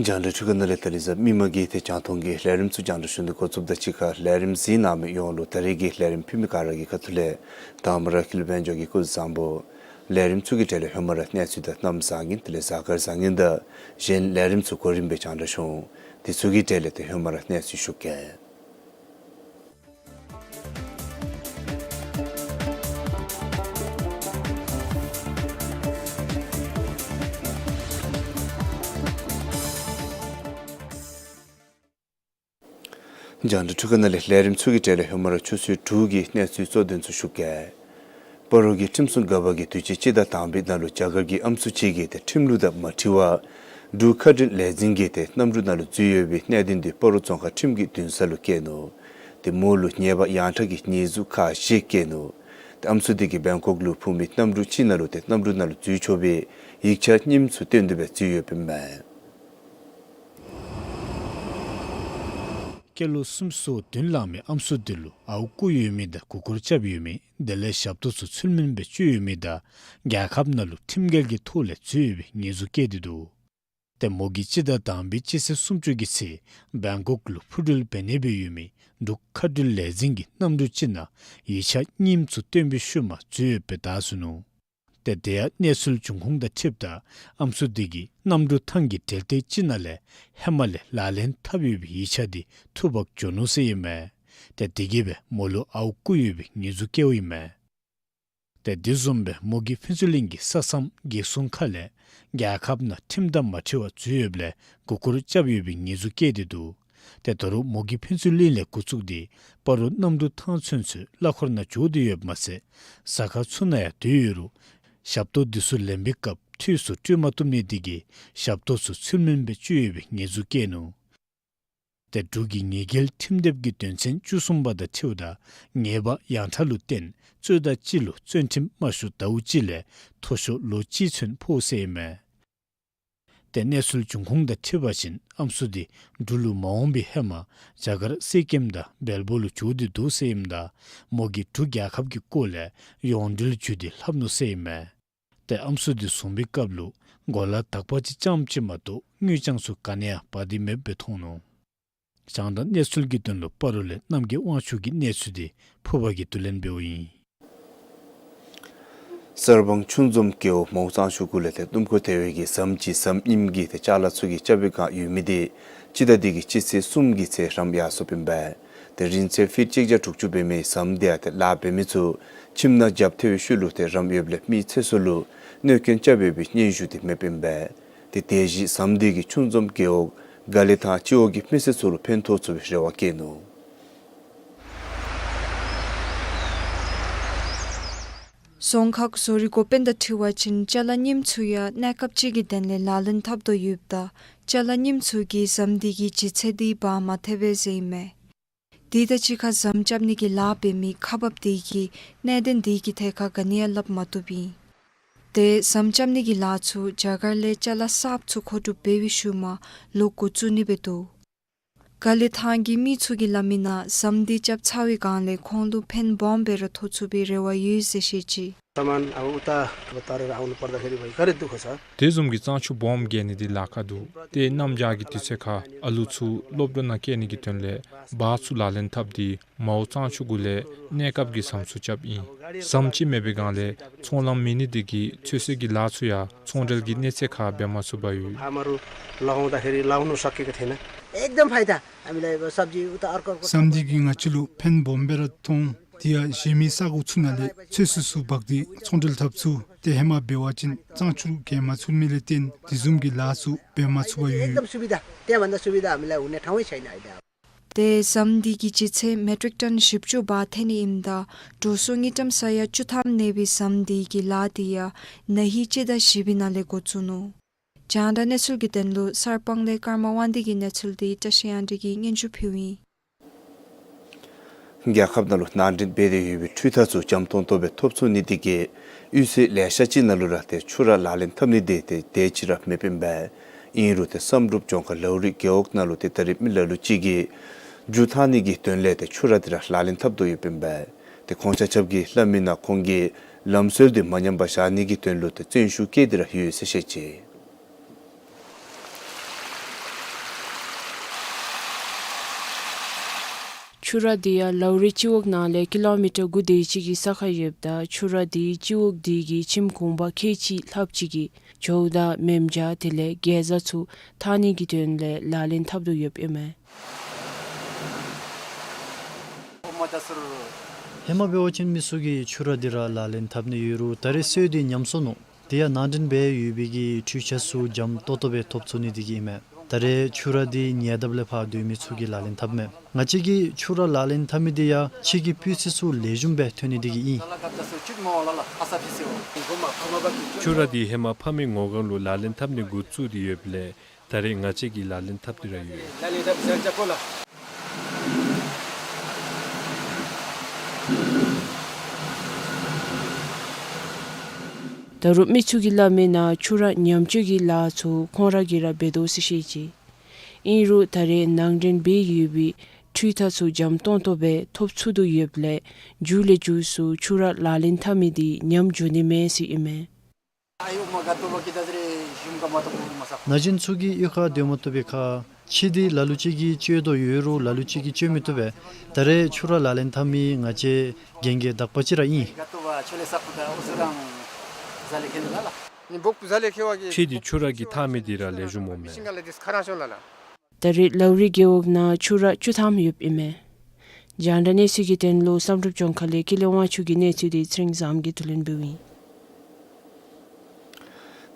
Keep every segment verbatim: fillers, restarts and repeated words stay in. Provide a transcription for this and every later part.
རྒྱང་བསྒྲགས་འཕྲུལ་ཁང་ནང་ལས་ད་རིས་གཟའ་མིག་དམར་གྱི་ཏེ་རྒྱང་མཐོང་གི་ལས་རིམ་ཚུ་རྒྱང་བསྒྲགས་ཞུ་ནི་འགོ་བཙུགསཔ་དང་གཅིག་ཁར་ལས་རིམ་གཟིགས་གནང་མི་ཡོངས་ལུ་ད་རིས་ཀྱི་ལས་རིམ་ཕུལ་མི་ག་ར་གི་ཁ་ཐུག་ལས་དང་པ་ར་ཀུན་ལེགས་དཔལ་འབྱོར་གྱི་སྐུ་གཟུགས་བཟང་པོ། ལས་རིམ་ཚུ་གི་གྲས་ལས་ཧེ་མ་ར་གནས་ཚུལ་དང་གནམ་བཟང་ངན་དེ་ལས་གཟའ་སྐར་བཟང་ངན་དང་གཞན་ལས་རིམ་ཚུ་གོ་རིམ་སྦེ་རྒྱང་བསྒྲགས་ཞུ་འོང་། དེ་ཚུ་གི་གྲས་ལས་ཏེ་ཧེ་མ་ར་གནས་ཚུལ་ཞུ་གེ། རྒྱང་བསྒྲགས་འཕྲུལ་ཁང་ནང་ལས་ལས་རིམ་ཚུ་གི་གྲས་ལས་ཧེ་མ་ར་ཆུ་ཚོད་དྲུག་གི་གནས་ཚུལ་གཙོ་དོན་ཚུ་ཞུ་གེ། སྤ་རོ་གི་ཁྲིམས་སྲུང་འགག་པ་གིས་དུས་ཅི་སྤྱི་ཟླ་དང་པའི་ནང་ལུ་རྒྱ་གར་གྱི་ཨམ་སྲུ་ཅིག་གིས་ཏེ་ཁྲིམས་ལུགས་དང་མ་འཁྲིལ་བར་འབྲུག་མཁའ་འགྲུལ་ལས་འཛིན་གྱི་ཏེ་གནམ་གྲུ་ནང་ལུ་འཛུལ་ཡོད་པའི་གནད་དོན་འདི་སྤ་རོ་རྫོང་ཁག་ཁྲིམས་ཀྱི་འདུན་ས་ལུ་བཀལ་ནུག། ཏེ་མོ་ལུ་ཉེས་པ་ཡང་དག་གི་ཉེས་འཛུགས་ཁག་བཞི་བཀལ་ནུག། ཏེ་ཨམ་སྲུ་དེ་གིས་བེང་ཀོག་ལུ་འཕུར་མི་གནམ་གྲུ་ཅིག་ནང་ལུ་ཏེ་གནམ་གྲུ་ནང་ལུ་འཛུལ་ཆོག་པའི་ཡིག་ཆ་རྙིངམ་ཚུ་སྟོན་ཏེ་སྦེ་འཛུལ་ཡོདཔ་ཨིན་མས། སྐྱེས་ལོ་སུམ་ཅུ་སོ་བདུན་ལང་མི་ཨམ་སྲུ་དེ་ལུ་ཨརཝ་བརྐུ་ཡོད་མི་དང་མགུ་སྐོར་རྐྱབ་ཡོད་མི་དེ་ལས་ཞབས་ཏོག་ཚུ་ཚུལ་མིན་སྦེ་སྤྱོད་ཡོད་མི་དང་རྒྱལ་ཁབ་ནང་ལུ་ཁྲིམས་འགལ་གྱི་ཐོག་ལས་འཛུལ་ཡོད་པའི་ཉེས་འཛུགས་བཀལ་ཏེ་འདུག། ཏེ་མོ་གིས་སྤྱི་ཟླ་དང་པའི་སྤྱི་ཚེས་སུམ་ཅུ་གི་ཚེ་བེང་ཀོག་ལུ་འཕུར་འགྲུལ་འབད་ནི་སྦེ་ཡོད་མི་འབྲུག་མཁའ་འགྲུལ་ལས་འཛིན་གྱི་གནམ་གྲུ་ཅིག་ནང་ཡིག་ཆ་རྙིངམ་ཚུ་སྟོན་པའི་ཤུལ་མ་འཛུལ་ཡོདཔ་སྦེ་བལྟ་ཚུགས་ནུག། ཏེ་དེ་ཡང་གནས་ཚུལ་འབྱུང་ཁུངས་དང་འཁྲིལཝ་ད་ཨམ་སྲུ་དེ་གིས་གནམ་གྲུ་ཐང་གི་གྲལ་སྟེང་ཅིག་ནང་ལས་ཧེ་མ་ལས་ལག་ལེན་འཐབ་ཡོད་པའི་ཡིག་ཆ་དེ་འཐུ་འབག་འགྱོ་ནུག་ཟེར་ཨིན་མས། ཏེ་དེ་གིས་སྦེ་མོ་ལུ་ཨརཝ་བརྐུ་ཡོད་པའི་ཉེས་འཛུགས་བཀལཝ་ཨིན་མས། ཏེ་དེ་བཟུམ་སྦེ་མོ་གིས་ཕུན་ཚོགས་གླིང་གི་ས་མཚམས་འགག་སྲུང་ཁ་ལས་རྒྱལ་ཁབ་ནང་ཁྲིམས་དང་མ་འཁྲིལ་བར་འཛུལ་ཡོདཔ་ལས་མགུ་སྐོར་རྐྱབ་ཡོད་པའི་ཉེས་འཛུགས་བཀལ་ཏེ་འདུག། ཏེ་ད་རུང་མོ་གིས་ཕུན་ཚོགས་གླིང་ལས་འགོ་བཙུགས་ཏེ་སྤ་རོ་གནམ་གྲུ་ཐང་ཚུན་ཚོད་གླ་འཁོར་ནང་འགྱོ་སྟེ་ཡོདཔ་མ་ཚད་ཟ་ཁང་ཚུ་ནང་ཡང་སྡོད་ཡོད་རུང་ཞབས་ཏོག་དེ་ཚུ་ལེན་པའི་སྐབས་འཐུས་སུ་སྤྲོད་མ་བཏུབ་ནི་དེ་གིས་ཞབས་ཏོག་ཚུ་ཚུལ་མིན་སྦེ་སྤྱོད་ཡོད་པའི་ཉེས་འཛུགས་བཀལ་ནུག། ཏེ་འབྲུག་གི་ཉེས་འགེལ་ཁྲིམས་དེབ་ཀྱི་དོན་ཚན་བཅུ་གསུམ་པ་དང་འཁྲིལཝ་ད་ཉེས་པ་ཡང་དག་ལུ་བརྟེན་རྩོད་ཟླ་གཅིག་ལུ་བཙོན་ཁྲིམས་དམར་ཤོག་ཟླཝ་གཅིག་ལས་མཐོ་ཤོས་ལོ་གཅིག་ཚུན་ཕོག་ཟེར་ཨིན་མས། ཏེ་གནས་ཚུལ་འབྱུང་ཁུངས་དང་འཁྲིལ་བ་ཅིན་ཨམ་སྲུ་དེ་འབྲུག་ལུ་མ་འོང་པའི་ཧེ་མ་རྒྱ་གར་སི་ཀིམ་དང་བལ་པོ་ལུ་འགྱོ་སྟེ་འདུག་ཟེར་ཨིནམ་ད་མོ་གིས་འབྲུག་རྒྱལ་ཁབ་ཀྱི་སྐོར་ལས་ཡོངས་འབྲེལ་བརྒྱུད་དེ་ལྷབ་ནུག་ཟེར་ཨིན་མས། ཏེ་ཨམ་སྲུ་དེ་བཟུང་པའི་སྐབས་ལུ་གོ་ལ་དག་པ་ཅིག་རྐྱངམ་ཅིག་མ་གཏོགས་དངུལ་རྐྱང་ཚུ་ག་ནི་ཡང་འབག་སྟེ་མེདཔ་སྦེ་མཐོང་ནུག། རྒྱང་བསྒྲགས་གནས་ཚུལ་གྱི་དོན་ལུ་སྤ་རོ་ལས་རྣམ་རྒྱལ་དབང་ཕྱུག་གི་གནས་ཚུལ་དེ་ཕུར་པ་གིས་བསྡུ་ལེན་འབདཝ་ཨིན། གསར་སྤང་ཆུ་འཛོམས་རྒེད་འོག་མོའུ་གཙང་ཆུ་གུ་ལས་ཏེ་སྣུམ་འཁོར་ཐལ་བའི་གི་ཟམ་གྱི་ཟམ་རྙིངམ་གི་ཏེ་ཅ་ལ་ཚུ་གི་ཅ་བའི་སྒང་ཡོད་མི་དེ་སྤྱི་ཟླ་འདི་གི་སྤྱི་ཚེས་གསུམ་གྱི་ཚེ་རམ་ཡར་སོཔ་ཨིན་པས། ཏེ་རིང་ཚད་ཕིཊ་གཅིག་བརྒྱ་དྲུག་ཅུ་འབད་མི་ཟམ་དེ་ཡང་ཏེ་ལཱ་འབད་མི་ཚུ་ཁྱིམ་ནང་རྒྱབ་ཐལ་བའི་ཤུལ་ལུ་ཏེ་རམ་ཡོདཔ་ལས་མི་ཚེ་སྲོག་ལུ་གནོད་སྐྱོན་རྐྱབ་ཡོད་པའི་སྙན་ཞུ་དེ་མེདཔ་ཨིན་པས། ཏེ་དེ་བཞིན་ཟམ་དེ་གིས་ཆུ་འཛོམས་རྒེད་འོག་དགའ་ལེགས་ཐང་སྤྱི་འོག་གི་མི་སེར་ཚུ་ལུ་ཕན་ཐོགས་ཚུགས་པའི་རེ་བ་བསྐྱེད་ནུག། རྫོང་ཁག་བཟོ་རིག་འགོ་དཔོན་དང་འཁྲིལ་བ་ཅིན་ཅ་ལ་རྙིངམ་ཚུ་ཡང་གནས་སྐབས་ཅིག་གི་དོན་ལས་ལག་ལེན་འཐབ་དོ་ཡོདཔ་ད་ཅ་ལ་རྙིངམ་ཚུ་གིས་ཟམ་དེ་གི་ལྗིད་ཚད་དེ་འབག་མ་ཐེག་པས་ཟེར་ཨིན་མས། དེ་དང་གཅིག་ཁར་ཟམ་རྐྱབ་ནི་གི་ལཱ་འབད་མི་ཁག་འབགཔ་དེ་གིས་གནད་དོན་དེ་གི་ཐད་ཁར་ག་ནི་ཡང་སླབ་མ་བཏུབ་ཨིན། ཏེ་ཟམ་རྐྱབ་ནི་གི་ལཱ་ཚུ་རྒྱ་གར་ལས་ཅ་ལ་གསརཔ་ཚུ་མཁོ་སྒྲུབ་འབད་བའི་ཤུལ་མ་ལོག་འགོ་བཙུགས་ནི་འབད་དོ། ཀ་ལི་ཐང་གི་མི་ཚུ་གིས་སླབ་མི་ནང་ཟམ་འདི་རྐྱབ་ཚར་བའི་སྒང་ལས་ཁོང་ལུ་ཕན་སྦོམ་སྦེ་ར་ཐོགས་ཚུགས་པའི་རེ་བ་ཡོད་ཟེར་བཤད་ཅི། सामान अब उता तरेर आउनु पर्दाखेरि भाइ गाह्रो दुःख छ। དེ་བཟུམ་གྱི་གཙང་ཆུ་སྦོམ་བརྒལ་ནི་འདི་ལཱ་ཁག་འདུག། ཏེ་གནམ་བྱཱར་གྱི་དུས་ཚོད་ཁར་ཨ་ལུ་ཚུ་སློབ་གྲྭ་ནང་བསྐྱལ་ནི་གི་དོན་ལས་བཱས་ཚུ་ལག་ལེན་འཐབ་སྟེ་མའོ་གཙང་ཆུ་གུ་ལས་གནས་སྐབས་ཀྱི་ཟམ་ཚུ་རྐྱབ་ཨིན། ཟམ་ཅིག་མེད་པའི་སྒང་ལས་ཚོང་ལམ་མེད་ནི་འདི་གིས་ཚོད་བསྲེ་གི་ལཱ་ཚུ་ཡང་ཚོང་འབྲེལ་གྱི་གནས་ཚད་ཁར་འབད་མ་ཚུགས་པར་ཡོད། आमाहरू लगाउँदाखेरि लगाउनु सकेको थिएन। एकदम फाइदा। हामीलाई अब सब्जी उता अर्को अर्को ཟམ་འདི་གིས་ང་བཅས་ལུ་ཕན་སྦོམ་སྦེ་ར་ཐོགས། དེ་ཡང་གཞན་མི་ས་གོ་ཚུ་ནང་ལས་ཚོད་བསྲེ་ཚུ་འབག་སྟེ་ཚོང་འབྲེལ་འཐབ་ཚུགས། ཏེ་ཧེ་མ་འབད་བ་ཅིན་གཙང་ཆུ་བརྒལ་མ་ཚུགས་མི་ལས་བརྟེན་དེ་བཟུམ་གྱི་ལཱ་ཚུ་འབད་མ་ཚུགས་པར་ཡོད། एकदम सुविधा। त्यहाँभन्दा सुविधा हामीलाई हुने ठाउँै छैन अहिले। ཏེ་ཟམ་འདི་གི་ལྗིད་ཚད་མེ་ཊིག་ཊོན་བཞི་བཅུ་བར་ཐོན་ནི་ཨིནམ་ད་འགྲོ་སོང་དངུལ་ཀྲམ་ས་ཡ་བཅུ་ཐམ་གནས་པའི་ཟམ་འདི་གི་ལཱ་འདི་ཡང་ན་ཧིང་སྤྱི་ཟླ་བཞི་པའི་ནང་ལས་འགོ་བཙུགས་ནུག། རྒྱང་བསྒྲགས་གནས་ཚུལ་གྱི་དོན་ལུ་གསར་སྤང་ལས་ཀརྨ་དབང་འདུས་ཀྱི་གནས་ཚུལ་འདི་བཀྲ་ཤིས་དབྱངས་སྒྲོན་གྱིས་སྙན་ཞུ་ཕུལཝ་ཨིན། རྒྱལ་ཁབ་ནང་ལུ་ནང་འདྲེན་འབད་དེ་ཡོད་པའི་འཕྲུལ་འཐག་ཚུ་འཇམ་ཏོང་ཏོ་སྦེ་ཐོབ་ཚུགས་ནི་འདི་གིས་གཡུས་ཚན་ལེ་ཤ་ཅིག་ནང་ལུ་ར་ཏེ་ཆུ་རགས་ལག་ལེན་འཐབ་ནི་འདི་ཏེ་དེ་ཅིག་ར་མེདཔ་ཨིན་པས། ཨིན་རུང་ཏེ་བསམ་གྲུབ་ལྗོངས་མཁར་ལའུ་རི་རྒེད་འོག་ནང་ལུ་ཏེ་ད་རེས་མི་ལ་ལུ་ཅིག་གིས་རྒྱུག་འཐག་ནི་གི་དོན་ལས་ཏེ་ཆུ་རགས་འདི་ར་ལག་ལེན་འཐབ་དོ་ཡོདཔ་ཨིན་པས། ཏེ་ཁོང་ཆ་ཁྱབ་ཀྱིས་སླབ་མི་ནང་ཁོང་གིས་ལམ་སྲོལ་འདི་མ་ཉམས་པར་བཞག་ནི་གི་དོན་ལུ་ཏེ་བརྩོན་ཤུགས་བསྐྱེད་དེ་ར་ཡོད་ཟེར་བཤད་ཅི། ཆུ་རགས་འདི་ཡང་ལའུ་རི་སྤྱི་འོག་ནང་ལས་ཀི་ལོ་མི་ཊར་དགུ་དེ་ཅིག་གི་ས་ཁར་ཡོདཔ་ད་ཆུ་རགས་འདི་སྤྱི་འོག་འདི་གི་ཁྱིམ་གུང་པ་ཁལ་གཅིག་ལྷགཔ་ཅིག་གིས་ཇོ་བོ་དང་མཉྫ་དེ་ལས་གེ་ཛ་ཚུ་འཐག་ནི་གི་དོན་ལས་ལག་ལེན་འཐབ་དོ་ཡོདཔ་ཨིན་མས། ཧེ་མ་འབད་བ་ཅིན་མི་ཚུ་གིས་ཆུ་རགས་འདི་ར་ལག་ལེན་འཐབ་ནི་ཡོད་རུང་ད་རེས་སྲོལ་འདི་ཉམས་སོ་ནུག། དེ་ཡང་ནང་འདྲེན་འབད་ཡོད་པའི་གི་འཕྲུལ་ཆས་ཚུ་འཇམ་ཏོག་ཏོ་སྦེ་ཐོབ་ཚུགས་ནི་འདི་གིས་ཨིན་མས། ད་རེས་ཆུ་རགས་འདི་ཉེ་འདབས་ལས་ཕར་སྡོད་མི་ཚུ་གིས་ལག་ལེན་འཐབ་མས། ང་བཅས་ཀྱིས་ཆུ་རགས་ལག་ལེན་འཐབ་མི་འདི་ཡང་ཕྱི་གི་སྤུས་ཚད་ཚུ་ལེགས་ཤོམ་སྦེ་ཐོན་ནི་འདི་གིས་ཨིན། ཆུ་རགས་འདི་ཧེ་མ་ཕ་མའི་ངོ་གང་ལུ་ལག་ལེན་འཐབ་ནི་འགོ་བཙུགས་ཏེ་ཡོདཔ་ལས་ད་རེས་ང་བཅས་ཀྱིས་ལག་ལེན་འཐབ་སྟེ་ར་ཡོད། ད་རུང་མི་ཚུ་གིས་སླབ་མི་ནང་ཆུ་རགས་ཉམས་བཅོས་ཀྱི་ལཱ་ཚུ་ཁོང་ར་གིས་ར་འབད་དོ་ཟེར་བཤད་ཅི། ཨིན་རུང་ད་རེས་ནང་འདྲེན་འབད་ཡོད་པའི་འཕྲུལ་འཐག་ཚུ་འཇམ་ཏོང་ཏོ་སྦེ་ཐོབ་ཚུགས་དོ་ཡོདཔ་ལས་མཇུག་ལས་མཇུག་སུ་ཆུ་རགས་ལག་ལེན་འཐབ་མི་འདི་ཉམས་འགྱོ་ནི་མས་ཟེར་ཨིན་མས། ན་གཞོན་ཚུ་གིས་གཡུས་ཁར་སྡོད་མ་བཏུབ་པའི་ཁར་ཕྱེ་འདི་ལ་ལུ་ཅིག་གིས་སྤྱོད་དོ་ཡོད་རུང་ལ་ལུ་ཅིག་གིས་སྤྱོད་མི་བཏུབ་པས། ད་རེས་ཆུ་རགས་ལག་ལེན་འཐབ་མི་ང་བཅས་རྒན་རྒས་དག་པ་ཅིག་ར་ཨིན། ཕྱེ་འདི་ཆུ་རགས་ཀྱིས་འཐག་མི་འདི་ར་ལེགས་ཤོམ་འོང་མས། ད་རེས་ལའུ་རི་རྒེད་འོག་ནང་ཆུ་རགས་བཅུ་ཐམ་ཡོདཔ་ཨིན་མས། རྒྱང་བསྒྲགས་གནས་ཚུལ་གྱི་དོན་ལུ་བསམ་གྲུབ་ལྗོངས་མཁར་ལས་ཀུན་ལེགས་དབང་ཕྱུག་གི་གནས་ཚུལ་འདི་ཚེ་རིང་བཟངམོ་གིས་བསྡུ་ལེན་འབདཝ་ཨིན།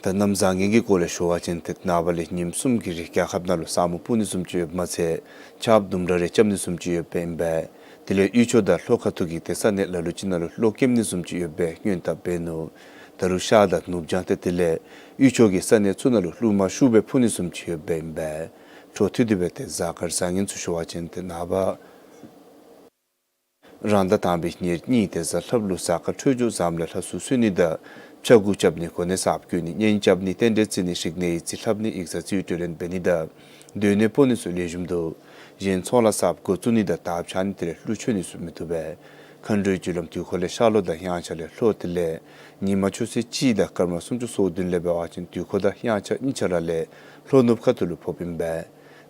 ད་གནམ་བཟང་ངན་གྱི་སྐོར་ལས་ཞུ་བ་ཅིན་ཏེ་ནངས་པ་ལས་ཉིནམ་གསུམ་གྱི་རིང་རྒྱལ་ཁབ་ནང་ལུ་ས་སྨུག་སྤུབ་ནི་བཟུམ་ཅིག་ཡོདཔ་མ་ཚད་ཆརཔ་དུམ་གྲ་རེ་རྐྱབ་ནི་བཟུམ་ཅིག་ཡོདཔ་ཨིན་པས། དེ་ལས་གཡུས་ཕྱོགས་དང་ལྷོ་ཁ་ཐུག་གི་ཏེ་ས་གནས་ལ་ལུ་ཅིག་ནང་ལུ་གློག་ཀེམ་ནི་བཟུམ་ཅིག་ཡོདཔ་སྦེ་སྔོན་དཔག་འབད་ནུག། ད་རུང་ཤར་དང་ནུབ་བྱང་ཏེ་དེ་ལས་གཡུས་ཕྱོགས་ཀྱི་ས་གནས་ཚུ་ནང་ལུ་རླུང་མ་ཤུགས་སྦེ་འཕུ་ནི་བཟུམ་ཅིག་ཡོདཔ་སྦེ་ཨིན་པས། འཕྲོ་མཐུད་དེ་སྦེ་ཏེ་གཟའ་སྐར་བཟང་ངན་ཚུ་ཞུ་བ་ཅིན་ཏེ་ནངས་པ་རང་ཟླ་དང་པའི་ཉེར་གཉིས་ཏེ་གཟའ་ལྷགཔ་ལུ་གཟའ་སྐར་འཕྲོད་སྦྱོར་བཟངམ་ལས་ལྷ་གསོལ་གསོལ་ནི་དང་ཕྱྭ་འགུགས་རྐྱབ་ནི་གོ་གནས་གསརཔ་བསྐོ་ནི་གཉེན་རྐྱབ་ནི་རྟེན་འབྲེལ་བརྩི་ནི་རིག་གནས་ཡིག་རྩིས་ལྷབ་ནི་ཡིག་ཚང་རྩིས་སྤྲོད་ལེན་འབད་ནི་དང་སྡོད་གནས་སྤོ་ནི་ཚུ་ལེགས་ཤོམ་འདུག། གཞན་ཚོང་ལཱ་གསརཔ་འགོ་བཙུགས་ནི་དང་དར་འཕྱར་ནི་དེ་ལས་ཀླུ་མཆོད་ནི་ཚུ་མི་བཏུབ་པས། མཁའ་འགྲོའི་རྒྱུ་ལམ་དུས་འཁོར་ལས་ཤར་ལྷོ་དང་དབྱངས་འཆར་ལས་ལྷོ་དེ་ལས་ཉིན་མ་ཆུ་ཚོད་གཅིག་དང་སྐར་མ་སུམ་ཅུ་སོ་བདུན་ལས་འབད་བ་ཅིན་དུས་འཁོར་དང་དབྱངས་འཆར་གཉིས་ཆ་ར་ལས་ལྷོ་ནུབ་ཁ་ཐུག་ལུ་ཕོགཔ་ཨིན་པས།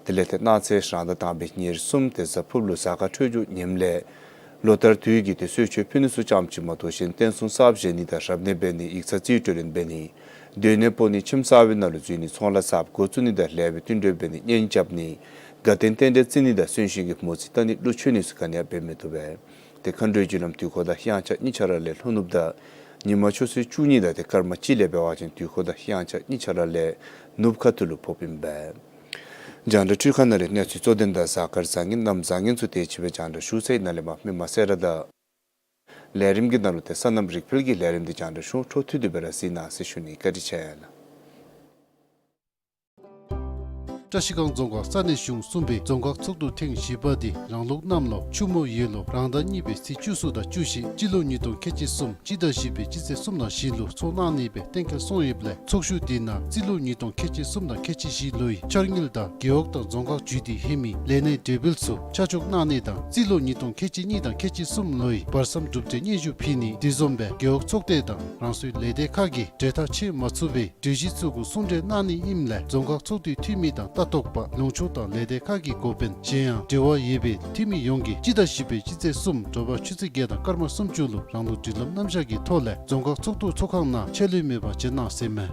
དེ་ལས་ཏེ་གནངས་ཚེ་རང་ཟླ་དང་པའི་ཉེར་གསུམ་ཏེ་གཟའ་ཕུརཔ་ལུ་གཟའ་སྐར་འཕྲོད་སྦྱོར་ངནམ་ལས་ལོ་ལྟར་དུས་ཀྱི་ཏེ་གསོལ་མཆོད་ཕུལ་ནི་ཚུ་ཙམ་ཅིག་མ་གཏོགས་གཞན་རྟེན་གསུམ་གསརཔ་བཞེངས་ནི་དང་རབ་གནས་འབད་ནི་ཡིག་ཚང་རྩིས་སྤྲོད་ལེན་འབད་ནི་སྡོད་གནས་སྤོ་ནི་ཁྱིམ་གསར་པའི་ནང་ལུ་འཛུལ་ནི་ཚོང་ལཱ་གསརཔ་འགོ་བཙུགས་ནི་དང་ལེགས་པའི་བསྟུན་གྲོས་འབད་ནི་གཉེན་རྐྱབ་ནི་དགའ་སྟོན་རྟེན་འབྲེལ་བརྩི་ནི་དང་གསོན་གཤིན་གྱི་མོ་རྩིས་བལྟ་ནི་ཀླུ་མཆོད་ནི་ཚུ་ག་ནི་ཡང་འབད་མི་བཏུབ་པས། ཏེ་མཁའ་འགྲོའི་རྒྱུ་ལམ་དུས་འཁོར་དང་དབྱངས་འཆར་གཉིས་ཆ་ར་ལས་ལྷོ་ནུབ་དང་ཉིན་མ་ཆུ་ཚོད་བཅུ་གཉིས་དང་ཏེ་སྐར་མ་གཅིག་ལས་འབད་བ་ཅིན་དུས་འཁོར་དང་དབྱངས་འཆར་གཉིས་ཆ་ར་ལས་ནུབ་ཁ་ཐུག་ལུ་ཕོགཔ་ཨིན་པས། རྒྱང་བསྒྲགས་འཕྲུལ་ཁང་ནང་ལས་གནས་ཚུལ་གཙོ་དོན་དང་གཟའ་སྐར་བཟང་ངན་གནམ་བཟང་ངན་ཚུ་དེ་ཅིག་སྦེ་རྒྱང་བསྒྲགས་ཞུ་ཚར་ཡི། ནཱ་ལས་མར་མི་མང་སེར་བ་དང་ལས་རིམ་གྱི་ནང་ལུ་ཏེ་སོ་ནམ་རིག་འཕེལ་གྱི་ལས་རིམ་འདི་རྒྱང་བསྒྲགས་ཞུ། འཕྲོ་མཐུད་དེ་སྦེ་ར་གཟིགས་གནང་ཟེར་ཞུ་ནི། བཀའ་དྲིན་ཆེ་ལགས། བཀྲ་ཤིས་སྒང་རྫོང་ཁག་ས་གནས་གཞུང་གསུམ་པའི་རྫོང་ཁག་ཚོགས་འདུ་ཐེངས་བཞི་པ་འདི་རང་ལུགས་གནམ་ལོ་ཆུ་མོ་ཡོས་ལོ་རང་ཟླ་གཉིས་པའི་ཚེས་བཅུ་གསུམ་དང་བཅུ་བཞི་སྤྱི་ལོ་ཉིས་སྟོང་ཁལ་གཅིག་གསུམ་སྤྱི་ཟླ་བཞི་པའི་སྤྱི་ཚེས་གསུམ་དང་བཞི་ལུ་ཚོགས་གནང་ནི་སྦེ་གཏན་འཁེལ་སོང་ཡོདཔ་ལས། ཚོགས་བཞུགས་འདི་ནང་རྩིས་ལོ་ཉིས་སྟོང་ཁལ་གཅིག་གསུམ་དང་ཁལ་གཅིག་བཞི་ལོའི་འཆར་དངུལ་དང་རྒེད་འོག་དང་རྫོང་ཁག་བརྒྱུད་དེ་ལྷོད་མི་ལས་སྣེ་གྲོས་འབུལ་ཚུ་ཆ་འཇོག་གནང་ནི་དང་རྩིས་ལོ་ཉིས་སྟོང་ཁལ་གཅིག་གཉིས་དང་ཁལ་གཅིག་གསུམ་ལོའི་བར་མཚམས་གྲུབ་འབྲས་སྙན་ཞུ་ཕུལ་ནི་དེ་བཟུམ་སྦེ་རྒེད་འོག་ཚོགས་སྡེ་དང་རང་སོའི་ལས་སྡེ་ཁག་གིས་གྲོས་ཐག་བཅད་མ་ཚུགས་པའི་གྲོས་གཞི་ཚུ་གུ་གསུང་གྲོས་གནང་ནི་ཨིནམ་ལས། རྫོང་ཁག་ཚོགས་འདུའི་འཐུས་མི་དང་ལྟ་རྟོག་པ་ལུང་ཕྱོགས་དང་ལས་སྡེ་ཁག་གི་འགོ་དཔོན་གཞན་ཡང་འབྲེལ་བ་ཡོད་པའི་འཐུས་མི་ཡོངས་ཀྱིས་སྤྱི་ཟླ་བཞི་པའི་སྤྱི་ཚེས་གསུམ་དྲོ་པ་ཆུ་ཚོད་བརྒྱད་དང་སྐར་མ་སུམ་ཅུ་ལུ་རང་ལུགས་སྒྲིག་ལམ་རྣམ་གཞག་གི་ཐོག་ལས་རྫོང་ཁག་ཚོགས་འདུ་ཚོགས་ཁང་ནང་ཆད་ལུས་མེད་པར་བྱོན་གནང་ཟེར་མས།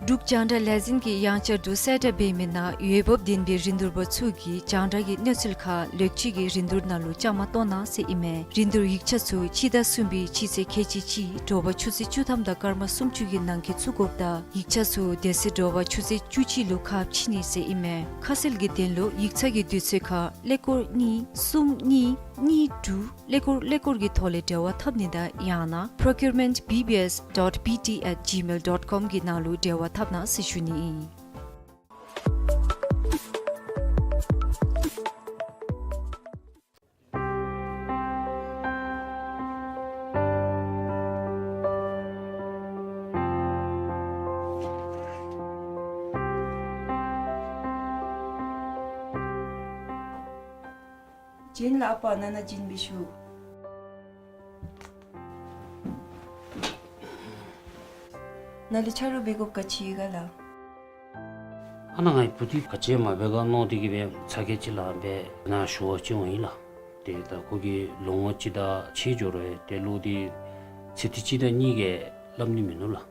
འབྲུག་རྒྱང་བསྒྲགས་ལས་འཛིན་གྱིས་ཡང་བསྐྱར་དུ་གསལ་བསྒྲགས་འབད་མི་ནང་འོས་འབབ་ལྡན་པའི་རིན་བསྡུར་པ་ཚུ་གིས་རྒྱང་བསྒྲགས་ཀྱི་གནས་ཚུལ་ཁག་ལོགས་སྤྱོད་ཀྱི་རིན་བསྡུར་ནང་ལུ་བཅའ་མར་གཏོགས་གནང་ཟེར་ཨིན་མས། རིན་བསྡུར་ཡིག་ཆ་ཚུ་སྤྱི་ཟླ་གསུམ་པའི་སྤྱི་ཚེས་ཁལ་གཅིག་གཅིག་དྲོ་པ་ཆུ་ཚོད་བཅུ་ཐམ་དང་སྐར་མ་སུམ་ཅུ་གི་ནང་འཁོད་བཙུགས་དགོཔ་དང་ཡིག་ཆ་ཚུ་དེ་ཚེ་དྲོ་པ་ཆུ་ཚོད་བཅུ་གཅིག་ལུ་ཁ་ཕྱེ་ནི་ཟེར་ཨིན་མས། ཁ་གསལ་གྱི་དོན་ལུ་ཡིག་ཆ་གི་དུས་ཚོད་ཁར་ཀླད་ཀོར་གཉིས་གསུམ་གཉིས་གཉིས་དྲུག་ཀླད་ཀོར་ཀླད་ཀོར་གྱི་ཐོག་ལས་འབྲེལ་བ་འཐབ་ནི་དང་ཡང་ན་procurement B B S dot B T at gmail dot com གི་ནང་ལུ་འབྲེལ་བ་འཐབ་གནང་ཟེར་ཞུ་ནི་ཨིན། བྱོན་ལགས་ཨ་པ། ནང་ན་བྱོན་སྦེ་བཞུགས། ནཱ་ལུ་ཆ་རོགས་འབད་དགོཔ་ག་ཅི་ཡོད་ག་ལགས། ཨ་ནཱ་ངེའི་བུ་འདི་ག་ཅི་མ་འབད་ག་མནོ་སྟེ་གིས་སྦེ་ཚ་གྱང་ཅིག་ལངས་སྦེ་ནཱ་ཞུ་བར་བྱོན་འོང་ཡི་ལགས། ཏེ་ད་ཁོ་གིས་ལོ་ངོ་གཅིག་དང་ཕྱེད་འགྱོ་རུང་ཏེ་ལོ་འདི་ཚེ་འདི་གཅིག་དང་གཉིས་ཀྱིས་སླབ་ནི་མིན་ནུག་ལགས།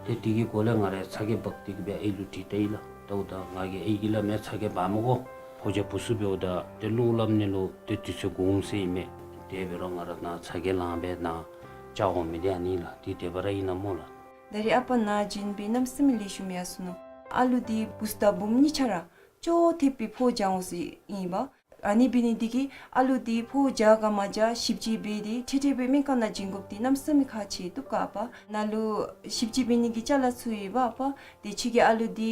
ཏེ་དེ་གི་སྒོ་ལས་ང་ར་ཚ་གྱང་འབག་སྟེ་གིས་སྦེ་ཨའི་ལུ་དྲིས་ལྟ་ཡི་ལགས། ད་འོ་ད་ང་གིས་ཨའི་གིས་སླབ་མས། ཚ་གྱང་འབག་མི་དགོ། ཕོ་རྒྱས་བུ་ཚུ་འབདཝ་ད་ཏེ་བློ་སླབ་ནི་ལུ་ཏེ་དུས་ཚོད་འགོར་འོང་ཟེར་ཨིན་མས། དེ་འབད་རུང་ང་ར་ནཱ་ཚ་གྱང་ལངས་སྦེ་ནཱ་བཅར་འོང་མི་འདི་ཨ་ནི་ལགས། ཏེ་དེ་སྦེ་ར་ཨིན་ན་སྨོ་ལགས། ད་རེས་ཨ་པ་ནཱ་བྱོན་སྦེ་གནམ་མེད་ས་མེད་ལེགས་ཤོམ་ཡར་སོ་ནུག། ཨ་ལུ་འདི་བུཚ་དང་བུམོ་གཉིས་ཆ་ར་ཅོག་འཐདཔ་སྦེ་ཕོཝ་རྒྱས་འོང་ཟེར་ཨིན་པས། ཨ་ནི་འབད་ནི་འདི་གིས་ཨ་ལུ་འདི་ཕོཝ་རྒྱས་ག་མ་རྒྱས་ཞིབ་དཔྱད་འབད་དེ་ཁྲིག་ཁྲི་སྦེ་སྨན་ཁང་ནང་བྱིན་དགོཔ་འདི་གནམ་མེད་ས་མེད་ཁག་ཆེ་བཏུབ་ག་ཨ་པ། ནཱ་ལུ་ཞིབ་དཔྱད་འབད་ནི་གི་ཅ་ལ་ཚུ་ཡོད་པ་ཨ་པ། ཏེ་ཁྱོད་ཀྱིས་ཨ་ལུ་འདི་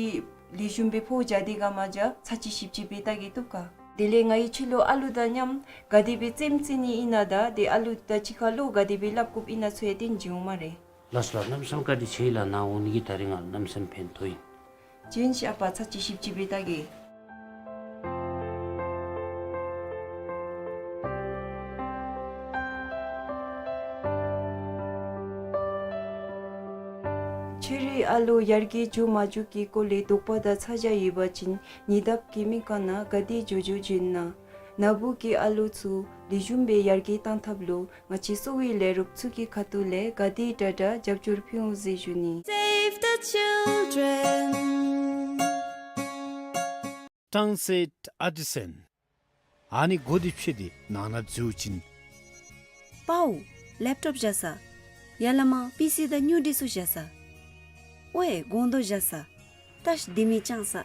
ལེགས་ཤོམ་སྦེ་ཕོཝ་རྒྱས་ཏེ་ག་མ་རྒྱས་ཚར་གཅིག་ཞིབ་དཔྱད་འབད་བལྟ་གེ་བཏུབ་ག། དེ་ལས་ང་གིས་ཁྱོད་ལུ་ཨ་ལུ་དང་མཉམ་ག་དེ་སྦེ་རྩེདམོ་རྩེ་ནི་ཨིན་ན་དང་ཏེ་ཨ་ལུ་དང་གཅིག་ཁར་བློ་ག་དེ་སྦེ་སླབ་དགོཔ་ཨིན་ན་ཚུ་ཡང་སྟོན་བྱིན་འོང་སྨ་རེ། ལགས་སོ་ལགས། གནམ་མེད་ས་མེད་བཀའ་དྲིན་ཆེ་ལགས། ནཱ་འོང་ནི་གིས་ད་རིས་ང་གནམ་མེད་ས་མེད་ཕན་ཐོགས་ཡི། བྱོན་ཤིག་ཨ་པ། ཚར་གཅིག་ཞིབ་དཔྱད་འབད་བལྟ་གེ། ཁྱོད་རའི་ཨ་ལོ་ཡར་རྒྱས་འགྱོ་མ་འགྱོ་གི་སྐོར་ལས་དོགས་པ་དང་ཚ་གྱང་ཡོད་པ་ཅིན་ཉེ་འདབས་ཀྱི་སྨན་ཁང་ནང་ག་དེ་མགྱོགས་མགྱོགས་བྱོན་གནང་། ནཱ་བུ་གི་ཨ་ལོ་ཚུ་ལེགས་ཤོམ་སྦེ་ཡར་རྒྱས་བཏང་ཐབས་ལུ་ང་བཅས་གསོ་བའི་ལས་རོགསཔ་ཚུ་གི་ཁ་ཐུག་ལས་ག་དེ་དྲག་དྲག་རྒྱབ་སྐྱོར་ཕུལ་འོང་ཟེར་ཞུ་ནི། Save the children. Transit Artisan. ཨ་ནི་སྒོ་འདི་ཕྱེ་སྟེ་ནང་ན་འཛུལ་བ་ཅིན། པའུ། ལེཔ་ཊོཔ་བཞག་ས། ཡར་ལས་མར་པི་སི་དང་སྨྱུ་འདི་ཚུ་བཞག་ས། ཝའེ་སྒོང་རྡོག་བཞག་ས། ད་ཤི་ལྡེ་མིག་བཅང་ས།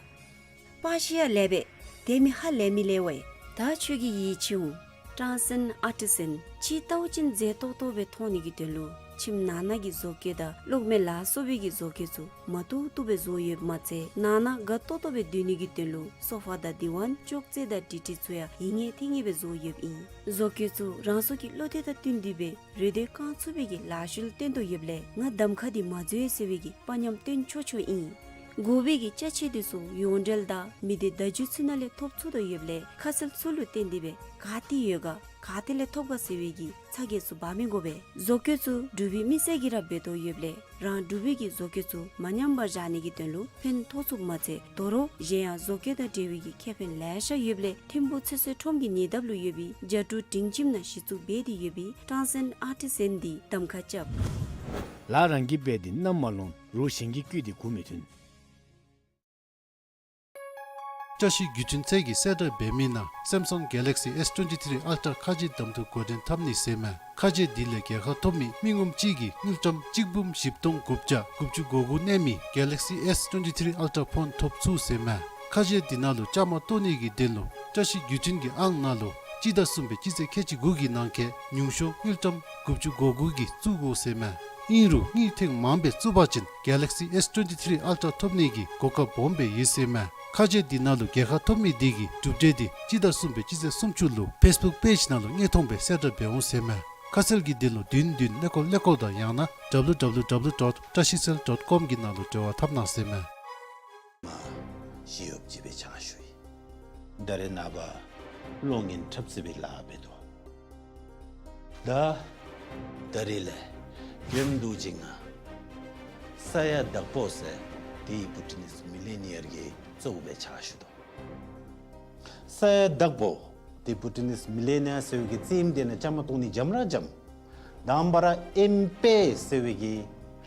པ་ཤི་ཡ་ལེ་བེ། ལྡེ་མིག་ཧ་ལས་མི་ལེ་ཝའེ། ད་ཁྱོད་ཀྱིས་ཡིད་ཆེས་འོང་། Transit Artisan ཕྱི་ལྟཝ་ཅིན་མཛེས་ཏོག་ཏོ་སྦེ་མཐོང་ནི་གི་དོན་ལུ་ཁྱིམ་ནང་ན་གི་བཟོ་བཀོད་དང་གློག་མེ་ལ་སོགས་པའི་གི་བཟོ་བཀོད་ཚུ་མ་བཏུབ་བཏུབ་སྦེ་བཟོ་ཡོདཔ་མ་ཚད་ནང་ན་དགའ་ཏོག་ཏོ་སྦེ་སྡོད་ནི་གི་དོན་ལུ་སོ་ཕ་དང་དི་ཝན་ཅོག་ཙེ་དང་དྲི་ཊི་ཚུ་ཡང་ཡིད་ངེས་ཐིང་ངེས་སྦེ་བཟོ་ཡོདཔ་ཨིན། བཟོ་བཀོད་ཚུ་རང་སོ་གི་བློ་གཏད་དང་བསྟུན་ཏེ་སྦེ་རེ་འདོད་བསྐང་ཚུགས་པའི་གི་ལཱ་ཤུལ་བཏོན་དོ་ཡོདཔ་ལས་ང་གདམ་ཁ་འདི་མ་འཛོལ་ཟེར་བའི་གི་དཔའ་ཉམས་སྟོན་ཆོག་ཆོག་ཨིན། དགོ་པའི་གི་ཅ་ཆས་འདི་ཚུ་ཡོངས་འབྲེལ་དང་མི་སྡེ་བརྡ་བརྒྱུད་ཚུ་ནང་ལས་ཐོབ་ཚུགས་དོ་ཡོདཔ་ལས་ཁ་གསལ་ཚུ་ལུ་བརྟེན་ཏེ་སྦེ་ག་ཏེ་ཡོད་ག་ག་ཏེ་ལས་ཐོབ་ག་ཟེར་བའི་གི་ཚ་གྱང་ཚུ་འབག་མི་དགོ་པས། བཟོ་བཀོད་ཚུ་འབྲུག་པའི་མི་སེར་གྱིས་ར་འབད་དོ་ཡོདཔ་ལས་རང་འབྲུག་པའི་གི་བཟོ་བཀོད་ཚུ་མ་ཉམས་པར་བཞག་ནི་གི་དོན་ལུ་ཕན་ཐོགས་ཚུགསཔ་མ་ཚད་དོ་རུང་གཞན་ཡང་བཟོ་བཀོད་དང་འབྲེལ་བའི་གི་ཁེ་ཕན་ལེ་ཤ་ཡོདཔ་ལས་ཐིམ་ཕུག་ཚེ་བསོད་ཁྲོམ་གྱི་ཉེ་འདབས་ལུ་ཡོད་པའི་རྒྱ་ཕྲུག་སྒྲིང་ཁྱིམ་ནང་གཞི་བཙུགས་འབད་དེ་ཡོད་པའི་Transit Artisan འདི་གདམ་ཁ་རྐྱབ། ལཱ་རང་གིས་འབད་དེ་གནམ་མ་ལོང་། རོགས་གཞན་གྱིས་བསྐུལ་ཏེ་འགོ་མི་ཐོན། བཀྲ་ཤིས་བརྒྱུད་འཕྲིན་ཚད་ཀྱིས་གསལ་བསྒྲགས་འབད་མི་ནང་Samsung Galaxy S twenty-three Ultra ཁ་རྗེ་གདམ་འཐུ་འགོ་འདྲེན་འཐབ་ནི་ཟེར་མས། ཁ་རྗེ་འདི་ལས་རྒྱལ་ཁ་ཐོབ་མི་མི་ངོམ་གཅིག་གིས་དངུལ་ཀྲམ་གཅིག་འབུམ་བཞི་སྟོང་དགུ་བརྒྱ་དགུ་བཅུ་གོ་དགུ་གནས་མི་Galaxy S twenty-three Ultra ཕོན་ཐོབ་ཚུགས་ཟེར་མས། ཁ་རྗེ་འདི་ནང་ལུ་བཅའ་མར་གཏོགས་ནི་གི་དོན་ལུ་བཀྲ་ཤིས་བརྒྱུད་འཕྲིན་གྱི་ཨང་ནང་ལུ་སྤྱི་ཟླ་གསུམ་པའི་སྤྱི་ཚེས་ཁལ་གཅིག་དགུ་གི་ནང་འཁོད་ཉུང་ཤོས་དངུལ་ཀྲམ་དགུ་བཅུ་གོ་དགུ་གིས་བཙུགས་དགོ་ཟེར་མས། ཨིན་རུང་དངུལ་ཐེངས་མངམ་སྦེ་བཙུགས་པ་ཅིན་Galaxy S twenty-three Ultra ཐོབ་ནི་གི་གོ་སྐབས་སྦོམ་སྦེ་ཡོད་ཟེར་མས། ཁ་འཕྱལ་འདི་ནང་ལུ་རྒྱལ་ཁ་ཐོབ་མི་འདི་གི་གྲུབ་འབྲས་འདི་སྤྱི་ཟླ་གསུམ་པའི་སྤྱི་ཚེས་སུམ་ཅུ་ལུ་ཕེསི་བུཀ་པེཇ་ནང་ལུ་དངོས་མཐོང་སྦེ་གསལ་བསྒྲགས་འབད་འོང་ཟེར་མས། ཁ་གསལ་གྱི་དོན་ལུ་བདུན་བདུན་ཀླད་ཀོར་ཀླད་ཀོར་དང་ཡང་ན་ཌབ་ལུ་ཌབ་ལུ་ཌབ་ལུ་ཌོཊ་བཀྲ་ཤིས་འཚལ་ཌོཊ་ཀོམ་གྱི་ནང་ལུ་འབྲེལ་བ་འཐབ་གནང་ཟེར་མས། མ་ཞི་གཡོགཔ་ཅིག་སྦེ་ཕྱག་ཞུ་ཡི། ད་རེས་ནངས་པ་གློག་བརྙན་འཁྲབ་རྩེད་པའི་ལཱ་འབད་དོ། ད་ད་རེས་ལས་རྒྱུན་དུ་ཅིག་ང་ས་ཡ་དྭགས་པོ་ཟེར་དེ་བུ་ཊི་ནིས་མི་ལི་ནི་ཡར་གྱི་གཙོ་བོ་སྦེ་ཕྱག་ཞུ་དོ། ས་ཡ་དྭགས་པོ་དེ་བུ་ཊི་ནིས་མི་ལི་ནི་ཡར་ཟེར་བའི་གི་རྩེདམོ་འདི་ནང་བཅའ་མར་གཏོགས་ནི་འཇམ་ར་འཇམ། དང་པ་ར་ཨེམ་པེ་ཟེར་བའི་གི་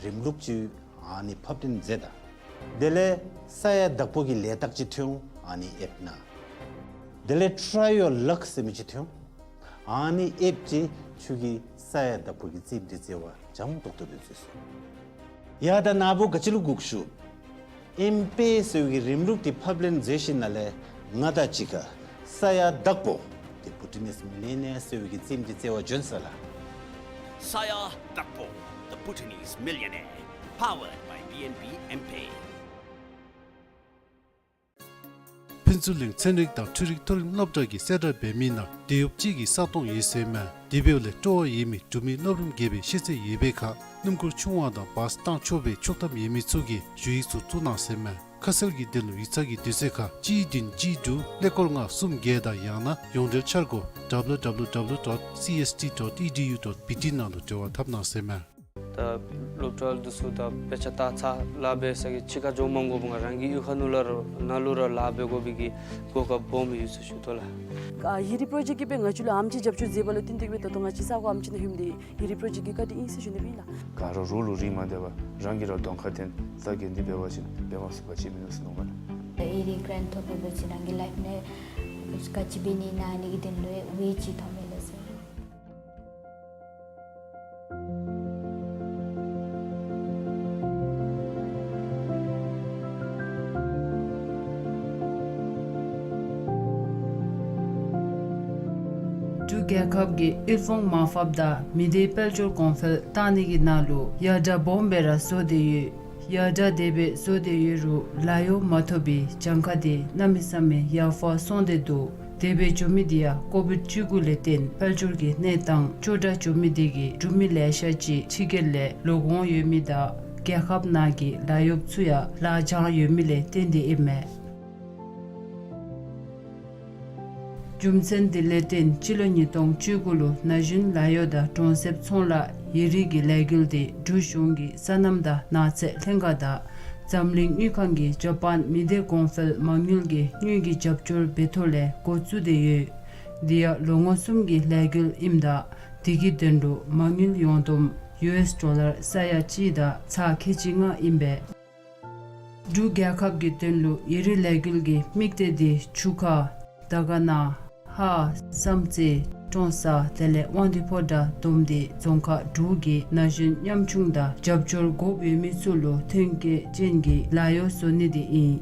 རིམ་ལུགས་ཅིག་ཨ་ནི་ཕབ་ལེན་མཛད་ད། དེ་ལས་ས་ཡ་དྭགས་པོ་གི་ལས་རྟགས་ཅིག་ཐོན་འོང་ཨ་ནི་ཨེཔ་ནང་། དེ་ལས་ཊ་རའི་ཡོར་ལག་ཟེར་མི་ཅིག་ཐོན་འོང་། ཨ་ནི་ཨེཔ་ཅིག་ཁྱོད་ཀྱིས་ས་ཡ་དྭགས་པོ་གི་རྩེདམོ་འདི་རྩེ་བར་འཇམ་ཏོག་ཏོ་སྦེ་རྩེ་ཚུགས། ཡ་ད་ནཱ་བུ་ག་ཅི་ལུ་སྒུག་ཞུ། ཨེམ་པེ་ཟེར་བའི་གི་རིམ་ལུགས་འདི་ཕབ་ལེན་མཛད་ཞིནམ་ལས་ང་དང་གཅིག་ཁར་ས་ཡ་དྭགས་པོ་དེ་བུ་ཊི་ནིས་མི་ལི་ནི་ཡར་ཟེར་བའི་གི་རྩེདམོ་འདི་རྩེ་བར་བྱོན་ས་ལགས། Saya Dakpo, the Bhutanese Millionaire, powered by B N B M-Pay. ཕུན་ཚོགས་གླིང་ཚན་རིག་དང་འཕྲུལ་རིག་མཐོ་རིམ་སློབ་གྲྭ་གིས་གསལ་བསྒྲགས་འབད་མི་ནང་དེད་གཡོགཔ་ཅིག་གི་ས་སྟོང་ཡོད་ཟེར་མས། དེ་འབདཝ་ལས་སྤྲོ་བ་ཡོད་མི་འབྲུག་མི་སློབ་རིམ་བརྒྱད་པའི་ཤེས་ཚད་ཡོད་པའི་ཁར་སྣུམ་འཁོར་ཆུང་བ་དང་བཱསི་བཏང་ཆོག་པའི་ཆོག་ཐམ་ཡོད་མི་ཚུ་གིས་ཞུ་ཡིག་ཚུ་བཙུགས་གནང་ཟེར་མས། ཁ་གསལ་གྱི་དོན་ལུ་ཡིག་ཚང་གི་དུས་ཚོད་ཁར་གཅིག་བདུན་གཅིག་དྲུག་ཀླད་ཀོར་ལྔ་གསུམ་བརྒྱད་དང་ཡང་ན་ཡོངས་འབྲེལ་འཆར་སྒོ་ཌབ་ལུ་ཌབ་ལུ་ཌབ་ལུ་ཌོཊ་སི་ཨེསི་ཊི་ཌོཊ་ཨི་ཌི་ཡུ་ཌོཊ་བི་ཊི་ནང་ལུ་འབྲེལ་བ་འཐབ་གནང་ཟེར་མས། ད་སློབ་གྲྭ་འདི་ཚུ་ད་དཔེ་ཆ་ལྟ་ཚར་ལཱ་འབད་ས་གི་ཕྱི་ཁར་འགྱོ་མ་དགོ་པར་རང་གི་གཡུས་ཁ་ནང་ལུ་ར་ནང་ལུ་ར་ལཱ་འབད་དགོ་པའི་གི་གོ་སྐབས་སྦོམ་ཡོད་ཟེར་ཞུ་དོ་ལགས། ཨ་ཡི་རི་པྲོ་ཇེཀཊ་ཀྱིས་སྦེ་ང་བཅས་ལུ་ཨེམ་ཆི་རྒྱབ་སྐྱོར་མཛད་པ་ལུ་བརྟེན་ཏེ་གིས་སྦེ་ད་ལྟོ་ང་བཅས་ས་གོ་ཨེམ་ཆི་ནང་ལྷོདཔ་འདི་ཡི་རི་པྲོ་ཇེཀཊ་ཀྱི་བཀའ་དྲིན་ཨིན་ཟེར་ཞུ་ནི་ཨིན་ལགས། ག་ར་རོགས་ལུ་རིན་མ་བཏབ་པར་རང་གིས་ར་གདོང་ཁར་བསྟེན་ས་གི་འདི་འབད་བ་ཅིན་འབད་མ་ཚུགས་པ་ཅིག་མིན་འདུག་ཟེར་མནོཝ་མས་ལགས། ཡི་རི་གྲཱནཊ་ཐོབ་པའི་བར་ཅིག་རང་གི་ལའིཕ་ནང་ག་ཅི་འབད་ནི་ཨིན་ན་ཨ་ནི་གི་དོན་ལུ་ཝེ་ཅིག་ཐོབ་མས་ལགས་ཟེར། འབྲུག་རྒྱལ་ཁབ་ཀྱིས་དབུལ་ཕོངས་མར་ཕབ་དང་མི་སྡེ་དཔལ་འབྱོར་གོང་འཕེལ་གཏང་ནི་གི་ནང་ལུ་ཡར་དྲག་སྦོམ་སྦེ་ར་བཟོ་སྟེ་ཡོད། ཡར་དྲག་དེ་སྦེ་བཟོ་སྟེ་ཡོད་རུང་ལཱ་གཡོག་མ་ཐོབ་པའི་གྱངས་ཁ་དེ་གནམ་མེད་ས་མེད་ཡར་འཕར་སོང་སྟེ་འདུག། དེ་སྦེ་འགྱོ་མི་དེ་ཡང་ཀོ་བིཌ་བཅུ་དགུ་ལས་བརྟེན་དཔལ་འབྱོར་གྱི་གནས་སྟངས་སྐྱོ་དྲགས་འགྱོ་མི་དེ་གིས་འབྲུག་མི་ལེ་ཤ་ཅིག་ཕྱི་རྒྱལ་ལས་ལོག་འོང་ཡོད་མི་དང་རྒྱལ་ཁབ་ནང་གི་ལཱ་གཡོགཔ་ཚུ་ཡང་ལཱ་སྦྱང་ཡོད་མི་ལས་བརྟེན་ཏེ་ཨིན་མས། རྒྱུ་མཚན་དེ་ལས་བརྟེན་སྤྱི་ལོ་ཉིས་སྟོང་བཅུ་དགུ་ལུ་ན་གཞོན་ལཱ་གཡོག་དང་གྲོང་གསེབ་ཚོང་ལཱ་ཡི་རིགས་ཀྱི་ལས་འགུལ་དེ་འབྲུག་གཞུང་གི་སོ་ནམ་དང་ནགས་ཚལ་ལྷན་ཁག་དང་འཛམ་གླིང་དངུལ་ཁང་གིས་ཇ་པཱན་མི་སྡེ་གོང་འཕེལ་མ་དངུལ་གྱི་དངུལ་གྱི་རྒྱབ་སྐྱོར་འབད་ཐོག་ལས་འགོ་བཙུགས་ཏེ་ཡོད། དེ་ཡང་ལོ་ངོ་གསུམ་གྱི་ལས་འགུལ་ཨིནམ་ད་དེ་གི་དོན་ལུ་མ་དངུལ་ཡོངས་བསྡོམས་ཡུ་ཨེསི་ཌོ་ལར་ས་ཡ་གཅིག་དང་ཚག་ཁལ་གཅིག་ལྔ་ཨིན་པས། འབྲུག་རྒྱལ་ཁབ་ཀྱི་དོན་ལུ་ཡི་རིགས་ལས་འགུལ་གྱི་དམིགས་གཏད་དེ་ཆུ་ཁ་དར་དཀར་ན་ཧཱ་བསམ་རྩེ་ཀྲོང་གསར་དེ་ལས་དབང་འདུས་ཕོ་བྲང་བསྡོམས་ཏེ་རྫོང་ཁག་དྲུག་གི་ན་གཞོན་ཉམ་ཆུང་དང་རྒྱབ་སྐྱོར་དགོཔ་ཡོད་མི་ཚུ་ལུ་ཐོན་སྐྱེད་ཅན་གྱི་ལཱ་གཡོག་བཟོ་ནི་དེ་ཨིན།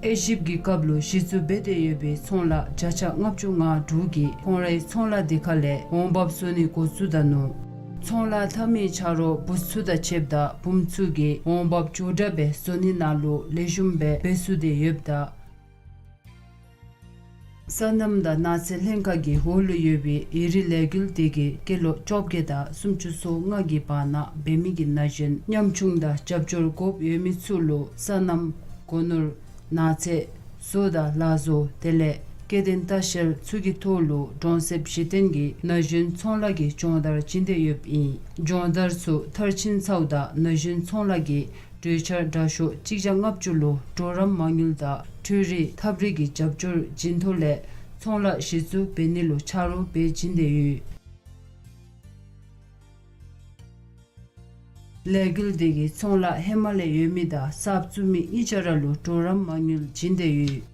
དབྱེ་ཞིབ་ཀྱི་སྐབས་ལུ་གཞི་བཙུགས་འབད་དེ་ཡོད་པའི་ཚོང་ལཱ་བརྒྱ་ཆ་ལྔ་བཅུ་ང་དྲུག་གིས་ཁོང་རའི་ཚོང་ལཱ་དེ་ཁ་ལས་འོང་འབབ་བཟོ་ནི་འགོ་བཙུགས་ད་ནུག། ཚོང་ལཱ་འཐབ་མི་ཆ་རོགས་བུ་ཚུ་དང་ཕྱདཔ་ད་བུམོ་ཚུ་གིས་འོང་འབབ་མགྱོགས་དྲགས་སྦེ་བཟོ་ནི་ནང་ལུ་ལེགས་ཤོམ་སྦེ་འབད་ཚུགས་ཏེ་ཡོདཔ་ད། སོ་ནམ་དང་ནགས་ཚལ་ལྷན་ཁག་གི་འོག་ལུ་ཡོད་པའི་ཡི་རིགས་ལས་འགུལ་དེ་གིས་སྐྱེས་ལོ་བཅོ་བརྒྱད་དང་སུམ་ཅུ་སོ་ལྔ་གི་བར་ན་འབད་མི་གི་ན་གཞོན་ཉམ་ཆུང་དང་རྒྱབ་སྐྱོར་དགོཔ་ཡོད་མི་ཚུ་ལུ་སོ་ནམ་སྒོ་ནོར་ནགས་ཚལ་བཟོ་དང་ལག་བཟོ་དེ་ལས་སྐྱེ་ལྡན་ལྟ་བཤལ་ཚུ་གི་ཐོག་ལུ་གྲོང་གསེབ་གཞི་རྟེན་གྱི་ན་གཞོན་ཚོང་ལཱ་གི་སྦྱོང་བརྡར་བྱིན་ཏེ་ཡོདཔ་ཨིན། སྦྱོང་བརྡར་ཚུ་མཐར་ཕྱིན་ཚརཝ་ད་ན་གཞོན་ཚོང་ལཱ་གི་གྲོས་འཆར་དྲག་ཤོས་གཅིག་བརྒྱ་ལྔ་བཅུ་ལུ་གྲོགས་རམ་མ་དངུལ་དང་འཕྲུལ་རིག་ཐབས་རིག་གི་རྒྱབ་སྐྱོར་བྱིན་ཐོག་ལས་ཚོང་ལཱ་གཞི་བཙུགས་འབད་ནི་ལུ་ཆ་རོགས་འབད་བྱིན་ཏེ་ཡོད། ལས་འགུལ་དེ་གིས་ཚོང་ལཱ་ཧེ་མ་ལས་ཡོད་མི་དང་གསརཔ་བཙུགས་མི་གཉིས་ཆ་ར་ལུ་གྲོགས་རམ་མ་དངུལ་བྱིན་ཏེ་ཡོད།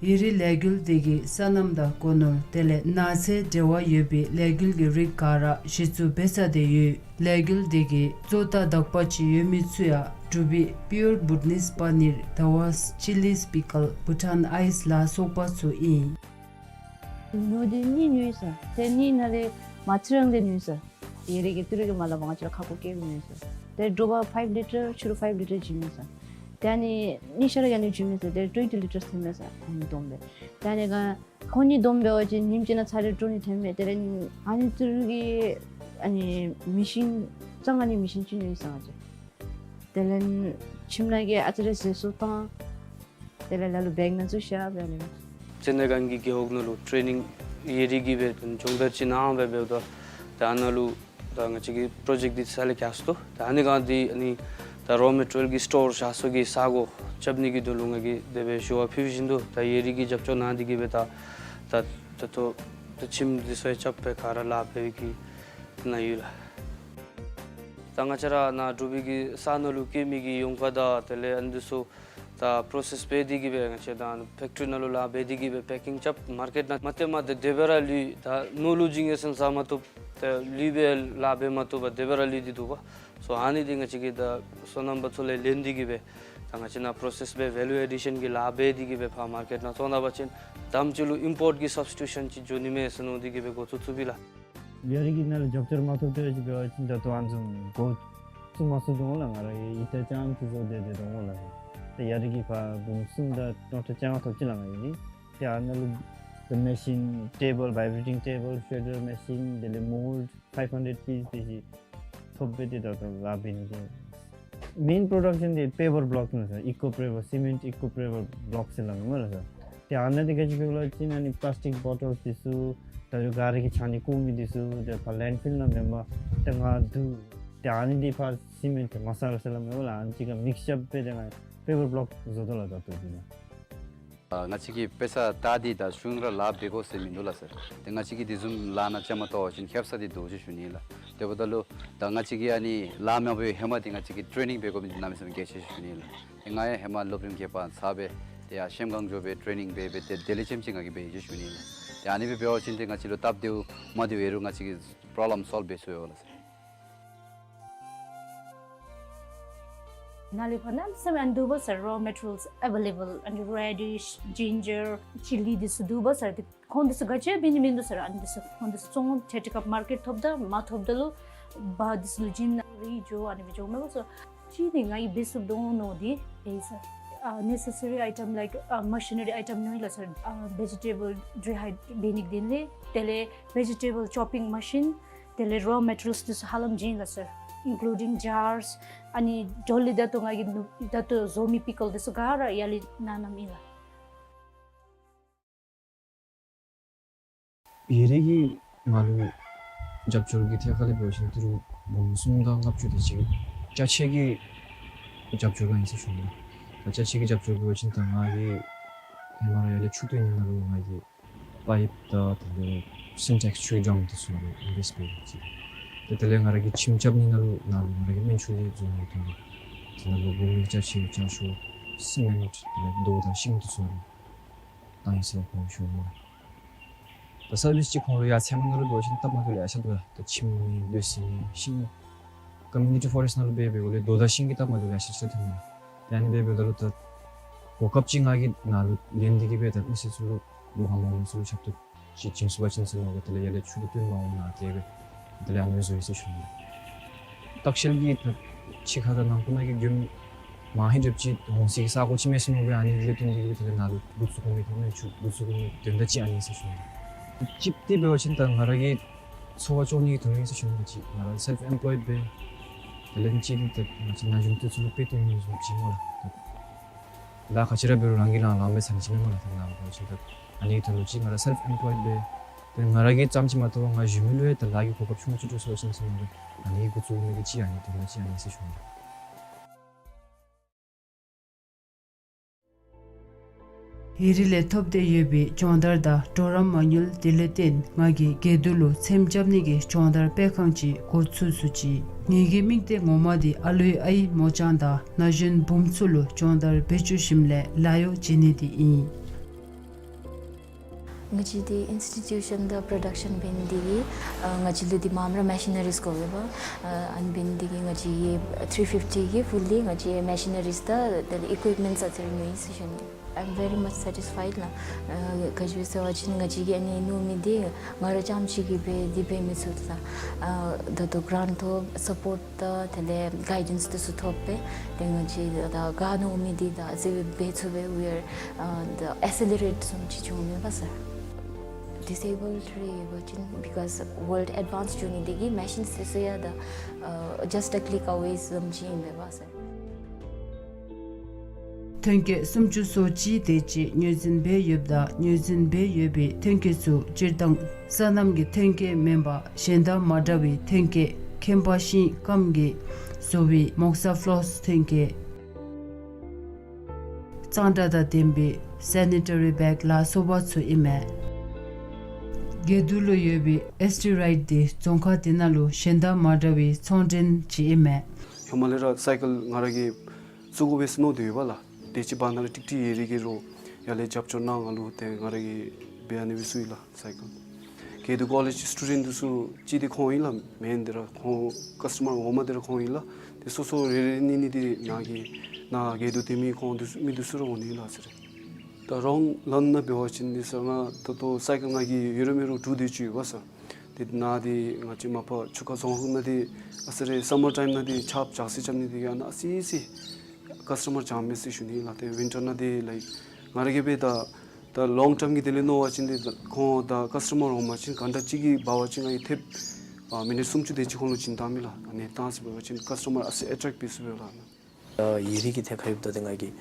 ཡི་རིགས་ལས་འགུལ་དེ་གིས་སོ་ནམ་དང་སྒོ་ནོར་དེ་ལས་ནགས་ཚལ་འབྲེལ་བ་ཡོད་པའི་ལས་འགུལ་གྱི་རིགས་ག་ར་གཞི་བཙུགས་འབད་ཚར་ཏེ་ཡོད། ལས་འགུལ་དེ་གིས་བཙོ་ཐང་དག་པ་ཅིག་ཡོད་མི་ཚུ་ཡང་འབྲུག་པའི་Pure Bhutanese Paneer, Dawas, Chillies Pickle, Bhutan Ice ལ་སོགས་པ་ཚུ་ཨིན། ཉོ་སྟེ་གཉིས་ཉོ་ཡི་ཟེར། ཏེ་གཉིས་ནང་ལས་མ་ཚིག་རང་ལས་ཉོ་ཡི་ཟེར། ཡེ་རི་གི་ཏི་རུ་གི་མ་ལ་བ་ང་བཅས་ར་ཁ་ཕོ་སྐྱེལ་ཉོ་ཡི་ཟེར། ཏེ་དྲོ་པ་ཕའིབ་ལི་ཊར་ཕྱི་རུ་ཕའིབ་ལི་ཊར་བྱིན་ཡི་ཟེར། ཏེ་ཨ་ནི་གཉིས་ཆ་ར་ཨ་ནི་བྱིན་ཡི་ཟེར། ཏེ་ཊུ་ཝེན་ཊི་ལི་ཊར་ཐོན་མས་ཟེར། ཨ་ནི་བསྡོམས་སྦེ། ཏེ་ཨ་ནི་ག་ཁོང་གཉིས་བསྡོམས་འབད་བ་ཅིན་ཉིནམ་གཅིག་ནང་ཚར་རེ་དྲོ་ནི་ཐོན་མས། དེ་ལས་ཨ་ནི་ཏི་རུ་གི་ཨ་ནི་མེ་ཤིན་གཙང་ཨ་ནི་མེ་ཤིན་ཅིག་ཉོ་ཡི་ཟེར་ང་བཅས། དེ་ལས་ཁྱིམ་ནང་གི་ཨ་ཙི་རེ་ཟས་སོ་བཏང་། དེ་ལས་ལ་ལུ་བེག་ནང་བཙུགས་བཞག་སྦེ་ཨ་ནི། ཅེ་ནེ་གན་གྱི་རྒེད་འོག་ནང་ལུ་ཊེ་ནིང་ཡེ་རི་གི་སྦེ་སྦྱོང་བརྡར་ཅིག་གནང་སྦེ་འབདཝ་ད་ད་ནཱ་ལུ་ད་ང་བཅས་ཀྱི་པྲོ་ཇེཀཊ་འདི་ས་ལས་རྐྱབ་སོ་ད། ཨ་ནི་ག་འདི་ཨ་ནི་ད་རོ་མེ་ཊི་རི་ཡལ་གྱི་སི་ཊོར་བཞག་ས་གི་ས་སྒོ་རྐྱབ་ནི་གི་དོན་ལུ་ང་གིས་དེ་སྦེ་ཞུ་བ་ཕུལ་བཞིན་དུ་ད་ཡེ་རི་གིས་རྒྱབ་སྐྱོར་གནང་སྟེ་གི་སྦེ་ད་ད་ད་ལྟོ་ད་ཁྱིམ་འདི་ཚུ་ཡང་རྐྱབ་སྦེ་ག་ར་ལཱ་འབད་བའི་གི་ནང་ཡོད་ལགས། ད་ང་བཅས་ར་ནཱ་འབྲུག་པའི་གི་ས་ནང་ལུ་སྐྱེ་མི་གི་ཡོང་ཁ་དང་དེ་ལས་ཨ་ནི་འདི་ཚུ་ད་པྲོ་སེསི་འབད་དེ་གི་སྦེ་ང་བཅས་ད་ཕེཀ་ཊི་རི་ནང་ལུ་ལཱ་འབད་དེ་གི་སྦེ་པེ་ཀིང་རྐྱབ་མར་ཀེཊ་ནང་མ་སྟེར་མ་ད་དེ་སྦེ་ར་ལུས། ད་ནང་ལུ་བྱིན་ཡི་ཟེར་ཟ་མ་བཏུབ། ད་ལུས་སྦེ་ལཱ་འབད་མ་བཏུབ་པར་དེ་སྦེ་ར་ལུས་ཏེ་འདུག་པ། སོ་ཨ་ནི་འདི་ང་བཅས་ཀྱིས་ད་སོ་ནམ་པ་ཚུ་ལས་ལེན་ཏེ་གི་སྦེ་ད་ང་བཅས་ནཱ་པྲོ་སེསི་འབད་ཝེ་ལུ་ཨེ་ཌི་ཤན་གྱི་ལཱ་འབད་དེ་གི་སྦེ་ཕར་མར་ཀེཊ་ནང་བཙོང་ད་པ་ཅིན་དེམ་ཅིག་ལུ་ཨིམ་པོརཊ་གི་སབ་སི་ཊི་ཊུ་ཤན་ཅིག་འགྱོ་ནི་མས་ཟེར་མནོ་སྟེ་གི་སྦེ་འགོ་བཙུགས་བཙུགསཔ་ཨིན་ལགས། ཡ་རི་གི་ནང་ལུ་རྒྱབ་སྐྱོར་མ་ཐོབ་སྟེ་འབད་བ་ཅིན་ད་ལྟོ་ཨ་ནི་བཟུམ་འགོ་བཙུགས་མ་ཚུགས་དོ་འོང་ལགས། ང་ར་གིས་ཨི་ཊ་རྐྱངམ་ཅིག་བཟོ་སྟེ་སྡོད་དོ་འོང་ལགས། ཏེ་ཡ་རི་གིས་ཕར་འབུམ་གསུམ་དང་ནོར་ཁྲལ་རྐྱངམ་ཐོབ་ཅི་ལགས་ང་གིས། ཏེ་ཨ་ནཱ་ལུ་ད་མེ་ཤིན་ཊེ་བཱལ་བའི་བྲེ་ཊིང་ཊེ་བཱལ་ཤྲེ་ཌར་མེ་ཤིན་དེ་ལས་མོལཌ་ཕའིབ་ཧན་ཌེཌ་པིས་དེ་ཅིག་ཐོབ་སྦེ་ཏེ་ད་ལྟོ་ལཱ་འབད་ནི་དེ། མེན་པྲོ་ཌག་ཤན་འདི་པེ་བར་བློག་ཨིན་ཟེར། ཨི་ཀོ་པེ་བར་སི་མེནཊ་ཨི་ཀོ་པེ་བར་བློག་ཟེར་སླབ་མས་སྨོ་ལགས་སོ། ཏེ་ཨ་ནཱ་འདི་ག་ཅི་འབད་སླབ་ཅི་ན་ཨ་ནི་པ་ལཱས་ཊིཀ་བོ་ཊལ་འདི་ཚུ་ད་རུང་ག་ར་གིས་ཆ་ནི་ཀོ་མི་འདི་ཚུ་ཏེ་ཕར་ལེནཌ་ཕིལ་ནང་མེན་པར་ཏེ་ང་བསྡུ་ཏེ་ཨ་ནི་འདི་ཕར་སི་མེནཊ་མ་སལ་ཟེར་སླབ་མས་སྨོ་ལགས། ཨ་ནི་གཅིག་ཁར་མིགསི་ཅར་འབད་དེ་ང་པེ་བར་བློག་བཟོ་དོ་ལགས་ད་ལྟོ་འདི་ནང་། ཨ་ང་བཅས་ཀྱིས་དཔེ་ཆ་ལྟ་སྟེ་ད་གཞུང་ར་ལཱ་འབད་དགོ་ཟེར་མིན་འདུག་ལགས་སོ། ཏེ་ང་བཅས་ཀྱིས་དེ་བཟུམ་ལཱ་ནང་བཅའ་མར་གཏོགས་པ་ཅིན་ཁེབ་ས་འདི་འདུག་ཅེས་ཞུ་ནི་ལགས། དེ་འབདཝ་ད་ལུ་ད་ང་བཅས་ཀྱིས་ཨ་ནི་ལཱ་མ་འབད་བའི་ཧེ་མ་འདི་ང་བཅས་ཀྱིས་ཊེ་ནིང་འབད་དགོ་མི་འདི་གནམ་མེད་ས་མེད་གལ་ཆེ་ཞུ་ནི་ལགས། ཏེ་ང་ཡང་ཧེ་མ་སློབ་རིམ་བརྒྱད་པ་ཚར་སྦེ་ཏེ་ཡར་ཤེམ་སྒང་འགྱོ་སྦེ་ཊེ་ནིང་འབད་སྦེ་ཏེ་དེ་ལས་ལྕེམ་ཅིག་ང་གིས་འབད་ཡི་ཅེས་ཞུ་ནི་ལགས། ཏེ་ཨ་ནི་སྦེ་འབད་བ་ཅིན་ཏེ་ང་བཅས་ལུ་སྟབས་བདེཝ་མ་བདེཝ་ཡོད་རུང་ང་བཅས་ཀྱིས་པྲོབ་ལེམ་སོལབ་འབད་ཚུགས་ཡོད་ལགས་སོ། ནཱ་ལས་ཕར་གནམ་མེད་ས་མེད་ཨ་ནི་འདུག་པ་ཟེར། རོ་མེ་ཊི་རི་ཡལསི་ཨེ་བེ་ལེ་བཱལ། ཨ་ནི་རེ་ཌིཤ་ཇིན་ཇར་ཅི་ལི་འདི་ཚུ་འདུག་པ་ཟེར། ཏེ་ཁོང་འདི་ཚུ་ག་ཅི་འབད་ནི་མིན་འདུག་ཟེར། ཨ་ནི་འདི་ཚུ་ཁོང་འདི་ཚུ་བཙོང་ཏེ་ཏེ་ཁ་མར་ཀེཊ་ཐོབ་ད་མ་ཐོབ་ད་ལུ་བ་འདི་ཚུ་ལུ་བྱིན་ནཱ་རི་འགྱོ་ཨ་ནི་སྦེ་འགྱོཝ་མས་པ་སོ། ཅིག་འདི་ང་གིས་འབད་ཚུགས་དོ་མནོ་སྟེ་འབད་ཡི་ཟེར། ཨ་ནེ་སེ་སི་རི་ཨའི་ཊམ་ལའིཀ་ཨ་མ་ཤི་ན་རི་ཨའི་ཊམ་ཉོ་ཡི་ལགས་སོ། ཨ་བེ་ཇི་ཊེ་བཱལ་ཌི་རའི་ཧའིཌ་འབད་ནི་གི་དོན་ལས། དེ་ལས་བེ་ཇི་ཊེ་བཱལ་ཅོ་པིང་མ་ཤིན། དེ་ལས་རོ་མེ་ཊི་རི་ཡལསི་འདི་ཚུ་ཧ་ལམ་བྱིན་ཡི་ལགས་སོ། ཨིན་ཀུ་ལུ་ཌིང་ཇརསི། ཨ་ནི་འགྱོ་ལས་ད་ལྟོ་ང་གིས་ད་ལྟོ་བཟོ་མི་པི་ཀལ་འདི་ཚུ་ག་ར་ཡར་ལས་གནང་གནངམ་ཨིན་ལགས། ཡེ་རི་གིས་ང་ལུ་རྒྱབ་སྐྱོར་གྱི་ཐད་ཁར་ལས་འབད་བ་ཅིན་ཏི་རུ་འབུམ་གསུམ་དང་ལྔ་བཅུ་དེ་ཅིག་ཅ་ཆས་ཀྱི་རྒྱབ་སྐྱོར་གནང་ཡི་ཟེར་ཞུ་ནི། ད་ཅ་ཆས་ཀྱི་རྒྱབ་སྐྱོར་འབད་བ་ཅིན་ད་ང་གིས་ཧེ་མ་ར་ཡར་ལས་ཆུ་བཏོན་ནི་ནང་ལུ་ང་གིས་པའིཔ་དང་དེ་ལས་སིན་ཊེགསི་ཆུའི་ཌམ་འདི་ཚུ་ནང་ལུ་ཨིན་བེསཊ་འབད་ཡི་ཟེར། ཏེ་དེ་ལས་ང་ར་གིས་ཁྱིམ་རྐྱབ་ནི་ནང་ལུ་ནཱ་ལུ་ང་ར་གིས་སྨན་ཆུ་ལས་བཟོ་མི་འདི་ཚུ་ནང་ལུ་དེ་ནང་ལུ་འབུམ་གཉིས་ཅ་ཆས་ཅ་ཤོག་སི་མེནཊ་དེ་ལས་རྡོ་དང་ཤིང་འདི་ཚུ་ནང་ལུ་གནང་ཡི་ཟེར་ཁོང་ཞུ་ནི། ད་སར་བིསི་ཅིག་ཁོང་ལུ་ཡར་ཚལ་མ་ནང་ལུ་འབད་བ་ཅིན་སྟབས་མ་བདེཝ་ཡར་ཤ་འདུག་ལགས། ད་ཁྱིམ་ནི་སྡོད་ས་ནི་ཤིང་ཀོ་མིའུ་ནི་ཊི་ཕོ་རེསཊ་ནང་ལུ་འབད་འབདཝ་ལས་རྡོ་དང་ཤིང་གི་སྟབས་མ་བདེཝ་ཡར་ཤ་ཅིག་ར་ཐོན་ནི། ཏེ་ཨ་ནི་འབད་འབདཝ་ད་ལུ་ད་གོ་སྐབས་ཅིག་ང་གིས་ནཱ་ལུ་ལེན་ཏེ་གི་སྦེ་ད་མི་སེར་ཚུ་ལུ་ལོ་ཧ་མ་ལོ་ཚུ་ལུ་ཆབ་ཏུ་ཅིག་བྱིན་ཚུགས་པ་ཅིན་ཟེར་མནོ་སྦེ་དེ་ལས་ཡར་ལས་ཆུ་ལུ་བཏོན་མ་འོང་ན་དེ་སྦེ་དེ་ལས་ཨ་ནི་བཟོ་ཡི་ཟེར་ཞུ་ནི། ལྟ་བཤལ་གྱི་ཕྱི་ཁ་དང་ནང་ཁུག་ནང་གི་དགོན་མང་ཧེང་སྒྲུབ་ཅིག་འོང་སའི་གི་ས་གོ་ཅིག་མས་ཟེར་མནོ་སྦེ་ཨ་ནི་ལས་བརྟེན་ཏེ་གི་དེ་ལས་ནཱ་ལུ་འགོ་བཙུགས་དགོ་མི་དེ་ནང་ཆུ་འགོ་བཙུགས་དགོ་མི་དོན་དག་ཅིག་ཨ་ནི་ཟེར་ཞུ་ནི། གཅིག་འདི་འབད་བ་ཅིན་ད་ང་ར་གི་འཚོ་བ་སྐྱོང་ནི་གི་དོན་ལུ་ཟེར་ཞུ་ནི། ང་བཅས་ང་ར་སེལཕ་ཨེམ་པོལོའིཌ་སྦེ་དེ་ལས་གཅིག་འདི་ད་ང་བཅས་ན་གཞོན་འདི་ཚུ་ལུ་དཔེ་སྟོན་ནི་བཟུམ་ཅིག་སྨོ་ལགས། ལཱ་ག་ཅི་ར་འབད་རུང་རང་གིས་རང་ལཱ་འབད་ཚར་ནི་ཅིག་མེན་སྨོ་ལགས། ད་ང་ར་འབད་བ་ཅིན་ད་ཨ་ནི་གི་དོན་ལུ་ཅིག་ང་ར་སེལཕ་ཨེམ་པོལོའིཌ་སྦེ་ཏེ་ང་ར་གིས་ཙམ་ཅིག་མ་གཏོགས་ང་གཞན་མི་ལུ་ཡང་ད་ལཱ་གི་གོ་སྐབས་ཆུང་ཅིག་འདྲོག་སོང་ཟེར་མནོ་སྦེ་ཨ་ནི་འགོ་བཙུགས་མི་གི་ཅིག་ཨ་ནི་དོན་དག་ཅིག་ཨ་ནི་ཟེར་ཞུ་ནི། ཡེ་རི་ལས་ཐོབ་སྟེ་ཡོད་པའི་སྦྱོང་བརྡར་དང་གྲོགས་རམ་མ་དངུལ་དེ་ལས་བརྟེན་ང་གིས་དགེ་འདུན་ལུ་ཚེམ་རྐྱབ་ནི་གི་སྦྱོང་བརྡར་སྤེལ་ཁང་ཅིག་འགོ་བཙུགས་ཚུགས་ཅི། ངེ་གི་དམིགས་གཏད་ངོ་མ་འདི་ཨ་ལུའི་ཨའི་མོ་ཅང་དང་ན་གཞོན་བུམོ་ཚུ་ལུ་སྦྱོང་བརྡར་འབད་བཅུག་ཞིནམ་ལས་ལཱ་གཡོག་བྱིན་ནི་འདི་ཨིན། ང་བཅས་འདི་ཨིནསི་ཊི་ཊུ་ཤཱན་དང་པྲོ་ཌག་ཤཱན་འབད་ནི་འདི་གིས་ཨ་ང་བཅས་ལུ་འདི་མངམ་ར་མེ་ཤི་ནི་རིསི་དགོ་པས་པ། ཨ་ནི་འབད་ནི་འདི་གིས་ང་བཅས་ཀྱིས་ཐི་རི་ཕིཕ་ཊི་གི་ཕུལ་ལི་ང་བཅས་མེ་ཤི་ནི་རིསི་དང་དེ་ལས་ཨི་ཀུའིཔ་མེནཊསི་ཨ་ཙི་རེ་ཉོ་ཡི་ཟེར་ཞུ་ནི། I'm very much satisfied ལགས། ཨ་ག་ཅི་ཟེར་བ་ཅིན་ང་བཅས་ཀྱིས་ཨ་ནི་ནོར་མི་འདི་ང་ར་རྐྱངམ་གཅིག་གིས་འབད་དེ་འབད་མི་ཚུགས་ལགས། ཨ་ད་ལྟོ་གྲངས་ཐོབ་སཔོརཊ་དང་དེ་ལས་གའི་ཌེནསི་དེ་ཚུ་ཐོབ་སྦེ་ཏེ་ང་བཅས་ད་ག་ནོར་མི་འདི་ད་ཨ་ཙི་འབད་ཚུགས་པས། We are, uh, the accelerate བཟུམ་ཅིག་བྱུང་མས་པ་སར། ཌིས་ཨེ་བཱལཌ་རེ་ཡོད་པ་ཅིན་because world advance འགྱོ་ནི་དེ་གིས་མེ་ཤིནསི་དེ་ཚུ་ཡང་ད་ཨ་just a click away བཟུམ་ཅིག་ཨིན་པས་པ་སར། ཐོན་སྐྱེད་སུམ་ཅུ་སོ་གཅིག་དེ་ཅིག་ངོས་འཛིན་འབད་ཡོདཔ་ད་ངོས་འཛིན་འབད་ཡོད་པའི་ཐོན་སྐྱེད་ཚུ་སྤྱིར་བཏང་སོ་ནམ་གྱི་ཐོན་སྐྱེད་མེན་པར་གཞན་དང་མ་འདྲ་བའི་ཐོན་སྐྱེད་ཁྱིམ་པ་ཤིང་སྐམ་གྱིས་བཟོ་བའི་མོག་ས་ཕོ་ལོསི་ཐོན་སྐྱེད། གཙང་སྦྲ་དང་ལྡན་པའི་སེ་ནི་ཊ་རི་བེག་ལ་སོགས་པ་ཚུ་ཨིན་མས། དགེ་འདུན་ལུ་ཡོད་པའི་ཨེསི་ཊི་རའིཊ་དེ་རྫོང་ཁག་དེ་ནང་ལུ་གཞན་དང་མ་འདྲ་བའི་ཚོང་འདྲེན་ཅིག་ཨིན་མས། ཧེ་མ་ལས་ར་སའི་ཀལ་ང་ར་གིས་བཙུགས་དགོ་པས་ཟེར་མནོ་སྟེ་ཡོད་པ་ལགས། དེ་ཅིག་བར་ན་ར་ཀྲིག་ཀྲི་ཡོད་རིགས་ཀྱིས་རོགས་ཡར་ལས་རྒྱབ་སྐྱོར་གནང་ང་ལུ། ཏེ་ང་ར་གིས་འབད་ཨ་ནི་སྦེ་བཙུགས་ཡི་ལགས་སའི་ཀལ། གལ་ཏེ་ཀོ་ལེཇ་སི་ཊུ་ཌེནཊ་འདི་ཚུ་ཅིག་འདི་ཁོང་ཨིན་ལགས། མེན་འདི་ར་ཁོང་ཀཱསི་ཊ་མར་འོག་མ་འདི་ར་ཁོང་ཨིན་ལགས། ཏེ་སོ་སོ་རེ་རེ་གཉིས་གཉིས་འདི་ནཱ་གི་ནཱ་དགེ་འདུན་སྡེ་མི་ཁོང་འདི་ཚུ་མི་འདི་ཚུ་ར་འོང་ནི་ལགས་ཟེར་རེ། ད་རོང་ལཱན་ནང་འབད་བ་ཅིན་འདི་ས་ང་ད་ལྟོ་སའི་ཀལ་ང་གིས་ཡོད་རུང་མེད་རུང་དྲུག་དེ་ཅིག་ཡོད་པ་སར། ཏེ་ནཱ་འདི་ང་བཅས་མ་པ་ཆུ་ཁ་རྫོང་ཁག་ནང་འདི་ཨ་ཙི་རེ་སམ་མར་ཊའིམ་ནང་འདི་ཆརཔ་འཇགས་སི་རྐྱབ་ནི་འདི་གིས་ཨ་ནཱ་ཨ་ཙི་ཅིག་ཀཱསི་ཊ་མར་འཇམ་མས་ཟེར་ཞུ་ནི་ལགས། ཏེ་ཝིན་ཊར་ནང་འདི་ལའིཀ་ང་ར་གིས་འབད་ད་ད་ལོང་ཊརམ་གྱི་དོན་ལས་མནོ་བ་ཅིན་འདི་ཁོང་ད་ཀཱསི་ཊ་མར་འོང་པ་ཅིན་གཱན་ཊ་གཅིག་གིས་འབད་བ་ཅིན་ང་གིས་ཐེབས་ཨ་མི་ནིཊ་སུམ་ཅུ་དེ་ཅིག་ཁོང་ལུ་བྱིན་བཏང་མས་ལགས། ཨ་ནི་བཏང་ཟེར་འབད་བ་ཅིན་ཀཱསི་ཊ་མར་ཨ་ཙི་ཨེ་ཊེཀཊ་འབད་ཚུགས་པས་ལགས། ད་ཡི་རིགས་ཀྱི་ཐད་ཁར་ཡོདཔ་ད་ཏེ་ང་གིས་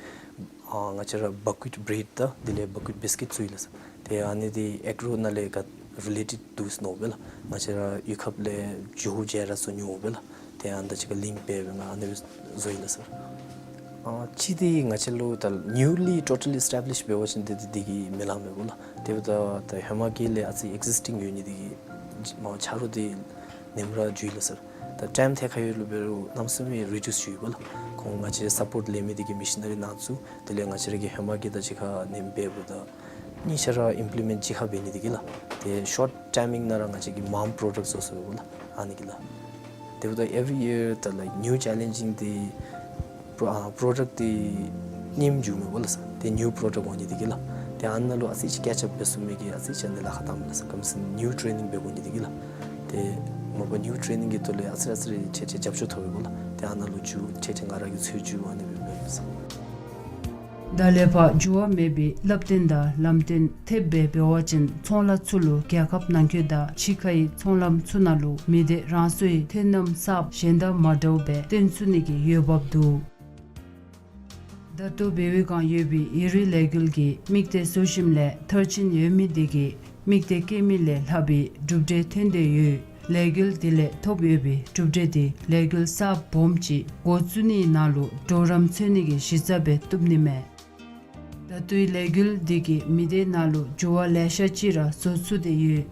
ཨ་ང་བཅས་ར་བག་ཀུའིཊ་བྲེཌ་དང་དེ་ལས་བག་ཀུའིཊ་བིསི་ཀིཊ་བཙུགས་ཡི་ལགས་སར། ཏེ་ཨ་ནི་འདི་ཨེག་རོ་ནང་ལས་ག་རི་ལེ་ཊེཌ་འདུག་ཟེར་མནོ་བས་ལགས། ང་བཅས་ར་གཡུས་ཁ་ལས་ཇོ་བོ་རྗེ་ར་བཟོ་ནི་འོང་པས་ལགས། ཏེ་ཨ་ནི་དང་གཅིག་ཁར་ལིངཀ་འབད་སྦེ་ང་ཨ་ནི་སྦེ་བཟོ་ཡི་ལགས་སར། ཨ་གཅིག་འདི་ང་བཅས་ལུ་ད་ནིའུ་ལི་ཊོ་ཊལ་ཨེ་སི་ཊེབ་ལིཤ་འབད་བ་ཅིན་འདི་འདི་འདི་གིས་མི་ལང་མས་པ་ལགས། དེ་འབདཝ་ད་ད་ཧེ་མ་གི་ལས་ཨ་ཙི་ཨེག་ཟིསི་ཊིང་ཡོད་ནི་འདི་གིས་མ་ཆ་རོགས་འདི་ནེམ་ར་འགྱོ་ཡི་ལགས་སར། ད་ཊའིམ་ཐད་ཁར་ཡོད་ལུ་འབད་རུང་གནམ་མེད་ས་མེད་རི་ཌིའུསི་འགྱོ་ཡི་པ་ལགས། ཁོང་ང་བཅས་སཔོརཊ་ལེན་མི་འདི་གིས་མེ་ཤི་ནི་རི་ནང་བཙུགས། དེ་ལས་ང་བཅས་ར་གི་ཧེ་མ་གི་དང་གཅིག་ཁར་ནེམ་འབདཝ་ད་གཉིས་ཆ་ར་ཨིམ་པི་ལི་མེནཊ་གཅིག་ཁར་འབད་ནི་འདི་གིས་ལགས། ཏེ་ཤོཊ་ཊའིམ་ནང་ར་ང་བཅས་ཀྱིས་མངམ་པྲོ་ཌཀཊ་བཟོ་ཚུགས་པས་ལགས། ཨ་ནི་གིས་ལགས། དེ་འབདཝ་ད་ཨེབ་རི་ཡིར་ད་ལའིཀ་ནིའུ་ཆེ་ལེནཇིང་འདི་པྲོ་ཨ་པྲོ་ཌཀཊ་འདི་རྙིངམ་འགྱོཝ་མས་པ་ལགས་སར། ཏེ་ནིའུ་པྲོ་ཌཀཊ་འོང་ནི་འདི་གིས་ལགས། ཏེ་ཨ་ནཱ་ལུ་ཨ་ཙི་ཅིག་ཀེཆ་ཨཔ་འབད་ཚུགས་མི་གི་ཨ་ཙི་ཅིག་ཨ་ནི་ལཱ་ཁག་བཏངམ་མས་ལགས་སར། ག་ཅི་ཟེར་ན་ནིའུ་ཊེ་ནིང་འབད་དགོ་ནི་འདི་གིས་ལགས། ཏེ་མ་པ་ནིའུ་ཊེ་ནིང་གི་ཐོག་ལས་ཨ་ཙི་རེ་ཨ་ཙི་རེ་ཆེ་ཆེ་རྒྱབ་སྐྱོར་ཐོབ་པས་པ་ལགས། ཏེ་ཨ་ནཱ་ལུ་འགྱོ་ཆེ་ཆེ་ང་ར་གིས་འཚོལ་འགྱོ་ཨ་ནི་སྦེ་འབདཝ་མས་ལགས་སར། ད་ལས་ཕར་འགྱུར་བ་མེད་པའི་བསླབ་སྟོན་དང་ལམ་སྟོན་ཐེབས་སྦེ་འབད་བ་ཅིན་ཚོང་ལཱ་ཚུ་ལུ་རྒྱལ་ཁབ་ནང་འཁོད་དང་ཕྱི་ཁའི་ཚོང་ལམ་ཚུ་ནང་ལུ་མི་སྡེ་རང་སོའི་ཐོན་རྣམ་གསརཔ་གཞན་དང་མ་འདྲཝ་སྦེ་སྟོན་ཚུགས་ནི་གི་འོས་འབབ་འདུག། ད་ལྟོ་བེ་ཝེ་སྒང་ཡོད་པའི་ཡུན་རིང་ལས་འགུལ་གྱི་དམིགས་གཏད་བཟོ་ཞིནམ་ལས་མཐར་ཕྱིན་ཡོད་མི་འདི་གིས་དམིགས་གཏད་བསྐྱེད་མི་ལས་ལྷག་པའི་གྲུབ་འབྲས་ཐོན་ཏེ་ཡོད། ལས་འགུལ་འདི་ལས་ཐོབ་ཡོད་པའི་གྲུབ་འབྲས་འདི་ལས་འགུལ་གསརཔ་སྦོམ་ཅིག་འགོ་བཙུགས་ནིའི་ནང་ལུ་གྲོགས་རམ་འཚོལ་ནི་གི་གཞི་རྩ་སྦེ་བཏུབ་ནི་མས། ད་ལྟོའི་ལས་འགུལ་འདི་གིས་མི་སྡེ་ནང་ལུ་འགྱུར་བ་ལེ་ཤ་ཅིག་ར་བཟོ་ཚུགས་ཏེ་ཡོད།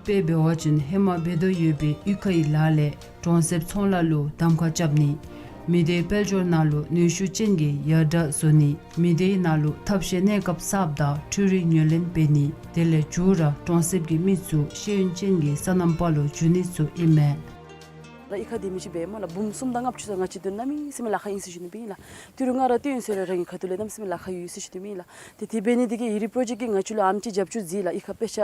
དཔེ་འབད་བ་ཅིན་ཧེ་མ་འབད་དོ་ཡོད་པའི་གཡུས་ཁའི་ལཱ་ལས་གྲོང་གསེབ་ཚོང་ལཱ་ལུ་གདམ་ཁ་རྐྱབ་ནི། མི་སྡེའི་དཔལ་འབྱོར་ནང་ལུ་ནུས་ཤུགས་ཅན་གྱི་ཡར་དྲག་བཟོ་ནི། མི་སྡེའི་ནང་ལུ་ཐབས་ཤེས་གནས་སྐབས་གསརཔ་དང་འཕྲུལ་རིག་ཉོ་ལེན་འབད་ནི། དེ་ལས་མཇུག་ར་གྲོང་གསེབ་ཀྱི་མི་ཚུ་ཤེས་ཡོན་ཅན་གྱི་སོ་ནམ་པ་ལུ་འགྱུར་ནི་ཚུ་ཨིན་མས། ད་གཡུས་ཁར་སྡོད་མི་ཅིག་འབད་སྨོ་ལགས། འབུམ་གསུམ་དང་ལྔ་བཅུ་ཙམ་ང་བཅས་དོན་གནམ་མེད་ས་མེད་ལཱ་ཁག་ཨིན་ཟེར་ཞུ་ནི་སྦེ་ཨིན་ལགས། དེ་རུང་ང་ར་སྡོད་ཡོད་ས་ར་རང་གི་ཁ་ཐུག་ལས་གནམ་མེད་ས་མེད་ལཱ་ཁག་ཡོད་ཟེར་ཞུ་ནི་སྦེ་ཨིན་ལགས། ཏེ་དེ་འབད་ནི་འདི་གིས་ཡི་རིགས་པྲོ་ཇེཀཊ་ཀྱིས་ང་བཅས་ལུ་ཨ་ནེམ་ཅིག་རྒྱབ་སྐྱོར་མཛད་ལགས། གཡུས་ཁར་དཔེ་ཆ་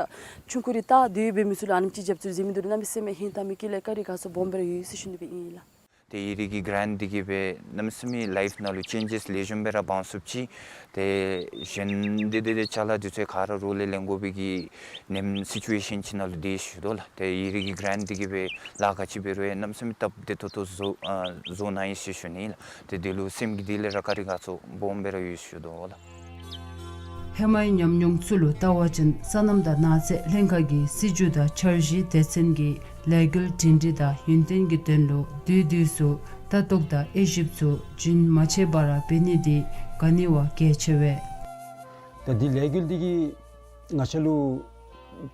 ཆུང་ཀུ་རེ་ལྟ་སྡོད་པའི་མི་ཚུ་ལུ་ཨ་ནེམ་ཅིག་རྒྱབ་སྐྱོར་མཛད་མི་འདི་ར་གནམ་མེད་ས་མེད་ཧིང་དང་མི་དཀྱིལ་ལས་བཀའ་དྲིན་དགའ་ཚོར་སྦོམ་སྦེ་ར་ཡོད་ཟེར་ཞུ་ནི་སྦེ་ཨིན་ལགས། ཏེ་ཡི་རིགས་ཀྱི་གྲཱནཊ་འདི་གིས་སྦེ་གནམ་མེད་ས་མེད་ལའིཕ་ནང་ལུ་ཅེན་ཇེསི་ལེགས་ཤོམ་སྦེ་ར་འབག་ཚུགསཔ་ཅིག། ཏེ་གཞན་འདི་འདི་འདི་ཅ་ལ་འདི་ཚུ་ག་ར་རོགས་ལས་ལེན་དགོ་པའི་གི་ནེམ་སི་ཅུ་ཨེ་ཤཱན་ཅིག་ནང་ལུ་སྡོད་ཞུ་དོ་ལགས། ཏེ་ཡི་རིགས་ཀྱི་གྲཱནཊ་འདི་གིས་སྦེ་ལཱ་ག་ཅི་འབད་རུང་ཡང་གནམ་མེད་ས་མེད་སྟབས་བདེ་ཏོག་ཏོ་བཟོ་ཨ་བཟོ་གནང་ཡི་ཟེར་ཞུ་ནི་ལགས། ཏེ་འདི་ལུ་སེམས་ཀྱི་གཏིང་ལས་ར་བཀའ་དྲིན་དགའ་ཚོར་སྦོམ་སྦེ་ར་ཡོད་ཞུ་དོ་ལགས། ཧེ་མའི་ཉམས་མྱོང་ཚུ་ལུ་བལྟ་བ་ཅིན་སོ་ནམ་དང་ནགས་ཚལ་ལྷན་ཁག་གི་སྲིད་བྱུས་དང་འཆར་གཞིའི་སྡེ་ཚན་གྱི་ལས་འགུལ་སྒྲིང་སྒྲི་དང་ཡུན་བརྟན་གྱི་དོན་ལུ་དུས་དུས་སུ་ལྟ་རྟོག་དང་དབྱེ་ཞིབ་ཚུ་རྒྱུན་མ་ཆད་པར་འབད་ནི་འདི་ག་ནི་བ་གལ་ཆེ་བས། ད་འདི་ལས་འགུལ་འདི་གིས་ང་བཅས་ལུ་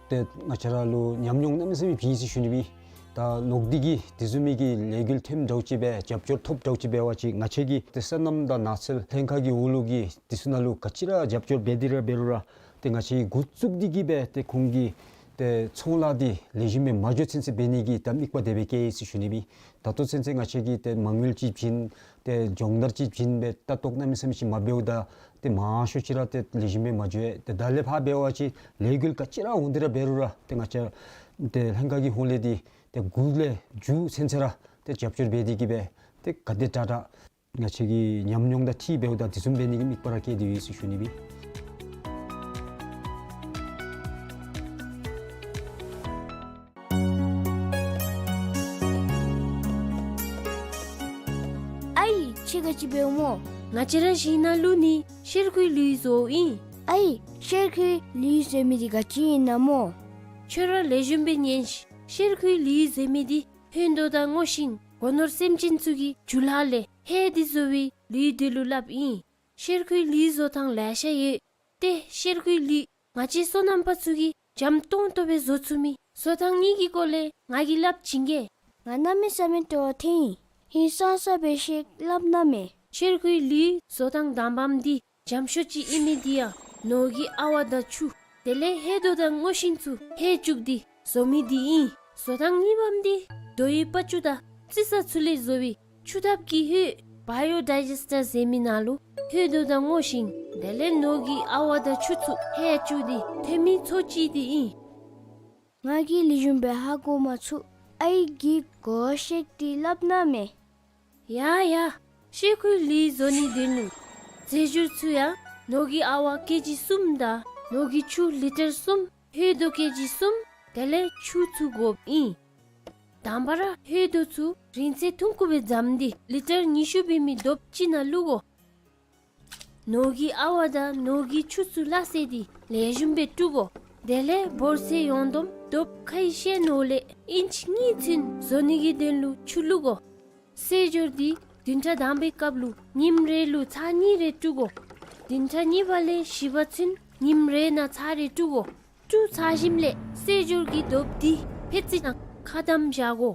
ཏེ་ང་བཅས་ར་ལུ་ཉམས་མྱོང་གནམ་མེད་ས་མེད་བྱིན་ཟེར་ཞུ་ནི་སྦེ། ད་ལོག་སྟེ་གིས་དེ་བཟུམ་མའི་གི་ལས་འགུལ་ཐོནམ་འདྲཝ་ཅིག་སྦེ་རྒྱབ་སྐྱོར་ཐོབ་འདྲཝ་ཅིག་འབད་བ་ཅིན་ང་བཅས་ཀྱིས་ཏེ་སོ་ནམ་དང་ནགས་ཚལ་ལྷན་ཁག་གི་འོག་ལུ་གི་དེ་ཚུ་ནང་ལུ་ག་ཅི་ར་རྒྱབ་སྐྱོར་འབད་དེ་ར་འབད་རུང་ར་ཏེ་ང་བཅས་འགོ་བཙུགས་ཏེ་གིས་སྦེ་ཏེ་ཁོང་གི་ ཏེ་ཚོང་ལཱ་འདི་ལེགས་ཤོམ་སྦེ་མ་འགྱོ་ཚུན་ཚོད་འབད་ནི་གི་ད་དམིགས་པ་དེ་སྦེ་བསྐྱེད་ཡི་ཟེར་ཞུ་ནི་ཨིན། ད་ལྟོ་ཚུན་ཚོད་ང་བཅས་ཀྱིས་ཏེ་མ་དངུལ་ཅིག་བྱིན་ཏེ་སྦྱོང་བརྡར་ཅིག་བྱིན་སྦེ་ལྟ་རྟོག་གནམ་མེད་ས་མེད་ཅིག་མ་འབདཝ་ད་ཏེ་མང་ཤོས་ཅིག་ར་ཏེ་ལེགས་ཤོམ་སྦེ་མ་འགྱོ་བས། ཏེ་ད་ལས་ཕར་འབད་བ་ཅིན་ལས་འགུལ་ག་ཅི་ར་འོང་སྟེ་ར་འབད་རུང་ར་ཏེ་ང་བཅས་ཏེ་ལྷན་ཁག་གི་ཧོངས་ལས་འདི་ཏེ་འགོ་ལས་མཇུག་ཚུན་ཚོད་ར་ཏེ་རྒྱབ་སྐྱོར་འབད་དེ་གིས་སྦེ་ཏེ་ག་དེ་དྲག་དྲག་ང་བཅས་ཀྱི་ཉམས་མྱོང་དང་འཁྲིལ་འབདཝ་ད་དེ་བཟུམ་འབད་ནི་གི་དམིགས་པ་ར་བསྐྱེད་དེ་ཡོད་ཟེར་ཞུ་ནི་ཨིན། ཨའི་ཁྱོད་ག་ཅི་འབདཝ་སྨོ། ང་བཅས་ར་ཞིང་ནང་བླུག་ནི་གཤེར་ཁུའི་ལུད་བཟོཝ་ཨིན། ཨའི་གཤེར་ཁུའི་ལུད་བཟོ་མི་འདི་ག་ཅི་ཨིན་ན་སྨོ། ཁྱོད་ར་ལེགས་ཤོམ་སྦེ་ཉན་ཤིག། གཤེར་ཁུའི་ལུད་བཟོ་མི་འདི་ཧོད་དོ་དང་སྔོ་ཤིང་སྒོ་ནོར་སེམས་ཅན་ཚུ་གི་རྒྱུ་ལྷག་ལས་ཧེ་འདི་བཟོ་བའི་ལུད་དེ་ལུ་སླབ་ཨིན། གཤེར་ཁུའི་ལུད་བཟོ་ཐངས་ལེ་ཤ་ཡོད། ཏེ་གཤེར་ཁུའི་ལུད་ང་བཅས་སོ་ནམ་པ་ཚུ་གིས་འཇམ་ཏོང་ཏོ་སྦེ་བཟོ་ཚུགས་མི་བཟོ་ཐངས་གཉིས་ཀྱི་སྐོར་ལས་ང་གིས་སླབ་བྱིན་གེ། ང་གནམ་མེད་ས་མེད་སྤྲོ་བ་ཐོན་ཡི། ཧིང་སངས་ས་སྦེ་ཤེས་སླབ་གནང་མས། གཤེར་ཁུའི་ལུད་བཟོ་ཐངས་དང་པམ་འདི་འཇམ་ཤོས་ཅིག་ཨིན་མི་འདི་ཡང་ནོར་གྱི་ཨ་ཝ་དང་ཆུ་དེ་ལས་ཧོད་དོ་དང་སྔོ་ཤིང་ཚུ་ཧེ་བཅུག་སྟེ་བཟོ་མི་འདི་ཨིན། བཟོ་ཐངས་གཉིས་པམ་འདི་རྡོའི་པ་ཅུ་དང་རྩི་ས་ཚུ་ལས་བཟོ་བའི་ཆུ་ཐབ་ཀྱི་ཧོད་བཱ་ཡོ་ཌའི་ཇེསི་ཊར་ཟེར་མི་ནང་ལུ་ཧོད་དོ་དང་སྔོ་ཤིང་དེ་ལས་ནོར་གྱི་ཨ་ཝ་དང་ཆུ་ཚུ་ཧེ་བཅུག་སྟེ་ཐོན་མི་ཚོ་ཅིག་འདི་ཨིན། ང་གིས་ལེགས་ཤོམ་སྦེ་ཧ་གོ་མ་ཚུགས། ཨའི་གིས་གོ་བ་བཤད་དེ་སླབ་གནང་མས། ཡ་ཡ། གཤེར་ཁུའི་ལུད་བཟོ་ནིའི་དོན་ལུ་རྫས་སྦྱོར་ཚུ་ཡང་ནོར་གྱི་ཨ་ཝ་ཀེ་ཇི་གསུམ་དང་ནོར་གྱི་ཆུ་ལི་ཊར་གསུམ། ཧོད་དོ་ཀེ་ཇི་གསུམ། དེ་ལས་ཆུ་ཚུ་དགོཔ་ཨིན། དང་པ་ར་ཧོད་དོ་ཚུ་རིང་ཚད་ཐུང་ཀུ་སྦེ་བཟུམ་སྟེ་ལི་ཊར་ཉི་ཤུ་འབད་མི་དོབ་ཅིག་ནང་བླུག་དགོ། ནོར་གྱི་ཨ་ཝ་དང་ནོར་གྱི་ཆུ་ཚུ་སླ་བསྲེ་སྟེ་ལེགས་ཤོམ་སྦེ་བཀྲུ་དགོ། དེ་ལས་འབོར་ཚད་ཡོངས་བསྡོམས་དོབ་ཁའི་ཤེལ་ནོར་ལས་ཨིན་ཅི་གཉིས་ཚུན་བཟོ་ནི་གི་དོན་ལུ་ཆུ་བླུག་དགོ། བསྲེ་སྦྱོར་འདི་བདུན་ཕྲག་དང་པའི་སྐབས་ལུ་ཉིནམ་རེ་ལུ་ཚར་གཉིས་རེ་བཀྲུ་དགོ། བདུན་ཕྲག་གཉིས་པ་ལས་བཞི་པ་ཚུན་ཉིནམ་རེ་ནང་ཚར་རེ་བཀྲུ་དགོ། བཀྲུ་ཚར་ཞིནམ་ལས་བསྲེ་སྦྱོར་གྱི་དོབ་འདི་ཕད་ཙི་ནང་ཁ་བསྡམ་བཞག་དགོ།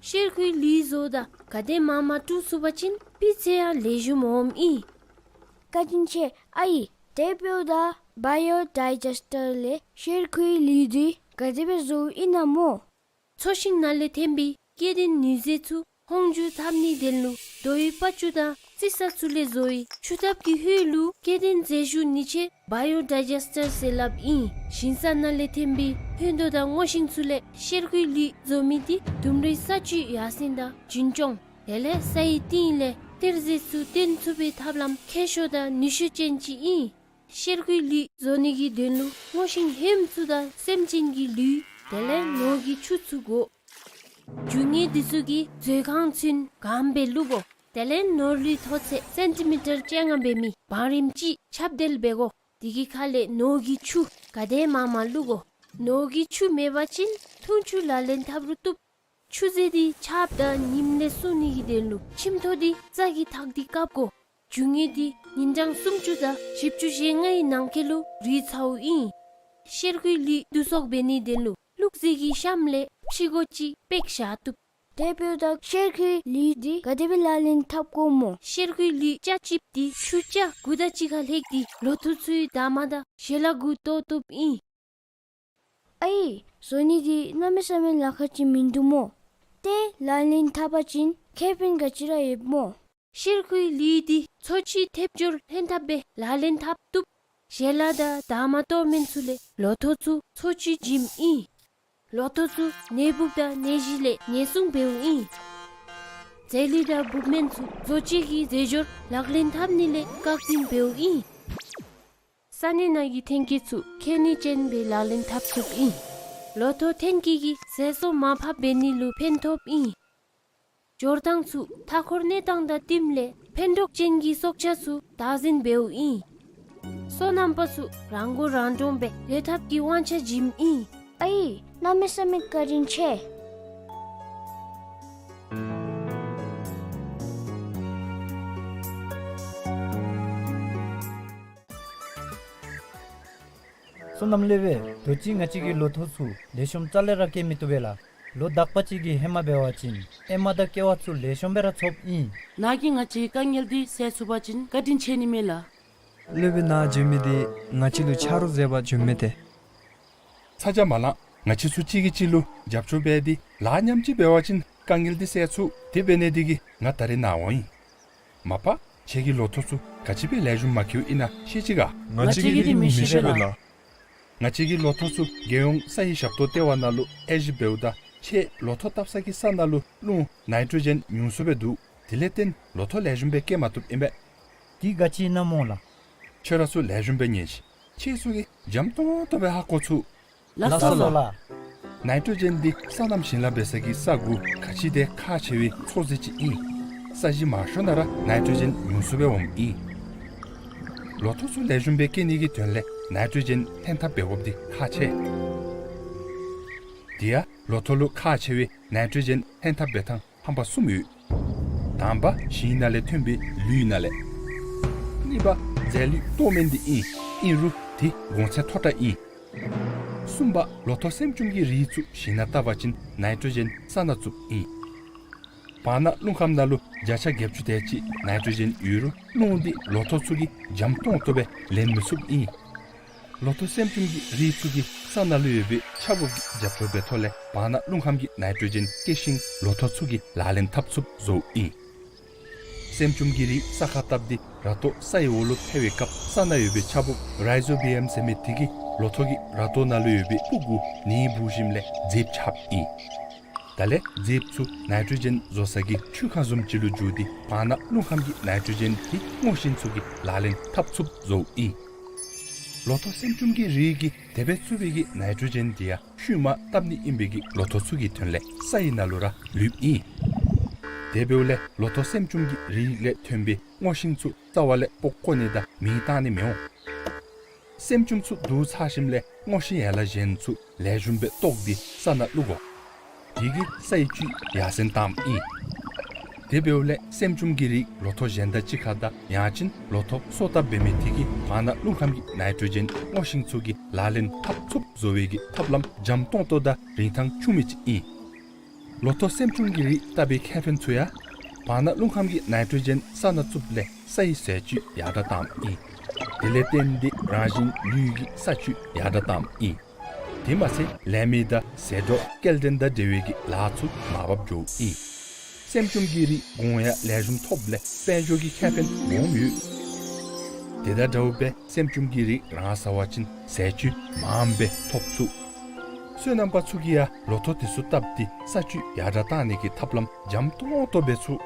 གཤེར་ཁུའི་ལུད་བཟོཝ་ད་ག་དེ་མང་མང་བཀྲུ་ཚུགས་པ་ཅིན་སྤུས་ཚད་ཡང་ལེགས་ཤོམ་འོངམ་ཨིན། བཀའ་དྲིན་ཆེ་ཨའི། དེ་འབདཝ་ད་བཱ་ཡོ་ཌའི་ཇེསི་ཊར་ལས་གཤེར་ཁུའི་ལུད་འདི་ག་དེ་སྦེ་བཟོཝ་ཨིན་ན་སྨོ། ཚོས་ཤིང་ནང་ལས་ཐོན་པའི་སྐྱེ་ལྡན་ནུས་རྫས་ཚུ་ཧོང་འཇུ་འཐབ་ནིའི་དོན་ལུ་རྡོའི་པ་ཅུ་དང་རྩི་ས་ཚུ་ལས་བཟོ་བའི་ཆུ་ཐབ་ཀྱི་ཧོད་ལུ་སྐྱེ་ལྡན་རྫས་ཞུ་ནི་ཆེད་བཱ་ཡོ་ཌའི་ཇེསི་ཊར་ཟེར་སླབ་ཨིན། ཞིང་ས་ནང་ལས་ཐོན་པའི་ཧོད་དོ་དང་སྔོ་ཤིང་ཚུ་ལས་གཤེར་ཁུའི་ལུད་བཟོ་མི་འདི་ལྡུམ་རའི་ས་བཅུད་ཡར་སེང་དང་རྒྱུན་སྐྱོང་དེ་ལས་སའི་གཏིང་ལས་གཏེར་རྫས་ཚུ་བཏོན་ཚུགས་པའི་ཐབས་ལམ་མཁས་ཤོས་དང་ནུས་ཤུགས་ཅན་ཅིག་ཨིན། གཤེར་ཁུའི་ལུད་བཟོ་ནི་གི་དོན་ལུ་སྔོ་ཤིང་ཧོནམ་ཚུ་དང་སེམས་ཅན་གྱི་ལུད་དེ་ལས་ནོར་གྱི་ཆུ་ཚུ་དགོ། རྒྱུ་དངོས་འདི་ཚུ་གི་མཛོད་ཁང་ཚུན་གང་སྦེ་བླུག་དགོ། དེ་ལས་ནོར་ལུད་མཐོ་ཚད་སེན་ཊི་མི་ཊར་བཅོ་ལྔ་འབད་མི་བང་རིམ་ཅིག་ཁྱབ་གདལ་འབད་དགོ། དེ་གི་ཁ་ལས་ནོར་གྱི་ཆུ་ག་དེ་མང་མང་བླུག་དགོ། ནོར་གྱི་ཆུ་མེད་པ་ཅིན་འཐུང་ཆུ་ལག་ལེན་འཐབ་རུང་བཏུབ། ཆུ་རྫས་འདི་ཆརཔ་དང་ཉིམ་ལས་སྲུང་ནི་གི་དོན་ལུ་ཁྱིམ་ཐོག་འདི་རྩྭ་གིས་འཐག་སྟེ་བཀབ་དགོ། རྒྱུ་དངོས་འདི་ཉིན་གྲངས་སུམ་ཅུ་དང་བཞི་བཅུ་ཞེ་ལྔའི་ནང་འཁོད་ལུ་རུལ་ཚརཝ་ཨིན། གཤེར་ཁུའི་ལུད་བསྡུ་གསོག་འབད་ནིའི་དོན་ལུ་བླུགས་རྫས་ཀྱི་གཤམ་ལས་ཕྱི་སྒོ་ཅིག་སྤེག་བཞག་བཏུབ། དེ་འབདཝ་ད་གཤེར་ཁུའི་ལུད་འདི་ག་དེ་སྦེ་ལག་ལེན་འཐབ་དགོཔ་སྨོ། གཤེར་ཁུའི་ལུད་ཆ་གཅིགཔོ་འདི་ཆུ་ཆ་དགུ་དང་གཅིག་ཁར་ལྷོད་དེ་ལོ་ཐོག་ཚུའི་འདབ་མ་དང་ཞལ་ལག་གུ་གཏོར་བཏུབ་ཨིན། ཨའི། བཟོ་ནི་འདི་གནམ་མེད་ས་མེད་ལཱ་ཁག་ཅིག་མིན་འདུག་སྨོ། ཏེ་ལག་ལེན་འཐབ་པ་ཅིན་ཁེ་ཕན་ག་ཅི་ར་ཡོདཔ་སྨོ། གཤེར་ཁུའི་ལུད་འདི་ཚོས་ཅིག་ཐེབས་སྦྱོར་ལྷན་ཐབས་སྦེ་ལག་ལེན་འཐབ་བཏུབ། ཞལ་ལག་དང་འདབ་མ་གཏོར་མི་ཚུ་ལས་ལོ་ཐོག་ཚུ་ཚོས་ཅིག་འཇིམ་ཨིན། ལོ་ཐོག་ཚུ་ནད་འབུཔ་དང་ནད་གཞི་ལས་ཉེན་སྲུང་འབདཝ་ཨིན། རྫས་ལུད་དང་འབུཔ་སྨན་ཚུ་བཟོ་བཅོས་ཀྱི་རྫས་སྦྱོར་ལག་ལེན་འཐབ་ནི་ལས་བཀག་འཛིན་འབདཝ་ཨིན། ས་གནས་ནང་གི་ཐོན་སྐྱེད་ཚུ་ཁེ་ནུས་ཅན་སྦེ་ལག་ལེན་འཐབ་ཚུགསཔ་ཨིན། ལོ་ཐོག་ཐོན་སྐྱེད་ཀྱིས་ཟས་སོ་མར་ཕབ་འབད་ནི་ལུ་ཕན་ཐོགསཔ་ཨིན། འབྱོར་ཐངས་ཚུ་མཐའ་འཁོར་གནས་སྟངས་དང་བསྟུནམ་ལས་ཕན་ཐོགས་ཅན་གྱི་སྲོག་ཆགས་ཚུ་བདག་འཛིན་འབདཝ་ཨིན། སོ་ནམ་པ་ཚུ་རང་མགོ་རང་འདྲོངས་སྦེ་སྡོད་ཐབས་ཀྱི་དབང་ཆ་བྱིནམ་ཨིན། ཨའི། གནམ་མེད་ས་མེད་བཀའ་དྲིན་ཆེ། སོ་ནམ་སློབ་དཔོན། དུས་ཅི་ང་བཅས་ཀྱི་ལོ་ཐོག་ཚུ་ལེགས་ཤོམ་རྩ་ལས་ར་སྐྱེ་མི་བཏུབ་པས་ལགས། ལོ་དག་པ་ཅིག་གི་ཧེ་མ་འབད་བ་ཅིན་ཨེ་མ་དང་ཀེ་བ་ཚུ་ལེགས་ཤོམ་སྦེ་ར་ཚོགསཔ་ཨིན། ནཱ་གིས་ང་བཅས་དཀའ་ངལ་འདི་སེལ་ཚུགས་པ་ཅིན་བཀའ་དྲིན་ཆེ་ནི་མས་ལགས། སློབ་དཔོན་ནཱ་བྱོན་མི་འདི་ང་བཅས་ལུ་ཆ་རོགས་མཛད་པར་བྱོནམ་མས་ཏེ། ཚ་གྱང་མ་ལང་། ང་བཅས་ཚུ་གཅིག་གིས་གཅིག་ལུ་རྒྱབ་སྐྱོར་འབད་དེ་ལཱ་མཉམ་གཅིག་འབད་བ་ཅིན་དཀའ་ངལ་འདི་སེལ་ཚུགས། དེ་འབད་ནི་འདི་གིས་ང་ད་རིས་ནཱ་འོང་ཡི། མ་པ་ཁྱེད་ཀྱིས་ལོ་ཐོག་ཚུ་ག་ཅི་སྦེ་ལེགས་ཤོམ་མ་འཁྱིཝ་ཨིན་ན་ཤེས་ཅི་ག། ང་བཅས་ཀྱིས་འདི་མི་ཤེས་པས་ལགས། ང་བཅས་ཀྱིས་ལོ་ཐོག་ཚུ་རྒྱལ་ཡོངས་ས་ཡི་ཞབས་ཏོག་ལྟེ་བ་ནང་ལུ་དབྱེ་ཞིབ་འབདཝ་ད་ཁྱེད་ལོ་ཐོག་བཏབ་ས་གི་ས་ནང་ལུ་རླུང་ནའི་ཊྲོ་ཇེན་ཉུང་སུ་སྦེ་འདུག། དེ་ལས་བརྟེན་ལོ་ཐོག་ལེགས་ཤོམ་སྦེ་སྐྱེ་མ་བཏུབ་ཨིན་པས། འདི་ག་ཅི་ཨིན་ན་སྨོ་ལགས། ཁྱོད་ར་ཚུ་ལེགས་ཤོམ་སྦེ་ཉན་ཤིག། ཁྱེད་ཚུ་གིས་འཇམ་ཏོང་ཏོ་སྦེ་ཧ་གོ་ཚུགས། ལགས་སོ་ལགས། ནའི་ཊྲོ་ཇེན་འདི་སོ་ནམ་ཞིང་ལཱ་འབད་ས་གི་ས་གུ་ག་ཅི་དེ་ཁག་ཆེ་བའི་ཚོད་བསྲེ་ཅིག་ཨིན། ས་གཞི་མང་ཤོས་ནང་ར་ནའི་ཊྲོ་ཇེན་ཉུང་སུ་སྦེ་འོངམ་ཨིན། ལོ་ཐོག་ཚུ་ལེགས་ཤོམ་སྦེ་སྐྱེ་ནི་གི་དོན་ལས་ནའི་ཊྲོ་ཇེན་ལྷན་ཐབས་འབད་དགོཔ་འདི་ཁག་ཆེ། དེ་ཡང་ལོ་ཐོག་ལུ་ཁག་ཆེ་བའི་ནའི་ཊྲོ་ཇེན་ལྷན་ཐབས་འབད་ཐངས་ཧམ་པ་གསུམ་ཡོད། དང་པ་ཞིང་ནང་ལས་ཐོན་པའི་ལུད་ནང་ལས། གཉིས་པ་རྫས་ལུད་ལྟོ་སྨན་འདི་ཨིན། ཨིན་རུང་དེ་གོང་ཚད་མཐོ་དྲགས་ཨིན། གསུམ་པ་ལོ་ཐོག་སྲན་ཅུམ་གྱི་རིགས་ཚུ་ཞིང་ནང་བཏབ་པ་ཅིན་ནའི་ཊྲོ་ཇེན་ས་ནང་བཙུགསཔ་ཨིན། བར་ན་རླུང་ཁམས་ནང་ལུ་བརྒྱ་ཆ་བརྒྱད་ཅུ་དེ་ཅིག་ནའི་ཊྲོ་ཇེན་ཡོད་རུང་རླུང་འདི་ལོ་ཐོག་ཚུ་གིས་འཇམ་ཏོང་ཏོ་སྦེ་ལེན་མི་ཚུགསཔ་ཨིན། ལོ་ཐོག་སྲན་ཅུམ་གྱི་རིགས་ཚུ་གིས་ས་ནང་ལུ་ཡོད་པའི་ཆརཔ་གི་རྒྱབ་སྐྱོར་འབད་ཐོག་ལས་བར་ན་རླུང་ཁམས་ཀྱི་ནའི་ཊྲོ་ཇེན་སྐྱེ་ཞིང་ལོ་ཐོག་ཚུ་གིས་ལག་ལེན་འཐབ་ཚུགསཔ་བཟོཝ་ཨིན། སྲན་ཅུམ་གྱི་རིགས་ས་ཁར་བཏབ་སྟེ་ར་ཏོག་ས་ཡི་འོག་ལུ་འཕེལ་བའི་སྐབས་ས་ནང་ཡོད་པའི་ཆརཔ་རའི་ཛོ་བི་ཡམ་ཟེར་མི་དེ་གིས་ལོ་ཐོག་གི་ར་ཏོག་ནང་ལུ་ཡོད་པའི་སྤུ་གུ་ནད་འབུ་ཞིནམ་ལས་རྫིཔ་ཆགསཔ་ཨིན། དེ་ལས་རྫིཔ་ཚུ་ནའི་ཊྲོ་ཇེན་བཟོ་ས་གི་ཆུ་ཁང་བཟུམ་ཅིག་ལུ་འགྱུར་ཏེ་བར་ན་རླུང་ཁམས་ཀྱི་ནའི་ཊྲོ་ཇེན་དེ་སྔོ་ཤིང་ཚུ་གིས་ལག་ལེན་འཐབ་ཚུགསཔ་བཟོཝ་ཨིན། ལོ་ཐོག་སྲན་ཅུམ་གྱི་རིགས་ཀྱིས་དེ་སྦེ་བཙུགས་པའི་གི་ནའི་ཊྲོ་ཇེན་དེ་ཡང་ཤུལ་མ་བཏབ་ནི་ཨིན་པའི་གི་ལོ་ཐོག་ཚུ་གི་དོན་ལས་ས་ཡི་ནང་ལུ་ར་ལུསཔ་ཨིན། དེ་འབདཝ་ལས་ལོ་ཐོག་སྲན་ཅུམ་གྱི་རིགས་ལས་ཐོན་པའི་སྔོ་ཤིང་ཚུ་རྩ་བ་ལས་སྤོ་བཀོ་ནི་དང་མེ་བཏང་ནི་མི་འོང་། སྲན་ཅུམ་ཚུ་བསྡུ་ཚར་ཞིནམ་ལས་སྔོ་ཤིང་ཡན་ལག་གཞན་ཚུ་ལེགས་ཤོམ་སྦེ་བཏོག་སྟེ་ས་ནང་བླུག་དགོ། དེ་གིས་ས་ཡི་བཅུད་ཡར་སེང་བཏངམ་ཨིན། དེ་འབདཝ་ལས་སྲན་ཅུམ་གྱི་རིགས་ལོ་ཐོག་གཞན་དང་གཅིག་ཁར་དང་ཡང་ཅིན་ལོ་ཐོག་གསོ་བཏབ་འབད་མི་དེ་གིས་བར་ན་རླུང་ཁམས་ཀྱི་ནའི་ཊྲོ་ཇེན་སྔོ་ཤིང་ཚུ་གིས་ལག་ལེན་འཐབ་ཚུགསཔ་བཟོ་བའི་གི་ཐབས་ལམ་འཇམ་ཏོང་ཏོ་དང་རིན་ཐང་ཆུང་མི་ཅིག་ཨིན། ལོ་ཐོག་སྲན་ཅུམ་གྱི་རིགས་བཏབ་པའི་ཁེ་ཕན་ཚུ་ཡང་བར་ན་རླུང་ཁམས་ཀྱི་ནའི་ཊྲོ་ཇེན་ས་ནང་བཙུགསཔ་ལས་ས་ཡི་ཟས་བཅུད་ཡར་དྲགས་བཏངམ་ཨིན། དེ་ལས་བརྟེན་ཏེ་རང་བཞིན་ལུད་ཀྱི་ས་བཅུད་ཡར་དྲགས་བཏངམ་ཨིན། དེ་མ་ཚད་ལས་མི་དང་ཟད་འགྲོ་སྐྱེལ་འདྲེན་དང་འབྲེལ་བའི་གི་ལཱ་ཚུ་མར་བབས་འགྱོཝ་ཨིན། སྲན་ཅུམ་གྱི་རིགས་གོང་ཡང་ལེགས་ཤོམ་ཐོབ་ལས་དཔལ་འབྱོར་གྱི་ཁེ་ཕན་སྦོམ་ཡོད། དེ་དང་འདྲཝ་སྦེ་སྲན་ཅུམ་གྱི་རིགས་རང་ཟ་བ་ཅིན་ཟས་བཅུད་མངམ་སྦེ་ཐོབ་ཚུགས། སོ་ནམ་པ་ཚུ་གིས་ཡང་ལོ་ཐོག་དེ་ཚུ་བཏབ་སྟེ་ས་བཅུད་ཡར་དྲགས་བཏང་ནི་གི་ཐབས་ལམ་འཇམ་ཏོང་ཏོ་འབད་ཚུགས།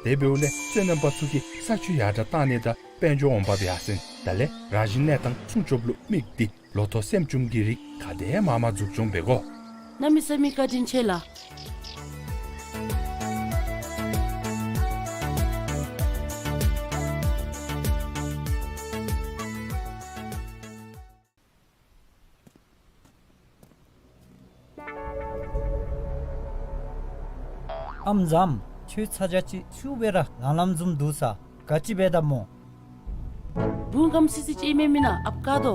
དེ་འབདཝ་ལས་སོ་ནམ་པ་ཚུ་གིས་ས་བཅུད་ཡར་དྲགས་བཏང་ནི་དང་དཔལ་འབྱོར་འོང་འབབ་ཡར་སེང་དེ་ལས་རང་བཞིན་གནས་སྟངས་སྲུང་སྐྱོབ་ལུ་དམིགས་ཏེ་ལོ་ཐོག་སྲན་ཅུམ་གྱི་རིགས་ག་དེ་མངམ་འཛུགས་སྐྱོང་འབད་དགོ། གནམ་མེད་ས་མེད་བཀའ་དྲིན་ཆེ་ལགས། ཨམ་བཟངམ་ཁྱོད་ཚ་གྱང་ཅིག་ཤུགས་སྦེ་ར་ལང་ལངམ་བཟུམ་འདུག་ས། ག་ཅི་འབད་དཝ་སྨོ། བུམོ་སྐམ་སི་སི་ཅིག་ཨིན་མས་མེན་ན་ཨཔ་ཀ་དོ།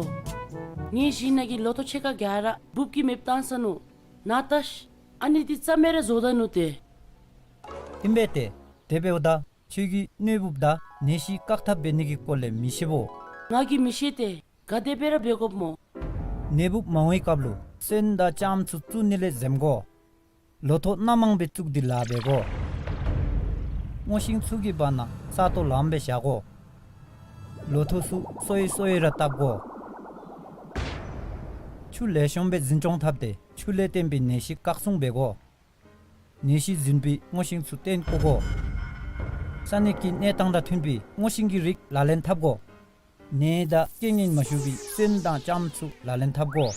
ངེའི་ཞིང་ནང་གི་ལོ་ཐོག་ཕྱེད་ཀ་ག་ར་འབུཔ་གིས་མེདཔ་བཏང་ས་ནུག། ནཱ་བལྟ་ཤིག། ཨ་ནི་འདི་རྩ་མེད་ར་བཟོ་ད་ནུག་ཏེ། ཨིན་པས་ཏེ། དེ་འབདཝ་ད་ཁྱོད་ཀྱིས་གནོད་འབུཔ་དང་ནད་གཞི་བཀག་ཐབས་འབད་ནི་གི་སྐོར་ལས་མི་ཤེས་བོ། ང་གིས་མི་ཤེས་ཏེ། ག་དེ་སྦེ་ར་འབད་དགོཔ་སྨོ། ནད་འབུཔ་མ་འོངམ་གི་སྐབས་ལུ་སོན་དང་ལྕངམ་ཚུ་བཙུགས་ནི་ལས་འཛེམ་དགོ། ལོ་ཐོག་སྣ་མང་སྦེ་བཙུགས་ཏེ་ལཱ་འབད་དགོ། སྔོ་ཤིང་ཚུ་གི་བར་ན་ས་སྟོང་ལངམ་སྦེ་བཞག་དགོ། ལོ་ཐོག་ཚུ་སོ་ཡི་སོ་ཡི་ར་བཏབ་དགོ། ཆུ་ལེགས་ཤོམ་སྦེ་འཛིན་སྐྱོང་འཐབ་སྟེ་ཆུ་ལས་བརྟེན་པའི་ནད་གཞི་བཀག་སྲུང་འབད་དགོ། ནད་གཞི་འཛིན་པའི་སྔོ་ཤིང་ཚུ་བཏོན་བཀོ་དགོ། ས་གནས་ཀྱི་གནས་སྟངས་དང་མཐུན་པའི་སྔོ་ཤིང་གི་རིགས་ལག་ལེན་འཐབ་དགོ། ནད་དང་རྐྱེན་ངན་མ་ཞུགས་པའི་སོན་དང་ལྕངམ་ཚུ་ལག་ལེན་འཐབ་དགོ།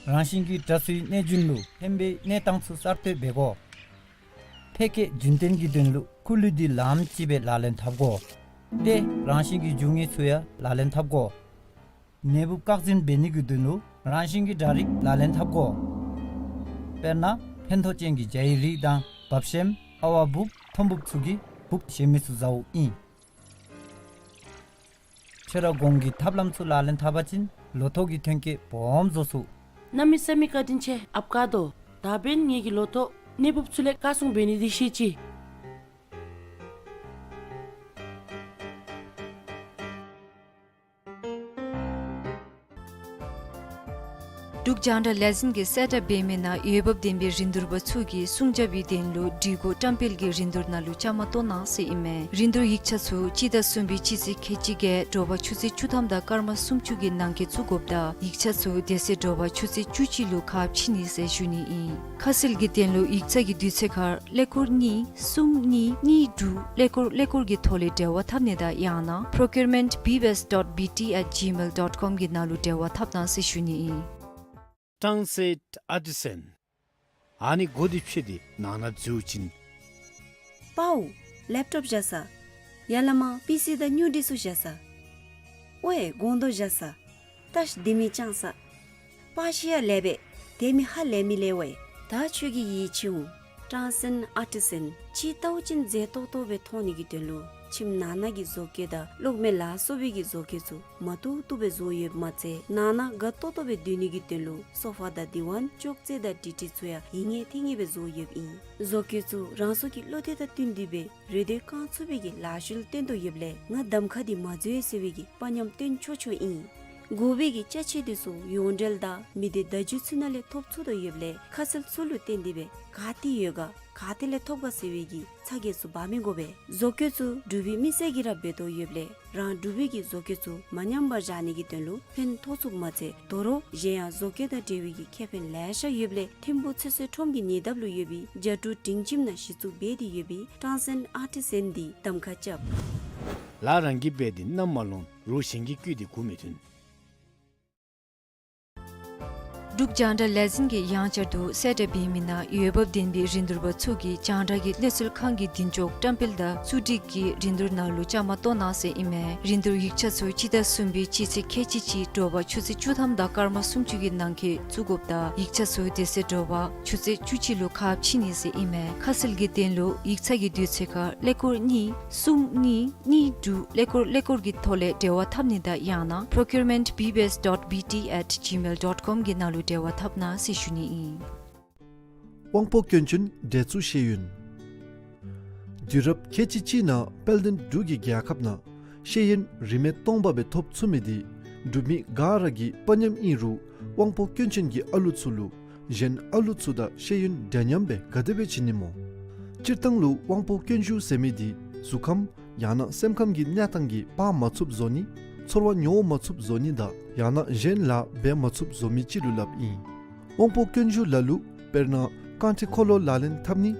རང་བཞིན་གྱི་དྲག་སུའི་གནོད་སྦྱིན་ལུ་ཕན་པའི་གནས་སྟངས་ཚུ་གསར་གཏོད་འབད་དགོ། ཕལ་སྐད་རྒྱུན་བརྟན་གྱི་དོན་ལུ་ཁུ་ལུད་འདི་ལངམ་ཅིག་སྦེ་ལག་ལེན་འཐབ་དགོ། ཏེ་རང་བཞིན་གྱི་རྒྱུ་ངན་ཚུ་ཡང་ལག་ལེན་འཐབ་དགོ། ནད་འབུཔ་བཀག་འཛིན་འབད་ནི་གི་དོན་ལུ་རང་བཞིན་གྱི་དྲག་རིགས་ལག་ལེན་འཐབ་དགོ། དཔེར་ན་ཕན་ཐོགས་ཅན་གྱི་ཇ་ཡི་རིགས་དང་བབ་ཤེམ་ཨ་ཝ་འབུཔ་ཐོམ་འབུཔ་ཚུ་གིས་འབུཔ་གཞན་མི་ཚུ་ཟཝ་ཨིན། ཁྱོད་ར་གོང་གི་ཐབས་ལམ་ཚུ་ལག་ལེན་འཐབ་པ་ཅིན་ལོ་ཐོག་གི་ཐོན་སྐྱེད་སྦོམ་བཟོ་ཚུགས། གནམ་མེད་ས་མེད་བཀའ་དྲིན་ཆེ་ཨཔ་ཀ་དོ། ད་འབདན་ངེ་གི་ལོ་ཐོག་ནད་འབུཔ་ཚུ་ལས་བཀག་སྲུང་འབད་ནི་འདི་ཤེས་ཅི། རྒྱང་བསྒྲགས་ལས་འཛིན་གྱིས་གསལ་བསྒྲགས་འབད་མི་ནང་འོས་འབབ་ལྡན་པའི་རིན་བསྡུར་པ་ཚུ་གིས་སྲུང་རྒྱབ་ཀྱི་དོན་ལུ་སྒྲིག་གོ་བཀྲམ་སྤེལ་གྱི་རིན་བསྡུར་ནང་ལུ་བཅའ་མར་གཏོགས་གནང་ཟེར་ཨིན་མས། རིན་བསྡུར་ཡིག་ཆ་ཚུ་སྤྱི་ཟླ་གསུམ་པའི་སྤྱི་ཚེས་ཁལ་གཅིག་བརྒྱད་དྲོ་པ་ཆུ་ཚོད་བཅུ་ཐམ་དང་སྐར་མ་སུམ་ཅུ་གི་ནང་འཁོད་བཙུགས་དགོཔ་དང་ཡིག་ཆ་ཚུ་དེ་ཚེ་དྲོ་པ་ཆུ་ཚོད་བཅུ་གཅིག་ལུ་ཁ་ཕྱེ་ནི་ཟེར་ཞུ་ནི་ཨིན། ཁ་གསལ་གྱི་དོན་ལུ་ཡིག་ཚང་གི་དུས་ཚོད་ཁར་ཀླད་ཀོར་གཉིས་གསུམ་གཉིས་གཉིས་དྲུག་ཀླད་ཀོར་ཀླད་ཀོར་གྱི་ཐོག་ལས་འབྲེལ་བ་འཐབ་ནི་དང་ཡང་ན་procurement B B S dot B T at gmail dot com གྱི་ནང་ལུ་འབྲེལ་བ་འཐབ་གནང་ཟེར་ཞུ་ནི་ཨིན། ཊཱན་སེཊ་ཨར་ཊི་སན། ཨ་ནི་སྒོ་འདི་ཕྱེ་སྟེ་ནང་ན་འཛུལ་བ་ཅིན། པའོ། ལེཔ་ཊོཔ་བཞག་ས། ཡར་ལས་མར་པི་སི་དང་སྨྱུ་འདི་ཚུ་བཞག་ས། ཝའེ་སྒོང་རྡོག་བཞག་ས། ད་ཤི་དེ་མི་ཅང་ས། པ་ཤི་ཡ་ལེ་བེ། དེ་མི་ཧ་ལས་མི་ལེ་ཝའེ། ད་ཁྱོད་ཀྱིས་ཡིད་ཆེས་འོང་། ཊཱན་སེཊ་ཨར་ཊི་སན། ཕྱི་ལྟ་བ་ཅིན་མཛེས་ཏོག་ཏོ་སྦེ་མཐོང་ནི་གི་དོན་ལུ་ཁྱིམ་ནང་ན་གི་བཟོ་བཀོད་དང་གློག་མེ་ལ་སོགས་པའི་གི་བཟོ་བཀོད་ཚུ་མ་བཏུབ་བཏུབ་སྦེ་བཟོ་ཡོདཔ་མ་ཚད་ནང་ན་དགའ་ཏོག་ཏོ་སྦེ་སྡོད་ནི་གི་དོན་ལུ་སོ་ཕ་དང་དི་ཝན་ཅོག་ཙེ་དང་དྲི་ཊི་ཚུ་ཡང་ཡིད་ངེས་ཐེ་ངེས་སྦེ་བཟོ་ཡོདཔ་ཨིན། བཟོ་བཀོད་ཚུ་རང་སོ་གི་བློ་འདོད་དང་བསྟུན་ཏེ་སྦེ་རེ་འདོད་བསྐང་ཚུགས་པའི་གི་ལཱ་གཞི་ལུ་བརྟེན་དོ་ཡོདཔ་ལས་ང་གདམ་ཁ་འདི་མ་འཛོལ་ཟེར་བའི་གི་དཔའ་ཉམས་སྟོན་ཆོག་ཆོག་ཨིན། དགོ་པའི་གི་ཅ་ཆས་འདི་ཚུ་ཡོངས་འབྲེལ་དང་མི་སྡེ་བརྡ་བརྒྱུད་ཚུ་ནང་ལས་ཐོབ་ཚུགས་དོ་ཡོདཔ་ལས་ཁ་གསལ་ཚུ་ལུ་བརྟེན་ཏེ་སྦེ་ག་ཏེ་ཡོད་ག་ག་ཏེ་ལས་ཐོབ་ག་ཟེར་བའི་གི་ཚ་གྱང་ཚུ་འབག་མི་དགོ་པས། བཟོ་བཀོད་ཚུ་འབྲུག་པའི་མི་སེར་གྱིས་ར་འབད་དོ་ཡོདཔ་ལས་རང་འབྲུག་པའི་གི་བཟོ་བཀོད་ཚུ་མ་ཉམས་པར་བཞག་ནི་གི་དོན་ལུ་ཕན་ཐོགས་ཚུགསཔ་མ་ཚད་དོ་རུང་གཞན་ཡང་བཟོ་བཀོད་དང་འབྲེལ་བའི་གི་ཁེ་ཕན་ལེ་ཤ་ཡོདཔ་ལས་ཐིམ་ཕུག་ཚེ་བསོད་ཁྲོམ་གྱི་ཉེ་འདབས་ལུ་ཡོད་པའི་རྒྱ་ཕྲུག་སྒྲིང་ཁྱིམ་ནང་གཞི་བཙུགས་འབད་དེ་ཡོད་པའི་ཊཱན་སེཊ་ཨར་ཊི་སན་འདི་གདམ་ཁ་རྐྱབ། ལཱ་རང་གིས་འབད་དེ་གནམ་མ་ལོང་རོགས་གཞན་གྱིས་བརྐུས་ཏེ་གོ་མི་ཐོན། འབྲུག་རྒྱང་བསྒྲགས་ལས་འཛིན་གྱིས་ཡང་བསྐྱར་དུ་གསལ་བསྒྲགས་འབད་མི་ནང་འོས་འབབ་ལྡན་པའི་རིན་བསྡུར་པ་ཚུ་གིས་རྒྱང་བསྒྲགས་ཀྱི་གནས་ཚུལ་ཁང་གི་མདུན་ཅོག་བཀྲམ་སྤེལ་དང་བཙུགས་སྒྲིག་གི་རིན་བསྡུར་ནང་ལུ་བཅའ་མར་གཏོགས་གནང་ཟེར་ཨིན་མས། རིན་བསྡུར་ཡིག་ཆ་ཚུ་སྤྱི་ཟླ་གསུམ་པའི་སྤྱི་ཚེས་ཁལ་གཅིག་གཅིག་དྲོ་པ་ཆུ་ཚོད་བཅུ་ཐམ་དང་སྐར་མ་སུམ་ཅུ་གི་ནང་འཁོད་བཙུགས་དགོཔ་དང་ཡིག་ཆ་ཚུ་དེ་ཚེ་དྲོ་པ་ཆུ་ཚོད་བཅུ་གཅིག་ལུ་ཁ་ཕྱེ་ནི་ཟེར་ཨིན་མས། ཁ་གསལ་གྱི་དོན་ལུ་ཡིག་ཚང་གི་དུས་ཚོད་ཁར་ཀླད་ཀོར་གཉིས་གསུམ་གཉིས་གཉིས་དྲུག་ཀླད་ཀོར་ཀླད་ཀོར་གྱི་ཐོག་ལས་འབྲེལ་བ་འཐབ་ནི་དང་ཡང་ན་procurement B B S dot B T at gmail dot com གྱི་ནང་ལུ་འབྲེལ་བ་འཐབ་གནང་ཟེར་ཞུ་ནི་ཨིན། དབང་པོ་སྐྱོན་ཅན་འདྲེ་ཚུ་ཤེས་ཡོན། དུས་རབས་ཁལ་གཅིག་གཅིག་ནང་དཔལ་ལྡན་འབྲུག་གི་རྒྱལ་ཁབ་ནང་ཤེས་ཡོན་རིན་མེད་སྟོང་པ་སྦེ་ཐོབ་ཚུགས་མི་འདི་འབྲུག་མི་ག་ར་གི་དཔའ་ཉམས་ཨིན་རུང་དབང་པོ་སྐྱོན་ཅན་གྱི་ཨ་ལུ་ཚུ་ལུ་གཞན་ཨ་ལུ་ཚུ་དང་ཤེས་ཡོན་འདྲ་མཉམ་སྦེ་ག་དེ་སྦེ་བྱིན་ནི་སྨོ། སྤྱིར་བཏང་ལུ་དབང་པོ་སྐྱོན་ཞུགས་ཟེར་མི་འདི་གཟུགས་ཁམས་ཡང་ན་སེམས་ཁམས་ཀྱི་གནས་སྟངས་ཀྱིས་འབག་མ་ཚུགསཔ་བཟོ་ནི་ཚོར་བ་མྱོང་མ་ཚུགསཔ་བཟོ་ནི་དང་ཡང་ན་གཞན་ལཱ་འབད་མ་ཚུགསཔ་བཟོ་མི་ཅིག་ལུ་སླབ་ཨིན། དབང་པོ་སྐྱོན་ཞུགས་ལ་ལུ་དཔེར་ན་རྐང་ཁྲི་འཁོར་ལོ་ལག་ལེན་འཐབ་ནི་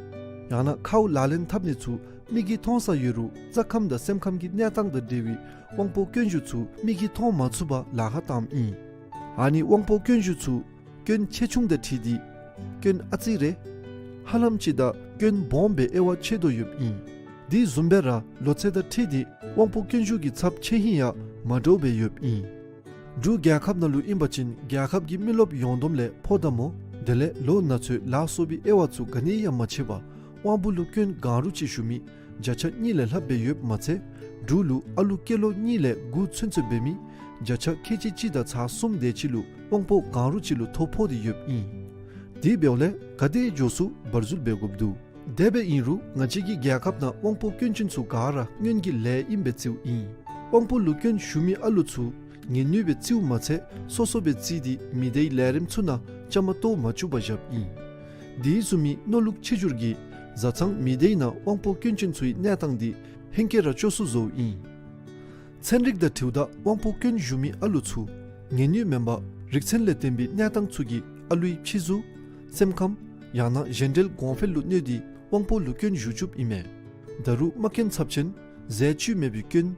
ཡང་ན་ཁཝ་ལག་ལེན་འཐབ་ནི་ཚུ་མིག་གིས་མཐོང་ས་ཡོད་རུང་རྩ་ཁམས་དང་སེམས་ཁམས་ཀྱི་གནས་སྟངས་དང་འབྲེལ་བའི་དབང་པོ་སྐྱོན་ཞུགས་ཚུ་མིག་གིས་མཐོང་མ་ཚུགས་པར་ལཱ་ཁག་བཏངམ་ཨིན། ཨ་ནི་དབང་པོ་སྐྱོན་ཞུགས་ཚུ་སྐྱོན་ཆེ་ཆུང་དང་འཁྲིལ་ཏེ་སྐྱོན་ཨ་ཙི་རེ་ཧ་ལམ་ཅིག་དང་སྐྱོན་སྦོམ་སྦེ་དབྱེ་བ་ཕྱེ་དོ་ཡོདཔ་ཨིན། དེ་བཟུམ་སྦེ་ར་ལོ་ཚད་དང་འཁྲིལ་ཏེ་དབང་པོ་སྐྱོན་ཞུགས་ཀྱི་ཚབས་ཆེ་ཧིང་ཡང་མ་འདྲཝ་སྦེ་ཡོདཔ་ཨིན། འབྲུག་རྒྱལ་ཁབ་ནང་ལུ་ཨིན་པ་ཅིན་རྒྱལ་ཁབ་ཀྱི་མི་རློབས་ཡོངས་བསྡོམས་ལས་ཕོ་དང་མོ་དེ་ལས་ལོ་ན་ཚོད་ལ་སོགས་པའི་དབྱེ་བ་ཚུ་ག་ནི་ཡང་མ་ཕྱེ་བར་དབང་པོ་ལུ་སྐྱོན་གང་རུང་ཅིག་ཞུགས་མི་བརྒྱ་ཆ་གཉིས་ལས་ལྷགཔ་སྦེ་ཡོདཔ་མ་ཚད་འབྲུག་ལུ་ཨ་ལུ་སྐྱེས་ལོ་གཉིས་ལས་དགུ་ཚུན་ཚོད་འབད་མི་བརྒྱ་ཆ་ཁལ་གཅིག་གཅིག་དང་ཚག་གསུམ་དེ་ཅིག་ལུ་དབང་པོ་གང་རུང་ཅིག་ལུ་ཐོ་ཕོག་སྟེ་ཡོདཔ་ཨིན། དེ་འབདཝ་ལས་ག་དེ་མགྱོགས་སུ་བར་འཛུལ་འབད་དགོཔ་འདུག། དེ་སྦེ་ཨིན་རུང་ང་བཅས་ཀྱི་རྒྱལ་ཁབ་ནང་དབང་པོ་སྐྱོན་ཅན་ཚུ་ག་ར་སྔོན་གྱི་ལས་ཨིནམ་སྦེ་བརྩིཝ་ཨིན། དབང་པོ་ལུ་སྐྱོན་ཞུགས་མི་ཨ་ལུ་ཚུ་ངལ་ནུས་སྦེ་བརྩིཝ་མ་ཚད་སོ་སོ་སྦེ་བརྩིས་ཏེ་མི་སྡེའི་ལས་རིམ་ཚུ་ནང་བཅའ་མར་གཏོགས་མ་བཅུག་པར་བཞགཔ་ཨིན། དེ་བཟུམ་མའི་མནོ་ལུགས་ཆེ་འགྱུར་གྱིས་བཟའ་ཚང་མི་སྡེའི་ནང་དབང་པོ་སྐྱོན་ཅན་ཚུའི་གནས་སྟངས་འདི་ཧེང་སྐལ་ར་སྐྱོ་སུ་བཟོཝ་ཨིན། ཚན་རིག་དང་འཁྲིལཝ་ད་དབང་པོ་སྐྱོན་ཞུགས་མི་ཨ་ལུ་ཚུ་ངལ་ནུས་མེན་པར་རིག་ཚན་ལས་བརྟེན་པའི་གནས་སྟངས་ཚུ་གིས་ཨ་ལུའི་ཕྱི་གཟུགས་སེམས་ཁམས་ཡང་ན་གཞན་འབྲེལ་གོང་འཕེལ་ལུ་གནོད་དེ་དབང་པོ་ལུ་སྐྱོན་ཞུགས་བཅུགཔ་ཨིན་མས། ད་རུང་མ་རྐྱེན་ཚབས་ཆེན་ཟས་བཅུད་མེད་པའི་སྐྱོན་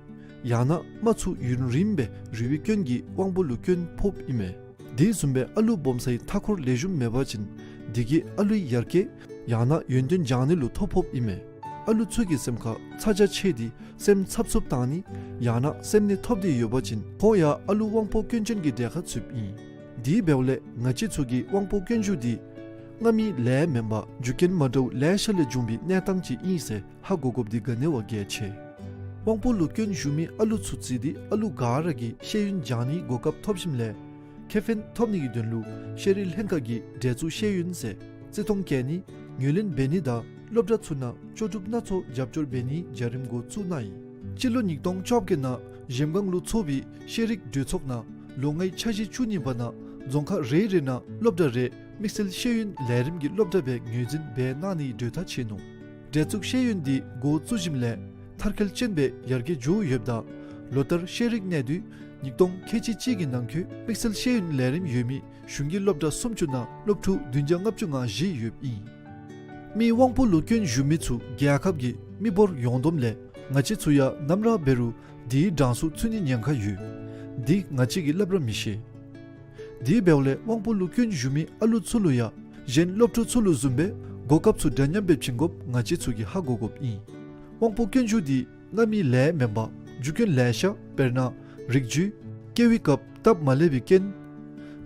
ཡང་ན་རྨ་ཚུ་ཡུན་རིངམོ་སྦེ་རུལ་བའི་སྐྱོན་གྱིས་དབང་པོ་ལུ་སྐྱོན་ཕོགཔ་ཨིན་མས། དེ་བཟུམ་སྦེ་ཨ་ལུ་སྦོམ་སའི་མཐའ་འཁོར་ལེགས་ཤོམ་མེད་པ་ཅིན་དེ་གིས་ཨ་ལུའི་ཡར་རྒྱས་ཡང་ན་ཡོན་ཏན་སྦྱང་ནི་ལུ་ཐོ་ཕོགཔ་ཨིན་མས། ཨ་ལུ་ཚུ་གི་སེམས་ཁར་ཚ་གྱང་ཆེ་སྟེ་སེམས་འཚབ་འཚུབ་བཏང་ནི་ཡང་ན་སེམས་ནད་ཐོབ་སྟེ་ཡོད་པ་ཅིན་ཁོང་ཡང་ཨ་ལུ་དབང་པོ་སྐྱོན་ཅན་གྱི་གྲས་ཁར་ཚུདཔ་ཨིན། དེ་འབདཝ་ལས་ང་བཅས་ཚུ་གིས་དབང་པོ་སྐྱོན་ཞུགས་འདི་སྔ་མའི་ལས་མེན་པར་རྒྱུ་རྐྱེན་མ་འདྲཝ་ལེ་ཤ་ལས་བྱུང་བའི་གནས་སྟངས་ཅིག་ཨིན་ཟེར་ཧ་གོ་དགོཔ་འདི་ག་ནི་བ་གལ་ཆེ། དབང་པོ་ལུ་སྐྱོན་ཞུགས་མི་ཨ་ལུ་ཚུ་བརྩིས་ཏེ་ཨ་ལུ་ག་ར་གིས་ཤེས་ཡོན་སྦྱང་ནིའི་གོ་སྐབས་ཐོབ་ཞིནམ་ལས་ཁེ་ཕན་ཐོབ་ནི་གི་དོན་ལུ་ཤེས་རིག་ལྷན་ཁག་གིས་འདྲེ་ཚུ་ཤེས་ཡོན་ཟེར་བརྩི་མཐོང་བསྐྱེད་ནི་ངོས་ལེན་འབད་ནི་དང་སློབ་གྲྭ་ཚུ་ནང་ལྕོགས་གྲུབ་སྣ་ཚོགས་རྒྱབ་སྐྱོར་འབད་ནིའི་བྱ་རིམ་འགོ་བཙུགས་གནང་ཡི། སྤྱི་ལོ་ཉིས་སྟོང་བཅོ་བརྒྱད་ནང་གཞལམ་སྒང་ལུ་ཚོགས་པའི་ཤེས་རིག་གྲོས་ཚོགས་ནང་ལོ་ལྔའི་འཆར་གཞི་བཅུ་གཉིས་པ་ནང་ རྫོང་ཁག་རེ་རེ་ནང་སློབ་གྲྭ་རེ་དམིགས་བསལ་ཤེས་ཡོན་ལས་རིམ་གྱི་སློབ་གྲྭ་སྦེ་ངོས་འཛིན་འབད་གནང་ནིའི་གྲོས་ཐག་བཅད་ནུག། འབྲེལ་གཏུག་ཤེས་ཡོན་འདི་འགོ་བཙུགས་ཞིནམ་ལས་མཐར་འཁྱོལ་ཅན་སྦེ་ཡར་རྒྱས་འགྱོ་ཡོདཔ་ད་ལོ་ལྟར་ཤེས་རིག་གནས་དུས་ཉིས་སྟོང་ཁལ་གཅིག་གཅིག་གི་ནང་འཁོད་དམིགས་བསལ་ཤེས་ཡོན་ལས་རིམ་ཡོད་མི་གཞུང་གི་སློབ་གྲྭ་སུམ་ཅུ་ནང་སློབ་ཕྲུག་བདུན་བརྒྱ་ལྔ་བཅུ་ང་བཞི་ཡོདཔ་ཨིན། མི་དབང་པོ་ལུ་སྐྱོན་ཞུགས་མི་ཚུ་རྒྱལ་ཁབ་ཀྱི་མི་འབོར་ཡོངས་བསྡོམས་ལས་ང་བཅས་ཚུ་ཡང་ནམ་ར་འབད་རུང་དེའི་གྲངས་སུ་ཚུད་ནིའི་ཉེན་ཁ་ཡོད། འདི་ང་བཅས་ཀྱིས་སླབ་ར་མི་ཤེས། དེ་འབདཝ་ལས་དབང་པོ་ལུ་སྐྱོན་ཞུགས་མི་ཨ་ལུ་ཚུ་ལུ་ཡང་གཞན་སློབ་ཕྲུག་ཚུ་ལུ་བཟུམ་སྦེ་གོ་སྐབས་ཚུ་འདྲ་མཉམ་སྦེ་བྱིན་དགོཔ་ང་བཅས་ཚུ་གིས་ཧ་གོ་དགོཔ་ཨིན། དབང་པོ་སྐྱོན་ཞུགས་འདི་སྔ་མའི་ལས་མེན་པར་རྒྱུ་རྐྱེན་ལེ་ཤ་དཔེར་ན་རིགས་རྒྱུད་སྐྱེ་བའི་སྐབས་སྟབས་མ་ལེགས་པའི་རྐྱེན་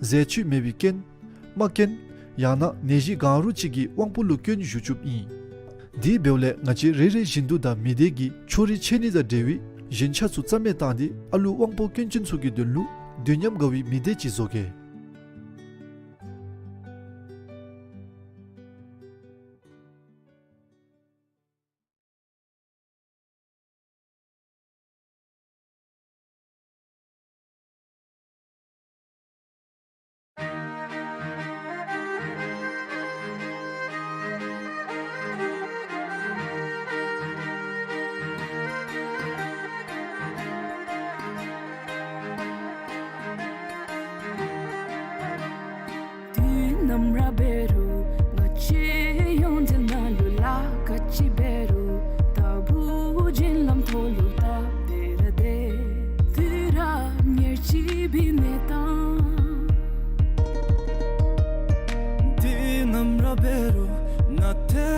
ཟས་བཅུད་མེད་པའི་རྐྱེན་རྨ་རྐྱེན་ཡང་ན་ནད་གཞི་གང་རུང་ཅིག་གིས་དབང་པོ་ལུ་སྐྱོན་ཞུགས་བཅུགཔ་ཨིན། དེ་འབདཝ་ལས་ང་བཅས་རེ་རེ་བཞིན་དུ་དང་མི་སྡེ་གི་ཕྱོགས་རིས་ཆད་ནི་དང་འབྲེལ་བའི་གཞན་ཆ་ཚུ་རྩ་མེད་བཏང་སྟེ་ཨ་ལུ་དབང་པོ་སྐྱོན་ཅན་ཚུ་གི་དོན་ལུ་དུས་མཉམ་དགའ་བའི་མི་སྡེ་ཅིག་བཟོ་གེ། དུས་ནམ་ར་འབད་རུང་ང་བཅས་ཡོངས་འབྲེལ་ནང་ལུ་ལཱ་ག་ཅི་འབད་རུང་ལྟ་བུ་བརྒྱུད་ལམ་ཐོག་ལུ་སྟབས་བདེ་ར་བདེ། དུས་རབས་ཉེར་གཅིག་པའི་གནས་སྟངས། དུས་ནམ་ར་འབད་རུང་ནང་དེ་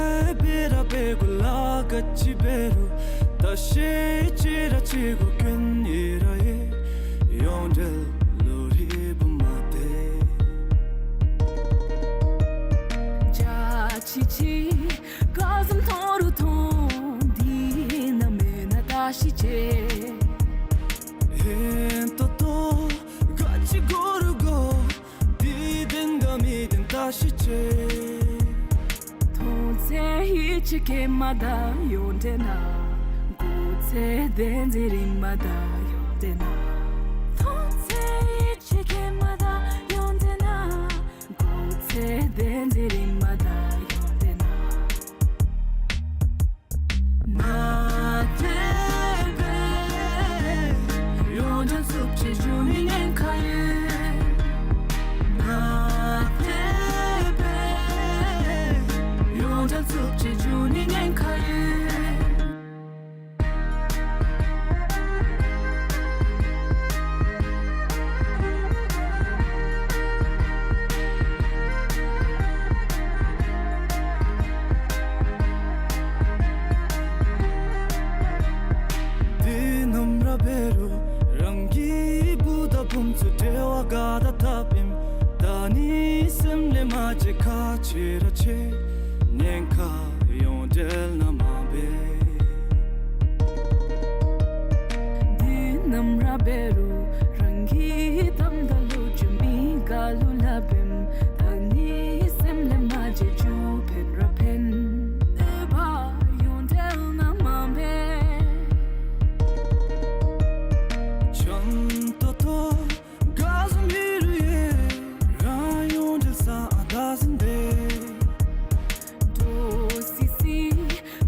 འབད་ར་འབད་དགོ། ལཱ་ག་ཅི་འབད་རུང་བརྟག་ཞིབ་ཅིག་ར་བྱེད་དགོ། སྐྱོན་ཡོད་ར་ཡོད། ཡོངས་འབྲེལ་ལུ་རིག་པ་མ་བདེ། བརྒྱ་ཆ་གཅིག་ག་ཙམ་མཐོ་རུང་མཐོ། འདི་ནང་མེན་ན་བརྟག་ཞིབ་བྱེད། ཧིང་ཏོག་ཏོ་ག་ཅི་དགོ་རུང་དགོ། འདི་བདེན་ག་མི་བདེན་བརྟག་ཞིབ་བྱེད། མཐོང་ཚད་ཡིད་ཆེས་སྐྱེས་མ་ད་ཡོངས་འབྲེལ་ནང་། གོ་ཚད་བདེན་འཛིན་རིང་མ་ད་ཡོངས་འབྲེལ་ནང་། མཐོང་ཚད་ཡིད་ཆེས་སྐྱེས་མ་ད་ཡོངས་འབྲེལ་ནང་། གོ་ཚད་བདེན་འཛིན་རིང་མ་ད་ཡོངས་འབྲེལ་ནང་། ནང་དེ་འབད་ཡོངས་འབྲེལ་བཙུགས་ཅི་འགྱོ་ནིའི་ཉེན་ཁ་ཡོད། ནང་དེ་འབད་ཡོངས་འབྲེལ་བཙུགས་ཅི་འགྱོ་ནིའི་ཉེན་ཁ་ཡོད། དུས་ནམ་ར་འབད་རུང་རང་གི་བུ་དང་བུམོ་ཚུ་འབྲེལ་བ་ག་དེ་དག་ཨིནམ་ད་ནི་སེམས་ལས་མ་བརྗེད། ཁག་ཆེ་ར་ཆེ་ཉེན་ཁ་ཡོངས་འབྲེལ་ནང་མ་འབད། དུས་ནམ་ར་འབད་རུང་རང་གི་གཏམ་དང་ལོ་རྒྱུས་མི་ག་ལུ་སླབ་ཨིནམ་ད་ནི་སེམས་ལས་མ་བརྗེད། རྒྱུ་ཕན་ར་ཕན། འོས་པ་ཡོངས་འབྲེལ་ནང་མ་འབད། ཅང་ཏོག་ཏོ་ག་ཙམ་ཡོད་རུང་ཡོད། རང་ཡོངས་འབྲེལ་ས་ཨ་བདག་འཛིན་འབད། འདྲོག་སི་སི་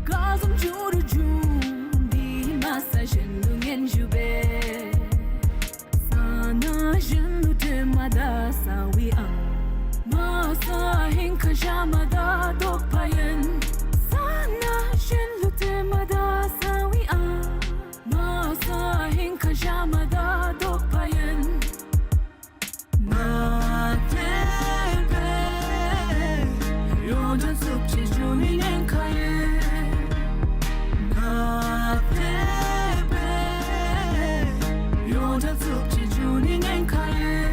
ག་ཙམ་འགྱོ་རུང་འགྱོ། འདི་མ་ཚད་གཞན་ལུ་སྙན་ཞུ་འབད། ས་ནང་གཞན་ལུ་སྤྲོད་མ་ད་ས་བི་ཨང་། མ་ཚད་ཧིང་ཁར་བཞག་མ་ད་དོགས་པ་ཡོད། ས་ནང་གཞན་ལུ་སྤྲོད་མ་ད་ས་བི་ཨང་། མ་ཚད་ཧིང་ཁར་བཞག་མ་ད་དོགས་པ་ཡོད། ནང་དེ་འབད་ཡོངས་འབྲེལ་བཙུགས་ཅི་འགྱོ་ནིའི་ཉེན་ཁ་ཡོད། ནང་དེ་འབད་ཡོངས་འབྲེལ་བཙུགས་ཅི་འགྱོ་ནིའི་ཉེན་ཁ་ཡོད།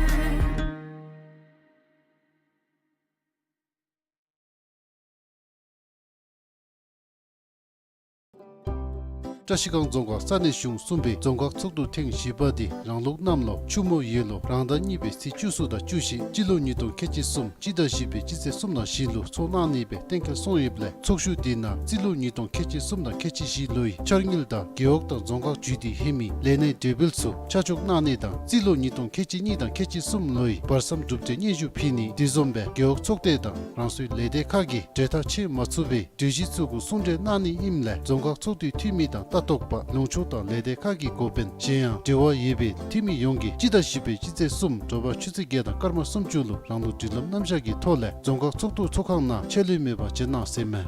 བཀྲ་ཤིས་སྒང་རྫོང་ཁག་ས་གནས་གཞུང་གསུམ་པའི་རྫོང་ཁག་ཚོགས་འདུ་ཐེངས་བཞི་པ་དེ་རང་ལུགས་གནམ་ལོ་ཆུ་མོ་ཡོས་ལོ་རང་ཟླ་གཉིས་པའི་ཚེས་བཅུ་གསུམ་དང་བཅུ་བཞི་སྤྱི་ལོ་ཉིས་སྟོང་ཁལ་གཅིག་གསུམ་སྤྱི་ཟླ་བཞི་པའི་སྤྱི་ཚེས་གསུམ་དང་བཞི་ལུ་ཚོགས་གནང་ནི་སྦེ་གཏན་འཁེལ་སོང་ཡོདཔ་ལས་ཚོགས་བཞུགས་དེ་ནང་རྩིས་ལོ་ཉིས་སྟོང་ཁལ་གཅིག་གསུམ་དང་ཁལ་གཅིག་བཞི་ལོའི་འཆར་དངུལ་དང་རྒེད་འོག་དང་རྫོང་ཁག་བརྒྱུད་དེ་ལྷོད་མི་ལས་སྣའི་གྲོས་འབུལ་ཚུ་ཆ་འཇོག་གནང་ནི་དང་རྩིས་ལོ་ཉིས་སྟོང་ཁལ་གཅིག་གཉིས་དང་ཁལ་གཅིག་གསུམ་ལོའི་བར་མཚམས་གྲུབ་འབྲས་སྙན་ཞུ་ཕུལ་ནི་དེ་བཟུམ་སྦེ་རྒེད་འོག་ཚོགས་སྡེ་དང་རང་སོའི་ལས་སྡེ་ཁག་གིས་གྲོས་ཐག་བཅད་མ་ཚུགས་པའི་གྲོས་གཞི་ཚུ་གུ་གསུང་གྲོས་གནང་ནི་ཨིནམ་ལས་རྫོང་ཁག་ཚོགས་འདུའི་འཐུས་མི་དང་ལྟ་རྟོག་པ་ལུང་ཕྱོགས་དང་ལས་སྡེ་ཁག་གི་འགོ་དཔོན་གཞན་ཡང་འབྲེལ་བ་ཡོད་པའི་འཐུས་མི་ཡོངས་ཀྱིས་སྤྱི་ཟླ་བཞི་པའི་སྤྱི་ཚེས་གསུམ་དྲོ་པ་ཆུ་ཚོད་བརྒྱད་དང་སྐར་མ་སུམ་ཅུ་ལུ་རང་ལུགས་སྒྲིག་ལམ་རྣམ་གཞག་གི་ཐོག་ལས་རྫོང་ཁག་ཚོགས་འདུ་ཚོགས་ཁང་ནང་ཆད་ལུས་མེད་པར་བྱོན་གནང་ཟེར་མས།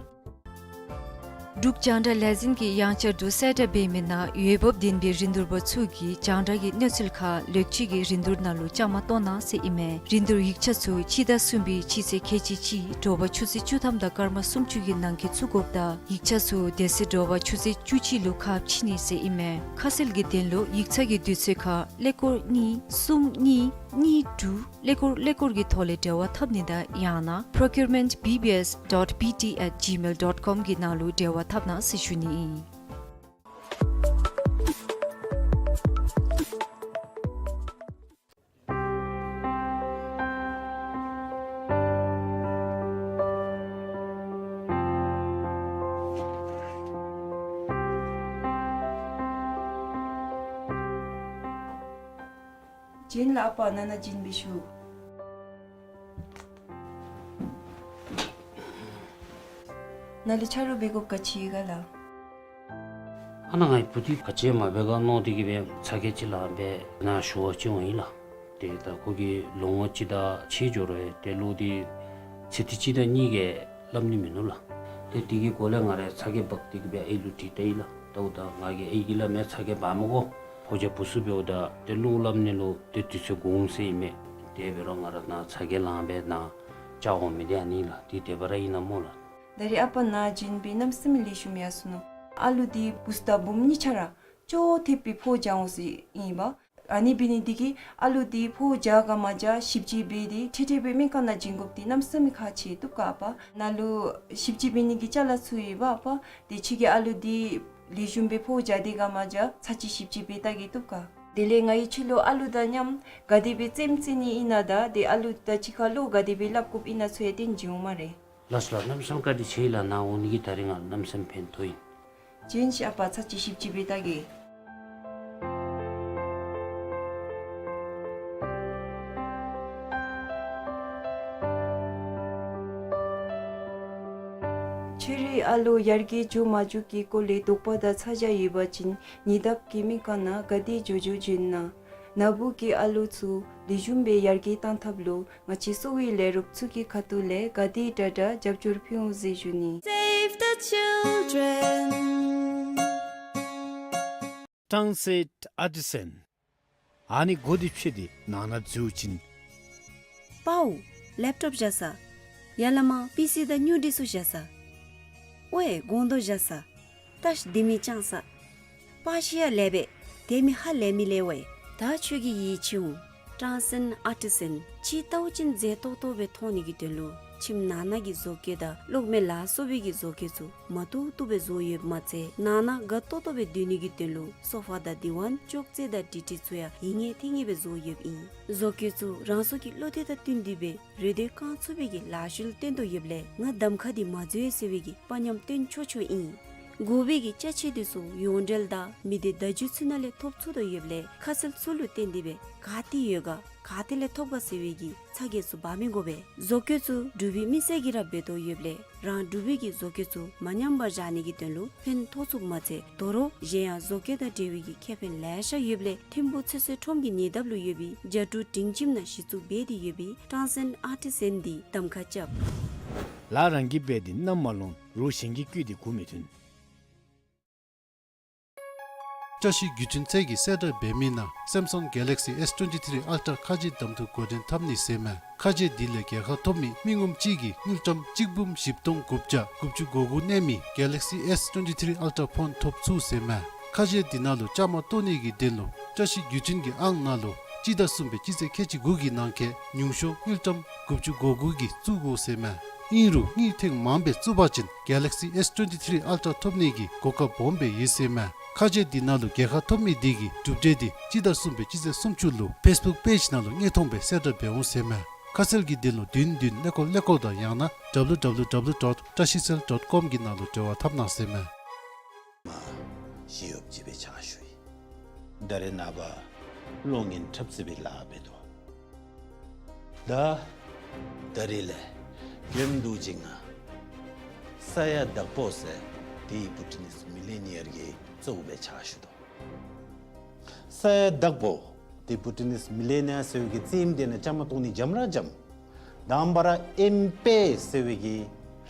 འབྲུག་རྒྱང་བསྒྲགས་ལས་འཛིན་གྱིས་ཡང་བསྐྱར་དུ་གསལ་བསྒྲགས་འབད་མི་ནང་འོས་འབབ་ལྡན་པའི་རིན་བསྡུར་པ་ཚུ་གིས་རྒྱང་བསྒྲགས་ཀྱི་གནས་ཚུལ་ཁག་ལེགས་བཅོས་ཀྱི་རིན་བསྡུར་ནང་ལུ་བཅའ་མར་གཏོགས་གནང་ཟེར་ཨིན་མས། རིན་བསྡུར་ཡིག་ཆ་ཚུ་སྤྱི་ཟླ་གསུམ་པའི་སྤྱི་ཚེས་ཁལ་གཅིག་གཅིག་དྲོ་པ་ཆུ་ཚོད་བཅུ་ཐམ་དང་སྐར་མ་སུམ་ཅུ་གི་ནང་འཁོད་བཙུགས་དགོཔ་དང་ཡིག་ཆ་ཚུ་དེ་ཚེ་དྲོ་པ་ཆུ་ཚོད་བཅུ་གཅིག་ལུ་ཁ་ཕྱེ་ནི་ཟེར་ཨིན་མས། ཁ་གསལ་གྱི་དོན་ལུ་ཡིག་ཚང་གི་དུས་ཚོད་ཁར་ཀླད་ཀོར་གཉིས་གསུམ་གཉིས་གཉིས་དྲུག་ཀླད་ཀོར་ཀླད་ཀོར་གྱི་ཐོག་ལས་འབྲེལ་བ་འཐབ་ནི་དང་ཡང་ན་procurement B B S dot B T at gmail dot com གི་ནང་ལུ་འབྲེལ་བ་འཐབ་གནང་ཟེར་ཞུ་ནི་ཨིན། བྱོན་ལགས་ཨ་པ། ནང་ན་བྱོན་སྦེ་བཞུགས། ནཱ་ལུ་ཆ་རོགས་འབད་དགོཔ་ག་ཅི་ཡོད་ག་ལགས། ཨ་ནཱ་ངེའི་བུ་འདི་ག་ཅི་མ་འབད་ག་མནོ་སྟེ་གིས་སྦེ་ཚ་གྱང་ཅིག་ལངས་སྦེ་ནཱ་ཞུ་བར་བྱོན་ཡི་ལགས། ཏེ་ད་ཁོ་གིས་ལོ་ངོ་གཅིག་དང་ཕྱེད་འགྱོ་རུང་ཏེ་ལོ་འདི་ཚེ་འདི་གཅིག་དང་གཉིས་ཀྱིས་སླབ་ནི་མིན་ནུག་ལགས། ཏེ་དེ་གི་སྒོ་ལས་ང་ར་ཚ་གྱང་འབག་སྟེ་གིས་སྦེ་ཨའི་ལུ་དྲིས་ལྟ་ཡི་ལགས། ད་འོ་ད་ང་གིས་ཨའི་གིས་སླབ་མས། ཚ་གྱང་འབག་མི་དགོ། ཕོ་རྒྱས་བུ་ཚུ་འབདཝ་ད་ཏེ་བློ་སླབ་ནི་ལུ་ཏེ་དུས་ཚོད་འགོརཝ་ཟེར་ཨིན་མས། དེ་འབད་རུང་ང་ར་ནཱ་ཚ་གྱང་ལངས་སྦེ་ནཱ་བཅར་འོང་མི་འདི་ཨ་ནི་ལགས། དེ་དེ་སྦེ་ར་ཨིན་ན་སྨོ་ལགས། ད་རེས་ཨ་པ་ནཱ་བྱོན་སྦེ་གནམ་མེད་ས་མེད་ལེགས་ཤོམ་ཡར་སོ་ནུག། ཨ་ལུ་འདི་བུཚ་དང་བུམོ་གཉིས་ཆ་ར་ཅོག་འཐདཔ་སྦེ་ཕོཝ་འཇལ་འོང་ཟེར་ཨིན་པས། ཨ་ནི་འབད་ནི་འདི་གིས་ཨ་ལུ་འདི་ཕོཝ་འཇལ་ག་མ་འཇལ་ཞིབ་དཔྱད་འབད་དེ་ཁྲིག་ཁྲི་སྦེ་སྨན་ཁང་ནང་བྱིན་དགོཔ་འདི་གནམ་མེད་ས་མེད་ཁག་ཆེ་བཏུབ་ག་ཨ་པ། ནཱ་ལུ་ཞིབ་དཔྱད་འབད་ནི་གི་ཅ་ལ་ཚུ་ཡོད་པ་ཨ་པ། ཏེ་ཁྱོད་ཀྱིས་ཨ་ལུ་འདི་ལེགས་ཤོམ་སྦེ་ཕོཝ་འཇལ་ཏེ་ག་མ་འཇལ་ཚར་གཅིག་ཞིབ་དཔྱད་འབད་བལྟ་གེ་བཏུབ་ག། དེ་ལས་ང་གིས་ཁྱོད་ལུ་ཨ་ལུ་དང་མཉམ་ག་དེ་སྦེ་རྩེདམོ་རྩེ་ནི་ཨིན་ན་དང་ཏེ་ཨ་ལུ་དང་གཅིག་ཁར་བློ་ག་དེ་སྦེ་སླབ་དགོཔ་ཨིན་ན་ཚུ་ཡང་སྟོན་བྱིན་འོང་སྨ་རེ། ལགས་སོ་ལགས། གནམ་མེད་ས་མེད་བཀའ་དྲིན་ཆེ་ལགས། ནཱ་འོང་ནི་གིས་ད་རིས་ང་གནམ་མེད་ས་མེད་ཕན་ཐོགས་ཡི། བྱོན་ཤིག་ཨ་པ། ཚར་གཅིག་ཞིབ་དཔྱད་འབད་བལྟ་གེ། ཁྱོད་རའི་ཨ་ལོ་ཡར་རྒྱས་འགྱོ་མ་འགྱོ་གི་སྐོར་ལས་དོགས་པ་དང་ཚ་གྱང་ཡོད་པ་ཅིན་ཉེ་འདབས་ཀྱི་སྨན་ཁང་ནང་ག་དེ་མགྱོགས་མགྱོགས་བྱོན་གནང་། ནཱ་བུ་གི་ཨ་ལོ་ཚུ་ལེགས་ཤོམ་སྦེ་ཡར་རྒྱས་བཏང་ཐབས་ལུ་ང་བཅས་གསོ་བའི་ལས་རོགསཔ་ཚུ་གི་ཁ་ཐུག་ལས་ག་དེ་དྲག་དྲག་རྒྱབ་སྐྱོར་ཕུལ་འོང་ཟེར་ཞུ་ནི། Save the children. Transit Artisan. ཨ་ནི་སྒོ་འདི་ཕྱེ་སྟེ་ནང་ན་འཛུལ་བ་ཅིན། པའོ། ལེབ་ཊོབ་བཞག་ས། ཡར་ལས་མར་པི་སི་དང་སྨྱུ་འདི་ཚུ་བཞག་ས། ཝའེ་སྒོང་རྡོག་བཞག་ས། ད་ལྡེ་མིག་བཅང་ས། པར་ཤི་ཡར་ལས་པས། ལྡེ་མིག་ཧ་ལས་མི་ལས་ཝའེ། ད་ཁྱོད་ཀྱིས་ཡིད་ཆེས་འོང་། Transit Artisan། ཕྱི་ལྟ་བ་ཅིན་མཛེས་ཏོག་ཏོ་སྦེ་མཐོང་ནི་གི་དོན་ལུ་ཁྱིམ་ནང་ན་གི་བཟོ་བཀོད་དང་གློག་མེ་ལ་སོགས་པའི་གི་བཟོ་བཀོད་ཚུ་མ་བཏུབ་བཏུབ་སྦེ་བཟོ་ཡོདཔ་མ་ཚད་ནང་ན་དགའ་ཏོག་ཏོ་སྦེ་སྡོད་ནི་གི་དོན་ལུ་སོ་ཕ་དང་དི་ཝཱན་ཅོག་ཙེ་དང་དྲི་ཊི་ཚུ་ཡང་ཡིད་ངེས་ཐེངས་ངེས་སྦེ་བཟོ་ཡོདཔ་ཨིན། བཟོ་བཀོད་ཚུ་རང་སོའི་གི་བློ་འདོད་དང་བསྟུན་ཏེ་སྦེ་རེ་འདོད་བསྐང་ཚུགས་པའི་གི་ལཱ་གཞི་ལུ་བརྟེན་དོ་ཡོདཔ་ལས་ང་གདམ་ཁ་འདི་མ་འཛོལ་ཟེར་བའི་གི་དཔའ་ཉམས་སྟོན་ཆོག་ཆོག་ཨིན། དགོ་པའི་གི་ཅ་ཆས་འདི་ཚུ་ཡོངས་འབྲེལ་དང་མི་སྡེ་བརྡ་བརྒྱུད་ཚུ་ནང་ལས་ཐོབ་ཚུགས་དོ་ཡོདཔ་ལས་ཁ་གསལ་ཚུ་ལུ་བརྟེན་ཏེ་སྦེ་ག་ཏེ་ཡོད་ག་ག་ཏེ་ལས་ཐོབ་ག་ཟེར་བའི་གི་ཚ་གྱང་ཚུ་འབག་མི་དགོ་པས། བཟོ་བཀོད་ཚུ་འབྲུག་པའི་མི་སེར་གྱིས་ར་འབད་དོ་ཡོདཔ་ལས་རང་འབྲུག་པའི་གི་བཟོ་བཀོད་ཚུ་མ་ཉམས་པར་བཞག་ནི་གི་དོན་ལུ་ཕན་ཐོགས་ཚུགསཔ་མ་ཚད་དོ་རུང་གཞན་ཡང་བཟོ་བཀོད་དང་འབྲེལ་བའི་གི་ཁེ་ཕན་ལེ་ཤ་ཡོདཔ་ལས་ཐིམ་ཕུག་ཚེ་བསོད་ཁྲོམ་གྱི་ཉེ་འདབས་ལུ་ཡོད་པའི་རྒྱ་ཕྲུག་སྒྲིང་ཁྱིམ་ནང་གཞི་བཙུགས་འབད་དེ་ཡོད་པའི་Transit Artisan འདི་གདམ་ཁ་རྐྱབ། ལཱ་རང་གིས་འབད་དེ་གནམ་མ་ལོང་། རོགས་གཞན་གྱིས་བསྐུལ་ཏེ་མགུ་མི་ཐོན། བཀྲ་ཤིས་བརྒྱུད་འཕྲིན་ཚད་ཀྱིས་གསལ་བསྒྲགས་འབད་མི་ནང་Samsung Galaxy S twenty-three Ultra ཁ་རྗེ་གདམ་འཐུ་འགོ་འདྲེན་འཐབ་ནི་ཟེར་མས། ཁ་རྗེ་འདི་ལས་རྒྱལ་ཁ་ཐོབ་མི་མི་ངོམ་གཅིག་གིས་དངུལ་ཀྲམ་གཅིག་འབུམ་བཞི་སྟོང་དགུ་བརྒྱ་དགུ་བཅུ་གོ་དགུ་གནས་མི་Galaxy S twenty-three Ultra ཕོན་ཐོབ་ཚུགས་ཟེར་མས། ཁ་རྗེ་འདི་ནང་ལུ་བཅའ་མར་གཏོགས་ནི་གི་དོན་ལུ་བཀྲ་ཤིས་བརྒྱུད་འཕྲིན་གྱི་ཨང་ནང་ལུ་སྤྱི་ཟླ་གསུམ་པའི་སྤྱི་ཚེས་ཁལ་གཅིག་དགུ་གི་ནང་འཁོད་ཉུང་ཤོས་དངུལ་ཀྲམ་དགུ་བཅུ་གོ་དགུ་གིས་བཙུགས་དགོ་ཟེར་མས། ཨིན་རུང་དངུལ་ཐེངས་མངམ་སྦེ་བཙུགས་པ་ཅིན་Galaxy S twenty-three Ultra ཐོབ་ནི་གི་གོ་སྐབས་སྦོམ་སྦེ་ཡོད་ཟེར་མས། ཁ་བྱང་འདི་ནང་ལུ་རྒྱལ་ཁ་ཐོབ་མི་འདི་གི་གྲུབ་འབྲས་འདི་སྤྱི་ཟླ་གསུམ་པའི་སྤྱི་ཚེས་སུམ་ཅུ་ལུ་ཕེསི་བུཀ་པེཇ་ནང་ལུ་དངོས་མཐོང་སྦེ་གསལ་བསྒྲགས་འབད་འོང་ཟེར་མས། ཁ་གསལ་གྱི་དོན་ལུ་བདུན་བདུན་ཀླད་ཀོར་ཀླད་ཀོར་དང་ཡང་ན་ཌབ་ལུ་ཌབ་ལུ་ཌབ་ལུ་ཌོཊ་བཀྲ་ཤིས་ཚལ་ཌོཊ་ཀོམ་གྱི་ནང་ལུ་འབྲེལ་བ་འཐབ་གནང་ཟེར་མས། མ་ཞི་གཡོགཔ་ཅིག་སྦེ་ཕྱག་ཞུ་ཡི། ད་རེས་ནངས་པ་གློག་བརྙན་འཁྲབ་རྩེད་པའི་ལཱ་འབད་དོ། ད་ད་རིས་ལས་རྒནམ་འདུག་ཅིག་ང་ས་ཡ་དྭགས་པོ་ཟེར་དེ་བུ་ཊི་ནིས་མི་ལི་ནི་ཡར་གྱི་གཙོ་བོ་སྦེ་ཕྱག་ཞུ་དོ། ས་ཡ་དྭགས་པོ་དེ་བུ་ཊི་ནིས་མི་ལི་ནི་ཡར་ཟེར་བའི་གི་རྩེདམོ་དེ་ནང་བཅའ་མར་གཏོགས་ནི་འཇམ་ར་འཇམ། དང་པ་ར་ཨེམ་པེ་ཟེར་བའི་གི་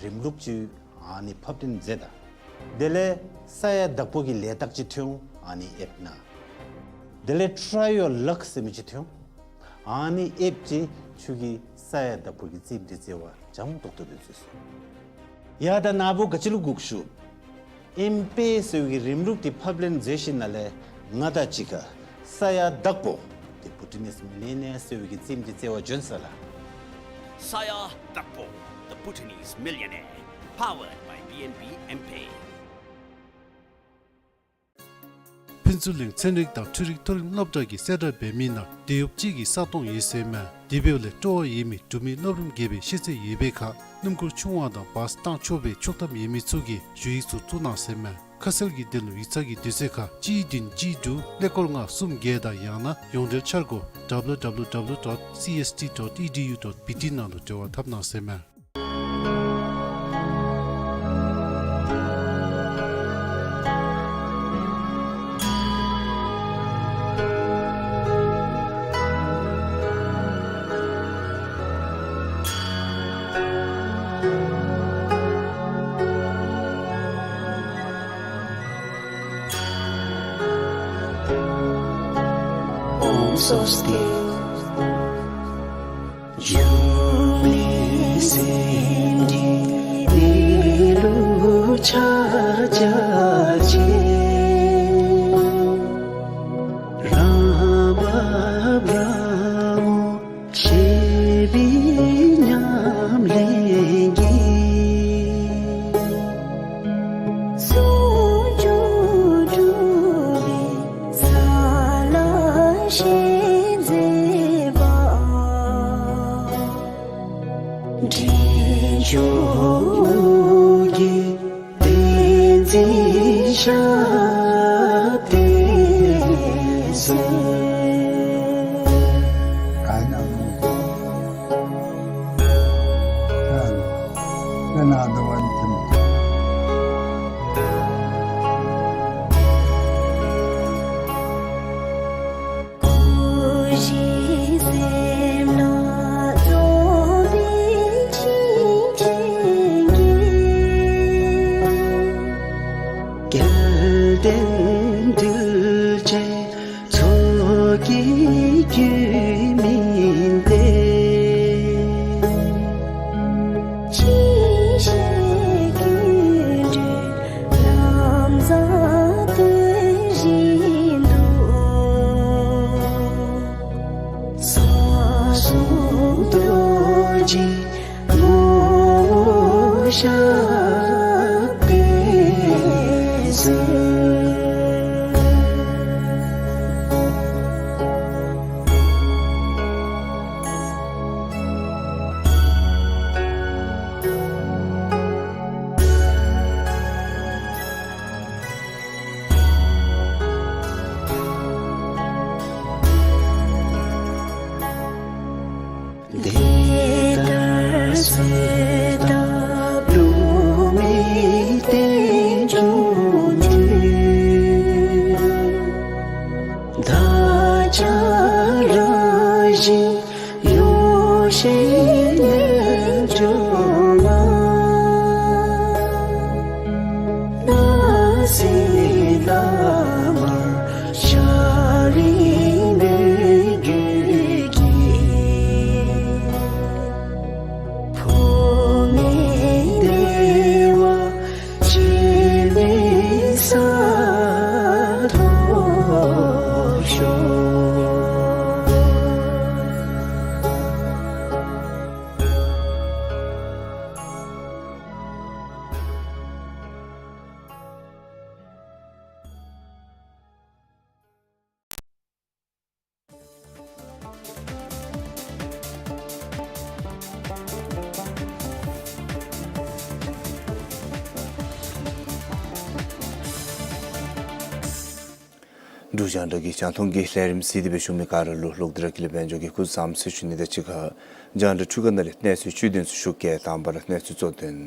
རིམ་ལུགས་ཅིག་ཨ་ནི་ཕབ་སྟོན་མཛད་ད། དེ་ལས་ས་ཡ་དྭགས་པོ་གི་ལས་རྟགས་ཅིག་ཐོན་འོང་ཨ་ནི་ཨེཔ་ནང་། དེ་ལས་ཊ་རའི་ཡོར་ལག་ཟེར་མི་ཅིག་ཐོན་འོང་། ཨ་ནི་ཨེཔ་ཅིག་ཁྱོད་ཀྱིས་ས་ཡ་དྭགས་པོ་གི་རྩེདམོ་དེ་རྩེ་བར་འཇམ་ཏོག་ཏོ་སྦེ་མཛད་སོང་། ཡ་ད་ནཱ་བུ་ག་ཅི་ལུ་སྒུག་ཞུ། ཨེམ་པེ་ཟེར་བའི་གི་རིམ་ལུགས་དེ་ཕབ་ལེན་མཛད་ཞིནམ་ལས་ང་དང་གཅིག་ཁར་ས་ཡ་དྭགས་པོ་དེ་བུ་ཊི་ནིས་མི་ལི་ནི་ཡར་ཟེར་བའི་གི་རྩེདམོ་དེ་རྩེ་བར་བྱོན་ས་ལགས། Saya Dakpo, the Bhutanese Millionaire, powered by B N B M-Pay. ཕུན་ཚོགས་གླིང་ཚན་རིག་དང་འཕྲུལ་རིག་མཐོ་རིམ་སློབ་གྲྭ་གིས་གསལ་བསྒྲགས་འབད་མི་ནང་དེད་གཡོགཔ་ཅིག་གི་ས་སྟོང་ཡོད་ཟེར་མས། དེ་འབདཝ་ལས་སྤྲོ་བ་ཡོད་མི་འབྲུག་མི་སློབ་རིམ་བརྒྱད་པའི་ཤེས་ཚད་ཡོད་པའི་ཁར་སྣུམ་འཁོར་ཆུང་བ་དང་བཱསི་བཏང་ཆོག་པའི་ཆོག་ཐམ་ཡོད་མི་ཚུ་གིས་ཞུ་ཡིག་ཚུ་བཙུགས་གནང་ཟེར་མས། ཁ་གསལ་གྱི་དོན་ལུ་ཡིག་ཚང་གི་དུས་ཚོད་ཁར་གཅིག་བདུན་གཅིག་དྲུག་ཀླད་ཀོར་ལྔ་གསུམ་བརྒྱད་དང་ཡང་ན་ཡོངས་འབྲེལ་འཆར་སྒོ་W W W dot C S T dot E D U dot B T ནང་ལུ་འབྲེལ་བ་འཐབ་གནང་ཟེར་མས། ཨོཾ་སྭ་སྟི། འབྱུང་གནས་སེམས་ཉིད་དེ་ལུ་ཕྱག་བྱ་ཞིང་། རང་བབས་རང་ངོ་ཤེས་པའི་ཉམས་ལེན་གྱིས། ཟུང་འཇུག་གྲུབ་པའི་ས་ལ་ཞེན་མཛད་པ། འདྲེན་མཆོག་གི་བསྟན་འཛིན་ཞབས་བརྟན་གསོལ། ག་ནི་མོ། ཨ་ནི་ན་དོ་བན་ཐིམ། སྐུ་བཞི་སེམས་ལ་རྫོགས་པའི་ཞིང་ཆེན་གྱི། སྐལ་ལྡན་གདུལ་བྱའི་ཚོགས་ཀྱི་རྒྱུད་སྨིན་ཏེ། ཅི་ཞིག་གི་ འབྲུག་རྒྱང་བསྒྲགས་ཀྱི་རྒྱང་མཐོང་གི་ལས་རིམ་གཟིགས་ཏེ་སྦེ་བཞུགས་མི་ག་ར་ལུ་ལོག་སྟེ་ར་དགེ་ལེགས་དཔལ་འབྱོར་གྱིས་སྐུ་གཟུགས་བཟང་པོ་ཟེར་ཞུ་ནི་དང་གཅིག་ཁར་རྒྱང་བསྒྲགས་འཕྲུལ་ཁང་ནང་ལས་གནས་ཚུལ་བཅུད་དོན་ཚུ་ཞུ་གེ། དང་པ་ར་གནས་ཚུལ་གཙོ་དོན།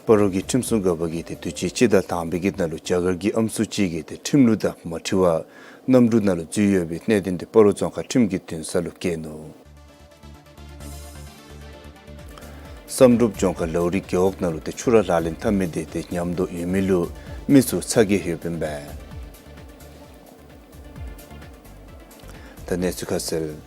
སྤ་རོ་གི་ཁྲིམས་སྲུང་འགག་པ་གིས་ཏེ་དུས་ཅི་སྤྱི་ཟླ་དང་པའི་གི་ནང་ལུ་རྒྱ་གར་གྱི་ཨམ་སྲུ་ཅིག་གིས་ཏེ་ཁྲིམས་ལུགས་དང་མ་འཁྲིལ་བར་གནམ་གྲུ་ནང་ལུ་འཛུལ་ཡོད་པའི་གནད་དོན་དེ་སྤ་རོ་རྫོང་ཁག་ཁྲིམས་ཀྱི་འདུན་ས་ལུ་བཀལ་ནུག། བསམ་གྲུབ་ལྗོངས་མཁར་ལའུ་རི་རྒེད་འོག་ནང་ལུ་ཏེ་ཆུ་རགས་ལག་ལེན་འཐབ་མི་དེ་ཏེ་ཉམས་དོག་ཡོད་མི་ལུ་མི་ཚུ་ཚ་གྱང་ཡོདཔ་ཨིན་པས། ད་གནས་ཚུལ་ཁ་གསལ།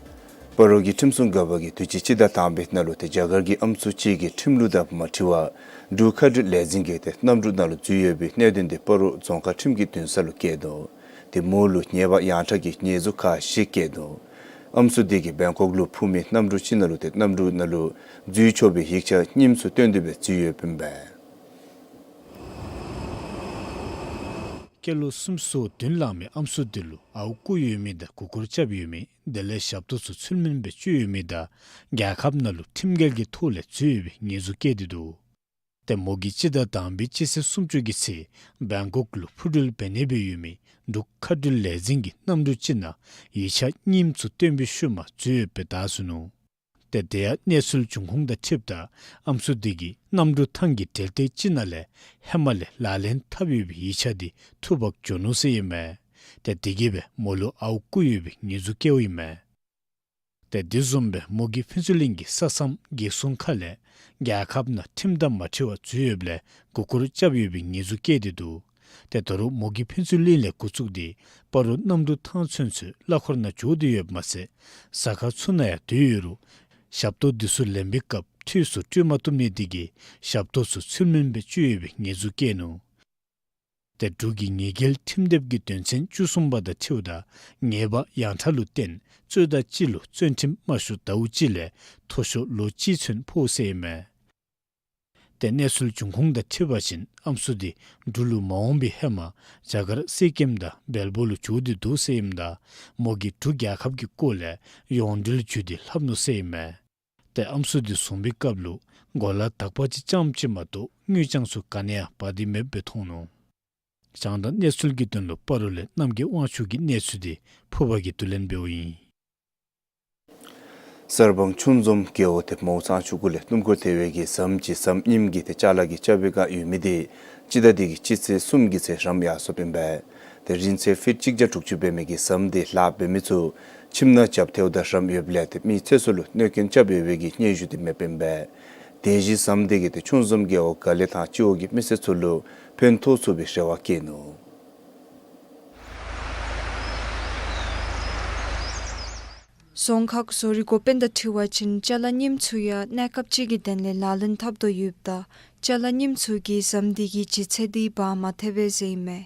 སྤ་རོ་གི་ཁྲིམས་སྲུང་འགག་པ་གིས་དུས་ཅི་སྤྱི་ཟླ་དང་པའི་ནང་ལུ་ཏེ་རྒྱ་གར་གྱི་ཨམ་སྲུ་ཅིག་གིས་ཁྲིམས་ལུགས་དང་མ་འཁྲིལ་བར་འབྲུག་མཁའ་འགྲུལ་ལས་འཛིན་གྱིས་ཏེ་གནམ་གྲུ་ནང་ལུ་འཛུལ་ཡོད་པའི་གནད་དོན་དེ་སྤ་རོ་རྫོང་ཁག་ཁྲིམས་ཀྱི་འདུན་ས་ལུ་བཀལ་ནུག། ཏེ་མོ་ལུ་ཉེས་པ་ཡང་དག་གི་ཉེས་འཛུགས་ཁག་བཞི་བཀལ་ནུག། ཨམ་སྲུ་དེ་གིས་བེང་ཀོག་ལུ་འཕུར་མི་གནམ་གྲུ་ཅིག་ནང་ལུ་ཏེ་གནམ་གྲུ་ནང་ལུ་འཛུལ་ཆོག་པའི་ཡིག་ཆ་རྙིངམ་ཚུ་སྟོན་ཏེ་སྦེ་འཛུལ་ཡོདཔ་ཨིན་པས། སྐྱེས་ལོ་སུམ་ཅུ་སོ་བདུན་ལང་མི་ཨམ་སྲུ་དེ་ལུ་ཨརཝ་བརྐུ་ཡོད་མི་དང་མགུ་སྐོར་རྐྱབ་ཡོད་མི་དེ་ལས་ཞབས་ཏོག་ཚུ་ཚུལ་མིན་སྦེ་སྤྱོད་ཡོད་མི་དང་རྒྱལ་ཁབ་ནང་ལུ་ཁྲིམས་འགལ་གྱི་ཐོག་ལས་འཛུལ་ཡོད་པའི་ཉེས་འཛུགས་བཀལ་ཏེ་འདུག། ཏེ་མོ་གིས་སྤྱི་ཟླ་དང་པའི་སྤྱི་ཚེས་སུམ་ཅུ་གི་ཚེ་བེང་ཀོག་ལུ་འཕུར་འགྲུལ་འབད་ནི་སྦེ་ཡོད་མི་འབྲུག་མཁའ་འགྲུལ་ལས་འཛིན་གྱི་གནམ་གྲུ་ཅིག་ནང་ཡིག་ཆ་རྙིངམ་ཚུ་སྟོན་པའི་ཤུལ་མ་འཛུལ་ཡོདཔ་སྦེ་བདའ་ཟུན་ནུག། ཏེ་དེ་ཡང་གནས་ཚུལ་འབྱུང་ཁུངས་དང་འཁྲིལཝ་ད་ཨམ་སྲུ་དེ་གིས་གནམ་གྲུ་ཐང་གི་འགྲུལ་སྟེགས་ཅིག་ནང་ལས་ཧེ་མ་ལས་ལག་ལེན་འཐབ་ཡོད་པའི་ཡིག་ཆ་དེ་འཐུ་འབག་འགྱོ་ནུག་ཟེར་ཨིན་མས། ཏེ་དེ་གིས་སྦེ་མོ་ལུ་ཨརཝ་བརྐུ་ཡོད་པའི་ཉེས་འཛུགས་བཀལཝ་ཨིན་མས། ཏེ་དེ་བཟུམ་སྦེ་མོ་གིས་ཕུན་ཚོགས་གླིང་གི་ས་མཚམས་གེགས་སྲུང་ཁ་ལས་རྒྱལ་ཁབ་ནང་ཁྲིམས་དང་མ་འཁྲིལ་བར་འཛུལ་ཡོདཔ་ལས་མགུ་སྐོར་རྐྱབ་ཡོད་པའི་ཉེས་འཛུགས་བཀལ་ཏེ་འདུག། ཏེ་ད་རུང་མོ་གིས་ཕུན་ཚོགས་གླིང་ལས་འགོ་བཙུགས་ཏེ་སྤ་རོ་གནམ་གྲུ་ཐང་ཚུན་ཚོད་གླ་འཁོར་ནང་འགྱོ་སྟེ་ཡོདཔ་མ་ཚད་ཟ་ཁང་ཚུ་ནང་ཡང་སྡོད་ཡོད་རུང་ཞབས་ཏོག་དེ་ཚུ་ལེན་པའི་སྐབས་འཐུས་སུ་སྤྲོད་མ་བཏུབ་ནི་དེ་གིས་ཞབས་ཏོག་ཚུ་ཚུལ་མིན་སྦེ་སྤྱོད་ཡོད་པའི་ཉེས་འཛུགས་བཀལ་ནུག། ཏེ་འབྲུག་གི་ཉེས་འགེལ་ཁྲིམས་དེབ་ཀྱི་དོན་ཚན་བཅུ་གསུམ་པ་དང་འཁྲིལཝ་ད་ཉེས་པ་ཡང་དག་ལུ་བརྟེན་རྩོད་ཟླ་གཅིག་ལུ་བཙོན་ཁྲིམས་དམའ་ཤོས་ཟླཝ་གཅིག་ལས་མཐོ་ཤོས་ལོ་གཅིག་ཚུན་ཕོག་ཟེར་ཨིན་མས། ཏེ་གནས་ཚུལ་འབྱུང་ཁུངས་དང་འཁྲིལ་བ་ཅིན་ཨམ་སྲུ་དེ་འབྲུག་ལུ་མ་འོང་པའི་ཧེ་མ་རྒྱ་གར་སི་ཀིམ་དང་བལ་པོ་ལུ་འགྱོ་སྟེ་འདུག་ཟེར་ཨིནམ་ད་མོ་གིས་འབྲུག་རྒྱལ་ཁབ་ཀྱི་སྐོར་ལས་ཡོངས་འབྲེལ་བརྒྱུད་དེ་ལྷབ་ནུག་ཟེར་ཨིན་མས། ཏེ་ཨམ་སྲུ་དེ་བཟུང་པའི་སྐབས་ལུ་གོ་ལ་དག་པ་ཅིག་རྐྱངམ་ཅིག་མ་གཏོགས་དངུལ་རྐྱང་ཚུ་ག་ནི་ཡང་འབག་སྟེ་མེདཔ་སྦེ་མཐོང་ནུག། རྒྱང་བསྒྲགས་གནས་ཚུལ་གྱི་དོན་ལུ་སྤ་རོ་ལས་རྣམ་རྒྱལ་དབང་ཕྱུག་གི་གནས་ཚུལ་དེ་ཕུར་པ་གིས་བསྡུ་ལེན་འབདཝ་ཨིན། གསར་སྤང་ཆུ་འཛོམས་རྒེད་འོག་ཏེ་མའོ་གཙང་ཆུ་གུ་ལས་སྣུམ་འཁོར་ཐལ་བའི་གི་ཟམ་ཅིག་ཟམ་རྙིངམ་གི་ཏེ་ཅ་ལ་གི་ཅ་དཔེ་ཁར་ཡོད་མི་དེ་སྤྱི་ཟླ་འདི་གི་སྤྱི་ཚེས་གསུམ་གྱི་ཚེ་རམ་ཡར་སོཔ་ཨིན་པས། ཏེ་རིང་ཚད་ཕིཊ་གཅིག་བརྒྱ་དྲུག་ཅུ་འབད་མི་གི་ཟམ་དེ་ལཱ་འབད་མི་ཚུ་ཁྱིམ་ནང་རྐྱབ་ཐལཝ་ད་རམ་ཡོདཔ་ལས་ཏེ་མི་ཚེ་སྲོག་ལུ་གནོད་སྐྱོན་རྐྱབ་ཡོད་པའི་གི་སྙན་ཞུ་དེ་མེདཔ་ཨིན་པས། དེ་བཞིན་ཟམ་དེ་གིས་ཏེ་ཆུ་འཛོམས་རྒེད་འོག་དགའ་ལེགས་ཐང་སྤྱི་འོག་གི་མི་སེར་ཚུ་ལུ་ཕན་ཐོགས་ཚུགས་པའི་རེ་བ་བསྐྱེད་ནུག། རྫོང་ཁག་བཟོ་རིག་འགོ་དཔོན་དང་འཁྲིལ་བ་ཅིན་ཅ་ལ་རྙིངམ་ཚུ་ཡང་གནས་སྐབས་ཅིག་གི་དོན་ལས་ལག་ལེན་འཐབ་དོ་ཡོདཔ་ད་ཅ་ལ་རྙིངམ་ཚུ་གིས་ཟམ་དེ་གི་ལྗིད་ཚད་དེ་འབག་མ་ཐེག་པས་ཟེར་ཨིན་མས།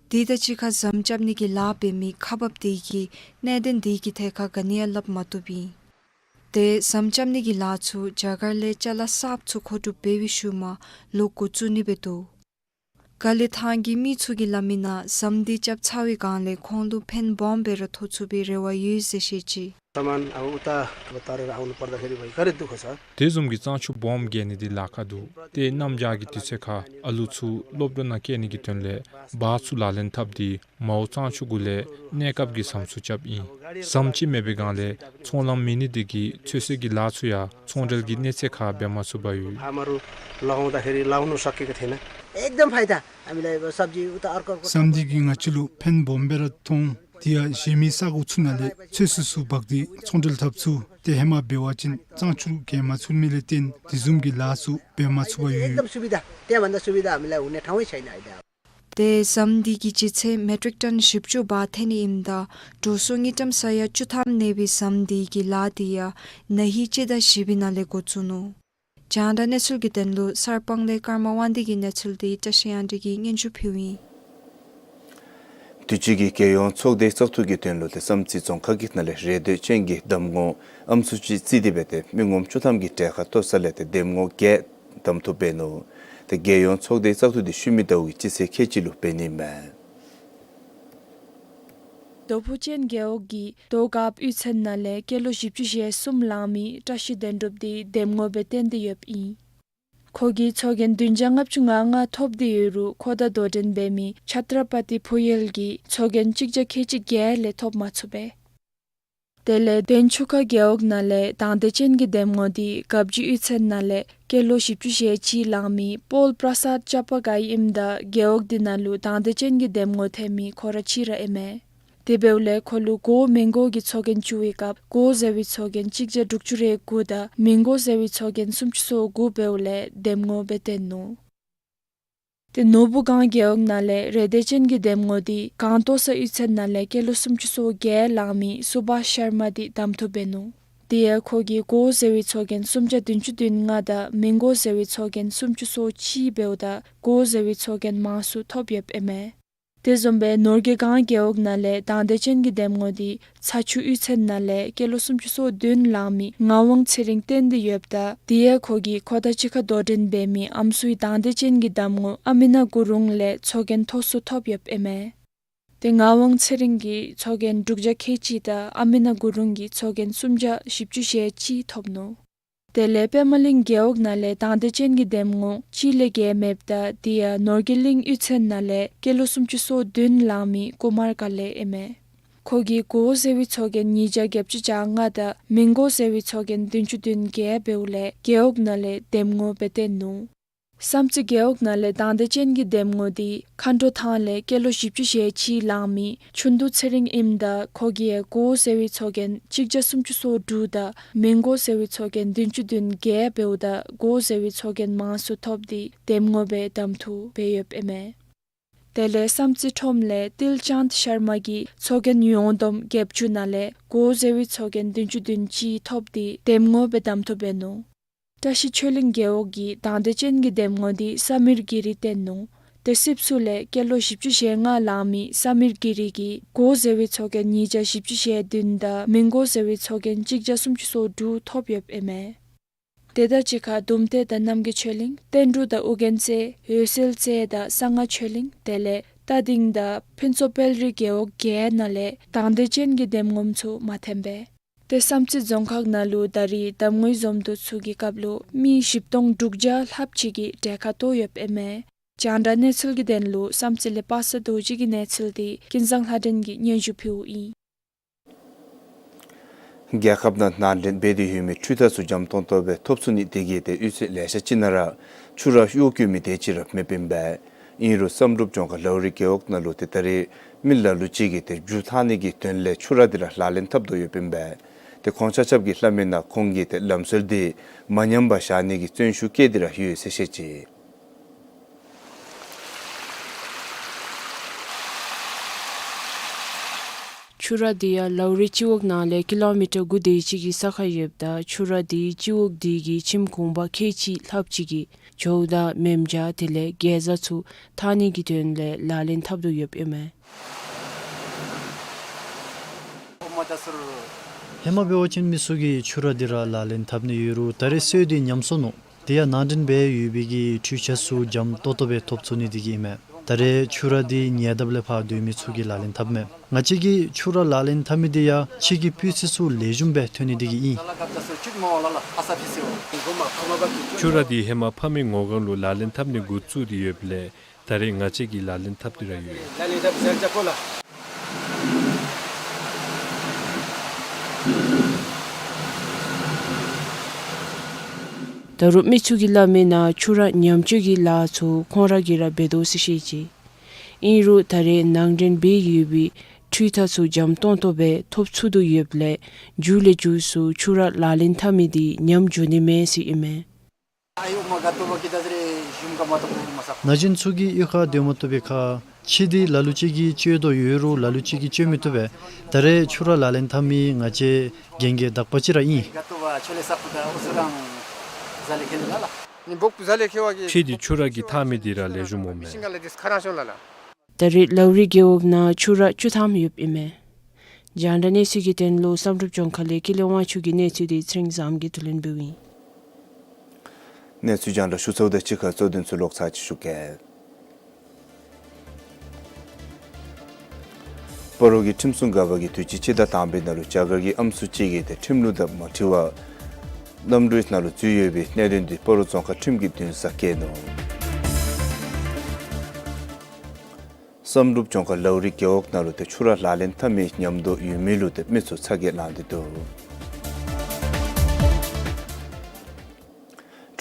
དེ་དང་གཅིག་ཁར་ཟམ་རྐྱབ་ནི་གི་ལཱ་འབད་མི་ཁག་འབགཔ་དེ་གིས་གནད་དོན་དེ་གི་ཐད་ཁར་ག་ནི་ཡང་སླབ་མ་བཏུབ་ཨིན། ཏེ་ཟམ་རྐྱབ་ནི་གི་ལཱ་ཚུ་རྒྱ་གར་ལས་ཅ་ལ་གསརཔ་ཚུ་མཁོ་སྒྲུབ་འབད་བའི་ཤུལ་མ་ལོག་འགོ་བཙུགས་ནི་སྦེ་འདུག། དགའ་ལེགས་ཐང་གི་མི་ཚུ་གིས་སླབ་མི་ནང་ཟམ་དེ་རྐྱབ་ཚར་བའི་སྒང་ལས་ཁོང་ལུ་ཕན་སྦོམ་སྦེ་ར་ཐོགས་ཚུགས་པའི་རེ་བ་ཡོད་ཟེར་བཤད་ཅི། सामान अब उता तरेर आउनु पर्दाखेरि भाइ गाह्रो दुःख छ। དེ་བཟུམ་གྱི་གཙང་ཆུ་སྦོམ་བརྒལ་ནི་དེ་ལཱ་ཁག་འདུག། ཏེ་གནམ་བྱཱར་གྱི་དུས་ཚོད་ཁར་ཨ་ལུ་ཚུ་སློབ་གྲྭ་ནང་བསྐྱལ་ནི་གི་དོན་ལས་བཱས་ཚུ་ལག་ལེན་འཐབ་སྟེ་མའོ་གཙང་ཆུ་གུ་ལས་གནས་སྐབས་ཀྱི་ཟམ་ཚུ་རྐྱབ་ཨིན། ཟམ་ཅིག་མེད་པའི་སྒང་ལས་ཚོང་ལམ་མེད་ནི་དེ་གིས་ཚོད་བསྲེ་གི་ལཱ་ཚུ་ཡང་ཚོང་འབྲེལ་གྱི་གནས་ཚད་ཁར་འབད་མ་ཚུགས་པར་ཡོད། फार्महरू लगाउँदाखेरि लगाउनु सकेको थिएन। एकदम फाइदा। हामीलाई अब सब्जी उता अर्को अर्को ཟམ་འདི་གིས་ང་བཅས་ལུ་ཕན་སྦོམ་སྦེ་ར་ཐོན། དེ་ཡང་གཞན་མི་ས་གོ་ཚུ་ནང་ལས་ཚོད་བསྲེ་ཚུ་འབག་སྟེ་ཚོང་འབྲེལ་འཐབ་ཚུགས། ཏེ་ཧེ་མ་འབད་བ་ཅིན་གཙང་ཆུ་བརྒལ་མ་ཚུགས་མི་ལས་བརྟེན་དེ་བཟུམ་གྱི་ལཱ་ཚུ་འབད་མ་ཚུགས་པར་ཡོད། एकदम सुविधा, त्यहाँभन्दा सुविधा हामीलाई हुने ठाउँै छैन अहिले। ཏེ་ཟམ་འདི་གི་ལྗིད་ཚད་མེ་ཊིག་ཊོན་བཞི་བཅུ་འབག་ཐེག་ནི་ཨིནམ་ད་འགྲོ་སོང་དངུལ་ཀྲམ་ས་ཡ་བཅུ་ཐམ་གནས་པའི་ཟམ་འདི་གི་ལཱ་དེ་ཡང་ན་ཧིང་སྤྱི་ཟླ་བཞི་པའི་ནང་ལས་འགོ་བཙུགས་ནུག། རྒྱང་བསྒྲགས་གནས་ཚུལ་གྱི་དོན་ལུ་གསར་སྤང་ལས་ཀརྨ་དབང་འདུས་ཀྱི་གནས་ཚུལ་དེ་བཀྲ་ཤིས་དབྱངས་སྒྲོན་གྱིས་སྙན་ཞུ་ཕུལཝ་ཨིན། དུས་ཅི་གི་རྒྱལ་ཡོངས་ཚོགས་སྡེའི་བཙག་འཐུ་གི་དོན་ལུ་ཏེ་བསམ་རྩེ་རྫོང་ཁག་གི་ནང་ལས་རེ་ལྟོས་ཅན་གྱི་གདམ་ངོ་ཨམ་སྲུ་ཅིག་རྩིས་ཏེ་འབད་དེ་མི་ངོམ་བཅུ་ཐམ་གྱི་གྲལ་ཁར་གཏོགས་ས་ལས་ཏེ་གདམ་ངོ་བརྒྱད་གདམ་འཐུ་འབད་ནུག། ཏེ་རྒྱལ་ཡོངས་ཚོགས་སྡེའི་བཙག་འཐུ་དེ་ཤུལ་མའི་ཟླཝ་གི་སྤྱི་ཚེས་ཁལ་གཅིག་ལུ་འབད་ནི་མས། རྡོ་ཕུ་ཅན་རྒེད་འོག་གི་རྡོ་སྒརཔ་གཡུས་ཚན་ནང་ལས་སྐྱེས་ལོ་བཞི་བཅུ་ཞེ་གསུམ་ལང་མི་བཀྲ་ཤིས་དོན་གྲུབ་འདི་འདེམས་ངོ་སྦེ་བཏོན་ཏེ་ཡོདཔ་ཨིན། ཁོ་གིས་ཚོགས་རྒྱན་བདུན་བརྒྱ་ལྔ་བཅུ་ང་ལྔ་ཐོབ་སྟེ་ཡོད་རུང་ཁོ་དང་དོ་འགྲན་འབད་མི་ཆ་ཏྲ་པ་ཏི་ཕུ་ཡལ་གྱིས་ཚོགས་རྒྱན་གཅིག་བརྒྱ་ཁལ་གཅིག་བརྒྱད་ལས་ཐོབ་མ་ཚུགས་པས། དེ་ལས་དོན་ཆུ་ཁ་རྒེད་འོག་ནང་ལས་དང་འདོད་ཅན་གྱི་འདེམས་ངོ་འདི་དགའ་བཞི་གཡུས་ཚན་ནང་ལས་སྐྱེས་ལོ་བཞི་བཅུ་ཞེ་གཅིག་ལང་མི་པོལ་པྲ་སཱད་ཅ་པ་གའི་ཨིནམ་ད་རྒེད་འོག་འདི་ནང་ལུ་དང་འདོད་ཅན་གྱི་འདེམས་ངོ་ཐོན་མི་ཁོ་ར་གཅིག་ར་ཨིན་མས། དེ་འབདཝ་ལས་ཁོ་ལུ་གོ་མི་མགོ་གི་ཚོགས་རྒྱན་བཙུགས་པའི་སྐབས་གོ་ཟེར་བའི་ཚོགས་རྒྱན་གཅིག་བརྒྱ་དྲུག་ཅུ་རེ་དགུ་དང་མི་མགོ་ཟེར་བའི་ཚོགས་རྒྱན་སུམ་ཅུ་སོ་དགུ་འབདཝ་ལས་འདེམས་ངོ་སྦེ་བཏོན་ནུག། ཏེ་ནོར་བུ་སྒང་རྒེད་འོག་ནང་ལས་རེ་འདོད་ཅན་གྱི་འདེམས་ངོ་འདི་སྒང་ཏོག་ས་གཡུས་ཚན་ནང་ལས་སྐྱེས་ལོ་སུམ་ཅུ་སོ་བརྒྱད་ལང་མི་སུ་བྷཱཤ་ཤར་མ་འདི་གདམ་འཐུ་འབད་ནུག། དེ་ཡང་ཁོ་གིས་གོ་ཟེར་བའི་ཚོགས་རྒྱན་སུམ་བརྒྱ་བདུན་ཅུ་དོན་ལྔ་དང་མི་མགོ་ཟེར་བའི་ཚོགས་རྒྱན་སུམ་ཅུ་སོ་གཅིག་འབདཝ་ད་གོ་ཟེར་བའི་ཚོགས་རྒྱན་མང་སུ་ཐོབ་ཡོདཔ་ཨིན་མས། དེ་བཟུམ་སྦེ་ནོར་རྒྱས་སྒང་རྒེད་འོག་ནང་ལས་དང་འདོད་ཅན་གྱི་འདེམས་ངོ་འདི་ཚ་ཆུ་གཡུས་ཚན་ནང་ལས་སྐྱེས་ལོ་སུམ་ཅུ་སོ་བདུན་ལང་མི་ངག་དབང་ཚེ་རིང་བཏོན་ཏེ་ཡོདཔ་ད་དེ་ཡང་ཁོ་གིས་ཁོ་དང་གཅིག་ཁར་དོ་འགྲན་འབད་མི་ཨམ་སྲུའི་དང་འདོད་ཅན་གྱི་འདེམས་ངོ་ཨ་མི་ན་གུ་རུང་ལས་ཚོགས་རྒྱན་མཐོ་སུ་ཐོབ་ཡོདཔ་ཨིན་མས། ཏེ་ངག་དབང་ཚེ་རིང་གིས་ཚོགས་རྒྱན་དྲུག་བརྒྱ་ཁལ་གཅིག་དང་ཨ་མི་ན་གུ་རུང་གིས་ཚོགས་རྒྱན་སུམ་བརྒྱ་བཞི་བཅུ་ཞེ་གཅིག་ཐོབ་ནུག། དེ་ལས་པདྨ་གླིང་རྒེད་འོག་ནང་ལས་དང་འདོད་ཅན་གྱི་འདེམས་ངོ་གཅིག་ལས་བརྒལ་མེདཔ་ད་དེ་ཡང་ནོར་རྒྱས་གླིང་གཡུས་ཚན་ནང་ལས་སྐྱེས་ལོ་སུམ་ཅུ་སོ་བདུན་ལང་མི་ཀུ་མར་ཀ་ལེ་ཨིན་མས། ཁོ་གིས་གོ་ཟེར་བའི་ཚོགས་རྒྱན་ཉིས་བརྒྱ་བརྒྱད་ཅུ་གྱ་ལྔ་དང་མི་མགོ་ཟེར་བའི་ཚོགས་རྒྱན་བདུན་ཅུ་དོན་བརྒྱད་འབདཝ་ལས་རྒེད་འོག་ནང་ལས་འདེམས་ངོ་སྦེ་བཏོན་ནུག། བསམ་རྩེ་རྒེད་འོག་ནང་ལས་དང་འདོད་ཅན་གྱི་འདེམས་ངོ་འདི་མཁའ་འགྲོ་ཐང་ལས་སྐྱེས་ལོ་བཞི་བཅུ་ཞེ་གཅིག་ལང་མི་ཆུ་འདུ་ཚེ་རིང་ཨིནམ་ད་ཁོ་གིས་གོ་ཟེར་བའི་ཚོགས་རྒྱན་གཅིག་བརྒྱ་སུམ་ཅུ་སོ་དྲུག་དང་མི་མགོ་ཟེར་བའི་ཚོགས་རྒྱན་བདུན་ཅུ་དོན་བརྒྱད་འབདཝ་ད་གོ་ཟེར་བའི་ཚོགས་རྒྱན་མང་སུ་ཐོབ་སྟེ་འདེམས་ངོ་སྦེ་གདམ་འཐུ་འབད་ཡོདཔ་ཨིན་མས། དེ་ལས་བསམ་རྩེ་ཁྲོམ་ལས་ཏིལ་ཅཱནད་ཤར་མ་གིས་ཚོགས་རྒྱན་ཡོངས་བསྡོམས་བརྒྱད་ཅུ་ནང་ལས་གོ་ཟེར་བའི་ཚོགས་རྒྱན་བདུན་ཅུ་དོན་གཅིག་ཐོབ་སྟེ་འདེམས་ངོ་སྦེ་གདམ་འཐུ་འབད་ནུག། བཀྲ་ཤིས་ཆོས་གླིང་རྒེད་འོག་གི་དང་འདོད་ཅན་གྱི་འདེམས་ངོ་འདི་ས་མིར་གི་རི་བཏོན་ནུག། ཏེ་སིབ་སུ་ལས་སྐྱེས་ལོ་བཞི་བཅུ་ཞེ་ལྔ་ལང་མི་ས་མིར་གི་རི་གིས་གོ་ཟེར་བའི་ཚོགས་རྒྱན་ཉིས་བརྒྱ་བཞི་བཅུ་ཞེ་བདུན་དང་མི་མགོ་ཟེར་བའི་ཚོགས་རྒྱན་གཅིག་བརྒྱ་སུམ་ཅུ་སོ་དྲུག་ཐོབ་ཡོདཔ་ཨིན་མས། དེ་དང་གཅིག་ཁར་དུམ་མཐའ་དང་རྣམ་རྒྱལ་ཆོས་གླིང་ཏན་ཏྲུ་དང་ཨོ་རྒྱན་རྩེ་འོད་གསལ་རྩེ་དང་གསང་སྔགས་ཆོས་གླིང་དེ་ལས་རྟ་སྡིང་དང་ཕུན་ཚོགས་དཔལ་རི་རྒེད་འོག་བརྒྱད་ནང་ལས་དང་འདོད་ཅན་གྱི་འདེམས་ངོམ་ཚུ་མ་ཐོན་པས། ཏེ་བསམ་རྩེ་རྫོང་ཁག་ནང་ལུ་ད་རེས་གདམ་ངོའི་འཛོམས་འདུ་ཚུ་གི་སྐབས་ལུ་མི་བཞི་སྟོང་དྲུག་བརྒྱ་ལྷགཔ་ཅིག་གིས་གྲལ་ཁར་གཏོགས་ཡོདཔ་ཨིན་མས། རྒྱང་བསྒྲགས་གནས་ཚུལ་གྱི་དོན་ལུ་བསམ་རྩེ་ལས་པ་སངས་རྡོ་རྗེ་གི་གནས་ཚུལ་འདི་ཀུན་བཟང་ལྷ་སྒྲོན་གྱིས་སྙན་ཞུ་ཕུལཝ་ཨིན། རྒྱལ་ཁབ་ནང་ནང་འདྲེན་འབད་དེ་ཡོད་མི་འཕྲུལ་འཐག་ཚུ་འཇམ་ཏོང་ཏོ་སྦེ་ཐོབ་ཚུགས་ནི་དེ་གིས་ཏེ་གཡུས་ཚན་ལེ་ཤ་ཅིག་ནང་ར་ཆུ་ར་གཡོ་བཀོལ་མི་དེ་ཅིག་ར་མེདཔ་ཨིན་པས། ཨིན་རུང་བསམ་གྲུབ་ལྗོངས་མཁར་ལའུ་རི་རྒེད་འོག་ནང་ལུ་ཏེ་ད་རེས་མི་ལ་ལུ་ཅིག་གིས་ཏེ་རྒྱུ་འཐག་ནི་གི་དོན་ལས་ཆུ་ར་འདི་ར་ལག་ལེན་འཐབ་དོ་ཡོདཔ་ཨིན་པས། ཏེ་ཁོང་ཆ་ཁྱབ་ཀྱིས་སླབ་མིའི་ནང་ཁོང་གིས་ཏེ་ལམ་སྲོལ་འདི་མ་ཉམས་པར་བཞག་ནི་གི་བརྩོན་ཤུགས་བསྐྱེད་དེ་ར་ཡོད་ཟེར་བཤད་ཅི། ཆུ་ར་འདི་ཡང་ལའུ་རི་སྤྱི་འོག་ནང་ལས་ཀི་ལོ་མི་ཊར་དགུ་དེ་ཅིག་གི་ས་ཁར་ཡོདཔ་ད་ཆུ་ར་འདི་སྤྱི་འོག་འདི་གི་ཁྱིམ་གུང་པ་ཁལ་གཅིག་ལྷགཔ་ཅིག་གིས་ཇོ་བོ་དང་མཉྫ་དེ་ལས་གེ་ཛ་ཚུ་འཐག་ནི་གི་དོན་ལས་ལག་ལེན་འཐབ་དོ་ཡོདཔ་ཨིན་མས། ཧེ་མ་འབད་བ་ཅིན་མི་ཚུ་གིས་ཆུ་ར་འདི་ར་ལག་ལེན་འཐབ་ནི་ཡོད་རུང་ད་རེས་སྲོལ་འདི་ཉམས་སོ་ནུག། དེ་ཡང་ནང་འདྲེན་འབད་ཡོད་པའི་གི་འཕྲུལ་འཐག་ཚུ་འཇམ་ཏོང་ཏོ་སྦེ་ཐོབ་ཚུགས་ནི་དེ་གིས་ཨིན་མས། ད་རེས་ཆུ་ར་འདི་ཉེ་འདབས་ལས་ཕར་སྡོད་མི་ཚུ་གིས་ལག་ལེན་འཐབ་མས། ང་བཅས་ཀྱིས་ཆུ་ར་ལག་ལེན་འཐབ་མི་འདི་ཡང་ཕྱི་གི་སྤུས་ཚད་ཚུ་ལེགས་ཤོམ་སྦེ་ཐོན་ནི་དེ་གིས་ཨིན། ཆུ་ར་འདི་ཧེ་མ་ཕ་མའི་ངོ་སྒང་ལུ་ལག་ལེན་འཐབ་ནི་འགོ་བཙུགས་ཏེ་ཡོདཔ་ལས་ད་རེས་ང་བཅས་ཀྱིས་ལག་ལེན་འཐབ་སྟེ་ར་ཡོད། ད་རུང་མི་ཚུ་གིས་སླབ་མིའི་ནང་ཆུ་ར་ཉམས་བཅོས་ཀྱི་ལཱ་ཚུ་ཁོང་ར་གིས་ར་འབད་དོ་ཟེར་བཤད་ཅི། ཨིན་རུང་ད་རེས་ནང་འདྲེན་འབད་ཡོད་པའི་འཕྲུལ་འཐག་ཚུ་འཇམ་ཏོང་ཏོ་སྦེ་ཐོབ་ཚུགས་དོ་ཡོདཔ་ལས་མཇུག་ལས་མཇུག་སུ་ཆུ་ར་ལག་ལེན་འཐབ་མི་འདི་ཉམས་འགྱོ་ནི་མས་ཟེར་ཨིན་མས། ན་གཞོན་ཚུ་གིས་གཡུས་ཁར་སྡོད་མ་བཏུབ་པའི་ཁར་ཕྱེ་འདི་ལ་ལུ་ཅིག་གིས་སྤྱོད་དོ་ཡོད་རུང་ལ་ལུ་ཅིག་གིས་སྤྱོད་མི་བཏུབ་པས། ད་རེས་ཆུ་ར་ལག་ལེན་འཐབ་མི་ང་བཅས་རྒན་རྒས་དག་པ་ཅིག་ར་ཨིན། ཕྱེ་འདི་ཆུ་ར་གིས་འཐག་མི་འདི་ར་ལེགས་ཤོམ་འོང་མས། ད་རེས་ལའུ་རི་རྒེད་འོག་ནང་ཆུ་ར་བཅུ་ཐམ་ཡོདཔ་ཨིན་མས། རྒྱང་བསྒྲགས་གནས་ཚུལ་གྱི་དོན་ལུ་བསམ་གྲུབ་ལྗོངས་མཁར་ལས་ཀུན་ལེགས་དབང་ཕྱུག་གི་གནས་ཚུལ་འདི་ཚེ་རིང་བཟངམོ་གིས་བསྡུ་ལེན་འབདཝ་ཨིན། གནས་ཚུལ་རྒྱང་བསྒྲགས་ཞུ་ཚརཝ་དང་གཅིག་ཁར་གཙོ་དོན་ཚུ་ལོག་ཚར་ཅིག་ཞུ་གེ། སྤ་རོ་གི་ཁྲིམས་སྲུང་འགག་པ་གིས་དུས་ཅི་སྤྱི་ཟླ་དང་པའི་ནང་ལུ་རྒྱ་གར་གྱི་ཨམ་སྲུ་ཅིག་གིས་ཏེ་ཁྲིམས་ལུགས་དང་མ་འཁྲིལ་བར་གནམ་གྲུའི་ནང་ལུ་འཛུལ་ཡོད་པའི་གནད་དོན་འདི་སྤ་རོ་རྫོང་ཁག་ཁྲིམས་ཀྱིས་འདུན་ས་བཀལ་ནུག། བསམ་གྲུབ་ལྗོངས་མཁར་ལའུ་རི་རྒེད་འོག་ནང་ལུ་ཏེ་ཆུ་རགས་ལག་ལེན་འཐབ་མི་ཉམས་དོགས་ཡོད་མི་ལུ་ཏེ་མི་ཚུ་ཚ་གྱང་ལངས་ཏེ་འདུག།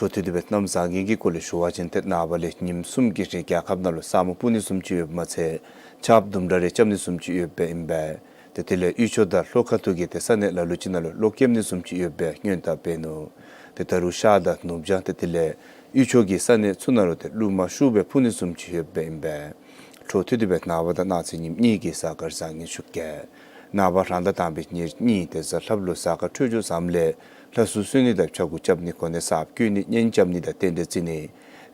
འཕྲོ་མཐུད་དེ་སྦེ་གནམ་བཟང་ངན་གྱི་སྐོར་ལས་ཞུ་བ་ཅིན་ཏེ་ནངས་པ་ལས་ཉིནམ་གསུམ་གྱི་རིང་རྒྱལ་ཁབ་ནང་ལུ་ས་སྨུག་སྤུབ་ནི་བཟུམ་ཅིག་ཡོདཔ་མ་ཚད་ཆརཔ་དུམ་གྲ་རེ་རྐྱབ་ནི་བཟུམ་ཅིག་ཡོདཔ་ཨིན་པས། ཏེ་དེ་ལས་དབུས་ཕྱོགས་དང་ལྷོ་ཁ་ཐུག་གི་ཏེ་ས་གནས་ལ་ལུ་ཅིག་ནང་ལུ་གློག་ཀེམ་ནི་བཟུམ་ཅིག་ཡོདཔ་སྦེ་སྔོན་བརྡ་འབད་ནུག། ཏེ་ད་རུང་ཤར་དང་ནུབ་བྱང་ཏེ་དེ་ལས་དབུས་ཕྱོགས་ཀྱི་ས་གནས་ཚུ་ནང་ལུ་ཏེ་རླུང་མ་ཤུགས་སྦེ་འཕུ་ནི་བཟུམ་ཅིག་ཡོདཔ་ཨིན་པས། འཕྲོ་མཐུད་དེ་སྦེ་ནངས་པ་དང་གནངས་ཚེ་ཉིནམ་གཉིས་ཀྱི་གཟའ་སྐར་བཟང་ངན་ཞུ་གེ། ནངས་པ་རང་ཟླ་དང་པའི་ཉེར་གཉིས་ཏེ་གཟའ་ལྷགཔ་ལུ་གཟའ་སྐར་འཕྲོད་སྦྱོར་བཟངམ་ལས་ལྷ་སྲུང་གསོལ་ནི་དང་ཕྱྭ་འགུགས་རྐྱབ་ནི་གོ་གནས་གསརཔ་བསྐོ་ནི་གཉེན་རྐྱབ་ནི་དང་རྟེན་འབྲེལ་བརྩི་ནི་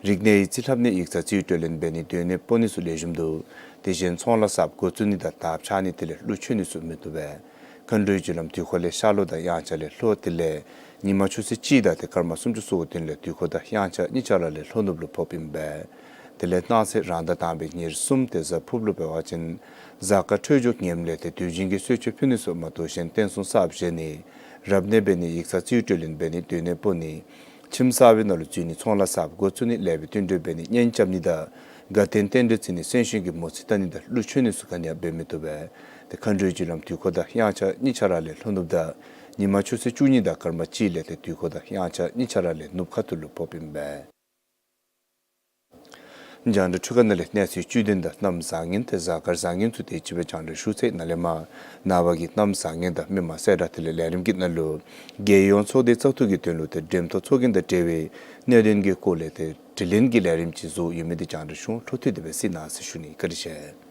རིག་གནས་ཡིག་རྩིས་ལྷབ་ནི་ཡིག་ཚང་རྩིས་སྤྲོད་ལེན་འབད་ནི་སྡོད་གནས་སྤོ་ནི་ཚུ་ལེགས་ཤོམ་འདུག། དེ་བཞིན་ཚོང་ལཱ་གསརཔ་འགོ་བཙུགས་ནི་དང་དར་འཕྱར་ནི་དེ་ལས་ཀླུ་མཆོད་ནི་ཚུ་མི་བཏུབ་པས། མཁའ་འགྲོའི་རྒྱུ་ལམ་དུས་འཁོར་ལས་ཤར་ལྷོ་དང་དབྱངས་འཆར་ལས་ལྷོ་དེ་ལས་ཉིན་མ་ཆུ་ཚོད་གཅིག་དང་ཏེ་སྐར་མ་སུམ་ཅུ་སོ་དགུ་དོན་ལས་དུས་འཁོར་དང་དབྱངས་འཆར་གཉིས་ཆ་ར་ལས་ལྷོ་ནུབ་ལུ་ཕོགཔ་ཨིན་པས། དེ་ལས་གནངས་ཚེ་རང་ཟླ་དང་པའི་ཉེར་གསུམ་ཏེ་གཟའ་ཕུརཔ་ལུ་འབད་བ་ཅིན་གཟའ་སྐར་འཕྲོད་སྦྱོར་ངནམ་ལས་ཏེ་དུས་རྒྱུན་གྱི་གསོལ་མཆོད་ཕུལ་ནི་ཚུ་མ་གཏོགས་གཞན་རྟེན་གསུམ་གསརཔ་བཞེངས་ནི་རབ་གནས་འབད་ནི་ཡིག་ཚང་རྩིས་སྤྲོད་ལེན་འབད་ནི་སྡོད་གནས་སྤོ་ནི་ཁྱིམ་གསར་པའི་ནང་ལུ་འཛུལ་ནི་ཚོང་ལཱ་གསརཔ་འགོ་བཙུགས་ནི་ལེགས་པའི་བསྟུན་གྲོས་འབད་ནི་གཉེན་རྐྱབ་ནི་དང་དགའ་སྟོན་རྟེན་འབྲེལ་བརྩི་ནི་སེམས་ཤུལ་གྱི་མོ་རྩིས་བལྟ་ནི་དང་ཀླུ་མཆོད་ནི་ཚུ་ག་ནི་ཡང་འབད་མི་བཏུབ་པས། ཏེ་མཁའ་འགྲོའི་རྒྱུ་ལམ་དུས་འཁོར་དང་དབྱངས་འཆར་གཉིས་ཆ་ར་ལས་ལྷོ་ནུབ་དང་ཉིན་མ་ཆུ་ཚོད་བཅུ་གཉིས་དང་སྐར་མ་གཅིག་ལས་ཏེ་དུས་འཁོར་དང་དབྱངས་འཆར་གཉིས་ཆ་ར་ལས་ནུབ་ཁ་ཐུག་ལུ་ཕོགཔ་ཨིན་པས། རྒྱང་བསྒྲགས་འཕྲུལ་ཁང་ནང་ལས་གནས་ཚུལ་བཅུད་དོན་དང་གནམ་བཟང་ངན་ཏེ་གཟའ་སྐར་བཟང་ངན་ཚུ་དེ་ཅིག་སྦེ་རྒྱང་བསྒྲགས་ཞུ་ཚར་ཡི། ནཱ་ལས་མར་ནངས་པ་གི་གནམ་བཟང་ངན་དང་མི་མང་གསལ་བསྒྲགས་དེ་ལས་ལས་རིམ་གྱི་ནང་ལུ་རྒྱལ་ཡོངས་ཚོགས་སྡེ་བཙག་འཐུ་གི་དོན་ལུ་ཏེ་འགྲེམས་ཐོག་ཚོགས་རྒྱན་དང་འབྲེལ་བའི་གནད་དོན་གྱི་སྐོར་ལས་ཏེ་དྲི་ལན་གྱི་ལས་རིམ་ཅིག་བཟོ་ཡོད་མི་དེ་རྒྱང་བསྒྲགས་ཞུ་འོང་། འཕྲོ་མཐུད་དེ་སྦེ་གཟིགས་གནང་ཟེར་ཞུ་ནི། བཀའ་དྲིན་ཆེ།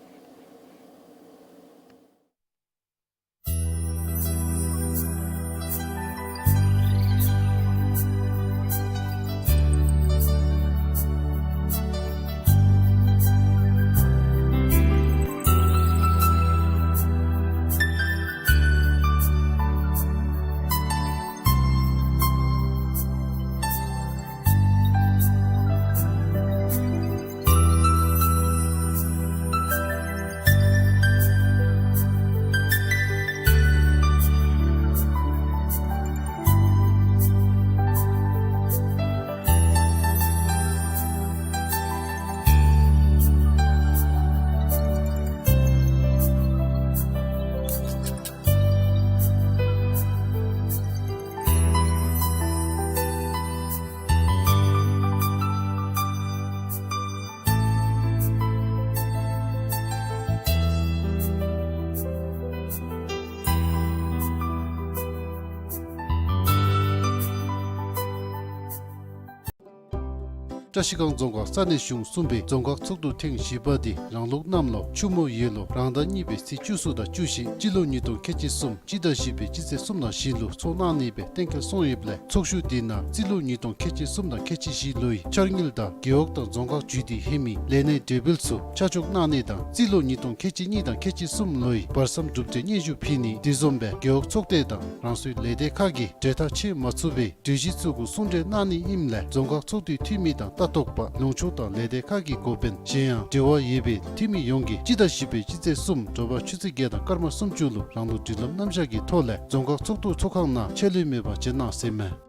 བཀྲ་ཤིས་སྒང་རྫོང་ཁག་ས་གནས་གཞུང་གསུམ་པའི་རྫོང་ཁག་ཚོགས་འདུ་ཐེངས་བཞི་པ་འདི་རང་ལུགས་གནམ་ལོ་ཆུ་མོ་ཡོས་ལོ་རང་ཟླ་གཉིས་པའི་ཚེས་བཅུ་གསུམ་དང་བཅུ་བཞི་སྤྱི་ལོ་ཉིས་སྟོང་ཁལ་གཅིག་གསུམ་སྤྱི་ཟླ་བཞི་པའི་སྤྱི་ཚེས་གསུམ་ནང་བཞིན་ལུ་ཚོགས་གནང་ནི་སྦེ་གཏན་འཁེལ་སོང་ཡོདཔ་ལས་ཚོགས་བཞུགས་འདི་ནང་སྤྱི་ལོ་ཉིས་སྟོང་ཁལ་གཅིག་གསུམ་དང་ཁལ་གཅིག་བཞི་ལོའི་འཆར་དངུལ་དང་རྒེད་འོག་དང་རྫོང་ཁག་བརྒྱུད་དེ་ལྷོད་མི་ལས་སྣེ་གྲོས་འབུལ་ཚུ་ཆ་འཇོག་གནང་ནི་དང་སྤྱི་ལོ་ཉིས་སྟོང་ཁལ་གཅིག་གཉིས་དང་ཁལ་གཅིག་གསུམ་ལོའི་བར་མཚམས་གྲུབ་འབྲས་སྙན་ཞུ་ཕུལ་ནི་དེ་བཟུམ་སྦེ་རྒེད་འོག་ཚོགས་སྡེ་དང་རང་སོའི་ལས་སྡེ་ཁག་གིས་གྲོས་ཐག་བཅད་མ་ཚུགས་པའི་གྲོས་གཞི་ཚུ་གུ་གསུང་གྲོས་གནང་ནི་ཨིནམ་ལས་རྫོང་ཁག་ཚོགས་འདུའི་འཐུས་མི་དང་ལྟ་རྟོག་པ་ལུང་ཕྱོགས་དང་ལས་སྡེ་ཁག་གི་འགོ་དཔོན་གཞན་ཡང་འབྲེལ་བ་ཡོད་པའི་འཐུས་མི་ཡོངས་ཀྱིས་སྤྱི་ཟླ་བཞི་པའི་སྤྱི་ཚེས་གསུམ་དྲོ་པ་ཆུ་ཚོད་བརྒྱད་དང་སྐར་མ་སུམ་ཅུ་ལུ་རང་ལུགས་སྒྲིག་ལམ་རྣམ་གཞག་གི་ཐོག་ལས་རྫོང་ཁག་ཚོགས་འདུ་ཚོགས་ཁང་ནང་ཆད་ལུས་མེད་པར་བྱོན་གནང་ཟེར་མས།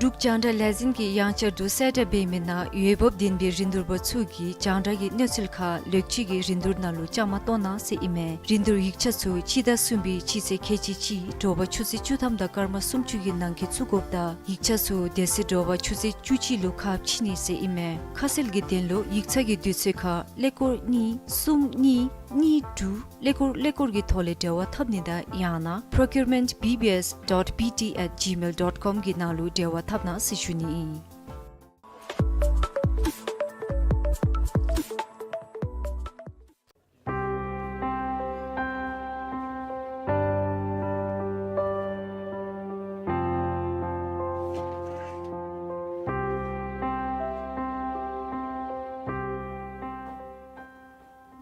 འབྲུག་རྒྱང་བསྒྲགས་ལས་འཛིན་གྱིས་ཡང་བསྐྱར་དུ་གསལ་བསྒྲགས་འབད་མི་ནང་འོས་འབབ་ལྡན་པའི་རིན་བསྡུར་པ་ཚུ་གིས་རྒྱང་བསྒྲགས་ཀྱི་གནས་ཚུལ་ཁག་ལོག་སྤྱོད་ཀྱི་རིན་བསྡུར་ནང་ལུ་བཅའ་མར་གཏོགས་གནང་ཟེར་ཨིན་མས། རིན་བསྡུར་ཡིག་ཆ་ཚུ་སྤྱི་ཟླ་གསུམ་པའི་སྤྱི་ཚེས་ཁལ་གཅིག་གཅིག་དྲོ་པ་ཆུ་ཚོད་བཅུ་ཐམ་དང་སྐར་མ་སུམ་ཅུ་གི་ནང་འཁོད་བཙུགས་དགོཔ་དང་ཡིག་ཆ་ཚུ་དེ་ཚེ་དྲོ་པ་ཆུ་ཚོད་བཅུ་གཅིག་ལུ་ཁ་ཕྱེ་ནི་ཟེར་ཨིན་མས། ཁ་གསལ་གྱི་དོན་ལུ་ཡིག་ཚང་གི་དུས་ཚོད་ཁར་ཀླད་ཀོར་གཉིས་གསུམ་གཉིས་གཉིས་དྲུག་ཀླད་ཀོར་ཀླད་ཀོར་གྱི་ཐོག་ལས་འབྲེལ་བ་འཐབ་ནི་དང་ཡང་ན་procurement B B S dot B T at gmail dot com གི་ནང་ལུ་འབྲེལ་བ་འཐབ་གནང་ཟེར་ཞུ་ནི་ཨིན།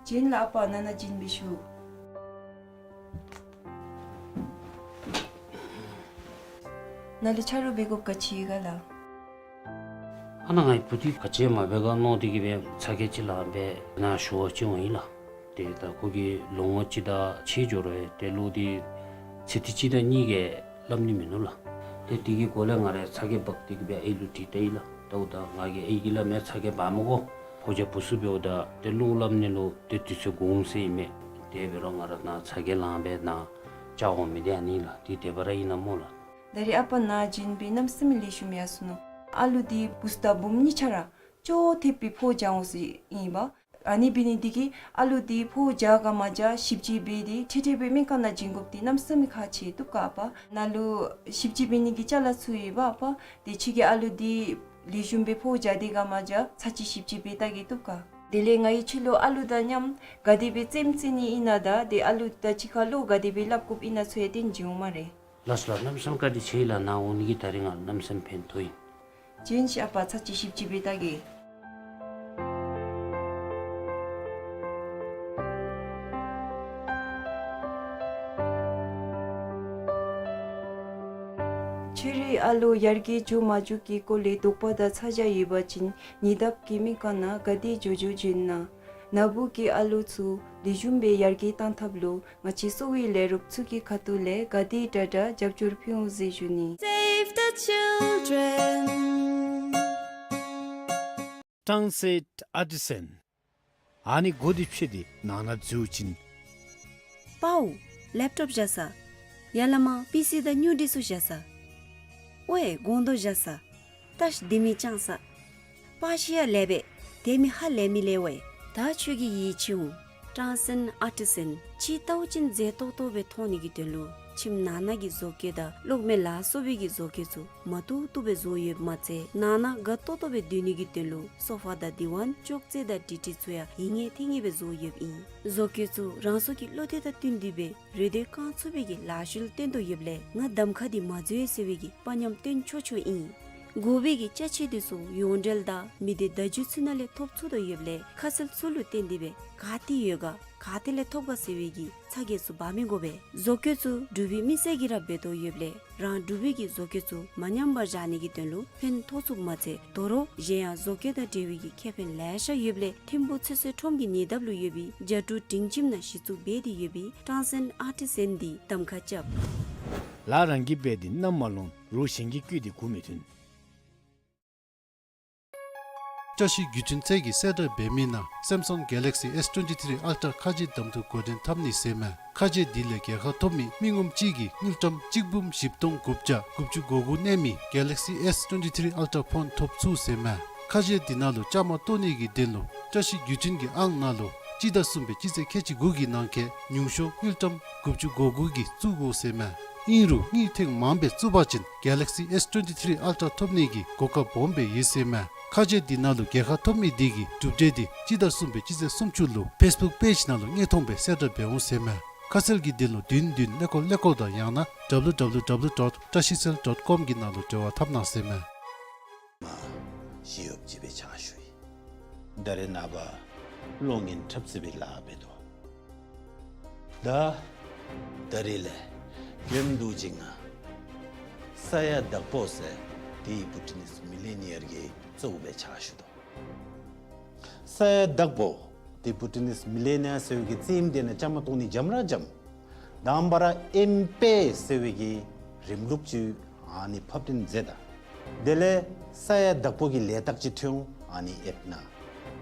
བྱིན་ལ་ཨ་པ་ནཱ་ནཱ་བྱིན་འབད་ཞུ། ནཱ་ལུ་ཆ་རོགས་འབད་དགོཔ་ག་ཅི་ཡོད་ག་ལགས། ཨ་ནཱ་ངེའི་བུ་འདི་ག་ཅི་མ་འབད་ག་མནོ་སྟེ་གིས་སྦེ་ཚ་གྱང་ཅིག་ལངས་སྦེ་ནཱ་ཞུ་བར་བྱོན་འོང་ཡི་ལགས། ཏེ་ད་ཁོ་གིས་ལོ་ངོ་གཅིག་དང་ཕྱེད་འགྱོ་རུང་ཏེ་གླུ་འདི་ཚིག་ཐིག་གཅིག་དང་གཉིས་ཀྱིས་སླབ་ནི་མིན་ནུག་ལགས། ཏེ་དེ་གི་སྐོར་ལས་ང་ར་ཚ་གྱང་འབག་སྟེ་གི་སྦེ་ཨའི་ལུ་དྲིས་ལྟ་ཡི་ལགས། ད་འོ་ད་ང་གིས་ཨའི་གིས་སླབ་མས། ཚ་གྱང་འབག་མི་དགོ། ཕོ་རྒྱས་བུ་ཚུ་འབདཝ་ད་ཏེ་གླུ་སླབ་ནི་ལུ་ཏེ་དུས་ཚོད་འགོར་འོང་ཟེར་ཨིན་མས། དེ་འབད་རུང་ང་ར་ནཱ་ཚ་གྱང་ལངམ་སྦེ་ནཱ་བཅར་འོང་མི་འདི་ཨ་ནི་ལགས། ཏེ་དེ་སྦེ་ར་ཨིན་ན་སྨོ་ལགས། ད་རེས་ཨ་པ་ནཱ་བྱོན་སྦེ་གནམ་མེད་ས་མེད་ལེགས་ཤོམ་ཡར་སོ་ནུག། ཨ་ལུ་འདི་བུཚ་དང་བུམོ་གཉིས་ཆ་ར་ཅོག་འཐདཔ་སྦེ་ཕོཝ་རྒྱས་འོང་ཟེར་ཨིན་པས། ཨ་ནི་འབད་ནི་འདི་གིས་ཨ་ལུ་འདི་ཕོཝ་རྒྱས་ག་མ་རྒྱས་ཞིབ་དཔྱད་འབད་དེ་ཁྲིག་ཁྲི་སྦེ་སྨན་ཁང་ནང་བྱིན་དགོཔ་འདི་གནམ་མེད་ས་མེད་ཁག་ཆེ་བཏུབ་ག་ཨ་པ། ནཱ་ལུ་ཞིབ་དཔྱད་འབད་ནི་གི་ཅ་ལ་ཚུ་ཡོད་པ་ཨ་པ། ཏེ་ཁྱོད་ཀྱིས་ཨ་ལུ་འདི་ལེགས་ཤོམ་སྦེ་ཕོཝ་རྒྱས་ཏེ་ག་མ་རྒྱས་ཚར་གཅིག་ཞིབ་དཔྱད་འབད་བལྟ་གེ་བཏུབ་ག། དེ་ལས་ང་གིས་ཁྱོད་ལུ་ཨ་ལུ་དང་མཉམ་ག་དེ་སྦེ་རྩེདམོ་རྩེ་ནི་ཨིན་ན་དང་ཏེ་ཨ་ལུ་དང་གཅིག་ཁར་གླུ་ག་དེ་སྦེ་སླབ་དགོཔ་ཨིན་ན་ཚུ་ཡང་སྟོན་བྱིན་འོང་སྨ་རེ། ལགས་སོ་ལགས། གནམ་མེད་ས་མེད་བཀའ་དྲིན་ཆེ་ལགས། ནཱ་འོང་ནི་གིས་ད་རིས་ང་གནམ་མེད་ས་མེད་ཕན་ཐོགས་ཡི། བྱོན་ཤིག་ཨ་པ། ཚར་གཅིག་ཞིབ་དཔྱད་འབད་བལྟ་གེ། ཁྱོད་རའི་ཨ་ལོ་ཡར་རྒྱས་འགྱོ་མ་འགྱོ་གི་སྐོར་ལས་དོགས་པ་དང་ཚ་གྱང་ཡོད་པ་ཅིན་ཉེ་འདབས་ཀྱི་སྨན་ཁང་ནང་ག་དེ་མགྱོགས་མགྱོགས་བྱོན་གནང་། ནཱ་བུ་གི་ཨ་ལོ་ཚུ་ལེགས་ཤོམ་སྦེ་ཡར་རྒྱས་བཏང་ཐབས་ལུ་ང་བཅས་གསོ་བའི་ལས་རོགས་ཚུ་གི་ཁ་ཐུག་ལས་ག་དེ་དྲག་དྲག་རྒྱབ་སྐྱོར་ཕུལ་འོང་ཟེར་ཞུ་ནི། Save the children. ཊཱན་སེཊ་ཨར་ཊི་སན། ཨ་ནི་སྒོ་འདི་ཕྱེ་སྟེ་ནང་ན་འཛུལ་བ་ཅིན། པའུ། ལེབ་ཊོབ་བཞག་ས། ཡར་ལས་མར་པི་སི་དང་སྨྱུ་འདི་ཚུ་བཞག་ས། ཝའེ་སྒོང་རྡོག་བཞག་ས། ད་ཤི་ལྡེ་མིག་བཅང་ས། པ་ཤི་ཡ་ལེབ་པས། ལྡེ་མིག་ཧ་ལས་མི་ལེབ་ཝའེ། ད་ཁྱོད་ཀྱིས་ཡིད་ཆེས་འོང་། ཊཱན་སེཊ་ཨར་ཊི་སན་ཕྱི་ལྟཝ་ཅིན་མཛེས་ཏོག་ཏོ་སྦེ་མཐོང་ནི་གི་དོན་ལུ་ཁྱིམ་ནང་ན་གི་བཟོ་བཀོད་དང་གློག་མེ་ལ་སོགས་པའི་གི་བཟོ་བཀོད་ཚུ་མ་བཏུབ་བཏུབ་སྦེ་བཟོ་ཡོདཔ་མ་ཚད་ནང་ན་དགའ་ཏོག་ཏོ་སྦེ་སྡོད་ནི་གི་དོན་ལུ་སོ་ཕ་དང་དི་ཝཱན་ཅོག་ཙེ་དང་དྲི་ཊི་ཚུ་ཡང་ཡིད་ངེས་ཐེངས་ངེས་སྦེ་བཟོ་ཡོདཔ་ཨིན། བཟོ་བཀོད་ཚུ་རང་སོའི་གི་བློ་འདོད་དང་བསྟུན་ཏེ་སྦེ་རེ་འདོད་བསྐང་ཚུགས་པའི་གི་ལཱ་ཤུལ་བཏོན་དོ་ཡོདཔ་ལས་ང་གདམ་ཁ་འདི་མ་འཛོལ་ཟེར་བའི་གི་དཔའ་ཉམས་སྟོན་ཆོག་ཆོག་ཨིན། དགོ་པའི་གི་ཅ་ཆས་འདི་ཚུ་ཡོངས་འབྲེལ་དང་མི་སྡེ་བརྡ་བརྒྱུད་ཚུ་ནང་ལས་ཐོབ་ཚུགས་དོ་ཡོདཔ་ལས་ཁ་གསལ་ཚུ་ལུ་བརྟེན་ཏེ་སྦེ་ག་ཏེ་ཡོད་ག་ག་ཏེ་ལས་ཐོབ་ག་ཟེར་བའི་གི་ཚ་གྱང་ཚུ་འབག་མི་དགོ་པས། བཟོ་བཀོད་ཚུ་འབྲུག་པའི་མི་སེར་གྱིས་ར་འབད་དོ་ཡོདཔ་ལས་རང་འབྲུག་པའི་གི་བཟོ་བཀོད་ཚུ་མ་ཉམས་པར་བཞག་ནི་གི་དོན་ལུ་ཕན་ཐོགས་ཚུགསཔ་མ་ཚད་དོ་རུང་གཞན་ཡང་བཟོ་བཀོད་དང་འབྲེལ་བའི་གི་ཁེ་ཕན་ལེ་ཤ་ཡོདཔ་ལས་ཐིམ་ཕུག་ཚེ་བསོད་ཁྲོམ་གྱི་ཉེ་འདབས་ལུ་ཡོད་པའི་རྒྱ་ཕྲུག་སྒྲིང་ཁྱིམ་ནང་གཞི་བཙུགས་འབད་དེ་ཡོད་པའི་ཊཱན་སེཊ་ཨར་ཊི་སན་འདི་གདམ་ཁ་རྐྱབ། ལཱ་རང་གིས་འབད་དེ་མནའམ་མ་ལོང་། རོགས་གཞན་གྱིས་བརྐུས་ཏེ་མགུ་མི་ཐོན། བཀྲ་ཤིས་བརྒྱུད་འཕྲིན་ཚད་ཀྱིས་གསལ་བསྒྲགས་འབད་མི་ནང་སེམ་སང་གེ་ལེག་སི་ཨེསི་ཊུ་ཝེན་ཊི་ཐི་རི་ཨལ་ཊ་ཁ་རྗེ་གདམ་འཐུ་འགོ་འདྲེན་འཐབ་ནི་ཟེར་མས། ཁ་རྗེ་འདི་ལས་རྒྱལ་ཁ་ཐོབ་མི་མི་ངོམ་གཅིག་གིས་དངུལ་ཀྲམ་གཅིག་འབུམ་བཞི་སྟོང་དགུ་བརྒྱ་དགུ་བཅུ་གོ་དགུ་གནས་མི་གེ་ལེག་སི་ཨེསི་ཊུ་ཝེན་ཊི་ཐི་རི་ཨལ་ཊ་ཕོན་ཐོབ་ཚུགས་ཟེར་མས། ཁ་རྗེ་འདི་ནང་ལུ་བཅའ་མར་གཏོགས་ནི་གི་དོན་ལུ་བཀྲ་ཤིས་བརྒྱུད་འཕྲིན་གྱི་ཨང་ནང་ལུ་གཅིག་དང་གསུམ་པའི་སྤྱི་ཚེས་ཁལ་གཅིག་དགུ་གི་ནང་འཁོད་ཉུང་ཤོས་དངུལ་ཀྲམ་དགུ་བཅུ་གོ་དགུ་གིས་བཙུགས་དགོ་ཟེར་མས། ཨིན་རུང་དངུལ་ཐེངས་མངམ་སྦེ་བཙུགས་པ་ཅིན་གེ་ལེག་སི་ཨེསི་ཊུ་ཝེན་ཊི་ཐི་རི་ཨལ་ཊ་ཐོབ་ནི་གི་གོ་སྐབས་སྦོམ་སྦེ་ཡོད་ཟེར་མས། ཁ་རྗེ་འདི་ནང་ལུ་རྒྱལ་ཁ་ཐོབ་མི་འདི་གི་གྲུབ་འབྲས་འདི་གཅིག་དང་གསུམ་པའི་སྤྱི་ཚེས་སུམ་ཅུ་ལུ་ཕེསི་བུཀ་པེཇ་ནང་ལུ་དངོས་མཐོང་སྦེ་གསལ་བསྒྲགས་འབད་འོང་ཟེར་མས། ཁ་གསལ་གྱི་དོན་ལུ་བདུན་བདུན་ཀླད་ཀོར་ཀླད་ཀོར་དང་ཡང་ན་ཌབ་ལུ་ཌབ་ལུ་ཌབ་ལུ་ཌོཊ་བཀྲ་ཤིས་སེལ་ཌོཊ་ཀོམ་གྱི་ནང་ལུ་འབྲེལ་བ་འཐབ་གནང་ཟེར་མས། མ་ཞི་གཡོགཔ་ཅིག་སྦེ་ཕྱག་ཞུ་ཡི། ད་རེས་ནངས་པ་གློག་བརྙན་འཁྲབ་རྩེད་པའི་ལཱ་འབད་དོ། ད་ད་རེས་ལས་རྒྱུན་དུ་ཅིག་ང་ས་ཡ་དྭགས་པོ་ཟེར་དེ་བུ་ཊི་ནིས་མི་ལི་ནི་ཡར་གྱི་གཙོ་བོ་སྦེ་ཕྱག་ཞུ་དོ། ས་ཡ་དྭགས་པོ་དེ་བུ་ཊི་ནིས་མི་ལི་ནི་ཡར་ཟེར་བའི་གི་རྩེདམོ་འདི་ནང་བཅའ་མར་གཏོགས་ནི་འཇམ་ར་འཇམ། དང་པ་ར་ཨེམ་པེ་ཟེར་བའི་གི་རིམ་ལུགས་ཅིག་ཨ་ནི་ཕབ་ལེན་མཛད་ད། དེ་ལས་ས་ཡ་དྭགས་པོ་གི་ལས་རྟགས་ཅིག་ཐོན་འོང་ཨ་ནི་ཨེབ་ནང་།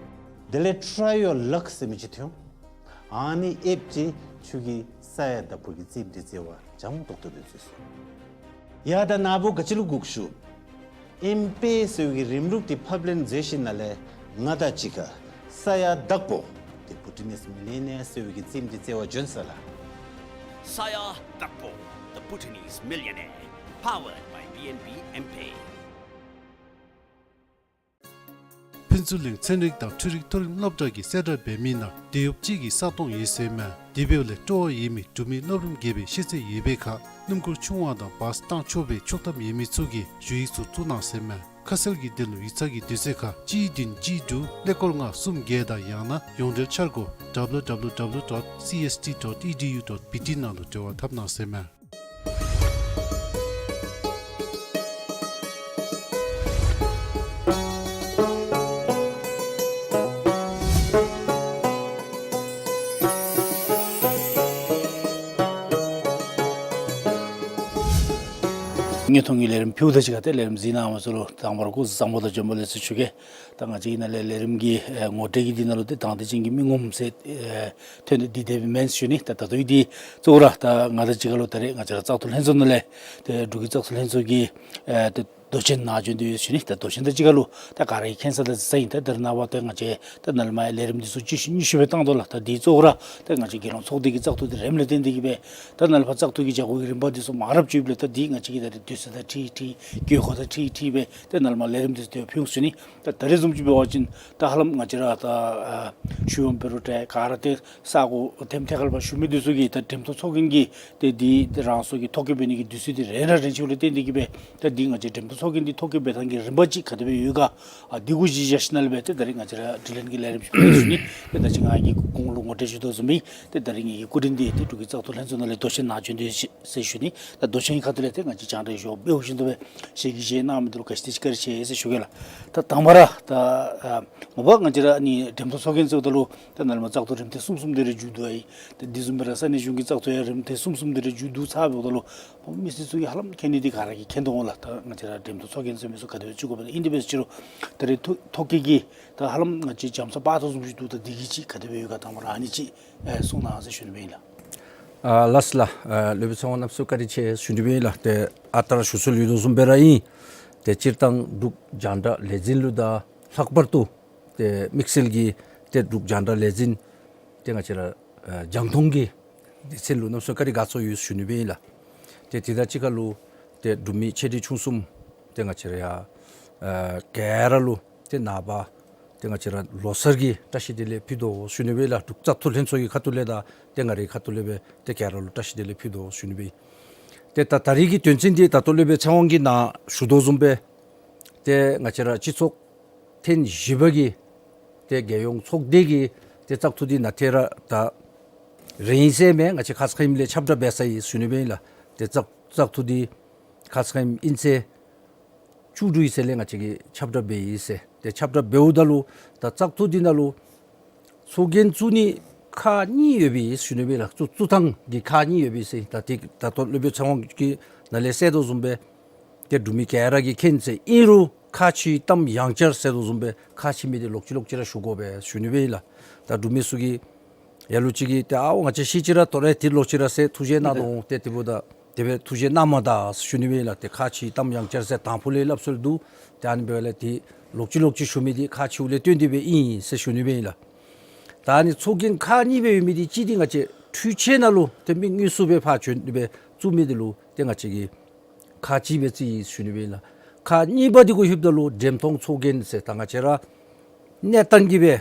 དེ་ལས་ཊ་རའི་ཡོར་ལག་ཟེར་མི་ཅིག་ཐོན་འོང་། ཨ་ནི་ཨེབ་ཅིག་ཁྱོད་ཀྱིས་ས་ཡ་དྭགས་པོ་གི་རྩེདམོ་འདི་རྩེ་བར་འཇམ་ཏོག་ཏོ་སྦེ་འཛུལ་སོང་། ཡ་ད་ནཱ་བུ་ག་ཅི་ལུ་སྒུག་ཞུ། ཨེམ་པེ་ཟེར་བའི་གི་རིམ་ལུགས་འདི་ཕབ་ལེན་མཛད་ཞིནམ་ལས་ང་དང་གཅིག་ཁར་ས་ཡ་དྭགས་པོ་དེ་བུ་ཊི་ནིས་མི་ལི་ནི་ཡར་ཟེར་བའི་གི་རྩེདམོ་འདི་རྩེ་བར་བྱོན་ས་ལགས། Saya Dakpo, the Bhutanese Millionaire, powered by B N B M-Pay. ཕུན་ཚོགས་གླིང་ཚན་རིག་དང་འཕྲུལ་རིག་མཐོ་རིམ་སློབ་གྲྭ་གིས་གསལ་བསྒྲགས་འབད་མི་ནང་དེད་གཡོགཔ་ཅིག་གི་ས་སྟོང་ཡོད་ཟེར་མས། དེ་འབདཝ་ལས་སྤྲོ་བ་ཡོད་མི་འབྲུག་མི་སློབ་རིམ་བརྒྱད་པའི་ཤེས་ཚད་ཡོད་པའི་ཁར་སྣུམ་འཁོར་ཆུང་བ་དང་བཱས་བཏང་ཆོག་པའི་ཆོག་ཐམ་ཡོད་མི་ཚུ་གིས་ཞུ་ཡིག་ཚུ་བཙུགས་གནང་ཟེར་མས། ཁ་གསལ་གྱི་དོན་ལུ་ཡིག་ཚང་གི་དུས་ཚོད་ཁར་གཅིག་བདུན་གཅིག་དྲུག་ཀླད་ཀོར་ལྔ་གསུམ་བརྒྱད་དང་ཡང་ན་ཡོངས་འབྲེལ་འཆར་སྒོ་W W W dot C S T dot E D U dot B T ནང་ལུ་འབྲེལ་བ་འཐབ་གནང་ཟེར་མས། དངོས་མཐོང་གི་ལས་རིམ་ཕུལཝ་དང་གཅིག་ཁར་ཏེ་ལས་རིམ་གཟིགས་གནང་མི་ཚུ་ལུ་དང་པ་ར་སྐུ་གཟུགས་བཟང་པོ་དང་བྱོན་པ་ལེགས་སོ་ཞུ་གེ། ད་ང་བཅས་ཀྱི་ནཱ་ལས་ལས་རིམ་གྱི་ཨེ་ངོ་སྤྲོད་ཀྱི་འདི་ནང་ལུ་ཏེ་དང་འདོད་ཅན་གྱི་མི་ངོམ་ཟེར་ཨེ་ཐོན་ཏེ་འདི་དེ་སྦེ་མེན་ཞུ་ནི། ད་ད་ལྟོ་འདི་གཙོ་བོ་ར་ད་ང་དང་གཅིག་ཁར་ལུ་ད་རེས་ང་བཅས་ར་བཙག་འཐུ་ལྷན་ཚོགས་ནང་ལས་ཏེ་འབྲུག་གི་བཙག་འཐུ་ལྷན་ཚོགས་ཀྱི་ཨེ་ཏེ་མདོ་ཆེན་ནཱ་བྱོན་ཏེ་ཡོད་ཞུ་ནི། ད་མདོ་ཆེན་དང་གཅིག་ཁར་ལུ་ད་ག་ར་གིས་མཁྱེན་ས་དང་གཟིགས་ས་ཨིན། ད་ད་རེས་ནངས་པ་ད་ང་བཅས་ད་ནཱ་ལས་མར་ལས་རིམ་འདི་ཚུ་གཅིག་ཤུལ་གཉིས་ཤུལ་སྦེ་བཏང་དོ་ལགས། ད་འདི་གཙོ་བོ་ར་ད་ང་བཅས་རྒྱལ་ཡོངས་ཚོགས་སྡེ་གི་བཙག་འཐུ་འདི་རནམ་ལས་བརྟེན་ཏེ་གིས་སྦེ་ད་ནཱ་ལས་ཕར་བཙག་འཐུ་གི་བྱ་སྒོ་གི་རིམ་པ་འདི་ཚུ་མང་རབས་ཅིག་ཡོདཔ་ལས་ད་འདི་ང་བཅས་ཀྱིས་ད་རེས་དུས་ཚོད་དང་འཁྲིལ་འཁྲིལ་དགོས་མཁོ་དང་འཁྲིལ་འཁྲིལ་སྦེ་ད་ནཱ་ལས་མར་ལས་རིམ་འདི་ཚུ་ཏེ་ཕུལ་འོང་ཞུ་ནི། ད་ད་རེས་བཟུམ་ཅིག་འབད་བ་ཅིན་ད་ཧ་ལམ་ང་བཅས་ར་ད་ཨ་ཤུལ་འབད་རུང་ཏེ་ག་ར་ཏེ་ས་གོ་དེམ་ཐད་ཁར་ཕར་བཞུགས་མི་འདི་ཚུ་གིས་ད་འགྲེམས་སྟོན་ཚོགས་རྒྱན་གྱི་ཏེ་འདི་ཏེ་རང་སོ་གི་ཐོ་བཀོད་འབད་ནི་གི་དུས་ཚོད་འདི་རན་ར་རན་ཅི་ལུ་བརྟེན་ཏེ་གིས་སྦེ་ད་འདི་ང་བཅས་འགྲེམས་སྟོན་ཚོགས་རྒྱན་འདི་ཐོ་བཀོད་འབད་ཐངས་ཀྱི་རིམ་པ་ཅིག་ག་དེ་སྦེ་ཡོད་ག། ཨ་འདི་གུ་གཞི་བཞག་ཞིནམ་ལས་སྦེ་ཏེ་ད་རེས་ང་བཅས་ར་དྲི་ལན་གྱི་ལས་རིམ་ཞུ་ཞུ་ནི། ཏེ་ད་ཅི་ང་གིས་གོང་ལུ་ངོ་སྤྲོད་ཞུ་དོ་བཟུམ་སྦེ་ཏེ་ད་རེས་ངེ་གི་སྐུ་མགྲོན་འདི་ཏེ་འབྲུག་གི་བཙག་འཐུ་ལྷན་ཚོགས་ནང་ལས་མདོ་ཆེན་ནཱ་བྱོན་ཏེ་ཡོད་ཟེར་ཞུ་ནི། ད་མདོ་ཆེན་གྱི་ཁ་ཐུག་ལས་ཏེ་ང་བཅས་རྒྱང་བསྒྲགས་ཞུ་བ་འབད་བཞིན་དུ་སྦེ་ཞལ་གྱིས་བཞེས་གནང་མི་འདི་ལུ་ག་ཅི་དེ་ཅིག་བཀའ་དྲིན་ཆེ་ཟེར་ཞུ་གེ་ལགས། ད་དང་པ་ར་ད་ཨ་མ་པ་ང་བཅས་ར་ནི་འགྲེམས་སྟོན་ཚོགས་རྒྱན་ཟེརཝ་ད་ལུ་ད་ནཱ་ལས་མར་བཙག་འཐུ་རིམ་ཐེངས་གསུམ་གསུམ་དེ་རེ་མཇུག་བསྡུ་ཡི། ད་འདི་བཟུམ་སྦེ་ར་ས་གནས་གཞུང་གི་བཙག་འཐུ་ཡང་རིམ་ཐེངས་གསུམ་གསུམ་དེ་རེ་མཇུག་བསྡུ་ཚརཝ་ད་ལུ་མི་སེར་ཚུ་གིས་ཧ་ལམ་མཁྱེན་ནི་འདི་ག་ར་གིས་མཁྱེན་དོ་འོང་ལགས། ད་ང་བཅས་ར་འགྲེམས་སྟོན་ཚོགས་རྒྱན་ཟེར་མི་ཚུ་ག་དེ་སྦེ་བཙུགས་དགོཔ་ཨིན་དེ་སྦེ་ཟེར་རུང་ད་རེས་ཐོ་ཐོ་བཀོད་ཀྱི་ད་ཧ་ལམ་ང་བཅས་འཇམ་ས་པ་ཏོ་བཟུམ་ཅིག་འདུག། ད་འདི་གི་ཅིག་ག་དེ་སྦེ་ཡོད་ག་དང་པ་ར་ཨ་ནི་ཅིག་ཨེ་གསུང་གནང་ཟེར་ཞུ་ནི་སྦེ་ཨིན་ལགས། ཨ་ལགས་སོ་ལགས། ཨ་སློབ་དཔོན་ཚེ་དབང་རྣམ་གསུམ་བཀའ་དྲིན་ཆེ་ཞུ་ནི་སྦེ་ཨིན་ལགས། ཏེ་ཨ་རྟག་ར་ཞུ་སྲོལ་ཡོད་དོ་བཟུམ་སྦེ་ར་ཨིན། ཏེ་སྤྱིར་བཏང་འབྲུག་རྒྱང་བསྒྲགས་ལས་འཛིན་ལུ་དང་ལྷག་པར་དུ་ཏེ་དམིགས་བསལ་གྱིས་ཏེ་འབྲུག་རྒྱང་བསྒྲགས་ལས་འཛིན་ཏེ་ང་བཅས་ར་ཨ་རྒྱང་མཐོང་གི་སྡེ་ཚན་ལུ་གནམ་མེད་ས་མེད་བཀའ་དྲིན་དགའ་ཚོར་ཡོད་ཞུ་ནི་སྦེ་ཨིན་ལགས། ཏེ་དེ་དང་གཅིག་ཁར་ལུ་ཏེ་འབྲུག་མི་ཆེ་འབྲིང་ཆུང་གསུམ་ཏེ་ང་བཅས་ར་ཡང་ཨ་ག་ར་ལུ་ཏེ་ནངས་པ་ཏེ་ང་བཅས་ར་ལོ་གསར་གྱི་བཀྲ་ཤིས་བདེ་ལེགས་ཕུལ་དོ་ཞུ་ནི་སྦེ་ཨིན་ལགས། འབྲུག་བཙག་འཐུ་ལྷན་ཚོགས་ཀྱི་ཁ་ཐུག་ལས་དང་ཏེ་ང་རའི་ཁ་ཐུག་ལས་སྦེ་ཏེ་ག་ར་ལུ་བཀྲ་ཤིས་བདེ་ལེགས་ཕུལ་དོ་ཞུ་ནི་སྦེ་ཨིན། ཏེ་ད་ད་རིས་ཀྱི་དོན་ཚན་འདི་ད་ལྟོ་སློབ་དཔོན་ཚེ་དབང་གིས་ནཱ་ཞུ་དོ་བཟུམ་སྦེ་ཏེ་ང་བཅས་ར་སྤྱི་ཚོགས་ཐེངས་བཞི་པ་གི་ཏེ་རྒྱལ་ཡོངས་ཚོགས་སྡེ་གི་ཏེ་བཙག་འཐུ་འདི་ནཱ་ཏེ་ར་ད་རེ་ཨིན་ཟེར་མས། ང་བཅས་ཁ་ཙ་ཁ་ཉིནམ་ལས་ཁྱབ་བསྒྲགས་འབད་ཚར་ཡི་ཞུ་ནི་སྦེ་ཨིན་ལགས། ཏེ་བཙག་བཙག་འཐུ་འདི་ཁ་ཙ་ཁ་ཉིནམ་ཨིན་ཚེས་བཅུ་དྲུག་ཚེས་ལས་ང་བཅས་ཀྱིས་ཁྱབ་བསྒྲགས་འབད་ཡི་ཟེར། ཏེ་ཁྱབ་བསྒྲགས་འབདཝ་ད་ལུ་ད་བཙག་འཐུ་འདི་ནང་ལུ་ཚོགས་རྒྱན་བཙུགས་ནི་ཁག་གཉིས་ཡོད་པས་ཞུ་ནི་སྦེ་ཨིན་ལགས། བཙུགས་བཙུགས་ཐངས་ཀྱི་ཁག་གཉིས་ཡོད་པས་ཟེར། ད་ཏེ་ད་ལྟོ་སློབ་དཔོན་ཚེ་དབང་གིས་ནཱ་ལས་གསལ་དོ་བཟུམ་སྦེ་ཏེ་འབྲུག་མི་ག་ར་གིས་མཁྱེན་ཟེར། ཨིན་རུང་ཁག་ཆེ་དམ་ཡང་བསྐྱར་ཟེར་དོ་བཟུམ་སྦེ་ཁག་ཆེ་མི་འདི་ལོག་ཅི་ལོག་ཅི་ར་ཞུ་དགོ་པས་ཞུ་ནི་སྦེ་ཨིན་ལགས། ད་འབྲུག་མི་ཚུ་གིས་ལ་ལུ་ཅིག་གིས་ཏེ་ཨ་ཝ་ང་བཅས་ཤི་ཅི་ར་དོ་རེ་ཏེ་ལོག་ཅི་ར་ཟེར་ཐུགས་བཞེད་གནང་དོ་འོང་། ཏེ་དེ་འབདཝ་ད་དེ་སྦེ་ཐུགས་བཞེད་གནང་མ་ད་ཞུ་ནི་སྦེ་ཨིན་ལགས། ཏེ་ཁག་ཆེ་དམ་ཡང་བསྐྱར་ཟེར་དང་ཕུ་ལས་སླབ་སྲོལ་འདུག། ཏེ་ཨ་ནི་འབདཝ་ལས་ཏེ་ལོག་ཅི་ལོག་ཅི་ཞུ་མི་འདི་ཁག་ཆེཝ་ལས་བརྟེན་ཏེ་སྦེ་ཨིན་ཟེར་ཞུ་ནི་སྦེ་ཨིན་ལགས། ད་ཨ་ནི་ཚོགས་རྒྱན་ཁག་གཉིས་སྦེ་ཡོད་མི་འདི་གཅིག་འདི་ང་བཅས་འཕྲུལ་ཆས་ནང་ལུ་ཏེ་མི་དངོས་སུ་སྦེ་ཕར་བྱོན་ཏེ་སྦེ་བཙུགས་མི་འདི་ལུ་ཏེ་ང་བཅས་ཀྱིས་ཁག་གཅིག་སྦེ་བརྩི་ཡི་ཞུ་ནི་སྦེ་ཨིན་ལགས། ཁག་གཉིས་པ་འདི་གུ་ལྷོདཔ་ད་ལུ་འགྲེམས་སྟོན་ཚོགས་རྒྱན་ཟེར་ད་ང་བཅས་ར་གནས་སྟངས་ཀྱི་སྦེ་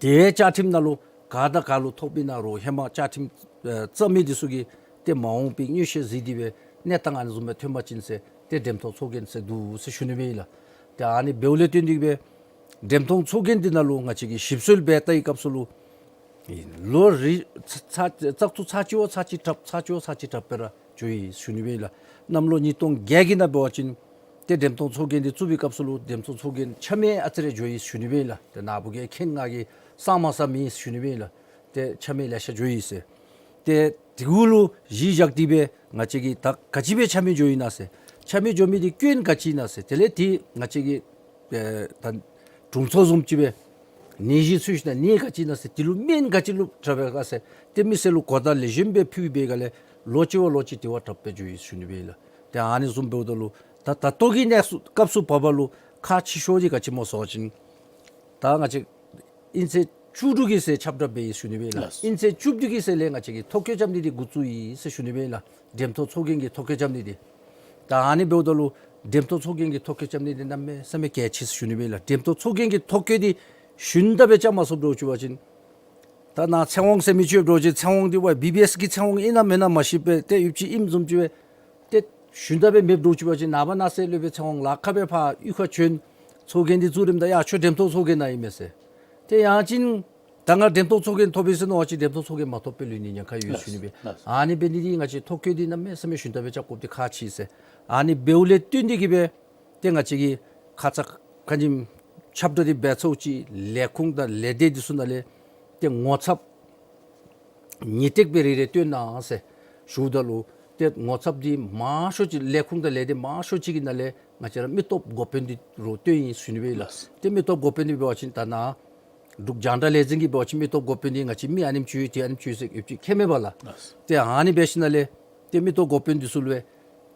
ཏེ་བཅའ་ཁྲིམས་ནང་ལུ་ག་དང་ག་ལུ་ཐོབ་ཨིན་ན་རུང་ཧེ་མ་བཅའ་ཁྲིམས་ཨེ་བརྩམ་མི་འདི་ཚུ་གིས་ཏེ་མ་འོངས་པའི་མངོན་ཤེས་གཟིགས་ཏེ་སྦེ་གནས་སྟངས་ཨ་ནི་བཟུམ་སྦེ་ཐོན་པ་ཅིན་ཟེར་ཏེ་འགྲེམས་སྟོན་ཚོགས་རྒྱན་ཟེར་འདུག་ཟེར་ཞུ་ནི་སྦེ་ཨིན་ལགས། ཏེ་ཨ་ནི་འབདཝ་ལས་བརྟེན་ཏེ་སྦེ་འགྲེམས་སྟོན་ཚོགས་རྒྱན་འདི་ནང་ལུ་ང་བཅས་ཀྱིས་ཞིབ་འཚོལ་འབད་བལྟ་བའི་སྐབས་སུ་ལུ་ལོ་རེ་ཚ་ཚ་བཙག་འཐུ་ཚར་གཅིག་བ་ཚར་གཅིག་དྲགཔ་ཚར་གཅིག་བ་ཚར་གཅིག་དྲགཔ་སྦེ་ར་འགྱོ་ཡི་ཞུ་ནི་སྦེ་ཨིན་ལགས། གནམ་ལོ་ཉིས་སྟོང་བརྒྱད་ཀྱི་ནང་འབད་བ་ཅིན་ཏེ་འགྲེམས་སྟོན་ཚོགས་རྒྱན་འདི་བཙུགས་པའི་སྐབས་སུ་ལུ་འགྲེམས་སྟོན་ཚོགས་རྒྱན་ཆ་མེད་ཨ་ཙི་རེ་འགྱོ་ཡི་ཞུ་ནི་སྦེ་ཨིན་ལགས། ཏེ་ནཱ་བུ་གིས་མཁྱེན་ང་གིས་གསང་མ་གསང་མེད་ཞུ་ནི་སྦེ་ཨིན་ལགས། ཏེ་ཆ་མེད་ལེ་ཤ་འགྱོ་ཡི་ཟེར། ཏེ་དེ་གུ་ལུ་གཞི་བཞག་སྟེ་སྦེ་ང་བཅས་ཀྱིས་ད་ག་ཅི་སྦེ་ཆ་མེད་འགྱོ་ཡི་ན་ཟེར། ཆ་མེད་འགྱོ་མི་འདི་སྐྱོན་ག་ཅི་ཨིན་ན་ཟེར། དེ་ལས་ཏེ་ང་བཅས་ཀྱིས་ཨེ་ད་དྲུང་འཚོ་བཟུམ་ཅིག་སྦེ་ནད་གཞི་ཚུ་ཞུ་ན་ནད་ག་ཅི་ཨིན་ན་ཟེར། དེ་ལུ་སྨན་ག་ཅི་ལུ་དྲག་པས་ག་ཟེར། ཏེ་མི་སེར་ལུ་གོ་བརྡ་ལེགས་ཤོམ་སྦེ་ཕུལ་བའི་སྒང་ལས་ལོ་གཅིག་བ་ལོ་གཅིག་དེ་བ་དྲགཔ་སྦེ་འགྱོ་ཡི་ཞུ་ནི་སྦེ་ཨིན་ལགས། ཏེ་ཨ་ནི་བཟུམ་འབདཝ་ད་ལུ་ད་ད་ལྟོ་གི་གནས་སུ་སྐབས་སུ་བབ་པ་ལུ་ཁག་ཆེ་ཤོས་འདི་ག་ཅི་སྨོ་ཟེར་བ་ཅིན་ད་ང་བཅས་ཨིན་ཚེས་བཅུ་དྲུག་གི་ཚེ་ཁྱབ་བསྒྲགས་འབད་ཡི་ཞུ་ནི་སྦེ་ཨིན་ལགས། ལགས། ཨིན་ཚེས་བཅུ་བདུན་གྱི་ཚེ་ལས་ང་བཅས་ཀྱིས་ཐོ་བཀོད་རྐྱབ་ནི་འདི་འགོ་བཙུགས་ཡི་ཟེར་ཞུ་ནི་སྦེ་ཨིན་ལགས། འགྲེམས་སྟོན་ཚོགས་རྒྱན་གྱི་ཐོ་བཀོད་རྐྱབ་ནི་འདི། ད་ཨ་ནི་འབདཝ་ད་ལུ་འགྲེམས་སྟོན་ཚོགས་རྒྱན་གྱི་ཐོ་བཀོད་རྐྱབ་ནི་འདི་གནམ་མེད་ས་མེད་གལ་ཆེ་ཟེར་ཞུ་ནི་སྦེ་ཨིན་ལགས། འགྲེམས་སྟོན་ཚོགས་རྒྱན་གྱི་ཐོ་བཀོད་འདི་ཞུན་དག་སྦེ་རྐྱབ་མ་ཚུགསཔ་འདྲཝ་ཅིག་འབད་བ་ཅིན་ད་ནཱ་ཚེ་དབང་ཟེར་མི་ཅིག་ཡོདཔ་འདྲཝ་ཅིག་ཚེ་དབང་འདི་བ་བི་བི་ཨེསི་གི་ཚེ་དབང་ཨིན་ན་མེན་ན་མ་ཤེས་པར་ཏེ་ཡུདཔ་ཅིག་ཨིནམ་བཟུམ་ཅིག་སྦེ་ཏེ་ཞུན་དག་སྦེ་མེདཔ་འདྲཝ་ཅིག་འབད་བ་ཅིན་ནངས་པ་གནངས་ཚེ་སློབ་དཔོན་ཚེ་དབང་ལཱ་ཁག་སྦེ་ཕར་གཡུས་ཁར་བྱོན་ཚོགས་རྒྱན་འདི་བཙུགས་རནམ་ད་ཡ་ཁྱོད་འགྲེམས་སྟོན་ཚོགས་རྒྱན་ནང་ཨིན་མས་ཟེར། ཏེ་ཡང་ཅིན་ད་ང་འགྲེམས་སྟོན་ཚོགས་རྒྱན་ཐོབ་ཡི་ཟེར་མནོ་བ་ཅིན་འགྲེམས་སྟོན་ཚོགས་རྒྱན་མ་ཐོབ་པར་ལུས་ནི་ཉེན་ཁ་ཡོད་ཞུ་ནི་སྦེ། ལགས། ཨ་ནི་འབད་ནི་འདི་ང་བཅས་ཐོ་བཀོད་འདི་གནམ་མེད་ས་མེད་ཞུན་དག་སྦེ་རྐྱབ་དགོཔ་འདི་ཁག་ཆེ་ཟེར། ཨ་ནི་འབདཝ་ལས་བརྟེན་ཏེ་གིས་སྦེ་ཏེ་ང་བཅས་ཀྱིས་ཁ་ཙ་ཁ་ཉིནམ་ཁྱབ་བསྒྲགས་འདི་འབད་ཚརཝ་ཅིག་ལས་ཁུངས་དང་ལས་སྡེ་འདི་ཚུ་ནང་ལས་ཏེ་ངོ་ཚབ་ཉིས་སྟེགས་སྦེ་རེ་རེ་བཏོན་གནང་ཟེར་ཞུཝ་ད་ལུ་ ཏེ་ངོ་ཚབ་འདི་མང་ཤོས་ཅིག་ལས་ཁུངས་དང་ལས་སྡེ་མང་ཤོས་ཅིག་གི་ནང་ལས་ང་བཅས་ར་མི་སྟོབས་འགོ་དཔོན་འདི་རུ་བཏོན་ཡི་ཟེར་ཞུ་ནི་སྦེ་ཨིན་ལགས། ཏེ་མི་སྟོབས་འགོ་དཔོན་འདི་འབད་བ་ཅིན་ད་ནཱ་འབྲུག་རྒྱང་བསྒྲགས་ལས་འཛིན་གྱི་འབད་བ་ཅིན་མི་སྟོབས་འགོ་དཔོན་འདི་ང་བཅས་མི་ཨ་ནེམ་ཅིག་ཡོད་ཏེ་ཨ་ནེམ་ཅིག་ཡོད་ཟེར་ཡོདཔ་ཅིག་མཁྱེན་མས་པ་ལགས། ཏེ་ཨ་ནི་འབད་ཞིནམ་ལས་ཏེ་མི་སྟོབས་འགོ་དཔོན་འདི་ཚུ་ལུ་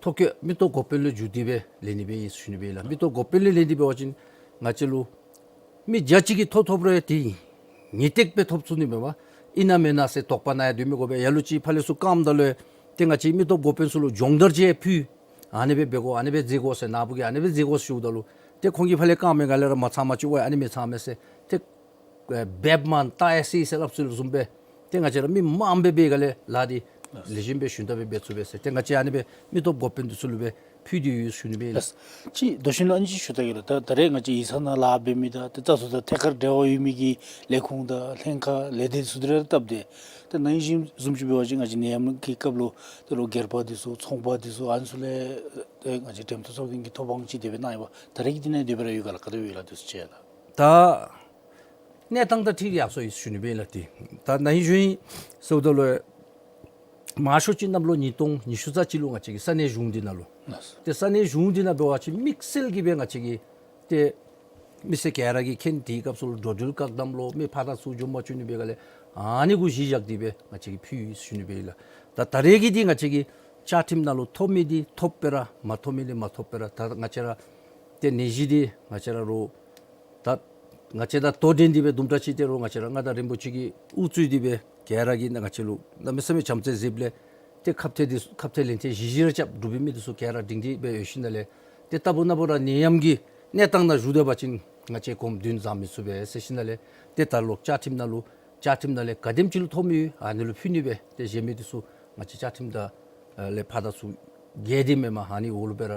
ཐོ་བཀོད་མི་སྟོབས་འགོ་དཔོན་ལུ་བསྒྱུར་ཏེ་སྦེ་ལེན་ནི་སྦེ་ཨིན་ཟེར་ཞུ་ནི་སྦེ་ཨིན་ལགས། མི་སྟོབས་འགོ་དཔོན་ལུ་ལེན་ཏེ་འབད་བ་ཅིན་ང་བཅས་ལུ་མི་བརྒྱ་གཅིག་གིས་ཐོ་ཐོབ་རུང་ཏེ་ངེས་ཏིག་སྦེ་ཐོབ་ཚུགས་ནི་མེན་པར་ཨིན་ན་མེན་ན་ཟེར་དོགས་པ་ནང་ཡང་སྡོད་མི་དགོ་པས། ལ་ལུ་ཅིག་ཕར་ལས་ཚུར་བཀང་ད་ལུ་ཏེ་ང་བཅས་མི་སྟོབས་འགོ་དཔོན་ཚུ་ལུ་སྦྱོང་བརྡར་ཅིག་ཕུལ། ཨ་ནི་སྦེ་འབད་དགོ་ཨ་ནི་སྦེ་མཛད་དགོ་ཟེར་ནཱ་བུ་གིས་ཨ་ནི་སྦེ་མཛད་དགོ་ཟེར་ཞུཝ་ད་ལུ་ཏེ་ཁོང་གིས་ཕར་ལས་བཀང་མི་ག་ལས་ར་མ་ཚང་མ་ཅིག་འོ་ཨ་ནི་མི་ཚང་མས་ཟེར་ཏེ་ཨེ་འབདཝ་མ་ལྟ་ཡ་ཟེར་ཟེར་སླབ་ཚུལ་བཟུམ་སྦེ་ཏེ་ང་བཅས་ར་མི་མངམ་སྦེ་འབད་ག་ལས་ལཱ་འདི་ལེགས་ཤོམ་སྦེ་ཞུན་དག་སྦེ་འབད་ཚུགས་པས་ཟེར་ཏེ་ང་བཅས་ཨ་ནི་སྦེ་མི་སྟོབས་འགོ་དཔོན་འདི་ཚུ་ལུ་སྦེ་ཕུལ་ཏེ་ཡོད་ཟེར་ཞུ་ནི་སྦེ་ཨིན་ལགས། ཅིག་ད་ཞུ་ནི་ཨ་ནི་ཅིག་ཞུ་ད་གེ་ལགས། ད་ད་རེས་ང་བཅས་ཡིག་ཚང་ནང་ལཱ་འབད་མི་དང་ཏེ་ད་ཚུ་དང་ཐད་ཀར་འབྲེལ་བ་ཡོད་མི་གི་ལས་ཁུངས་དང་ལྷན་ཁག་ལས་སྡེ་ཚུ་དེ་ར་སྟབས་བདེ། ཏེ་ནཱ་ཨིན་ཞིནམ་བཟུམ་ཅིག་འབད་བ་ཅིན་ང་བཅས་ནད་ཡམས་ཀྱི་སྐབས་ལུ་ད་རུང་སྒེར་པ་འདི་ཚུ་ཚོང་པ་འདི་ཚུ་ཨ་ནི་ཚུ་ལས་ཏེ་ང་བཅས་འགྲེམས་སྟོན་ཚོགས་ཐེངས་ཀྱི་ཐོབ་དབང་ཅིག་དེ་སྦེ་གནང་ཡོད་པ་ལགས། ད་རེས་ཀྱི་འདི་ནང་དེ་སྦེ་ར་ཡོད་ག་ལགས། ག་དེ་སྦེ་ཡོད་ལགས་དེ་ཚུ་ཅིག་ལགས། ད་གནས་སྟངས་དང་འཁྲིལ་ཡར་སོང་ཡི་ཟེར་ཞུ་ནི་སྦེ་ཨིན་ལགས། ཏེ་ད་ནཱ་ཨིན་ཞུ་ཡི་ཟེརཝ་ད་ལུ་མང་ཤོས་ཅིག་གནམ་ལོ་ཉིས་སྟོང་ཉི་ཤུ་རྩ་གཅིག་ལུ་ང་བཅས་ཀྱི་ས་གནས་གཞུང་འདི་ནང་ལུ་ལགས། ཏེ་ས་གནས་གཞུང་འདི་ནང་འབད་བ་ཅིན་དམིགས་བསལ་གྱིས་སྦེ་ང་བཅས་ཀྱིས་ཏེ་མི་སེར་ག་ར་གིས་མཁྱེན། དེའི་སྐབས་སུ་ལུ་འགྲོ་འགྲུལ་བཀག་དམ་ལོ་མི་ཕར་དང་ཚུར་འགྱོ་མ་བཅུག་ནི་སྦེ་ག་ལས་ཨ་ནི་གུ་གཞི་བཞག་སྟེ་སྦེ་ང་བཅས་ཀྱིས་ཕུལ་ཡི་ཟེར་ཞུ་ནི་སྦེ་ཨིན་ལགས། ད་ད་རེས་ཀྱི་འདི་ང་བཅས་ཀྱི་བཅའ་ཁྲིམས་ནང་ལུ་ཐོབ་མི་འདི་ཐོབ་པས་ར་མ་ཐོབ་མི་འདི་མ་ཐོབ་པས་ར། ད་ང་བཅས་ར་ཏེ་ནད་གཞི་འདི་ང་བཅས་ར་རུང་ད་ང་བཅས་དང་དོ་འགྲན་ཏེ་སྦེ་དུམ་གྲ་ཅིག་ཏེ་རུང་ང་བཅས་ར་མངའ་བདག་རིན་པོ་ཆེ་གིས་དབུ་གཙོས་ཏེ་སྦེ་ག་ར་གིས་ང་བཅས་ལུ་གནམ་མེད་ས་མེད་བྱམས་བརྩེ་གཟིགས་ལས་ཏེ་ཁ་གཏད་འདི་ཁ་གཏད་ལན་གཏད་བཞེས་བཞེས་ར་རྐྱབ། འབྲུག་པའི་མི་འདི་ཚུ་ག་ར་སྒྲིང་སྒྲིང་སྦེ་ཡོད་ཞིནམ་ལས་ཏེ་ལྟ་བུ་ན་བུ་ར་ནད་ཡམས་ཀྱི་གནས་སྟངས་ནང་བཞུགས་སྡོད་པ་ཅིན་ང་བཅས་གོམ་བདུན་བཟང་མི་ཚུགས་པས་ཟེར་ཞིནམ་ལས་ཏེ་ད་ལོག་བཅའ་ཁྲིམས་ནང་ལུ་བཅའ་ཁྲིམས་ནང་ལས་ག་དེམ་ཅིག་ལུ་ཐོབ་མི་ཡོད་ཨ་ནི་ལུ་ཕུལ་ནི་སྦེ་ཏེ་གཞན་མི་འདི་ཚུ་ང་བཅས་བཅའ་ཁྲིམས་དང་ལས་ཕར་དང་ཚུར་འགལ་ཏེ་མེན་པར་ཨ་ནི་འོག་ལུ་སྦེ་ར་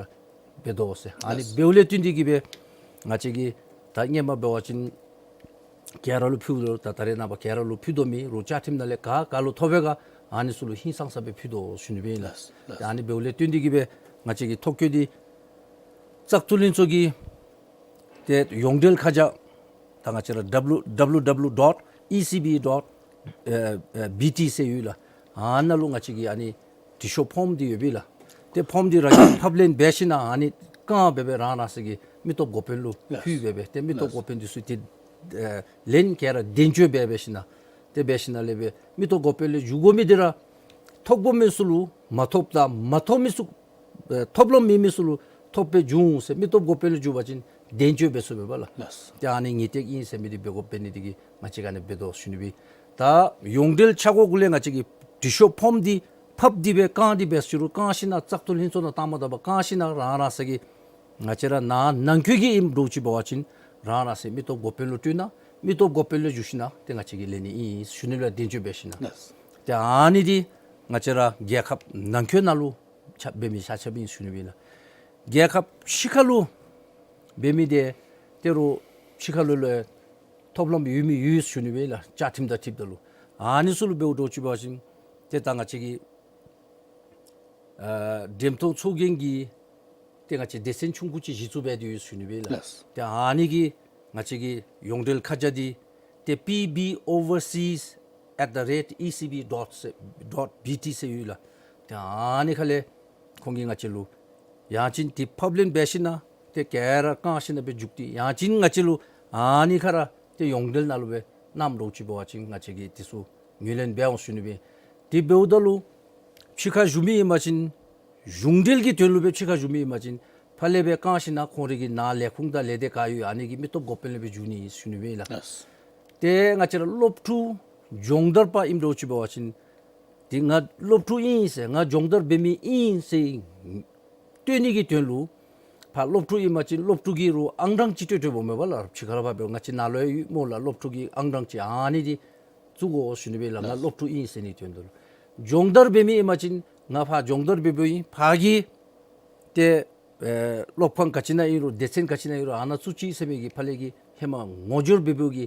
འབད་དོ་ཟེར། ཨ་ནི་ལགས། འབདཝ་ལས་བརྟེན་ཏེ་གིས་སྦེ་ང་བཅས་ཀྱིས་ད་སྔོན་མ་འབད་བ་ཅིན་ག་ར་ལུ་ཕུལཝ་ད་ད་རེས་ནངས་པ་ག་ར་ལུ་ཕུལ་དོ་མེད། རུང་བཅའ་ཁྲིམས་ནང་ལས་ག་ག་ལུ་ཐོབ་པས་ག་ཨ་ནི་ཚུ་ལུ་ཧིང་སངས་ས་སྦེ་ཕུལ་དོ་ཟེར་ཞུ་ནི་སྦེ་ཨིན་ལགས། ལགས། ཨ་ནི་འབདཝ་ལས་བརྟེན་ཏེ་གིས་སྦེ་ང་བཅས་ཀྱི་ཐོ་བཀོད་འདི་བཙག་འཐུ་ལྷན་ཚོགས་ཀྱི་ཏེ་ཡོངས་འབྲེལ་ཁ་བྱང་ད་ང་བཅས་ར་W W W dot E C B dot B T ཟེར་ཡོད་ལགས། ཨ་ནཱ་ལུ་ང་བཅས་ཀྱི་ཨ་ནི་དྲི་ཤོག་ཕོརམ་འདི་ཡོད་པས་ལགས། ཏེ་ཕོརམ་འདི་རང་གིས་ཕབ་ལེན་འབད་ཞིནམ་ལས་ཨ་ནི་བཀང་སྦེ་སྦེ་རང་རང་སོ་གི་མི་སྟོབས་འགོ་དཔོན་ལུ་ལགས། ཕུལ་སྦེ་སྦེ་ཏེ་མི་སྟོབས་ལགས། འགོ་དཔོན་འདི་ཚུ་ཏེ་ཨེ་ལན་ག་ར་དན་འཇོག་འབད་འབད་ཞིནམ་ལས་ཏེ་འབད་ཞིནམ་ལས་སྦེ་མི་སྟོབས་འགོ་དཔོན་ལུ་བསྒྱུར་དགོ་མི་འདི་ར་ཐོབ་དགོ་མི་ཚུ་ལུ་མ་ཐོབ་དང་མ་ཐོབ་མི་ཚུ་ཨེ་ཐོབ་ལམ་མེད་མི་ཚུ་ལུ་ཐོབ་སྦེ་བསྒྱུར་འོང་ཟེར་མི་སྟོབས་འགོ་དཔོན་ལུ་བསྒྱུར་བ་ཅིན་དན་འཇོག་འབད་ཚུགས་པས་ལགས། ལགས། ཏེ་ཨ་ནི་ངེས་ཏིག་ཨིན་ཟེར་མི་འདི་འབད་དགོཔ་འབད་ནི་འདི་གིས་ང་བཅས་ཀྱིས་ཨ་ནི་འབད་དོ་ཟེར་ཞུ་ནི་སྦེ། ད་ཡོངས་འབྲེལ་ཆ་བགོས་གུ་ལས་ང་བཅས་ཀྱིས་དྲི་ཤོག་ཕོརམ་འདི་ཕབ་སྟེ་སྦེ་བཀང་སྟེ་སྦེ་ཟེར་རུང་བཀང་ཞིནམ་ལས་བཙག་འཐུ་ལྷན་ཚོགས་ནང་བཏང་མ་བཏང་པར་བཀང་ཞིནམ་ལས་རང་རང་སོ་གི་ང་བཅས་ར་ནཱ་ནང་འཁོད་ཀྱི་ཨིནམ་འདྲཝ་ཅིག་འབད་བ་ཅིན་རང་རང་སོ་མི་སྟོབས་འགོ་དཔོན་ལུ་སྤྲོད་གནང་། མི་སྟོབས་འགོ་དཔོན་ལུ་བསྒྱུར་ཞིནམ་ལས་ཏེ་ང་བཅས་ཀྱིས་ལེན་ནི་ཨིན་ཟེར་ཞུ་ནི་ལགས། དན་འཇོག་འབད་ཞིནམ་ལས། ལགས། ཏེ་ཨ་ནི་འདི་ང་བཅས་ར་རྒྱལ་ཁབ་ནང་འཁོད་ནང་ལུ་ཆ་འབད་མི་ཆ་ཁྱབ་ཨིན་ཟེར་ཞུ་ནི་སྦེ་ཨིན་ལགས། རྒྱལ་ཁབ་ཕྱི་ཁ་ལུ་འབད་མི་འདི་ཏེ་རུང་ཕྱི་ཁ་ལུ་ལུ་ཐོབ་ལམ་ཡོད་མི་ཡོད་ཟེར་ཞུ་ནི་སྦེ་ཨིན་ལགས། བཅའ་ཁྲིམས་དང་འཁྲིལཝ་ད་ལུ་ཨ་ནི་ཚུ་ལུ་འབདཝ་འདྲཝ་ཅིག་འབད་བ་ཅིན་ཏེ་ད་ང་བཅས་ཀྱི་ཨ་འགྲེམས་སྟོན་ཚོགས་རྒྱན་གྱི་ཏེ་ང་བཅས་སྡེ་ཚན་ཆུང་ཀུ་ཅིག་གཞི་བཙུགས་འབད་དེ་ཡོད་ཟེར་ཞུ་ནི་སྦེ་ཨིན་ལགས། ལགས། ཏེ་ཨ་ནི་གི་ང་བཅས་ཀྱི་ཡོངས་འབྲེལ་ཁ་བྱང་འདི་ཏེ P B overseas at the rate E C B dot dot B T ཟེར་ཡོད་ལགས། ཏེ་ཨ་ནི་ཁ་ལས་ཁོང་གིས་ང་བཅས་ལུ་ཡང་ཅིན་འདི་ཕབ་ལེན་འབད་ཞིནམ་ལས་ཏེ་ག་ར་བཀང་ཞིནམ་ལས་སྦེ་བསྒྱུར་ཏེ་ཡང་ཅིན་ང་བཅས་ལུ་ཨ་ནི་ཁར་ཏེ་ཡོངས་འབྲེལ་ནང་ལུ་སྦེ་གནངམ་འདྲཝ་ཅིག་འབད་བ་ཅིན་ང་བཅས་ཀྱིས་འདི་ཚུ་ངོས་ལེན་འབད་འོང་ཟེར་ཞུ་ནི་སྦེ། དེ་འབདཝ་ད་ལུ་ཕྱི་ཁར་བཞུགས་མི་ཨིན་པ་ཅིན་གཞུང་འབྲེལ་གྱི་དོན་ལུ་སྦེ་ཕྱི་ཁར་བཞུགས་མི་ཨིན་པ་ཅིན་ཕར་ལས་སྦེ་བཀང་ཞིནམ་ལས་ཁོང་རའི་གི་ནཱ་ལས་ཁུངས་དང་ལས་སྡེ་ག་ཡོད་ཨ་ནི་གི་མི་སྟོབས་འགོ་དཔོན་ལས་སྦེ་བསྒྱུར་ནི་ཨིན་ཟེར་ཞུ་ནི་སྦེ་ཨིན་ལགས། ལགས། ཏེ་ང་བཅས་ར་སློབ་ཕྲུག་སྦྱོང་བརྡར་པ་ཨིནམ་འདྲཝ་ཅིག་འབད་བ་ཅིན་འདི་ང་སློབ་ཕྲུག་ཨིན་ཟེར་ང་སྦྱོང་བརྡར་འབད་མི་ཨིན་ཟེར་སྟོན་ནི་གི་དོན་ལུ་ཕར་སློབ་ཕྲུག་ཨིན་པ་ཅིན་སློབ་ཕྲུག་གི་རུང་ཨང་གྲངས་ཅིག་སྤྲོད་སྤྲོདཔ་འོང་མས་པ་ལགས། ཕྱི་ཁར་ཕར་འབད་ང་བཅས་ནཱ་ལུ་ཡོད་སྨོ་ལགས། སློབ་ཕྲུག་གི་ཨང་གྲངས་ཅིག་ཨ་ནི་འདི་བཙུགས་དགོ་ཟེར་ཞུ་ནི་སྦེ་ལགས། ང་ལགས། སློབ་ཕྲུག་ཨིན་ཟེར་ནི་དོན་དུ་ལུ། སྦྱོང་བརྡར་འབད་མི་ཨིན་པ་ཅིན་ང་ཕར་སྦྱོང་བརྡར་འབད་འབདཝ་ཨིན། ཕར་གྱི་ཏེ་ཨེ་སློབ་ཁང་ག་ཅི་ནང་ཨིན་རུང་སྡེ་ཚན་ག་ཅི་ནང་ཨིན་རུང་ཨ་ནཱ་བཙུགས་ཅི་ཟེར་མི་གི་ཕར་ལས་ཀྱི་ཧེ་མ་ངོ་སྦྱོར་འབད་འབདཝ་གི་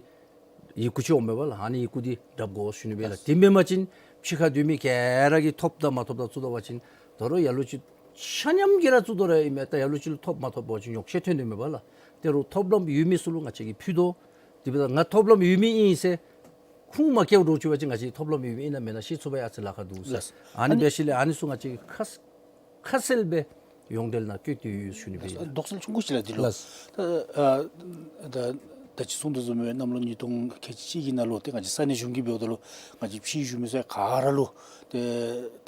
ཡི་གུ་ཅིག་འོང་མས་པ་ལགས། ཨ་ནི་ཡི་གུ་འདི་བསྒྲག་དགོ་ཟེར་ཞུ་ནི་སྦེ་ལགས། ལགས། དེ་མེན་པ་ཅིན་ཕྱི་ཁར་སྡོད་མི་ག་ར་གིས་ཐོབ་དང་མ་ཐོབ་དང་བཙུགས་ད་པ་ཅིན་ད་རུང་ལ་ལུ་ཅིག་ཆ་མཉམ་གྱིས་ར་བཙུགས་དོ་ར་ཨིན་མས། ད་ལ་ལུ་ཅིག་ལུ་ཐོབ་མ་ཐོབ་པ་ཅིན་ཉོགས་བཤད་ཐོན་ནི་མས་པ་ལགས། དེ་རུང་ཐོབ་ལམ་ཡོད་མི་ཚུ་ལུ་ང་བཅས་ཀྱིས་ཕུལ་དོ། དེ་འབདཝ་ད་ང་ཐོབ་ལམ་ཡོད་མི་ཨིན་ཟེར་ ཁུངས་མ་བཀལཝ་འདྲཝ་ཅིག་འབད་བ་ཅིན་ང་བཅས་ཐོབ་ལམ་ཡོདཔ་ཨིན་ན་མེན་ན་ཤེས་ཚུགས་པའི་ཨ་ཙི་ལཱ་ཁག་འདུག་ཟེར། ལགས། ཨ་ནི་ཨ་ནི་འབད་ཞིནམ་ལས་ཨ་ནི་ཚུ་ང་བཅས་ཁ་ཁ་གསལ་སྦེ་ཡོངས་འབྲེལ་ནང་བཀོད་དེ་ཡོད་ཞུ་ནི་སྦེ་ཨིན་ལགས། དོགས་སེལ་ཆུང་ཀུ་ཅིག་ལགས་འདི་ལུ། ལགས། ད་ཨ་ད་ད་ཅི་གསུང་དོ་བཟུམ་སྦེ་གནམ་ལོ་ཉིས་སྟོང་ཁལ་གཅིག་གཅིག་གི་ནང་ལུ་ཏེ་ང་བཅས་ས་གནས་གཞུང་གིས་འབདཝ་ད་ལུ་ང་བཅས་ཕྱི་གཞུང་མི་སེར་ག་ར་ལུ་ཏེ་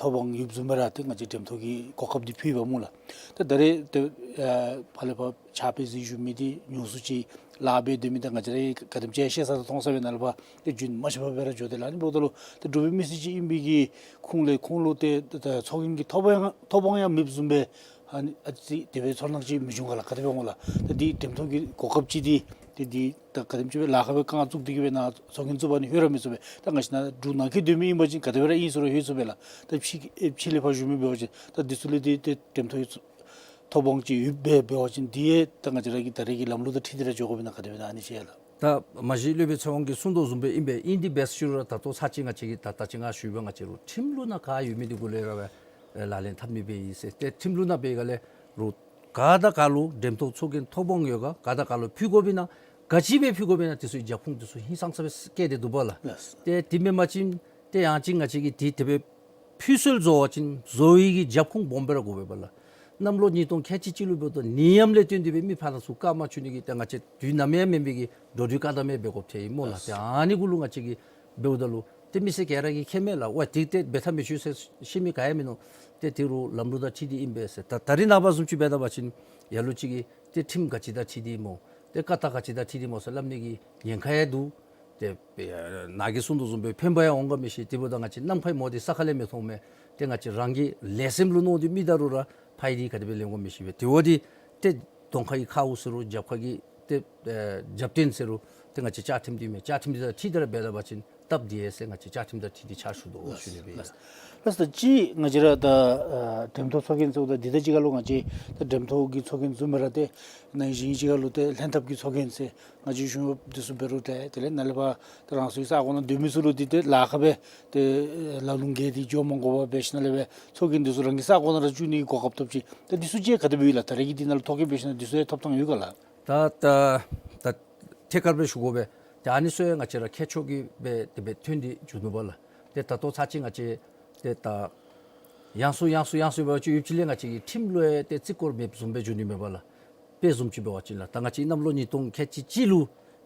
ཐོབ་དབང་ཡོདཔ་བཟུམ་སྦེ་ར་ཏེ་ང་བཅས་འགྲེམས་ཐོག་གི་གོ་སྐབས་འདི་ཕུལ་བ་སྨོ་ལགས། ཏེ་ད་རེས་ཏེ་ཨ་ཕར་ལས་ཕར་ཕྱག་དཔེ་གཟིགས་བཞུགས་མི་འདི་ཉུང་སུ་ཅིག་ལཱ་འབད་སྡོད་མི་དང་ང་བཅས་ར་ག་དེམ་ཅིག་ཤེས་ས་དང་མཐོང་ས་སྦེ་ནཱ་ལས་ཕར་ཏེ་རྒྱུན་མ་ཆད་པར་སྦེ་ར་འགྱོ་དེས་ལགས། ཨ་ནི་འབདཝ་ད་ལུ་ཏེ་འབྲུག་པའི་མི་སེར་ཅིག་ཨིན་པའི་གི་ཁུངས་ལས་ཁོང་ལུ་ཏེ་ད་ཚོགས་རྒྱན་གྱི་ཐོབ་དབང་ཡང་ཐོབ་དབང་ཡང་མེདཔ་བཟུམ་སྦེ་ཨ་ནི་ཨ་ཙི་དེ་སྦེ་ཚོར་སྣང་ཅིག་མི་འབྱུང་ག་ལགས། ག་དེ་སྦེ་འོང་ལགས། ད་འདི་འགྲེམས་ཐོག་གི་གོ་སྐབས་ཅིག་འདི་ཏེ་འདི་ད་ག་དེམ་ཅིག་སྦེ་ལཱ་ཁག་སྦེ་རྐང་བཙུགས་ཏེ་གི་སྦེ་ནཱ་ཚོགས་རྒྱན་བཙུགས་པ་ནི་ལྷོད་ར་མི་ཚུགས་པས། ད་ང་བཅས་ནཱ་འབྲུག་ནང་འཁོད་སྡོད་མི་ཨིན་པ་ཅིན་ག་དེ་སྦེ་ར་ཨིན་ཟེར་རུང་ལྷོད་ཚུགས་པས་ལགས། ད་ཕྱི་ཕྱི་ལས་ཕར་བཞུགས་མི་འབད་བ་ཅིན་ད་འདི་ཚུ་ལས་འདི་ཏེ་འགྲེམས་ཐོག་ཐོབ་དབང་ཅིག་ཡོདཔ་སྦེ་འབད་བ་ཅིན་འདི་ཡང་ད་ང་བཅས་ར་གི་ད་རེས་ཀྱི་ལམ་ལུགས་དང་འཁྲིལ་ཏེ་ར་འགྱོ་དགོ་པས་ན་ག་དེ་སྦེ་ཨ་ནི་ཅིག་ལགས། ད་མ་གཞི་སློབ་དཔོན་ཚེ་དབང་གིས་གསུང་དོ་བཟུམ་སྦེ་ཨིན་པས། ཨིན་དེ་འབད་ཞུ་རུང་ར་ད་ལྟོ་ཚར་གཅིག་ང་བཅས་ཀྱིས་ད་ད་ཅི་ང་ཞུ་བ་ང་བཅས་རུང་ཁྲིམས་ལུགས་ནང་ག་ཡོད་མི་འདི་གུ་ལས་ར་སྦེ་ལག་ལེན་འཐབ་ནི་སྦེ་ཨིན་ཟེར། ཏེ་ཁྲིམས་ལུགས་ནང་འབད་ག་ལས་རུང་ག་དང་ག་ལུ་འགྲེམས་ཐོག་ཚོགས་རྒྱན་ཐོབ་དབང་ཡོད་ག་ག་དང་ག་ལུ་ཕུལ་དགོཔ་ཨིན་ན་ག་ཅི་སྦེ་ཕུལ་དགོཔ་ཨིན་ན་དེ་ཚུ་རྒྱབ་ཁུངས་དེ་ཚུ་ཧིང་སངས་ས་སྦེ་བཀལ་ཏེ་འདུག་པ་ལགས། ལགས། ཏེ་དེ་མེན་པ་ཅིན་ཏེ་ཡང་ཅིན་ང་བཅས་ཀྱིས་དེ་དེ་སྦེ་ཕུལ་སྲོལ་བཟོ་བ་ཅིན་བཟོ་བའི་གི་རྒྱབ་ཁུངས་སྦོམ་སྦེ་ར་དགོ་པས་པ་ལགས། གནམ་ལོ་ཉིས་སྟོང་ཁལ་གཅིག་གཅིག་ལུ་འབདཝ་ད་ནད་ཡམས་ལས་བརྟེན་ཏེ་སྦེ་མི་ཕར་ཚུར་བཀག་མ་བཅུག་ནི་གི་ཏེ་ང་བཅས་དུས་ནམ་ཡང་མེན་པའི་གི་འགྲོ་འགྲུལ་བཀག་དམ་ཡང་འབད་དགོཔ་ཐལ་ཡི་སྨོ་ལགས། ལགས། ཏེ་ཨ་ནི་གུ་ལུ་ང་བཅས་ཀྱིས་འབདཝ་ད་ལུ་ཏེ་མི་སེར་ག་ར་གིས་མཁྱེན་མས་ལགས། ཝའི་དེ་ཏེ་འབད་ཐབས་མེད་ཚུ་ཟེར་ཤེས་མི་ག་ཡང་མིན་ནུག། ཏེ་དེ་རུང་ལམ་ལུགས་དང་འཁྲིལ་ཏེ་ཨིན་པས་ཟེར། ད་ད་རེས་ནངས་པ་བཟུམ་ཅིག་འབད་ད་པ་ཅིན་ལ་ལུ་ཅིག་གིས་ཏེ་ཁྲིམས་ག་ཅི་དང་འཁྲིལ་ཏེ་སྨོ་ཏེ་བཀའ་རྟགས་ག་ཅི་དང་འཁྲིལ་ཏེ་སྨོ་ཟེར་སླབ་ནི་གི་ཉེན་ཁ་ཡང་འདུག། ཏེ་ཨེ་ནཱ་གིས་གསུང་དོ་བཟུམ་སྦེ་ཕན་པ་ཡང་འོང་ག་མི་ཤེས། དེ་འབདཝ་ད་ང་བཅས་ནམ་མཁའི་མོ་དེ་ས་ཁ་ལས་མི་མཐོང་མས། ཏེ་ང་བཅས་རང་གི་ལས་སེམས་ལུ་མནོ་སྟེ་མི་ད་རུང་ར་ཕ་ཡི་དེ་ག་དེ་སྦེ་ལེན་དགོ་མི་ཤེས་པས། དེ་འབདཝ་ད་ཏེ་གདོང་ཁ་གི་ཁཝ་ཟེར་རུང་རྒྱབ་ཁ་གི་ཏེ་ཨེ་རྒྱབ་རྟེན་ཟེར་རུང་ཏེ་ང་བཅས་བཅའ་ཁྲིམས་འདི་མས། བཅའ་ཁྲིམས་འདི་དང་འཁྲིལ་ཏེ་ར་འབད་ད་པ་ཅིན་སྟབས་བདེ་ཡས་ཟེར་ང་བཅས་བཅའ་ཁྲིམས་དང་འཁྲིལ་ཏེ་ཕྱག་ཞུ་དོ་ཞུ་ནི་སྦེ་ཨིན་ལགས། ལགས་སོ། ད་ཅི་ང་བཅས་ར་ད་ཨ་འགྲེམས་ཐོག་ཚོགས་རྒྱན་ཟེརཝ་ད་འདི་ད་ཅི་ག་ལུ་ང་བཅས་ད་འགྲེམས་ཐོག་གི་ཚོགས་རྒྱན་བཙུགས་མི་ར་ཏེ་ནང་བཞིན་ཅིག་ག་ལུ་ཏེ་ལྷན་ཐབས་ཀྱི་ཚོགས་རྒྱན་ཟེར་ང་བཅས་གཞུང་གཡོགཔ་འདི་ཚུ་འབད་རུང་ཏེ་དེ་ལས་ནཱ་ལས་ཕར་ཏེ་རང་སོའི་ས་གོ་ནང་སྡོད་མི་ཚུ་ལུ་འདི་ཏེ་ལཱ་ཁག་སྦེ་ཏེ་ལ་ལུང་བརྒལ་ཏེ་འགྱོ་མ་དགོ་པར་འབད་ཞིནམ་ལས་སྦེ་ཚོགས་རྒྱན་འདི་ཚུ་རང་གི་ས་གོ་ནང་ར་བཙུགས་ནི་གི་གོ་སྐབས་ཐོབ་ཅི། ད་འདི་ཚུ་ཅིག་ག་དེ་སྦེ་ཡོད་ལགས། ད་རེས་ཀྱི་འདི་ནང་ལུ་ཐོ་བཀོད་འབད་ཞིནམ་ལས་འདི་ཚུ་ཡང་ཐོབ་ཐངས་ཡོད་ག་ལགས། ད་ད་ད་ཐད་ཀར་སྦེ་ཞུ་དགོ་པས། ཏེ་ཨ་ནི་ཚུ་ཡང་ང་བཅས་ར་མཁས་མཆོག་གིས་སྦེ་དེ་སྦེ་ཐོན་ཏེ་འགྱོ་ནུག་པ་ལགས། ཏེ་ད་ལྟོ་ཚར་གཅིག་ང་བཅས་ཏེ་ད་ཡང་སུ་ཡང་སུ་ཡང་སུ་འབད་བ་ཅིན་ཡུདཔ་ཅིག་ལས་ང་བཅས་ཀྱི་ཁྲིམས་ལུ་ཡང་ཏེ་བརྩི་བཀུར་མེདཔ་བཟུམ་སྦེ་འགྱོ་ནི་མས་པ་ལགས། དཔེ་བཟུམ་ཅིག་འབད་བ་ཅིན་ལགས། ད་ང་བཅས་གནམ་ལོ་ཉིས་སྟོང་ཁལ་གཅིག་གཅིག་ལུ་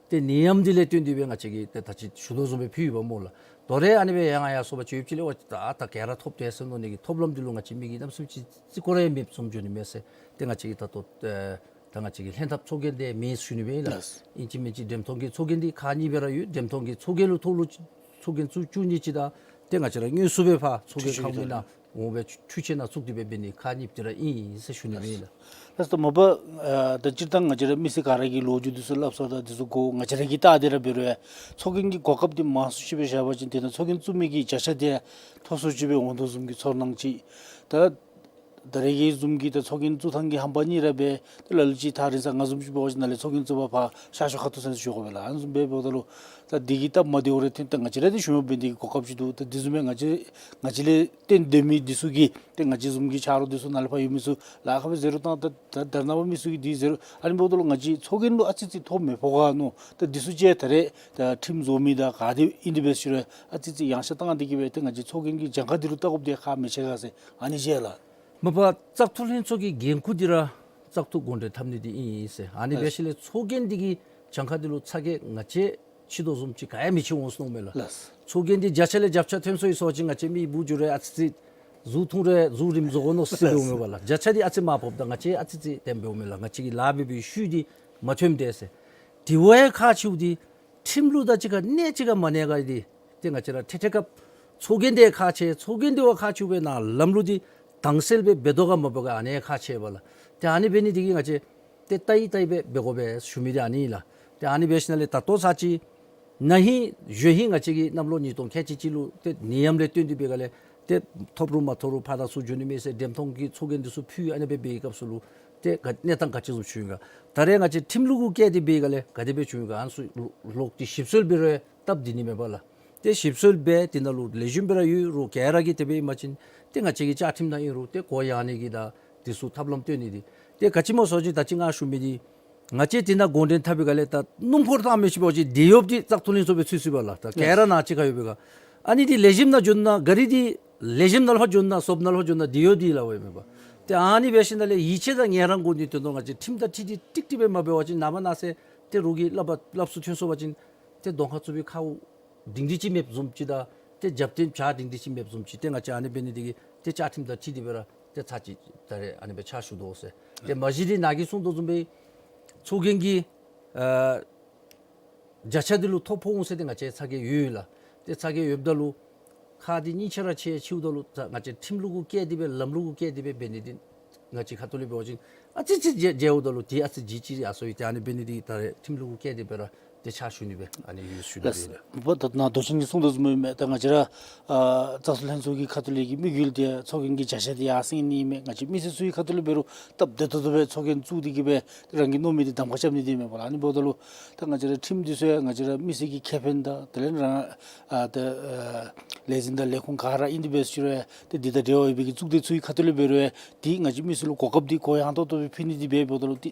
ཏེ་ནད་ཡམས་འདི་ལས་བརྟེན་ཏེ་སྦེ་ང་བཅས་ཀྱིས་ཏེ་ད་ཅི་ཞུ་དོ་བཟུམ་སྦེ་ཕུལ་ཡོདཔ་སྨོ་ལགས། དོ་རུང་ཨ་ནི་སྦེ་ཡང་ཡར་སོང་པ་ཅིན་ཡུདཔ་ཅིག་ལས་ཝ་ད་ད་ག་ར་ཐོབ་དེས་ཟེར་མནོ་ནི་གི་ཐོབ་ལམ་འདི་ལུ་ང་བཅས་མི་གིས་གནམ་མེད་ས་མེད་ཅིག་བརྩི་བཀུར་ཡང་མེདཔ་བཟུམ་འགྱོ་ནི་མས་ཟེར། ཏེ་ང་བཅས་ཀྱིས་ད་ལྟོ་ཨེ་ད་ང་བཅས་ཀྱི་ལྷན་ཐབས་ཚོགས་རྒྱན་འདི་མེད་ཞུ་ནི་སྦེ་ཨིན་ལགས། ལགས། ཨིན་ཅི་མིན་ཅི་འགྲེམས་ཐོག་གི་ཚོགས་རྒྱན་འདི་ཁག་གཉིས་སྦེ་ར་ཡོད། འགྲེམས་ཐོག་གི་ཚོགས་རྒྱན་ལུ་ཐོག་ལུ་ཚོགས་རྒྱན་བཙུགས་བཅུག་ནི་ཅིག་དང་ཏེ་ང་བཅས་ར་དངོས་སུ་སྦེ་ཕར་ཚོགས་རྒྱན་ཁང་མི་ནང་འོང་སྦེ་འཕྲུལ་ཆས་ནང་བཙུགས་ཏེ་སྦེ་འབད་ནི་ཁག་གཉིས་འདི་ར་ཨིན་ཟེར་ཞུ་ནི་སྦེ་ཨིན་ལགས། ལགས་སོ། མ་པ་ཨ་ད་སྤྱིར་བཏང་ང་བཅས་ར་མི་སེར་ག་ར་གིས་ལོ་རྒྱུས་འདི་ཚུ་སླབ་སོ་ད་འདི་ཚུ་གོ་ང་བཅས་ར་གིས་བལྟ་སྟེ་ར་འབད་རུང་ཡང་ཚོགས་རྒྱན་གྱི་གོ་སྐབས་འདི་མང་སུ་ཅིག་སྦེ་བཞག་པ་ཅིན་དེ་ནང་ཚོགས་རྒྱན་བཙུགས་མི་གི་བརྒྱ་ཆ་དེ་མཐོ་སུ་ཅིག་སྦེ་འོང་དོ་བཟུམ་གྱི་ཚོར་སྣང་ཅིག། ད་ད་རེས་ཀྱི་བཟུམ་གྱི་ད་ཚོགས་རྒྱན་བཙུགས་ཐངས་ཀྱི་ཧམ་པ་གཉིས་ར་འབད། ཏེ་ལ་ལུ་ཅིག་ཐག་རིང་ས་ང་བཟུམ་ཅིག་འབད་བ་ཅིན་ནཱ་ལས་ཚོགས་རྒྱན་བཙུགས་པར་ཕར་ཤར་ཕྱོགས་ཁ་ཐུག་ས་ནང་ཞུ་དགོ་པས་ལགས། ཨ་ནི་བཟུམ་སྦེ་འབདཝ་ད་ལུ་ད་འདི་གིས་སྟབས་མ་བདེཝ་རེ་ཐོན། ད་ང་བཅས་ར་འདི་ཞུ་མི་འབད་ནི་གི་གོ་སྐབས་ཅིག་འདུག། ད་འདི་བཟུམ་སྦེ་ང་བཅས་ང་བཅས་ལས་བརྟེན་སྡོད་མི་འདི་ཚུ་གིས་ཏེ་ང་བཅས་བཟུམ་གྱི་ཆ་རོགས་འདི་ཚུ་ནཱ་ལས་ཕར་ཡོད་མི་ཚུ་ལཱ་ཁག་སྦེ་ཟེར་རུང་བཏང་ད་ད་ད་རེས་ནངས་པ་མི་ཚུ་གིས་འདི་ཟེར་རུང་ཨ་ནི་འབདཝ་ད་ལུ་ང་བཅས་ཚོགས་རྒྱན་ལུ་ཨ་ཙི་ཙི་ཐོ་མི་ཕོག་ག་མནོ། ད་འདི་ཚུ་ཅིག་ད་རེས་ད་ཁྲིམས་བཟོ་མི་དང་ག་དེ་ཨིན་དེ་སྦེ་ཞུ་རུང་ཨ་ཙི་ཙི་ཡངས་ཆག་བཏང་སྟེ་གི་སྦེ་ཏེ་ང་བཅས་ཚོགས་རྒྱན་གྱི་གྱངས་ཁ་འདི་ལུ་བལྟ་དགོཔ་འདི་ཁག་མི་ཆེ་ག་ཟེར་ཨ་ནི་ཅིག་ལགས། མ་པ་བཙག་འཐུ་ལྷན་ཚོགས་ཀྱི་འགན་ཁུར་འདི་ར་བཙག་འཐུ་གོང་འདྲེན་འཐབ་ནི་འདི་ཨིན་ཟེར། ཨ་ནི་ལགས། འབད་ཞིནམ་ལས་ཚོགས་རྒྱན་འདི་གི་གྱངས་ཁ་འདི་ལུ་ཚ་གྱང་ང་བཅས་ཕྱེ་དོ་བཟུམ་ཅིག་ག་ཡང་མི་ཕྱེ་འོང་ཟེར་མནོཝ་མས་ལགས། ལགས། ཚོགས་རྒྱན་འདི་བརྒྱ་ཆ་ལས་བརྒྱ་ཆ་ཐོན་སོ་ཡི་སོ་ཅིག་ང་བཅས་མི་འབུ་འགྱུར་རེ་ཨ་ཙི་ཙི་གཟུགས་ཐུང་རེ་གཟུགས་རིངམོ་བཟོ་དགོ་མནོ་ཟེར་འོང་མས་པ་ལགས། བརྒྱ་ཆ་འདི་ཨ་ཙི་མར་ཕབ་ད་ང་བཅས་ཨ་ཙི་ཙི་དེམ་འབདཝ་མས་ལགས། ང་བཅས་ཀྱི་ལཱ་འབད་བའི་ཤུལ་འདི་མ་ཐོནམ་འདི་ཟེར། དེ་བ་ཡང་ཁག་ཆེཝ་འདི་ཁྲིམས་ལུགས་དང་གཅིག་ཁར་གནས་གཅིག་ཁར་མ་གནས་ག་འདི་ཏེ་ང་བཅས་ར་ཐད་ཐད་སྐབས་ཚོགས་རྒྱན་འདི་ཁག་ཆེ་ཚོགས་རྒྱན་འདི་བ་ཁག་ཆེཝ་སྦེ་ནཱ་ལམ་ལུགས་འདི་དྭངས་གསལ་སྦེ་འབད་དོ་ག་མ་འབད་ག་ཨ་ནི་ཁག་ཆེ་བས་ལགས། ཏེ་ཨ་ནི་འབད་ནི་འདི་གིས་ང་བཅས་ཏེ་ལྟ་ཡི་ལྟ་ཡི་སྦེ་འབད་དགོ་པས་ཞུ་མི་འདི་ཨ་ནི་ཨིན་ལགས། ཏེ་ཨ་ནི་འབད་ཞིནམ་ལས་ད་ལྟོ་ཚར་གཅིག་ན་ཧིང་གཞེས་ཧིང་ང་བཅས་ཀྱིས་གནམ་ལོ་ཉིས་སྟོང་ཁལ་གཅིག་གཅིག་ལུ་ཏེ་ནད་ཡམས་ལས་བརྟེན་ཏེ་འབད་ག་ལས་ཏེ་ཐོབ་རུང་མ་ཐོབ་རུང་ཕར་དང་ཚུར་འགྱོ་ནི་མེད་ཟེར་འགྲེམས་སྟོན་གྱི་ཚོགས་རྒྱན་འདི་ཚུ་ཕུལ་ཨ་ནི་སྦེ་འབད་བའི་སྐབས་སུ་ལུ་ཏེ་ག་གནས་སྟངས་ག་ཅི་བཟུམ་བྱུང་ཡི་ག། ད་རེས་ང་བཅས་ཁྲིམས་ལུགས་གུ་བཀལ་ཏེ་འབད་ག་ལས་ག་དེ་སྦེ་བྱུང་ཡི་ག་ཨ་ནི་ཚུ་ལོག་སྟེ་ཞིབ་འཚོལ་འབད་རུང་སྟབས་བདེ་ནི་མེད་པ་ལགས། ཏེ་ཞིབ་འཚོལ་འབད་དེ་ནང་ལུ་ལེགས་ཤོམ་སྦེ་ར་ཡོད་རུང་ག་ར་གིས་དེ་སྦེ་ཨིན་པ་ཅིན་ཏེ་ང་བཅས་ཀྱི་བཅའ་ཁྲིམས་ནང་ཨིན་རུང་ཏེ་གུ་ཡངས་ནི་གི་དང་དེ་ཚུ་ཐབས་ལམ་སྟོན་ནི་འདི་ཏེ་ག་ཅི་སྨོ་ཟེར་བ་ཅིན་ད་ཅི་ང་ཞུ་མི་འདི་ ང་བཅས་དེ་ནང་འགོ་འདྲེན་འཐབ་པའི་སྒང་ལས་ད་སྣུམ་འཁོར་བཏང་མི་ཅིག་འབད་བ་ཅིན་དེད་གཡོགཔ་འདི་བཙག་འཐུ་ལྷན་ཚོགས་སྦེ་ཚུད་ཚུདཔ་ལགས། ད་ག་ར་ནཱ་ཅིག་ཁར་ཡོད་པའི་སྒང་ཨ་ནི་འདི་ལེགས་ཤོམ་ནང་འགྱོ་ན་ག་རི་འདི་ལེགས་ཤོམ་ནང་ལྷོད་འགྱོ་ན་སོབ་ནང་ལྷོད་འགྱོ་ན་དེད་གཡོགཔ་འདི་ལཱ་འབད་མས་པ། ཏེ་ཨ་ནི་འབད་ཞིནམ་ལས་ཡིད་ཆེས་དང་ངལ་རངས་དགོ་ནི་དོན་དུ་ང་བཅས་ཁྲིམས་དང་འཁྲིལ་ཏེ་ཀྲིག་ཀྲི་སྦེ་མ་འབད་བ་ཅིན་ནངས་པ་གནངས་ཚེ་ཏེ་རོགས་ཀྱིས་སླབ་པ་སླབ་སུ་ཐོན་སོང་པ་ཅིན་ཏེ་གདོང་ཁར་བཙུགས་པའི་ཁཝ་སྒྲིང་སྒྲི་ཅིག་མེདཔ་བཟུམ་ཅིག་དང་ཏེ་རྒྱབ་རྟེན་བྱག་སྒྲིང་སྒྲི་ཅིག་མེདཔ་བཟུམ་ཅིག། ཏེ་ང་བཅས་ཨ་ནི་འབད་ནི་འདི་གིས་ཏེ་བཅའ་ཁྲིམས་དང་འཁྲིལ་ཏེ་སྦེ་ར་ཏེ་ཚར་ཅིག་ད་རེས་ཨ་ནི་སྦེ་ཕྱག་ཞུ་དོ་ཟེར། ཏེ་མ་གཞི་འདི་ནཱ་གིས་གསུང་དོ་བཟུམ་སྦེ་ཚོགས་རྒྱན་གྱི་ཨ་བརྒྱ་ཆ་འདི་ལུ་ཐོ་ཕོག་འོང་ཟེར་ཏེ་ང་བཅས་ཚ་གྱང་ཡོད་ལགས། ཏེ་ཚ་གྱང་ཡོདཔ་ད་ལུ་ཁག་འདི་གཉིས་ཆ་ར་ཆེ་ཆེཝ་ད་ལུ་ད་ང་བཅས་ཁྲིམས་ལུགས་གུ་བཀལ་ཏེ་སྦེ་ལམ་ལུགས་གུ་བཀལ་ཏེ་སྦེ་འབད་ནི་འདི་ང་བཅས་ཁ་ཐུག་ལས་འབད་བ་ཅིན་ཨ་ཙི་ཙི་མཇལ་མཇལཝ་ད་ལུ་ཏེ་ཨ་ཙི་ལྗིད་ཅིག་ཡར་སོང་ཡི། ཏེ་ཨ་ནི་འབད་ནི་འདི་ད་རེས་ཁྲིམས་ལུགས་གུ་བཀལ་ཏེ་སྦེ་ར་ཏེ་ཕྱག་ཞུ་ནི་སྦེ་ཨ་ནི་ཡོད་ཞུ་ནི་ལགས། སྦེ་ལགས། ད་ད་ནཱ་མདོ་ཆེན་གྱིས་གསུང་དོ་བཟུམ་སྦེ་ད་ང་བཅས་ར་ཨ་བཙག་འཐུ་ལྷན་ཚོགས་ཀྱི་ཁ་ཐུག་ལས་ཀྱི་དམིགས་ཡུལ་འདི་ཚོགས་རྒྱན་གྱི་བརྒྱ་ཆ་འདི་ཡར་སེང་ནི་མས། ང་བཅས་མི་སེར་ཚུ་གི་ཁ་ཐུག་ལས་འབད་རུང་སྟབས་བདེ་ཏོག་ཏོ་སྦེ་ཚོགས་རྒྱན་བཙུགས་ཏེ་གི་སྦེ་རང་གི་མནོ་མི་འདི་གདམ་ཁ་རྐྱབ་ནི་འདི་མས་པ་ལགས། ཨ་ནི་འབདཝ་ད་ལུ་ད་ང་བཅས་ར་ཁྲིམས་འདི་ཚུ་ཡང་ང་བཅས་ར་མི་སེར་གྱི་ཁེ་ཕན་དང་དེ་ལས་རང་ཨ་ད་ཨ་ལས་འཛིན་དང་ལས་ཁུངས་ག་ར་ཨིན་ཏེ་འབད་ཞུ་རུང་ཏེ་འདི་དང་འབྲེལ་བ་ཡོད་པའི་གི་གཙུག་སྡེ་ཚུ་གི་ཁ་ཐུག་ལས་འབད་རུང་ཡང་འདི་ང་བཅས་མི་སེར་ལུ་གོ་སྐབས་འདི་གུ་ཡངས་ཏོག་ཏོ་སྦེ་ཕུལ་ནི་འདི་འབད་འབདཝ་ད་ལུ་འདི་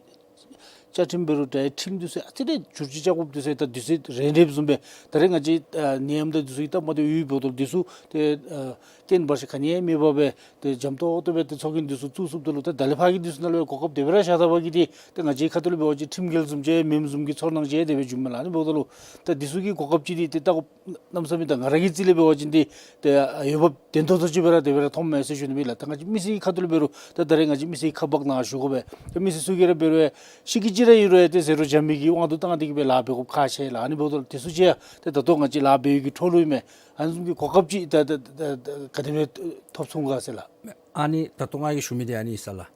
བཅའ་ཁྲིམས་འབད་རུང་ད་ཁྲིམས་འདི་ཚུ་ཨ་ཙི་རེ་བསྒྱུར་བཅོས་རྐྱབ་དགོཔ་འདི་ཚུ་ད་དུས་ཚོད་རན་རནམ་བཟུམ་སྦེ་ད་རེས་ང་བཅས་ཨ་ནད་ཡམས་དང་འདི་ཚུ་གི་སྟབས་མ་བདེཝ་ཡོདཔ་འབདཝ་ད་ལུ་འདི་ཚུ་ཏེ་ཨ་བརྟན་པ་ཅིག་ག་ནི་ཡང་མེད་པར་སྦེ་ཏེ་འཇམ་ཏོག་ཏོ་སྦེ་ཏེ་ཚོགས་རྒྱན་འདི་ཚུ་བཙུགས་ཚུགསཔ་ད་ལུ་ད་ད་ལས་ཕར་གྱི་འདི་ཚུ་ནང་ལུ་གོ་སྐབས་དེ་སྦེ་ར་བཞག་ད་པ་གིས་འདི་ཏེ་ང་བཅས་ཁ་ཐུག་ལས་འབད་བ་ཅིན་ཁྲིམས་འགལ་བཟུམ་ཅིག་མེནམ་བཟུམ་གྱི་ཚོར་སྣང་ཅིག་དེ་སྦེ་བྱུངམ་མས་ལགས། ཨ་ནི་འབདཝ་ད་ལུ་ད་འདི་ཚུ་གི་གོ་སྐབས་ཅིག་འདི་ཏེ་ད་གནམ་མེད་ས་མེད་ད་ང་ར་གི་རྩིས་ལས་འབད་བ་ཅིན་འདི་ཏེ་ཨ་འོས་འབབ་ལྡན་ཏོག་ཏོ་ཅིག་སྦེ་ར་དེ་སྦེ་ར་མཐོངམ་མས་ཟེར་ཞུ་ནི་ཨིན་ལགས། ད་ང་བཅས་མི་སེར་གྱི་ཁ་ཐུག་ལས་འབད་རུང་ད་ད་རེས་ང་བཅས་མི་སེར་གྱི་ཁ་འབག་ནང་བཞུགས་དགོ་པས། ད་མི་སེར་ཚུ་གིས་ར་འབད་རུང་ཤི་གི་ཅིག་ར་ཨིན་རུང་ཏེ་ཟེར་རུང་འཇམ་མི་གི་དབང་དུ་བཏང་སྟེ་གི་སྦེ་ལཱ་འབད་དགོཔ་ཁག་ཆེ་ལགས། ཨ་ནི་འབདཝ་ད་ལུ་འདི་ཚུ་ཅིག་ཡང་ཏེ་ད་ལྟོ་ང་བཅས་ལཱ་འབད་བའི་གི་འཕྲོ་ལུ་ཨིན་མས། ཨ་ནི་བཟུམ་གྱི་གོ་སྐབས་ཅིག་ད་ད་ད་ད་ག་དེ་སྦེ་ཐོབ་ཚུགས་ག་ཟེར་ལགས། ཨ་ནི་ད་ལྟོ་ང་གིས་ཞུ་མི་འདི་ཨ་ནི་ཨིན་ས་ལགས།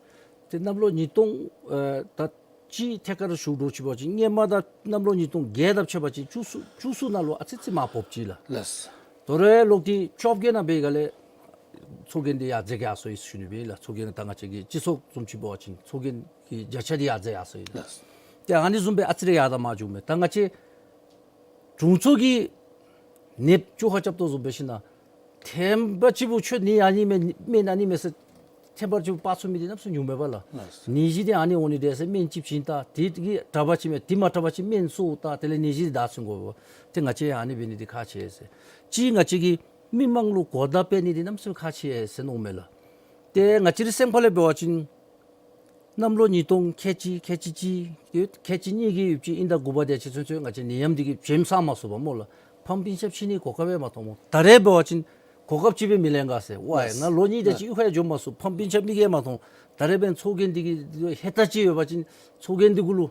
ཏེ་གནམ་ལོ་ཉིས་སྟོང་ཨེ་ད་ཅིག་ཐད་ཀར་ཞུ་འདྲཝ་ཅིག་འབད་བ་ཅིན་སྔོན་མ་དང་གནམ་ལོ་ཉིས་སྟོང་བརྒྱད་དང་ཕྱད་པ་ཅིན་བཅུ་གསུམ་བཅུ་གསུམ་ནང་ལུ་ཨ་ཙི་ཙི་མར་བབས་ཅི་ལགས། ལགས། དོ་རུང་ལོག་སྟེ་བཅོ་བརྒྱད་ནང་འབད་བའི་སྒང་ལས་ཚོགས་རྒྱན་འདི་ཡར་འཛེགས་ཡར་སོང་ཡི་ཟེར་ཞུ་ནི་སྦེ་ཨིན་ལགས། ཚོགས་རྒྱན་ད་ང་བཅས་ཀྱི་སྤྱི་ཚོགས་བཟུམ་ཅིག་འབད་བ་ཅིན་ཚོགས་རྒྱན་གྱི་བརྒྱ་ཆ་འདི་ཡར་འཛེགས་ཡར་སོང་ཡི་ལགས། ལགས། ཏེ་ཨ་ནི་བཟུམ་སྦེ་ཨ་ཙི་རེ་ཡར་དང་མར་འགྱོཝ་མས། ད་ང་བཅས་དྲུང་འཚོ་གི་ནདཔ་བཅོ་ཁ་རྐྱབ་དོ་བཟུམ་འབད་ཞིན་ན་ཐེངས་མ་གཅིག་པོ་ཁྱོད་ནད་ཨ་ནི་མས་སྨན་ཨ་ནི་མས་ཟེར་ཐེངས་མ་གཅིག་པོ་སྤར་ཚུགས་མི་འདི་གནམ་མེད་ས་མེད་ཉུང་མས་པ་ལགས། ལགས། ནད་གཞི་འདི་ཨ་ནི་འོང་ནི་འདྲས་ཟེར་སྨན་ཅིག་བྱིན་ད་དེ་གིས་དྲག་པ་ཅིན་མས། དེ་མ་དྲག་པ་ཅིན་སྨན་གསོ་ད་དེ་ལས་ནད་གཞི་འདི་དག་ཚུགས་དགོ་པས། ཏེ་ང་བཅས་ཨ་ནི་འབད་ནི་འདི་ཁག་ཆེ་ཟེར། གཅིག་ང་བཅས་ཀྱིས་མི་མང་ལུ་གོ་བརྡ་སྤེལ་ནི་འདི་གནམ་མེད་ས་མེད་ཁག་ཆེ་ཟེར་མནོཝ་མས་ལགས། ཏེ་ང་བཅས་རའི་སེམས་ཁ་ལས་འབད་བ་ཅིན་གནམ་ལོ་ཉིས་སྟོང་ཁལ་གཅིག་ཁལ་གཅིག་གཅིག་ཡོད་ཁལ་གཅིག་གཉིས་ཀྱི་ཡུདཔ་ཅིག་ཨིན་ད་དགུ་པ་དེ་ཅིག་ཚུན་ཚོད་ང་བཅས་ནད་ཡམས་འདི་གིས་བྱེམ་ཟ་མ་ཚུགས་པས་སྨོ་ལགས། ཕམ་སྤུན་ཆ་ཕྱི་ནི་གོ་སྐབས་ཡང་མ་མཐོངམ་སྨོ། ད་རེས་འབད་བ་ཅིན་གོ་སྐབས་ཅིག་སྦེ་མི་ལེན་ག་ཟེར། ཝའི་ང་ལོ་གཉིས་དེ་ཅིག་གཡུས་ཁར་ཡང་འགྱོ་མ་ཚུགས། ཕམ་སྤུན་ཆ་མིག་གིས་ཡང་མ་མཐོང་། ད་རེས་འབདན་ཚོགས་རྒྱན་འདི་གི་ཧེ་ཏ་ཅིག་ཡོད་པ་ཅིན་ཚོགས་རྒྱན་འདི་གུ་ལུ་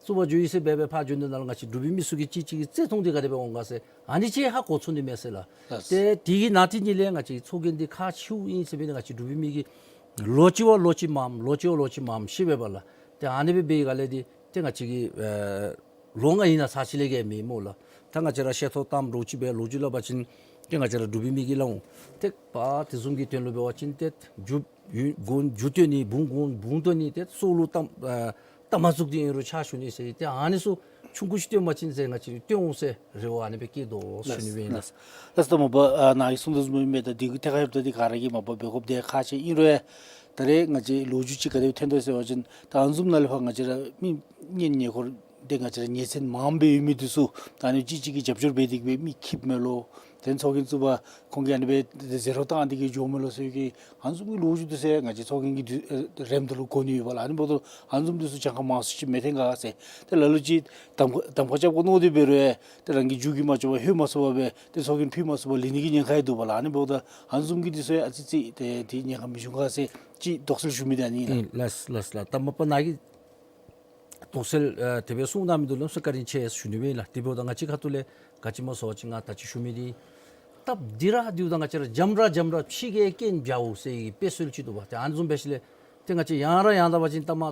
བཙུགས་པར་འགྱོ་ཡི་ཟེར་འབད་འབད་ཕར་འགྱོ་ནི་ནང་ལུ་ང་བཅས་འབྲུག་པའི་མི་ཚུ་གི་གཅིག་གཅིག་གི་བརྩི་མཐོང་འདི་ག་དེ་སྦེ་འོང་ག་ཟེར་ཨ་ནི་ཅིག་ཧ་གོ་ཚུགས་ནི་མས་ཟེར་ལགས། ལགས། ཏེ་དེ་གི་ནང་དེ་ཉིད་ལས་ང་བཅས་ཚོགས་རྒྱན་འདི་ཁག་ཆེཝ་ཨིན་ཟེར་འབད་ནི་ང་བཅས་འབྲུག་པའི་མི་གིས་ལོ་གཅིག་བ་ལོ་གཅིག་མངམ་ལོ་གཅིག་བ་ལོ་གཅིག་མངམ་ཤེས་པས་པ་ལགས། ཏེ་ཨ་ནི་སྦེ་འབད་བའི་སྒང་ལས་འདི་ཏེ་ང་བཅས་ཀྱིས་ཨེ་ལོ་ལྔ་ཨིན་ན་ཚར་ཅིག་ལས་བརྒལ་མེད་སྨོ་ལགས། ད་ང་བཅས་ར་བཤད་ཐོ་བཏངམ་འདྲཝ་ཅིག་སྦེ་ལོ་རྒྱུས་སླབ་པ་ཅིན་ཏེ་ང་བཅས་ར་འབྲུག་པའི་མི་གིས་སླབ་འོང་། ཏེ་པ་དེ་བཟུམ་གྱི་དོན་ལུ་འབད་བ་ཅིན་ཏེ་རྒྱུ་ཡུན་དགུང་རྒྱུ་བཏོན་ནི་བུང་དགུང་བུང་བཏོན་ནི་ཏེ་སྲོག་ལུ་གཏའ་ཨེ་གཏའ་མ་བཙུགས་ཏེ་ཨིན་རུང་ཕྱག་ཞུ་ནི་ཟེར་ཏེ་ཨ་ནི་ཚུ་ཆུང་ཀུ་ཅིག་བཏོན་པ་ཅིན་ཟེར་ང་བཅས་བཏོན་འོང་ཟེར་རེ་བ་ཨ་ནི་སྦེ་བསྐྱེད་དོ་ཟེར་ཞུ་ནི་སྦེ་ཨིན་ལགས། ལགས། ལགས་སོ། ད་མ་པ་ཨ་ནཱ་གིས་གསུང་དོ་བཟུམ་སྦེ་ད་འདི་གུ་ཐད་ཁར་ཡོདཔ་ད་འདི་ག་ར་གིས་མ་པ་འབད་དགོཔ་འདི་ཁག་ཆེ་ཨིན་རུང་ཡང་ད་རེས་ང་བཅས་ལོ་རྒྱུས་ཅིག་ག་དེ་སྦེ་ཐོན་དོ་ཟེར་བ་ཅིན་ད་ཨ་ནི་བཟུམ་ནང་ལས་ཕར་ང་བཅས་ར་མི་གཉེན་ཉེ་འཁོར་ཏེ་ང་བཅས་ར་ཉེ་ཚན་མངམ་སྦེ་ཡོད་མི་འདི་ཚུ་ད་ཨ་ནི་གཅིག་གཅིག་གིས་རྒྱབ་སྐྱོར་འབད་དེ་གི་སྦེ་མི་འཁྱིདཔ་མས་ལོ། དེ་ཚོགས་རྒྱན་བཙུགས་པར་ཁོང་གིས་ཨ་ནི་སྦེ་ཏེ་ཟེར་རོགས་བཏང་སྟེ་གི་འགྱོཝ་མས་ལོ་ཟེར་གི་ཨ་ནི་བཟུམ་གྱི་ལོ་རྒྱུས་འདི་ཚུ་ང་བཅས་ཚོགས་རྒྱན་གྱི་འདི་ཨེ་རནམ་ད་ལུ་གོ་ནི་ཡོད་པ་ལགས། ཨ་ནི་འབདཝ་ད་ཨ་ནི་བཟུམ་འདི་ཚུ་གྱངས་ཁ་མང་སུ་ཅིག་མི་འཐོན་ག་ཟེར། ཏེ་ལ་ལུ་ཅིག་གདམ་གདམ་ཁ་རྐྱབ་དགོ་མནོ་སྟེ་འབད་རུང་ཡང་ཏེ་རང་གི་རྒྱུ་གིས་མ་ལྕོགས་པར་ལྷོད་མ་ཚུགས་པར་སྦེ་ཏེ་ཚོགས་རྒྱན་ཕུལ་མ་ཚུགས་པར་ལུས་ནི་གི་ཉེན་ཁ་ཡང་འདུག་པ་ལགས། ཨ་ནི་འབདཝ་ད་ཨ་ནི་བཟུམ་གྱི་འདི་ཚུ་ཡང་ཨ་ཙི་ཙི་ཏེ་དེ་ཉེན་ཁ་མི་འབྱུང་ག་ཟེར་ཅིག་དོགས་སེལ་ཞུ་མི་འདི་ཨ་ནི་ཨིན་ལགས། ཨིན་ལགས་ལགས་ལགས། ད་མ་པ་ནཱ་གིས་དོགས་སེལ་ཨ་དེ་སྦེ་གསུངས་གནང་མི་འདི་ལུ་གནམ་མེད་ས་མེད་བཀའ་དྲིན་ཆེ་ཟེར་ཞུ་ནི་སྦེ་ཨིན་ལགས། དེ་འབདཝ་ད་ང་བཅས་ཁ་ཐུག་ལས་ག་ཅི་སྨོ་ཟེར་བ་ཅིན་ང་ད་ཅི་ཞུ་མི་འདི་སྟབས་བདེ་ར་བདེཝ་ད་ང་བཅས་ར་འཇམ་ར་འཇམ་ར་ཕྱི་རྒྱལ་རྐྱེན་བྱའོ་ཟེར་བའི་དཔེ་སྲོལ་ཅིག་འདུག་པ། ཏེ་ཨ་ནི་བཟུམ་འབད་ཞིནམ་ལས་ཏེ་ང་བཅས་ཡང་ར་ཡང་དག་པ་ཅིན་ལྟ་མ་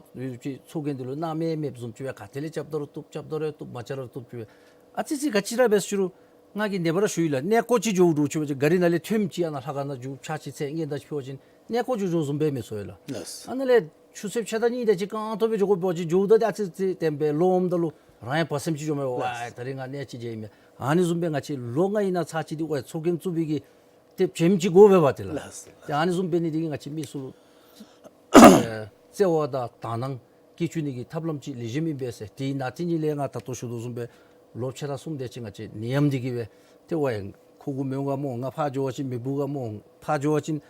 ཚོགས་རྒྱན་འདི་ལུ་སྣང་མེད་མེདཔ་བཟུམ་ཅིག་སྦེ་ག་ཏེ་ལས་རྐྱབ་ད་རུང་བཏུབ་རྐྱབ་ད་རུང་བཏུབ་མ་རྐྱབ་རུང་བཏུབ་ཅིག་སྦེ་ཨ་ཙི་ཙི་ག་ཅི་ར་འབད་ཞུ་རུང་ང་གིས་ནངས་པ་ར་ཞུ་ཡི་ལགས། གནས་སྐོར་ཅིག་འགྱོཝ་འདྲཝ་ཅིག་སྦེ་ག་རི་ནང་ལས་ཐོནམ་ཅིག་ཡང་ན་ལྷ་ཁང་ནང་འགྱོ་ཕྱག་ཅིག་འཚལ་སྔོན་བརྡ་ཅིག་ཕུལ་བ་ཅིན་གནས་སྐོར་འགྱོ་འགྱོཝ་བཟུམ་སྦེ་མི་ཚོར་ཡི་ལགས། ལགས། ཨ་ནཱ་ལས་ཆུ་ཚོད་ཕྱེད་དང་གཉིས་དེ་ཅིག་རྐང་ཐང་སྦེ་འགྱོ་དགོ་པ་ཅིན་འགྱོཝ་ད་ཏེ་ཨ་ཙི་ཙི་བརྟན་པས། ལོག་འོངམ་ད་ལུ་རང་ཡང་བ་སེམས་ཅིག་འགྱོཝ་མས། ཝའི་ད་རིས་ང་གནས་ཅིག་མཇལ་ཡི་མས། ཨ་ནི་བཟུམ་སྦེ་ང་བཅས་ལོ་ལྔ་ཨིན་ན་ཚར་ཅིག་འདི་ཝའི་ཚོགས་རྒྱན་བཙུགས་པའི་གི་ཏེ་བྱེམ་ཅིག་དགོ་པས་པ་ཏེ་ལགས། ལགས། ཏེ་ཨ་ནི་བཟུམ་འབད་ནི་འདི་གིས་ང་བཅས་མི་ཚུ་ལུ་ཨེ་བརྩེ་བ་དང་དག་སྣང་ སྐྱེ་བཅུག་ནི་གི་ཐབས་ལམ་ཅིག་ལེགས་ཤོམ་ཨིན་པས་ཟེར། དེ་ནང་དེ་ཉིད་ལས་ང་ད་ལྟོ་ཞུ་དོ་བཟུམ་སྦེ་ལོ་ཕྱེད་དང་གསུམ་དེ་ཅིག་ང་བཅས་ནད་ཡམས་འདི་གིས་སྦེ་ཏེ་ཝའི་ཁོ་གུ་མི་འོང་ག་མི་འོང་། ང་ཕར་འགྱོ་བ་ཅིན་མི་འབུ་ག་མི་འོང་། ཕར་འགྱོ་བ་ཅིན་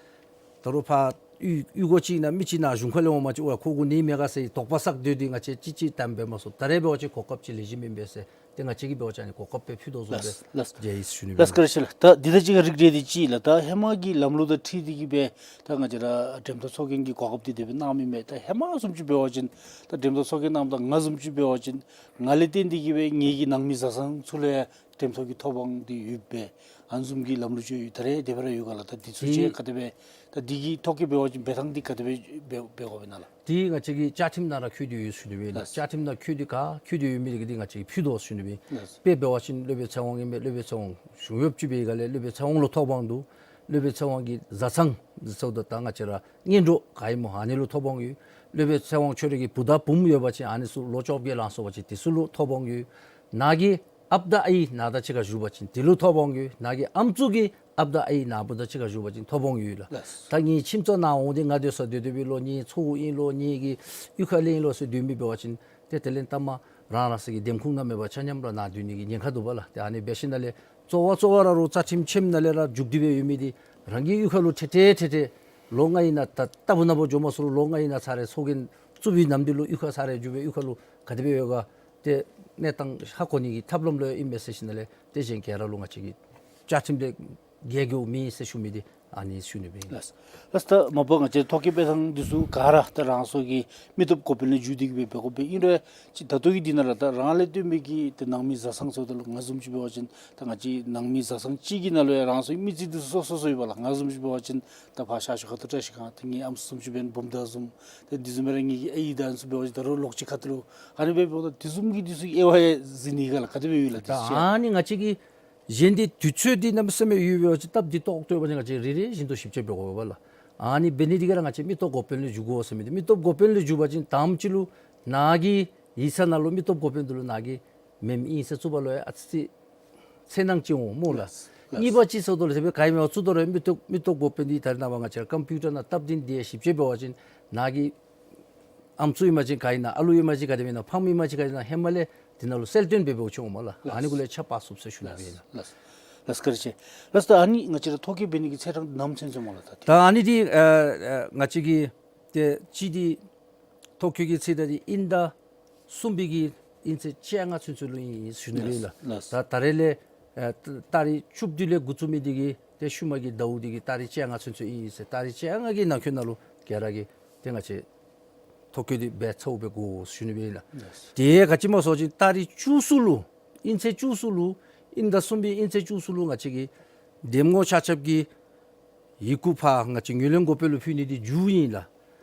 ད་རུང་ཕར་གཡུས་གཡུས་སྒོ་ཅིག་ནང་མི་ཅིག་ནང་གཞུང་ཁ་ལས་འོང་མ་ཅིག་ཝའི་ཁོ་གུ་ནད་མེད་ག་ཟེར་དོགས་པ་ཟ་སྡོད་དེ་ང་བཅས་ཅིག་ཅིག་དམ་འབད་མ་ཚུགས། ད་རེས་འབད་བ་ཅིན་གོ་སྐབས་ཅིག་ལེགས་ཤོམ་ཨིན་པས་ཟེར། ཏེ་ང་བཅས་ཀྱིས་འབད་བ་ཅིན་ནི་གོ་སྐབས་སྦེ་ཕུལ་དོ་བཟུམ་སྦེ་ལགས། ལགས། མཇལ་ཡི་ཟེར་ཞུ་ནི་ལགས། སྦེ་བཀྲིན་ཆེ་ལགས། ད་འདི་དང་གཅིག་ཁར་རིགས་བསྒྲེས་ཏེ་ཅིག་ལགས། ད་ཧེ་མ་གི་ལམ་ལུགས་དང་འཁྲིལ་ཏེ་གིས་སྦེ་ད་ང་བཅས་ར་འགྲེམས་སྟོན་ཚོགས་རྒྱན་གྱི་གོ་སྐབས་འདི་དེ་སྦེ་གནངམ་ཨིན་མས། ད་ཧེ་མ་བཟུམ་ཅིག་འབད་བ་ཅིན་ད་འགྲེམས་སྟོན་ཚོགས་རྒྱན་གནངམ་ད་ང་བཟུམ་ཅིག་འབད་བ་ཅིན་ང་ལས་བརྟེན་ཏེ་གིས་སྦེ་ངེ་གི་ནང་མི་བཟའ་ཚང་ཚུ་ལུ་ཡང་འགྲེམས་སྟོན་གྱི་ཐོབ་དབང་འདི་ཡོདཔ་སྦེ་ཨ་ནི་བཟུམ་གྱི་ལམ་ལུགས་ཅིག་ཡོད། ད་རེས་དེ་སྦེ་ར་ཡོད་ག་ལགས། ད་འདི་ཚུ་ཅིག་ག་དེ་སྦེ་ད་འདི་གི་ཐོ་བཀོད་འབད་བ་ཅིན་འབད་ཐངས་འདི་ག་དེ་སྦེ་འབད་འབད་དགོཔ་ཨིན་ན་ལགས། དེ་ང་བཅས་ཀྱི་བཅའ་ཁྲིམས་ནང་ར་བཀོད་དེ་ཡོད་ཟེར་ཞུ་ནི་སྦེ་ལགས། ལགས། བཅའ་ཁྲིམས་ནང་བཀོད་དེ་ག་བཀོད་དེ་ཡོད་མི་འདི་གིས་འདི་ང་བཅས་ཕུལ་དོ་ཟེར་ཞུ་ནི་སྦེ། ལགས། དཔེ་འབད་བ་ཅིན་སློབ་དཔོན་ཚེ་དབང་ཨིན་མས། སློབ་དཔོན་ཚེ་དབང་གཞུང་གཡོགཔ་ཅིག་འབད་བའི་སྒང་ལས་སློབ་དཔོན་ཚེ་དབང་ལུ་ཐོབ་དབང་འདུག། སློབ་དཔོན་ཚེ་དབང་གི་བཟའ་ཚང་ཟེརཝ་ད་ད་ང་བཅས་ར་གཉེན་གྲོགས་ག་ཨིན་མོ་ཨ་ནི་ལུ་ཐོབ་དབང་ཡོད། སློབ་དཔོན་ཚེ་དབང་ཁྱོད་རའི་གི་བུ་དང་བུམོ་ཡོད་པ་ཅིན་ཨ་ནི་ཚུ་ལོ་བཅོ་བརྒྱད་ལང་སོང་པ་ཅིན་དེ་ཚུ་ལུ་ཐོབ་དབང་ཡོད། ནཱ་གི་ཨཔ་དང་ཨའི་ནཱ་དང་གཅིག་ཁར་བཞུགས་པ་ཅིན་དེ་ལུ་ཐོབ་དབང་ཡོད། ནཱ་གི་ཨམ་སྲུ་གི་ཨཔ་དང་ཨའི་ནཱ་བུ་དང་གཅིག་ཁར་བཞུགས་པ་ཅིན་ཐོབ་དབང་ཡོད་ལགས། ལགས། ད་ངེའི་ཁྱིམ་ཚང་ནང་འོང་སྟེ་ང་སྡོད་ས་སྡོད་སྡོདཔ་ཨིན་ལོ་ངེའི་ཚ་བོ་ཨིན་ལོ་ངེའི་གི་གཡུས་ཁ་ལས་ཨིན་ལོ་ཟེར་སྡོད་མི་འབད་བ་ཅིན་ཏེ་དེ་ལས་མཐའ་མ་རང་རང་སོའི་གི་འདེམས་ཁོངས་ནང་མེད་པར་ཆ་མཉམ་ར་ནཱ་སྡོད་ནི་གི་ཉེན་ཁ་འདུག་པ་ལགས། ཏེ་ཨ་ནི་འབད་ཞིནམ་ལས་གཙོ་བོ་གཙོ་བོ་ར་རུང་རྩ་ཁྲིམས་ཆེནམ་ནང་ལས་ར་འཇུག་སྟེ་སྦེ་ཡོད་མི་འདི་རང་གི་གཡུས་ཁ་ལུ་ཏེ་ཏེ་ཏེ་ཏེ་ལོ་ལྔ་ཨིན་ན་ད་ལྟ་བུ་ན་བུ་འགྱོ་མ་ཚུགས་རུང་ལོ་ལྔ་ཨིན་ན་ཚར་རེ་ཚོགས་རྒྱན་བཙུགས་པའི་ནམ་དུས་ལུ་གཡུས་ཁ་ཚར་རེ་འགྱོ་སྦེ་གཡུས་ཁ་ལུ་ག་དེ་སྦེ་ཡོད་ག་ཏེ་གནས་སྟངས་ཧ་གོ་ནི་གི་ཐབས་ལམ་ལུ་ཨིན་མས་ཟེར་ཞིནམ་ལས་ཏེ་གཞན་ག་ར་ལུ་ང་བཅས་ཀྱི་བཅའ་ཁྲིམས་ལས་འགལ་འགྱོཝ་མེད་ཟེར་ཞུ་མི་འདི་ཨ་ནི་ཞུ་ནི་སྦེ་ཨིན། ལགས། ལགས། ད་མ་པ་ང་བཅས་ཐོ་བཀོད་འབད་ཐངས་འདི་ཚུ་ག་ར་ད་རང་སོ་གི་མི་སྟོབས་འགོ་དཔོན་ལས་འགྱོ་སྟེ་གིས་སྦེ་འབད་དགོཔ་སྦེ་ཨིན་རུང་ཅིག་ད་ལྟོ་གི་འདི་ནང་ར་ད་རང་ལས་བརྟེན་མི་གི་ཏེ་ནང་མི་བཟའ་ཚང་ཟེརཝ་ད་ལུ་ང་བཟུམ་ཅིག་འབད་བ་ཅིན་ད་ང་བཅས་ནང་མི་བཟའ་ཚང་གཅིག་གི་ནང་ལུ་ཡང་རང་སོའི་མི་རྩིས་འདི་ཚུ་སོ་སོ་སོ་ཡོད་པ་ལགས། ང་བཟུམ་ཅིག་འབད་བ་ཅིན་ད་ཕར་ཤར་ཕྱོགས་ཁ་ཐུག་བཀྲ་ཤིས་སྒང་ཏེ་ངེའི་ཨམ་སྲུ་བཟུམ་ཅིག་འབད་ན་བུམོ་དང་བཟུམ་ཏེ་འདི་བཟུམ་སྦེ་ར་ངེའི་གི་ཨའི་དང་ཨ་ནི་ཚུ་འབད་བ་ཅིན་ད་རུང་ལོགས་ཅིག་ཁ་ཐུག་ལུ་ཨ་ནི་སྦེ་འབདཝ་ད་དེ་བཟུམ་གྱི་འདི་ཚུ་དབྱེ་བ་ཡང་གཟིགས་ནི་ག་ལགས། ག་དེ་སྦེ་ཡོད་ལགས། ད་དེ་ཚུ་ཡང་ཨ་ནི་ང་བཅས་ཀྱི་གཞན་འདི་དུས་ཚོད་འདི་གནམ་མེད་ས་མེད་ཡོད་པ་ཅིན་སྟབས་བདེ་ཏོག་ཏོ་ཡོད་པ་ཅིན་ང་བཅས་རེ་རེ་བཞིན་དུ་ཞིབ་དཔྱད་འབད་དགོ་པས་ལགས། ཨ་ནི་འབད་ནི་འདི་གིས་ར་ང་བཅས་མི་སྟོབས་འགོ་དཔོན་ལས་འགྱོ་དགོ་ཟེར་མི་འདི་མི་སྟོབས་འགོ་དཔོན་ལས་འགྱོ་བ་ཅིན་དང་པ་ཅིག་ལུ་ནཱ་གི་ཡིག་ཚང་ནང་ལུ་མི་སྟོབས་འགོ་དཔོན་འདི་ལུ་ནཱ་གི་མེནམ་ཨིན་ཟེར་བཙུགས་པ་ལུ་ཡང་ཨ་ཙི་ཙི་འཚེར་སྣང་ཅིག་འོང་སྨོ་ལགས། ལགས། གཉིས་པ་ཅིག་ཟེརཝ་ད་ལུ་དེ་སྦེ་ག་ཨིན་མས་བཙུགས་དོ་རུང་མི་སྟོབས་མི་སྟོབས་འགོ་དཔོན་འདི་ད་རེས་ནངས་པ་ང་བཅས་ར་ཀམ་པིའུ་ཊར་ནང་སྟབས་བདེ་འདི་ཡང་ཞིབ་དཔྱད་འབད་བ་ཅིན་ནཱ་གི་ཨམ་སྲུ་ཨིན་མ་ཅིན་ག་ཨིན་ན་ཨ་ལུ་ཨིན་མ་ཅིན་ག་དེ་སྦེ་ཨིན་ན་ཕམ་ཨིན་མ་ཅིན་ག་ཨིན་ན་ཧེ་མ་ལས་འདི་ནང་ལུ་གསལ་སྟོན་འབད་འབདཝ་ཅིག་འོང་སྨོ་ལགས། ལགས། ཨ་ནི་གུ་ལས་ཆ་ཕར་ཚུགས་ཟེར་ཞུ་ནི་སྦེ་ཨིན་ལགས། ལགས། ལགས་བཀའ་དྲིན་ཆེ། ལགས་ད་ཨ་ནི་ང་བཅས་ར་ཐོ་བཀོད་འབད་ནི་གི་ཚེས་གྲངས་ནམ་ཚུན་ཚོད་སྨོ་ལགས། ད་ད་ཨ་ནི་འདི་ཨ་ཨ་ང་བཅས་ཀྱི་ཏེ་སྤྱི་འདི་ཐོ་བཀོད་ཀྱི་ཚེས་གྲངས་འདི་དབྱིན་ཟླ་གསུམ་པའི་གི་དབྱིན་ཚེས་བཅོ་ལྔ་ཚུན་ཚོད་ལུ་ཨིན་ཟེར་ཞུ་ནི་སྦེ་ཨིན་ལགས། ལགས། ད་ད་རེས་ལས་ཨ་ཏ་རིག་བཅུ་བདུན་ལས་འགོ་བཙུགས་མི་འདི་གིས་ཏེ་ཤུལ་མ་གི་ཟླཝ་འདི་གི་ཏ་རིག་བཅོ་ལྔ་ཚུན་ཚོད་ཨིན་ཟེར། ཏ་རིག་བཅོ་ལྔ་གི་ནང་འཁོད་ནང་ལུ་ག་ར་གིས་ཏེ་ང་བཅས་ཐོ་བཀོད་འདི་འབད་ཚརཝ་སྦེ་དགོ་ཟེར་ཞུ་ནི་སྦེ་ཨིན་ལགས། ལགས། དེ་ག་ཅི་སྨོ་ཟེར་བ་ཅིན་ཏ་རིག་བཅུ་གསུམ་ལུ་དབྱིན་ཚེས་བཅུ་གསུམ་ལུ་དབྱིན་ཟླ་གསུམ་པའི་དབྱིན་ཚེས་བཅུ་གསུམ་ལུ་ང་བཅས་ཀྱི་འདེམས་ངོ་ཆ་ཁྱབ་ཀྱི་ཡི་གུ་ཕར་ང་བཅས་ངོས་ལེན་འགོ་དཔོན་ལུ་ཕུལ་ནི་འདི་མཇུག་ཨིན་ལགས།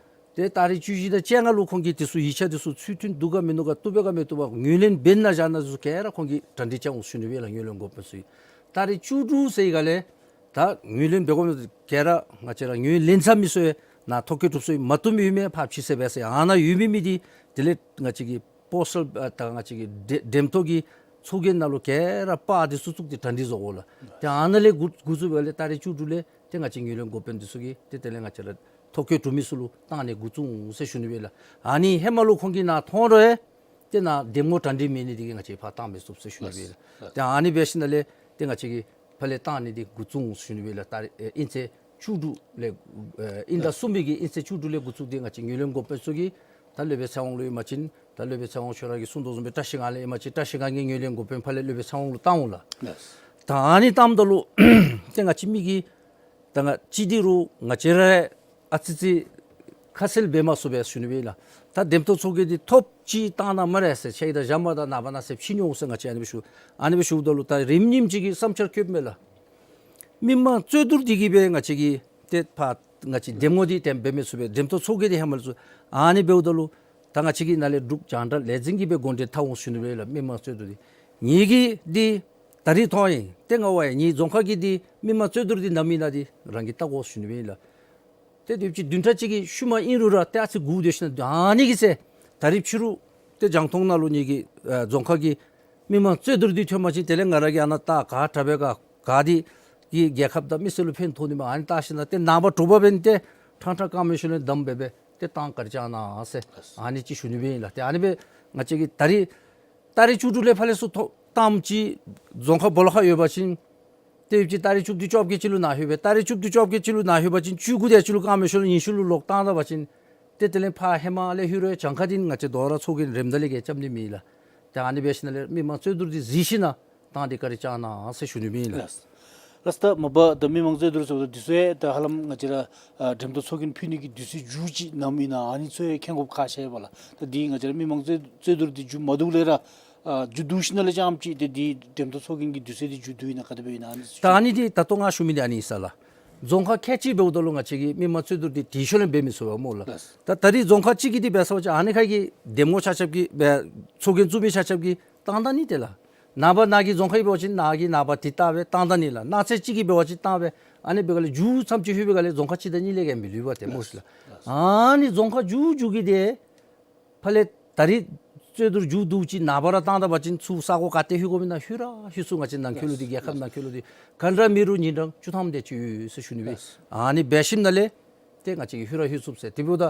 ཏེ་ཏ་རིག་བཅུ་བཞི་དང་བཅོ་ལྔ་ལུ་ཁོང་གིས་དེ་ཚུ་ཡིག་ཆ་དེ་ཚུ་ཚུལ་མཐུན་འདུག་ག་མིན་འདུག་ག་བཏུབ་པས་ག་མི་བཏུབ་པས་ངོས་ལེན་འབད་ན་བཞག་ན་དེ་ཚུ་ག་ར་ཁོང་གིས་གྲ་སྒྲིག་རྐྱབ་འོང་ཟེར་ཞུ་ནི་སྦེ་ཨིན་ལགས། ངོས་ལེན་འགོ་དཔོན་ཚུ་གིས་ཏ་རིག་བཅུ་དྲུག་ཚེས་ག་ལས་ད་ངོས་ལེན་འབད་དགོ་མི་ག་ར་ང་བཅས་ར་ངོས་ལེན་ཚར་མི་ཚུ་ཡང་ནཱ་ཐོ་བཀོད་གྲུབ་སོང་ཡི། མ་བཏུབ་མི་ཡོད་མི་ཕར་ཕྱིས་ཟེར་འབད་ཟེར། ཨ་ནཱ་ཡོད་མི་མི་འདི་དེ་ལས་ང་བཅས་ཀྱི་པོསི་ཊལ་ཨ་ད་ང་བཅས་ཀྱི་འགྲེམས་འགྲེམས་ཐོག་གི་ཚོགས་རྒྱན་ནང་ལུ་ག་ར་པར་འདི་ཚུ་བཙུགས་ཏེ་གྲ་སྒྲིག་བཟོ་དགོ་ལགས། ཏེ་ཨ་ནཱ་ལས་འགོ་འགོ་བཙུགས་པ་ལས་ཏ་རིག་བཅུ་དྲུག་ལས་ཏེ་ང་བཅས་ངོས་ལེན་འགོ་དཔོན་འདི་ཚུ་གིས་ཏེ་དེ་ལས་ང་བཅས་ར་ཐོ་བཀོད་གྲུབ་མི་ཚུ་ལུ་བཏང་ནི་འགོ་བཙུགས་འོང་ཟེར་ཞུ་ནི་སྦེ་ཨིན་ལགས། ཨ་ནི་ཧེ་མ་ལུ་ཁོང་གིས་ནཱ་མཐོང་རུང་ཡང་ཏེ་ནཱ་འདེམས་ངོ་གྲ་སྒྲིག་མེད་ནི་འདི་གིས་ང་བཅས་ཕར་བཏང་མི་ཚུགས་ཟེར་ཞུ་ནི་སྦེ་ཨིན་ལགས། ཏེ་ཨ་ནི་འབད་ཞིནམ་ལས་ཏེ་ང་བཅས་ཀྱིས་ཕར་ལས་བཏང་ནི་འདི་འགོ་བཙུགས་འོང་ཟེར་ཞུ་ནི་སྦེ་ཨིན་ལགས། ཏ་རིག་ཨེ་དབྱིན་ཚེས་བཅུ་དྲུག་ལས་ཨེ་དབྱིན་ཟླ་གསུམ་པའི་གི་དབྱིན་ཚེས་བཅུ་དྲུག་ལས་འགོ་བཙུགས་ཏེ་ང་བཅས་ངོས་ལེན་འགོ་དཔོན་ཚུ་གིས་ད་སློབ་དཔོན་ཚེ་དབང་ལུ་ཨིན་མ་ཅིན་ད་སློབ་དཔོན་ཚེ་དབང་ཁྱོད་ར་གིས་གསུངས་དོ་བཟུམ་སྦེ་བཀྲ་ཤིས་སྒང་ལས་ཨིན་མ་ཅིན་བཀྲ་ཤིས་སྒང་གི་ངོས་ལེན་འགོ་དཔོན་ཕར་ལས་སློབ་དཔོན་ཚེ་དབང་ལུ་བཏང་འོང་ལགས། ལགས། ད་ཨ་ནི་བཏངམ་ད་ལུ་ཏེ་ང་བཅས་མི་གི་ད་ང་བཅས་འདི་རུང་ང་བཅས་ར་ཨ་ཙི་ཙི་ཁ་གསལ་འབད་མ་ཚུགས་པས་ཟེར་ཞུ་ནི་སྦེ་ཨིན་ལགས། ད་འདེམས་ཐོག་ཚོགས་རྒྱན་འདི་ཐོབ་ཅི་བཏང་ན་སྨ་རེ་ཟེར་ཆ་ཡི་ད་བཞག་མ་ད་ནངས་པ་གནངས་ཚེ་ཕྱིས་ནི་འོང་ཟེར་ང་བཅས་ཨ་ནི་སྦེ་ཞུ། ཨ་ནི་སྦེ་ཞུཝ་ད་ལུ་ད་རིམ་ཉིནམ་ཅིག་གི་བསམ་འཆར་བཀོདཔ་མས་ལགས། མི་མང་རྩོད་བསྡུར་འདི་གིས་སྦེ་ང་བཅས་ཀྱི་ཏེ་ཕར་ང་བཅས་འདེམས་ངོ་འདི་ཏེ་འབད་མི་ཚུགས་པས། འདེམས་ཐོག་ཚོགས་རྒྱན་འདི་ཧེ་མ་ལས་ཚུགས། ཨ་ནི་འབདཝ་ད་ལུ་ད་ང་བཅས་ཀྱིས་ནཱ་ལས་འབྲུག་རྒྱང་བསྒྲགས་ལས་འཛིན་གྱིས་སྦེ་འགོ་འདྲེན་འཐབ་འོང་ཟེར་ཞུ་ནི་སྦེ་ཨིན་ལགས། མི་མང་རྩོད་བསྡུར་འདི་ངེ་གི་འདི་ད་རིས་མཐོང་ཡི། ཏེ་ང་ཝའི་ངེའི་རྫོང་ཁག་གི་འདི་མི་མང་རྩོད་བསྡུར་འདི་ནམ་ཨིན་ན་འདི་རང་གིས་བལྟ་དགོ་ཟེར་ཞུ་ནི་སྦེ་ཨིན་ལགས། ཏེ་དུས་ཅི་བདུན་ཕྲག་གཅིག་གི་ཤུལ་མ་ཨིན་རུང་ར་ཏེ་ཨ་ཙི་སྒུག་སྡོད་ཞིནམ་ཨ་ནི་གི་ཚེ་ད་རིས་ཕྱི་རུ་ཏེ་རྒྱང་མཐོང་ནང་ལུ་ངེ་གི་ཨ་རྫོང་ཁག་གི་མི་མང་རྩོད་བསྡུར་འདི་ཐོན་པ་ཅིན་དེ་ལས་ང་ར་གིས་ཨ་ནཱ་ད་ག་དྲག་པས་ག་ག་འདི་གིས་རྒྱལ་ཁབ་དང་མི་སེར་ལུ་ཕན་ཐོགས་ནི་མས། ཨ་ནི་བལྟ་ཞིནམ་ཏེ་ནངས་པ་དྲོ་པ་འབདན་ཏེ་ཕྲང་ཕྲང་བཀའ་མོལ་ཞུ་ལེན་གདམ་སྦེ་སྦེ་ ཏེ་བཏང་བཀའ་དྲིན་བསྐྱང་གནང་ཟེར་ཨ་ནི་ཅིག་ཞུ་ནི་སྦེ་ཨིན་ལགས། ཏེ་ཨ་ནི་སྦེ་ང་བཅས་ཀྱིས་ད་རིས་ཏ་རིག་བཅུ་དྲུག་ལས་ཕར་ལས་ཚུར་ཐོ་བཏངམ་ཅིག་རྫོང་ཁག་སྦོ་ལོགས་ཁར་ཡོད་པ་ཅིན་ཏེ་ཡོདཔ་ཅིག་ཏ་རིག་བཅུ་བདུན་བཅོ་བརྒྱད་ཅིག་ལུ་ནཱ་ལྷོད་སྦེ་ཏ་རིག་བཅུ་བདུན་བཅོ་བརྒྱད་ཅིག་ལུ་ནཱ་ལྷོད་པ་ཅིན་བཅུ་དགུ་དེ་ཅིག་ལུ་བཀང་མི་ཤོ་ལོ་ཉི་ཤུ་ལུ་ལོག་བཏང་ད་པ་ཅིན་ཏེ་དེ་ལས་ཕར་ཧེ་མ་ལས་ལྷོད་རུང་གྱངས་ཁ་འདི་ང་བཅས་དོ་རུང་ཚོགས་རྒྱན་རནམ་ད་ལས་ཀྱི་རྐྱབ་ནི་མེད་ལགས། ཏེ་ཨ་ནི་འབད་ཞིནམ་ལས་མི་མང་རྩོད་བསྡུར་འདི་གཟིགས་ཞིན་ན་བཏང་སྟེ་བཀའ་དྲིན་བསྐྱང་གནང་ཟེར་ཞུ་ནི་སྦེ་ཨིན་ལགས། ལགས། ལགས་ད་མ་པ་ད་མི་མང་རྩོད་བསྡུར་ཟེརཝ་ད་དུས་ཚོད་ད་ཧ་ལམ་ང་བཅས་ར་ཨ་འགྲེམས་སྟོན་ཚོགས་རྒྱན་ཕུལ་ནི་གི་དུས་ཚོད་མཇུག་ཅིག་ནམ་ཨིན་ན་ཨ་ནི་ཚུ་ཡང་མཁྱེན་དགོཔ་ཁག་ཆེ་བས་ལགས། ད་འདི་ང་བཅས་ར་མི་མང་རྩོད་རྩོད་བསྡུར་འདི་མཇུག་མ་བསྡུཝ་ལས་ར་ཨ་མཇུག་བསྡུ་ཞིནམ་ལས་རྐྱངམ་ཅིག་ཏེ་འདི་འགྲེམས་སྟོན་ཚོགས་རྒྱན་གྱི་དུས་ཚོད་འདི་མཇུག་བསྡུ་ཨིན་ན་ག་དེ་སྦེ་ཨིན་ན་ཨ་ནི་ཚུ། ད་ཨ་ནི་འདི་ད་ལྟོ་ང་ཞུ་མི་འདི་ཨ་ནི་ཨིན་ས་ལགས། རྫོང་ཁག་ཁལ་གཅིག་འབདཝ་ད་ལུ་ང་བཅས་ཀྱིས་མི་མང་རྩོད་བསྡུར་འདི་དེ་ཤུལ་ལས་འབད་མི་ཚུགས་པས་སྨོ་ལགས། ལགས། ད་ད་རིས་རྫོང་ཁག་གཅིག་གི་འདི་འབད་ས་པ་ཅིན་ཨ་ནི་ཁ་གི་འདེམས་ངོ་ཆ་ཁྱབ་ཀྱིས་འབད་ཚོགས་རྒྱན་བཙུགས་མི་ཆ་ཁྱབ་ཀྱིས་བཏང་ད་ནི་ཏེ་ལགས། ནངས་པ་ནཱ་གི་རྫོང་ཁག་གི་འབད་བ་ཅིན་ནཱ་གི་ནངས་པ་འདི་བཏང་སྦེ་བཏང་ད་ནི་ལགས། གནངས་ཚེ་གཅིག་གི་འབད་བ་ཅིན་བཏང་སྦེ་ཨ་ནི་འབད་ག་ལས་མཇུག་མཚམས་ཅིག་ལྷོད་པའི་སྒང་ལས་རྫོང་ཁག་གཅིག་དང་གཉིས་ལས་བརྒལ་མི་ལུས་པས་ཏེ་སྨོ་ཤི་ལགས། ཨ་ནི་རྫོང་ཁག་མཇུག་མཇུག་གི་འདི་ཕར་ལས་ད་རིས་རྩོད་བསྡུར་མཇུག་བསྡུཝ་ཅིག་ནངས་པ་ར་བཏང་ད་པ་ཅིན་ཚུར་ས་གོ་ག་ཏེ་ལྷོད་དགོཔ་ཨིན་ན་ལྷོད་ར་ལྷོད་ཚུགས། ང་བཅས་ནང་འཁོད་ལུ་འདི་རྒྱལ་ཁབ་ནང་འཁོད་ལུ་འདི་ག་འདྲ་མེད་རུང་ཉིན་གྲངས་བཅུ་ཐམ་དེ་ཅིག་ཡོད་ཟེར་ཞུ་ནི་སྦེ། ཨ་ནི་འབད་ཞིནམ་ལས་ཏེ་ང་བཅས་ཀྱིས་ལྷོད་ར་ལྷོད་ཚུགས་ཟེར། དེ་འབདཝ་ད་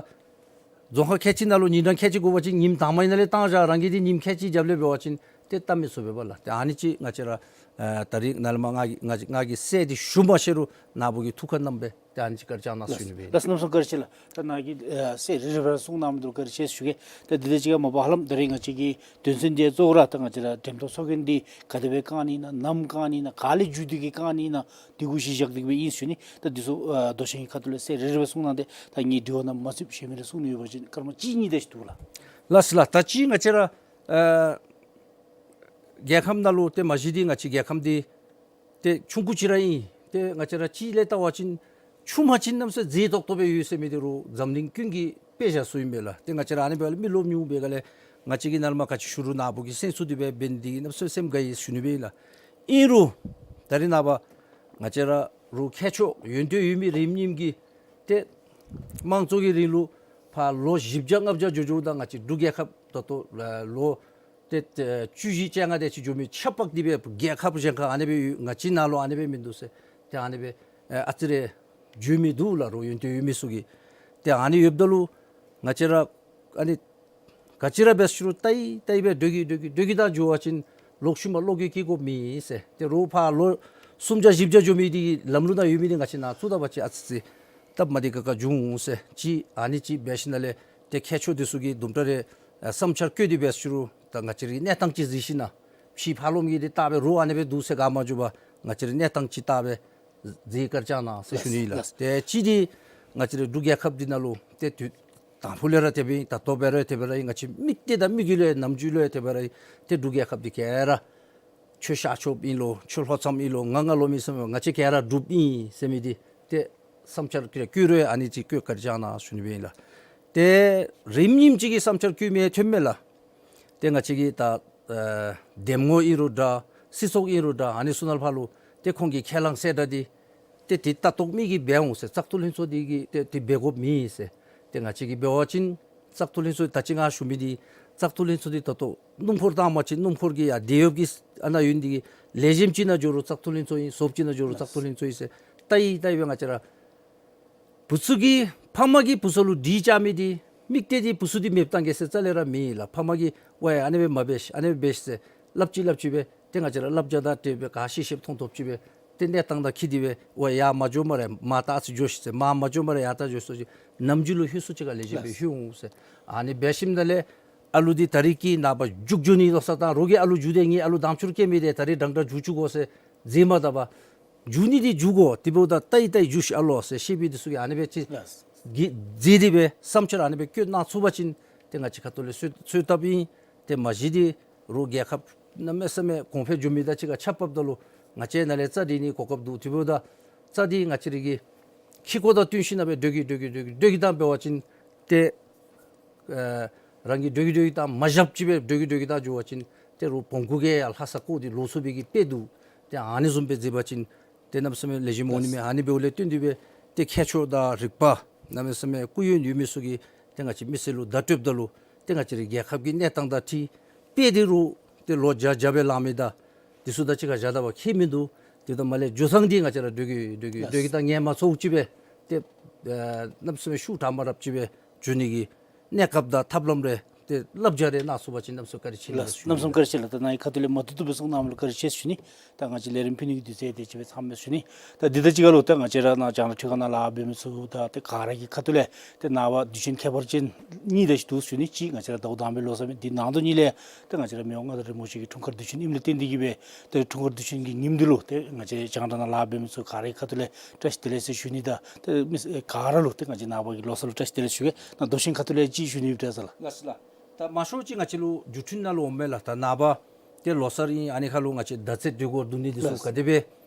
རྫོང་ཁག་ཁལ་གཅིག་ནང་ལུ་ཉིན་གྲངས་ཁལ་གཅིག་དགོ་པ་ཅིན་ཉིནམ་དང་པ་ཨིན་ན་ལས་བཏང་བཞག། རང་གིས་འདི་ཉིནམ་ཁལ་གཅིག་རྒྱབ་ལས་འབད་བ་ཅིན་ཏེ་བཏང་མི་ཚུགས་པས་པ་ལགས། ཏེ་ཨ་ནི་ཅིག་ང་བཅས་ར་ཨ་ད་རིས་ནཱ་ལས་མར་ང་གིས་ང་གིས་ང་གིས་གསལ་འདི་ཞུ་མ་ཤེས་རུང་ནཱ་བུ་གིས་ཐུགས་ཁར་བསྣམས་སྦེ་ཏེ་ཨ་ནི་ཅིག་བཀའ་དྲིན་བསྐྱང་གནང་ཟེར་ཞུ་ནི་སྦེ་ཨིན། ལགས་གནམ་མེད་ས་མེད་བཀའ་དྲིན་ཆེ་ལགས། ད་ནཱ་གིས་ཨ་གསལ་རི་རི་བ་ར་གསུངས་གནང་མི་འདི་ལུ་བཀའ་དྲིན་ཆེ་ཟེར་ཞུ་གེ། ད་འདི་དང་གཅིག་ཁར་མ་པ་ཧ་ལམ་ད་རིས་ང་བཅས་ཀྱི་དོན་ཚན་འདི་གཙོ་བོ་ར་ད་ང་བཅས་ར་འགྲེམས་སྟོན་ཚོགས་རྒྱན་འདི་ག་དེ་སྦེ་བཀང་ནི་ཨིན་ན་ནམ་བཀང་ནི་ཨིན་ན་ག་ལས་མཇུག་བསྡུ་གེ་བཀང་ནི་ཨིན་ན་འདི་གུ་གཞི་བཞག་སྟེ་གི་སྦེ་ཨིན་ཟེར་ཞུ་ནི། ད་འདི་ཚུ་ཨ་མདོ་ཆེན་གྱི་ཁ་ཐུག་ལས་གསལ་རི་རི་བ་གསུངས་གནང་སྟེ་ད་ངེའི་དྲི་བ་ནང་མ་ཚུདཔ་ཞུ་མི་རེ་གསུང་ནི་ཡོད་པ་ཅིན་སྐར་མ་གཅིག་གཉིས་དེ་ཅིག་འདུག་ལགས། ལགས་སོ་ལགས། ད་ཅི་ང་བཅས་ར་ཨ་རྒྱལ་ཁམས་ནང་ལུ་ཏེ་མ་གཞི་འདི་ང་བཅས་རྒྱལ་ཁམས་འདི་ཏེ་ཆུང་ཀུ་ཅིག་ར་ཨིན། ཏེ་ང་བཅས་ར་སྤྱི་ལས་བལྟ་བ་ཅིན་ཆུང་མ་ཅིག་གནམ་མེད་ས་མེད་མཛེས་ཏོག་ཏོ་སྦེ་ཡོད་ཟེར་མི་འདི་རུང་འཛམ་གླིང་ཀུན་གྱིས་དཔེ་བཞག་སོ་ཨིན་པས་ལགས། ཏེ་ང་བཅས་ར་ཨ་ནི་འབདཝ་ལས་མི་རློབས་ཉུང་བའི་སྒང་ལས་ང་བཅས་ཀྱིས་ནཱ་ལས་མར་ག་ཅི་ཞུ་རུང་ནཱ་བུ་གིས་གསན་ཚུགས་ཏེ་སྦེ་འབད་ནི་འདི་གནམ་མེད་ས་མེད་སེམས་དགའ་ཡི་ཞུ་ནི་སྦེ་ཨིན་ལགས། ཨིན་རུང་ད་རིས་ནངས་པ་ང་བཅས་ར་རུང་ཁྱད་ཆོས་ཡོན་ཏན་ཡོད་མི་རིམ་གཉིསམ་གྱི་ཏེ་དམངས་གཙོ་གི་རིང་ལུགས་ཕར་ལོ་བཞི་བརྒྱ་ལྔ་བརྒྱ་འགྱོ་འགྱོཝ་ད་ང་བཅས་འབྲུག་རྒྱལ་ཁབ་ད་ལྟོ་ལོ་ཏེ་ཏེ་བཅུ་བཞི་བཅོ་ལྔ་དེ་ཅིག་འགྱོ་མི་ཆ་པག་འདི་སྦེ་རྒྱལ་ཁབ་གཞན་ཁར་ཨ་ནི་སྦེ་ཡོད། ང་བཅས་ནང་ལུ་ཨ་ནི་སྦེ་མིན་འདུག་ཟེར་ཏེ་ཨ་ནི་སྦེ་ཨ་ཙི་རེ་བརྗོད་མི་འདུག་ལགས། རུང་ཡོན་ཏན་ཡོད་མི་ཚུ་གིས། ཏེ་ཨ་ནི་ཡོདཔ་ད་ལུ་ང་བཅས་ར་ཨ་ནི་ག་ཅི་ར་འབད་ཟེར་རུང་ལྟ་ཡི་ལྟ་ཡི་སྦེ་སྡོད་ཀྱི་སྡོད་ཀྱི་སྡོད་ཀྱི་ད་འགྱོ་བ་ཅིན་ལོག་ཤུལ་མ་བློ་འགྱོད་སྐྱེ་དགོཔ་མེད་ཟེར། ཏེ་རུང་ཕར་ལོ་སུམ་བརྒྱ་བཞི་བརྒྱ་འགྱོ་མི་འདི་ལམ་ལུགས་ནང་ཡོད་མི་འདི་ང་བཅས་ནཱ་བཙུགས་ད་པ་ཅིན་ཨ་ཙི་ཅིག་སྟབས་མ་བདེ་ཁག་ཁ་འབྱུང་འོང་ཟེར། ཅིག་ཨ་ནི་ཅིག་འབད་ཞིནམ་ལས་ཏེ་ཁྱད་ཆོས་འདི་ཚུ་གི་དུམ་གྲ་རེ་ཨ་བསམ་འཆར་བཀོད་དེ་འབད་ཟེར་རུང་ད་ང་བཅས་རའི་གནས་སྟངས་ཅིག་གཟིགས་ཞིན་ན་ཕྱི་ཕར་ལོགམ་གིས་འདི་བལྟ་སྦེ་རུང་ཨ་ནི་སྦེ་འདུག་ཟེར་ག་མ་འགྱོ་བར་ང་བཅས་རའི་གནས་སྟངས་ཅིག་བལྟ་སྦེ་མཛད་བཀའ་དྲིན་བསྐྱང་གནང་ཟེར་ཞུ་ནི་ལགས། ལགས། ཏེ་ཅིག་འདི་ང་བཅས་རའི་འབྲུག་རྒྱལ་ཁབ་འདི་ནང་ལུ་ཏེ་དུས་དང་ཕུ་ལས་ར་དེ་སྦེ་ཨིན། ད་ལྟོ་འབད་རུང་དེ་སྦེ་ར་ཨིན། ང་བཅས་མིག་ཏོ་དང་མིག་གུ་ལུ་ནམ་རྒྱུན་ལུ་དེ་སྦེ་ར་ཨིན། ཏེ་འབྲུག་རྒྱལ་ཁབ་འདི་ག་ར་ཆོས་ཤར་ཕྱོགསཔ་ཨིན་ལོ་ཆོས་ལྷོ་མཚམས་ཨིན་ལོ་ང་ང་ལོ་མི་བསམ་ང་བཅས་ག་ར་འབྲུགཔ་ཨིན་ཟེར་མི་འདི་ཏེ་བསམ་འཆར་བཀོད་རུང་ཨ་ནི་ཅིག་བཀོད་བཀའ་དྲིན་བསྐྱང་གནང་ཞུ་ནི་སྦེ་ཨིན་ལགས། ཏེ་རིམ་གཉིསམ་ཅིག་གིས་བསམ་འཆར་བཀོད་མི་ཐོན་མས་ལགས། ཏེ་ང་བཅས་ཀྱི་ད་ཨ་འདེམས་ངོ་ཨིན་རུང་འདྲ་སྲིད་ཚོགས་ཨིན་རུང་འདྲ་ཨ་ནི་ཚུ་ནང་ཕར་ལུ་ཏེ་ཁོང་གི་ཁས་བླངས་གསལ་བསྒྲགས་འདི་ཏེ་འདི་ལྟ་རྟོག་མི་གིས་འབད་འོང་ཟེར། བཙག་འཐུ་ལྷན་ཚོགས་འདི་གིས་ཏེ་འདི་འབད་དགོཔ་མེད་ཟེར། ཏེ་ང་བཅས་ཀྱིས་འབད་བ་ཅིན་བཙག་འཐུ་ལྷན་ཚོགས་ད་ཅི་ང་ཞུ་མི་འདི་བཙག་འཐུ་ལྷན་ཚོགས་འདི་ད་ལྟོ་སྣུམ་འཁོར་བཏང་པ་ཅིན་སྣུམ་འཁོར་གྱི་ཡར་དེད་གཡོགཔ་གི་ཨ་ནཱ་ཡོད་ནི་འདི་གིས་ལེགས་ཤོམ་ཅིག་ནང་འགྱོ་རུང་བཙག་འཐུ་ལྷན་ཚོགས་ཨིན། ཟོགཔ་ཅིག་ནང་འགྱོ་རུང་བཙག་འཐུ་ལྷན་ཚོགས་ཨིན་ཟེར། ལྟ་ཡི་ལྟ་ཡི་སྦེ་ང་བཅས་ར་བུ་ཚུ་གིས་ཕམ་གིས་བུ་ཚུ་ལུ་སྒྲིག་བཅའ་མི་འདི་དམིགས་གཏད་འདི་བུ་ཚུ་འདི་མེདཔ་བཏང་གེ་ཟེར་རྩ་ལས་ར་མེད་ལགས། ཕམ་གིས་ཝའེ་ཨ་ནི་སྦེ་མ་འབད་ཤིག་ཨ་ནི་སྦེ་འབད་ཤིག་ཟེར་སླབ་ཅི་སླབ་ཅི་སྦེ་ཏེ་ང་བཅས་ར་བསླབ་བྱ་དང་འབྲེལ་སྦེ་ག་ཤེས་ཤེསཔ་མཐོང་མཐོངམ་ཅིག་སྦེ་ཏེ་གནས་སྟངས་དང་འཁྲིལ་ཏེ་སྦེ་ཝའེ་ཡར་མ་འགྱོ་སྨ་རེ་མར་ད་ཨ་ཙི་འགྱོ་ཤིག་ཟེར་མར་མ་འགྱོ་སྨ་རེ་ཡར་ད་འགྱོ་ཤིག་ཟེར་ནམ་རྒྱུན་ལུ་ལྷོད་སུ་ཅིག་ཁར་ལེགས་ཤོམ་སྦེ་ལྷོད་འོང་ཟེར། ཨ་ནི་འབད་ཞིནམ་ལས་ཨ་ལུ་འདི་ད་རིས་ཀྱི་ནངས་པ་རྒྱུགས་འགྱོ་ནི་ལོ་ས་ད་རོགས་ཀྱིས་ཨ་ལུ་རྒྱུགས་ཏེ་ངེའི་ཨ་ལུ་དམ་ཆོས་ར་སྐྱེ་མི་འདི་ད་རིས་འདྲན་འདྲ་རྒྱུགས་བཅུག་དགོ་ཟེར་མཛད་མ་ད་པར་རྒྱུགས་ནི་འདི་རྒྱུགས་དགོ། དེ་འབདཝ་ད་ལྟ་ཡི་ལྟ་ཡི་རྒྱུགས་ཤིག་ཨ་ལོ་ཟེར་བཤད་པའི་འདི་ཚུ་གིས་ཨ་ནི་སྦེ་ཅིག་ལགས། གི་མཛད་དེ་སྦེ་བསམ་འཆར་ཨ་ནི་སྦེ་བཀོད་གནང་ཚུགས་པ་ཅིན་ཏེ་ང་བཅས་ཁ་ཐུག་ལས་གསོལ་གསོལ་བཏབ་ཨིན། ཏེ་མ་གཞི་འདི་རོགས་རྒྱལ་ཁབ་གནམ་མེད་ས་མེད་གོང་འཕེལ་འགྱོ་མི་དང་གཅིག་ཁར་ཆ་ཕབ་ད་ལུ་ང་བཅས་ནཱ་ལས་རྩ་སྒྲིག་ནི་གོ་སྐབས་འདུག། དེ་འབདཝ་ད་རྩ་འདི་ང་བཅས་ར་གི་ཁེ་ཀོ་དང་བསྟུན་ཞིན་ན་སྦེ་སྡོད་ཀྱི་སྡོད་ཀྱི་སྡོད་ཀྱི་སྡོད་ཀྱི་དང་འབད་བ་ཅིན་ཏེ་ཨ་རང་གིས་སྡོད་ཀྱི་སྡོད་ཀྱི་དང་མ་བཞགཔ་ཅིག་སྦེ་སྡོད་ཀྱི་སྡོད་ཀྱི་དང་འགྱོ་བ་ཅིན་ཏེ་རོགས་བོང་ཀུ་གིས་ཡང་ལྷ་ས་བཀོག་སྟེ་ལོག་ཚུགས་པའི་གི་དཔེ་འདུག། ཏེ་ཨ་ནི་བཟུམ་སྦེ་མཛད་པ་ཅིན་ཏེ་གནམ་མེད་ས་མེད་ལེགས་ཤོམ་འོང་ནི་མས། ཨ་ནི་འབདཝ་ལས་བརྟེན་ཏེ་སྦེ་ཏེ་ཁྱད་ཆོས་དང་རིག་པ་གནམ་མེད་ས་མེད་སྐུ་ཡོན་ཡོད་མི་ཚུ་གིས་ཏེ་ང་བཅས་མི་སེར་ལུ་བརྡ་སྤྲོདཔ་ད་ལུ་ཏེ་ང་བཅས་རའི་རྒྱལ་ཁབ་ཀྱི་གནས་སྟངས་དང་འཁྲིལ་དཔེ་འདི་རུང་ཏེ་ལོག་བཞག་བཞག་སྦེ་ལང་མི་དང་འདི་ཚུ་དང་གཅིག་ཁར་བཞག་ད་པ་ཁྱད་མིན་འདུག། དེ་དང་མ་ལས་འགྱོ་ཐངས་འདི་ང་བཅས་ར་སྡོད་ཀྱི་སྡོད་ཀྱི་སྡོད་ཀྱི་དང་ངལ་མ་འཚོཝ་ཅིག་སྦེ་ཏེ་ཨ་གནམ་མེད་ས་མེད་ཤུགས་དྲག་མ་དྲགཔ་ཅིག་སྦེ་ འགྱོ་ནི་གི་གནས་སྐབས་དང་ཐབས་ལམ་རེ་ཏེ་བསླབ་བྱ་རེ་གནང་ཚུགས་པ་ཅིན་གནམ་མེད་ས་མེད་བཀའ་དྲིན་ཆེ་ལགས། གནམ་མེད་ས་མེད་བཀའ་དྲིན་ཆེ་ལགས། ད་ནཱ་གི་ཁ་ཐུག་ལས་མ་བཏུབ་བཏུབ་སྦེ་གསུང་གནངམ་ལུ་བཀའ་དྲིན་ཆེ་ཟེར་ཞུ་ནི། ད་ང་བཅས་ལས་རིམ་ཕུལ་ནི་གི་དུས་ཚོད་དེ་ཅིག་སྦེ་ཚངམ་མས་ཞུ་ནི། ད་འདི་དང་གཅིག་ཁར་ལུ་ད་ང་བཅས་ར་ནཱ་རྒྱང་བསྒྲགས་ཁྲི་ཁང་ནང་ལཱ་འབད་མི་ཚུ་དང་ཏེ་ག་ར་གི་ཁ་ཐུག་ལས་ཏེ་ནངས་པ་དུས་ཆེན་ཁྱད་པར་ཅན་གཉིས་དེ་ཅིག་འདུག་ཞུ་ནི། གཅིག་ང་བཅས་ར་ཟླཝ་དང་པའི་ལོ་གསར་མས། དེ་ནང་དོན་གཉིས་ལས་ཏེ་ང་བཅས་ར་མི་དབང་མངའ་བདག་རིན་པོ་ཆེ་གི་འཁྲུངས་སྐར་དུས་ཆེན་ཨིནམ་ལས་བརྟེན་ཏེ་གིས་སྦེ་ཏེ་འཁྲུངས་སྐར་དུས་ཆེན་གྱི་ཉིནམ་འདི་ལུ་ཏེ་ང་བཅས་རྒྱང་བསྒྲགས་ནང་ལཱ་འབད་མི་ཚུ་ག་ར་གི་ཁ་ཐུག་ལས་བཀྲ་ཤིས་བདེ་ལེགས་ཟེར་ཞུ་ནི། ད་ཏེ་མི་ཚུ་ག་ར་ལུ་ཏེ་ང་བཅས་ནངས་པ་གི་ལོ་གསར་ལུ་བཀྲ་ཤིས་བདེ་ལེགས་ཞུ་གེ། ནཱ་མདོ་ཆེན་ཁ་ཐུག་ལས་ཅིག་ཞུ་ནི་ཡོད་པས་ཟེར་ལགས། ལགས་སོ་ལགས། ད་མང་ཤོས་ཅིག་ང་བཅས་ལུ་བརྒྱུད་འཕྲིན་ནང་ལུ་འོང་མས་ལགས། ད་ནངས་པ་ཏེ་ལོ་གསར་ཨིན། ཨ་ནི་ཁར་ལུ་ང་བཅས་ཟླ་ཚེས་དུས་འཁོར་བསྡུ་ནི་འདི་ཚུ་ལགས། ག་དེ་སྦེ་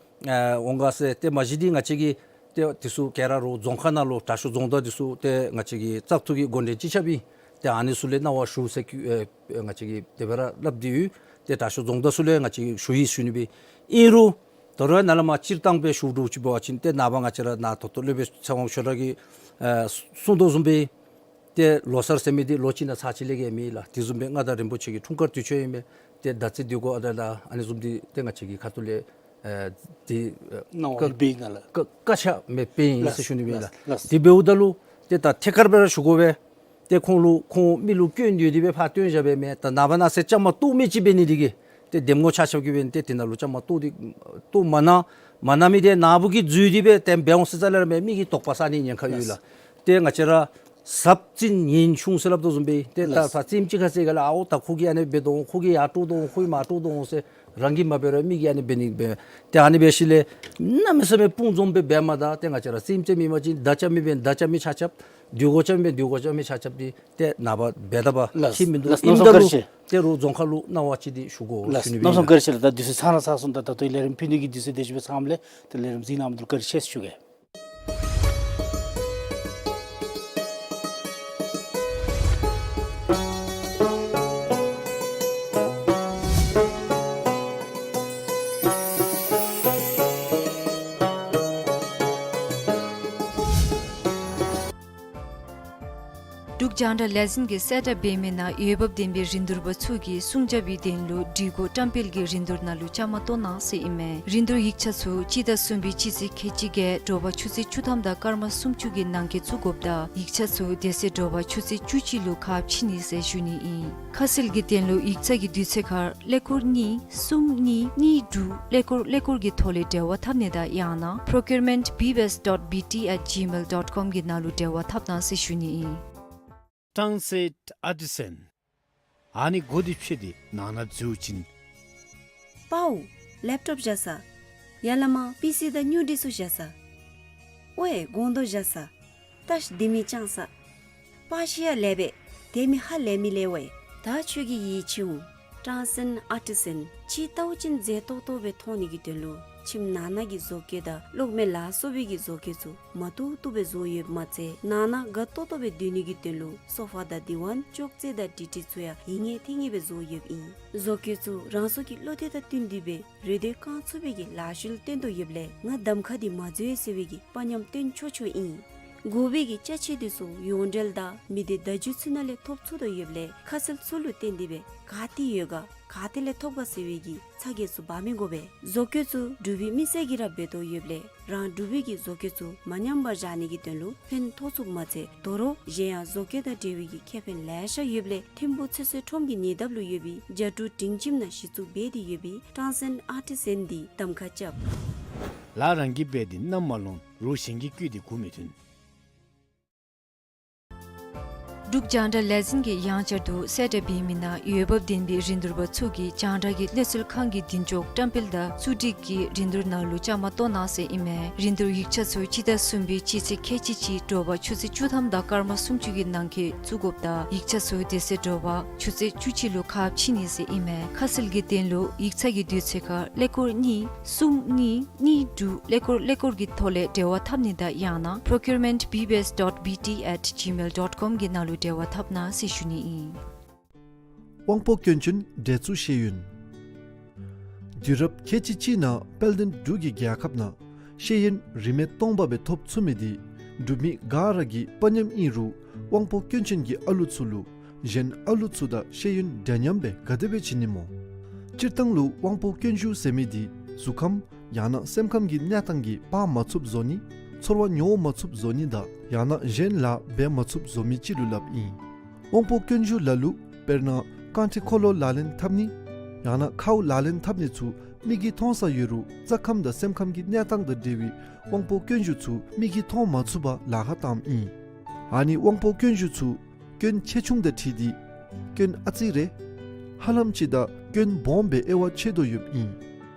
ཨ་འོང་ག་ཟེར། ཏེ་མ་གཞི་འདི་ང་བཅས་ཀྱི་ཏེ་འདི་ཚུ་ག་ར་རུ་རྫོང་ཁག་ནང་ལུ་དྲག་ཤོས་རྫོང་བདག་འདི་ཚུ་ཏེ་ང་བཅས་ཀྱི་བཙག་འཐུ་གི་འགོ་འདྲེན་སྤྱི་ཁྱབ་ཨིན། ཏེ་ཨ་ནི་ཚུ་ལས་གནང་བ་ཞུ་ཟེར་ཨེ་ང་བཅས་ཀྱིས་དེ་སྦེ་ར་སླབ་སྟེ་ཡོད། ཏེ་དྲག་ཤོས་རྫོང་བདག་ཚུ་ལས་ང་བཅས་ཀྱིས་ཞུ་ཡི་ཞུ་ནི་སྦེ། ཨིན་རུང་ད་རུང་ནཱ་ལས་མར་སྤྱིར་བཏང་སྦེ་ཞུ་དོ་ཅིག་འབད་བ་ཅིན་ཏེ་ནངས་པ་ང་བཅས་ར་ནཱ་ད་ལྟོ་སློབ་དཔོན་ཚེ་དབང་ཆོས་གྲགས་ཀྱིས་ཨེ་གསུང་དོ་བཟུམ་སྦེ་ཏེ་ལོ་གསར་ཟེར་མི་འདི་ལོ་གཅིག་ནང་ཚར་གཅིག་ལས་བརྒལ་མེད་ལགས། དེ་བཟུམ་སྦེ་མངའ་བདག་རིན་པོ་ཆེ་གི་འཁྲུངས་སྐར་དུས་ཆེན་ཨིན་མས། ཏེ་ཟླ་ཚེས་དུས་འཁོར་ཨ་ད་ལགས་ཨ་ནི་བཟུམ་འདི་ཏེ་ང་བཅས་ཀྱི་ཁ་ཐུག་ལས་ཨེ་འདི་ཨེ་གནང་བ་བཀའ་ཨིན་པས་ལགས། བཀའ་བཀའ་ཆ་མེད་པའི་ཨིན་ཟེར་ཞུ་ནི་སྦེ་ལགས། ལགས་ལགས། དེ་འབདཝ་ད་ལུ་ཏེ་ད་ཐད་ཀར་སྦེ་ར་ཞུ་དགོ་པས། ཏེ་ཁོང་ལུ་ཁོང་མི་ལུ་སྐྱོན་ཡོད་དེ་སྦེ་ཕར་སྟོན་བཞག་པས་མེན། ད་ནངས་པ་གནངས་ཚེ་བཅའ་མར་གཏོགས་མི་ཅིག་འབད་ནི་འདི་གིས་ཏེ་འདེམས་ངོ་ཆ་ཁྱབ་ཀྱིས་འབད་ནི་ཏེ་དེ་ནང་ལུ་བཅའ་མར་གཏོགས་ཏེ་གཏོགས་མ་གནང་མ་གནང་མི་དེ་ནཱ་བུ་གིས་འཛོལ་ཏེ་སྦེ་ཏེ་འབད་འོང་ཟེར་རྩ་ལས་ར་མེད། མི་གིས་དོགས་པ་ཟ་ནི་ཉེན་ཁ་ཡོད་ལགས། ཏེ་ང་བཅས་ར་ཟབ་རྩིས་ངན་ཆུང་ཟེར་སླབ་དོ་བཟུམ་སྦེ་ཏེ་ད་ལགས། ཕར་རྩེདམོ་ཅིག་ཁ་ཟེར་ག་ལགས། ཨའོ་ད་ཁོ་གིས་ཨ་ནི་འབད་དོ་འོང་། ཁོ་གིས་ཡར་དཀྲོགས་དོ་འོང་། ཁོ་གིས་མར་དཀྲོགས་དོ་འོང་ཟེར་རང་གིས་མ་འབད་རུང་མི་གིས་ཨ་ནི་འབད་ནི་འབད། ཏེ་ཨ་ནི་འབད་ཞིནམ་ལས་གནམ་མེད་ས་མེད་དཔུང་འཛོམས་སྦེ་འབད་མ་ད་ཏེ་ང་བཅས་ར་རྩེདམོ་རྩེ་མི་མ་གཅིག་མདའ་རྐྱབ་མི་འབད་མདའ་རྐྱབ་མི་ཆ་ཁྱབ། དུས་འཁོར་རྐྱབ་མི་འབད་དུས་འཁོར་རྐྱབ་མི་ཆ་ཁྱབ་འདི་ཏེ་ནངས་པ་འབད་ད་པ་ལགས། ཁྱད་མིན་འདུག། ལགས། ཨིནམ་ད་ལུ་ཏེ་རུང་རྫོང་ཁག་ལུ་གནང་བ་ཅིག་འདི་ཞུ་དགོ་ཞུ་ནི་སྦེ་ཨིན་ལགས། ད་དུས་ཚོད་ཚང་ར་ཚར་སོང་། ད་ད་ལྟོ་ལས་རིམ་ཕུལ་ནི་གི་དུས་ཚོད་དེ་ཅིག་སྦེ་ཚངམ་ལས་ཏེ་ལས་རིམ་གཟིགས་གནང་མི་འདི་ལུ་བཀའ་དྲིན་ཆེ་ཟེར་ཞུ་གེ། འབྲུག་རྒྱང་བསྒྲགས་ལས་འཛིན་གྱིས་གསལ་བསྒྲགས་འབད་མི་ནང་འོས་འབབ་ལྡན་པའི་རིན་བསྡུར་པ་ཚུ་གིས་སྲུང་སྐྱོབ་པའི་དོན་ལུ་སྒྲིག་གོ་བཀྲམ་སྤེལ་གྱི་རིན་བསྡུར་ནང་ལུ་བཅའ་མར་གཏོགས་གནང་ཟེར་ཨིན་མས། རིན་བསྡུར་ཡིག་ཆ་ཚུ་སྤྱི་ཟླ་གསུམ་པའི་སྤྱི་ཚེས་ཁལ་གཅིག་བརྒྱད་དྲོ་པ་ཆུ་ཚོད་བཅུ་ཐམ་དང་སྐར་མ་སུམ་ཅུ་གི་ནང་འཁོད་བཙུགས་དགོཔ་ད་ཡིག་ཆ་ཚུ་དེ་ཚེ་དྲོ་པ་ཆུ་ཚོད་བཅུ་གཅིག་ལུ་ཁ་ཕྱེ་ནི་ཟེར་ཞུ་ནི་ཨིན། ཁ་གསལ་གྱི་དོན་ལུ་ཡིག་ཚང་གི་དུས་ཚོད་ཁར་ཀླད་ཀོར་གཉིས་གསུམ་གཉིས་གཉིས་དྲུག་ཀླད་ཀོར་ཀླད་ཀོར་གྱི་ཐོག་ལས་འབྲེལ་བ་འཐབ་ནི་དང་ཡང་ན་procurement B B S dot B T at gmail dot com གི་ནང་ལུ་འབྲེལ་བ་འཐབ་གནང་ཟེར་ཞུ་ནི་ཨིན། ཊཱན་སེཊ་ཨར་ཊི་སཱན། ཨ་ནི་སྒོ་འདི་ཕྱེ་སྟེ་ནང་ན་འཛུལ་བ་ཅིན། པའོ། ལེབ་ཊོབ་བཞག་ས། ཡར་ལས་མར་པི་སི་དང་སྨྱུ་འདི་ཚུ་བཞག་ས། ཨོའེ་སྒོང་རྡོག་བཞག་ས། ད་ཤི་ལྡེ་མིག་བཅང་ས། པ་ཤི་ཡ་ལེབ་པས། ལྡེ་མིག་ཧ་ལས་མི་ལེབ་ཨོའེ། ད་ཁྱོད་ཀྱིས་ཡིད་ཆེས་འོང་། ཊཱན་སེཊ་ཨར་ཊི་སཱན་ཕྱི་ལྟཝ་ཅིན་མཛེས་ཏོག་ཏོ་སྦེ་མཐོང་ནི་གི་དོན་ལུ་ཁྱིམ་ནང་ན་གི་བཟོ་བཀོད་དང་གློག་མེ་ལ་སོགས་པའི་གི་བཟོ་བཀོད་ཚུ་མ་བཏུབ་བཏུབ་སྦེ་བཟོ་ཡོདཔ་མ་ཚད་ནང་ན་དགའ་ཏོག་ཏོ་སྦེ་སྡོད་ནི་གི་དོན་ལུ་སོ་ཕ་དང་དི་ཝཱན་ཅོག་ཙེ་དང་དྲི་ཊི་ཚུ་ཡང་ཡིད་ངེས་ཐེ་ངེས་སྦེ་བཟོ་ཡོདཔ་ཨིན། བཟོ་བཀོད་ཚུ་རང་སོའི་གི་བློ་འདོད་དང་བསྟུན་ཏེ་སྦེ་རེ་འདོད་བསྐང་ཚུགས་པའི་གི་ལཱ་ཤུལ་བཏོན་དོ་ཡོདཔ་ལས་ང་གདམ་ཁ་འདི་མ་འཛོལ་ཟེར་བའི་གི་དཔའ་ཉམས་སྟོན་ཆོག་ཆོག་ཨིན། དགོ་པའི་གི་ཅ་ཆས་འདི་ཚུ་ཡོངས་འབྲེལ་དང་མི་སྡེ་བརྡ་བརྒྱུད་ཚུ་ནང་ལས་ཐོབ་ཚུགས་དོ་ཡོདཔ་ལས་ཁ་གསལ་ཚུ་ལུ་བརྟེན་ཏེ་སྦེ་ག་ཏེ་ཡོད་ག་ག་ཏེ་ལས་ཐོབ་ག་ཟེར་བའི་གི་ཚ་གྱང་ཚུ་འབག་མི་དགོ་པས། བཟོ་བཀོད་ཚུ་འབྲུག་པའི་མི་སེར་གྱིས་ར་འབད་དོ་ཡོདཔ་ལས་རང་འབྲུག་པའི་གི་བཟོ་བཀོད་ཚུ་མ་ཉམས་པར་བཞག་ནི་གི་དོན་ལུ་ཕན་ཐོགས་ཚུགསཔ་མ་ཚད་དོ་རུང་གཞན་ཡང་བཟོ་བཀོད་དང་འབྲེལ་བའི་གི་ཁེ་ཕན་ལེ་ཤ་ཡོདཔ་ལས་ཐིམ་ཕུ་ཚེ་བསོད་ཁྲོམ་གྱི་ཉེ་འདབས་ལུ་ཡོད་པའི་རྒྱ་ཕྲུག་སྒྲིང་ཁྱིམ་ནང་གཞི་བཙུགས་འབད་དེ་ཡོད་པའི་ཊཱན་སེཊ་ཨར་ཊི་སཱན་འདི་གདམ་ཁ་རྐྱབ། ལཱ་རང་གིས་འབད་དེ་གནམ་མ་ལོང་། རོགས་གཞན་གྱིས་བརྐུས་ཏེ་མགུ་མི་ཐོན། འབྲུག་རྒྱང་བསྒྲགས་ལས་འཛིན་གྱིས་ཡང་བསྐྱར་དུ་གསལ་བསྒྲགས་འབད་མི་ནང་འོས་འབབ་ལྡན་པའི་རིན་བསྡུར་པ་ཚུ་གིས་རྒྱང་བསྒྲགས་ཀྱི་གནས་ཚུལ་ཁང་གི་མདུན་ཅོག་བཀྲམ་སྤེལ་དང་བཙུགས་སྒྲིག་གི་རིན་བསྡུར་ནང་ལུ་བཅའ་མར་གཏོགས་གནང་ཟེར་ཨིན་མས། རིན་བསྡུར་ཡིག་ཆ་ཚུ་སྤྱི་ཟླ་གསུམ་པའི་སྤྱི་ཚེས་ཁལ་གཅིག་གཅིག་དྲོ་པ་ཆུ་ཚོད་བཅུ་ཐམ་དང་སྐར་མ་སུམ་ཅུ་གི་ནང་འཁོད་བཙུགས་དགོཔ་ད་ཡིག་ཆ་ཚུ་དེ་ཚེ་དྲོ་པ་ཆུ་ཚོད་བཅུ་གཅིག་ལུ་ཁ་ཕྱེ་ནི་ཟེར་ཨིན་མས། ཁ་གསལ་གྱི་དོན་ལུ་ཡིག་ཚང་གི་དུས་ཚོད་ཁར་ཀླད་ཀོར་གཉིས་གསུམ་གཉིས་གཉིས་དྲུག་ཀླད་ཀོར་ཀླད་ཀོར་གྱི་ཐོག་ལས་འབྲེལ་བ་འཐབ་ནི་དང་ཡང་ན་procurement B B S dot B T at gmail dot com གི་ནང་ལུ་འབྲེལ་བ་འཐབ་གནང་ཟེར་ཞུ་ནི་ཨིན། དབང་པོ་སྐྱོན་ཅན་འདྲེ་གཙུག་ཤེས་ཡོན། དུས་རབས་ཁལ་གཅིག་གཅིག་ནང་དཔལ་ལྡན་འབྲུག་གི་རྒྱལ་ཁབ་ནང་ཤེས་ཡོན་རིན་མེད་སྟོང་པ་སྦེ་ཐོབ་ཚུགས་མི་འདི་འབྲུག་མི་ག་ར་གི་དཔའ་ཉམས་ཨིན་རུང་དབང་པོ་སྐྱོན་ཅན་གྱི་ཨ་ལུ་ཚུ་ལུ་གཞན་ཨ་ལུ་ཚུ་དང་ཤེས་ཡོན་འདྲ་མཉམ་སྦེ་ག་དེ་སྦེ་བྱིན་ནི་སྨོ། སྤྱིར་བཏང་ལུ་དབང་པོ་སྐྱོན་ཞུགས་ཟེར་མི་འདི་གཟུགས་ཁམས་ཡང་ན་སེམས་ཁམས་ཀྱི་གནས་སྟངས་ཀྱིས་འབག་མ་ཚུགསཔ་བཟོ་ནི། ཚོར་བ་མྱོང་མ་ཚུགསཔ་བཟོ་ནི་དང་ཡང་ན་གཞན་ལཱ་འབད་མ་ཚུགསཔ་བཟོ་མི་ཅིག་ལུ་སླབ་ཨིན། དབང་པོ་སྐྱོན་ཞུགས་ལ་ལུ་དཔེར་ན་རྐང་ཁྲི་འཁོར་ལོ་ལག་ལེན་འཐབ་ནི་ཡང་ན་ཁཝ་ལག་ལེན་འཐབ་ནི་ཚུ་མིག་གིས་མཐོང་ས་ཡོད་རུང་རྩ་ཁམས་དང་སེམས་ཁམས་ཀྱི་གནས་སྟངས་དང་འབྲེལ་བའི་དབང་པོ་སྐྱོན་ཞུགས་ཚུ་མིག་གིས་མཐོང་མ་ཚུགས་པར་ལཱ་ཁག་བཏངམ་ཨིན། ཨ་ནི་དབང་པོ་སྐྱོན་ཞུགས་ཚུ་སྐྱོན་ཆེ་ཆུང་དང་འཁྲིལ་ཏེ་སྐྱོན་ཨ་ཙི་རེ་ཧ་ལམ་ཅིག་དང་སྐྱོན་སྦོམ་སྦེ་དབྱེ་བ་ཕྱེ་དོ་ཡོདཔ་ཨིན།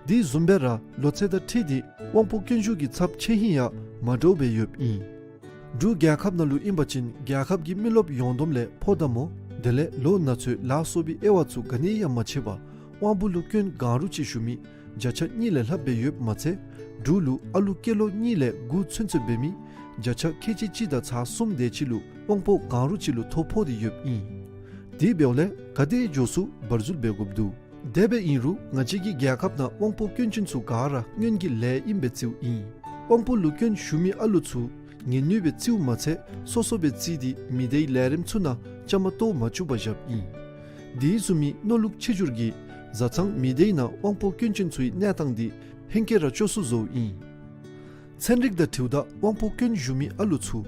དེ་བཟུམ་སྦེ་ར་ལོ་ཚད་དང་འཁྲིལ་ཏེ་དབང་པོ་སྐྱོན་ཞུགས་ཀྱི་ཚབས་ཆེ་ཧིང་ཡང་མ་འདྲཝ་སྦེ་ཡོདཔ་ཨིན། འབྲུག་རྒྱལ་ཁབ་ནང་ལུ་ཨིན་པ་ཅིན་རྒྱལ་ཁབ་ཀྱི་མི་རློབས་ཡོངས་བསྡོམས་ལས་ཕོ་དང་མོ་དེ་ལས་ལོ་ན་ཚོད་ལ་སོགས་པའི་དབྱེ་བ་ཚུ་ག་ནི་ཡང་མ་ཕྱེ་བར་དབང་པོ་ལུ་སྐྱོན་གང་རུང་ཅིག་ཞུགས་མི་བརྒྱ་ཆ་གཉིས་ལས་ལྷགཔ་སྦེ་ཡོདཔ་མ་ཚད་འབྲུག་ལུ་ཨ་ལུ་སྐྱེས་ལོ་གཉིས་ལས་དགུ་ཚུན་ཚོད་འབད་མི་བརྒྱ་ཆ་ཁལ་གཅིག་གཅིག་དང་ཚག་གསུམ་དེ་ཅིག་ལུ་དབང་པོ་གང་རུང་ཅིག་ལུ་ཐོ་ཕོག་སྟེ་ཡོདཔ་ཨིན། དེ་འབདཝ་ལས་ག་དེ་མགྱོགས་སུ་བར་འཛུལ་འབད་དགོཔ་འདུག། དེ་སྦེ་ཨིན་རུང་ང་བཅས་ཀྱི་རྒྱལ་ཁབ་ནང་དབང་པོ་སྐྱོན་ཅན་ཚུ་ག་ར་སྔོན་གྱི་ལས་ཨིནམ་སྦེ་བརྩིཝ་ཨིན། དབང་པོ་ལུ་སྐྱོན་ཞུགས་མི་ཨ་ལུ་ཚུ་ངལ་ནུས་སྦེ་བརྩིཝ་མ་ཚད་སོ་སོ་སྦེ་བརྩིས་ཏེ་མི་སྡེའི་ལས་རིམ་ཚུ་ནང་བཅའ་མར་གཏོགས་མ་བཅུག་པར་བཞགཔ་ཨིན། དེ་བཟུམ་མའི་མནོ་ལུགས་ཆེ་འགྱུར་གྱིས་བཟའ་ཚང་མི་སྡེའི་ནང་དབང་པོ་སྐྱོན་ཅན་ཚུའི་གནས་སྟངས་འདི་ཧེང་སྐལ་ར་སྐྱོ་སུ་བཟོཝ་ཨིན། ཚན་རིག་དང་འཁྲིལཝ་ད་དབང་པོ་སྐྱོན་ཞུགས་མི་ཨ་ལུ་ཚུ་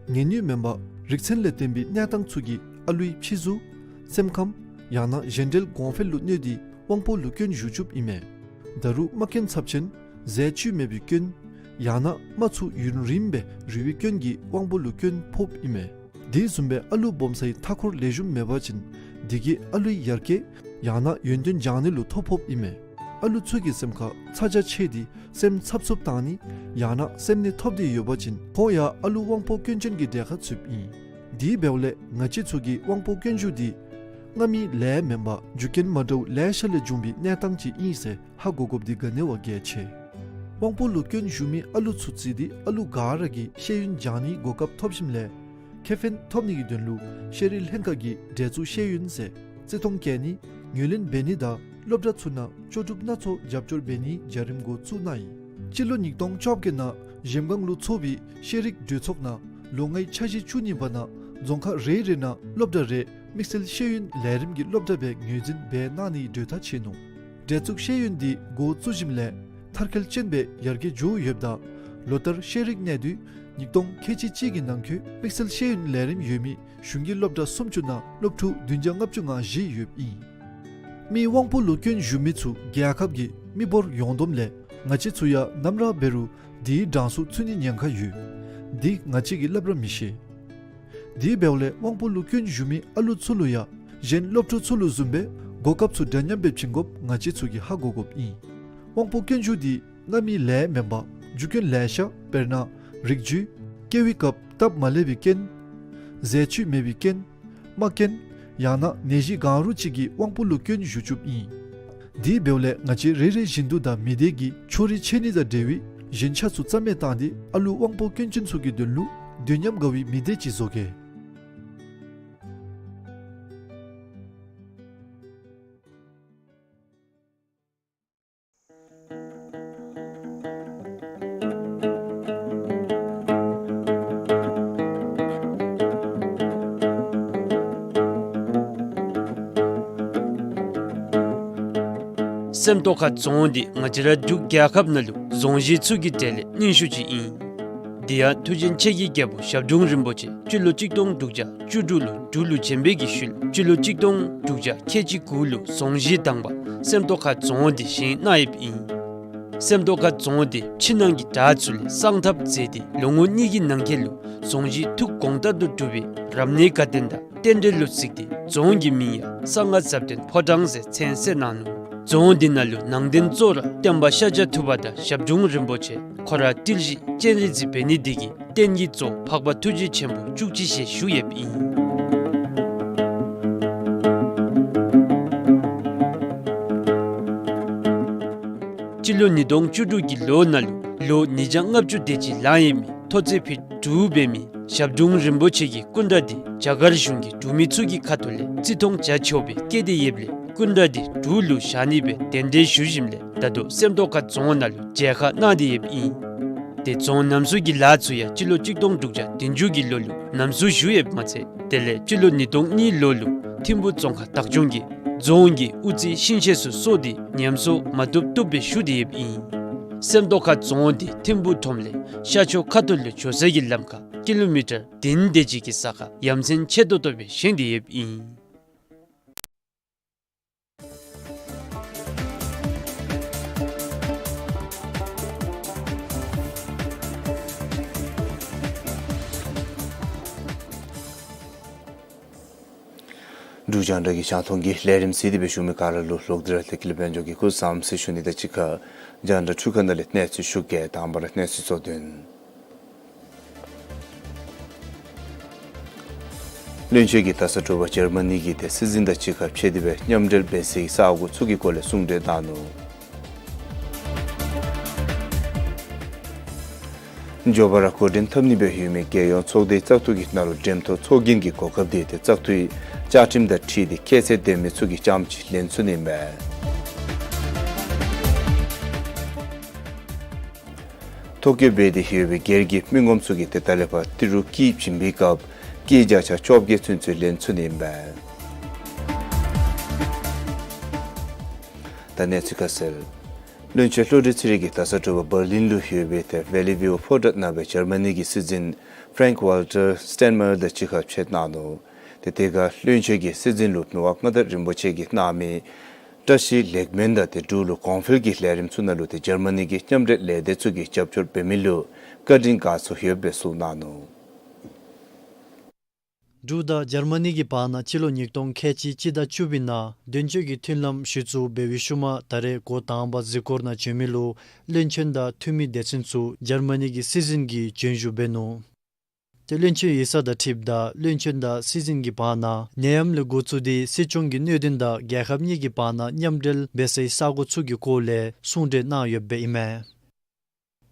ངལ་ནུས་མེན་པར་རིག་ཚན་ལས་བརྟེན་པའི་གནས་སྟངས་ཚུ་གིས་ཨ་ལུའི་ཕྱི་གཟུགས་སེམས་ཁམས་ཡང་ན་གཞན་འབྲེལ་གོང་འཕེལ་ལུ་གནོད་དེ་དབང་པོ་ལུ་སྐྱོན་ཞུགས་བཅུགཔ་ཨིན་མས། ད་རུང་རྨ་སྐྱོན་ཚབས་ཆེན་ཟས་བཅུད་མེད་པའི་སྐྱོན་ཡང་ན་རྨ་ཚུ་ཡུན་རིངམོ་སྦེ་རུལ་བའི་སྐྱོན་གྱིས་དབང་པོ་ལུ་སྐྱོན་ཕོགཔ་ཨིན་མས། དེ་བཟུམ་སྦེ་ཨ་ལུ་སྦོམ་སའི་མཐའ་འཁོར་ལེགས་ཤོམ་མེད་པ་ཅིན་དེ་གིས་ཨ་ལུའི་ཡར་རྒྱས་ཡང་ན་ཡོན་ཏན་སྦྱང་ནི་ལུ་ཐོ་ཕོགཔ་ཨིན་མས། ཨ་ལུ་ཚུ་གི་སེམས་ཁར་ཚ་གྱང་ཆེ་སྟེ་སེམས་འཚབ་འཚུབ་བཏང་ནི་ཡང་ན་སེམས་ནད་ཐོབ་སྟེ་ཡོད་པ་ཅིན་ཁོང་ཡང་ཨ་ལུ་དབང་པོ་སྐྱོན་ཅན་གྱི་གྲས་ཁར་ཚུདཔ་ཨིན། དེ་འབདཝ་ལས་ང་བཅས་ཚུ་གིས་དབང་པོ་སྐྱོན་ཞུགས་འདི་སྔ་མའི་ལས་མེན་པར་རྒྱུ་རྐྱེན་མ་འདྲཝ་ལེ་ཤ་ལས་བྱུང་བའི་གནས་སྟངས་ཅིག་ཨིན་ཟེར་ཧ་གོ་དགོཔ་འདི་ག་ནི་བ་གལ་ཆེ། དབང་པོ་ལུ་སྐྱོན་ཞུགས་མི་ཨ་ལུ་ཚུ་བརྩིས་ཏེ་ཨ་ལུ་ག་ར་གིས་ཤེས་ཡོན་སྦྱང་ནིའི་གོ་སྐབས་ཐོབ་ཞིནམ་ལས་ཁེ་ཕན་ཐོབ་ནི་གི་དོན་ལུ་ཤེས་རིག་ལྷན་ཁག་གིས་འབྲེལ་འཛུགས་ཤེས་ཡོན་ཟེར་བརྩི་མཐོང་བསྐྱེད་ནི་ངོས་ལེན་འབད་ནི་དང་སློབ་གྲྭ་ཚུ་ནང་ལྕོགས་གྲུབ་སྣ་ཚོགས་རྒྱབ་སྐྱོར་འབད་ནིའི་བྱ་རིམ་འགོ་བཙུགས་གནང་ཡི། སྤྱི་ལོ་ཉིས་སྟོང་བཅོ་བརྒྱད་ནང་གཞལམ་སྒང་ལུ་ཚོགས་པའི་ཤེས་རིག་གྲོས་ཚོགས་ནང་ལོ་ལྔའི་འཆར་གཞི་བཅུ་གཉིས་པ་ནང་རྫོང་ཁག་རེ་རེ་ནང་སློབ་གྲྭ་རེ་དམིགས་བསལ་ཤེས་ཡོན་ལས་རིམ་གྱི་སློབ་གྲྭ་སྦེ་ངོས་འཛིན་འབད་གནང་ནིའི་གྲོས་ཐག་བཅད་ནུག། འབྲེལ་འཛུགས་ཤེས་ཡོན་འདི་འགོ་བཙུགས་ཞིནམ་ལས་མཐར་འཁྱོལ་ཅན་སྦེ་ཡར་རྒྱས་འགྱོ་ཡོདཔ་ད་ལོ་ལྟར་ཤེས་རིག་གནས་དུས་ཉིས་སྟོང་ཁལ་གཅིག་གཅིག་གི་ནང་འཁོད་དམིགས་བསལ་ཤེས་ཡོན་ལས་རིམ་ཡོད་མི་གཞུང་གི་སློབ་གྲྭ་སུམ་ཅུ་ནང་སློབ་ཕྲུག་བདུན་བརྒྱ་ལྔ་བཅུ་ང་བཞི་ཡོདཔ་ཨིན། མི་དབང་པོ་ལུ་སྐྱོན་ཞུགས་མི་ཚུ་རྒྱལ་ཁབ་ཀྱི་མི་འབོར་ཡོངས་བསྡོམས་ལས་ང་བཅས་ཚུ་ཡང་ནམ་ར་འབད་རུང་དེའི་གྲངས་སུ་ཚུད་ནིའི་ཉེན་ཁ་ཡོད། འདི་ང་བཅས་ཀྱིས་སླབ་ར་མི་ཤེས། དེ་འབདཝ་ལས་དབང་པོ་ལུ་སྐྱོན་ཞུགས་མི་ཨ་ལུ་ཚུ་ལུ་ཡང་གཞན་སློབ་ཕྲུག་ཚུ་ལུ་བཟུམ་སྦེ་གོ་སྐབས་ཚུ་འདྲ་མཉམ་སྦེ་བྱིན་དགོཔ་ང་བཅས་ཚུ་གིས་ཧ་གོ་དགོཔ་ཨིན། དབང་པོ་སྐྱོན་ཞུགས་འདི་སྔ་མའི་ལས་མེན་པར་རྒྱུ་རྐྱེན་ལེ་ཤ་དཔེར་ན་རིགས་རྒྱུད་སྐྱེ་བའི་སྐབས་སྟབས་མ་ལེགས་པའི་རྐྱེན་ཟས་བཅུད་མེད་པའི་རྐྱེན་རྨ་སྐྱོན་ཡང་ན་ནད་གཞི་གང་རུང་ཅིག་གིས་དབང་པོ་ལུ་སྐྱོན་ཞུགས་བཅུགཔ་ཨིན། དེ་འབདཝ་ལས་ང་བཅས་རེ་རེ་བཞིན་དུ་དང་མི་སྡེ་གི་ཕྱོགས་རིས་ཆད་ནི་དང་འབྲེལ་བའི་ཞེན་ཆགས་ཚུ་རྩ་མེད་བཏང་སྟེ་ཨ་ལུ་དབང་པོ་སྐྱོན་ཅན་ཚུ་གི་དོན་ལུ་དུས་མཉམ་དགའ་བའི་མི་སྡེ་ཅིག་བཟོ་གེ། སེམས་རྟོགས་ཁ་རྫོང་འདི་ང་བཅས་ར་འབྲུག་རྒྱལ་ཁབ་ནང་ལུ་རྫོང་གཞི་ཚུ་གི་གྲས་ལས་རྙིང་ཤོས་ཅིག་ཨིན། དེ་ཡང་མཐུ་ཆེན་ཆེ་གེ་རྒྱལ་པོ་ཞབས་དྲུང་རིན་པོ་ཆེ་སྤྱི་ལོ་གཅིག་སྟོང་དྲུག་བརྒྱ་བཅུ་དྲུག་ལུ་འབྲུག་ལུ་བྱོན་པའི་གི་ཤུལ་སྤྱི་ལོ་གཅིག་སྟོང་དྲུག་བརྒྱ་ཁལ་གཅིག་དགུ་ལུ་རྫོང་གཞི་དང་པ་སེམས་རྟོགས་ཁ་རྫོང་འདི་བཞེངས་གནང་ཡོདཔ་ཨིན། སེམས་རྟོགས་ཁ་རྫོང་འདི་ཕྱི་ནང་གི་དྲག་ཚུ་ལས་གསང་ཐབས་མཛད་དེ་ལོ་ངོ་གཉིས་ཀྱི་ནང་འཁོད་ལུ་རྫོང་གཞི་ཐུགས་དགོངས་ལྟར་དུ་གྲུབ་པའི་རབ་གནས་དགའ་སྟོན་དང་རྟེན་འབྲེལ་ལུ་གཟིགས་ཏེ་རྫོང་གི་མིང་ཡང་གསང་སྔགས་ཟབ་དོན་ཕོ་བྲང་ཟེར་མཚན་གསོལ་གནང་ནུག། རྫོང་འདི་ནང་ལུ་ནང་རྟེན་གཙོ་བོ་ར་སྟོན་པ་ཤཱཀྱ་ཐུབ་པ་དང་ཞབས་དྲུང་རིན་པོ་ཆེ་ཁོ་ར་ཏིལ་བཞི་སྤྱན་རས་གཟིགས་འབད་ནི་འདི་གིས་རྟེན་གྱི་གཙོ་བོ་འཕགས་པ་ཐུགས་རྗེ་ཆེན་པོ་བཅུ་གཅིག་ཞལ་བཞུགས་ཡོདཔ་ཨིན། སྤྱི་ལོ་ཉིས་སྟོང་བཅུ་དྲུག་གི་ལོ་ནང་ལུ་ལོ་ཉིས་བརྒྱ་ལྔ་བཅུ་དེ་ཅིག་ལང་ཡོད་མི་མཐོ་ཚད་ཕིཊ་དྲུག་འབད་མི་ཞབས་དྲུང་རིན་པོ་ཆེ་གི་སྐུ་འདྲ་འདི་རྒྱ་གར་གཞུང་གི་འབྲུག་མི་ཚུ་གི་ཁ་ཐུག་ལས་བརྩི་མཐོང་རྒྱ་ཆེཝ་སྦེ་བསྐྱེད་དེ་ཡོདཔ་ལས་སྐུ་འདྲ་འདི་འབྲུག་ལུ་བཞག་ནི་སྦེ་གདན་འདྲེན་ཞུ་ཞིནམ་ལས་ད་ལྟོ་སེམས་རྟོགས་ཁ་རྫོང་ནང་ལུ་མཇལ་ཁ་གནང་སྟེ་ཡོདཔ་ཨིན། དེ་རྫོང་རྣམ་གསུམ་གྱི་ལཱ་ཚུ་ཡང་སྤྱི་ལོ་གཅིག་སྟོང་དྲུག་བརྒྱ་བདུན་ཅུ་གི་ལོ་ལུ་རྣམ་གསུམ་ཞུ་ཡོདཔ་མ་ཚད་དེ་ལས་སྤྱི་ལོ་ཉིས་སྟོང་གཉིས་ལོ་ལུ་ཐིམ་ཕུ་རྫོང་ཁག་བདག་སྐྱོང་གིས་རྫོང་གི་དབུ་རྩེ་ཤིང་ཤེད་ཚུ་སོར་ཏེ་ཉམས་གསོ་མ་བཏུབ་བཏུབ་སྦེ་ཞུ་སྟེ་ཡོདཔ་ཨིན། སེམས་རྟོགས་ཁ་རྫོང་འདི་ཐིམ་ཕུག་ཁྲོམ་ལས་ཤར་ཕྱོགས་ཁ་ཐུག་ལུ་འགྱོ་ས་གི་ལམ་ཁར་ཀི་ལོ་མི་ཊར་བདུན་དེ་ཅིག་གི་ས་ཁར་ཡ་མཚན་ཆེ་ཏོག་ཏོ་སྦེ་བཞེངས་ཏེ་ཡོདཔ་ཨིན། འབྲུག་རྒྱང་བསྒྲགས་ཀྱི་རྒྱང་མཐོང་གི་ལས་རིམ་གཟིགས་ཏེ་སྦེ་བཞུགས་མི་ག་ར་ལུ་ལོག་སྟེ་ར་ཏེ་ཀུན་ལེགས་དཔལ་འབྱོར་གྱིས་སྐུ་གཟུགས་བཟང་ཟེར་ཞུ་ནི་དང་གཅིག་ཁར་རྒྱང་བསྒྲགས་འཕྲུལ་ཁང་ནང་ལས་གནས་ཚུལ་ཞུ་གེ། དང་པ་ར་གནས་ཚུལ་གཙོ་དོན། བློན་ཆེན་གྱིས་ད་ས་དྲོ་པ་འཇར་མ་ནི་གི་ཏེ་སྲིད་འཛིན་དང་གཅིག་ཁར་ཕྱད་དེ་སྦེ་མཉམ་འབྲེལ་འབད་སའི་ས་སྒོ་ཚུ་གི་སྐོར་ལས་གསུང་གྲོས་གནང་ནུག། མགྱོགས་པ་ར་འགོ་འདྲེན་འཐབ་ནི་སྦེ་ཡོད་མི་རྒྱལ་ཡོངས་ཚོགས་སྡེའི་བཙག་འཐུ་གི་ནང་ལུ་འགྲེམས་ཐོག་ཚོགས་རྒྱན་གྱི་གོ་སྐབས་འདི་ཏེ་བཙག་འཐུའི་བཅའ་ཁྲིམས་དང་འཁྲིལ་ཏེ་ཁྱད་ཚད་ལྡན་མི་ཚུ་གིས་རྐྱངམ་ཅིག་ལེན་ཚུགས་ནི་མས། ཐོ་བཀོད་འབད་དེ་ཡོད་པའི་སྒེར་གྱི་མི་ངོམ་ཚུ་གིས་ཏེ་ད་ལས་ཕར་ཏི་རུ་སྐྱིད་བྱིན་པའི་སྐབས་སྐྱིད་བརྒྱ་ཆ་བཅོ་བརྒྱད་ཚུན་ཚོད་ལེན་ཚུགས་ནི་མས། ད་གནས་ཚུལ་ཁ་གསལ། བློན་ཆེན་བློ་གྲོས་ཚེ་རིང་གིས་ད་ས་དྲོ་པ་འབར་ལིན་ལུ་ཡོད་པའི་ཏེ་ཝེ་ལི་ཝིའུ་ཕོ་བྲང་ནང་སྦེ་འཇར་མ་ནི་གི་སྲིད་འཛིན་ཕྲེང་ཝལ་ཊར་སི་ཊེན་མེ་ཡར་དང་གཅིག་ཁར་ཕྱད་གནང་ནུག། ཏེ་དེ་ཁར་བློན་ཆེན་གྱིས་སྲིད་འཛིན་ལུ་མི་དབང་མངའ་བདག་རིན་པོ་ཆེ་གིས་གནང་མི་བཀྲ་ཤིས་ལེགས་སྨོན་དང་ཏེ་འབྲུག་ལུ་གོང་འཕེལ་གྱི་ལས་རིམ་ཚུ་ནང་ལུ་ཏེ་འཇར་མ་ནི་གི་མཉམ་འབྲེལ་ལས་སྡེ་ཚུ་གིས་རྒྱབ་སྐྱོར་འབད་མི་ལུ་བཀའ་དྲིན་དགའ་ཚོར་ཡོདཔ་སྦེ་གསུངས་གནང་ནུག། འབྲུག་དང་འཇར་མ་ནི་གི་བར་ན་སྤྱི་ལོ་ཉིས་སྟོང་ཁལ་གཅིག་སྤྱི་ཟླ་བཅུ་པའི་ནང་དོན་གཅོད་ཀྱི་མཐུན་ལམ་གཞི་བཙུགས་འབད་བའི་ཤུལ་མ་ད་རེས་འགོ་དང་པ་གཟིགས་སྐོར་ནང་བྱོན་མི་ལུ་བློན་ཆེན་དང་འཐུས་མི་སྡེ་ཚན་ཚུ་འཇར་མ་ནི་གི་སྲིད་འཛིན་གྱིས་བྱོན་བཞུགས་འབད་ནུག། ཏེ་བློན་ཆེན་ཡིག་ཚང་དང་འཁྲིལཝ་ད་བློན་ཆེན་དང་སྲིད་འཛིན་གྱི་བར་ན་ནད་ཡམས་ལས་འགོ་བཙུགས་ཏེ་སྲིད་སྐྱོང་གི་གནད་དོན་དང་རྒྱལ་ཁབ་གཉིས་ཀྱི་བར་ན་མཉམ་འབྲེལ་འབད་སའི་ས་སྒོ་ཚུ་གི་སྐོར་ལས་གསུང་གྲོས་གནང་ཡོདཔ་སྦེ་ཨིན་མས།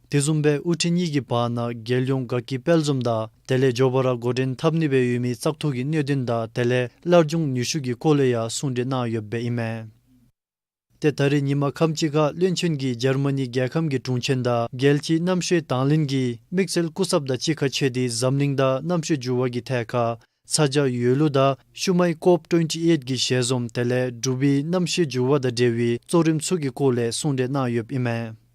དེ་བཟུམ་སྦེ་དབུ་ཁྲིད་གཉིས་ཀྱི་བར་ན་རྒྱལ་ཡོངས་དགའ་སྐྱིད་དཔལ་འཛོམས་དང་དེ་ལས་མགྱོགས་པ་ར་འགོ་འདྲེན་འཐབ་ནི་སྦེ་ཡོད་མི་བཙག་འཐུ་གི་གནད་དོན་དང་དེ་ལས་སླར་འབྱུང་ནུས་ཤུགས་ཀྱི་སྐོར་ལས་ཡང་གསུང་གྲོས་གནང་ཡོདཔ་སྦེ་ཨིན་མས། ཏེ་ད་རིས་ཉིན་མ་ཁམས་ཅིག་ཁར་བློན་ཆེན་གྱིས་འཇར་མ་ནི་རྒྱལ་ཁམས་ཀྱི་དྲུང་ཆེན་དང་རྒྱལ་སྤྱི་རྣམ་དཔྱོད་དང་ལེན་གྱི་དམིགས་བསལ་སྐུ་ཚབ་དང་གཅིག་ཁར་ཕྱད་དེ་འཛམ་གླིང་དང་གནམ་གཤིས་འགྱུར་བ་གི་ཐད་ཁར་ཚ་གྱང་ཡོད་ལུགས་དང་ཤུལ་མའི་ཀོབ་ཊུ་ཝེན་ཊི་ཨེཊ་གི་ཞལ་འཛོམས་དེ་ལས་འབྲུག་པའི་གནམ་གཤིས་འགྱུར་བ་དང་འབྲེལ་བའི་གཙོ་རིམ་ཚུ་གི་སྐོར་ལས་གསུང་གྲོས་གནང་ཡོདཔ་ཨིན་མས།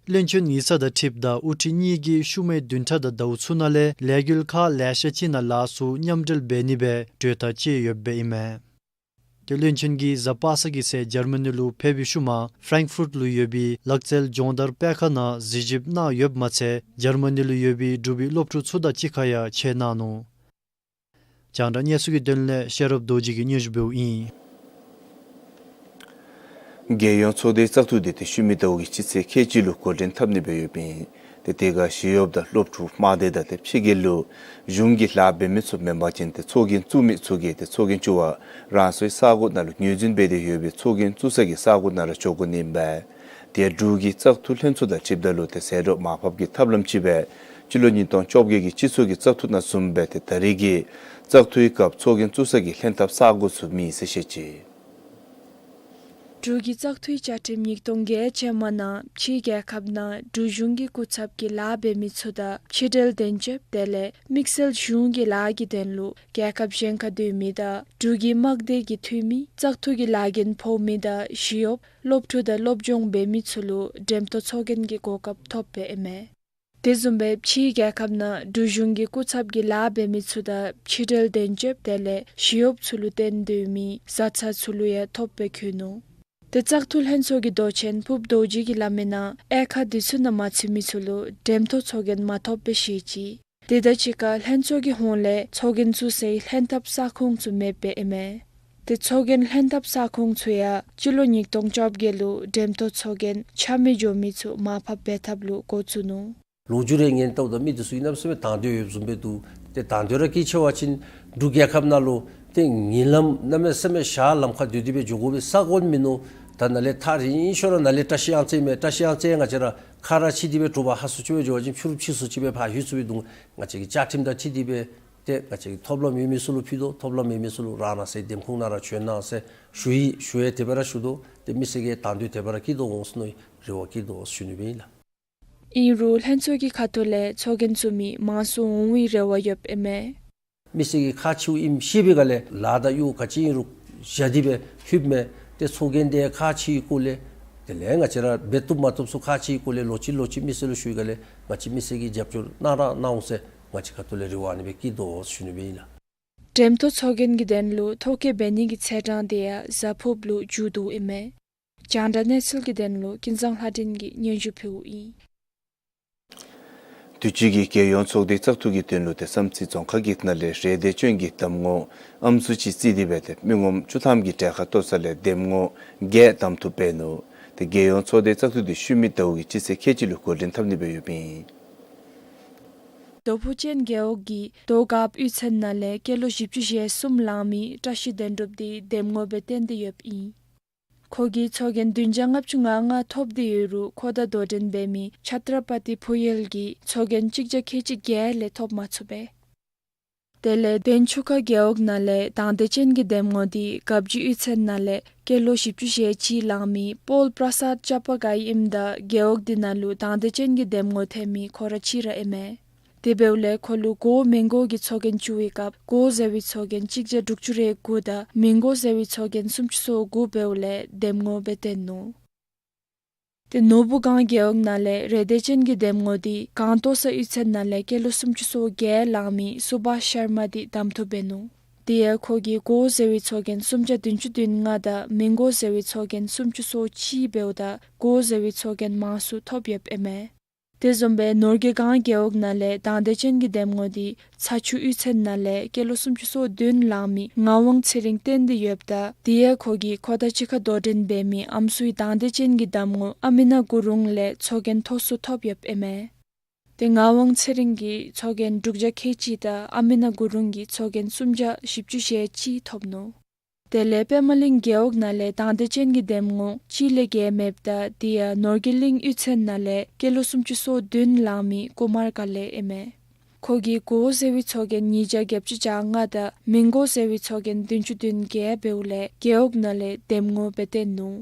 བློན་ཆེན་ཡིག་ཚང་དང་འཁྲིལཝ་ད་དབུ་ཁྲིད་གཉིས་ཀྱིས་ཤུལ་མའི་བདུན་ཕྲག་དང་ཟླཝ་ཚུ་ནང་ལས་ལས་འགུལ་ཁག་ལེ་ཤ་ཅིག་ནང་ལཱ་ཚུ་མཉམ་འབྲེལ་འབད་ནི་སྦེ་གྲོས་ཐག་བཅད་ཡོདཔ་སྦེ་ཨིན་མས། ཏེ་བློན་ཆེན་གྱིས་གཟའ་པ་སངས་ཀྱི་ཚེ་འཇར་མ་ནི་ལུ་ཕེབས་པའི་ཤུལ་མ་ཕྲེང་ཕུརཊ་ལུ་ཡོད་པའི་ལག་རྩལ་སྦྱོང་བརྡར་སྤེལ་ཁང་ནང་གཟིགས་ཞིབ་གནང་ཡོདཔ་མ་ཚད་འཇར་མ་ནི་ལུ་ཡོད་པའི་འབྲུག་པའི་སློབ་ཕྲུག་ཚུ་དང་གཅིག་ཁར་ཡང་ཕྱད་གནང་ནུག། རྒྱང་བསྒྲགས་གནས་ཚུལ་གྱི་དོན་ལས་ཤེས་རབ་རྡོ་རྗེ་གིས་སྙན་ཞུ་འབདཝ་ཨིན། རྒྱལ་ཡོངས་ཚོགས་སྡེའི་བཙག་འཐུ་འདི་ཏེ་ཤུལ་མའི་ཟླཝ་གི་སྤྱི་ཚེས་ཁལ་གཅིག་ལུ་འགོ་འདྲེན་འཐབ་ནི་སྦེ་ཡོདཔ་ཨིན། ཏེ་དེ་ཁར་ཞི་གཡོགཔ་དང་སློབ་ཕྲུག་དམག་སྡེ་དང་ཏེ་ཕྱི་རྒྱལ་ལུ་གཞུང་གི་ལཱ་འབད་མི་ཚུ་མེན་པ་ཅིན་ཏེ་ཚོགས་རྒྱན་བཙུགས་མི་ཚུ་གིས་ཏེ་ཚོགས་རྒྱན་བཙུགས་པར་རང་སོའི་ས་སྒོ་ནང་ལུ་ངོས་འཛིན་འབད་དེ་ཡོད་པའི་ཚོགས་རྒྱན་བཙུགས་ས་གི་ས་སྒོ་ནང་ར་འགྱོ་དགོ་ནི་ཨིན་པས། ཏེ་འབྲུག་གི་བཙག་འཐུ་ལྷན་ཚོགས་དང་འཁྲིལཝ་ད་ལུ་ཏེ་ཟད་འགྲོ་མར་ཕབ་ཀྱི་ཐབས་ལམ་ཅིག་སྦེ་སྤྱི་ལོ་ཉིས་སྟོང་བཅོ་བརྒྱད་ཀྱི་སྤྱི་ཚོགས་ཀྱི་བཙག་འཐུ་ནང་བཟུམ་སྦེ་ཏེ་ད་རེས་ཀྱི་བཙག་འཐུའི་སྐབས་ཚོགས་རྒྱན་བཙུགས་ས་གི་ལྷན་ཐབས་ས་སྒོ་ཚུ་མེད་ཟེར་བཤད་ཅི། འབྲུག་གི་བཙག་འཐུའི་བཅའ་ཁྲིམས་ཉིས་སྟོང་བརྒྱད་ཅན་མ་ནང་ཕྱིའི་རྒྱལ་ཁབ་ནང་འབྲུག་གཞུང་གི་སྐུ་ཚབ་ཀྱི་ལཱ་འབད་མི་ཚུ་དང་ཕྱི་འབྲེལ་དོན་གཅོད་དེ་ལས་དམིགས་བསལ་གཞུང་གི་ལཱ་གི་དོན་ལུ་རྒྱལ་ཁབ་གཞན་ཁར་སྡོད་མི་དང་འབྲུག་གི་དམག་སྡེ་གི་འཐུས་མི་བཙག་འཐུ་གི་ལཱ་འགན་ཕོག་མི་དང་ཞི་གཡོགཔ་སློབ་ཕྲུག་དང་སློབ་སྦྱོང་འབད་མི་ཚུ་ལུ་འགྲེམས་ཐོག་ཚོགས་རྒྱན་གྱི་གོ་སྐབས་ཐོབ་སྦེ་ཨིན་མས། དེ་བཟུམ་སྦེ་ཕྱིའི་རྒྱལ་ཁབ་ནང་འབྲུག་གཞུང་གི་སྐུ་ཚབ་ཀྱི་ལཱ་འབད་མི་ཚུ་དང་ཕྱི་འབྲེལ་དོན་གཅོད་དེ་ལས་ཞི་གཡོགཔ་ཚུ་ལུ་བརྟེན་སྡོད་མི་བཟའ་ཚང་ཚུ་ལུ་ཡང་ཐོབ་སྦེ་བཀོད་ནུག། ཏེ་བཙག་འཐུ་ལྷན་ཚོགས་ཀྱི་མདོ་ཆེན་ཕུབ་རྡོ་རྗེ་གིས་སླབ་མི་ནང་དབྱེ་ཁག་འདི་ཚུ་ནང་མ་ཚུད་མི་ཚུ་ལུ་འགྲེམས་ཐོག་ཚོགས་རྒྱན་མ་ཐོབ་པས་ཟེར་ཅི། དེ་དང་གཅིག་ཁར་ལྷན་ཚོགས་ཀྱི་ཧོངས་ལས་ཚོགས་རྒྱན་བཙུགས་སའི་ལྷན་ཐབས་ས་ཁོངས་ཚུ་མེདཔ་སྦེ་ཨིན་མས། ཏེ་ཚོགས་རྒྱན་ལྷན་ཐབས་ས་ཁོངས་ཚུ་ཡང་སྤྱི་ལོ་ཉིས་སྟོང་བཅོ་བརྒྱད་ལུ་འགྲེམས་ཐོག་ཚོགས་རྒྱན་ཆ་མེད་འགྱོ་མི་ཚུ་མར་ཕབ་འབད་ཐབས་ལུ་འགོ་བཙུགས་ནུག། ལོ་རྒྱུས་རེ་ཉན་ལྟཝ་ད་མི་འདི་ཚུ་གནམ་མེད་ས་མེད་དང་འདོད་ཡོདཔ་བཟུམ་སྦེ་འདུག། ཏེ་དང་འདོད་ར་ག་ཅི་ཟེར་བ་ཅིན་འབྲུག་རྒྱལ་ཁབ་ནང་ལུ་ཏེ་ཉེ་ལམ་གནམ་མེད་ས་མེད་ཞག་ལམ་ཁར་སྡོད་དེ་སྦེ་འགྱོ་དགོ་པའི་ས་སྒོ་མིན་ནུག། ད་ནཱ་ལས་ཐག་རིང་ཤོས་ར་ནཱ་ལས་བཀྲ་ཤིས་གཡང་རྩེ་མས། བཀྲ་ཤིས་གཡང་རྩེ་ང་བཅས་ར་ཁ་ར་ཕྱེ་སྟེ་སྦེ་དྲོ་པ་ཧ་སུ་ཅིག་སྦེ་འགྱོ་བ་ཅིན་ཕྱི་རུ་ཕྱིས་སུ་ཅིག་སྦེ་ཕར་ལྷོད་ཚུགས་པའི་འདུག། ང་བཅས་ཀྱི་བཅའ་ཁྲིམས་དང་འཁྲིལ་ཏེ་སྦེ་ཏེ་ང་བཅས་ཀྱི་ཐོབ་ལམ་ཡོད་མི་ཚུ་ལུ་ཕུལ་དོ། ཐོབ་ལམ་མེད་མི་ཚུ་ལུ་རང་རང་སོའི་འདེམས་ཁོངས་ནང་ར་བྱོན་གནང་ཟེར་ཞུ་ཡི། ཞུ་ཡང་དེ་སྦེ་ར་ཞུ་དོ། ཏེ་མི་སེར་གྱིས་དང་འདོད་དེ་སྦེ་ར་བསྐྱེད་དོ་འོང་ཟེར་མནོ་བའི་རེ་བ་བསྐྱེད་དོ་ཟེར་ཞུ་ནི་སྦེ་ཨིན་ལགས། ཨིན་རུང་ལྷན་ཚོགས་ཀྱི་ཁ་ཐུག་ལས་ཚོགས་རྒྱན་བཙུགས་མི་མང་སུ་འོང་བའི་རེ་བ་ཡོདཔ་ཨིན་མས། མི་སེར་གྱིས་ཁག་ཆེཝ་ཨིནམ་ཤེས་པའི་སྒང་ལས་ལཱ་དང་གཡོག་ག་ཅི་ཨིན་རུང་བཞག་སྟེ་སྦེ་ལྷོདཔ་མས། ཏེ་ཚོགས་རྒྱན་དེ་ཁག་ཆེ་བའི་སྐོར་ལས་ དེ་ལས་ང་བཅས་ར་འབད་བཏུབ་མ་བཏུབ་ཚུ་ཁག་ཆེ་སྐོར་ལས་ལོག་ཅི་ལོག་ཅི་མི་སེར་ལུ་ཞུ་ག་ལས་ང་བཅས་མི་སེར་གྱིས་རྒྱབ་སྐྱོར་གནང་ར་གནང་འོང་ཟེར་ང་བཅས་ཁ་ཐུག་ལས་རེ་བ་ཨ་ནི་སྦེ་བསྐྱེད་དོ་ཟེར་ཞུ་ནི་སྦེ་ཨིན་ལགས། འགྲེམས་སྟོན་ཚོགས་རྒྱན་གྱི་དོན་ལུ་ཐོ་བཀོད་འབད་ནི་གི་ཚེས་གྲངས་དེ་ཡང་གཟའ་ཕུརཔ་ལུ་མཇུག་བསྡུཝ་ཨིན་མས། རྒྱང་བསྒྲགས་གནས་ཚུལ་གྱི་དོན་ལུ་ཀུན་བཟང་ལྷ་སྒྲོན་གྱིས་སྙན་ཞུ་ཕུལཝ་ཨིན། དུས་ཅི་གི་རྒྱལ་ཡོངས་ཚོགས་སྡེ་བཙག་འཐུ་གི་དོན་ལུ་ཏེ་བསམ་རྩེ་རྫོང་ཁག་གི་ནང་ལས་རེ་འདོད་ཅན་གྱི་གདམ་ངོ་ཨམ་སྲུ་ཅིག་བརྩིས་ཏེ་སྦེ་ཏེ་མི་ངོམ་བཅུ་ཐམ་གྱི་གྲལ་ཁར་གཏོགས་ས་ལས་གདམ་ངོ་བརྒྱད་གདམ་འཐུ་འབད་ནུག། ཏེ་རྒྱལ་ཡོངས་ཚོགས་སྡེ་བཙག་འཐུ་དེ་ཤུལ་མའི་ཟླཝ་གི་སྤྱི་ཚེས་ཁལ་གཅིག་ལུ་འགོ་འདྲེན་འཐབ་ནི་སྦེ་ཡོདཔ་ཨིན། རྡོ་ཕུ་ཅན་རྒེད་འོག་གི་རྡོ་སྒརཔ་གཡུས་ཚན་ནང་ལས་སྐྱེས་ལོ་བཞི་བཅུ་ཞེ་གསུམ་ལང་མི་བཀྲ་ཤིས་དོན་གྲུབ་དེ་གདམ་ངོ་སྦེ་བཏོན་ཏེ་ཡོདཔ་ཨིན། ཁོ་གིས་ཚོགས་རྒྱན་བདུན་བརྒྱ་ལྔ་བཅུ་ང་ལྔ་ཐོབ་སྟེ་ཡོད་རུང་ཁོ་དང་དོ་འགྲན་འབད་མི་ཆ་ཏྲ་པ་ཏི་ཕུ་ཡུལ་གྱིས་ཚོགས་རྒྱན་གཅིག་བརྒྱ་ཁལ་གཅིག་བརྒྱད་ལས་ཐོབ་མ་ཚུགས་པས། དེ་ལས་དོན་ཆུ་ཁ་རྒེད་འོག་ནང་ལས་དང་འདོད་ཅན་གྱི་གདམ་ངོ་དེ་སྒ་བརྗིད་གཡུས་ཚན་ནང་ལས་སྐྱེས་ལོ་བཞི་བཅུ་ཞེ་གཅིག་ལང་མི་པོལ་པྲ་སཱད་ཅབ་པ་གའི་ཨིནམ་ད་རྒེད་འོག་དེ་ནང་ལུ་དང་འདོད་ཅན་གྱི་གདམ་ངོ་ཐོན་མི་ཁོ་ར་གཅིག་ར་ཨིན་མས། དེ་འབདཝ་ལས་ཁོ་ལུ་གོ་མི་མགོ་གི་ཚོགས་རྒྱན་བཙུགས་པའི་སྐབས་གོ་ཟེར་བའི་ཚོགས་རྒྱན་གཅིག་བརྒྱ་དྲུག་ཅུ་རེ་དགུ་དང་མི་མགོ་ཟེར་བའི་ཚོགས་རྒྱན་སུམ་ཅུ་སོ་དགུ་འབདཝ་ལས་གདམ་ངོ་སྦེ་བཏོན་ནུག། ཏེ་ནོར་བུ་སྒང་རྒེད་འོག་ནང་ལས་རེ་འདོད་ཅན་གྱི་གདམ་ངོ་དེ་སྒང་ཏོག་ས་གཡུས་ཚན་ནང་ལས་སྐྱེས་ལོ་སུམ་ཅུ་སོ་བརྒྱད་ལང་མི་སུ་བྷཱཤ་ཤར་མ་དེ་གདམ་འཐུ་འབད་ནུག། དེ་ཡང་ཁོ་གིས་གོ་ཟེར་བའི་ཚོགས་རྒྱན་སུམ་བརྒྱ་བདུན་ཅུ་དོན་ལྔ་དང་མི་མགོ་ཟེར་བའི་ཚོགས་རྒྱན་སུམ་ཅུ་སོ་གཅིག་འབདཝ་ད་གོ་ཟེར་བའི་ཚོགས་རྒྱན་མང་སུ་ཐོབ་ཡོདཔ་ཨིན་མས། དེ་བཟུམ་སྦེ་ནོར་དགེ་སྒང་རྒེད་འོག་ནང་ལས་དང་འདོད་ཅན་གྱི་གདམ་ངོ་དེ་ཚ་ཆུ་གཡུས་ཚན་ནང་ལས་སྐྱེས་ལོ་སུམ་ཅུ་སོ་བདུན་ལང་མི་ངག་དབང་ཚེ་རིང་བཏོན་ཏེ་ཡོདཔ་ད་དེ་ཡང་ཁོ་གིས་ཁོ་དང་གཅིག་ཁར་དོ་འགྲན་འབད་མི་ཨམ་སྲུའི་དང་འདོད་ཅན་གྱི་གདམ་ངོ་ཨ་མི་ན་གུ་རུང་ལས་ཚོགས་རྒྱན་མཐོ་སུ་ཐོབ་ཡོདཔ་ཨིན་མས། ཏེ་ངག་དབང་ཚེ་རིང་གིས་ཚོགས་རྒྱན་དྲུག་བརྒྱ་ཁལ་གཅིག་དང་ཨ་མི་ན་གུ་རུང་གིས་ཚོགས་རྒྱན་སུམ་བརྒྱ་བཞི་བཅུ་ཞེ་གཅིག་ཐོབ་ནུག། དེ་ལས་པདྨ་གླིང་རྒེད་འོག་ནང་ལས་དང་འདོད་ཅན་གྱི་གདམ་ངོ་གཅིག་ལས་བརྒལ་མེདཔ་ད་དེ་ཡང་ནོར་དགེ་གླིང་གཡུས་ཚན་ནང་ལས་སྐྱེས་ལོ་སུམ་ཅུ་སོ་བདུན་ལང་མི་ཀུ་མར་ཀ་ལེ་ཨིན་མས། ཁོ་གིས་གོ་ཟེར་བའི་ཚོགས་རྒྱན་ཉིས་བརྒྱ་བརྒྱད་ཅུ་གྱ་ལྔ་དང་མི་མགོ་ཟེར་བའི་ཚོགས་རྒྱན་བདུན་ཅུ་དོན་བརྒྱད་འབདཝ་ལས་རྒེད་འོག་ནང་ལས་གདམ་ངོ་སྦེ་བཏོན་ནུག།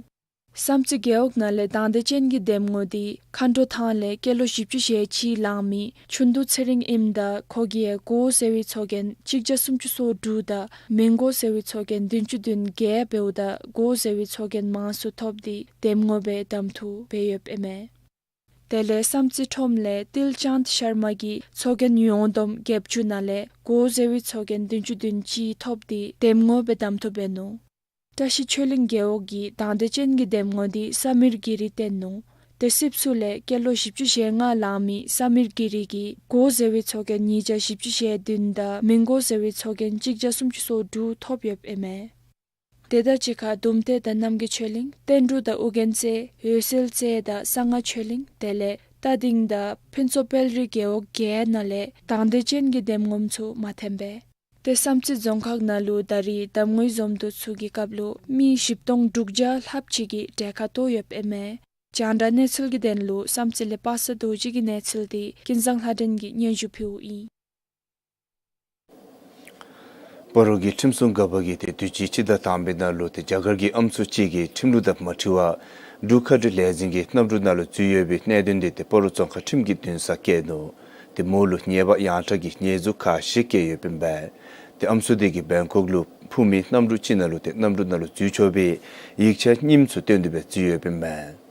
བསམ་རྩེ་རྒེད་འོག་ནང་ལས་དང་འདོད་ཅན་གྱི་གདམ་ངོ་དེ་མཁའ་འགྲོ་ཐང་ལས་སྐྱེས་ལོ་བཞི་བཅུ་ཞེ་གཅིག་ལང་མི་ཆུང་དུ་ཚེ་རིང་ཨིནམ་ད་ཁོ་གིས་གོ་ཟེར་བའི་ཚོགས་རྒྱན་གཅིག་བརྒྱ་སུམ་ཅུ་སོ་དྲུག་དང་མི་མགོ་ཟེར་བའི་ཚོགས་རྒྱན་བདུན་ཅུ་དོན་བརྒྱད་འབདཝ་ད་གོ་ཟེར་བའི་ཚོགས་རྒྱན་མང་སུ་ཐོབ་སྟེ་གདམ་ངོ་སྦེ་གདམ་འཐུ་འབད་ཡོདཔ་ཨིན་མས། དེ་ལས་བསམ་རྩེ་ཁྲོམ་ལས་ཏིལ་ཅཱནད་ཤར་མ་གིས་ཚོགས་རྒྱན་ཡོངས་བསྡོམས་བརྒྱད་ཅུ་ནང་ལས་གོ་ཟེར་བའི་ཚོགས་རྒྱན་བདུན་ཅུ་དོན་གཅིག་ཐོབ་སྟེ་གདམ་ངོ་སྦེ་གདམ་འཐུ་འབད་ནུག། བཀྲ་ཤིས་ཆོས་གླིང་རྒེད་འོག་གི་དང་འདོད་ཅན་གྱི་གདམ་ངོ་དེ་ས་མིར་གི་རི་བཏོན་ནུག། ཏེ་སིབ་སུ་ལས་སྐྱེས་ལོ་བཞི་བཅུ་ཞེ་ལྔ་ལང་མི་ས་མིར་གི་རི་གིས་གོ་ཟེར་བའི་ཚོགས་རྒྱན་ཉིས་བརྒྱ་བཞི་བཅུ་ཞེ་བདུན་དང་མི་མགོ་ཟེར་བའི་ཚོགས་རྒྱན་གཅིག་བརྒྱ་སུམ་ཅུ་སོ་དྲུག་ཐོབ་ཡོདཔ་ཨིན་མས། དེ་དང་གཅིག་ཁར་དུམ་མཐའ་དང་རྣམ་རྒྱལ་ཆོས་གླིང་བསྟན་འབྲུག་དང་ཨོ་རྒྱན་རྩེ་འོད་གསལ་རྩེ་དང་གསང་སྔགས་ཆོས་གླིང་དེ་ལས་རྟ་སྡིང་དང་ཕུན་ཚོགས་དཔལ་རི་རྒེད་འོག་བརྒྱད་ནང་ལས་དང་འདོད་ཅན་གྱི་གདམ་ངོམ་ཚུ་མ་ཐོན་པས། ཏེ་བསམ་རྩེ་རྫོང་ཁག་ནང་ལུ་ད་རེས་གདམ་ངོའི་འཛོམས་འདུ་ཚུ་གི་སྐབས་ལུ་མི་བཞི་སྟོང་དྲུག་བརྒྱ་ལྷགཔ་ཅིག་གིས་གྲལ་ཁར་གཏོགས་ཡོདཔ་ཨིན་མས། རྒྱང་བསྒྲགས་གནས་ཚུལ་གྱི་དོན་ལུ་བསམ་རྩེ་ལས་པ་སངས་རྡོ་རྗེ་གི་གནས་ཚུལ་དེ་ཀུན་བཟང་ལྷ་སྒྲོན་གྱིས་སྙན་ཞུ་ཕུལཝ་ཨིན། སྤ་རོ་གི་ཁྲིམས་སྲུང་འགག་པ་གིས་ཏེ་དུས་ཅི་སྤྱི་ཟླ་དང་པའི་ནང་ལུ་ཏེ་རྒྱ་གར་གྱི་ཨམ་སྲུ་ཅིག་གིས་ཁྲིམས་ལུགས་དང་མ་འཁྲིལ་བར་འབྲུག་མཁའ་འགྲུལ་ལས་འཛིན་གྱི་གནམ་གྲུ་ནང་ལུ་འཛུལ་ཡོད་པའི་གནད་དོན་དེ་ཏེ་སྤ་རོ་རྫོང་ཁག་ཁྲིམས་ཀྱི་འདུན་སར་བཀལ་ནུག། ཏེ་མོ་ལུ་ཉེས་པ་ཡང་དག་གི་ཉེས་འཛུགས་ཁག་བཞི་བཀལ་ཡོདཔ་ཨིན་པས། ཏེ་ཨམ་སྲུ་དེ་གིས་བེང་ཀོག་ལུ་འཕུར་མི་གནམ་གྲུ་ཅིག་ནང་ལུ་ཏེ་གནམ་གྲུ་ནང་ལུ་འཛུལ་ཆོག་པའི་ཡིག་ཆ་རྙིངམ་ཚུ་སྟོན་ཏེ་སྦེ་འཛུལ་ཡོདཔ་ཨིན་མས།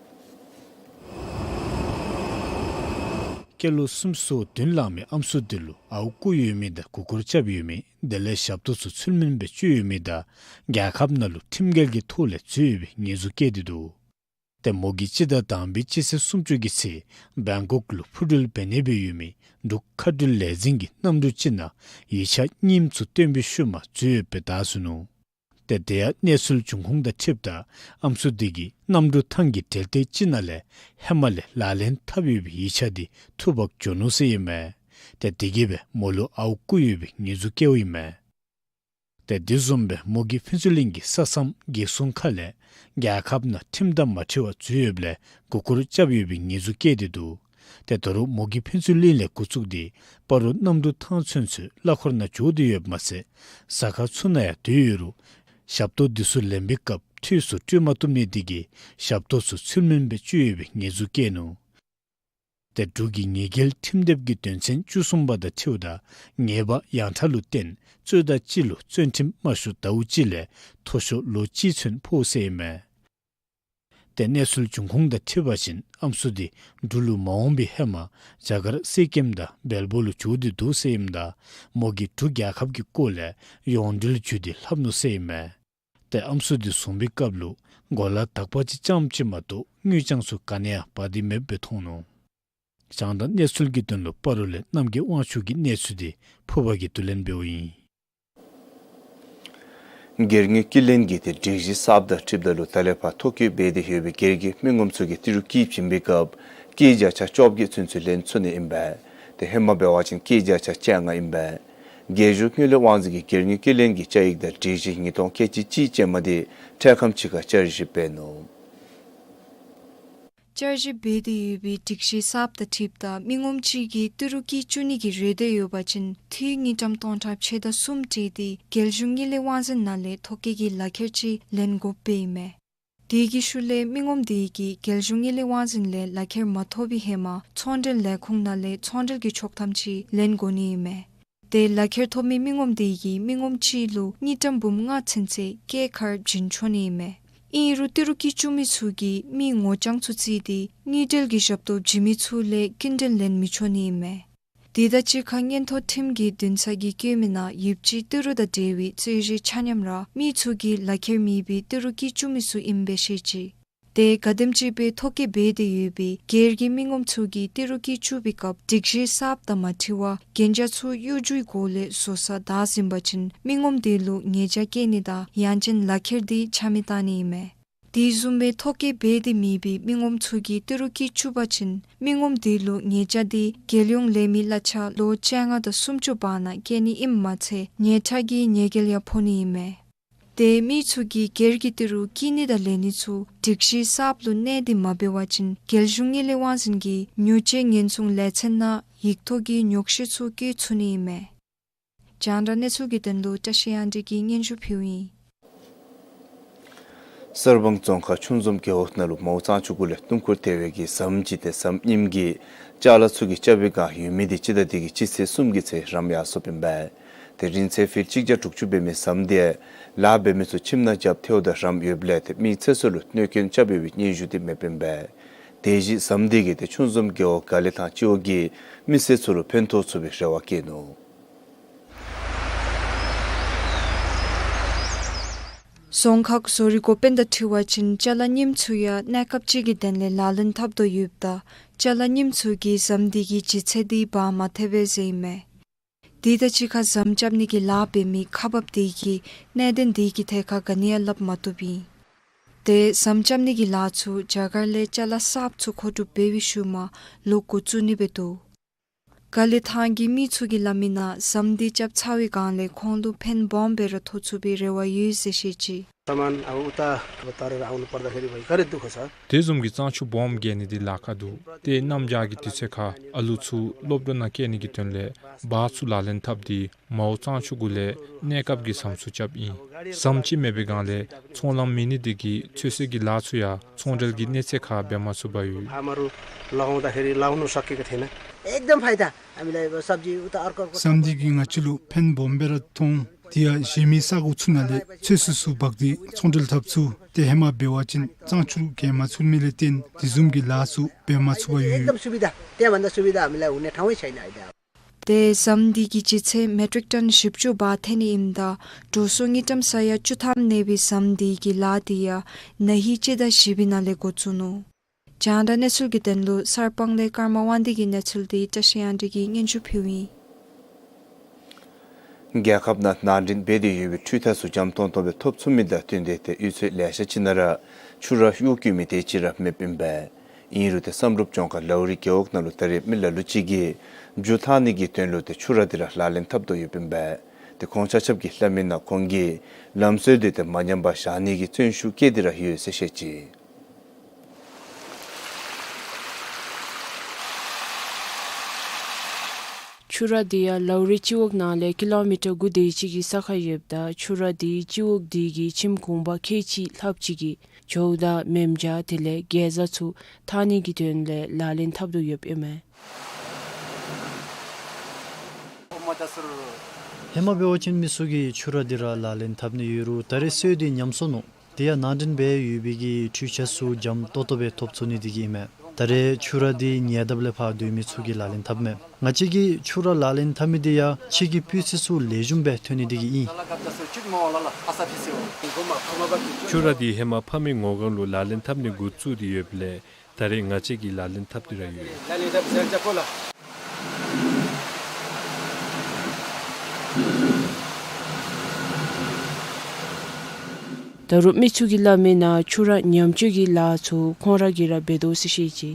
སྐྱེས་ལོ་སུམ་ཅུ་སོ་བདུན་ལང་མི་ཨམ་སྲུ་དེ་ལུ་ཨརཝ་བརྐུ་ཡོད་མི་དང་མགུ་སྐོར་རྐྱབ་ཡོད་མི་དེ་ལས་ཞབས་ཏོག་ཚུ་ཚུལ་མིན་སྦེ་སྤྱོད་ཡོད་མི་དང་རྒྱལ་ཁབ་ནང་ལུ་ཁྲིམས་འགལ་གྱི་ཐོག་ལས་འཛུལ་ཡོད་པའི་ཉེས་འཛུགས་བཀལ་ཏེ་འདུག། ཏེ་མོ་གིས་སྤྱི་ཟླ་དང་པའི་སྤྱི་ཚེས་སུམ་ཅུ་གི་ཚེ་བེང་ཀོག་ལུ་འཕུར་འགྲུལ་འབད་ནི་སྦེ་ཡོད་མི་འབྲུག་མཁའ་འགྲུལ་ལས་འཛིན་གྱི་གནམ་གྲུ་ཅིག་ནང་ཡིག་ཆ་རྙིངམ་ཚུ་སྟོན་པའི་ཤུལ་མ་འཛུལ་ཡོད་པའི་བདའ་ཟུན་ནུག། ཏེ་དེ་ཡང་གནས་ཚུལ་འབྱུང་ཁུངས་དང་འཁྲིལཝ་ད་ཨམ་སྲུ་དེ་གིས་གནམ་གྲུ་ཐང་གི་གྲལ་སྟེང་ཅིག་ནང་ལས་ཧེ་མ་ལས་ལག་ལེན་འཐབ་ཡོད་པའི་ཡིག་ཆ་དེ་འཐུ་འབག་འགྱོ་ནུག་ཟེར་ཨིན་མས། ཏེ་དེ་གིས་སྦེ་མོ་ལུ་ཨརཝ་བརྐུ་ཡོད་པའི་ཉེས་འཛུགས་བཀལཝ་ཨིན་མས། ཏེ་དེ་བཟུམ་སྦེ་མོ་གིས་ཕུན་ཚོགས་གླིང་གི་ས་མཚམས་འགེགས་སྲུང་ཁ་ལས་རྒྱལ་ཁབ་ནང་ཁྲིམས་དང་མ་འཁྲིལ་བར་འཛུལ་ཡོདཔ་ལས་མགུ་སྐོར་རྐྱབ་ཡོད་པའི་ཉེས་འཛུགས་བཀལ་ཏེ་འདུག། ཏེ་ད་རུང་མོ་གིས་ཕུན་ཚོགས་གླིང་ལས་འགོ་བཙུགས་ཏེ་སྤ་རོ་གནམ་གྲུ་ཐང་ཚུན་ཚོད་གླ་འཁོར་ནང་འགྱོ་སྟེ་ཡོདཔ་མ་ཚད་ཟ་ཁང་ཚུ་ནང་ཡང་སྡོད་ཡོད་རུང་ཞབས་ཏོག་དེ་ཚུ་ལེན་པའི་སྐབས་འཐུས་སུ་སྤྲོད་མ་བཏུབ་ནི་དེ་གིས་ཞབས་ཏོག་ཚུ་ཚུལ་མིན་སྦེ་སྤྱོད་ཡོད་པའི་ཉེས་འཛུགས་བཀལ་ནུག། ཏེ་འབྲུག་གི་ཉེས་འགེལ་ཁྲིམས་དེབ་ཀྱི་དོན་ཚན་བཅུ་གསུམ་པ་དང་འཁྲིལཝ་ད་ཉེས་པ་ཡང་དག་ལུ་བརྟེན་རྩོད་ཟླ་གཅིག་ལུ་བཙོན་ཁྲིམས་དམའ་ཤོས་ཟླཝ་གཅིག་ལས་མཐོ་ཤོས་ལོ་གཅིག་ཚུན་ཕོག་ཟེར་ཨིན་མས། ཏེ་གནས་ཚུལ་འབྱུང་ཁུངས་དང་འཁྲིལ་བ་ཅིན་ཨམ་སྲུ་འདི་འབྲུག་ལུ་མ་འོང་པའི་ཧེ་མ་རྒྱ་གར་སི་ཀིམ་དང་སྦེལ་པོར་ལུ་བྱོག་སྟེ་འདུག་ཟེར་ཨིནམ་ད་མོ་གིས་འབྲུག་རྒྱལ་ཁབ་ཀྱི་སྐོར་ལས་ཡོངས་འབྲེལ་བརྒྱུད་དེ་ལྷབ་ནུག་ཟེར་ཨིན་མས། ཏེ་ཨམ་སྲུ་འདི་བཟུང་བའི་སྐབས་ལུ་གོ་ལ་དག་པ་ཅིག་རྐྱངམ་ཅིག་མ་གཏོགས་དངུལ་རྐྱང་ཚུ་ག་ནི་ཡང་འབག་སྟེ་མེདཔ་སྦེ་མཐོང་ནུག། རྒྱང་བསྒྲགས་གནས་ཚུལ་གྱི་དོན་ལུ་སྤ་རོ་ལས་རྣམ་རྒྱལ་དབང་ཕྱུག་གི་གནས་ཚུལ་འདི་ཕུར་པ་གིས་བསྡུ་ལེན་འབདཝ་ཨིན། སྒེར་དངུལ་བསྐྱི་ལེན་གྱི་ཏེ་སྒྲིག་གཞི་གསརཔ་དང་འཁྲིལཝ་ད་ལུ་ད་ལས་ཕར་ཐོ་བཀོད་འབད་དེ་ཡོད་པའི་སྒེར་གྱི་མི་ངོམ་ཚུ་གིས་ཏི་རུ་བསྐྱི་བྱིན་པའི་སྐབས་སྐྱེད་བརྒྱ་ཆ་བཅོ་བརྒྱད་ཚུན་ཚོད་ལེན་ཚུགས་ནི་ཨིན་པས། ཏེ་ཧེ་མ་འབད་བ་ཅིན་སྐྱེད་བརྒྱ་ཆ་བཅོ་ལྔ་ཨིན་པས། རྒྱལ་གཞུང་དངུལ་ལས་དབང་འཛིན་གྱིས་སྒེར་དངུལ་བསྐྱི་ལེན་གྱི་བཅའ་ཡིག་དང་སྒྲིག་གཞི་ཉིས་སྟོང་ཁལ་གཅིག་གཅིག་ཅན་མ་འདི་འཕྲལ་ཁམས་ཅིག་ཁར་བསྐྱར་ཞིབ་འབད་ནུག། བསྐྱར་ཞིབ་འབད་དེ་ཡོད་པའི་སྒྲིག་གཞི་གསརཔ་དང་འཁྲིལཝ་ད་མི་ངོམ་གཅིག་གིས་ཏི་རུ་བསྐྱི་བཅུག་ནི་གི་རེ་འདོད་ཡོད་པ་ཅིན་འཐུས་དངུལ་ཀྲམ་སྟོང་ཕྲག་ཕྱེད་དང་གསུམ་སྤྲོད་དེ་རྒྱལ་གཞུང་དངུལ་ལས་དབང་འཛིན་ནང་ལས་ཐོ་བཀོད་ཀྱི་ལག་ཁྱེར་ཅིག་ལེན་དགོཔ་སྦེ་ཨིན་མས། དེ་གི་ཤུལ་ལས་མི་ངོམ་དེ་གིས་རྒྱལ་གཞུང་དངུལ་ལས་དབང་འཛིན་ལས་ལག་ཁྱེར་མ་ཐོབ་པའི་ཧེ་མ་ཚོང་འབྲེལ་ལས་ཁུངས་ནང་ལས་ཚོང་འབྲེལ་གྱི་ཆོག་ཐམ་ཅིག་ལེན་དགོ་ནི་ཨིན་མས། ཏེ་ལག་ཁྱེར་ཐོབ་མི་མི་ངོམ་དེ་གིས་མི་ངོམ་གཅིག་ལུ་དངུལ་ཀྲམ་འབུམ་ལྔ་ཚུན་ཚོད་སྐྱེད་ཁར་བྱིན་ཆོག་ནི་ཨིན་མས། ཨིན་རུང་ཏི་རུ་བསྐྱི་བཅུག་མི་ཚུ་གིས་མི་ངོ་རྐྱང་ཚུ་བརྩིས་ཏེ་དངུལ་འབྲེལ་གྱི་ཞབས་ཏོག་བྱིན་མི་ཚུ་ལས་སྐྱིན་འགྲུལ་ལེན་མི་ཆོག་ནི་ཨིན་མས། དེ་དང་གཅིག་ཁར་མངོན་མཐོ་ཁྲིམས་ཀྱི་འདུན་ས་གིས་བཀོད་མི་ནང་ཡོདཔ་ཅིག་ཏི་རུ་དང་འབྲེལ་བའི་རྩོད་གཞི་ཆ་མཉམ་ར་མི་ཚུ་གིས་ལག་ཁྱེར་མེད་པའི་ཏི་རུ་བསྐྱི་བཅུག་མི་ཚུ་ཨིནམ་སྦེ་བཤད་ཅི། ཏེ་ག་དེམ་ཅིག་སྦེ་ཐོ་བཀོད་འབད་དེ་ཡོད་པའི་སྒེར་གྱི་མི་ངོམ་ཚུ་གིས་ཏི་རུ་བསྐྱི་བཅུག་པའི་སྐབས་སྒྲིག་གཞི་གསརཔ་དང་མ་འཁྲིལ་བར་གན་རྒྱ་ཚུ་གཡོ་སྒྱུའི་སྒོ་ལས་བཟོ་སར་བདའ་ཟུན་པ་ཅིན་མི་ངོམ་དེ་ལུ་ཉེས་བྱ་བཀལ་ནི་དང་ཡང་ཅིན་ལག་ཁྱེར་དེ་ཆ་མེད་བཏང་ནི་ཨིན་མས། དེ་བཟུམ་སྦེ་ཐོ་བཀོད་འབད་དེ་མེད་པའི་མི་ངོམ་ཚུ་གིས་ཏི་རུ་བསྐྱི་བཅུག་པ་ཅིན་མི་ངོམ་དེ་ལུ་ཉེས་བྱ་དེ་རྒྱལ་ཡོངས་ལས་མི་གླ་ཆ་ལོ་བཅོ་ལྔ་དང་སུམ་ཅུ་བར་ན་བཀལ་ནི་ཨིནམ་མ་ཚད་ཉེས་ཁྲག་གི་ཉེས་འགེལ་ཡང་ཕོག་ནི་ཨིན་མས། ཏེ་མི་ཚུ་གིས་སྒེར་གྱི་ཏི་རུ་བསྐྱི་ནི་དང་ལེན་ནི་ཚུ་སྒྲིག་གཞི་གསརཔ་ལུ་གནས་ཏེ་མ་འབད་བ་ཅིན་རྒྱལ་གཞུང་དངུལ་ལས་དབང་འཛིན་གྱིས་ཉོ་སྤྱོད་ཉེན་སྲུང་ལས་ཚན་ནང་ཡིག་ཐོག་གི་ཉོག་བཤད་ཚུ་བཀོད་ཚུགས་ནི་ཨིན་མས། རྒྱང་བསྒྲགས་གནས་ཚུལ་གྱི་དོན་ལུ་བཀྲ་ཤིས་དབྱངས་སྒྲོན་གྱིས་སྙན་ཞུ་ཕུལཝ་ཨིན། གསར་སྤང་རྫོང་ཁག་ཆུ་འཛོམས་རྒེད་འོག་ནང་ལུ་མའོ་གཙང་ཆུ་གུ་ལས་གཏུམ་ཁུར་ཐལ་བའི་གི་ཟམ་ཅིག་ཏེ་ཟམ་རྙིངམ་གི་ཅ་ལ་ཚུ་གིས་རྐྱབ་པའི་བསྒང་ཡུལ་མི་དེ་སྤྱི་ཟླ་འདི་གི་སྤྱི་ཚེས་གསུམ་གྱི་ཚེ་རམ་ཡར་སོཔ་ཨིན་པས། ཏེ་རིང་ཚད་ཕིཊ་གཅིག་བརྒྱ་དྲུག་ཅུ་འབད་མི་ཟམ་དེ་ལཱ་འབད་མི་ཚུ་ཁྱིམ་ནང་རྐྱབ་ཐལཝ་ད་རམ་ཡོདཔ་ལས་ཏེ་མི་ཚེ་སྲོག་ལུ་གནོད་སྐྱོན་རྐྱབ་ཡོད་པའི་སྙན་ཞུ་དེ་མེདཔ་ཨིན་པས། དེ་བཞིན་ཟམ་དེ་གིས་ཏེ་ཆུ་འཛོམས་རྒེད་འོག་དགའ་ལེགས་ཐང་སྤྱི་འོག་གི་མི་སེར་ཚུ་ལུ་ཕན་ཐོགས་ཚུགས་པའི་རེ་བ་བསྐྱེད་ནུག། རྫོང་ཁག་བཟོ་རིག་འགོ་དཔོན་དང་འཁྲིལ་བ་ཅིན་ཅ་ལ་རྙིངམ་ཚུ་ཡང་གནས་སྐབས་ཅིག་གི་དོན་ལས་ལག་ལེན་འཐབ་དོ་ཡོདཔ་ད་ཅ་ལ་རྙིངམ་ཚུ་གིས་ཟམ་དེ་གི་ལྗིད་ཚད་དེ་འབག་མ་ཐེག་པས་ཟེར་ཨིན་མས། དེ་དང་གཅིག་ཁར་ཟམ་རྐྱབ་ནི་གི་ལཱ་འབད་མི་ཁག་འབགཔ་དེ་གིས་གནད་དོན་དེ་གི་ཐད་ཁར་ག་ནི་ཡང་སླབ་མ་བཏུབ་ཨིན། ཏེ་ཟམ་རྐྱབ་ནི་གི་ལཱ་ཚུ་རྒྱ་གར་ལས་ཅ་ལ་གསརཔ་ཚུ་མཁོ་སྒྲུབ་འབད་བའི་ཤུལ་མ་ལོག་འགོ་བཙུགས་ནི་སྦེ་འདུག། དགའ་ལེགས་ཐང་གི་མི་ཚུ་གིས་སླབ་མི་ནང་ཟམ་དེ་རྐྱབ་ཚར་བའི་བསྒང་ལས་ཁོང་ལུ་ཕན་སྦོམ་སྦེ་ར་ཐོགས་ཚུགས་པའི་རེ་བ་ཡོད་ཟེར་བཤད་ཅི། सामान अब उता तरेर आउनु पर्दाखेरि भाइ गाह्रो दुःख छ। དེ་བཟུམ་གྱི་གཙང་ཆུ་སྦོམ་བརྒལ་ནི་དེ་ལཱ་ཁག་འདུག། ཏེ་གནམ་བྱཱར་གྱི་དུས་ཚོད་ཁར་ཨ་ལུ་ཚུ་སློབ་གྲྭ་ནང་བསྐྱལ་ནི་གི་དོན་ལས་བཱས་ཚུ་ལག་ལེན་འཐབ་སྟེ་མའོ་གཙང་ཆུ་གུ་ལས་གནས་སྐབས་ཀྱི་ཟམ་ཚུ་རྐྱབ་ཨིན། ཟམ་ཅིག་མེད་པའི་བསྒང་ལས་ཚོང་ལམ་མེད་ནི་དེ་གིས་ཚོད་བསྲེ་གི་ལཱ་ཚུ་ཡང་ཚོང་འབྲེལ་གྱི་གནས་ཚད་ཁར་འབད་མ་ཚུགས་པར་ཡོད། फार्महरू लगाउँदाखेरि लगाउनु सकेको थिएन। एकदम फाइदा हामीलाई अब सब्जी उता अर्को अर्को ཟམ་དེ་གིས་ང་བཅས་ལུ་ཕན་སྦོམ་སྦེ་ར་ཐོགས། དེ་ཡང་གཞན་མི་ས་གོ་ཚུ་ནང་ལས་ཚོད་བསྲེ་ཚུ་འབག་སྟེ་ཚོང་འབྲེལ་འཐབ་ཚུགས། ཏེ་ཧེ་མ་འབད་བ་ཅིན་གཙང་ཆུ་བརྒལ་མ་ཚུགས་མི་ལས་བརྟེན་དེ་བཟུམ་གྱི་ལཱ་ཚུ་འབད་མ་ཚུགས་པར་ཡོད། एकदम सुविधा, त्यहाँभन्दा सुविधा हामीलाई हुने ठाउँै छैन अहिले। ཏེ་ཟམ་དེ་གི་ལྗིད་ཚད་མེ་ཊིག་ཊོན་བཞི་བཅུ་འབག་ཐེག་ནི་ཨིནམ་ད་འགྲོ་སོང་དངུལ་ཀྲམ་ས་ཡ་བཅུ་ཐམ་གནས་པའི་ཟམ་དེ་གི་ལཱ་དེ་ཡང་ན་ཧིང་སྤྱི་ཟླ་བཞི་པའི་ནང་ལས་འགོ་བཙུགས་ནུག། རྒྱང་བསྒྲགས་གནས་ཚུལ་གྱི་དོན་ལུ་གསར་སྤང་ལས་ཀརྨ་དབང་འདུས་ཀྱི་གནས་ཚུལ་དེ་བཀྲ་ཤིས་དབྱངས་སྒྲོན་གྱིས་སྙན་ཞུ་ཕུལཝ་ཨིན། རྒྱལ་ཁབ་ནང་ནང་འདྲེན་འབད་དེ་ཡོད་པའི་འཕྲུལ་འཐག་ཚུ་འཇམ་ཏོང་ཏོ་སྦེ་ཐོབ་ཚུགས་མི་དང་བསྟུན་ཏེ་ཏེ་གཡུས་ཚན་ལེ་ཤ་ཅིག་ནང་ར་ཆུ་ར་གཡུག་བཀོལ་མི་དེ་ཅིག་ར་མེདཔ་ཨིན་པས། ཨིན་རུང་ཏེ་བསམ་གྲུབ་ལྗོངས་མཁར་ལའུ་རི་རྒེད་འོག་ནང་ལུ་ད་རེས་མི་ལ་ལུ་ཅིག་གིས་རྒྱུ་འཐག་ནི་གི་དོན་ལུ་ཏེ་ཆུ་ར་དེ་ར་ལག་ལེན་འཐབ་དོ་ཡོདཔ་ཨིན་པས། ཏེ་ཁོང་ཆ་ཁྱབ་ཀྱིས་སླབ་མི་ནང་ཁོང་གིས་ལམ་སྲོལ་དེ་ཏེ་མ་ཉམས་པར་བཞག་ནི་གི་བརྩོན་ཤུགས་བསྐྱེད་དེ་ར་ཡོད་ཟེར་བཤད་ཅི། ཆུ་ར་དེ་ཡང་ལའུ་རི་སྤྱི་འོག་ནང་ལས་ཀི་ལོ་མི་ཊར་དགུ་དེ་ཅིག་གི་ས་ཁར་ཡོདཔ་ད་ཆུ་ར་དེ་སྤྱི་འོག་དེ་གི་ཁྱིམ་གུང་པ་ཁལ་གཅིག་ལྷགཔ་ཅིག་གིས་ཇོ་བོ་དང་མེ་མཇལ་དེ་ལས་གེ་ཛ་ཚུ་འཐག་ནི་གི་དོན་ལས་ལག་ལེན་འཐབ་དོ་ཡོདཔ་ཨིན་མས། ཧེ་མ་འབད་བ་ཅིན་མི་ཚུ་གིས་ཆུ་ར་དེ་ར་ལག་ལེན་འཐབ་ནི་ཡོད་རུང་ད་རེས་སྲོལ་དེ་ཉམས་སོ་ནུག། དེ་ཡང་ནང་འདྲེན་འབད་ཡོད་པའི་གི་འཕྲུལ་ཆས་ཚུ་འཇམ་ཏོག་ཏོ་སྦེ་ཐོབ་ཚུགས་ནི་དེ་གིས་ཨིན་མས། ད་རེས་ཆུ་རགས་འདི་ཉལ་དཔ་ལས་ཕར་སྡོད་མི་ཚུ་གིས་ལག་ལེན་འཐབ་མས། ང་བཅས་ཀྱིས་ཆུ་རགས་ལག་ལེན་འཐབ་མི་འདི་ཡང་ཕྱི་གི་སྤུས་ཚད་ཚུ་ལེགས་ཤོམ་སྦེ་ཐོན་ནི་དེ་གིས་ཨིན། ཆུ་རགས་འདི་ཧེ་མ་ཕ་མའི་ངོ་གང་ལུ་ལག་ལེན་འཐབ་ནི་འགོ་བཙུགས་ཏེ་ཡོདཔ་ལས་ད་རེས་ང་བཅས་ཀྱིས་ལག་ལེན་འཐབ་སྟེ་ར་ཡོད། ད་རུང་མི་ཚུ་གིས་སླབ་མིའི་ནང་ཆུ་རགས་ཉམས་བཅོས་ཀྱི་ལཱ་ཚུ་ཁོང་ར་གིས་ར་འབད་དོ་ཟེར་བཤད་ཅི།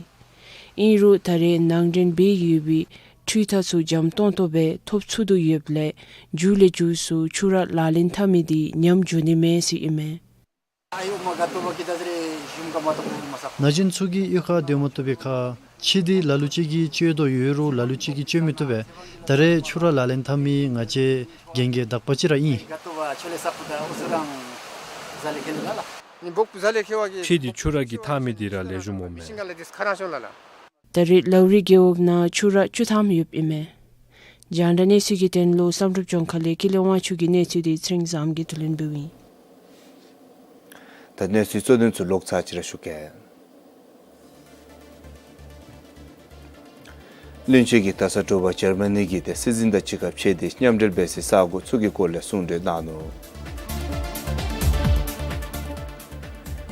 ཨིན་རུང་ད་རེས་ནང་འདྲེན་འབད་ཡོད་པའི་འཕྲུལ་ཐག་ཚུ་འཇམ་ཏོང་ཏོ་སྦེ་ཐོབ་ཚུགས་དོ་ཡོདཔ་ལས་མཇུག་ལས་མཇུག་སུ་ཆུ་རགས་ལག་ལེན་འཐབ་མི་འདི་ཉམས་འགྱོ་ནི་མས་ཟེར་ཨིན་མས། ནཱ་གཞོན་ཚུ་གིས་གཡུས་ཁར་སྡོད་མ་བཏུབ་པའི་ཁར་ཁྱི་འདི་ལ་ལུ་ཅིག་གིས་བཅོས་དོ་ཡོད་རུང་ལ་ལུ་ཅིག་གིས་བཅོས་མི་བཏུབ་པས། ད་རེས་ཆུ་རགས་ལག་ལེན་འཐབ་མི་ང་བཅས་རྒན་རྒས་དག་པ་ཅིག་ར་ཨིན། ཁྱི་འདི་ཆུ་རགས་ཀྱིས་འཐག་མི་འདི་ར་ལེགས་ཤོམ་འོང་མས། ད་རེས་ལའུ་རི་རྒེད་འོག་ནང་ཆུ་རགས་བཅུ་ཐམ་ཡོདཔ་ཨིན་མས། རྒྱང་བསྒྲགས་གནས་ཚུལ་གྱི་དོན་ལུ་བསམ་གྲུབ་ལྗོངས་མཁར་ལས་ཀུན་ལེགས་དབང་ཕྱུག་གི་གནས་ཚུལ་འདི་ཚེ་རིང་བཟང་གིས་བསྡུ་ལེན་འབདཝ་ཨིན། ད་གནས་ཚུལ་གཙོ་དོན་ཚུ་ལོག་ཚར་ཅིག་ར་ཞུ་གེ། བློན་ཆེན་གྱིས་ད་ས་དྲོ་པ་འཇར་མ་ནི་གི་ཏེ་སྲིད་འཛིན་དང་གཅིག་ཁར་ཕྱད་དེ་མཉམ་འབྲེལ་འབད་སའི་ས་གོ་ཚུ་གི་སྐོར་ལས་གསུང་གྲོས་གནང་ནུག།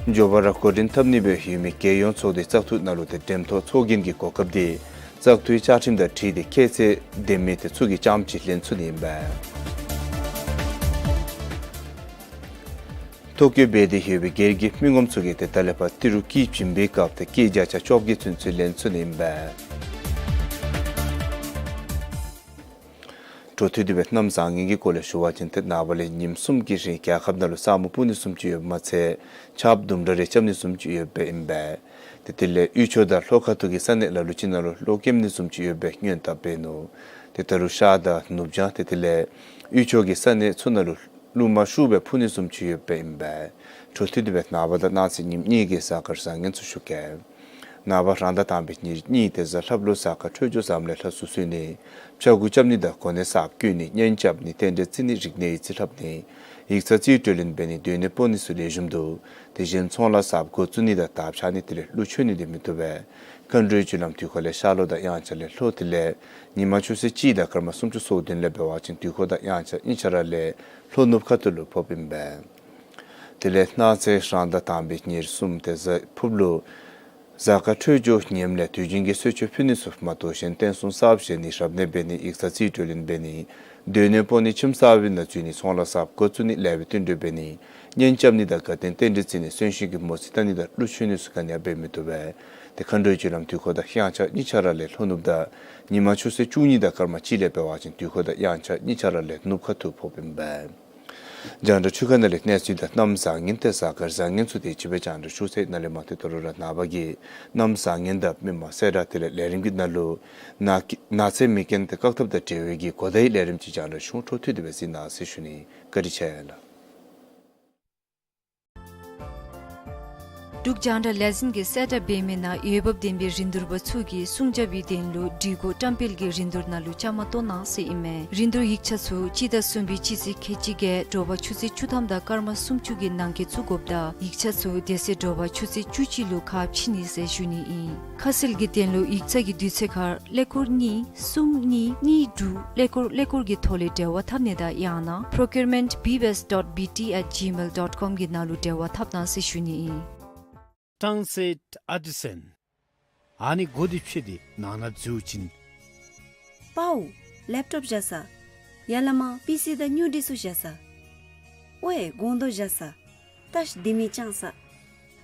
མགྱོགས་པ་ར་འགོ་འདྲེན་འཐབ་ནི་སྦེ་ཡོད་མི་རྒྱལ་ཡོངས་ཚོགས་སྡེའི་བཙག་འཐུ་ནང་ལུ་ཏེ་འགྲེམས་ཐོག་ཚོགས་རྒྱན་གྱི་གོ་སྐབས་འདི་བཙག་འཐུའི་བཅའ་ཁྲིམས་དང་འཁྲིལ་ཏེ་ཁྱད་ཚད་ལྡན་མི་ཏེ་ཚུ་གིས་རྐྱངམ་ཅིག་ལེན་ཚུགས་ནི་ཨིན་པས། ཐོ་བཀོད་འབད་དེ་ཡོད་པའི་སྒེར་གྱི་མི་ངོམ་ཚུ་གིས་ཏེ་ད་ལས་ཕར་ཏི་རུ་སྐྱིད་བྱིན་པའི་སྐབས་ཏེ་སྐྱིད་བརྒྱ་ཆ་བཅོ་བརྒྱད་ཚུན་ཚོད་ལེན་ཚུགས་ནི་ཨིན་པས། འཕྲོ་མཐུད་དེ་སྦེ་གནམ་བཟང་ངན་གྱི་སྐོར་ལས་ཞུ་བ་ཅིན་ཏེ་ནངས་པ་ལས་ཉིནམ་གསུམ་གྱི་རིང་རྒྱལ་ཁབ་ནང་ལུ་ས་སྨུག་སྤུབ་ནི་བཟུམ་ཅིག་ཡོདཔ་མ་ཚད་ཆརཔ་དུམ་གྲ་རེ་རྐྱབ་ནི་བཟུམ་ཅིག་ཡོདཔ་ཨིན་པས། ཏེ་དེ་ལས་དབུས་ཕྱོགས་དང་ལྷོ་ཁ་ཐུག་གི་ས་གནས་ལ་ལུ་ཅིག་ནང་ལུ་གློག་ཀེམ་ནི་བཟུམ་ཅིག་ཡོདཔ་སྔོན་བརྡ་འབད་ནུག། ཏེ་ད་རུང་ཤར་དང་ནུབ་བྱང་ཏེ་དེ་ལས་དབུས་ཕྱོགས་ཀྱི་ས་གནས་ཚུ་ནང་ལུ་རླུང་མ་ཤུགས་སྦེ་འཕུ་ནི་བཟུམ་ཅིག་ཡོདཔ་ཨིན་པས། འཕྲོ་མཐུད་དེ་སྦེ་ནངས་པ་དང་གནངས་ཚེ་ཉིནམ་གཉིས་ཀྱི་གཟའ་སྐར་བཟང་ངན་ཚུ་ཞུ་གེ། ནངས་པ་རང་ཟླ་དང་པའི་ཉེར་གཉིས་ཏེ་གཟའ་ལྷགཔ་ལུ་གཟའ་སྐར་འཕྲོད་སྦྱོར་བཟངམ་ལས་ལྷ་བསུ་གསོལ་ནི་ཕྱྭ་འགུགས་རྐྱབ་ནི་དང་གོ་གནས་གསརཔ་བསྐོ་ནི་གཉེན་རྐྱབ་ནི་རྟེན་འབྲེལ་བརྩི་ནི་རིག་གནས་ཡིག་རྩིས་ལྷབ་ནི་ཡིག་ཚང་རྩིས་སྤྲོད་ལེན་འབད་ནི་སྡོད་གནས་སྤོ་ནི་ཚུ་ལེགས་ཤོམ་འདུག། དེ་བཞིན་ཚོང་ལཱ་གསརཔ་འགོ་བཙུགས་ནི་དང་དར་འཕྱར་ནི་དེ་ལས་ཀླུ་མཆོད་ནི་འདི་མི་བཏུབ་པས། མཁའ་འགྲོའི་རྒྱུ་ལམ་དུས་འཁོར་ལས་ཤར་ལྷོ་དང་དབྱངས་འཆར་ལས་ལྷོ་དེ་ལས་ཉི་མ་ཆུ་ཚོད་གཅིག་དང་སྐར་མ་སུམ་ཅུ་སོ་བདུན་ལས་འབད་བ་ཅིན་དུས་འཁོར་དང་དབྱངས་འཆར་གཉིས་ཆ་ར་ལས་ལྷོ་ནུབ་ཁ་ཐུག་ལུ་ཕོགཔ་ཨིན་པས། དེ་ལས་གནངས་ཚེ་རང་ཟླ་དང་པའི་ཉེར་གསུམ་ཏེ་གཟའ་ཕུརཔ་ལུ་གཟའ་སྐར་འཕྲོད་སྦྱོར་ངནམ་ལས་དུས་རྒྱུན་གྱི་གསོལ་མཆོད་ཕུལ་ནི་ཚུ་མ་གཏོགས་གཞན་རྟེན་གསུམ་གསརཔ་བཞེངས་ནི་རབ་གནས་འབད་ནི་ཡིག་ཚང་རྩིས་སྤྲོད་ལེན་འབད་ནི་སྡོད་གནས་སྤོ་ནི་ཁྱིམ་གསར་པའི་ནང་འཛུལ་ནི་ཚོང་ལཱ་གསརཔ་འགོ་བཙུགས་ནི་ལེགས་པའི་བསྟུན་གྲོས་འབད་ནི་གཉེན་རྐྱབ་ནི་དང་དགའ་སྟོན་རྟེན་འབྲེལ་བརྩི་ནི་གསོན་གཤིན་གྱི་མོ་རྩིས་བལྟ་ནི་དང་ཀླུ་མཆོད་ནི་ཚུ་ག་ནི་ཡང་འབད་མི་བཏུབ་པས། ཏེ་མཁའ་འགྲོའི་རྒྱུ་ལམ་དུས་འཁོར་དང་དབྱངས་འཆར་གཉིས་ཆ་ར་ལས་ལྷོ་ནུབ་དང་ཉི་མ་ཆུ་ཚོད་བཅུ་གཉིས་དང་སྐར་མ་གཅིག་ལས་འབད་བ་ཅིན་དུས་འཁོར་དང་དབྱངས་འཆར་གཉིས་ཆ་ར་ལས་ནུབ་ཁ་ཐུག་ཕོགཔ་ཨིན་པས། རྒྱང་བསྒྲགས་ཆུ་ཁ་ནང་ལས་གནས་ཚུལ་དང་གནམ་བཟང་ངན་ཏེ་གཟའ་སྐར་བཟང་ངན་ཚུ་དེ་ཅིག་སྦེ་རྒྱང་བསྒྲགས་ཞུ་ཚར་ཡི། ནཱ་ལས་མར་ཏེ་ད་རུང་ར་ནངས་པ་གི་གནམ་བཟང་ངན་དང་མི་མང་གསལ་བསྒྲགས་དེ་ལས་ལས་རིམ་གྱི་ནང་ལུ་ནགས་ཀྱི་ནགས་ཚལ་མེ་རྐྱེན་དང་བཀག་ཐབས་དང་འབྲེལ་བའི་གི་གོ་བརྡའི་ལས་རིམ་ཅིག་རྒྱང་བསྒྲགས་ཞུ་འོང་། འཕྲོ་མཐུད་དེ་སྦེ་གཟིགས་གནང་ཟེར་ཞུ་ནི། བཀའ་དྲིན་ཆེ་ལགས། འབྲུག་རྒྱང་བསྒྲགས་ལས་འཛིན་གྱིས་གསལ་བསྒྲགས་འབད་མི་ནང་འོས་འབབ་ལྡན་པའི་རིན་བསྡུར་པ་ཚུ་གིས་སྲུང་སྐྱོབ་ཀྱི་དོན་ལུ་སྒྲིག་གོ་བཀྲམ་སྤེལ་གྱི་རིན་བསྡུར་ནང་ལུ་བཅའ་མར་གཏོགས་གནང་ཟེར་ཨིན་མས། རིན་བསྡུར་ཡིག་ཆ་ཚུ་སྤྱི་ཟླ་གསུམ་པའི་སྤྱི་ཚེས་ཁལ་གཅིག་གི་དྲོ་པ་ཆུ་ཚོད་བཅུ་ཐམ་དང་སྐར་མ་སུམ་ཅུ་གི་ནང་འཁོད་བཙུགས་དགོཔ་དང་ཡིག་ཆ་ཚུ་དེ་ཚེ་དྲོ་པ་ཆུ་ཚོད་བཅུ་གཅིག་ལུ་ཁ་ཕྱེ་ནི་ཟེར་ཞུ་ནི་ཨིན། ཁ་གསལ་གྱི་དོན་ལུ་ཡིག་ཚང་གི་དུས་ཚོད་ཁར་ཀླད་ཀོར་གཉིས་གསུམ་གཉིས་གཉིས་དྲུག་ཀླད་ཀོར་ཀླད་ཀོར་གྱི་ཐོག་ལས་འབྲེལ་བ་འཐབ་ནི་དང་ཡང་ན་procurement B B S dot B T at gmail dot com གི་ནང་ལུ་འབྲེལ་བ་འཐབ་གནང་ཟེར་ཞུ་ནི་ཨིན། ཊཱན་སེཊ་ཨར་ཊི་སན། ཨ་ནི་སྒོ་འདི་ཕྱེ་སྟེ་ནང་ན་འཛུལ་བ་ཅིན། པའོ། ལེབ་ཊོབ་བཞག་ས། ཡ་ལ་མ་པི་སི་དང་སྨྱུ་འདི་ཚུ་བཞག་ས། ཝའེ་སྒོང་རྡོག་བཞག་ས། ཏ་ཤ་དེ་མི་ཅང་ས།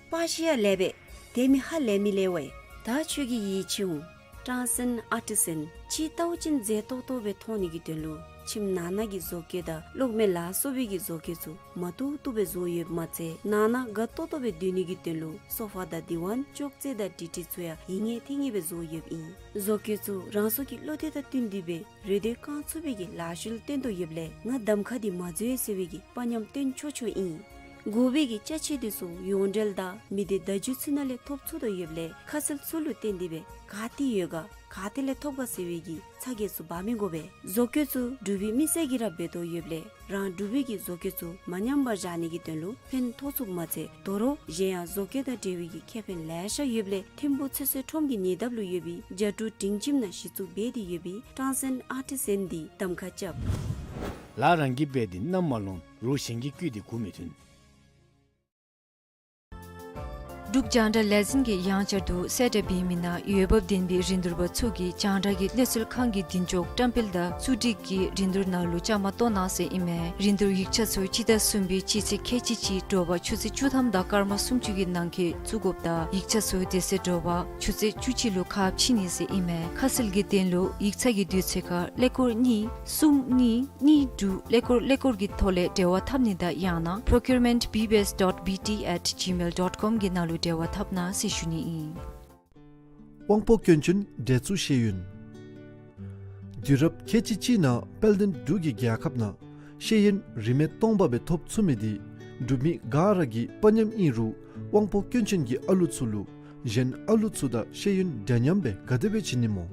པ་ཤི་ཡ་ལེབ་པས། དེ་མི་ཧ་ལས་མི་ལེ་ཝའེ། ད་ཁྱོད་ཀྱིས་ཡིད་ཆེས་འོང་། ཊཱན་སེཊ་ཨར་ཊི་སན། ཕྱི་ལྟ་བ་ཅིན་མཛེས་ཏོག་ཏོ་སྦེ་མཐོང་ནི་གི་དོན་ལུ་ཁྱིམ་ནང་ན་གི་བཟོ་བཀོད་དང་གློག་མེ་ལ་སོགས་པའི་གི་བཟོ་བཀོད་ཚུ་མ་བཏུབ་བཏུབ་སྦེ་བཟོ་ཡོདཔ་མ་ཚད་ནང་ན་དགའ་ཏོག་ཏོ་སྦེ་སྡོད་ནི་གི་དོན་ལུ་སོ་ཕ་དང་དི་ཝཱན་ཅོག་ཙེ་དང་དྲི་ཊི་ཚུ་ཡང་ཡིད་ངེས་ཐེ་ངེས་སྦེ་བཟོ་ཡོདཔ་ཨིན། བཟོ་བཀོད་ཚུ་རང་སོ་གི་བློ་འདོད་དང་བསྟུན་ཏེ་སྦེ་རེ་འདོད་བསྐང་ཚུགས་པའི་གི་ལཱ་ཤུལ་བཏོན་དོ་ཡོདཔ་ལས་ང་གདམ་ཁ་འདི་མ་འཛོལ་ཟེར་བའི་གི་དཔའ་ཉམས་སྟོན་ཆོག་ཆོག་ཨིན། དགོ་པའི་གི་ཅ་ཆས་འདི་ཚུ་ཡོངས་འབྲེལ་དང་མི་སྡེ་བརྡ་བརྒྱུད་ཚུ་ནང་ལས་ཐོབ་ཚུགས་དོ་ཡོདཔ་ལས་ཁ་གསལ་ཚུ་ལུ་བརྟེན་ཏེ་སྦེ་ག་ཏེ་ཡོད་ག་ག་ཏེ་ལས་ཐོབ་ག་ཟེར་བའི་གི་ཚ་གྱང་ཚུ་འབག་མི་དགོ་པས། བཟོ་བཀོད་ཚུ་འབྲུག་པའི་མི་སེར་གྱིས་ར་འབད་དོ་ཡོདཔ་ལས་རང་འབྲུག་པའི་གི་བཟོ་བཀོད་ཚུ་མ་ཉམས་པར་བཞག་ནི་གི་དོན་ལུ་ཕན་ཐོགས་ཚུགསཔ་མ་ཚད་དོ་རུང་གཞན་ཡང་བཟོ་བཀོད་དང་འབྲེལ་བའི་གི་ཁེ་ཕན་ལེ་ཤ་ཡོདཔ་ལས་ཐིམ་ཕུག་ཚེ་བསོད་ཁྲོམ་གྱི་ཉེ་འདབས་ལུ་ཡོད་པའི་རྒྱ་ཕྲུག་སྒྲིང་ཁྱིམ་ནང་གཞི་བཙུགས་འབད་དེ་ཡོད་པའི་ཀྲང་སན་ཨར་ཊིསཊ་ཟེར་མི་འདི་གདམ་ཁ་རྐྱབ། ལཱ་རང་གིས་འབད་དེ་གནམ་མ་ལོང་། རོགས་གཞན་གྱིས་བརྐུས་ཏེ་མགུ་མི་ཐོན། འབྲུག་རྒྱང་བསྒྲགས་ལས་འཛིན་གྱིས་ཡང་བསྐྱར་དུ་གསལ་བསྒྲགས་འབད་མི་ནང་འོས་འབབ་ལྡན་པའི་རིན་བསྡུར་པ་ཚུ་གིས་རྒྱང་བསྒྲགས་ཀྱི་གནས་ཚུལ་ཁང་གི་མདུན་ཅོག་བཀྲམ་སྤེལ་དང་བཙུགས་སྒྲིག་གི་རིན་བསྡུར་ནང་ལུ་བཅའ་མར་གཏོགས་གནང་ཟེར་ཨིན་མས། རིན་བསྡུར་ཡིག་ཆ་ཚུ་སྤྱི་ཟླ་གསུམ་པའི་སྤྱི་ཚེས་ཁལ་གཅིག་གཅིག་དྲོ་པ་ཆུ་ཚོད་བཅུ་ཐམ་དང་སྐར་མ་སུམ་ཅུ་གི་ནང་འཁོད་བཙུགས་དགོཔ་དང་ཡིག་ཆ་ཚུ་དེ་ཚེ་དྲོ་པ་ཆུ་ཚོད་བཅུ་གཅིག་ལུ་ཁ་ཕྱེ་ནི་ཟེར་ཨིན་མས། ཁ་གསལ་གྱི་དོན་ལུ་ཡིག་ཚང་གི་དུས་ཚོད་ཁར་ཀླད་ཀོར་གཉིས་གསུམ་གཉིས་གཉིས་དྲུག་ཀླད་ཀོར་ཀླད་ཀོར་གྱི་ཐོག་ལས་འབྲེལ་བ་འཐབ་ནི་དང་ཡང་ན་procurement B B S dot B T at gmail dot com གི་ནང་ལུ་འབྲེལ་བ་འཐབ་གནང་ཟེར་ཞུ་ནི་ཨིན། དབང་པོ་སྐྱོན་ཅན་འདྲེ་གཙུག་ཤེས་ཡོན། དུས་རབས་ཁལ་གཅིག་གཅིག་ནང་དཔལ་ལྡན་འབྲུག་གི་རྒྱལ་ཁབ་ནང་ཤེས་ཡོན་རིན་མེད་སྟོང་པ་སྦེ་ཐོབ་ཚུགས་མི་འདི་འབྲུག་མི་ག་ར་གི་དཔའ་ཉམས་ཨིན་རུང་དབང་པོ་སྐྱོན་ཅན་གྱི་ཨ་ལུ་ཚུ་ལུ་གཞན་ཨ་ལུ་ཚུ་དང་ཤེས་ཡོན་འདྲ་མཉམ་སྦེ་ག་དེ་སྦེ་བྱིན་ནི་སྨོ།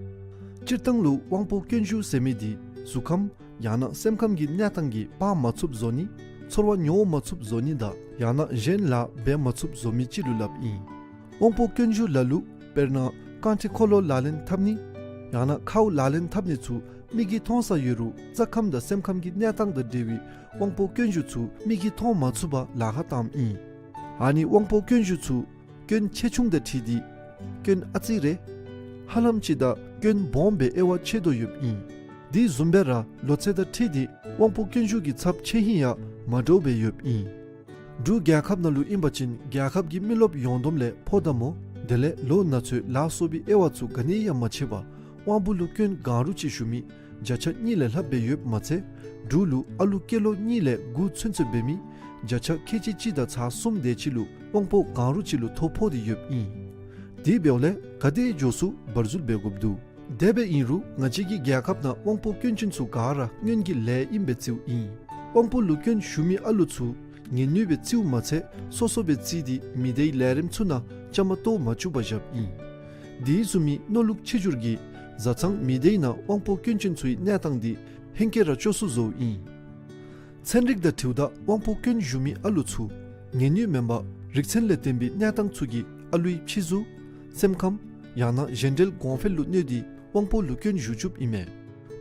སྤྱིར་བཏང་ལུ་དབང་པོ་སྐྱོན་ཞུགས་ཟེར་མི་འདི་གཟུགས་ཁམས་ཡང་ན་སེམས་ཁམས་ཀྱི་གནས་སྟངས་ཀྱིས་འབག་མ་ཚུགསཔ་བཟོ་ནི་ཚོར་བ་མྱོང་མ་ཚུགསཔ་བཟོ་ནི་དང་ཡང་ན་གཞན་ལཱ་འབད་མ་ཚུགསཔ་བཟོ་མི་ཅིག་ལུ་སླབ་ཨིན། དབང་པོ་སྐྱོན་ཞུགས་ལ་ལུ་དཔེར་ན་རྐང་ཁྲི་འཁོར་ལོ་ལག་ལེན་འཐབ་ནི་ཡང་ན་ཁཝ་ལག་ལེན་འཐབ་ནི་ཚུ་མིག་གིས་མཐོང་ས་ཡོད་རུང་རྩ་ཁམས་དང་སེམས་ཁམས་ཀྱི་གནས་སྟངས་དང་འབྲེལ་བའི་དབང་པོ་སྐྱོན་ཞུགས་ཚུ་མིག་གིས་མཐོང་མ་ཚུགས་པར་ལཱ་ཁག་བཏངམ་ཨིན། ཨ་ནི་དབང་པོ་སྐྱོན་ཞུགས་ཚུ་སྐྱོན་ཆེ་ཆུང་དང་འཁྲིལ་ཏེ་སྐྱོན་ཨ་ཙི་རེ་ཧ་ལམ་ཅིག་དང་སྐྱོན་སྦོམ་སྦེ་དབྱེ་བ་ཕྱེ་དོ་ཡོདཔ་ཨིན། དེ་བཟུམ་སྦེ་ར་ལོ་ཚད་དང་འཁྲིལ་ཏེ་དབང་པོ་སྐྱོན་ཞུགས་ཀྱི་ཚབས་ཆེ་ཧིང་ཡང་མ་འདྲཝ་སྦེ་ཡོདཔ་ཨིན། འབྲུག་རྒྱལ་ཁབ་ནང་ལུ་ཨིན་པ་ཅིན་རྒྱལ་ཁབ་ཀྱི་མི་རློབས་ཡོངས་བསྡོམས་ལས་ཕོ་དང་མོ་དེ་ལས་ལོ་ན་ཚོད་ལ་སོགས་པའི་དབྱེ་བ་ཚུ་ག་ནི་ཡང་མ་ཕྱེ་བར་དབང་པོ་ལུ་སྐྱོན་གང་རུང་ཅིག་ཞུགས་མི་བརྒྱ་ཆ་གཉིས་ལས་ལྷགཔ་སྦེ་ཡོདཔ་མ་ཚད་འབྲུག་ལུ་ཨ་ལུ་སྐྱེས་ལོ་གཉིས་ལས་དགུ་ཚུན་ཚོད་འབད་མི་བརྒྱ་ཆ་ཁལ་གཅིག་གཅིག་དང་ཚག་གསུམ་དེ་ཅིག་ལུ་དབང་པོ་གང་རུང་ཅིག་ལུ་ཐོ་ཕོག་སྟེ་ཡོདཔ་ཨིན། དེ་འབདཝ་ལས་ག་དེ་མགྱོགས་སུ་བར་འཛུལ་འབད་དགོཔ་འདུག། དེ་སྦེ་ཨིན་རུང་ང་བཅས་ཀྱི་རྒྱལ་ཁབ་ནང་དབང་པོ་སྐྱོན་ཅན་ཚུ་ག་ར་སྔོན་གྱི་ལས་ཨིནམ་སྦེ་བརྩིཝ་ཨིན། དབང་པོ་ལུ་སྐྱོན་ཞུགས་མི་ཨ་ལུ་ཚུ་ངལ་ནུས་སྦེ་བརྩིཝ་མ་ཚད་སོ་སོ་སྦེ་བརྩིས་ཏེ་མི་སྡེའི་ལས་རིམ་ཚུ་ནང་བཅའ་མར་གཏོགས་མ་བཅུག་པར་བཞགཔ་ཨིན། དེ་བཟུམ་མའི་མནོ་ལུགས་ཆེ་འགྱུར་གྱིས་བཟའ་ཚང་མི་སྡེའི་ནང་དབང་པོ་སྐྱོན་ཅན་ཚུའི་གནས་སྟངས་འདི་ཧེང་སྐལ་ར་སྐྱོ་སུ་བཟོཝ་ཨིན། ཚན་རིག་དང་འཁྲིལཝ་ད་དབང་པོ་སྐྱོན་ཞུགས་མི་ཨ་ལུ་ཚུ་ངལ་ནུས་མེན་པར་རིག་ཚན་ལས་བརྟེན་པའི་གནས་སྟངས་ཚུ་གིས་ཨ་ལུའི་ཕྱི་གཟུགས་སེམས་ཁམས་ཡང་ན་གཞན་འབྲེལ་གོང་འཕེལ་ལུ་གནོད་དེ་དབང་པོ་ལུ་སྐྱོན་ཞུགས་བཅུགཔ་ཨིན་མས།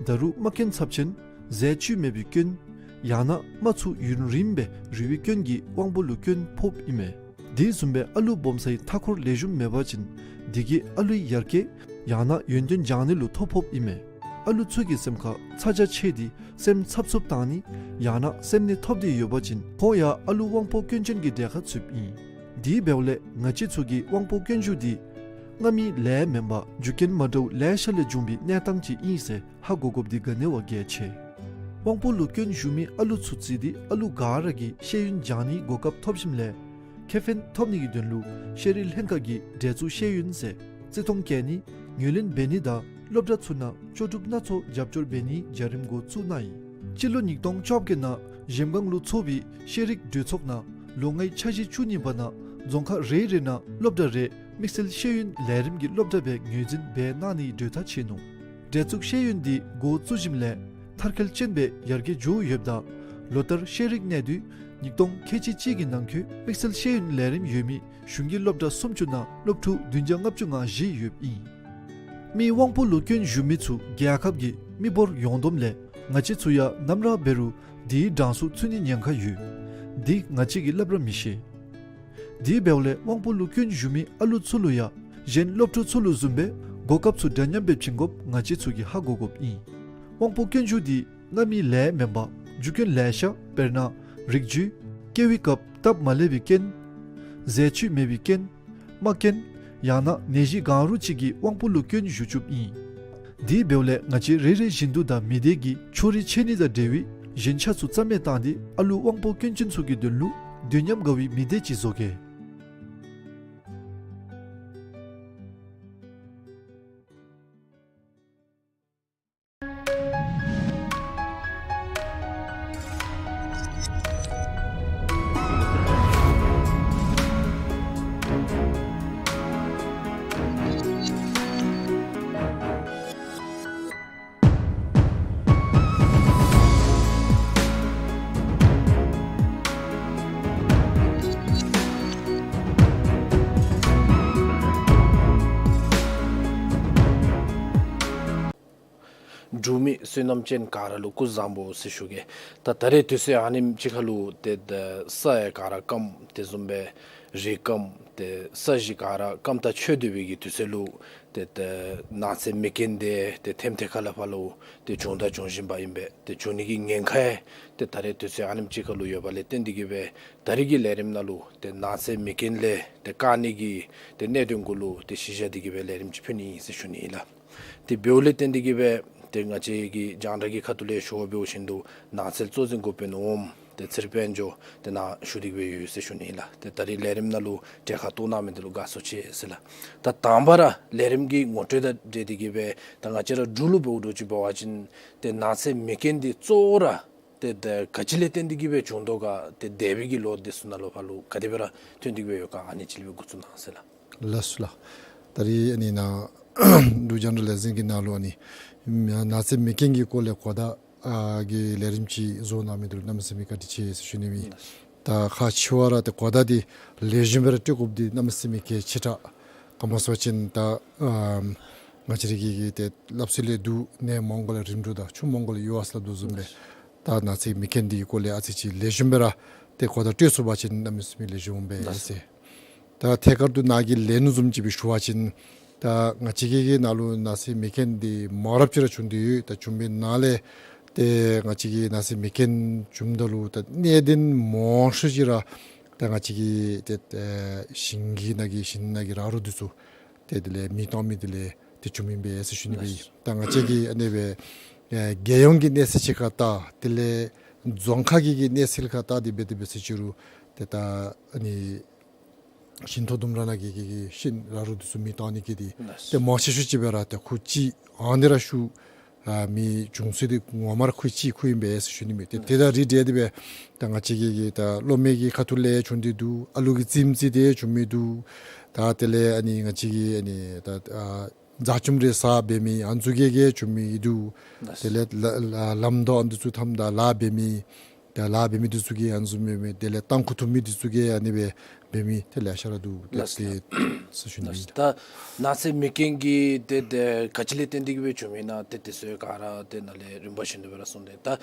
ད་རུང་རྨ་སྐྱོན་ཚབས་ཆེན་ཟས་བཅུད་མེད་པའི་སྐྱོན་ཡང་ན་རྨ་ཚུ་ཡུན་རིངམོ་སྦེ་རུལ་བའི་སྐྱོན་གྱིས་དབང་པོ་ལུ་སྐྱོན་ཕོགཔ་ཨིན་མས། དེ་བཟུམ་སྦེ་ཨ་ལུ་སྦོམ་སའི་མཐའ་འཁོར་ལེགས་ཤོམ་མེད་པ་ཅིན་དེ་གིས་ཨ་ལུའི་ཡར་རྒྱས་ཡང་ན་ཡོན་ཏན་སྦྱང་ནི་ལུ་ཐོ་ཕོགཔ་ཨིན་མས། ཨ་ལུ་ཚུ་གི་སེམས་ཁར་ཚ་གྱང་ཆེ་སྟེ་སེམས་འཚབ་འཚུབ་བཏང་ནི་ཡང་ན་སེམས་ནད་ཐོབ་སྟེ་ཡོད་པ་ཅིན་ཁོང་ཡང་ཨ་ལུ་དབང་པོ་སྐྱོན་ཅན་གྱི་གྲས་ཁར་ཚུདཔ་ཨིན། དེ་འབདཝ་ལས་ང་བཅས་ཚུ་གིས་དབང་པོ་སྐྱོན་ཞུགས་འདི་སྔ་མའི་ལས་མེན་པར་རྒྱུ་རྐྱེན་མ་འདྲཝ་ལེ་ཤ་ལས་བྱུང་བའི་གནས་སྟངས་ཅིག་ཨིན་ཟེར་ཧ་གོ་དགོཔ་འདི་ག་ནི་བ་གལ་ཆེ། དབང་པོ་ལུ་སྐྱོན་ཞུགས་མི་ཨ་ལུ་ཚུ་བརྩིས་ཏེ་ཨ་ལུ་ག་ར་གིས་ཤེས་ཡོན་སྦྱང་ནིའི་གོ་སྐབས་ཐོབ་ཞིནམ་ལས་ཁེ་ཕན་ཐོབ་ནི་གི་དོན་ལུ་ཤེས་རིག་ལྷན་ཁག་གིས་འདྲེ་གཙུག་ཤེས་ཡོན་ཟེར་བརྩི་མཐོང་བསྐྱེད་ནི་ངོས་ལེན་འབད་ནི་དང་སློབ་གྲྭ་ཚུ་ནང་ལྕོགས་གྲུབ་སྣ་ཚོགས་རྒྱབ་སྐྱོར་འབད་ནིའི་བྱ་རིམ་འགོ་བཙུགས་གནང་ཡི། སྤྱི་ལོ་ཉིས་སྟོང་བཅོ་བརྒྱད་ནང་གཞལམ་སྒང་ལུ་ཚོགས་པའི་ཤེས་རིག་གྲོས་ཚོགས་ནང་ལོ་ལྔའི་འཆར་གཞི་བཅུ་གཉིས་པ་ནང་རྫོང་ཁག་རེ་རེ་ནང་སློབ་གྲྭ་རེ་དམིགས་བསལ་ཤེས་ཡོན་ལས་རིམ་གྱི་སློབ་གྲྭ་སྦེ་ངོས་འཛིན་འབད་གནང་ནིའི་གྲོས་ཐག་བཅད་ནུག། འདྲེ་གཙུག་ཤེས་ཡོན་འདི་འགོ་བཙུགས་ཞིནམ་ལས་མཐར་འཁྱོལ་ཅན་སྦེ་ཡར་རྒྱས་འགྱོ་ཡོདཔ་ད་ལོ་ལྟར་ཤེས་རིག་གནས་དུས་ཉིས་སྟོང་ཁལ་གཅིག་གཅིག་གི་ནང་འཁོད་དམིགས་བསལ་ཤེས་ཡོན་ལས་རིམ་ཡོད་མི་གཞུང་གི་སློབ་གྲྭ་སུམ་ཅུ་ནང་སློབ་ཕྲུག་བདུན་བརྒྱ་ལྔ་བཅུ་ང་བཞི་ཡོདཔ་ཨིན། མི་དབང་པོ་ལུ་སྐྱོན་ཞུགས་མི་ཚུ་རྒྱལ་ཁབ་ཀྱི་མི་འབོར་ཡོངས་བསྡོམས་ལས་ང་བཅས་ཚུ་ཡང་ནམ་ར་འབད་རུང་དེའི་གྲངས་སུ་ཚུད་ནིའི་ཉེན་ཁ་ཡོད། འདི་ང་བཅས་ཀྱིས་སླབ་ར་མི་ཤེས། དེ་འབདཝ་ལས་དབང་པོ་ལུ་སྐྱོན་ཞུགས་མི་ཨ་ལུ་ཚུ་ལུ་ཡང་གཞན་སློབ་ཕྲུག་ཚུ་ལུ་བཟུམ་སྦེ་གོ་སྐབས་ཚུ་འདྲ་མཉམ་སྦེ་བྱིན་དགོཔ་ང་བཅས་ཚུ་གིས་ཧ་གོ་དགོཔ་ཨིན། དབང་པོ་སྐྱོན་ཞུགས་འདི་སྔ་མའི་ལས་མེན་པར་རྒྱུ་རྐྱེན་ལེ་ཤ་དཔེར་ན་རིགས་རྒྱུད་སྐྱེ་བའི་སྐབས་སྟབས་མ་ལེགས་པའི་རྐྱེན་ཟས་བཅུད་མེད་པའི་རྐྱེན་རྨ་སྐྱོན་ཡང་ན་ནད་གཞི་གང་རུང་ཅིག་གིས་དབང་པོ་ལུ་སྐྱོན་ཞུགས་བཅུགཔ་ཨིན། དེ་འབདཝ་ལས་ང་བཅས་རེ་རེ་བཞིན་དུ་དང་མི་སྡེ་གི་ཕྱོགས་རིས་ཆད་ནི་དང་འབྲེལ་བའི་ཞེན་ཆགས་ཚུ་རྩ་མེད་བཏང་སྟེ་ཨ་ལུ་དབང་པོ་སྐྱོན་ཅན་ཚུ་གི་དོན་ལུ་དུས་མཉམ་དགའ་བའི་མི་སྡེ་ཅིག་བཟོ་གེ། བསོད་ནམས་ཅན་ག་ར་ལུ་སྐུ་གཟུགས་བཟང་པོ་ཟེར་ཞུ་གེ། ད་ད་རེས་དུས་ཚོད་ཨ་ནེམ་ཅིག་ཁར་ལུ་ཏེ་ད་ས་ཡང་ག་ར་སྐམ་དེ་བཟུམ་སྦེ་རི་སྐམ་ཏེ་ས་གཞི་ག་ར་སྐམ་ཏ་ཆོད་སྡོད་པའི་གི་དུས་ཚོད་ལུ་ཏེ་ད་ནགས་ཚལ་མེ་རྐྱེན་དེ་ཏེ་ཐེམ་ཐེ་ཁ་ལས་ཕར་ལུ་ཏེ་བྱུང་དང་འབྱུང་བཞིན་པ་ཨིན་པས། ཏེ་འབྱུང་ནི་གི་ཉེན་ཁ་ཡང་ཏེ་ད་རེས་དུས་ཚོད་ཨ་ནེམ་ཅིག་ཁར་ལུ་ཡོདཔ་ལས་བརྟེན་ཏེ་གིས་སྦེ་ད་རེས་ཀྱི་ལས་རིམ་ནང་ལུ་ཏེ་ནགས་ཚལ་མེ་རྐྱེན་ལས་ཏེ་བཀག་ནི་གི་ཏེ་གནད་དོན་གུ་ལུ་ཏེ་གཞི་བཞག་སྟེ་གིས་སྦེ་ལས་རིམ་ཅིག་ཕུལ་ནི་ཨིན་ཟེར་ཞུ་ནི་ཨིན་ལགས། ཏེ་འབདཝ་ལས་བརྟེན་ཏེ་གིས་སྦེ་ཏེ་ང་བཅས་ཀྱི་རྒྱང་བསྒྲགས་ཀྱི་ཁ་ཐུག་ལས་ཞུ་བ་འབད་བ་ཅིན་ཏེ་ནགས་ཚལ་གཙོ་འཛིན་འགོ་དཔོན་འོགམ་ཏེ་ཚེ་རིང་དཔལ་འབྱོར་ཏེ་ནཱ་བཞུགས་ཏེ་གིས་སྦེ་ཡོད་ཟེར་ཞུ་ནི་ཨིན་ལགས། ཏེ་ད་རེས་ལས་རིམ་ནང་ལུ་གྲལ་ཁར་གཏོགས་གནང་མི་འདི་ལུ་དགའ་ཚོར་ཆེ་ཟེར་ལགས། ད་དང་པ་ར་ལས་རིམ་གྱི་ངོ་སྤྲོད་དང་འབྲེལ་ཏེ་གིས་སྦེ་ད་ང་བཅས་ར་འབྲུག་ལུ་འབདཝ་འདྲཝ་ཅིག་འབད་བ་ཅིན་ཏེ་ནགས་ཚལ་མེ་རྐྱེན་འདི་གཙོ་བོ་ར་ཏེ་ད་ག་ཅི་ལས་བརྟེན་ཏེ་གིས་སྦེ་བྱུང་དོ་ག། ཏེ་འདས་པའི་གི་ལོ་འདི་ཚུ་ནང་ལུ་ཕར་ལུ་ག་དེ་སྦེ་ར་ཐོན་ཏེ་གིས་སྦེ་ཡོད་ག། ཨ་ནི་ཅིག་ལས་འགོ་བཙུགས་གནང་ཟེར་ལགས། ལགས་སོ་ལགས། ད་རེས་ཨ་ནི་ནཱ་འབྲུག་རྒྱང་བསྒྲགས་ལས་འཛིན་གྱི་ནང་ལུ་ཨ་ནི་ནགས་ཚལ་མེ་རྐྱེན་གྱི་སྐོར་ལས་གོ་བརྡ་ཨ་གི་ལས་རིམ་ཅིག་བཟོ་གནང་མི་འདི་ལུ་གནམ་མེད་ས་མེད་བཀའ་དྲིན་ཆེ་ཟེར་ཞུ་ནི་ཨིན། ད་ཁག་ཆེ་བ་ར་ཏེ་གོ་བརྡ་འདི་ལེགས་ཤོམ་སྦེ་ར་སྤྲོད་དགོཔ་འདི་གནམ་མེད་ས་མེད་གལ་ཆེ་དྲགས། ག་སྨོ་ཟེར་བ་ཅིན་ད་ཨམ་ང་བཅས་ར་གི་གི་ཏེ་སླབ་སྲོལ་ལས་འདུག། ནད་མང་པོ་ལ་རིམ་གྲོ་དང་ཆུ་མང་པོ་ལ་གཡུར་བ་ཟེར་སླབ་དོ་བཟུམ་སྦེ་ད་ནགས་ཚལ་མེ་རྐྱེན་འདི་གི་སྐོར་ལས་ཨ་ཙི་ཅིག་ལེགས་ཤོམ་སྦེ་ར་ཏེ་གོ་བརྡ་སྤྲོད་ཚུགས་པ་ཅིན་གནམ་མེད་ས་མེད་ལེགས་ཤོམ་འོང་པས་ཟེར། ད་ཐད་ཀར་དུ་ནཱ་གི་ལན་བཟུམ་ཅིག་སྦེ་ཞུ་བ་ཅིན་ད་ང་བཅས་ཀྱི་གི་ནང་ལུ་ནགས་ཚལ་མེ་རྐྱེན་འདི་མང་རབས་ཅིག་ར་བྱུང་སྟེ་ཡོད། ད་བྱུང་བའི་ནང་ལས་ཏེ་ང་བཅས་ཀྱི་ནགས་ཚལ་མེ་རྐྱེན་བྱུངམ་ད་ལུ་ད་གནད་དོན་མང་ཤོས་ཅིག་ར་ད་ང་བཅས་ཀྱི་ཏེ་ཨེ་ཞིང་གི་ནང་གི་ཞིང་ནང་གི་ར་རོ་འདི་ཚུ་ཏེ་དེ་ལས་མེ་བཏང་མི་དེ་ལས་ཏེ་བྱུངམ་ཨིན་པས་ཟེར་ཞུ་ནི་སྦེ། ད་ང་བཅས་ཀྱི་ཨ་ནི་སྦེ་ཨེ་རྒྱལ་ཡོངས་ཀྱི་གནས་ཚད་ཅིག་ཁར་བལྟ་དེ་ལས་རྫོང་ཁག་གི་གི་གནས་ཚད་ཁར་བལྟ་སྟེ་འབད་དེ་འབད་ཟེར་ཅི་རུང་ཏེ་ད་ཨ་ནི་ཞིང་ཐོག་ལྡུམ་ར་ནང་གི་གི་གི་ཤིང་ར་རོ་འདི་ཚུ་མེ་བཏང་ནི་གི་འདི་ཏེ་མང་ཆེ་ཤོས་ཅིག་སྦེ་ར་ཏེ་ཁུག་ཅིག་ཨ་ནི་ར་ཤུགས་ཨ་མེ་བྱུང་ས་འདི་ངོ་མ་ར་ཁུག་ཅིག་ཁུག་ཨིན་པས་ཟེར་ཞུ་ནི་མས། ཏེ་དེ་དང་རིགས་བསྒྲེས་ཏེ་སྦེ་ད་ང་བཅས་ཀྱི་གི་ད་གློག་མེ་གི་ཁ་ཐུག་ལས་བྱུང་སྟེ་འདུག། ཨ་ལུ་གི་རྩེདམོ་རྩེ་སྟེ་བྱུང་མི་འདུག། ད་དེ་ལས་ཨ་ནི་ང་བཅས་ཀྱི་ཨ་ནི་ད་ཨ་རྫ་ཆུམ་རེ་ཟག་འབད་མི་ཨ་ནི་ཚུ་གིས་གིས་བྱུང་མི་འདུག། དེ་ལས་ལ་ལ་ལམ་མདོ་ཨ་ནི་ཚུ་ཐམ་ད་ལཱ་འབད་མི་ད་ལཱ་འབད་མི་འདི་ཚུ་གིས་ཨ་ནི་ཚུ་འབད་མི་དེ་ལས་ཏམ་ཁུ་འཐུང་མི་འདི་ཚུ་གིས་ཨ་ནི་སྦེ་འབད་མི་ཏེ་ལེ་ཤ་ར་འདུག། ཏེ་ལགས་སོ། ཏེ་ཟེར་ཞུ་ནི་ལགས་སོ། ཨིན། ད་ནགས་ཚལ་མེ་རྐྱེན་གྱི་ཏེ་ཏེ་ག་ཅི་ལས་བརྟེན་ཏེ་གིས་སྦེ་བྱུངམ་ཨིན་ན་ཏེ་དེ་ཚུ་ག་ར་ཏེ་ནཱ་ལས་རིམ་པ་བཞིན་དུ་སྦེ་ར་གསུངས་ཏེ། ད་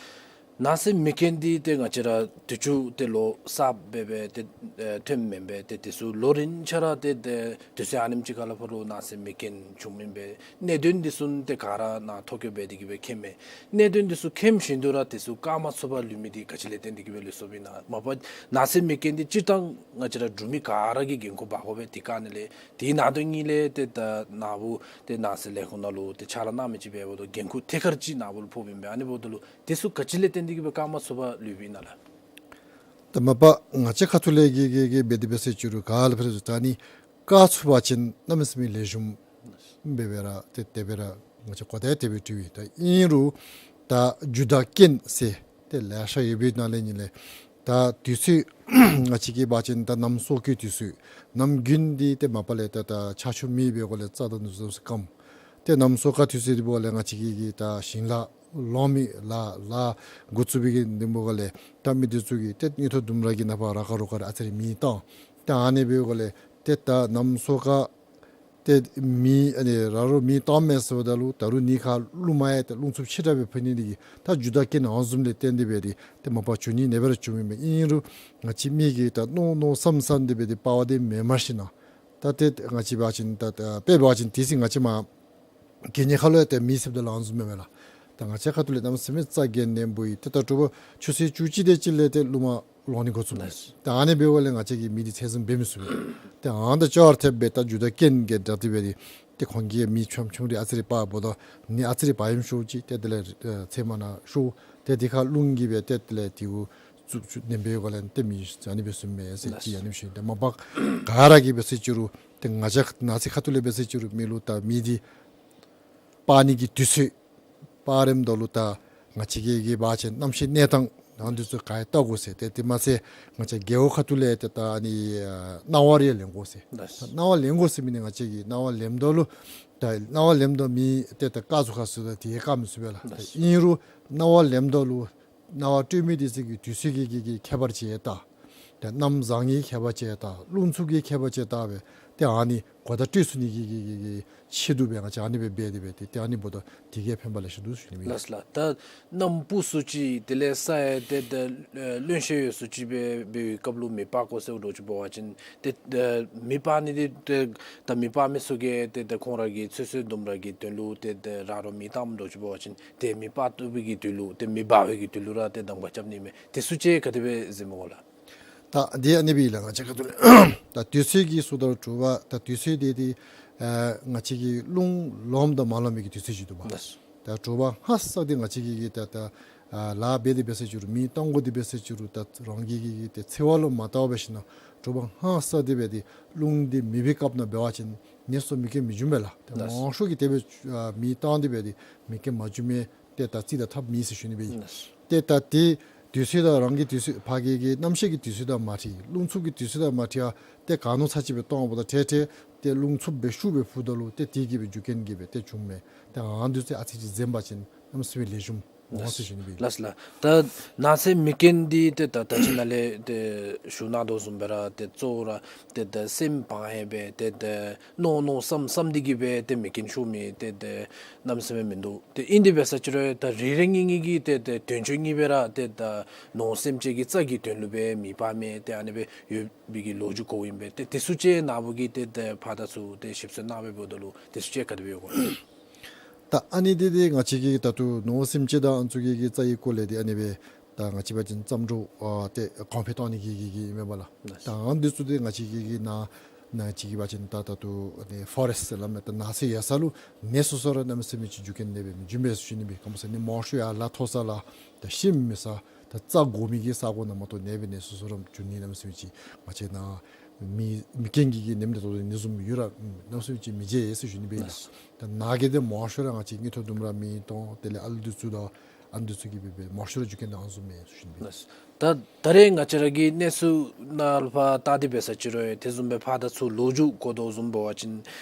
ནགས་ཚལ་མེ་རྐྱེན་འདི་ཏེ་ང་བཅས་ར་དུས་ཅི་ཏེ་ལོ་གསརཔ་སྦེ་སྦེ་ཏེ་ཨེ་ཐོནམ་མེན་པས། ཏེ་དེ་ཚུ་ལོ་རིམ་ཆ་ར་ཏེ་ཏེ་དུས་ཚོད་ཨ་ནེམ་ཅིག་ཁ་ལས་ཕར་ལུ་ནགས་ཚལ་མེ་རྐྱེན་བྱུངམ་ཨིན་པས། གནད་དོན་འདི་ཚུ་ཏེ་ག་ར་ནཱ་ཐོ་བཀོད་འབད་དེ་གིས་སྦེ་མཁྱེནམ་མས། གནད་དོན་འདི་ཚུ་མཁྱེན་ཞིནམ་ལས་ར་དེ་ཚུ་བཀག་མ་ཚུགས་པར་ལུས་མི་འདི་ག་ཅི་ལས་བརྟེན་ཏེ་གིས་སྦེ་ལུས་སོཔ་ཨིན་ན། མ་པ་ནགས་ཚལ་མེ་རྐྱེན་འདི་སྤྱིར་བཏང་ང་བཅས་ར་འབྲུག་མི་ག་ར་གིས་འགན་ཁུར་འབག་དགོ་པས། དེ་བཀག་ནི་ལས་དེ་ནང་དོན་གཉིས་ལས་ཏེ་ད་ནཱ་བུ་ཏེ་ནགས་ཚལ་ལས་ཁུངས་ནང་ལུ་ཏེ་ཕྱག་ལཱ་གནང་མི་ཅིག་འབདཝ་ད་འགན་ཁུར་ཐད་ཀར་ཅིག་ནཱ་བུ་ལུ་ཕོགཔ་ཨིན་པས། ཨ་ནི་འབདཝ་ད་ལུ་དེ་ཚུ་ག་ཅི་ལས་བརྟེན་ཏེ་གིས་སྦེ་བཀག་མ་ཚུགས་པར་ལུསཔ་ཨིན་ན་ལགས། ད་མ་པ་ང་བཅས་ཁ་ཐུག་ལས་གིས་གིས་གིས་འབད་དེ་འབད་ཟེར་ཅི་རུང་ག་ལས་ཕར་ད་ནི་བཀག་ཚུགས་པ་ཅིན་གནམ་མེད་ས་མེད་ལེགས་ཤོམ་སྦེ་སྦེ་ར་ཏེ་དེ་སྦེ་ར་ང་བཅས་གོ་བརྡ་དེ་སྦེ་སྤྲོད་ཡི། ད་ཨིན་རུང་ད་རྒྱུ་དང་རྐྱེན་ཟེར་ཏེ་ལེ་ཤ་ཡོད་པའི་ནང་ལས་ཨ་ནི་ལས་ད་དུས་ཚོད་ང་བཅས་ཀྱིས་འབད་བ་ཅིན་ད་གནམ་སྲོ་ཀའི་དུས་ཚོད་གནམ་དགུན་འདི་ཏེ་མ་པ་ལས་ད་ད་ཆར་ཆུ་མེད་པའི་སྒོ་ལས་རྩྭ་དང་འདི་ཚུ་སྐམ། ཏེ་གནམ་སྲོ་ཀ་དུས་ཚོད་འདི་འབདཝ་ལས་ང་བཅས་ཀྱི་གི་ད་ཞིང་ལཱ་ལོང་མི་ལཱ་ལཱ་འགོ་བཙུགས་པའི་གི་འདི་འབདཝ་ལས་ད་མི་འདི་ཚུ་གིས་ཏེ་སྙི་ཐོ་ལྡུམ་ར་གི་ནང་ཕར་ར་ཁ་རོ་ཁ་ར་ཨ་ཙི་རེ་མེ་བཏང་། ཏེ་ཨ་ནི་འབདཝ་ལས་ཏེ་ད་གནམ་སྲོ་ཀ་ཏེ་མེ་ཨ་ནི་ར་རོ་མེ་བཏངམ་མས་ཟེརཝ་ད་ལུ་ད་རུང་གནས་ཁར་རླུང་མ་ཡལ་ཏེ་རླུང་འཚུབ་ཆེ་དྲགས་སྦེ་འཕུ་ནི་འདི་གིས་ད་རྒྱུ་དང་རྐྱེན་ཨ་ནི་བཟུམ་ལས་བརྟེན་ཏེ་སྦེ་འདི་ཏེ་མ་པ་བྱུང་ནི་ཨ་ནེ་སྦེ་ར་བྱུངམ་ཨིན་པས། ཨིན་རུང་ང་བཅས་མི་གིས་ད་མནོ་མནོ་བསམ་བསམ་སྟེ་སྦེ་འདི་པ་བ་འདི་མེན་མ་ཤེས་ན། ད་ཏེ་ང་བཅས་འབད་བ་ཅིན་ད་ད་དཔེ་འབད་བ་ཅིན་དེ་ཚེ་ང་བཅས་མ་གི་གནས་ཁ་ལུ་ཡང་ཏེ་མེ་བསདཔ་ད་ལུ་ཨ་ནི་བཟུམ་མས་མེན་ན་ལགས། ད་ང་བཅས་ཁ་ཐུག་ལས་གནམ་མེད་ས་མེད་རྩྭ་གི་ནད་འབུ་ཡི། ཏེ་ད་དྲོ་པ་ཆུ་ཚོད་བཅུ་གཅིག་དེ་ཅིག་ལས་ཏེ་རླུང་མ་ལོང་ནི་འགོ་བཙུགས་མས། ཏེ་ཨ་ནི་འབདཝ་ལས་ང་བཅས་ཀྱིས་མེ་འདི་ཚད་བཟུང་འབད་མི་ཚུགས་པས། ཏེ་ཨ་ནི་དང་ཅོག་ར་འཐདཔ་སྦེ་ད་རྒྱུ་དང་རྐྱེན་གྱི་དྲག་སྟེ་སྦེ་འདི་ཏེ་ཁོང་གིས་མེ་ཆུང་ཆུང་རེ་ཨ་ཙི་རེ་སྤར་འབདཝ་ད་ནི་ཨ་ཙི་རེ་བ་ཡམ་ཤོར་ཅི། ཏེ་དེ་ལས་ཨེ་ཚལ་མ་ནང་ཤོར། ཏེ་དེ་ཁར་རླུང་གིས་སྦེ་ཏེ་དེ་ལས་དེ་གུ་བཙུགས་བཙུགས་ནི་འབདཝ་ལས་ཏེ་མེ་ཨ་ནི་སྦེ་བཟུངམ་མས་ཟེར་ཅིག་ཨ་ནི་བཞིན་ཏེ་མ་པ་ག་ར་གིས་འབད་ཟེར་ཅི་རུང་ཏེ་ང་བཅས་ནགས་ཚལ་ཁ་ཐུག་ལས་འབད་ཟེར་ཅི་རུང་མེ་ལུ་ད་མེ་འདི་སྤར་ནི་གི་དུས་ཚོད་སྤར་རནམ་ད་ལུ་ད་ང་བཅས་ཀྱིས་གིས་འབད་བ་ཅིན་གནམ་གཤིས་གནས་སྟངས་ནང་འདི་ཚུ་ག་ར་བལྟ་དགོ་ཟེར། ཏེ་དེ་མ་ཚད་ང་བཅས་རྒེད་འོག་ཁ་ཐུག་ལས་ཏེ་ད་ཨ་ནི་ཨ་སྣང་བ་རེ་ལེན་དགོ་ཟེར། ལགས། ད་སྣང་བ་ལེན་དགོ་ཟེར་མི་འདི་ང་བཅས་ཀྱིས་སྣང་བ་ལེནམ་ད་ལུ་ད་སྣང་བ་ལེནམ་ད་མེ་ཏེ་ད་བཀག་ཚུགས་ག་ཟེར་ད་དེ་བཀག་མི་ཚུགས་པས་ལགས། ད་ལགས། ཨིན་རུང་སྣང་བ་ལེནམ་ད་ལུ་སྣང་བ་སྤྲོད་མི་འདི་ཚུ་གི་དུས་ཚོད་ཀྱི་གི་གི་ཁྱད་པར་ཅིག་ཡོད་ད། ཏེ་གནམ་བཟང་ངེའི་ཁྱད་པར་ཅིག་ལྟ་རླུང་འཚུབ་ཀྱི་ཁྱད་པར་ཅིག་ལྟ་སྦེ་ཏེ་ཨ་ནི་གོ་བརྡ་སྤྲོད་ཚུགས་ནི་གི་གི་གི་གི་ཆེད་དུ་སྦེ་ང་བཅས་ཨ་ནི་སྦེ་འབད་དེ་སྦེ་ཏེ་ཏེ་ཨ་ནི་འབདཝ་ད་དེ་གིས་ཕན་པ་ལེ་ཤ་འདུག་ཟེར་ཞུ་ནི་ཨིན། ལགས་སོ་ལགས། ད་གནམ་སྤུ་སུ་ཅིག་དེ་ལས་ས་ཡང་ཏེ་ད་ཨེ་རློན་ཤེད་ཡོད་སུ་ཅིག་སྦེ་འབད་བའི་སྐབས་ལུ་མེ་སྤར་དགོ་ཟེརཝ་འདྲཝ་ཅིག་འབད་བ་ཅིན་ཏེ་ཨེ་མེ་སྤར་ནི་འདི་ཏེ་ད་མེ་སྤར་མི་ཚུ་གིས་ཏེ་ད་ཁོང་ར་གི་ཚོད་བསྲེ་ལྡུམ་ར་གི་དོན་ལུ་ཏེ་ད་ར་རོ་མེ་བཏངམ་འདྲཝ་ཅིག་འབད་བ་ཅིན་ཏེ་མེ་སྤར་བཏུབ་པའི་གི་དུས་ལུ་ཏེ་མེ་འབར་བའི་གི་དུས་ལུ་ར་ཏེ་གདམ་ཁ་རྐྱབ་ནི་མས། དེ་ཚུ་ཅིག་ག་དེ་སྦེ་གཟིགསམ་སྨོ་ལགས། ད་དེ་ཨ་ནི་སྦེ་ལགས། ང་བཅས་ཁ་ཐུག་ལས་ད་དུས་ཚོད་ཀྱི་སོ་ད་དྲོ་པ་ད་དུས་ཚོད་དེ་ཏེ་ཨ་ང་བཅས་ཀྱི་རླུང་ལངམ་དང་མ་ལངམ་གི་དུས་ཚོད་ཅིག་འདུག་པ། ལགས། ད་དྲོ་པ་སྔ་ས་དེ་ང་བཅས་ཀྱིས་ད་ད་ཨ་ལཱ་འབད་དེ་འབད་ས་ཅིག་རུང་མེ་གཏང་དགོ་དེ་འབད་ས་ཅིག་རུང་ད་རང་གི་གི་གི་ཏེ་འཚོ་བ་ལུ་མ་བལྟ་བར་འབད་ཞིན་ན་དྲོ་པ་སྔ་ས་དེ་སྦེ་ཏེ་རླུང་དེ་མེད་པའི་སྐབས་ནང་འབད་བ་ཅིན་ནད་སོགས་མེ་རྐྱེན་མི་འབྱུང་པས་ལགས། ད་ལགས། མང་ཤོས་ཀྱིས་དེ་སྦེ་ཨ་མེ་བཏང་དེ་སྦེ་ཏེ་མེ་རྐྱེན་མ་འབྱུང་མི་ཏེ་ད་རྩིས་ད་ཐབས་མེད་ཟེར་ཞུ་ནི་སྦེ་ཨིན། ལགས། ཏེ་ད་དེ་དུས་ཚོད་དང་རང་གི་དུས་ཚོད་ཕར་གྱི་གི་གནམ་གཤིས་ཀྱི་དུས་ཚོད་དང་མ་འཁྲིལ་རླུང་འཚུབ་ཀྱི་དུས་ཚོད་དང་མ་འཁྲིལ་ཡང་ཏེ་ག་ནི་ཚར་ཅིག་སྦེ་གཏང་འབདཝ་ད་ཏེ་ཏེ་ཏེ་རླུང་འཚུབ་སྦེ་ཤུགས་སྦེ་ཕུཝ་ད་ལུ་ཏེ་དེ་གིས་སྦེ་རྒྱུ་རྐྱེན་གྱིས་སྦེ་ཏེ་བྱུངམ་མས། ཏེ་ཨ་ནི་ཚུ་ཨ་ཙི་ཅིག་འཛེམ་པ་ཅིན་གནམ་མེད་ས་མེད་ལེགས་ཤོམ་འོང་ཟེར་ཞུ་ནི་སྦེ་ཨིན། ལགས་ལགས། ད་ནགས་ཚལ་མེ་རྐྱེན་འདི་ཏེ་ད་ད་ཅི་ནཱ་ལས་ཏེ་ཞུ་གནང་དོ་བཟུམ་སྦེ་ར་ཏེ་གཙོ་བོ་ར་ཏེ་ད་སེམས་ཕངས་ཡང་སྦེ་ཏེ་ད་མནོ་མནོ་བསམ་བསམ་འདི་གིས་སྦེ་ཏེ་མེ་རྐྱེན་ཤོར་མི་ཏེ་ད་གནམ་མེད་ས་མེད་མིན་འདུག། ཏེ་ཨིན་དེ་འབད་ས་ཅིག་རུང་ད་རེ་རེ་གཉིས་གཉིས་ཀྱིས་ཏེ་ད་དོན་གཅོད་གཉིས་སྦེ་ར་ཏེ་ད་ནོར་སེམས་ཅན་གྱི་རྩ་གི་དོན་ལུ་སྦེ་མེ་སྤར་མི་ཏེ་ཨ་ནི་སྦེ་ཡོད་པའི་གི་ལོ་རྒྱུས་གོཝ་ཨིན་པས། ཏེ་དེ་ཚུ་ཅིག་ནཱ་བུ་གིས་ཏེ་ད་ཕར་དང་ཚུར་ཏེ་ཞིབ་འཚོལ་གནང་སྦེ་འབདཝ་ད་ལུ་དེ་ཚུ་ཅིག་ག་དེ་སྦེ་ཡོད་ག། ད་ཨ་ནི་འདི་ཏེ་ང་བཅས་ཀྱིས་ད་ལྟོ་ནོར་སེམས་ཅན་དང་ཨ་ནི་ཚུ་གི་གི་རྩ་བའི་སྐོར་ལས་ཏེ་ཨ་ནི་སྦེ་ད་ང་བཅས་འབད་བ་ཅིན་བརྩམས་སྒྲུང་ཨ་ཏེ་གོང་འཕེལ་གཏང་ནི་གི་གི་གི་ཨིན་མས་པ་ལགས། ད་ཨ་ནི་འདི་ཚུ་ཏེ་ང་བཅས་ཀྱི་གི་ནཱ་ནཱ་ཅིག་འབད་བ་ཅིན་ད་ད་ལྟོ་ཨ་ནི་ཕོ་རེསཊ་ཟེར་སླབ་མས། ད་ནགས་ཚལ་ཡོད་ས་ལུ་ནད་སོ་སོ་ར་གནམ་མེད་ས་མེད་ཅིག་རྒྱུ་རྐྱེན་ནད་འབད་མི་འབྱུང་པས་ཟེར་ཞུ་ནི་སྦེ། ག་མོ་ཟེར་ནི་མང་ཤོས་ཡར་ལ་མཐོ་ས་ལ་ད་ཤིང་མེད་ས་ད་རྩྭ་དགོ་མི་གི་ས་གོ་ནང་མ་གཏོགས་ནད་འབད་ནི་སོ་སོ་ར་འབྱུང་ནི་གནམ་མེད་ས་མེད་ཅིག་ང་བཅས་ནཱ་མེ་མེ་རྐྱེན་གྱི་གི་ནད་འདི་ད་ལྟོ་ནི་བཟུམ་ཡོད་ར་གནམ་མེད་ས་མེད་ཅིག་མི་མཇལ་ཡི་ཟེར་ཞུ་ནི་སྦེ་ཨིན་ལགས། ད་ནཱ་གི་ཏེ་མང་ཤོས་ར་ང་བཅས་དངུལ་ཐོག་ལྡུམ་ར་མེ་གཏང་དེ་ལས་ཨ་ལུ་འདི་ཚུ་དང་ཨ་ནི་འདི་ཚུ་གིས་སྦེ་སྦེ་མང་ཤོས་ར་རྒྱུ་རྐྱེན་ཨ་ནི་བཟུམ་མས་ཟེར་ཞུ་ནི་སྦེ་ཨིན། ད་ད་རེས་ང་བཅས་ར་གི་གནས་ཚུལ་ནང་ལུ་ཕར་བལྟ་སྟེ་འབད་ས་ཅིག་རུང་དེ་བཟུམ་སྦེ་ཕར་དང་ཚུར་ལོ་རྒྱུས་གོ་དོ་བཟུམ་འབད་བ་ཅིན་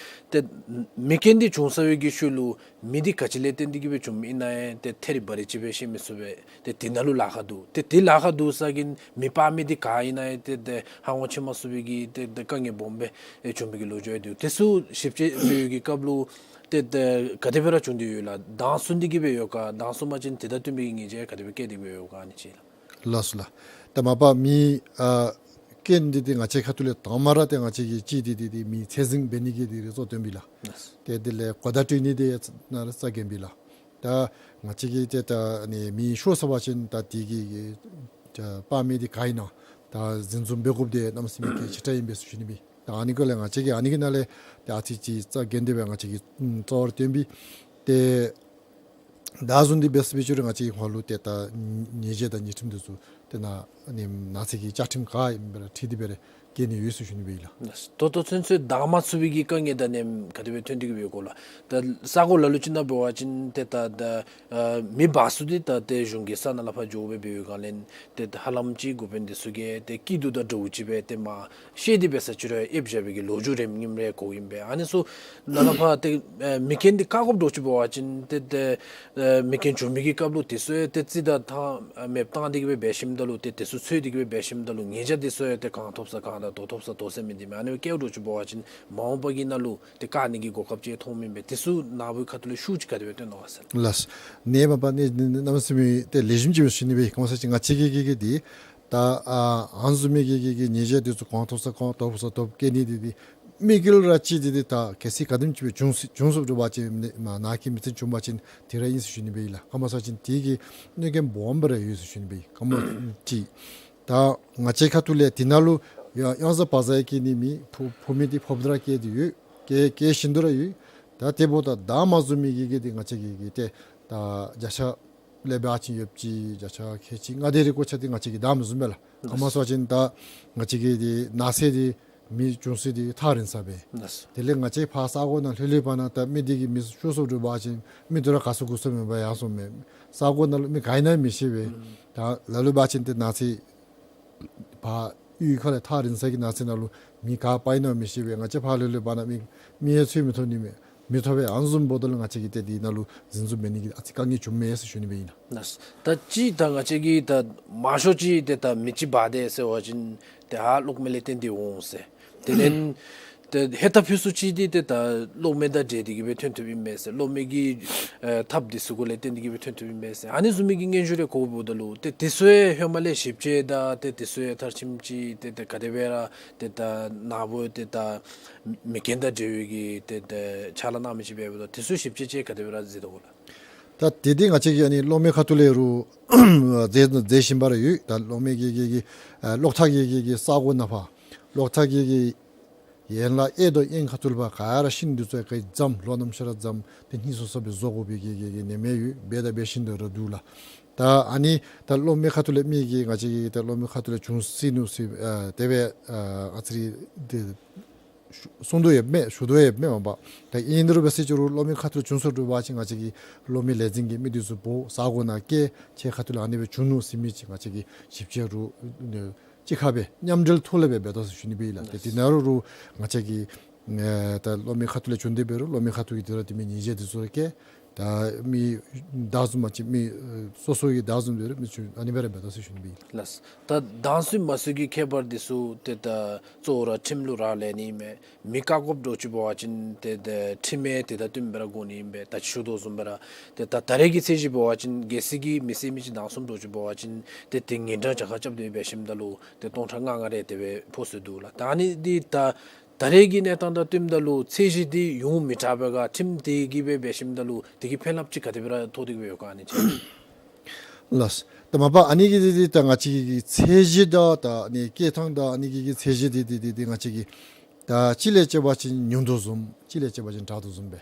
ཏེ་མེ་རྐྱེན་འདི་བྱུང་ཚར་བའི་གི་ཤུལ་ལུ་མེ་འདི་ག་ཅི་ལས་བརྟེན་ཏེ་གི་སྦེ་བྱུངམ་ཨིན་ན་ཡང་ཏེ་ཐད་རི་བ་རི་ཅིག་སྦེ་ཤེས་མི་ཚུགས་པས། ཏེ་དེ་ནང་ལུ་ལཱ་ཁག་འདུག། ཏེ་དེ་ལཱ་ཁག་འདུག་ས་གི་མེ་སྤར་མི་འདི་ག་ཨིན་ན་ཡང་ཏེ་ཏེ་ཧ་གོ་ཆི་མ་ཚུགས་པའི་གི་ཏེ་ཏེ་དཀའ་ངལ་སྦོམ་སྦེ་ཨེ་བྱུང་བའི་གི་ལོ་རྒྱུས་ཡང་འདུག། དེ་ཚུ་ཞིབ་དཔྱད་འབད་བའི་གི་སྐབས་ལུ་ཏེ་ཏེ་ག་དེ་སྦེ་ར་བྱུང་སྟེ་ཡོད་ལགས། དྭངས་སུ་འདི་གིས་སྦེ་ཡོད་ག། དྭངས་སུ་མ་ཅིན་དེ་དང་བསྟུན་པའི་གི་ཉེས་ཆད་ག་དེ་སྦེ་བཀལ་ཏེ་སྦེ་ཡོད་ག་ཨ་ནི་ཅིག་ལགས། ལགས་སོ་ལགས། ད་མ་པ་མེ་ཨ་རྐྱེན་འདི་ཏེ་ང་བཅས་ཁ་ཐུག་ལས་དང་མ་ར་ཏེ་ང་བཅས་ཀྱིས་ཅིག་འདི་འདི་འདི་མེ་ཚད་འཛིན་འབད་ནི་གི་འདི་རིགས་གཙོ་བཏོན་པས་ལགས། ཏེ་དེ་ལས་གོ་བརྡ་སྤྲོད་ནི་འདི་ནང་ར་རྩ་འགེངས་པས་ལགས། ད་ང་བཅས་ཀྱིས་ཏེ་ད་ཨ་ནི་མེ་ཤོར་ཚར་བ་ཅིན་ད་དེ་གི་གི་ད་སྤར་མི་འདི་ག་ཨིན་ན་ད་འཛིན་བཟུང་འབད་དགོཔ་འདི་གནམ་མེད་ས་མེད་གལ་ཆེ་དྲགས་ཨིན་པས་ཟེར་ཞུ་ནི་སྦེ། ད་ཨ་ནི་སྐོར་ལས་ང་བཅས་ཀྱིས་ཨ་ནི་གི་ནང་ལས་ཏེ་ཨ་ཙི་ཅིག་རྩ་འགེངས་ཏེ་སྦེ་ང་བཅས་ཀྱིས་ཨམ་གཙོ་བོར་བཏོན་པས། ཏེ་ད་བཟུམ་འདི་འབད་ས་འབད་ཅི་རུང་ང་བཅས་ཧོང་ལུ་ཏེ་ད་ཉེས་ཆད་དང་ཉེས་ཁྲིམས་འདི་ཚུ་ཏེ་ནཱ་ཨ་ནི་ནགས་ཚལ་གྱི་བཅའ་ཁྲིམས་ཁར་ཨིན་པས་ལགས། འཁྲིལ་ཏེ་སྦེ་ར་བཀལ་ནི་ཡོད་ཟེར་ཞུ་ནི་སྦེ་ཨིན་ལགས། ད་ལྟོ་ཚུན་ཚོད་དྭངས་མ་ཚུད་པའི་གི་དཀའ་ངལ་དང་ནི་ག་དེ་སྦེ་ཐོན་ཏེ་གི་སྦེ་ཡོད་ག་ལགས། ད་ས་གོ་ལ་ལུ་ཅིག་ནང་འབད་བ་ཅིན་ཏེ་ད་ད་ཨ་མེ་འབར་ས་འདི་ད་ཏེ་གཞུང་གི་ས་ནང་ལས་ཕར་འགྱོ་སྦེ་འབད་བའི་སྒང་ལས་ཏེ་ཧ་ལམ་ཅིག་འགོ་དཔོན་འདི་ཚུ་གིས་ཏེ་སྐྱིད་སྡུག་དང་འདྲཝ་ཅིག་སྦེ་ཏེ་མ་ཤེས་ཏེ་འབད་ས་ཅིག་རུང་ཨེབ་བཞག་པའི་གི་ལོ་རྒྱུས་རེམ་རིམ་རེ་གོཝ་ཨིན་པས། ཨ་ནི་ཚུ་ནང་ལས་ཕར་ཏེ་ཨེ་མེ་རྐྱེན་འདི་བཀག་དགོཔ་འདྲཝ་ཅིག་འབད་བ་ཅིན་ཏེ་ཏེ་ཨེ་མེ་རྐྱེན་བྱུང་མི་གི་སྐབས་ལུ་དེ་ཚུ་ཡང་ཏེ་རྩིས་དང་ཐ་མེདཔ་བཏང་སྟེ་གི་སྦེ་འབད་ཞིནམ་ད་ལུ་ཏེ་དེ་ཚུ་འཚོལ་ཏེ་གི་སྦེ་འབད་ཞིནམ་ད་ལུ་ཉེས་ཆད་དེ་ཚུ་ཡང་ཏེ་གང་ཐོབ་ས་གང་དང་དོ་ཐོབ་ས་དོ་ཟེར་མི་འདི་མས། ཨ་ནི་སྦེ་བཀལཝ་འདྲཝ་ཅིག་འབད་བ་ཅིན་མ་འོངས་པ་གི་ནང་ལུ་ཏེ་བཀག་ནི་གི་གོ་སྐབས་ཅིག་མཐོངམ་ཨིན་པས། དེ་ཚུ་ནཱ་བུའི་ཁ་ཐུག་ལས་ཤུགས་ཅིག་ག་དེ་སྦེ་སྟོན་ནི་ག་ཟེར། ལགས། ནཱ་མ་པ་ནི་ནི་གནམ་མེད་ས་མེད་ཏེ་ལེགས་ཤོམ་ཅིག་སྦེ་ཞུ་ནི་སྦེ་ཨིན། ག་མོ་ཟེར་ཅིག་ང་བཅས་ཀྱི་གི་གི་འདི་ད་ཨ་ཨ་ནི་བཟུམ་མའི་གི་གི་གི་ཉེས་ཆད་འདི་ཚུ་གང་ཐོབ་ས་གང་དོ་ཐོབ་ས་དོ་བཀལ་ནི་འདི་འདི་མི་དགེ་བ་ར་ཅིག་འདི་འདི་ད་གལ་སྲིད་ག་དེམ་ཅིག་སྦེ་བྱུང་སྲིད་བྱུང་སྲིདཔ་འདྲཝ་ཅིག་ནི་མ་ནཱ་གི་མི་ཚེ་བྱུང་བ་ཅིན་དེ་ར་ཨིན་ཟེར་ཞུ་ནི་སྦེ་ཨིན་ལགས། ག་མོ་ཟེར་ཅིག་དེ་གི་གནོད་སྐྱོན་སྦོམ་སྦེ་ར་ཡོད་ཟེར་ཞུ་ནི་སྦེ་ཨིན། ག་མོ་ཅིག་ད་ང་བཅས་ཁ་ཐུག་ལས་དེ་ནང་ལུ་ཡང་ཡང་ཟ་བ་ཟ་ཡང་བཀལ་ནི་མེད། ཕོག་ཕོག་མི་འདི་ཕོགཔ་ད་ར་བཀལ་ཏེ་ཡོད། བཀལ་བཀལ་བཞིན་དུ་ར་ཡོད། ད་དེ་འབདཝ་ད་དྭངས་མ་བཟུང་མི་གི་གི་འདི་ང་བཅས་ཀྱི་གི་ཏེ་ད་བརྒྱ་ཆ་ལས་འབད་བ་ཅིན་ཡོདཔ་ཅིག་བརྒྱ་ཆ་ཁལ་གཅིག་ལྔ་དེ་རེ་གོ་ཆ་འདི་ང་བཅས་ཀྱིས་དྭངས་མ་བཟུངམ་མས་ལགས། ག་མོ་ཟེར་བ་ཅིན་ད་ང་བཅས་ཀྱི་འདི་ནགས་ཚལ་འདི་མེ་བྱུང་ས་འདི་ཐག་རིང་ས་སྦེ། དེ་ལས་ང་བཅས་ཕར་ས་གོ་ནང་ལྷོད་ལྷོདཔ་ད་ད་མེ་འདི་གིས་མེ་ཤོར་སོངམ་འདྲཝ་ཅིན་མི་འདི་ར་ག་སོང་གུ་སོང་མེད་པར་ཡར་སོངམ་མས། ས་གོ་ནང་ལུ་མི་ག་ཨིན་ན་མི་ཤེས་པས། ད་ལ་ལུ་འབད་བ་ཅིན་ཏེ་ནགས་ཚལ་ཕར་གཡུས་ཁ་ལས་ཐག་རིང་ས་གི་ནགས་ཚལ་ནང་ལུ་མི་ག་པ་ཨིན་ན་མི་ཤེས་པས། ང་བཅས་ཕར་ལྷོད་ལྷོདཔ་ད་མི་མི་ཡང་འཚོལ་མི་ཐོབ་ནི་མས། མི་ཐོབ་པས། ཨ་ནི་བཟུམ་འབདཝ་ད་ལུ་ང་བཅས་ཀྱིས་ཏེ་འདི་ནང་ལུ་འཛིན་བཟུང་འབད་ནི་གི་ཨ་ཙི་དཀའ་ངལ་བྱུངམ་མས་ཟེར་ཞུ་ནི་སྦེ་ཨིན་ལགས། ལགས། ད་ཅི་ད་ང་བཅས་ཀྱིས་ད་མང་ཤོས་ཅིག་ཏེ་ད་མི་ཅིག་འབག་སྟེ་ཟེར་བ་ཅིན་ཏེ་ཧ་གློག་མེ་ལས་བརྟེན་ཏེ་འོང་ཟེར། དེ་ལས་ཏེ་ཧེ་ད་ཕུན་སུམ་ཚོགས་ཅིག་འདི་ཏེ་ད་གློག་མེ་དང་འབྲེལ་ཏེ་གི་སྦེ་ཐོན་ཐོནམ་ཨིན་མས་ཟེར། གློག་མེ་གི་ཨེ་ཐབས་འདི་ཚུ་གུ་ལས་བརྟེན་ཏེ་གི་སྦེ་ཐོན་ཐོནམ་ཨིན་མས་ཟེར། ཨ་ནི་བཟུམ་མའི་གི་སྙན་ཞུ་རེ་གོཝ་ད་ལུ་ཏེ་དེ་ཚུ་ཡང་ཧེ་མ་ལས་ཞིབ་དཔྱད་དང་ཏེ་དེ་ཚུ་ཡང་མཐར་ཕྱིནམ་ཅིག་ཏེ་ཏེ་ག་དེ་སྦེ་ར་ཏེ་ད་ནཱ་བུ་ཏེ་ད་མེ་རྐྱེན་དང་འབྲེལ་བའི་གི་ཏེ་ཏེ་ཕྱག་ལཱ་གནང་མི་ཅིག་འབདཝ་ད་དེ་ཚུ་ཞིབ་དཔྱད་ཅིག་ག་དེ་སྦེ་ར་མཛད་དོ་གོ་ལགས། ད་དེ་འདི་ང་བཅས་ཀྱིས་ཨ་ནི་གློག་མེ་ཁ་ཐུག་ལས་རུང་མཛད་མཛད་བཞིན་པ་ར་ཡོད། ད་གློག་མེ་གི་གི་གི་ཨ་གློག་ཐག་གི་གི་གི་ས་གོ་ནང་ཕར་གློག་ཐག་གི་གི་ཡན་ལག་གཡས་དང་གཡོན་ཁ་ཐུག་ལུ་ཕར་ག་ར་ཤིང་འདི་ཚུ་ག་ར་འཛོམས་ལོ་ནམ་ཤར་ར་འཛོམས་ཏེ་སྙིང་སོ་སོ་སྦེ་བཟོ་དགོ་པའི་གི་གི་གི་ནི་མེད་ཡོད། འབད་དང་འབད་བཞིན་དུ་ར་འདུག་ལགས། ད་ཨ་ནི་ད་གློག་མེ་ཁ་ཐུག་ལས་མི་གིས་ང་བཅས་ཀྱིས་ད་གློག་མེ་ཁ་ཐུག་ལས་བྱུང་སྲིད་ནུག་ཟེར་ཨ་དེ་སྦེ་ཨ་ཨ་ཙི་རེ་འདི་གསུང་དོ་ཡོདཔ་མས། ཞུ་དོ་ཡོདཔ་མས་མ་པ། ད་ཨིན་རུང་འབད་ཟེར་ཅི་རུང་གློག་མེ་ཁ་ཐུག་ལས་བྱུང་སོང་འགྱོ་བ་ཅིན་ང་བཅས་ཀྱིས་གློག་མེ་ལས་འཛིན་གྱི་མི་འདི་ཚུ་འབོ་ས་གོ་ནང་བསྐྱལ་ཁྱེད་ཁ་ཐུག་ལས་ཨ་ནི་སྦེ་བྱུང་ནུག་ཟེར་མི་ཅིག་ང་བཅས་ཀྱིས་ཞིབ་དཔྱད་རུང་གཅིག་ཁར་སྦེ་མཉམ་འབྲེལ་ཐོག་ལས་སྦེ་འབད་དོ་ཟེར་ཞུ་ནི་སྦེ་ཨིན་ལགས། ཏེ་དེ་ནང་རུང་རུང་ང་བཅས་ཀྱིས་ཨེ་ད་གློག་མེ་ཁ་ཐུག་ལས་བྱུང་སྟེ་འབད་རུང་གློག་མེ་ཁ་ཐུག་གི་དེ་ར་དེ་མི་ཉེས་ཆད་འདི་ཚུ་ར་བཀལ། ད་མི་བདག་འཛིན་མ་ཅིག་མི་སོ་སོ་གི་བདག་འཛིན་འབད་རུང་མི་ཚུ་ཨ་ནི་སྦེ་ར་འབད་དོ་ཟེར་ཞུ་ནི་སྦེ་ཨིན་ལགས། ལགས། ད་བདག་འཛིན་མ་བཟུང་གི་ཁྱད་པར་འདི་ཚུ་ཏེ་ད་གཙོ་བོ་ར་ཁྲིམས་ལུ་རག་ལས་ནི་མས། མི་བཀག་དགོཔ་འདྲཝ་ཅིག་འབད་བ་ཅིན་ཏེ་ད་ཁྲིམས་ཡང་དེ་དང་བསྟུན་སྦེ་ར་དགོ་ནི་ཨིན་པས། ད་ཅི་ཞུ་དོ་བཟུམ་སྦེ་ར་ཏེ་ད་ད་རེས་ཀྱི་ཚད་གཞི་འབད་བ་ཅིན་གལ་སྲིད་ཀྱི་མི་བསད་མི་ཅིག་བདག་འཛིན་འདྲཝ་ཅིག་འབད་བ་ཅིན་ཏེ་དེ་ཉིན་གྲངས་གྱངས་ཁ་རྐྱབ་སྟེ་འབད་ཞིནམ་ད་ལུ་ཏེ་སྟོང་ཕྲག་ལྔ་ལྔ་རེ་དེ་སྦེ་ཕོག་སྲོལ་འདུག་ལགས། ད་ཨ་ནི་འདི་ད་ད་རེས་ཀྱི་གནས་སྟངས་དང་བསྟུནམ་ད་ལུ་ཚད་གཞི་འདི་ཡོངས་མི་དྲག་པའི་ཁར་ཁྲིམས་དེ་གིས་སྦེ་འབད་ཞིནམ་ད་ལུ་དེ་གིས་ཕན་རླབས་ཅིག་ག་དེ་སྦེ་ར་ཐོགས་ཏེ་གི་སྦེ་ཡོད་ག་ཨ་ནི་ཅིག། ལགས། ད་མ་པ་ཨ་ནི་གི་འདི་འདི་ད་ང་བཅས་ཀྱི་ཚད་གཞི་དང་ད་ཨ་ནི་བཀལ་ཐངས་དང་ཨ་ནི་གི་གི་ཚད་གཞི་འདི་འདི་འདི་འདི་ང་བཅས་ཀྱིས་ད་གཅིག་ལས་བྱ་བ་ཅིན་ཉུང་དོ་བཟུམ་གཅིག་ལས་བྱ་བ་ཅིན་དྲག་དོ་བཟུམ་སྦེ་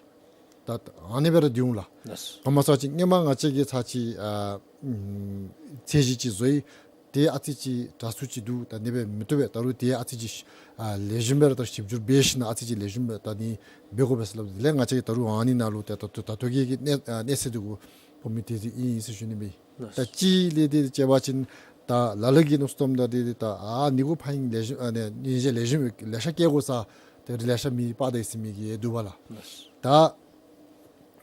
ད་ཨ་ནི་སྦེ་ར་འདི་འོང་ལགས། ལགས། ག་མ་ཚད་ཅིག་སྔོན་མ་ང་བཅས་ཀྱིས་ཚར་ཅིག་ཨ་ཨམ་ཚད་གཞི་ཅིག་བཟོ་ཡི། དེ་ཨ་ཙི་ཅིག་དྲག་སུ་ཅིག་འདུག། ད་ཨ་ནི་སྦེ་མི་བཏུབ་པས། ད་རུང་དེ་ཨ་ཙི་ཅིག་ཨ་ལེགས་ཤོམ་སྦེ་ར་ད་ཞིབ་འཇུག་འབད་ཞིནམ་ཨ་ཙི་ཅིག་ལེགས་ཤོམ་སྦེ་ད་ནི་འབད་དགོ་པས་ཟེར་སླབ། དེ་ལས་ང་བཅས་ཀྱིས་ད་རུང་ཨ་ནི་ནང་ལུ་ཏེ་ད་ལྟོ་ད་ལྟོ་གི་གི་གནས་ཨ་གནས་ཚད་འདི་གུ་ཕོག་མི་དེ་ཅིག་ཨིན་ཨིན་ཟེར་ཞུ་ནི་སྦེ། ད་ཅི་ལས་དེ་བྱ་བ་ཅིན་ད་ལ་ལུ་གིས་མནོ་བསམ་བཏངམ་ད་དེ་དེ་ད་ཨ་ནི་གུ་ཕན་ཡོན་ལེགས་ཤོམ་ཨ་ནི་ཉེས་ཆད་ལེགས་ཤོམ་ལེ་ཤ་བཀལ་དགོ་ས་དེ་ལེ་ཤ་མི་སྤར་ད་ཡི་ཟེར་མི་གི་འདུག་པ་ལགས། ད་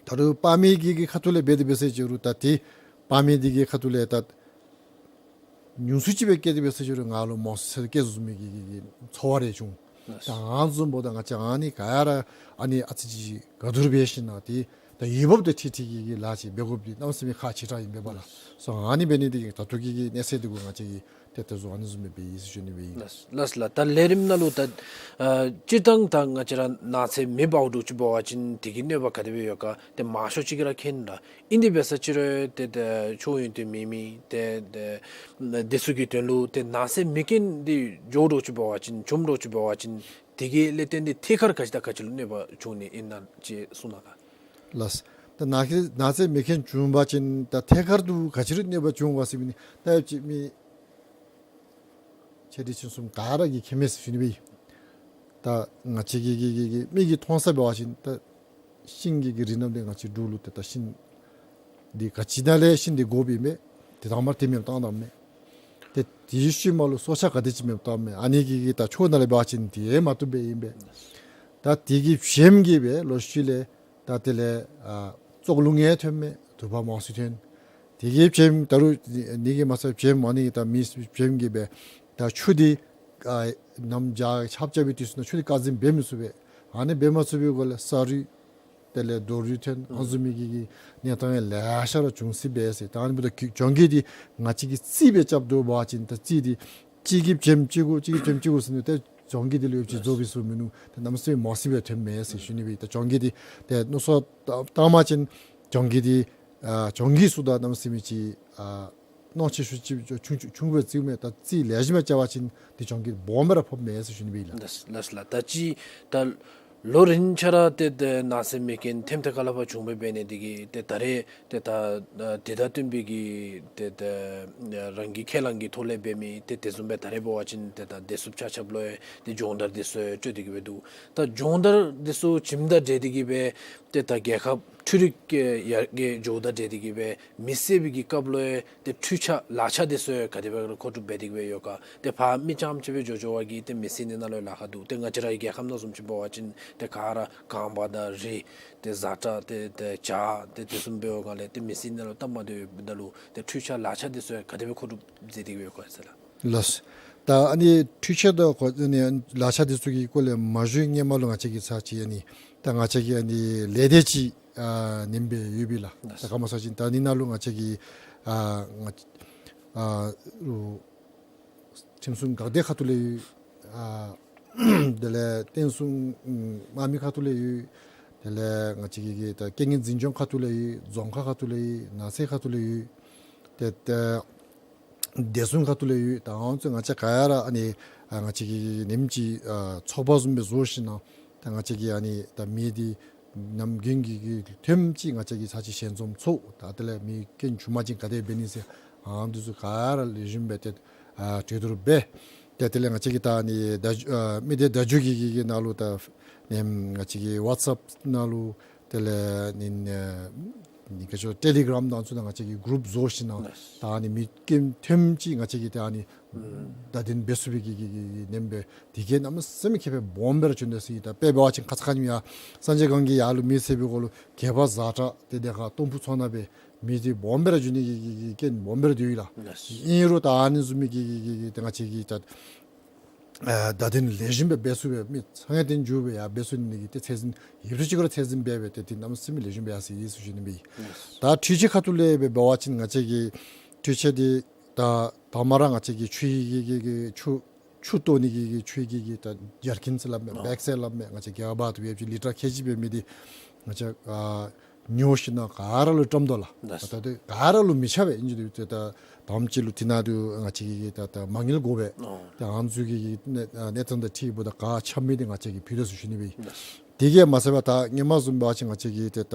ད་རུང་སྤར་མི་གི་གི་ཁ་ཐུག་ལས་འབད་དེ་འབད་ཟེར་ཅི་རུང་ད་དེ་སྤར་མི་འདི་གི་ཁ་ཐུག་ལས་ད་ཉུང་སུ་ཅིག་སྦེ་བཀལ་ཏེ་འབད་ཟེར་ཅི་རུང་ང་ལུ་མང་སུ་ཅིག་བཀལ་བཟུང་མི་གི་གི་གི་ཚོར་བ་རེ་བྱུང་། ལགས། ད་ཨ་ནི་བཟུམ་འབདཝ་ད་ང་བཅས་ཨ་ནི་ག་ར་ཨ་ནི་ཨ་ཙི་ཅིག་ག་དུར་འབད་ཞིནམ་ད་དེ་ད་འོས་འབབ་དང་འཁྲིལ་འཁྲིལ་གྱི་གི་ལཱ་ཅིག་འབད་དགོཔ་འདི་གནམ་མེད་ས་མེད་ཁག་ཆེ་དྲགས་ཨིན་པས་ལགས། སོ་ཨ་ནི་འབད་ནི་འདི་གིས་ད་ལྟོ་གི་གི་གནས་ཚད་འདི་གུ་ང་བཅས་ཀྱིས་ཏེ་ད་བཟོ་ཨ་ནི་བཟུམ་སྦེ་འབད་ཡི་ཟེར་ཞུ་ནི་སྦེ་ཨིན། ལགས་ལགས་ལགས། ད་ལས་རིམ་ནང་ལུ་ད་ཨ་སྤྱིར་བཏང་ད་ང་བཅས་ར་ནགས་ཚལ་མེ་འབརཝ་འདྲཝ་ཅིག་འབད་བ་ཅིན་དེ་གི་གནོད་པ་ག་དེ་སྦེ་ཡོད་ག་ཏེ་མང་ཤོས་ཅིག་གིས་ར་མཁྱེན་ད། ཨིན་དེ་འབད་ཟེར་ཅི་རུང་ཏེ་ད་ཆོས་ཡོན་ཏན་མེད་མི་ཏེ་ད་དེ་ཚུ་གི་དོན་ལུ་ཏེ་ནགས་ཚལ་མེ་རྐྱེན་འདི་འགྱོཝ་འདྲཝ་ཅིག་འབད་བ་ཅིན་བྱུངམ་འདྲཝ་ཅིག་འབད་བ་ཅིན་དེ་གི་ལས་བརྟེན་ཏེ་ཐད་ཀར་ག་ཅི་དང་ག་ཅི་ལུ་གནོད་པ་བྱུང་ནི་ཨིན་ན་ཅིག་གསུང་གནང་ག། ལགས། ད་ནགས་ཚལ་ནགས་ཚལ་མེ་རྐྱེན་བྱུང་པ་ཅིན་ད་ཐད་ཀར་དུ་ག་ཅི་ལུ་གནོད་པ་བྱུང་བ་ཟེར་མི་ནི་ད་ཡོད་ཅིག་མི་ཆེ་འབྲིང་ཆུང་གསུམ་ག་ར་གིས་མཁྱེན་མས་ཟེར་ཞུ་ནི་སྦེ་ཨིན། ད་ང་བཅས་ཀྱི་གི་གི་གི་མིག་གིས་མཐོང་ས་འབད་བ་ཅིན་ད་ཤིང་གི་གི་རིགས་རྣམས་འདི་ང་བཅས་འབྲུག་ལུ་ཏེ་ད་ཤིང་འདི་ག་ཅི་ནང་ལས་ཤིང་འདི་དགོཔ་ཨིན་མས། ཏེ་དང་པ་ར་དེ་མེདཔ་བཏང་བཏངམ་མས། ཏེ་དེའི་ཤུལ་མ་ལུ་སྲོག་ཆགས་ག་དེ་ཅིག་མེདཔ་བཏངམ་མས། ཨ་ནི་གི་གི་ད་ཆོས་ནང་ལས་འབད་བ་ཅིན་དེ་མ་བཏུབ་སྦེ་ཨིན་པས། ད་དེ་གིས་བྱེམ་གི་སྦེ་ལོག་ཤུལ་ལས་ད་དེ་ལས་ཨ་ཙོག་རླུང་ཡང་ཐོནམ་མས། དུ་བ་མང་སུ་ཐོན། དེ་གིས་བྱེམ་ད་རུང་ནི་གིས་མ་ཚད་བྱེམ་ཨ་ནི་ད་མི་བྱེམ་གི་སྦེ་ད་ཆུ་འདི་ཨ་གནམ་བྱཱར་ཆརཔ་རྐྱབ་པའི་དུས་སུ་ནང་ཆུ་འདི་བཀག་འཛིན་འབད་མི་ཚུགས་པས། ཨ་ནི་འབད་མ་ཚུགས་པའི་སྒོ་ལས་ས་རུད་དེ་ལས་རྡོ་རུད་ཐོན། ཨ་ནི་བཟུམ་མའི་གི་གི་གནས་སྟངས་ཡང་ལེ་ཤ་ར་བྱུང་སྲིད་པས་ཟེར། ད་ཨ་ནི་འབདཝ་ད་གྱོང་གུད་འདི་ང་བཅས་ཀྱིས་རྩིས་སྦེ་རྐྱབ་དོ་འབད་བ་ཅིན་ད་རྩིས་འདི་གཅིག་གིས་བྱེམ་གཅིག་གུ་གཅིག་གིས་བྱེམ་གཅིག་གུ་ཟེར་ནི་ཏེ་གྱོང་གུད་འདི་ལུ་ཡོད་ཅིག་རྫོགས་པའི་སུ་མིན་ནུག། ཏེ་གནམ་མེད་ས་མེད་མང་སུ་སྦེ་ཐོནམ་མས་ཟེར་ཞུ་ནི་སྦེ། ད་གྱོང་གུད་འདི་ཏེ་མནོ་བསམ་བཏང་བ་ཅིན་གྱོང་གུད་འདི་ཨ་གྱོང་གུད་ཚུ་ད་གནམ་མེད་ས་མེད་ཅིག་ཨ་གནོད་ཆེ་ཤོས་ཅིག་ཆུང་ཆུང་ཆུང་སྦེ་བརྩིཝ་མས། ད་རྩིས་ལེགས་ཤོམ་སྦེ་རྐྱབ་པ་ཅིན་ཏེ་གྱོང་གུད་སྦོམ་སྦེ་ར་ཕོགཔ་མས་ཟེར་ཞུ་ནི་སྦེ་ཨིན་ལགས། ལགས་ལགས་ལགས། ད་ཅི་ད་ལོ་རིམ་ཆ་ར་ཏེ་ཏེ་ནགས་ཚལ་མེ་རྐྱེན་ཐེམ་ཐེ་ཁ་ལས་ཕར་བྱུང་སྦེ་འབད་ནི་འདི་གིས་ཏེ་ད་རེས་ཏེ་ད་ཨ་དེ་དང་བསྟུན་པའི་གི་ཏེ་ད་ཨ་རང་གི་ཁས་བླངས་ཀྱི་ཐོག་ལས་འབད་མི་ཏེ་དེ་བཟུམ་སྦེ་ད་རེས་འབད་བ་ཅིན་ཏེ་ད་བདེ་སྲུངཔ་ཆ་ཁྱབ་ལུ་ཡང་ཏེ་སྦྱོང་བརྡར་འདི་ཚུ་ཡང་སྤྲོད་དེ་གི་སྦེ་འདུག། ད་སྦྱོང་བརྡར་འདི་ཚུ་བྱིནམ་དང་འབྲེལ་ཏེ་གི་སྦེ་ ཏེ་ད་རྒྱལ་ཁབ་འཕྲུལ་རིག་གི་ཡར་རྒྱས་འགྱོཝ་དང་འབྲེལ་ཏེ་གིས་སྦེ་མེ་བསད་པའི་གི་སྐབས་ལུ་ཡང་ཏེ་འཕྲུལ་ཆས་ལག་ཆས་འདི་ཚུ་ཡང་ག་དེ་སྦེ་མཁོ་སྒྲུབ་འབད་དེ་གིས་སྦེ་ཡོད་ག། ཏེ་ཕར་མི་རྐྱངམ་ཅིག་སྦེ་འགྱོ་འགྱོ་བ་གིས་ཏེ་མེ་བསད་ནི་ནང་ལུ་ལཱ་ཁག་འདུག། ཏེ་ང་བཅས་རའི་རྒྱལ་ཁབ་ནང་བཟུམ་ཅིག་འབད་བ་ཅིན་ཏེ་ག་ར་གངས་བ་དང་རི་ཏེ་བཟའ་སྒྲ་ཏེ་ཏེ་བྱ་ཏེ་དེ་བཟུམ་འབད་བའི་སྒང་ལས་ཏེ་མེ་བསད་ནི་ནང་ལུ་སྟབས་མ་བདེཝ་ཡོདཔ་ད་ལུ་ཏེ་འཕྲུལ་ཆས་ལག་ཆས་འདི་ཚུ་ཡང་ག་དེ་སྦེ་མཁོ་སྒྲུབ་མཛད་དེ་གིས་སྦེ་ཡོད་ག་ཟེར་ལགས། ལགས། ད་ཨ་ནི་འཕྲུལ་ཆས་དང་གོ་ཨ་ནི་ལག་ཆས་འདི་ཚུ་གི་སྐོར་ལས་མ་ཞུ་སྔོན་མ་ལུ་ང་བཅས་ཀྱིས་ཚར་ཅིག་ཨ་ནི་ད་ང་བཅས་ཀྱི་ཨ་ནི་ལས་སྡེ་ཅིག་ཨ་ནེམ་སྦེ་ཡོད་པས་ལགས། ད་ག་མ་ཚར་ཅིག་ད་ཨ་ནི་ནང་ལུ་ང་བཅས་ཀྱི་ཨ་ང་ཨ་རུ་ཁྲིམས་སྲུང་འགག་སྡེ་ཁ་ཐུག་ལས་ཡོད། ཨ་དེ་ལས་བསྟན་སྲུང་ཨམ་དམག་མི་ཁ་ཐུག་ལས་ཡོད། དེ་ལས་ང་བཅས་ཀྱི་གི་ད་རྐྱེན་ངན་འཛིན་སྐྱོང་ཁ་ཐུག་ལས་ཡོད། རྫོང་ཁག་ཁ་ཐུག་ལས་ཡོད། ནགས་ཚལ་ཁ་ཐུག་ལས་ཡོད། ཏེ་ཏེ་བདེ་སྲུང་ཁ་ཐུག་ལས་ཡོད། ད་ཨ་ནི་ཚུ་ང་བཅས་ག་ར་ཨ་ནི་ཨ་ང་བཅས་ཀྱི་ནེམ་ཅིག་ཨ་ཚོགས་པ་བཟུམ་སྦེ་བཟོ་ཞིནམ་ད་ང་བཅས་ཀྱིས་ཨ་ནི་ད་མི་འདི་ནམ་རྒྱུན་གྱི་གི་ཐེངས་ཅིག་ང་བཅས་ཀྱིས་ཚར་ཅིག་ཞལ་འཛོམས་ཚོགས། ད་དེ་ལས་མི་རྐྱེན་བྱུང་པ་ཅིན་ག་དེ་འབད་ནི་ཟེར་ཨ་ནི་ཚུ་ག་ར་ལེགས་ཤོམ་སྦེ་ཏེ་ཨ་གྲོས་བསྡུར་འབད། ཏེ་དེ་ལས་ང་བཅས་ཀྱིས་ད་ཨ་ནི་ད་ཨ་མི་སྡེ་བརྡ་བརྒྱུད་ཀྱི་གི་གི་ནང་ལུ་ད་ནེམ་ང་བཅས་ཀྱི་ཝཊས་ཨེཔ་ནང་ལུ་དེ་ལས་ནི་ཨ་ནི་ག་ཅི་ཊེ་ལི་གརམ་དང་ཚུ་ནང་ང་བཅས་ཀྱིས་གུ་རུབ་བཟོ་ཞིནམ་ད་ཨ་ནི་མི་རྐྱེན་ཐེངས་ཅིག་ང་བཅས་ཀྱིས་ད་ཨ་ནི་བརྡ་སྟོན་འབད་ཚུགས་པའི་གི་གི་གི་ནེམ་སྦེ་དེ་གིས་གནམ་མེད་ས་མེད་ཁེ་ཕན་སྦོམ་སྦེ་ར་བྱུང་དོ་ཟེར་ཨིན། ད་དཔེ་འབད་བ་ཅིན་ཁ་ཙ་ཁ་ཉིནམ་ཡར་སངས་རྒྱས་སྒང་གི་ཡར་ལུ་མེ་བསད་པའི་སྐོར་ལུ་གད་པ་བཟའ་སྒྲ་ཏེ་དེ་ཁར་སྟོང་ཕུ་ཚོང་ནང་སྦེ་མེ་འདི་སྦོམ་སྦེ་ར་འགྱོ་ནི་གི་གི་གི་རྐྱེན་སྦོམ་སྦེ་ར་འདུག་ལགས། ལགས། ཨིན་རུང་ད་ཨ་ནི་བཟུམ་མའི་གི་གི་གི་གི་ཏེ་ང་བཅས་ཀྱིས་ད་ཨ་བརྡ་སྟོན་ལེགས་ཤོམ་སྦེ་འབད་ཚུགས་པའི་མི་ཚང་ཡང་དེ་མཇུག་སྦེ་ཡར་འབད་ཚུགས་ནི་གི་ཏེ་ཚད་འཛིན་ཡོདཔ་ཅིག་གུ་ར་ཚད་འཛིན་འབད་སྦེ་ཏེ་དེ་གནམ་མེད་ས་མེད་ལེགས་ཤོམ་སྦེ་ཡར་སོང་ཡི་ཟེར་ཞུ་ནི་སྦེ་ཨིན། ད་འཕྲུལ་ཆས་ཁ་ཐུག་ལས་སྦེ་འབད་བ་ཅིན་ང་བཅས་ཀྱི་འཕྲུལ་ཆས་འདི་ད་ད་མ་ར་ང་བཅས་ཀྱི་ཆུ་ཡི་གི་གི་གི་ཆུ་ཆུ་གཏོར་ནི་གི་གི་ཆུ་གི་གི་ད་ཇར་ཀིན་ཟེར་སླབ་མས། ཨོ། བེག་ཟེར་སླབ་མས། ང་བཅས་ག་བ་ཏུ་ཡོད་ཅིག་ལི་ཊར་ཁལ་གཅིག་འབད་མི་འདི་ང་བཅས་ཨ་ཉོ་ཞིནམ་ག་ར་ལུ་བཀྲམ་དོ་ལགས། ལགས། ད་ད་ག་ར་ལུ་མི་ཆ་བས། ཨིན་ཅི་འདི་ད་དུམ་ཅིག་ལུ་དེ་ནང་དུ་ང་བཅས་ཀྱི་གི་ད་ད་མ་དངུལ་དགོ་པས། ཨོ། ད་ཨ་ནི་ཚུ་གི་གི་གནས་གནས་སྟངས་དང་འཁྲིལཝ་ད་ག་ཆ་མེད་འདི་ང་བཅས་ཀྱིས་ཕུལ་དོ་ཟེར་ཞུ་ནི་སྦེ་ཨིན། ལགས། དེ་གིས་མ་ཚད་པར་ད་སྔོན་མ་བཟུམ་འབད་བ་ཅིན་ང་བཅས་ཀྱིས་ཏེ་ད་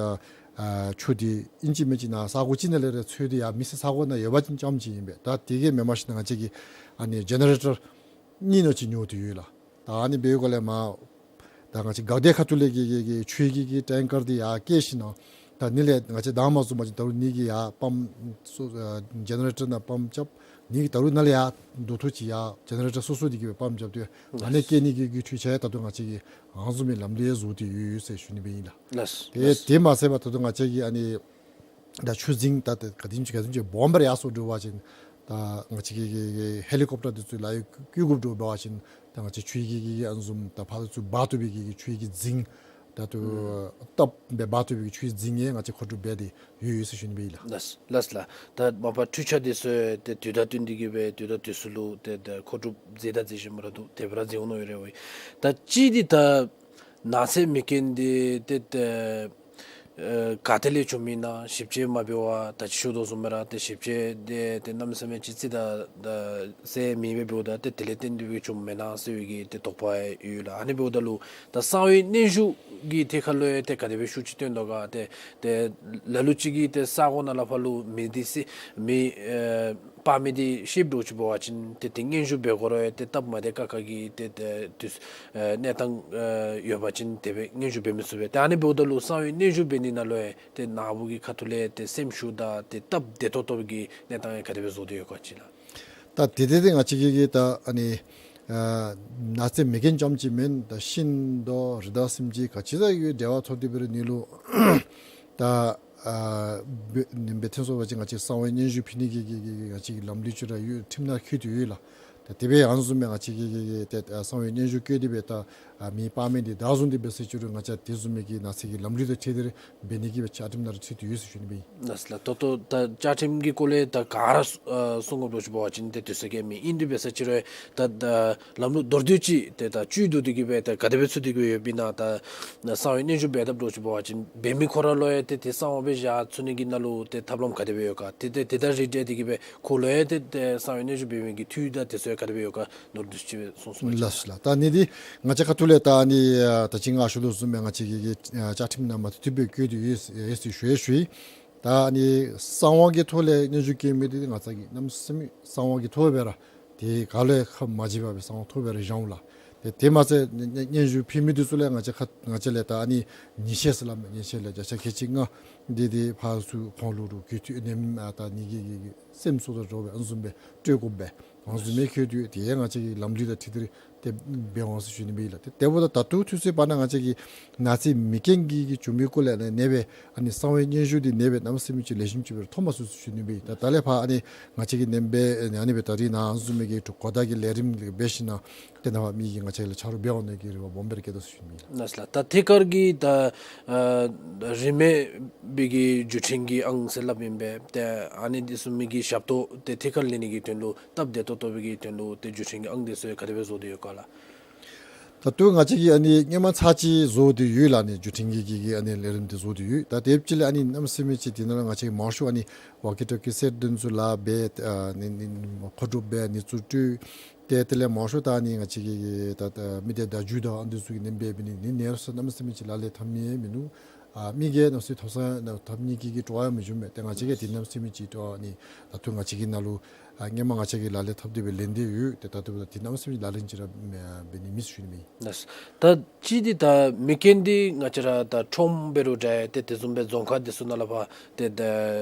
ཨ་ཆུ་འདི་ཨིན་ཅི་མིན་ཅི་ནཱ་ས་གོ་ཅིག་ནང་ལས་ར་འཚོལ་ཏེ་ཡར་མི་སེར་ས་གོ་ནང་ཡོད་པ་ཅིན་རྐྱངམ་ཅིག་ཨིན་པས། ད་དེ་གིས་མེན་པར་ཞིནམ་ང་བཅས་ཀྱིས་ཨ་ནི་ཇེ་ནེ་རེ་ཊར་གཉིས་ནང་ཅིག་ཉོ་སྟེ་ཡོད་ལགས། ད་ཨ་ནི་འབད་བའི་སྒང་ལས་མར་ད་ང་བཅས་འགག་སྡེ་ཁ་ཐུག་ལས་ཀྱི་ཀྱི་ཀྱི་ཆུ་གི་ཀྱི་ཊེང་ཀར་འདི་ཡར་བསྐྱལ་ཞིནམ་ད་ཨ་ནི་ལས་ང་བཅས་ད་མ་བཟུམ་པ་ཅིན་ད་རུང་ཨ་ནི་གིས་ཡར་པམཔ་སོ་ཨ་ཇེ་ནེ་རེ་ཊར་ནང་པམཔ་རྐྱབ། ཨ་ནི་གིས་ད་རུང་ནཱ་ལས་ཡར་དོ་ཐོག་ཅིག་ཡར་ཇེ་ནེ་རེ་ཊར་སོ་སོ་འདི་གིས་སྦེ་པམཔ་རྐྱབ་སྟེ་ཨ་ནི་བསྐྱལ་ནི་གི་ཀྱི་འཕྲུལ་ཆས་ད་ལྟོ་ང་བཅས་ཀྱིས་ཨ་ནི་བཟུམ་མའི་ལམ་ལུགས་བཟོ་སྟེ་ཡོད་ཡོད་ཟེར་ཞུ་ནི་སྦེ་ཨིན་ལགས། ལགས། དེ་ལགས། དེ་མ་ཚད་པར་ད་ལྟོ་ང་བཅས་ཀྱིས་ཨ་ནི་ད་ཆུ་རྫིང་ད་ད་ག་དེམ་ཅིག་ག་དེམ་ཅིག་སྦོམ་སྦེ་ར་ཡར་སོང་འགྱོ་བ་ཅིན་ད་ང་བཅས་ཀྱི་ཀྱི་ཀྱི་ཧེ་ལི་ཀོབ་ཊར་འདི་ཚུ་ལག་ལེན་བཀོལ་དགོཔ་འདྲཝ་འབད་བ་ཅིན་ད་ང་བཅས་ཆུ་གི་ཀྱི་ཀྱི་ཨ་ནི་བཟུམ་ད་ཕར་ཚུར་འབག་བཏུབ་པའི་ཀྱི་ཀྱི་ཆུ་གི་རྫིང་ད་ལྟོ་ཨུམ་སྟབས་སྦེ་འབག་བཏུབ་པའི་ཀྱི་ཆུ་གི་རྫིང་ཡང་ང་བཅས་མཁོ་སྒྲུབ་འབད་དེ་ཡོད་ཡོད་ཟེར་ཞུ་ནི་སྦེ་ཨིན་ལགས། ལགས་ལགས་ལགས། ད་མ་པ་འཕྲུལ་ཆས་འདི་ཚུ་ཏེ་དུས་དང་བསྟུན་ཏེ་གིས་སྦེ་དུས་དང་དུས་སུ་ལུ་ཏེ་ཏེ་མཁོ་སྒྲུབ་མཛད་དང་མཛད་བཞིན་པ་ར་འདུག། དེ་སྦེ་ར་མཛད་འོང་མནོ་ཡོད་རེ་བ་ཨིན། ད་གཅིག་འདི་ད་ནགས་ཚལ་མེ་རྐྱེན་འདི་ཏེ་ཏེ་ཨེ་ག་ཏེ་ལས་བྱུངམ་ཨིན་ན་ཞིབ་དཔྱད་མ་འབད་བར་ད་ཅི་ཞུ་དོ་བཟུམ་སྦེ་ར་ཏེ་ཞིབ་དཔྱད་འདི་ཏེ་གནམ་མེད་ས་མེད་ཅིག་རྩིས་ད་ད་ཟེར་མེད་པས། འབདཝ་ད་ཏེ་དེ་ལས་བརྟེན་ཏེ་སྦེ་བྱུངམ་མེན་ན་ཟེར་བའི་གི་ཏེ་དོགས་པ་ཡོད་ལགས། ཨ་ནི་འབདཝ་ད་ལུ་ད་གསང་བའི་གནོན་ཤུགས་ཀྱི་ཐད་ཁར་ལུ་ཡང་ཏེ་ག་དེ་སྦེ་ཤུགས་ཅིག་བཏོན་དོ་ག། ཏེ་ཏེ་ལ་ལུ་ཅིག་གིས་ཏེ་ས་གོ་ནང་ལས་ཕར་ལུ་མེ་འདི་སེལ་མེ་ཨེ་སྤར་མི་འདི་ཤེསཔ་འདྲཝ་ཅིག་འབད་བ་ཅིན་ཏེ་ཏེ་སྙན་ཞུ་འབད་དགོ་རུང་ཡང་ཏེ་སྟབས་མ་བདེ་ཁག་ཁ་གི་ཏེ་ཏེ་དུས་ཨེ་གནས་སྟངས་ཨེ་ཡོད་པ་ཅིན་དེ་སྦེ་སྙན་ཞུ་འབད་མི་ཚུགས་པས། ཏེ་ཨ་ནི་འབདཝ་ད་ལུ་གསང་བའི་གནོན་ཤུགས་འབད་ནི་ནང་ལུ་ཡང་ཏེ་ནཱ་བུ་གི་ཁ་ཐུག་ལས་ཏེ་སེམས་ཤུགས་དང་ཏེ་སྟབས་བདེ་ཏོག་ཏོ་གི་གནས་སྟངས་ཡང་ག་དེ་སྦེ་བཟོ་སྟེ་ཡོད་ག་ཅིག་ལགས། ད་དེ་དེ་དེ་ང་བཅས་ཀྱིས་ཀྱིས་ད་ཨ་ནི་ཨ་ནགས་ཚལ་མེ་རྐྱེན་རྐྱངམ་ཅིག་མེན། ད་ཤིང་དང་རི་དྭགས་སེམས་ཅན་ག་ཅི་ཟེར་ཡོད་འབྲེལ་བ་ཐོབ་སྟེ་འབད་རུང་ཨ་ནི་ལུ་ད་ཨ་འབད་འབད་ཐེངས་སོང་པ་ཅིན་ང་བཅས་གསང་བའི་གནོན་ཤུགས་ཕུལ་ནི་གི་གི་གི་གི་ང་བཅས་ཀྱི་ལམ་ལུགས་ཅིག་ར་ཡོད། ཁྲིམས་ནང་བཀོད་དེ་ཡོད་ལགས། ད་དེ་སྦེ་ཨ་ནི་བཟུམ་སྦེ་ང་བཅས་ཀྱིས་ཀྱིས་ཀྱིས་ཏེ་ཨ་གསང་བའི་གནོན་ཤུགས་བཀོད་དེ་སྦེ་ད་ཨ་མེ་སྤར་མི་འདི་བདའ་བཟུང་སྟེ་འབད་ཟེར་ཅི་རུང་ང་བཅས་དེ་བཟུམ་མའི་གི་ནགས་ཚལ་གྱི་ལམ་ལུགས་དང་འཁྲིལ་ཏེ་ར་འབད་ནི་གི་སྦེ་བཅའ་ཁྲིམས་ནང་ར་འཁྲིལ་ཏེ་ཡོད་ཟེར་ཞུ་ནི་སྦེ་ཨིན། ལགས་ལགས། ད་ལྟོ་ད་བཅའ་ཁྲིམས་ཀྱི་སྐོར་ལས་ད་ག་ར་ཨ་གསུང་དགོཔ་འདྲཝ་ཅིག་འབད་བ་ཅིན་ཏེ་དུས་ཚོད་ཀྱིས་མི་ཨིན། དེ་འབད་ཟེར་ཅི་རུང་ད་ད་ལམ་ལུགས་མདོར་བསྡུས་ཅིག་ཏེ་ད་བཅུད་བསྡུ་སྟེ་གིས་སྦེ་ད་ག་དེ་སྦེ་ཚུད་དེ་གིས་སྦེ་ཡོདཔ་ཨིན་ན། ད་གསང་བའི་གནོན་ཤུགས་འབད་དཔ་འདྲཝ་ཅིག་འབད་བ་ཅིན་འབད་མི་ཁོ་ར་ལུ་ཡང་ཏེ་ཏེ་གསང་བ་སྦེ་བཞག་ཚུགས་ནི་གི་ནང་ལུ་ཏེ་ཐབས་ལམ་ག་དེ་སྦེ་ཡོད་ག། ཏེ་ཏེ་དེ་དང་རིགས་བསྒྲེས་ཏེ་གིས་སྦེ་ཁོ་ལུ་ཡང་ཏེ་ཏེ་གསང་བའི་གནོན་ཤུགས་འབད་མི་གི་འཐུས་དང་དེ་ཚུ་ཡང་ག་དེ་སྦེ་ཡོད་ག། མདོར་བསྡུས་ཅིག་སྦེ་གསུང་གསུངམ་ཅིག། ལགས་ལགས། ད་ཨ་ནི་འདི་ང་བཅས་ཁ་ཐུག་ལས་ད་ཨ་ནི་ཨ་ད་ཅི་ང་ཞུ་དོ་བཟུམ་སྦེ་ང་བཅས་ཀྱི་ཀྱི་ཨ་བཅའ་ཁྲིམས་ནང་མ་བཏུབ་བཏུབ་སྦེ་བཀོད་དེ་ཡོད་ཡོད་ཟེར་ཞུ་ཡང་ཞུ་ཡི། ད་ཨ་ནི་གསང་བ་གི་ཐོག་ལས་གནོན་ཤུགས་བཀལ་མི་འདི་ང་བཅས་ཀྱིས་གནམ་མེད་ས་མེད་གསང་བ་གི་ཐོག་སྦེ་ར་ཏེ་ག་ལུ་ཡང་ཁ་མ་འབྱལ་བར་སྦེ་གསང་བ་ཐོག་སྦེ་ར་བཞག་འོང་ལགས། ཏེ་དེ་མ་ཚད་སྙན་སྙན་ཞུ་ཕུལ་མི་འདི་ཚུ་ལས་ང་བཅས་ཁ་ང་བཅས་ལས་ད་ཨ་ནི་ཉེས་ཆད་ཟེར་སླབ་མས། ཉེས་ཆད་ལས་བརྒྱ་ཆ་ཁལ་གཅིག་ལྔ་འདི་འདི་ཕར་ཚུར་ཁོང་ལུ་རུ་གུས་བཏུད་ཨ་ནེམ་ཨ་ད་ནི་གི་གི་གི་སེམས་གསོ་དང་འགྲོགས་སྦེ་ཨ་ནི་བཟུམ་སྦེ་སྤྲོད་དགོཔ་སྦེ་ཨ་ནི་བཟུམ་སྦེ་འཁོད་དེ་ཡོད། དེ་ཡང་ང་བཅས་ཀྱི་ལམ་ལུགས་དང་འཁྲིལ་ཏེ་དེ་འབད་འོང་ཟེར་ཞུ་ནི་སྦེ་ཨིན་ལགས། ཏེ་དེ་འབདཝ་ད་ད་ལྟོ་ཚུན་ཚོད་བར་ན་ང་བཅས་ཀྱིས་ནགས་ཚལ་མེ་རྐྱེན་གྱི་གི་བྱུང་མིའི་སྐོར་ལས་ནེ་སྦེ་ཨ་ནི་གསང་བའི་སྙན་ཞུ་འདི་ནེ་སྦེ་གནམ་མེད་ས་མེད་ཅིག་ལེགས་ཤོམ་ཅིག་སྦེ་ཐོབ་མ་ཚུགས་ཟེར་ཞུ་ནི་སྦེ་ཨིན། ད་ད་ལས་ཕར་ཨ་ནི་ང་བཅས་ཀྱིས་ནེ་སྦེ་ཨ་ནི་སྦེ་ད་རིས་ནཱ་ཨ་ནི་བཟུམ་མའི་གི་གོ་བརྡ་གི་ལས་རིམ་འབད་ཞིན་ན་ཏེ་ནཱ་ཕར་མི་གིས་ང་བཅས་ལུ་ཆ་རོགས་འབད་འོང་ནི་གི་རེ་བ་སྦོམ་སྦེ་ར་བསྐྱེད་དོ་ཟེར་ཞུ་ནི་ཨིན་ལགས། ལགས་སོ་ལགས། ད་ཐད་ཀར་གྱི་ད་ཨ་རིན་མེད་པའི་གི་བརྒྱུད་འཕྲིན་གྱི་ཨང་ཟེར་སླབ་ཨིན་པས། ཏེ་ཨ་ནི་འདི་ཚུ་མི་གི་ཞབས་ཏོག་ཏེ་ཐད་ཀར་ལེན་ནི་གི་དོན་ལུ་སྟབས་བདེ་ཏོག་ཏོ་སྦེ་གི་དོན་ལུ་ཏེ་བརྒྱུད་འཕྲིན་གྱི་ཨང་འདི་ཚུ་ག་དེ་སྦེ་བཟོ་སྟེ་ཡོད་ག་ལགས། ད་ལྟོ་ང་བཅས་ཀྱིས་ཨ་ནི་སྔོན་མ་ཚར་གཅིག་བཟོ་སྟེ་ཡོད་ལགས། ཨ་ནི་བརྒྱུད་འཕྲིན་གྱི་གི་གི་ཨ་ནི་ལས་རིམ་འདི་བཟོ་སྟེ་ཡོད། ད་དེ་ཅིག་ལས་ཨ་ནི་གནམ་མེད་ས་མེད་ཅིག་དེ་ནང་ལུ་ང་བཅས་ཀྱིས་མང་ཤོས་ཨ་ནི་ཝོག་ཀི་ཊོག་ཀི་སེཊ་འདི་ཚུ་ལག་ལེན་འབད་ཨ་ནི་ནི་མཁོ་སྒྲུབ་འབད་ཨ་ནི་ཚུ་སྤྲོད། ཏེ་དེ་ལས་མང་ཤོས་ད་ཨ་ནི་ང་བཅས་ཀྱི་གི་ད་ད་མི་སྡེ་བརྡ་བརྒྱུད་དང་ཨ་ནི་འདི་ཚུ་གི་ནེ་སྦེ་འབད་ནི་ནི་ནེ་རུ་ས་གནམ་མེད་ས་མེད་ཅིག་ལག་ལེན་འཐབ་ནི་མིན་འདུག། ཨ་མི་གིས་གནམ་མེད་ས་མེད་ཐོབ་ས་ཐོབ་ནི་གི་གི་སྤྲོ་བ་ཡང་མི་འབྱུང་མས། ཏེ་ང་བཅས་ཀྱིས་དེ་གནམ་མེད་ས་མེད་ཅིག་སྤྲོ་བ་ཨ་ནི་ད་ལྟོ་ང་བཅས་ཀྱི་ནང་ལུ་ཨ་སྔོན་མ་ང་བཅས་ཀྱིས་ལག་ལེན་འཐབ་སྟེ་སྦེ་ལེན་ཏེ་ཡོད། ཏེ་ད་ལྟོ་ད་དེ་གནམ་མེད་ས་མེད་ལག་ལེན་ཅིག་ར་འབད་ནི་མེད་ཟེར་ཞུ་ནི་མས། ལགས། ད་ཅི་འདི་ད་མེ་རྐྱེན་འདི་ང་བཅས་ར་ད་ཁྲོམ་འབད་རུང་འདྲ་ཏེ་དེ་བཟུམ་སྦེ་རྫོང་ཁག་འདི་ཚུ་ནང་ལས་ཕར་ཏེ་ད་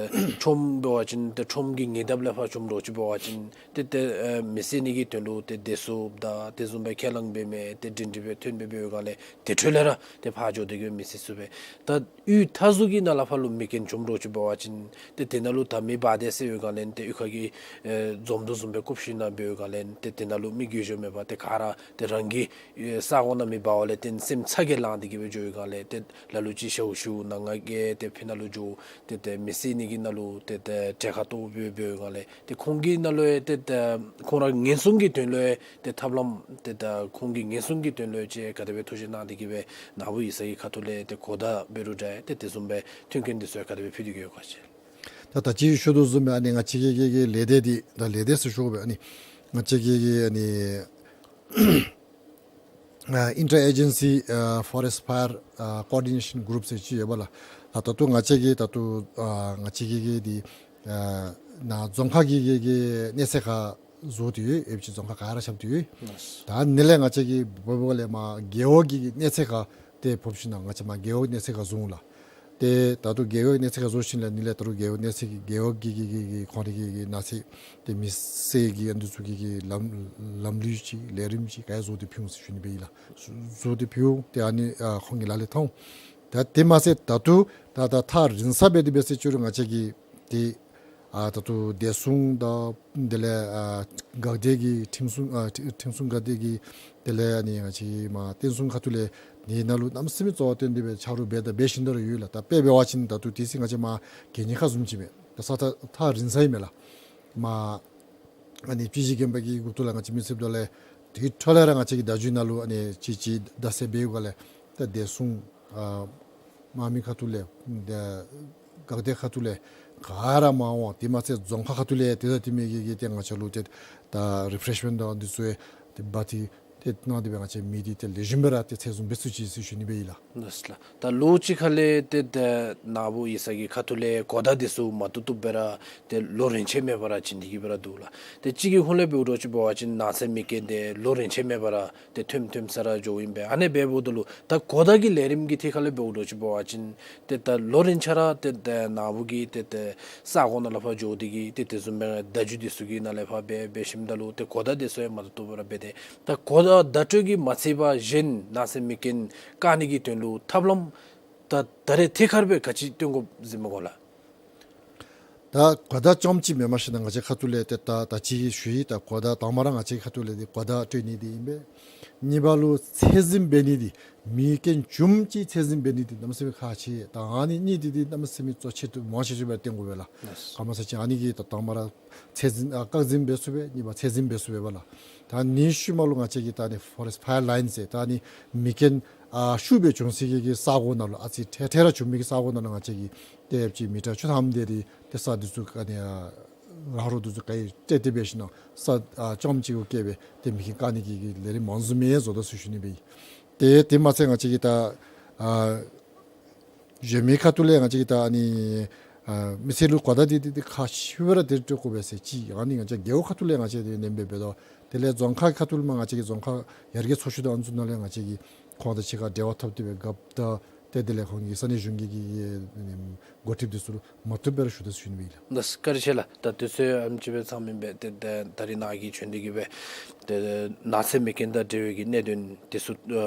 ཁྲོམ་འབད་བ་ཅིན་ཏེ་ཁྲོམ་གྱི་ཉེ་འདབས་ལས་ཕར་བྱུངམ་འདྲཝ་ཅིག་འབད་བ་ཅིན་ཏེ་ཏེ་ཨ་མེ་བསད་ནི་གི་དོན་ལུ་ཏེ་བདེ་སྲུངཔ་དང་དེ་བཟུམ་སྦེ་ཁས་བླངས་འབད་མི་ཏེ་འདྲིས་འདྲིས་སྦེ་ཐོན་སྦེ་འབད་བའི་སྒང་ལས་དེ་འཕྲོ་ལས་ར་ཏེ་ཕར་འགྱོ་སྟེ་གི་མེ་བསད་ཚུགས་པས། ད་གཡུས་མཐའ་ཟུར་གྱི་ནང་ལས་ཕར་ལུ་མེ་རྐྱེན་བྱུངམ་འདྲཝ་ཅིག་འབད་བ་ཅིན་ཏེ་དེ་ནང་ལུ་ད་མེ་འབར་ཏེ་བསད་པའི་སྒང་ལས་ཏེ་གཡུས་ཁ་གི་ཨེ་འཛོམས་འདུ་བཟུམ་སྦེ་བཀུག་ཞིན་ན་འབད་བའི་སྒང་ལས་ཏེ་དེ་ནང་ལུ་མི་འགྱོ་འགྱོཝ་མེད་པར་ཏེ་ག་ར་ཏེ་རང་གི་ཨེ་ས་གོ་ནང་མེ་འབར་བ་ལས་བརྟེན་སེམས་ཚ་གྱང་ལངས་ཏེ་གི་སྦེ་འགྱོ་བའི་སྒང་ལས་ཏེ་ལ་ལུ་ཅིག་ཞཝ་ཞུ་ནང་ང་གི་ཏེ་ཕི་ནང་ལུ་འགྱོ་ཏེ་ཏེ་མེ་བསད་ནི་གི་ནང་ལུ་ཏེ་ཏེ་གྲལ་ཁར་གཏོགས་སྦེ་འབད་བའི་སྒང་ལས་ཏེ་ཁོང་གི་ནང་ལུ་ཡང་ཏེ་ཏེ་ཁོང་ར་ཉེན་སྲུང་གི་དོན་ལུ་ཡང་ཏེ་ཐབས་ལམ་ཏེ་ཏེ་ཁོང་གི་ཉེན་སྲུང་གི་དོན་ལུ་ཡང་ཅིག་ག་དེ་སྦེ་ཐུགས་བཞེད་གནང་སྟེ་གི་སྦེ་ནཱ་བུ་ཡིག་ཚང་གི་ཁ་ཐུག་ལས་ཏེ་གོ་བརྡ་འབད་རུང་འདྲ་ཏེ་དེ་བཟུམ་སྦེ་མཐུན་རྐྱེན་འདི་ཚུ་ཡང་ག་དེ་སྦེ་ཕུལ་ཏེ་གི་ཡོད་ག་ཅིག། ད་ད་ཅི་ཞུ་དོ་བཟུམ་སྦེ་ཨ་ནི་ང་བཅས་ཀྱི་གི་ལས་སྡེ་འདི་ད་ལས་སྡེ་ཟེར་ཞུ་དགོ་པས། ཨ་ནི་ང་བཅས་ཀྱི་གི་ཨ་ནི་ཨ་ཨིན་ཊར་ཨེ་ཇེན་སི་ཨ་ཕོ་རེསཊ་ཕ་ཡར་ཨ་ཀོ་ཨོར་ཌི་ནེ་ཤཱན་གུ་རུབ་ཟེར་ཅིག་ཡོད་པས་ལགས། ད་ད་ལྟོ་ང་བཅས་ཀྱིས་ད་ལྟོ་ཨ་ང་བཅས་ཀྱི་གི་འདི་ཨ་ནཱ་རྫོང་ཁག་གི་གི་གི་གནས་ཚད་ཁར་བཟོ་སྟེ་ཡོད། ཨེ་ཕི་ཅི་རྫོང་ཁག་ག་ར་ཁྱབ་སྟེ་ཡོད། ད་ཨ་ནི་ལས་ང་བཅས་ཀྱིས་འབད་འབདཝ་ལས་མར་རྒེད་འོག་གི་གི་གནས་ཚད་ཁར་ཏེ་ཕོག་ཞིན་ན་ང་བཅས་མར་རྒེད་འོག་གནས་ཚད་ཁར་བཟོ་འོང་ལགས། ཏེ་ད་ལྟོ་རྒེད་འོག་གནས་ཚད་ཁར་བཟོ་ཞིནམ་ལས་ཨ་ནི་ལས་ད་རུང་རྒེད་འོག་གནས་ཚད་ཀྱི་རྒེད་འོག་གི་གི་གི་གི་ཁོང་རའི་གི་གི་ནགས་ཚལ་ཏེ་མེ་བསད་ཀྱི་ཨ་ནི་ཚུ་གི་གི་ལམ་ལམ་ལུགས་ཅིག་ལས་རིམ་ཅིག་ག་ར་བཟོ་སྟེ་ཕུལ་འོང་ཟེར་ཞུ་ནི་སྦེ་ཨིན་ལགས། བཟོ་སྟེ་ཕུལ་འོང་། ཏེ་ཨ་ནི་ཨ་ཁོང་གིས་ལག་ལེན་འཐབ་འོང་། ད་དེ་མ་ཚད་ད་ལྟོ་ད་ད་ཐག་རིང་ས་འབད་དེ་འབད་ཟེར་ཅི་རུང་ང་བཅས་ཀྱིས་ཏེ་ཨ་ད་ལྟོ་བདེ་སྲུང་དང་དེ་ལས་ཨ་འགག་སྡེ་གི་ཁྲིམས་སྲུང་ཨ་ཁྲིམས་སྲུང་འགག་སྡེ་གི་དེ་ལས་ཨ་ནི་ང་བཅས་མར་བསྟན་སྲུང་ཁ་ཐུག་ལས་ནི་ནཱ་ལུ་གནམ་མེད་ས་མེད་གཙོ་བོ་བཏོན་ཏེ་སྦེ་ཆ་རོགས་འབད་དང་འབད་བཞིན་དུ་ར་ཡོད་ལགས། ད་དཔེ་འབད་བ་ཅིན་ད་ལྟོ་དེ་ཚེ་ང་བཅས་མར་གད་སྙིགས་ཁང་བཟུམ་ཅིག་མས། ད་ས་ཐག་ཐག་རིང་ས་ཨིན་མས་ལགས། མར་ཨ་ནི་པི་ཇི་དགོན་པ་གི་འགོ་ཐོག་ལས་ང་བཅས་མེ་བསདཔ་ད་ལས་དེ་འཕྲོ་ལས་ར་ང་བཅས་ཀྱི་བརྡ་བརྒྱུད་ནང་ལུ་ཨ་ནི་ཅིག་ཅིག་བརྡ་གསལ་འབད་བའི་སྒང་ལས་ད་བདེ་སྲུང་ཨ་དམག་མི་ཁ་ཐུག་ལས་ད་འགག་སྡེ་ཁ་ཐུག་ལས་ག་ར་མར་འོང་། དེ་མ་ཚད་རྫོང་ཁག་ཁ་ཐུག་ལས་ཏེ་ད་དེ་མི་གི་གི་ཏེ་ང་བཅས་ལུ་ཏེ་ད་རི་ཕེ་རེཤ་མེནཊ་དང་འདི་ཚུ་ཡང་ཏེ་འབག་སྟེ་ཏེ་གནང་སྟེ་སྦེ་ང་བཅས་མི་འདི་ཏེ་ལེགས་ཤོམ་སྦེ་ར་ཏེ་ཚད་བཟུང་འབད་ཚུགས་ཅི་ཟེར་ཞུ་ནི་སྦེ་ཨིན་ལགས། ལགས་སོ་ལགས། ད་ལོ་གཅིག་ཁ་ལས་ཏེ་ད་ནཱ་བུ་ཡིག་ཚང་གི་ཁ་ཐུག་ལས་གོ་བརྡ་འདི་ཚུ་མ་བཏུབ་བཏུབ་སྦེ་ར་ཏེ་ལོ་རིམ་ཆད་མེད་པར་ར་བྱིན་ཏེ་གི་སྦེ་ར་འདུག་ལགས། ཏེ་གཅིག་གི་ཧོང་ལས་འབདཝ་འདྲཝ་ཅིག་འབད་བ་ཅིན་ནགས་ཚལ་མེ་རྐྱེན་འདི་ལོ་རིམ་ཆད་མེད་པར་ར་ཏེ་ཐོནམ་ཐོནམ་ས་ར་འགྱོཝ་ཨིན་པས། ཨ་ནི་སྦེ་འབདཝ་ད་ལུ་ད་གོ་བརྡ་གི་ལས་རིམ་གྱི་ཐད་ཁ་ལས་འབདཝ་འདྲཝ་ཅིག་འབད་བ་ཅིན་ཏེ་ད་ལོ་རིམ་ཆད་ར་ཏེ་ད་ནཱ་བུ་གི་ཏེ་ད་ས་གོ་ནང་ལས་ཕར་འགྱོ་སྟེ་གི་ཏེ་དེ་བཟུམ་སྦེ་བརྡ་བརྒྱུད་འདི་ཚུ་གི་ནང་ལས་ཕར་འབད་འབད་ཞིནམ་ད་ལུ་ཏེ་གོ་བརྡ་འདི་ཚུ་ཡང་མ་བཏུབ་བཏུབ་སྦེ་ར་འབད་དེ་ད་གོ་བརྡ་བརྡ་སྤྲོད་ཀྱིས་མ་ཚད་པར་གཞན་ནགས་ཚལ་མེ་རྐྱེན་བཀག་ནི་གི་དོན་ལུ་ཐབས་ལམ་ད་ད་རེས་ཐད་ཀར་སྦེ་ག་ཅི་སྟོན་དགོཔ་ཟེར་མི་གོ་ལགས། ད་གོ་བརྡ་རྐྱངམ་གཅིག་མེན་པར་ཞིན་ན་ང་བཅས་ཁ་ཐུག་ལས་ཏེ་ད་ད་ཅི་ཞུ་ཡི། ད་གོ་བརྡ་དང་པ་ར་ང་བཅས་ཁ་ཐུག་ལས་འདི་གོ་བརྡ་སྤྲོད་ནི་འདི་ཨིན་པས། གཉིས་པ་ལུ་ཚད་འཛིན་འབད་ནི་འདི་མེ་རྐྱེན་བྱུངམ་ཅིག་ཚད་འཛིན་འབད་ནི་འདི་གནམ་མེད་ས་མེད་ཁག་ཆེ། ད་ཨ་ནི་གཉིས་འདི་འདི་གནམ་མེད་ས་མེད་གཙོ་ཆེ་ཏོག་ཏོ་སྦེ་བསྟེན་དགོ་པས་ལགས། ག་མ་ཚད་ཅིག་ཨ་ནི་གིས་ད་དང་པ་ར་ཚད་འཛིན་ཨ་བཀག་འཛིན་འབད་ཚུགས་པས། གཉིས་པ་ཚད་འཛིན་འབད་ཚུགས་པས་ལགས། ད་ཨ་ནི་ཤུལ་མ་ལུ་ང་བཅས་ཀྱིས་ད་ཨ་ནི་ཕོ་རེསཊ་ཕ་ཡར་ལའིནསི་ཟེར་ད་ཨ་ནི་མེ་རྐྱེན་ཨ་ཤུགས་སྦེ་བྱུང་སའི་གི་གི་ས་གོ་ནང་ལུ་ཨ་ཙི་ཐད་ཐད་ར་བྱུང་མི་གི་ས་གོ་ནང་ལུ་ང་བཅས་ཀྱིས་ཏེ་ཅིག་མི་ཊར་བཅུ་ཐམ་དེ་རེ་ཏེ་ས་འདི་ཚུ་ག་ནི་ཨ་ར་རོ་འདི་ཚུ་ག་ར་སྤྲོད་དེ་འབད་ཞིན་ན་ས་ཨ་རྐྱངམ་གཅིག་གུ་བཀལ་སྦེ་ཏེ་མེ་རྐྱེན་བཀག་ནི་གི་གི་ལས་རིམ་མང་ཟུར་མི་བཟོ་དོ་ཟེར་ཞུ་ནི་སྦེ་ཨིན། ཏེ་དེ་མ་ཚད་ང་བཅས་ཀྱིས་ད་ཨ་གཞན་མི་ཁ་ཐུག་ལས་ང་བཅས་ཀྱིས་ད་ཨ་ནི་ ཨ་མི་སེར་ལུ་གོ་བརྡ་འདི་འདི་འདི་ཁག་ཆེ་བ་ར་དེ་སྤྲོད་དགོ་པས་ཟེར་ཅིག། ཨ་ནི་ང་བཅས་རྒེད་འོག་ཁ་ཐུག་ལས་ང་བཅས་དེ་ནེམ་སྦེ་འབད་དོ། དེ་ལས་རྫོང་ཁག་ཁ་ཐུག་ལས་མར་ང་བཅས་ཀྱི་རྫོང་ཁག་ཡར་རྒྱས་ཚོགས་ཆུང་དང་ཨ་ནི་ཚུ་ནང་ལས་ང་བཅས་ཀྱིས་ཁོང་དང་གཅིག་ཁར་འབྲེལ་བ་འཐབ་སྟེ་སྦེ་རྒཔོ་དང་ཏེ་དེ་ལས་ཁོང་གི་ས་གནས་གཞུང་གི་གི་འགོ་ཁྲིདཔ་འདི་ཚུ་ལུ་མ་བཏུབ་སྦེ་ར་ཞུ་དོ་ཟེར་ཞུ་ནི་ཨིན་ལགས། ལགས་བཀའ་དྲིན་ཆེ་ལགས། ད་དུས་ཚོད་ཨེམ་ཅིག་སྦེ་ཚང་མེན་པས། ཏེ་ད་ད་རིས་ནཱ་གིས་བྱོན་ཏེ་གིས་སྦེ་ཏེ་ནགས་ཚལ་མེ་རྐྱེན་དང་འབྲེལ་བའི་གི་གནད་དོན་འདི་ཚུ་ཨ་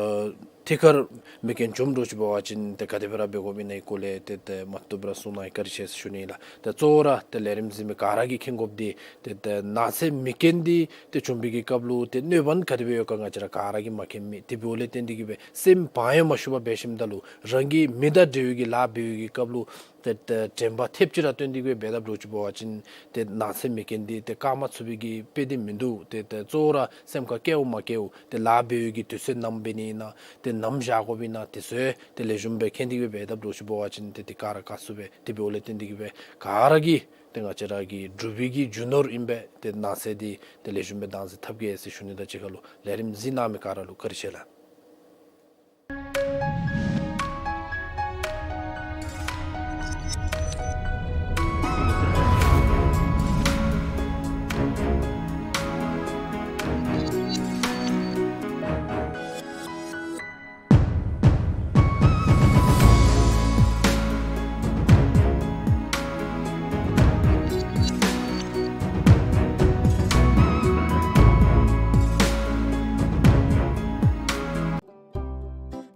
ཐད་ཀར་མེ་རྐྱེན་བྱུངམ་འདྲཝ་ཅིག་འབད་བ་ཅིན་ཏེ་ག་དེ་སྦེ་ར་འབད་དགོཔ་ཨིན་ན་གི་སྐོར་ལས་ཏེ་ཏེ་མ་བཏུབ་ར་གསུངས་གནང་ཡི། བཀའ་དྲིན་ཆེ་ཟེར་ཞུ་ནི་ཨིན་ལགས། ད་གཙོ་བོ་ར་ཏེ་ལས་རིམ་གཟིགས་མི་ག་ར་གིས་མཁྱེན་དགོཔ་འདི་ཏེ་ཏེ་ནགས་ཚལ་མེ་རྐྱེན་འདི་ཏེ་བྱུང་བའི་གི་སྐབས་ལུ་ཏེ་གནོད་པ་ག་དེ་སྦེ་ཡོད་ག་ང་བཅས་ར་ག་ར་གིས་མ་མཁྱེན་མེད། དེ་འབདཝ་ལས་བརྟེན་ཏེ་གིས་སྦེ་སེམས་བག་ཡང་མ་ཞུ་བར་འབད་ཞིནམ་ད་ལུ་རང་གིས་མི་དང་འབྲེལ་བའི་གི་ལཱ་འབད་བའི་གི་སྐབས་ལུ་ཏེ་ཏེ་དྲན་པ་ཐེབས་ཅིག་ར་བཏོན་ཏེ་གིས་སྦེ་འབད་དཔ་འདྲཝ་ཅིག་འབད་བ་ཅིན་ཏེ་ནགས་ཚལ་མེ་རྐྱེན་འདི་ཏེ་བཀག་མ་ཚུགས་པའི་གི་དཔེ་འདི་མིན་འདུག། ཏེ་ཏེ་གཙོ་བོ་ར་སེམས་ཁར་བཀལཝ་མ་བཀལཝ་ཏེ་ལཱ་འབད་བའི་གི་དུས་ཚོད་ནམ་འབད་ནི་ཨིན་ན་ཏེ་ནམ་བཞག་དགོཔ་ཨིན་ན་དེ་ཚུ་ཏེ་ལེགས་ཤོམ་སྦེ་མཁྱེན་ཏེ་གིས་སྦེ་འབད་དཔ་འདྲཝ་ཅིག་འབད་བ་ཅིན་ཏེ་དེ་ག་ར་བཀག་ཚུགས་པས། དེ་འབདཝ་ལས་བརྟེན་ཏེ་གིས་སྦེ་ག་ར་གིས་ཏེ་ང་བཅས་ར་གི་འབྲུག་པའི་གི་རྒྱུ་ནོར་ཨིན་པས། ཏེ་ནགས་ཚལ་འདི་ཏེ་ལེགས་ཤོམ་སྦེ་བདག་འཛིན་འཐབ་གེ་ཟེར་ཞུ་ནི་དང་གཅིག་ཁར་ལུ་ལས་རིམ་གཟིགས་གནང་མི་ག་ར་ལུ་བཀའ་དྲིན་ཆེ་ལགས།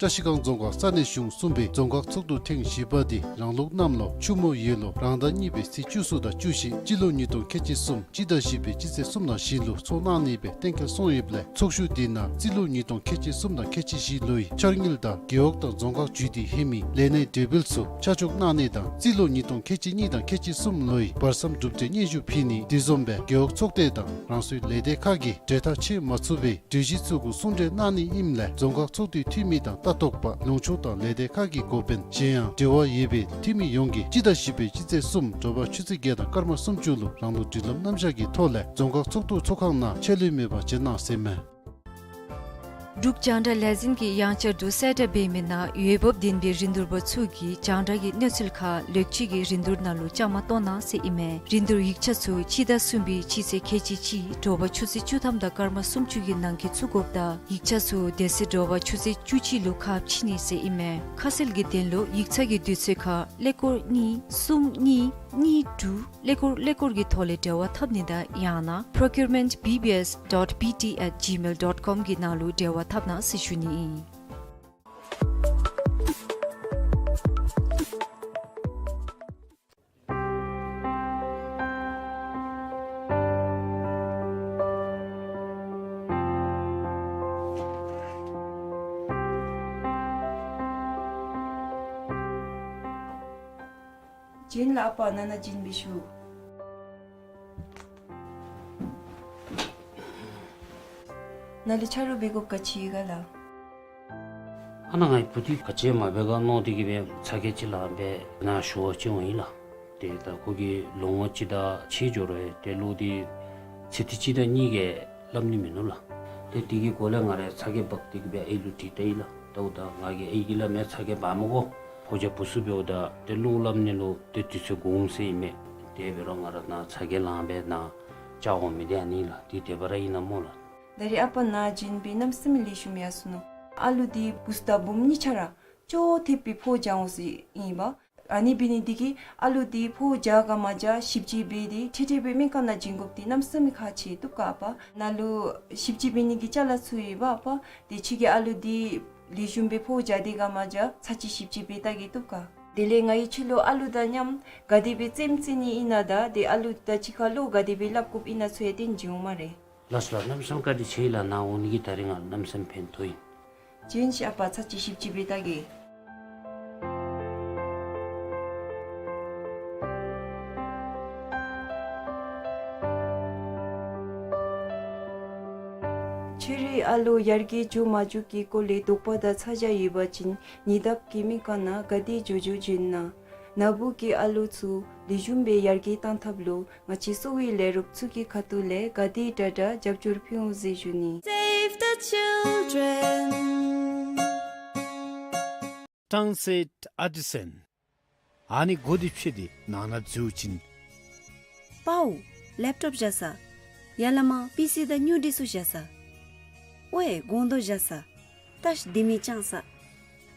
བཀྲ་ཤིས་སྒང་རྫོང་ཁག་ས་གནས་གཞུང་གསུམ་པའི་རྫོང་ཁག་ཚོགས་འདུ་ཐེངས་བཞི་པ་འདི་རང་ལུགས་གནམ་ལོ་ཆུ་མོ་ཡོས་ལོ་རང་ཟླ་གཉིས་པའི་ཚེས་བཅུ་གསུམ་དང་བཅུ་བཞི་སྤྱི་ལོ་ཉིས་སྟོང་ཁལ་གཅིག་གསུམ་སྤྱི་ཟླ་བཞི་པའི་སྤྱི་ཚེས་གསུམ་ནང་བཞིན་ལུ་ཚོགས་གནང་ནི་སྦེ་གཏན་འཁེལ་སོང་ཡོདཔ་ལས་ཚོགས་བཞུགས་འདི་ནང་རྩིས་ལོ་ཉིས་སྟོང་ཁལ་གཅིག་གསུམ་དང་ཁལ་གཅིག་བཞི་ལོའི་འཆར་དངུལ་དང་རྒེད་འོག་དང་རྫོང་ཁག་བརྒྱུད་དེ་ལྷོད་མི་ལས་སྣའི་གྲོས་འབུལ་ཚུ་ཆ་འཇོག་གནང་ནི་དང་རྩིས་ལོ་ཉིས་སྟོང་ཁལ་གཅིག་གཉིས་དང་ཁལ་གཅིག་གསུམ་ལོའི་བར་མཚམས་གྲུབ་འབྲས་སྙན་ཞུ་ཕུལ་ནི་དེ་བཟུམ་སྦེ་རྒེད་འོག་ཚོགས་སྡེ་དང་རང་སོའི་ལས་སྡེ་ཁག་གིས་གྲོས་ཐག་བཅད་མ་ཚུགས་པའི་གྲོས་གཞི་ཚུ་གུ་གསུང་གྲོས་གནང་ནི་ཨིནམ་ལས་རྫོང་ཁག་ཚོགས་འདུའི་འཐུས་མི་དང་ལྟ་རྟོག་པ་ལུང་ཕྱོགས་དང་ལས་སྡེ་ཁག་གི་འགོ་དཔོན་གཞན་ཡང་འབྲེལ་བ་ཡོད་པའི་འཐུས་མི་ཡོངས་ཀྱིས་སྤྱི་ཟླ་བཞི་པའི་སྤྱི་ཚེས་གསུམ་དྲོ་པ་ཆུ་ཚོད་བརྒྱད་དང་སྐར་མ་སུམ་ཅུ་ལུ་རང་ལུགས་སྒྲིག་ལམ་རྣམ་གཞག་གི་ཐོག་ལས་རྫོང་ཁག་ཚོགས་འདུ་ཚོགས་ཁང་ནང་ཆད་ལུས་མེད་པར་བྱོན་གནང་ཟེར་མས། འབྲུག་རྒྱང་བསྒྲགས་ལས་འཛིན་གྱིས་ཡང་བསྐྱར་དུ་གསལ་བསྒྲགས་འབད་མི་ནང་འོས་འབབ་ལྡན་པའི་རིན་བསྡུར་པ་ཚུ་གིས་རྒྱང་བསྒྲགས་ཀྱི་གནས་ཚུལ་ཁག་ལོགས་སྤྱོད་ཀྱི་རིན་བསྡུར་ནང་ལུ་བཅའ་མར་གཏོགས་གནང་ཟེར་ཨིན་མས། རིན་བསྡུར་ཡིག་ཆ་ཚུ་སྤྱི་ཟླ་གསུམ་པའི་སྤྱི་ཚེས་ཁལ་གཅིག་གཅིག་དྲོ་པ་ཆུ་ཚོད་བཅུ་ཐམ་དང་སྐར་མ་སུམ་ཅུ་གི་ནང་འཁོད་བཙུགས་དགོཔ་དང་ཡིག་ཆ་ཚུ་དེ་ཚེ་དྲོ་པ་ཆུ་ཚོད་བཅུ་གཅིག་ལུ་ཁ་ཕྱེ་ནི་ཟེར་ཨིན་མས། ཁ་གསལ་གྱི་དོན་ལུ་ཡིག་ཆ་གི་དུས་ཚོད་ཁར་ཀླད་ཀོར་གཉིས་གསུམ་གཉིས་གཉིས་དྲུག་ཀླད་ཀོར་ཀླད་ཀོར་གྱི་ཐོག་ལས་འབྲེལ་བ་འཐབ་ནི་དང་ཡང་ན་procurement B B S dot B T at gmail dot com གི་ནང་ལུ་འབྲེལ་བ་འཐབ་གནང་ཟེར་ཞུ་ནི་ཨིན། བྱོན་ལགས་ཨ་པ། ནཱ་ནཱ་བྱོན་སྦེ་བཞུགས། ནཱ་ལུ་ཆ་རོགས་འབད་དགོཔ་ག་ཅི་ཡོད་ག་ལགས། ཨ་ནཱ་ངེའི་བུ་འདི་ག་ཅི་མ་འབད་ག་མནོ་སྟེ་གིས་སྦེ་ཚ་གྱང་ཅིག་ལངས་སྦེ་ནཱ་ཞུ་བར་བྱོན་འོང་ཡི་ལགས། ཏེ་ད་ཁོ་གིས་ལོ་ངོ་གཅིག་དང་ཕྱེད་འགྱོ་རུང་ཏེ་ལོག་སྟེ་ཚེ་ཐིག་གཅིག་དང་གཉིས་ཀྱི་སླབ་ནི་མིན་ནུག་ལགས། ཏེ་དེ་གི་སྐོར་ལས་ང་ར་ཚ་གྱང་འབག་སྟེ་གིས་སྦེ་ཨའི་ལུ་དྲིས་ལྟ་ཡི་ལགས། ད་འོ་ད་ང་གིས་ཨའི་གིས་སླབ་མས། ཚ་གྱང་འབག་མི་དགོ། ཕོ་རྒྱས་བུ་ཚུ་འབདཝ་ད་ཏེ་ལོག་སླབ་ནི་ལུ་ཏེ་དུས་ཚོད་འགོར་འོང་ཟེར་ཨིན་མས། དེ་འབད་རུང་ང་ར་ནཱ་ཚ་གྱང་ལངས་སྦེ་ནཱ་བཅར་འོང་མི་འདི་ཨ་ནི་ལགས། འདི་དེ་སྦེ་ར་ཨིན་ན་སྨོ་ལགས། ད་རིས་ཨ་པ་ནཱ་བྱོན་སྦེ་གནམ་མེད་ས་མེད་ལེགས་ཤོམ་ཡར་སོ་ནུག། ཨ་ལུ་འདི་བུཚ་དང་བུམོ་གཉིས་ཆ་ར་ཅོག་འཐདཔ་སྦེ་ཕོཝ་རྒྱས་འོང་ཟེར་ཨིན་པས། ཨ་ནི་འབད་ནི་འདི་གིས་ཨ་ལུ་འདི་ཕོཝ་རྒྱས་ག་མ་རྒྱས་ཞིབ་དཔྱད་འབད་དེ་ཁྲིག་ཁྲི་སྦེ་སྨན་ཁང་ནང་བྱིན་དགོཔ་འདི་གནམ་མེད་ས་མེད་ཁག་ཆེ་བཏུབ་ག་ཨ་པ། ནཱ་ལུ་ཞིབ་དཔྱད་འབད་ནི་གི་ཅ་ལ་ཚུ་ཡོད་པ་ཨ་པ། ཏེ་ཁྱོད་ཀྱིས་ཨ་ལུ་འདི་ལེགས་ཤོམ་སྦེ་ཕོཝ་རྒྱས་ཏེ་ག་མ་རྒྱས་ཚར་གཅིག་ཞིབ་དཔྱད་འབད་བལྟ་གེ་བཏུབ་ག། དེ་ལས་ང་གིས་ཁྱོད་ལུ་ཨ་ལུ་དང་མཉམ་ག་དེ་སྦེ་རྩེདམོ་རྩེ་ནི་ཨིན་ན་དང་ཏེ་ཨ་ལུ་དང་གཅིག་ཁར་ལུ་ག་དེ་སྦེ་སླབ་དགོཔ་ཨིན་ན་ཚུ་ཡང་སྟོན་བྱིན་འོང་སྨ་རེ། ལགས་སོ་ལགས། གནམ་མེད་ས་མེད་བཀའ་དྲིན་ཆེ་ལགས། ནཱ་འོང་ནི་གིས་ད་རིས་ང་གནམ་མེད་ས་མེད་ཕན་ཐོགས་ཡི། བྱོན་ཤིག་ཨ་པ། ཚར་གཅིག་ཞིབ་དཔྱད་འབད་བལྟ་གེ། ཁྱོད་རའི་ཨ་ལོ་ཡར་རྒྱས་འགྱོ་མ་འགྱོ་གི་སྐོར་ལས་དོགས་པ་དང་ཚ་གྱང་ཡོད་པ་ཅིན་ཉེ་འདབས་ཀྱི་སྨན་ཁང་ནང་ག་དེ་མགྱོགས་མགྱོགས་བྱོན་གནང་། ནཱ་བུ་གི་ཨ་ལོ་ཚུ་ལེགས་ཤོམ་སྦེ་ཡར་རྒྱས་བཏང་ཐབས་ལུ་ང་བཅས་གསོ་བའི་ལས་རོགསཔ་ཚུ་གི་ཁ་ཐུག་ལས་ག་དེ་དྲག་དྲག་རྒྱབ་སྐྱོར་ཕུལ་འོང་ཟེར་ཞུ་ནི། Save the children. Transit Artisan. ཨ་ནི་སྒོ་འདི་ཕྱེ་སྟེ་ནང་ན་འཛུལ་ཞིན། པའོ། ལེབ་ཊོབ་བཞག་ས། ཡ་ལ་མ་པི་སི་དང་སྨྱུ་འདི་ཚུ་བཞག་ས། ཝའེ་སྒོང་རྡོག་བཞག་ས། ཏ་ཤི་དེ་མི་ཅང་ས།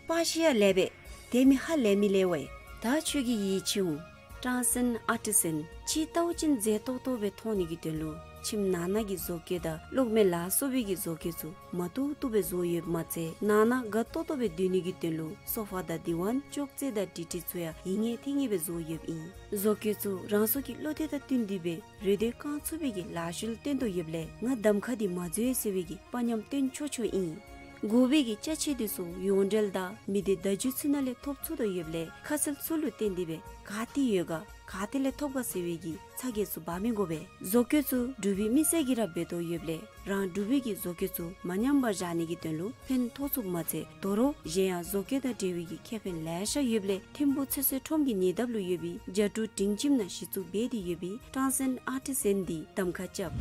པ་ཤི་ཡ་ལེ་བེ། དེ་མི་ཧ་ལེ་མི་ལེ་ཝའེ། ད་ཁྱོད་ཀྱི་ཡིད་ཆེས་འོང་། ཊཱན་སེན་ཨར་ཊི་སན་ཕྱི་ལྟཝ་ཅིན་མཛེས་ཏོག་ཏོ་སྦེ་མཐོང་ནི་གི་དོན་ལུ་ཁྱིམ་ནང་ན་གི་བཟོ་བཀོད་དང་གློག་མེ་ལ་སོགས་པའི་གི་བཟོ་བཀོད་ཚུ་མ་བཏུབ་བཏུབ་སྦེ་བཟོ་ཡོདཔ་མ་ཚད་ནང་ན་དགའ་ཏོག་ཏོ་སྦེ་སྡོད་ནི་གི་དོན་ལུ་སོ་ཕ་དང་དི་ཝཱན་ཅོག་ཙེ་དང་དྲི་ཊི་ཚུ་ཡང་ཡིད་ངེས་ཐིང་ངེས་སྦེ་བཟོ་ཡོདཔ་ཨིན། བཟོ་བཀོད་ཚུ་རང་སོ་གི་བློ་གཏད་དང་བསྟུན་ཏེ་སྦེ་རེ་འདོད་བསྐང་ཚུགས་པའི་གི་ལཱ་ཤུལ་བཏོན་དོ་ཡོདཔ་ལས་ང་གདམ་ཁ་འདི་མ་འཛོལ་ཟེར་བའི་གི་དཔའ་ཉམས་སྟོན་ཆོག་ཆོག་ཨིན། དགོ་པའི་གི་ཅ་ཆས་འདི་ཚུ་ཡོངས་འབྲེལ་དང་མི་སྡེ་བརྡ་བརྒྱུད་ཚུ་ནང་ལས་ཐོབ་ཚུགས་དོ་ཡོདཔ་ལས་ཁ་གསལ་ཚུ་ལུ་བརྟེན་ཏེ་སྦེ་ག་ཏེ་ཡོད་ག་ག་ཏེ་ལས་ཐོབ་ག་ཟེར་བའི་གི་ཚ་གྱང་ཚུ་འབག་མི་དགོ་པས། བཟོ་བཀོད་ཚུ་འབྲུག་པའི་མི་སེར་གྱིས་ར་འབད་དོ་ཡོདཔ་ལས་རང་འབྲུག་པའི་གི་བཟོ་བཀོད་ཚུ་མ་ཉམས་པར་བཞག་ནི་གི་དོན་ལུ་ཕན་ཐོགས་ཚུགསཔ་མ་ཚད་དོ་རུང་གཞན་ཡང་བཟོ་བཀོད་དང་འབྲེལ་བའི་གི་ཁེ་ཕན་ལེ་ཤ་ཡོདཔ་ལས་ཐིམ་ཕུག་ཚེ་བསོད་ཁྲོམ་གྱི་ཉེ་འདབས་ལུ་ཡོད་པའི་རྒྱ་ཕྲུག་སྒྲིང་ཁྱིམ་ནང་གཞི་བཙུགས་འབད་དེ་ཡོད་པའི་ཊཱན་སེན་ཨར་ཊི་སན་འདི་གདམ་ཁ་རྐྱབ།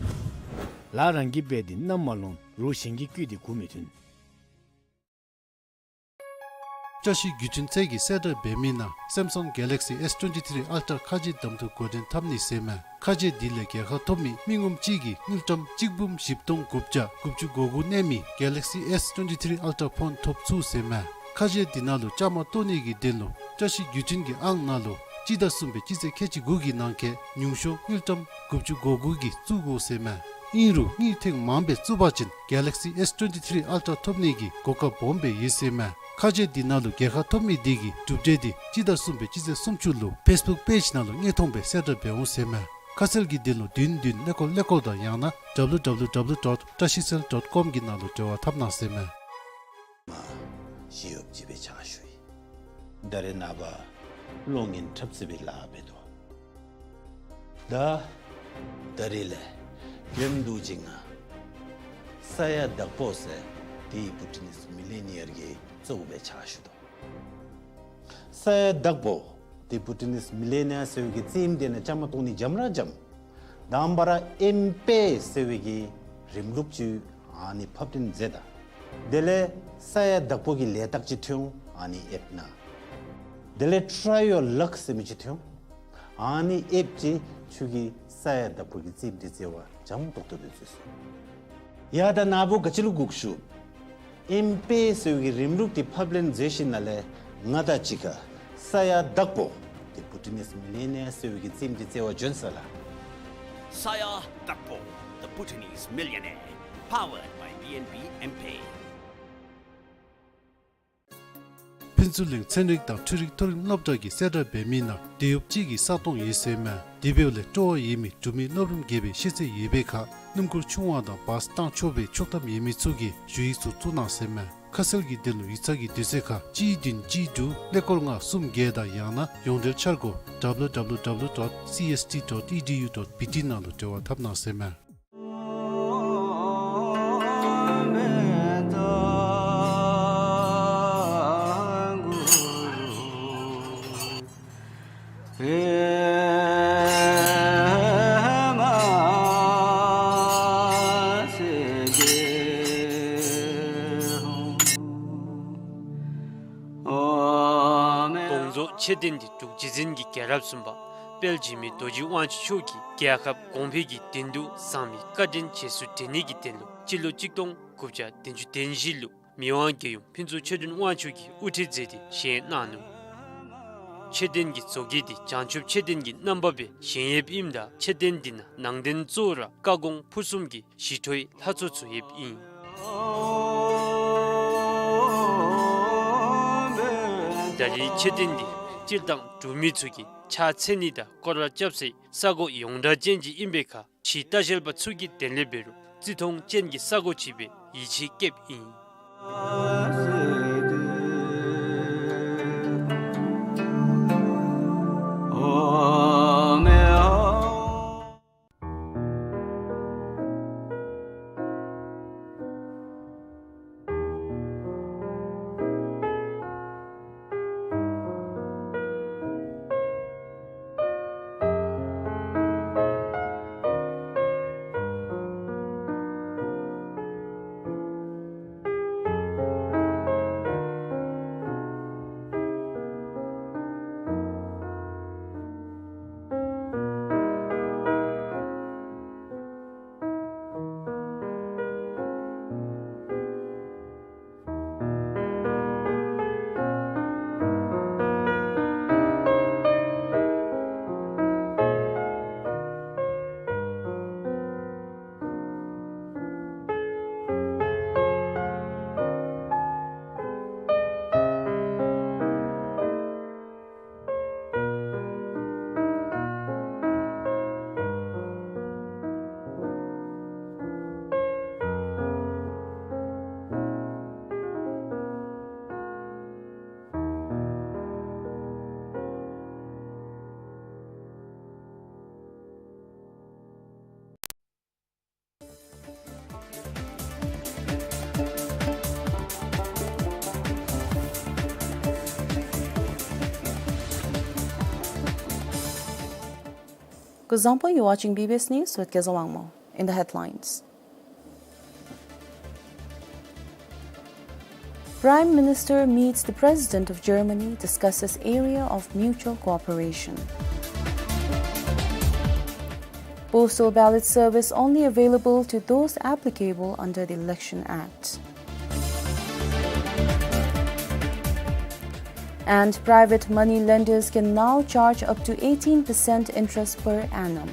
ལཱ་རང་གིས་འབད་དེ་གནམ་མ་ལོང་། རོགས་གཞན་གྱིས་བརྐུས་ཏེ་མགུ་མི་ཐོན། བཀྲ་ཤིས་བརྒྱུད་འཕྲིན་ཚད་ཀྱིས་གསལ་བསྒྲགས་འབད་མི་ནང་སེམ་སང་གེ་ལེག་སི་ཨེས་ཊུ་ཝེན་ཊི་ཐི་རི་ཨལ་ཊ་ཁ་རྗེ་གདམ་འཐུ་འགོ་འདྲེན་འཐབ་ནི་ཟེར་མས། ཁ་རྗེ་འདི་ལས་རྒྱལ་ཁ་ཐོབ་མི་མི་ངོམ་གཅིག་གིས་དངུལ་ཀྲམ་གཅིག་འབུམ་བཞི་སྟོང་དགུ་བརྒྱ་དགུ་བཅུ་གོ་དགུ་གནས་མི་གེ་ལེག་སི་ཨེས་ཊུ་ཝེན་ཊི་ཐི་རི་ཨལ་ཊ་ཕོན་ཐོབ་ཚུགས་ཟེར་མས། ཁ་རྗེ་འདི་ནང་ལུ་བཅའ་མར་གཏོགས་ནི་གི་དོན་ལུ་བཀྲ་ཤིས་བརྒྱུད་འཕྲིན་གྱི་ཨང་ནང་ལུ་སྤྱི་ཟླ་གསུམ་པའི་སྤྱི་ཚེས་ཁལ་གཅིག་དགུ་གི་ནང་འཁོད་ཉུང་ཤོས་དངུལ་ཀྲམ་དགུ་བཅུ་གོ་དགུ་གིས་བཙུགས་དགོ་ཟེར་མས། ཨིན་རུང་དངུལ་ཐེངས་མངམ་སྦེ་བཙུགས་པ་ཅིན་གེ་ལེག་སི་ཨེས་ཊུ་ཝེན་ཊི་ཐི་རི་ཨལ་ཊ་ཐོབ་ནི་གི་གོ་སྐབས་སྦོམ་སྦེ་ཡོད་ཟེར་མས། ཁ་རྗེ་འདི་ནང་ལུ་རྒྱལ་ཁ་ཐོབ་མི་འདི་གི་གྲུབ་འབྲས་འདི་སྤྱི་ཟླ་གསུམ་པའི་སྤྱི་ཚེས་སུམ་ཅུ་ལུ་ཕེསི་བུཀ་པེཇ་ནང་ལུ་དངོས་མཐོང་སྦེ་གསལ་བསྒྲགས་འབད་འོང་ཟེར་མས། ཁ་གསལ་གྱི་དོན་ལུ་བདུན་བདུན་ཀླད་ཀོར་ཀླད་ཀོར་དང་ཡང་ན་ཌབ་ལུ་ཌབ་ལུ་ཌབ་ལུ་ཌོཊ་བཀྲ་ཤིས་སེལ་ཌོཊ་ཀོམ་གྱི་ནང་ལུ་འབྲེལ་བ་འཐབ་གནང་ཟེར་མས། མ་ཞི་གཡོགཔ་ཅིག་སྦེ་ཕྱག་ཞུ་ཡི། ད་རེས་ནངས་པ་གློག་བརྙན་འཁྲབ་རྩེད་པའི་ལཱ་འབད་དོ། ད་ད་རེས་ལས་རྒྱུན་དུ་ཅིག་ང་ས་ཡ་དྭགས་པོ་ཟེར་ཏེ་བུ་ཊི་ནིས་མི་ལི་ནི་ཡར་གྱི་གཙོ་བོ་སྦེ་ཕྱག་ཞུ་དོ། ས་ཡ་དྭགས་པོ་ཏེ་བུ་ཊི་ནིས་མི་ལི་ནི་ཡར་ཟེར་བའི་གི་རྩེདམོ་འདི་ནང་བཅའ་མར་གཏོགས་ནི་འཇམ་ར་འཇམ། དང་པ་ར་ཨེམ་པེ་ཟེར་བའི་གི་རིམ་ལུགས་ཅིག་ཨ་ནི་ཕབ་སྟོན་མཛད་ད། དེ་ལས་ས་ཡ་དྭགས་པོ་གི་ལས་རྟགས་ཅིག་ཐོན་འོང་ཨ་ནི་ཨེཔ་ནང་། དེ་ལས་ཊའི་ཡོར་ལག་ཟེར་མི་ཅིག་ཐོན་འོང་ཨ་ནི་ཨེཔ་ཅིག་ཁྱོད་ཀྱིས་ས་ཡ་དྭགས་པོ་གི་རྩེདམོ་འདི་རྩེ་བར་འཇམ་ཏོག་ཏོ་སྦེ་འཛུལ་སོང་། ཡ་ད་ནཱ་བུ་ག་ཅི་ལུ་སྒུག་བཞུགས། ཨེམ་པེ་ཟེར་བའི་གི་རིམ་ལུགས་འདི་ཕབ་ལེན་མཛད་ཞིནམ་ལས་ང་དང་གཅིག་ཁར་ས་ཡ་དྭགས་པོ་ཏེ་བུ་ཊི་ནིས་མི་ལི་ནི་ཡར་ཟེར་བའི་གི་རྩེདམོ་འདི་རྩེ་བར་བྱོན་ས་ལགས། ས་ཡ་དྭགས་པོ། The Bhutanese Millionaire. Powered by B N B M-Pay. ཕུན་ཚོགས་གླིང་ཚན་རིག་དང་འཕྲུལ་རིག་མཐོ་རིམ་སློབ་གྲྭ་གིས་གསལ་བསྒྲགས་འབད་མི་ནང་དེད་གཡོགཔ་ཅིག་གི་ས་སྟོང་ཡོད་ཟེར་མས། དེ་འབདཝ་ལས་སྤྲོ་བ་ཡོད་མི་འབྲུག་མི་སློབ་རིམ་བརྒྱད་པའི་ཤེས་ཚད་ཡོད་པའི་ཁར་སྣུམ་འཁོར་ཆུང་བ་དང་བཱསི་བཏང་ཆོག་པའི་ཆོག་ཐམ་ཡོད་མི་ཚུ་གིས་ཞུ་ཡིག་ཚུ་བཙུགས་གནང་ཟེར་མས། ཁ་གསལ་གྱི་དོན་ལུ་ཡིག་ཚང་གི་དུས་ཚོད་ཁར་གཅིག་བདུན་གཅིག་དྲུག་ཀླད་ཀོར་ལྔ་གསུམ་བརྒྱད་དང་ཡང་ན་ཡོངས་འབྲེལ་འཆར་སྒོ་W W W dot C S T dot E D U dot B T ནང་ལུ་འབྲེལ་བ་འཐབ་གནང་ཟེར་མས། དགོངས་རྫོགས་མཆོད་རྟེན་འདི་འབྲུག་རྗེ་བཙུན་གྱི་རྒྱལ་རབས་གསུམ་པ་དཔལ་འཇིགས་མེད་རྡོ་རྗེ་དབང་ཕྱུག་མཆོག་གིས་རྒྱལ་ཁབ་གོང་འཕེལ་གྱི་དོན་དུ་བཟང་མི་བཀའ་དྲིན་རྗེས་སུ་དྲན་ནི་གི་དོན་ལུ་སྤྱི་ལོ་གཅིག་སྟོང་དགུ་བརྒྱ་བདུན་ཅུ་དོན་བཞི་ལུ་མི་དབང་རྒྱལ་ཡུམ་ཕུན་ཚོགས་ཆོས་སྒྲོན་དབང་ཕྱུག་གིས་དབུ་ཁྲིད་མཛད་དེ་བཞེངས་གནང་ནུག། མཆོད་རྟེན་གྱི་བཟོ་བཀོད་འདི་བྱང་ཆུབ་མཆོད་རྟེན་གྱི་རྣམ་པ་སྦེ་བཞེངས་ཡོདཔ་ཨིནམ་ད་མཆོད་རྟེན་འདི་ནང་ནང་རྟེན་གཙོ་བོ་ར་བཀའ་དགོངས་ཕུར་གསུམ་གྱི་ཞི་ཁྲོའི་ལྷ་ཚོགས་ཚུ་ཡོདཔ་ཨིན། ད་རེས་མཆོད་རྟེན་འདི་སྤྱིར་བཏང་འབྲུག་མི་ཚུ་གིས་ཕྱག་འཚལ་ནི་དང་སྐོར་ར་རྐྱབ་སའི་ས་སྒོ་ཡོངས་གྲགས་ཅན་ཅིག་ཨིན་པའི་ཁར་ཕྱིའི་ལྟ་བཤལ་པ་ཚུ་གི་དོན་ལས་འབད་རུང་བརྩི་མཐོང་ཅན་གྱི་ས་སྒོ་ཅིག་སྦེ་ཡིད་ཆེས་བསྐྱེདཔ་ཨིན། For example, you're watching B B S News with Keza Wangmo. In the headlines, Prime Minister meets the President of Germany, discusses area of mutual cooperation. Postal ballot service only available to those applicable under the Election Act. And private money lenders can now charge up to eighteen percent interest per annum.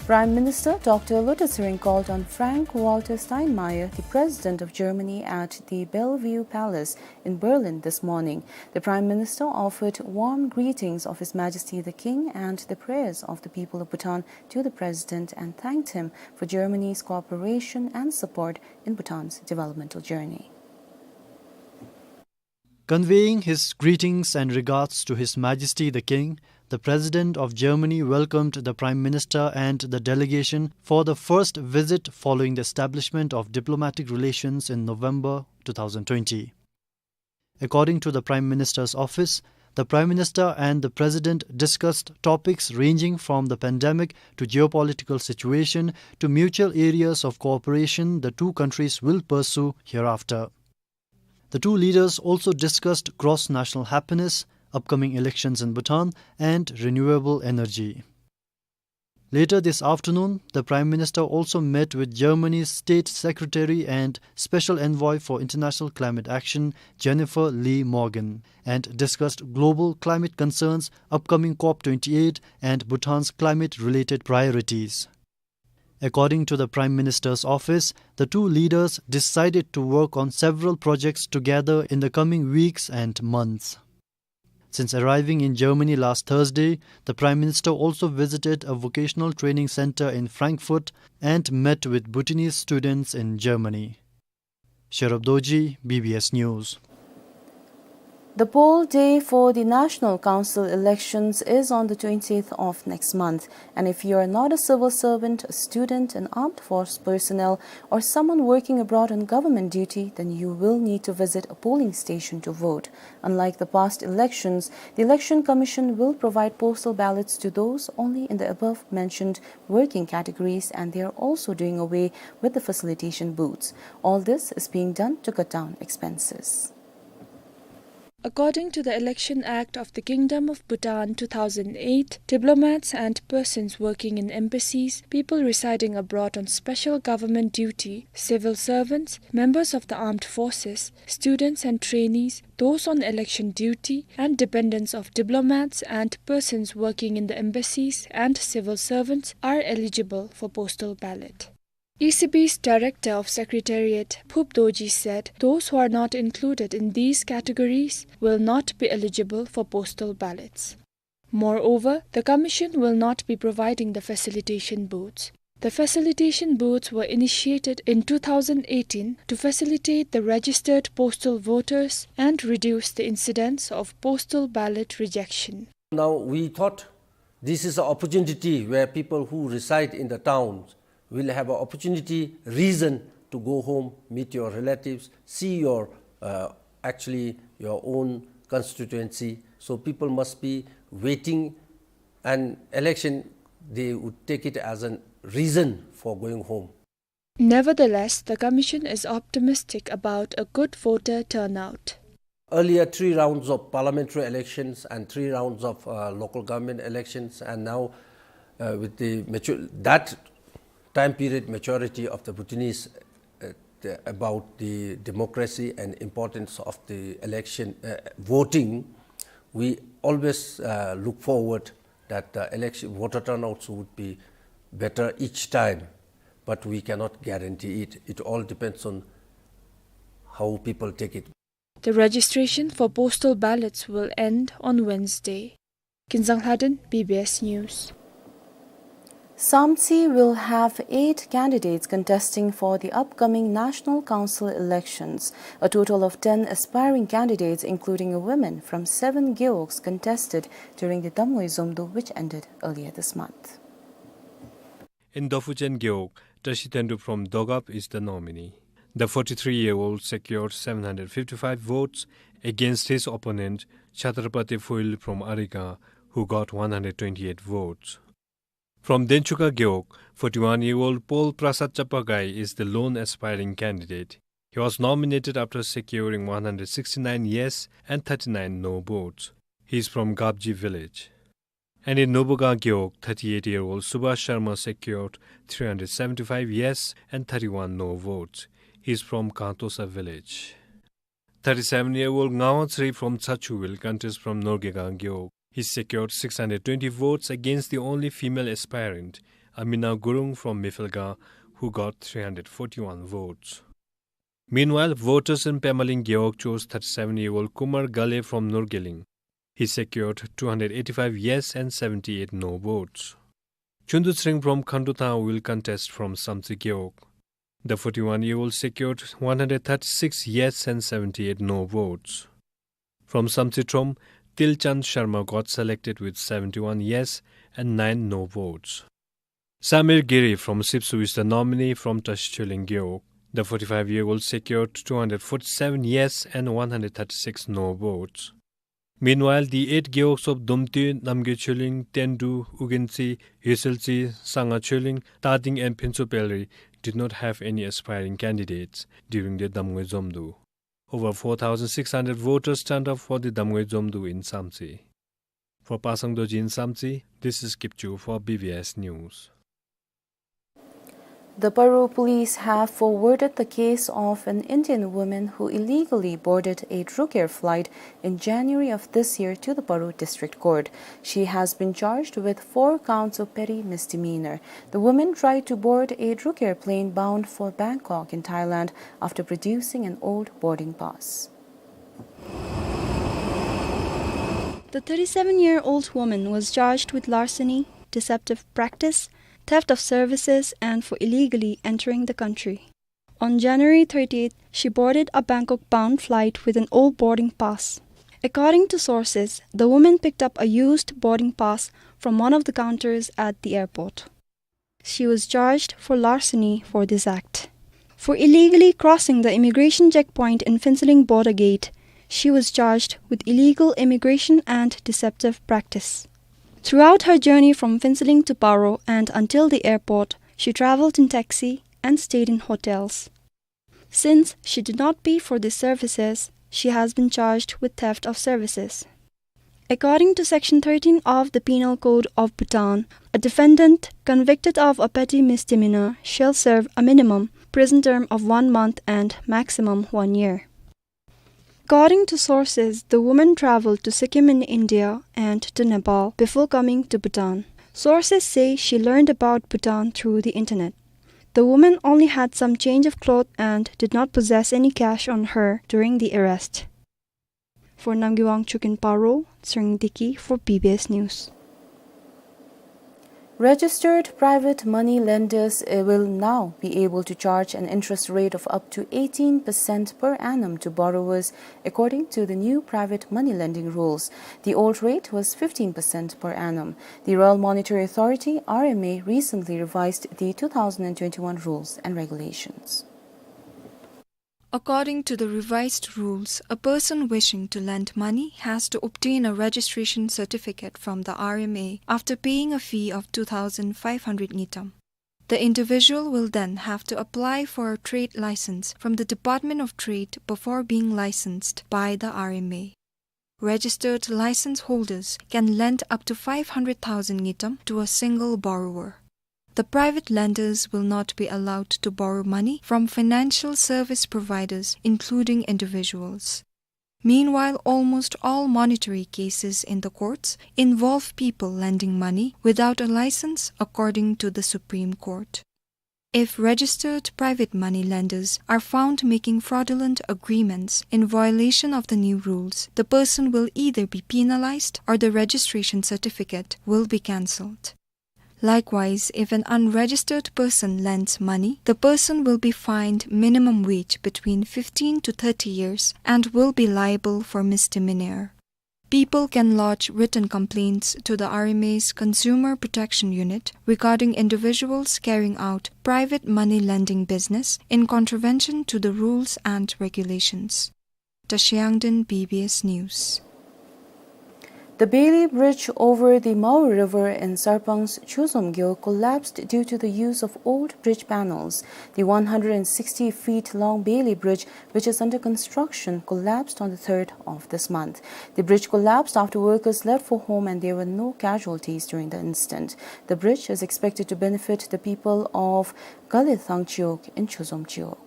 Prime Minister Doctor Lotay Tshering called on Frank-Walter Steinmeier, the President of Germany, at the Bellevue Palace in Berlin this morning. The Prime Minister offered warm greetings of His Majesty the King and the prayers of the people of Bhutan to the President and thanked him for Germany's cooperation and support in Bhutan's developmental journey. Conveying his greetings and regards to His Majesty the King, the President of Germany welcomed the Prime Minister and the delegation for the first visit following the establishment of diplomatic relations in November two thousand twenty. According to the Prime Minister's office, the Prime Minister and the President discussed topics ranging from the pandemic to geopolitical situation to mutual areas of cooperation the two countries will pursue hereafter. The two leaders also discussed gross national happiness, upcoming elections in Bhutan, and renewable energy. Later this afternoon, the Prime Minister also met with Germany's State Secretary and Special Envoy for International Climate Action, Jennifer Lee Morgan, and discussed global climate concerns, upcoming COP twenty-eight, and Bhutan's climate-related priorities. According to the Prime Minister's office, the two leaders decided to work on several projects together in the coming weeks and months. Since arriving in Germany last Thursday, the Prime Minister also visited a vocational training center in Frankfurt and met with Bhutanese students in Germany. Sherab Dorji, B B S News. The poll day for the National Council elections is on the twentieth of next month, and if you are not a civil servant, a student, an armed force personnel, or someone working abroad on government duty, then you will need to visit a polling station to vote. Unlike the past elections, the Election Commission will provide postal ballots to those only in the above mentioned working categories, and they are also doing away with the facilitation booths. All this is being done to cut down expenses. According to the Election Act of the Kingdom of Bhutan two thousand eight, diplomats and persons working in embassies, people residing abroad on special government duty, civil servants, members of the armed forces, students and trainees, those on election duty, and dependents of diplomats and persons working in the embassies and civil servants are eligible for postal ballot. E C B's Director of Secretariat, Phup Dorji, said those who are not included in these categories will not be eligible for postal ballots. Moreover, the Commission will not be providing the facilitation booths. The facilitation booths were initiated in two thousand eighteen to facilitate the registered postal voters and reduce the incidence of postal ballot rejection. Now, we thought this is an opportunity where people who reside in the towns will have an opportunity, reason to go home, meet your relatives, see your, uh, actually your own constituency. So people must be waiting an election, they would take it as a reason for going home. Nevertheless, the Commission is optimistic about a good voter turnout. Earlier three rounds of parliamentary elections and three rounds of, uh, local government elections, and now, uh, with the mature, that time period maturity of the Bhutanese, uh, the, about the democracy and importance of the election, uh, voting, we always, uh, look forward that the election voter turnouts would be better each time, but we cannot guarantee it. It all depends on how people take it. The registration for postal ballots will end on Wednesday. Kinzang Lhaden, B B S News. Samtse will have eight candidates contesting for the upcoming National Council elections. A total of ten aspiring candidates, including a woman from seven gewogs, contested during the Damngoi Zomdo, which ended earlier this month. In Dophuchen gewog, Tashi Tendrup from Dogap is the nominee. The forty-three-year-old secured seven hundred fifty-five votes against his opponent, Chhatrapati Phoyil from Arigaon, who got one hundred twenty-eight votes. From Denchuka Gewog, forty-one-year-old Paul Prasad Chappageai is the lone aspiring candidate. He was nominated after securing one hundred sixty-nine yes and thirty-nine no votes. He is from Gabji village. And in Nobugaon Gewog, thirty-eight-year-old Subhash Sharma secured three hundred seventy-five yes and thirty-one no votes. He is from Kantosa village. Thirty-seven-year-old Ngawang Tsri from Tsatsu will contest from Norgegaon Gewog. He secured six hundred twenty votes against the only female aspirant, Amina Gurung from Miphalgaon, who got three hundred forty-one votes. Meanwhile, voters in Pemaling Gewog chose thirty-seven-year-old Kumar Gale from Norgeling. He secured two hundred eighty-five yes and seventy-eight no votes. Chundu Tsring from Khandutang will contest from Samtse Gewog. The forty-one-year-old secured one hundred thirty-six yes and seventy-eight no votes. From Samtse Trom, Tilchand Sharma got selected with seventy-one yes and nine no votes. Samir Giri from Sipsu is the nominee from Tashi Choling Gewog. The forty-five-year-old secured two hundred forty-seven yes and one hundred thirty-six no votes. Meanwhile, the eight gewogs of Dumtui, Namgay Choling, Tendu, Uginchi, Yuselchi, Sanga Choling, Tading and Phinsu Pelri did not have any aspiring candidates during the Damgay Zomdu. Over four thousand six hundred voters turned up for the Damgay Zomdu in Samtse. For Pasang Dorji in Samtse, this is Kipchu for B B S News. The Paro police have forwarded the case of an Indian woman who illegally boarded a Druk Air flight in January of this year to the Paro District Court. She has been charged with four counts of petty misdemeanor. The woman tried to board a Druk Air plane bound for Bangkok in Thailand after producing an old boarding pass. The thirty-seven-year-old woman was charged with larceny, deceptive practice, theft of services, and for illegally entering the country. On January thirtieth, she boarded a Bangkok-bound flight with an old boarding pass. According to sources, the woman picked up a used boarding pass from one of the counters at the airport. She was charged for larceny for this act. For illegally crossing the immigration checkpoint in Phuentsholing border gate, she was charged with illegal immigration and deceptive practice. Throughout her journey from Phuentsholing to Paro and until the airport, she traveled in taxi and stayed in hotels. Since she did not pay for these services, she has been charged with theft of services. According to Section thirteen of the Penal Code of Bhutan, a defendant convicted of a petty misdemeanor shall serve a minimum prison term of one month and maximum one year. According to sources, the woman traveled to Sikkim in India and to Nepal before coming to Bhutan. Sources say she learned about Bhutan through the internet. The woman only had some change of cloth and did not possess any cash on her during the arrest. For Namgay Wangchuk in Paro, Tsering Deki for B B S News. Registered private money lenders, uh, will now be able to charge an interest rate of up to eighteen percent per annum to borrowers, according to the new private money lending rules. The old rate was fifteen percent per annum. The Royal Monetary Authority, R M A, recently revised the two thousand and twenty-one rules and regulations. According to the revised rules, a person wishing to lend money has to obtain a registration certificate from the R M A after paying a fee of two thousand five hundred ngultrum. The individual will then have to apply for a trade license from the Department of Trade before being licensed by the R M A. Registered license holders can lend up to five hundred thousand ngultrum to a single borrower. The private lenders will not be allowed to borrow money from financial service providers, including individuals. Meanwhile, almost all monetary cases in the courts involve people lending money without a license, according to the Supreme Court. If registered private money lenders are found making fraudulent agreements in violation of the new rules, the person will either be penalized or the registration certificate will be cancelled. Likewise, if an unregistered person lends money, the person will be fined minimum wage between fifteen to thirty years and will be liable for misdemeanor. People can lodge written complaints to the R M A's Consumer Protection Unit regarding individuals carrying out private money lending business in contravention to the rules and regulations. Tashiangden, B B S News. The Bailey Bridge over the Mao River in Sarpang's Chuzom Gyo collapsed due to the use of old bridge panels. The one hundred sixty feet long Bailey Bridge, which is under construction, collapsed on the third of this month. The bridge collapsed after workers left for home and there were no casualties during the incident. The bridge is expected to benefit the people of Galethang Chiwog in Chuzom Chiwog.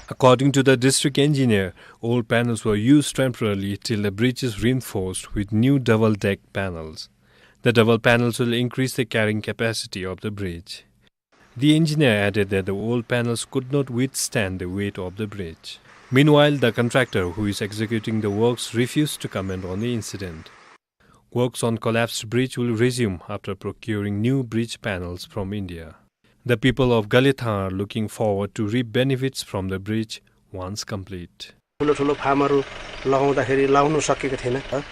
According to the district engineer, old panels were used temporarily till the bridge is reinforced with new double-deck panels. The double panels will increase the carrying capacity of the bridge. The engineer added that the old panels could not withstand the weight of the bridge. Meanwhile, the contractor who is executing the works refused to comment on the incident. Works on collapsed bridge will resume after procuring new bridge panels from India. The people of Galethang are looking forward to reap benefits from the bridge once complete. ठुलो ठुलो फार्महरू लगाउँदाखेरि लाउनु सकेको थिएन।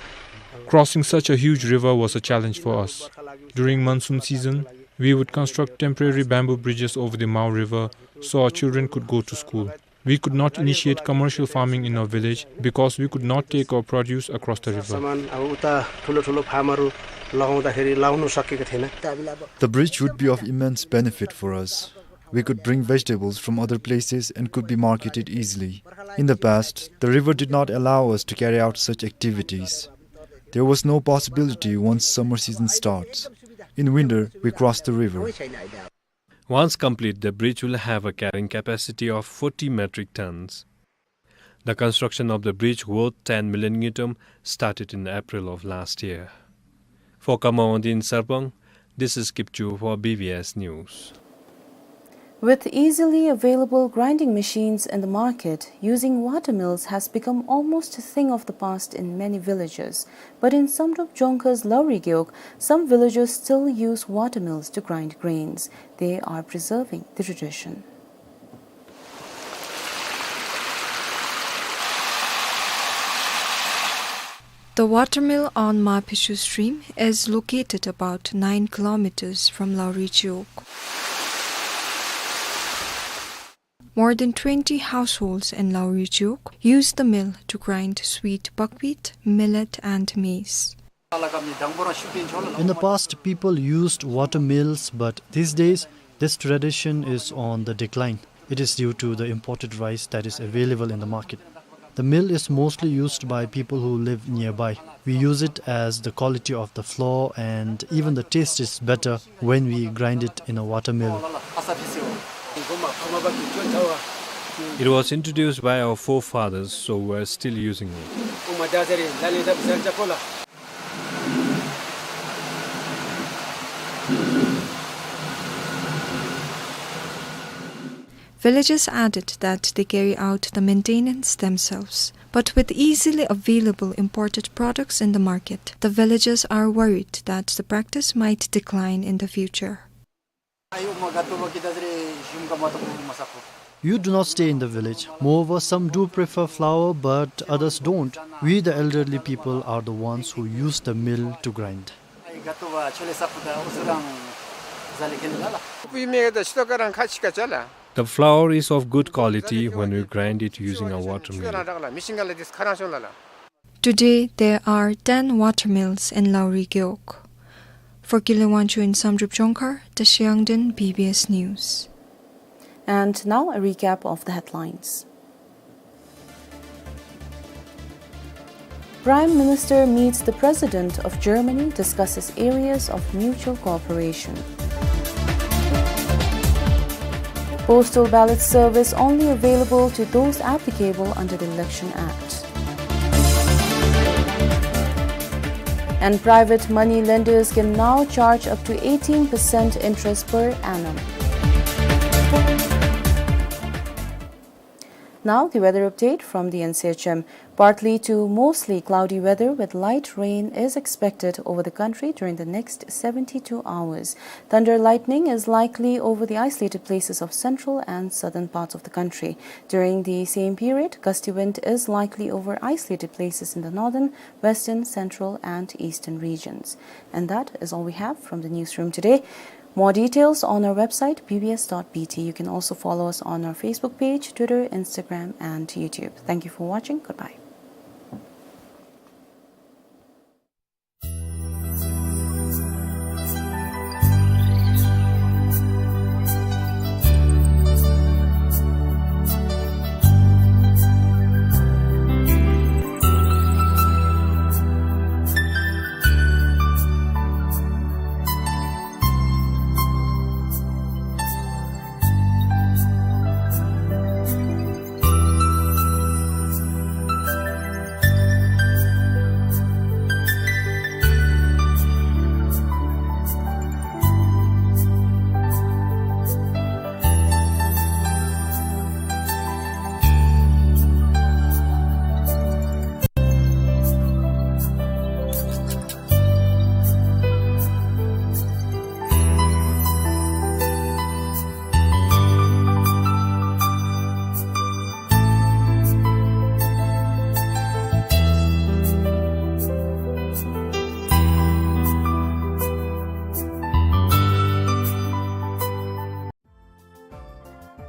Crossing such a huge river was a challenge for us. During monsoon season, we would construct temporary bamboo bridges over the Mao River so our children could go to school. We could not initiate commercial farming in our village because we could not take our produce across the river. सामान अब उता ठुलो ठुलो फार्महरू लगाउँदाखेरि लाउनु सकेको थिएन। The bridge would be of immense benefit for us. We could bring vegetables from other places and could be marketed easily. In the past, the river did not allow us to carry out such activities. There was no possibility once summer season starts. In winter, we cross the river. Once complete, the bridge will have a carrying capacity of forty metric tons. The construction of the bridge, worth ten million ngultrum, started in April of last year. For Khamawangdi in Sarpang, this is Kipchu for B B S News. With easily available grinding machines in the market, using water mills has become almost a thing of the past in many villages. But in Samdrup Jongkha's Lauri Gewog, some villagers still use water mills to grind grains. They are preserving the tradition. The water mill on Maphishu stream is located about nine kilometers from Lauri Gewog. More than twenty households in Lauri Gewog use the mill to grind sweet buckwheat, millet and maize. In the past, people used water mills, but these days, this tradition is on the decline. It is due to the imported rice that is available in the market. The mill is mostly used by people who live nearby. We use it as the quality of the flour and even the taste is better when we grind it in a water mill. It was introduced by our forefathers, so we're still using it. Villagers added that they carry out the maintenance themselves. But with easily available imported products in the market, the villagers are worried that the practice might decline in the future. You do not stay in the village. Moreover, some do prefer flour, but others don't. We, the elderly people, are the ones who use the mill to grind. The flour is of good quality when we grind it using a water mill. Today, there are ten water mills in Lauri Gewog. For Gile Wangchuk in Samdrup Jongkhar, Tashiangden, B B S News. And now a recap of the headlines. Prime Minister meets the President of Germany, discusses areas of mutual cooperation. Postal ballot service only available to those applicable under the Election Act. And private money lenders can now charge up to eighteen percent interest per annum. Now, the weather update from the N C H M. Partly to mostly cloudy weather with light rain is expected over the country during the next seventy-two hours. Thunder lightning is likely over the isolated places of central and southern parts of the country. During the same period, gusty wind is likely over isolated places in the northern, western, central, and eastern regions. And that is all we have from the newsroom today. More details on our website, B B S dot B T. You can also follow us on our Facebook page, Twitter, Instagram, and YouTube. Thank you for watching. Goodbye.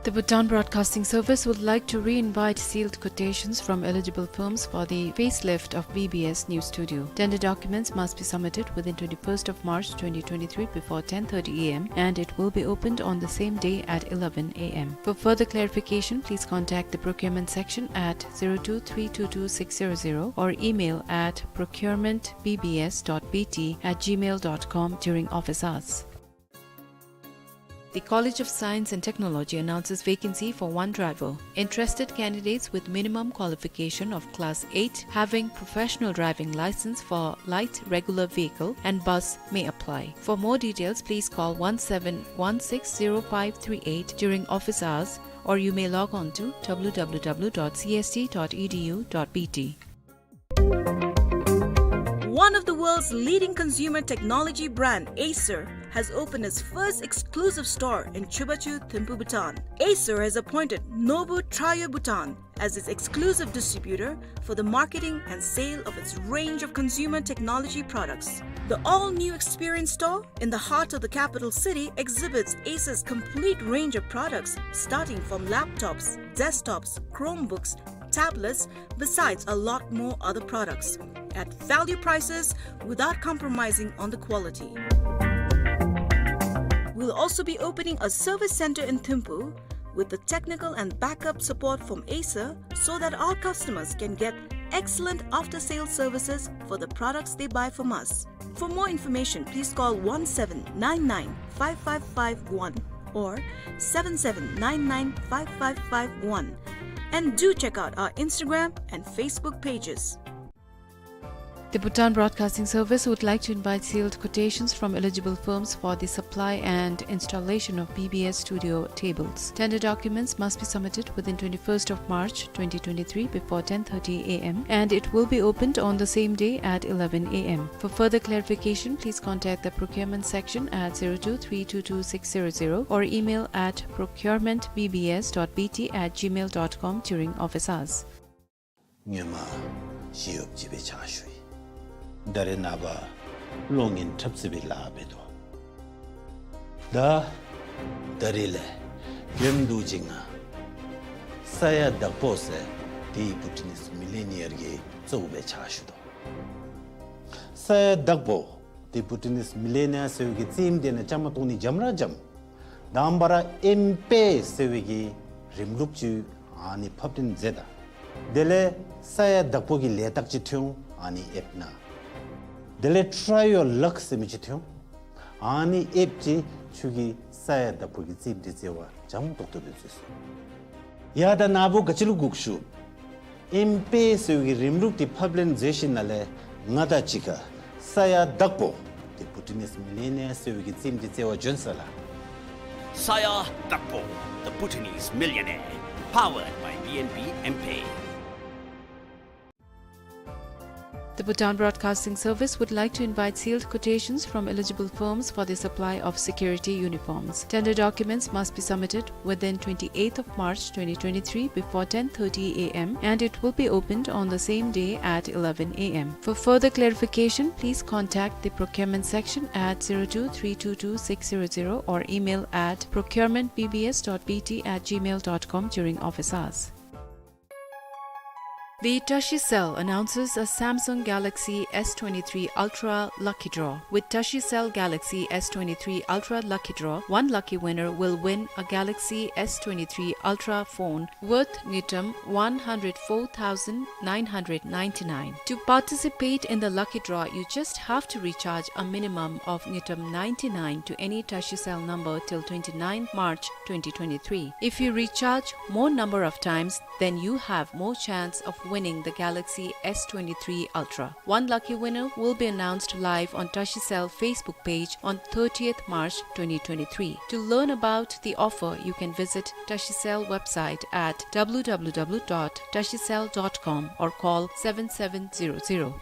The Bhutan Broadcasting Service would like to re-invite sealed quotations from eligible firms for the facelift of B B S News Studio. Tender documents must be submitted within twenty-first of March twenty twenty-three before ten thirty A M, and it will be opened on the same day at eleven A M. For further clarification, please contact the procurement section at zero two three two two six zero zero or email at procurement B B S dot B T at gmail dot com during office hours. The College of Science and Technology announces vacancy for one driver. Interested candidates with minimum qualification of class eight, having professional driving license for light regular vehicle and bus, may apply. For more details, please call one seven one six zero five three eight during office hours, or you may log on to W W W dot C S T dot E D U dot B T. One of the world's leading consumer technology brand, Acer, has opened its first exclusive store in Chubachu, Thimphu, Bhutan. Acer has appointed Nobu Trio Bhutan as its exclusive distributor for the marketing and sale of its range of consumer technology products. The all-new experience store in the heart of the capital city exhibits Acer's complete range of products, starting from laptops, desktops, Chromebooks, tablets, besides a lot more other products at value prices without compromising on the quality. We'll also be opening a service center in Thimphu with the technical and backup support from Acer so that our customers can get excellent after-sales services for the products they buy from us. For more information, please call one seven nine nine five five five one or seven seven nine nine five five five one. And do check out our Instagram and Facebook pages. The Bhutan Broadcasting Service would like to invite sealed quotations from eligible firms for the supply and installation of B B S studio tables. Tender documents must be submitted within twenty-first of March twenty twenty-three before ten thirty A M, and it will be opened on the same day at eleven A M. For further clarification, please contact the procurement section at zero two three two two six zero zero or email at procurement B B S dot B T at gmail dot com during office hours. སྔོན་མ་ཞི་གཡོགཔ་ཅིག་སྦེ་ཕྱག་ཞུ་ཡི། ད་རེས་ནངས་པ་གློག་བརྙན་འཁྲབ་རྩེད་པའི་ལཱ་འབད་དོ། ད་ད་རེས་ལས་མགྱོནམ་འདི་ཅིག་ང་ས་ཡ་བདག་པོ་ཟེར་དེ་བྷུ་ཊི་ནིས་མི་ལི་ནི་ཡར་གྱི་གཙོ་བོ་སྦེ་ཕྱག་ཞུ་དོ། ས་ཡ་བདག་པོ་དེ་བྷུ་ཊི་ནིས་མི་ལི་ནི་ཡར་ཟེར་བའི་གི་རྩེདམོ་དེ་ནང་བཅའ་མར་གཏོགས་ནི་འཇམ་ར་འཇམ། དང་པ་ར་ཨེམ་པེ་ཟེར་བའི་གི་རིམ་ལུགས་ཅིག་ཨ་ནི་ཕབ་སྟོན་མཛད་ད། དེ་ལས་ས་ཡ་བདག་པོ་གི་ལས་རྟགས་ཅིག་ཐོན་འོང་ཨ་ནི་ཨེཔ་ནང་། དེ་ལས་ཊ་རའི་ཡོར་ལག་ཟེར་མི་ཅིག་ཐོན་འོང་ཨ་ནི་ཨེཔ་ཅིག་ཁྱོད་ཀྱིས་ས་ཡ་བདག་པོ་གི་རྩེདམོ་དེ་རྩེ་བར་འཇམ་ཏོག་ཏོ་སྦེ་རྩེ་ཚུགས། ཡ་ད་ནཱ་བུ་ག་ཅི་ལུ་སྒུག་བཞུགས། ཨེམ་པེ་ཟེར་བའི་གི་རིམ་ལུགས་དེ་ཕབ་ལེན་མཛད་ཞིནམ་ལས་ང་དང་གཅིག་ཁར་ས་ཡ་བདག་པོ་དེ་བྷུ་ཊི་ནིས་མི་ལི་ནི་ཡར་ཟེར་བའི་གི་རྩེདམོ་དེ་རྩེ་བར་བྱོན་སོང་ལགས། ས་ཡ་བདག་པོ། The Bhutanese Millionaire, powered by B N B M-Pay. The Bhutan Broadcasting Service would like to invite sealed quotations from eligible firms for the supply of security uniforms. Tender documents must be submitted within twenty-eighth of March twenty twenty-three before ten thirty a m, and it will be opened on the same day at eleven a m. For further clarification, please contact the procurement section at zero two three two two six zero zero or email at procurement B B S dot B T at gmail dot com during office hours. The Tashi Cell announces a Samsung Galaxy S twenty-three Ultra Lucky Draw. With Tashi Cell Galaxy S twenty-three Ultra Lucky Draw, one lucky winner will win a Galaxy S twenty-three Ultra phone worth ngultrum one hundred four thousand nine hundred ninety-nine. To participate in the lucky draw, you just have to recharge a minimum of ngultrum ninety-nine to any Tashi Cell number till twenty-ninth March twenty twenty-three. If you recharge more number of times, then you have more chance of winning the Galaxy S twenty-three Ultra. One lucky winner will be announced live on Tashi Cell Facebook page on thirtieth March twenty twenty-three. To learn about the offer, you can visit Tashi Cell website at w w w dot tashi cell dot com or call seven seven zero zero.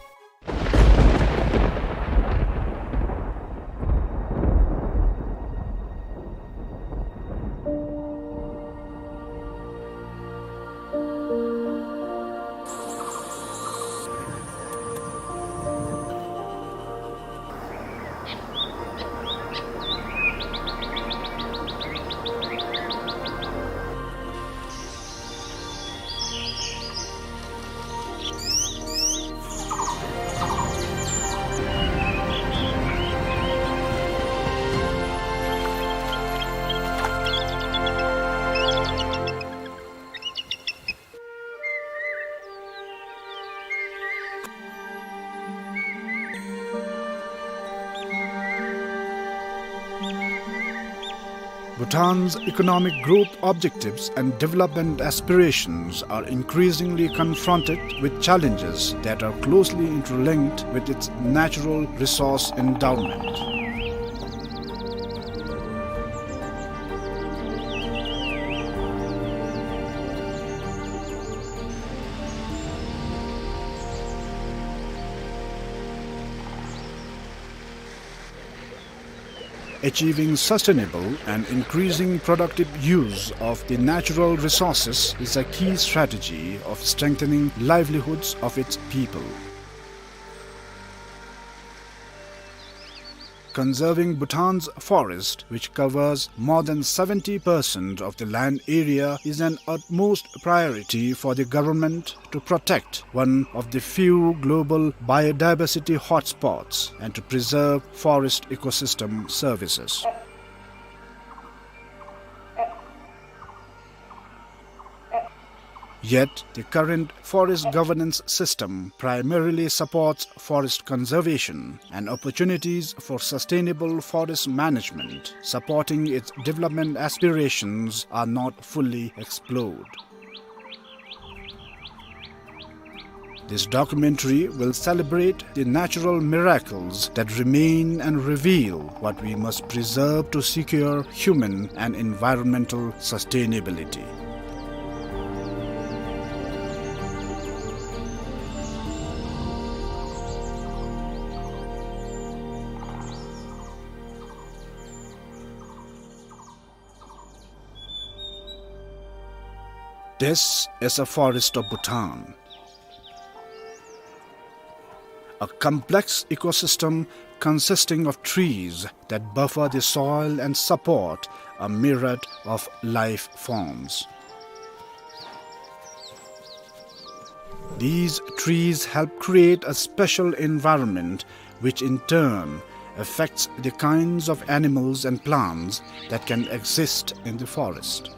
Bhutan's economic growth objectives and development aspirations are increasingly confronted with challenges that are closely interlinked with its natural resource endowment. Achieving sustainable and increasing productive use of the natural resources is a key strategy of strengthening livelihoods of its people. Conserving Bhutan's forest, which covers more than seventy percent of the land area, is an utmost priority for the government to protect one of the few global biodiversity hotspots and to preserve forest ecosystem services. Yet, the current forest governance system primarily supports forest conservation, and opportunities for sustainable forest management supporting its development aspirations are not fully explored. This documentary will celebrate the natural miracles that remain and reveal what we must preserve to secure human and environmental sustainability. This is a forest of Bhutan, a complex ecosystem consisting of trees that buffer the soil and support a myriad of life forms. These trees help create a special environment, which in turn affects the kinds of animals and plants that can exist in the forest.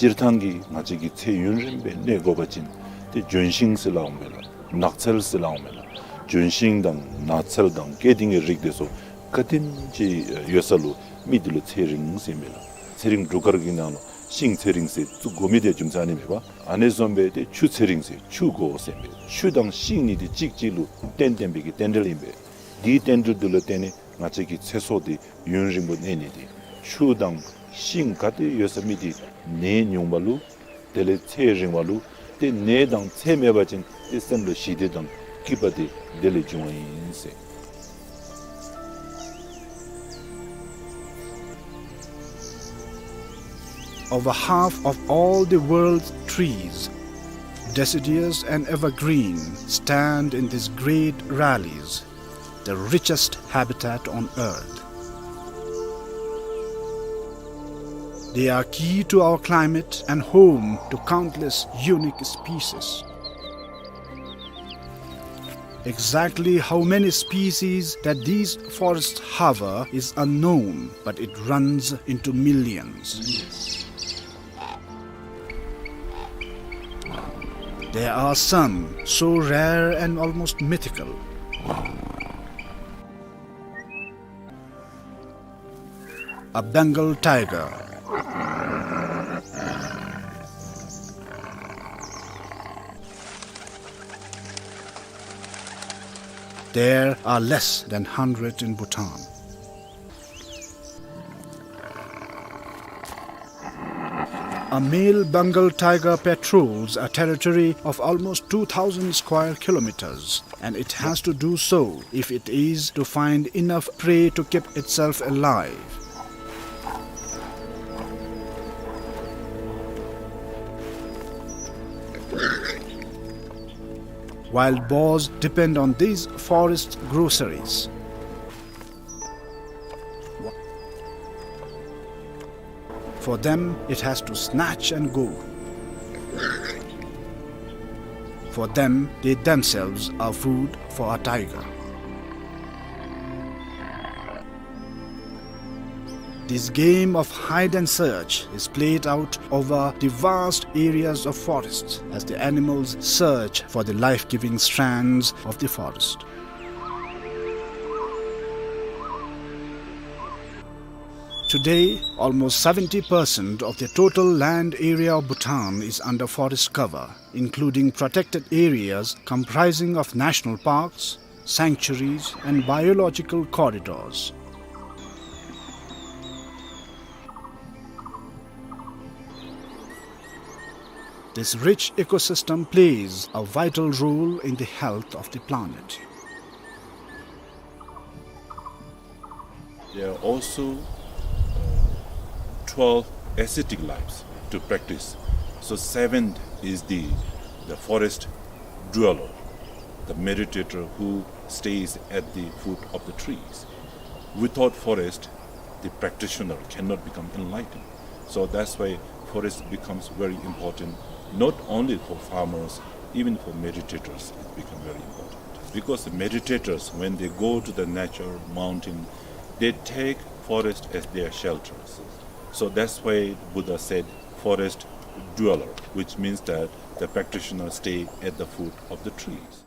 སྤྱིར་བཏང་གི་ང་བཅས་ཀྱི་ཚེ་ཡུན་རིང་སྦེ་གནས་དགོ་པ་ཅིན་ཏེ་ལྗོན་ཤིང་ཟེར་སླབ་འོང་པས་ལགས། ནགས་ཚལ་ཟེར་སླབ་འོང་པས་ལགས། ལྗོན་ཤིང་དང་ནགས་ཚལ་དང་སྐྱེ་ལྡན་གྱི་རིགས་དེ་ཚུ་ག་དེམ་ཅིག་ཡོད་ས་ལུ་མི་དེ་ལུ་ཚེ་རིང་ཟེར་མས་ལགས། ཚེ་རིང་འབྲུག་སྐར་གྱི་ནང་ལུ་ཤིང་ཚེ་རིང་ཟེར་བཙུགས་དགོ་མི་དེ་རྒྱུ་མཚན་ཨ་ནི་མས་པ། ཨ་ནི་བཟུམ་སྦེ་ཏེ་ཆུ་ཚེ་རིང་ཟེར་ཆུ་དགོ་ཟེར་མས། ཆུ་དང་ཤིང་གཉིས་དེ་གཅིག་གཅིག་ལུ་བརྟེན་བརྟེན་པའི་གི་རྟེན་འབྲེལ་ཨིན་པས། དེའི་རྟེན་འབྲེལ་དེ་ལུ་བརྟེན་ནས་ང་བཅས་ཀྱི་ཚེ་སྲོག་དེ་ཡུན་རིང་པོ་གནས་ནི་དེ། ཆུ་དང་ཤིང་ག་དེ་ཡོད་ས་མི་དེ་ནད་ཉུང་བ་ལུ་དེ་ལས་ཚེ་རིང་བ་ལུ། ཏེ་ནད་དང་ཚེ་མེད་པ་ཅིན་ ཏེ་སེམས་ལུ་ཞི་བདེ་དང་སྐྱིད་པ་དེ་དེ་ལས་བྱུང་བ་ཨིན་ཟེར། Over half of all the world's trees, deciduous and evergreen, stand in these great rallies, the richest habitat on earth. They are key to our climate and home to countless unique species. Exactly how many species that these forests harbor is unknown, but it runs into millions. There are some so rare and almost mythical. A Bengal tiger. There are less than hundred in Bhutan. A male Bengal tiger patrols a territory of almost two thousand square kilometers, and it has to do so if it is to find enough prey to keep itself alive. Wild boars depend on these forest groceries. For them, it has to snatch and go. For them, they themselves are food for a tiger. This game of hide and search is played out over the vast areas of forests as the animals search for the life-giving strands of the forest. Today, almost seventy percent of the total land area of Bhutan is under forest cover, including protected areas comprising of national parks, sanctuaries, and biological corridors. This rich ecosystem plays a vital role in the health of the planet. There are also, uh, twelve ascetic lives to practice. So seventh is the, the forest dweller, the meditator who stays at the foot of the trees. Without forest, the practitioner cannot become enlightened. So that's why forest becomes very important, not only for farmers, even for meditators, it becomes very important. Because the meditators, when they go to the nature, mountain, they take forest as their shelters. So that's why Buddha said, "Forest dweller," which means that the practitioner stay at the foot of the trees.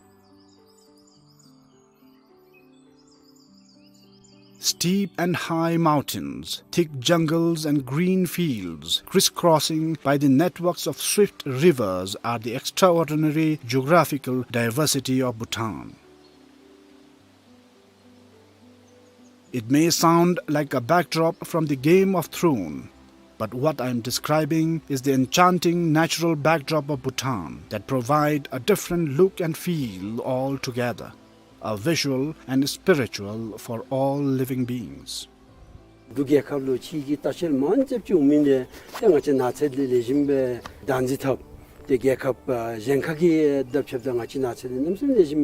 Steep and high mountains, thick jungles and green fields, crisscrossing by the networks of swift rivers, are the extraordinary geographical diversity of Bhutan. It may sound like a backdrop from the Game of Thrones, but what I am describing is the enchanting natural backdrop of Bhutan that provide a different look and feel altogether, a visual and spiritual for all living beings. འབྲུག་རྒྱལ་ཁབ་ལུ་ཕྱི་གི་ལྟ་བཤལ་མང་ཆེ་ཅིག་འོང་མི་འདི་ཏེ་ང་བཅས་ནགས་ཚལ་འདི་ལེགས་ཤོམ་སྦེ་བདག་འཛིན་འཐབ་སྟེ་རྒྱལ་ཁབ་ཨ་གཞན་ཁ་གི་དང་ཕྱདཔ་ད་ང་བཅས་ནགས་ཚལ་འདི་གནམ་མེད་ས་མེད་ལེགས་ཤོམ་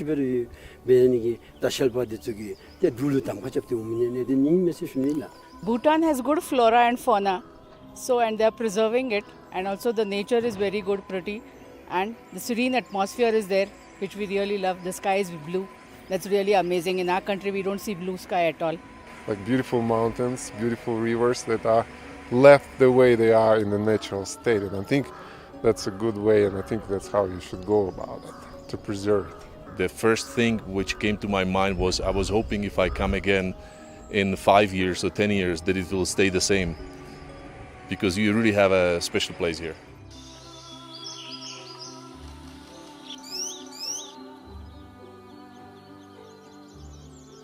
སྦེ་ར་ཡོད། འབད་ནི་གི་ལྟ་བཤལ་པ་འདི་ཚུ་གིས་ཏེ་འབྲུག་ལུ་གདམ་ཁ་རྐྱབ་སྟེ་འོང་མི་འདི་ནི་དེ་ཨིན་མས་ཟེར་ཞུ་ནི་ལགས། Bhutan has good flora and fauna, so, and they are preserving it, and also the nature is very good, pretty, and the serene atmosphere is there, which we really love. The sky is blue. That's really amazing. In our country, we don't see blue sky at all. Like beautiful mountains, beautiful rivers that are left the way they are in the natural state. And I think that's a good way, and I think that's how you should go about it, to preserve it. The first thing which came to my mind was, I was hoping if I come again in five years or ten years that it will stay the same, because you really have a special place here.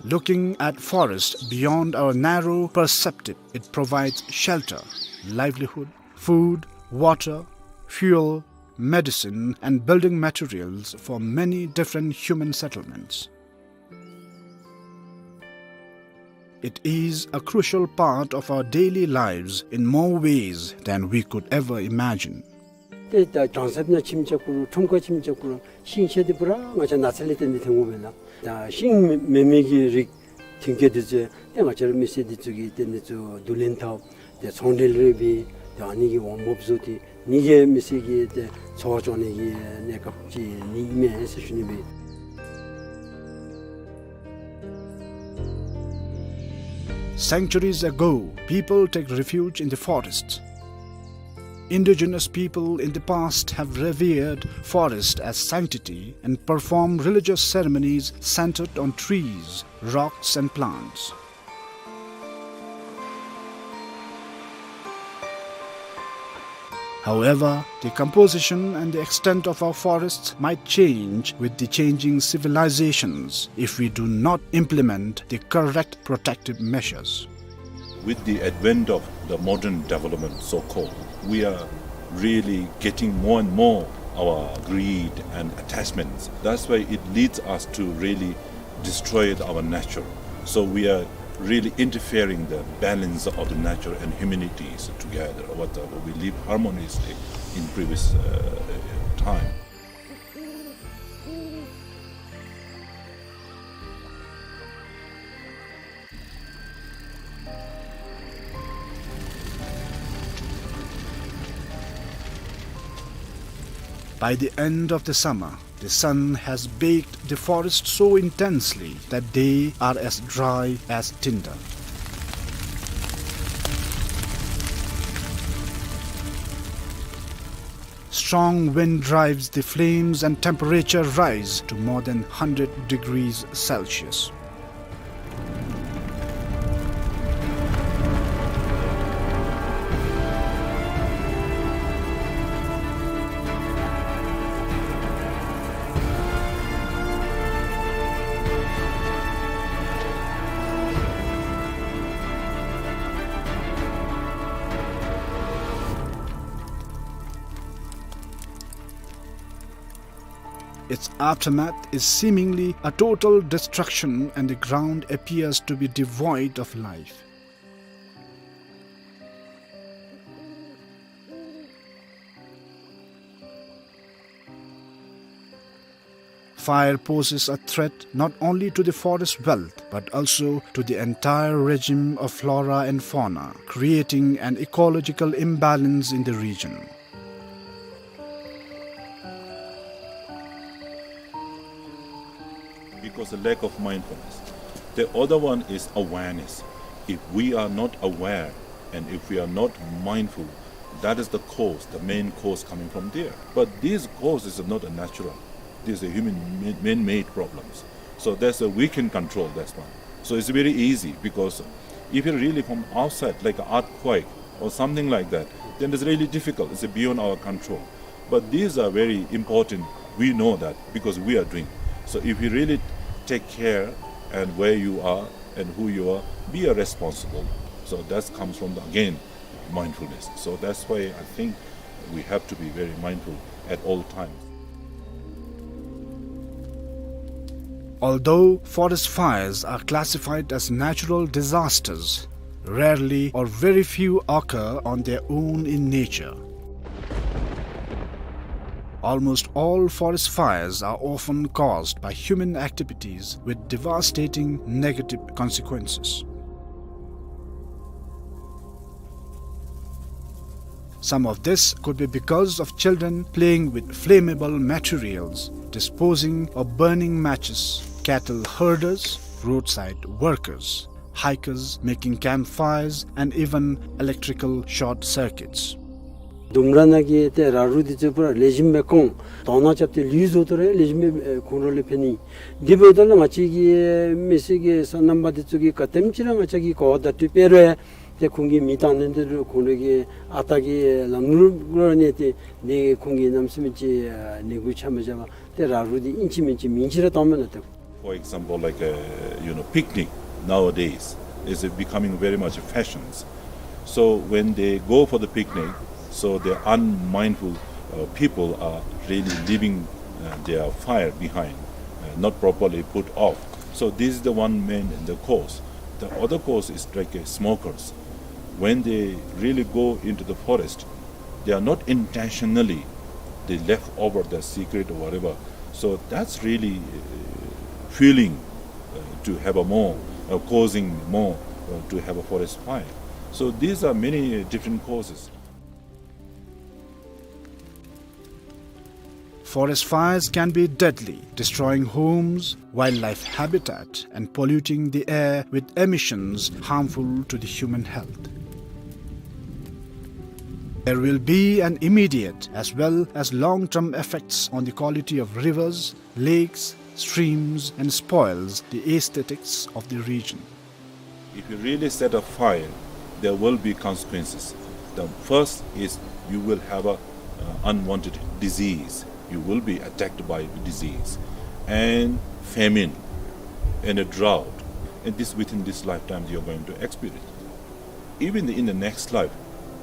Looking at forest beyond our narrow perspective, it provides shelter, livelihood, food, water, fuel, medicine, and building materials for many different human settlements. It is a crucial part of our daily lives in more ways than we could ever imagine. ཏེ་ད་གྲོང་གསེབ་ནང་ཁྱིམ་ཅིག་བརྐོ་རུང་ཁྲོམ་ཁར་ཁྱིམ་ཅིག་བརྐོ་རུང་ཤིང་ཆས་འདི་པུ་ར་ང་བཅས་ནགས་ཚལ་ལས་བརྟེན་ཏེ་ཐོན་དགོ་པས་ལགས། ད་ཤིང་མེན་མི་གི་རིགས་ཐོན་སྐྱེད་འདི་ཚུ་ཏེ་ང་བཅས་ར་མི་སེར་འདི་ཚུ་གིས་ཏེ་འདི་ཚུ་བསྡུ་ལེན་འཐབ་ཏེ་ཚོང་འབྲེལ་རེ་འབད་ཏེ་ཨ་ནི་གི་འོང་འབབ་བཟོ་སྟེ་ནི་གིས་མི་སེར་གྱི་ཏེ་འཚོ་བ་སྐྱོང་ནི་གི་གནས་སྐབས་ཅིག་ནི་ཨིན་མས་ཟེར་ཞུ་ནི་སྦེ། Centuries ago, people take refuge in the forests. Indigenous people in the past have revered forest as sanctity and performed religious ceremonies centered on trees, rocks, and plants. However, the composition and the extent of our forests might change with the changing civilizations if we do not implement the correct protective measures. With the advent of the modern development, so-called, we are really getting more and more our greed and attachments. That's why it leads us to really destroy our nature. So we are really interfering the balance of the nature and humanities together. What, uh, we live harmoniously in previous, uh, time. By the end of the summer, the sun has baked the forest so intensely that they are as dry as tinder. Strong wind drives the flames and temperature rise to more than hundred degrees Celsius. Its aftermath is seemingly a total destruction, and the ground appears to be devoid of life. Fire poses a threat not only to the forest wealth, but also to the entire regime of flora and fauna, creating an ecological imbalance in the region. Because the lack of mindfulness. The other one is awareness. If we are not aware and if we are not mindful, that is the cause, the main cause coming from there. But these causes are not a natural. These are human ma-, man-made problems. So that's a, we can control that one. So it's very easy, because if it really from outside, like an earthquake or something like that, then it's really difficult. It's beyond our control. But these are very important. We know that because we are doing. So if you really take care and where you are and who you are, be a responsible. So that comes from the, again, mindfulness. So that's why I think we have to be very mindful at all times. Although forest fires are classified as natural disasters, rarely or very few occur on their own in nature. Almost all forest fires are often caused by human activities with devastating negative consequences. Some of this could be because of children playing with flammable materials, disposing or burning matches, cattle herders, roadside workers, hikers making campfires, and even electrical short circuits. ལྡུམ་ར་ནང་གི་ཏེ་ར་རུ་འདི་ཚུ་པུ་ར་ལེགས་ཤོམ་སྦེ་བཀོང་དོང་ནང་རྐྱབ་སྟེ་ལུད་བཟོ་སྟེ་ར་ལེགས་ཤོམ་སྦེ་ཁོང་ར་ལུ་ཕན་ནི། དེ་འབདཝ་ད་ལུ་ང་བཅས་ཀྱི་མི་སེར་གྱི་སོ་ནམ་པ་འདི་ཚུ་གིས་ག་དེམ་ཅིག་ར་ང་བཅས་ཀྱིས་གོ་བརྡ་སྤྲོད་སྤེལ་རུང་ཏེ་ཁོང་གིས་མེ་བཏང་ནི་འདི་རུང་ཁོང་ར་གི་ཨ་རྟག་གི་ལམ་ལུགས་ལུ་གནས་ཏེ་ཏེ་ཁོང་གིས་གནམ་མེད་ས་མེད་ཅིག་ནད་འབུ་ཆགས་མ་བཞག་པར་ཏེ་ར་རུ་འདི་ཨིན་ཅི་མིན་ཅི་མེན་ཅི་ར་བཏང་མས་ལགས་ཏེ། For example, like, uh, you know, picnic nowadays is becoming very much a fashions. So when they go for the picnic, so they're unmindful Uh, people are really leaving, uh, their fire behind, uh, not properly put off. So this is the one main, the cause. The other cause is like, uh, smokers. When they really go into the forest, they are not intentionally, they left over the cigarette or whatever. So that's really, uh, fueling, uh, to have a more, uh, causing more, uh, to have a forest fire. So these are many, uh, different causes. Forest fires can be deadly, destroying homes, wildlife habitat, and polluting the air with emissions harmful to the human health. There will be an immediate as well as long-term effects on the quality of rivers, lakes, streams, and spoils the aesthetics of the region. If you really set a fire, there will be consequences. The first is you will have a, uh, unwanted disease. You will be attacked by the disease and famine and a drought. And this, within this lifetime, you're going to experience. Even in the next life,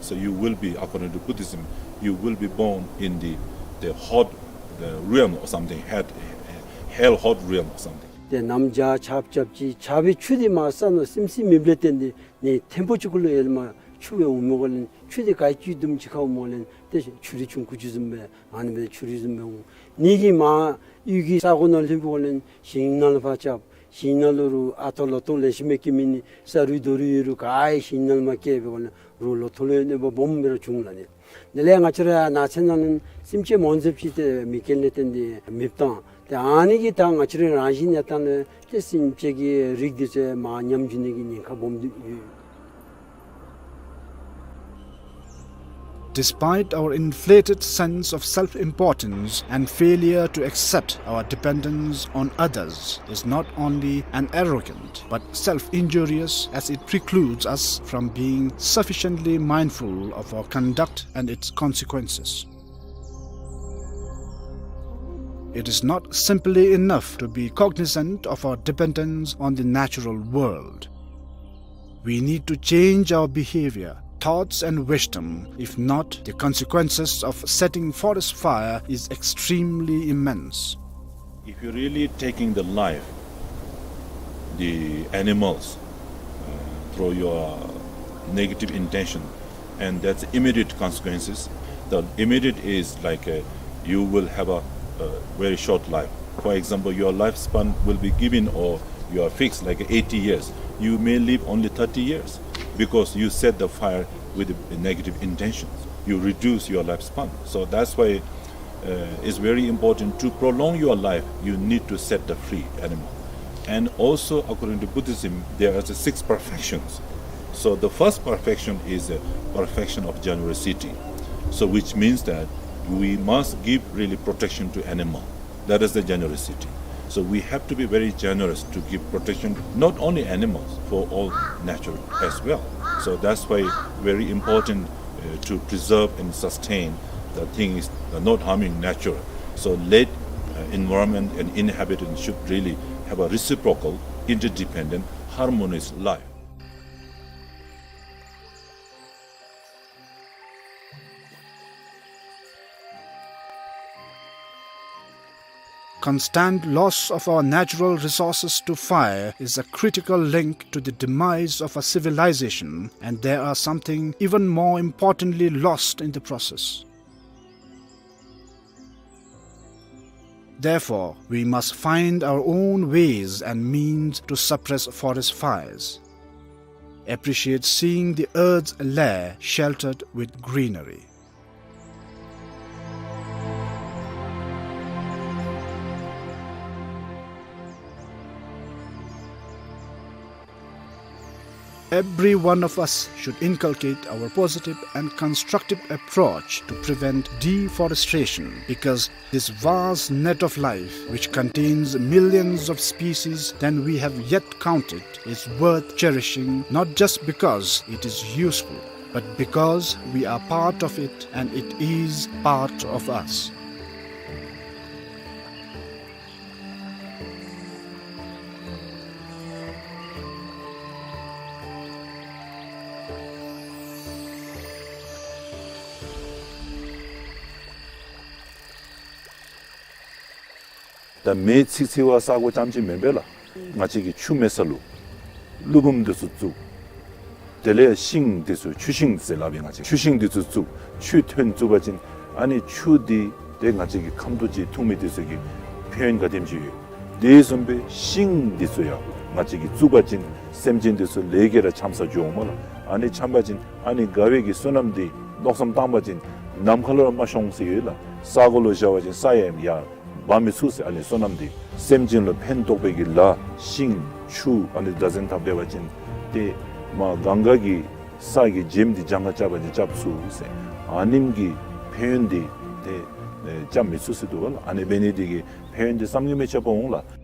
so you will be, according to Buddhism, you will be born in the, the hot, the realm or something, hell, hell hot realm or something. ཏེ་གནམ་བྱཱར་ཆརཔ་རྐྱབ་ཅི། ཆརཔ་ཆུ་འདི་མར་ས་ནང་སིམ་སིམ་མེདཔ་ལས་བརྟེན་ཏེ་ནི་ཐེམ་པོ་གཅིག་གུ་ལུ་ཡར་ལས་མར་ཆུ་སྦེ་འོང་མི་གུ་ལས་ཆུ་འདི་ག་ཅི་དུམ་ཅིག་ཁར་འོང་མི་གུ་ལས་ཏེ་ཆུ་རུད་ཆུང་ཀུ་ཅིག་བཟུམ་སྦེ་ཨ་ནི་སྦེ་ཆུ་རུད་བཟུམ་སྦེ་འོང་། ནི་གི་མར་གཡུས་ཀྱི་ས་གོ་ནང་ལྷོད་པའི་གུ་ལས་ཞིང་ནང་ལུ་ཕར་རྐྱབ། ཞིང་ནང་ལུ་རུང་ཨ་ཐོ་ལོ་ཐོ་ལེ་ཤ་མེད་ཀྱི་མི་ནི་ས་རུད་རྡོ་རུད་ཡོད་རུང་ག་ཡང་ཞིང་ནང་ལུ་མར་བསྐྱལ་བའི་གུ་ལས་རུང་ལོ་ཐོ་ལུ་ཡང་གནོད་པ་སྦོམ་སྦེ་ར་བྱུང་ལགས་ནི། དེ་ལས་ང་བཅས་ར་ནགས་ཚལ་ནང་ལུ་སེམས་ཅན་མང་ཙམ་ཅིག་ཏེ་མེ་རྐྱེན་ལས་བརྟེན་ཏེ་མེདཔ་བཏང་། ཏེ་ཨ་ནི་གིས་ད་ང་བཅས་རའི་རང་བཞིན་གནས་སྟངས་ལུ་ཏེ་སེམས་ཅན་གྱི་རིགས་འདི་ཚུ་མར་ཉམས་འགྱོ་ནི་གི་ཉེན་ཁ་སྦོམ་འདུག་ཡོད། Despite our inflated sense of self-importance and failure to accept our dependence on others is not only an arrogant but self-injurious, as it precludes us from being sufficiently mindful of our conduct and its consequences. It is not simply enough to be cognizant of our dependence on the natural world. We need to change our behavior, thoughts, and wisdom. If not, the consequences of setting forest fire is extremely immense. If you're really taking the life, the animals, uh, through your negative intention, and that's immediate consequences. The immediate is like, uh, you will have a, a very short life. For example, your lifespan will be given or you are fixed like eighty years. You may live only thirty years because you set the fire with the negative intentions. You reduce your lifespan. So that's why, uh, it's very important to prolong your life. You need to set the free animal. And also, according to Buddhism, there are the six perfections. So the first perfection is a perfection of generosity. So which means that we must give really protection to animal. That is the generosity. So we have to be very generous to give protection, not only animals, for all nature as well. So that's why very important, uh, to preserve and sustain the things, uh, not harming nature. So let, uh, environment and inhabitants should really have a reciprocal, interdependent, harmonious life. Constant loss of our natural resources to fire is a critical link to the demise of a civilization, and there are something even more importantly lost in the process. Therefore, we must find our own ways and means to suppress forest fires. Appreciate seeing the earth's lair sheltered with greenery. Every one of us should inculcate our positive and constructive approach to prevent deforestation, because this vast net of life, which contains millions of species than we have yet counted, is worth cherishing, not just because it is useful, but because we are part of it and it is part of us. ད་མེ་འཚིག་འཚིག་པ་ས་གོ་རྐྱངམ་ཅིག་མེན་པས་ལགས། ང་བཅས་ཀྱིས་ཆུ་མེད་ས་ལུ་ཀླུ་འབུམ་འདི་ཚུ་བཙུགས། དེ་ལས་ཤིང་འདི་ཚུ་ཆུ་ཤིང་ཟེར་སླབ་ཨིན། ང་བཅས་ཆུ་ཤིང་འདི་ཚུ་བཙུགས། ཆུ་ཐོན་བཙུགས་པ་ཅིན་ཨ་ནི་ཆུ་འདི་ཏེ་ང་བཅས་ཀྱི་ཁམ་ཏོ་ཅིག་འཐུང་མི་འདི་ཚུ་གི་ཕན་ཡོན་ག་དེམ་ཅིག་ཡོད། དེ་བཟུམ་སྦེ་ཤིང་འདི་ཚུ་ཡང་ང་བཅས་ཀྱིས་བཙུགས་པ་ཅིན་སེམས་ཅན་འདི་ཚུ་ལས་ཀྱི་ར་འཆམ་ས་འགྱོ་འོང་སྨོ་ལགས། ཨ་ནི་འཆམ་པ་ཅིན་ཨ་ནི་དགའ་བའི་གི་བསོད་ནམས་འདི་མནོ་བསམ་བཏང་པ་ཅིན་ནམ་མཁའ་ལུ་ར་མ་ཤོང་ཟེར་ཡོད་ལགས། ས་གོ་ལུ་བཞག་པ་ཅིན་ས་ཡང་ཡར་འབག་མི་ཚུགས་ཟེར། ཨ་ནི་བསོད་ནམས་འདི་སེམས་ཅན་ལུ་ཕན་ཐོགས་པའི་གི་ལཱ་ཤིང་ཆུ་ཨ་ནི་བདག་འཛིན་འཐབ་འབད་བ་ཅིན་ཏེ་མར་གངྒཱ་གི་ས་གི་བྱེམ་འདི་གྱངས་ཁ་རྐྱབ་པ་ཅིན་རྐྱབ་ཚུགས་ཟེར། ཨ་ནེམ་གི་ཕན་ཡོན་འདི་ཏེ་ཨེ་རྐྱབ་མི་ཚུགས་ཟེར་འདུག་པ་ལགས། ཨ་ནི་འབད་ནི་འདི་གིས་ཕན་ཡོན་འདི་བསམ་གྱིས་མི་ཁྱབ་པ་འོང་ལགས།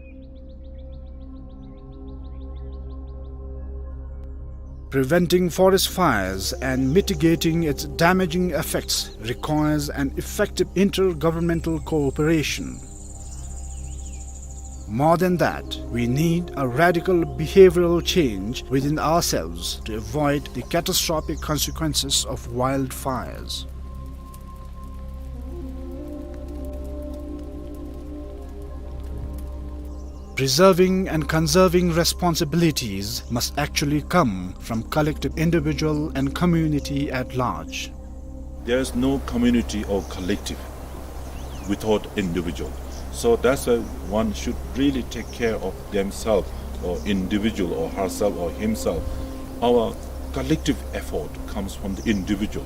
Preventing forest fires and mitigating its damaging effects requires an effective intergovernmental cooperation. More than that, we need a radical behavioral change within ourselves to avoid the catastrophic consequences of wildfires. Preserving and conserving responsibilities must actually come from collective individual and community at large. There is no community or collective without individual. So that's why one should really take care of themselves or individual or herself or himself. Our collective effort comes from the individual.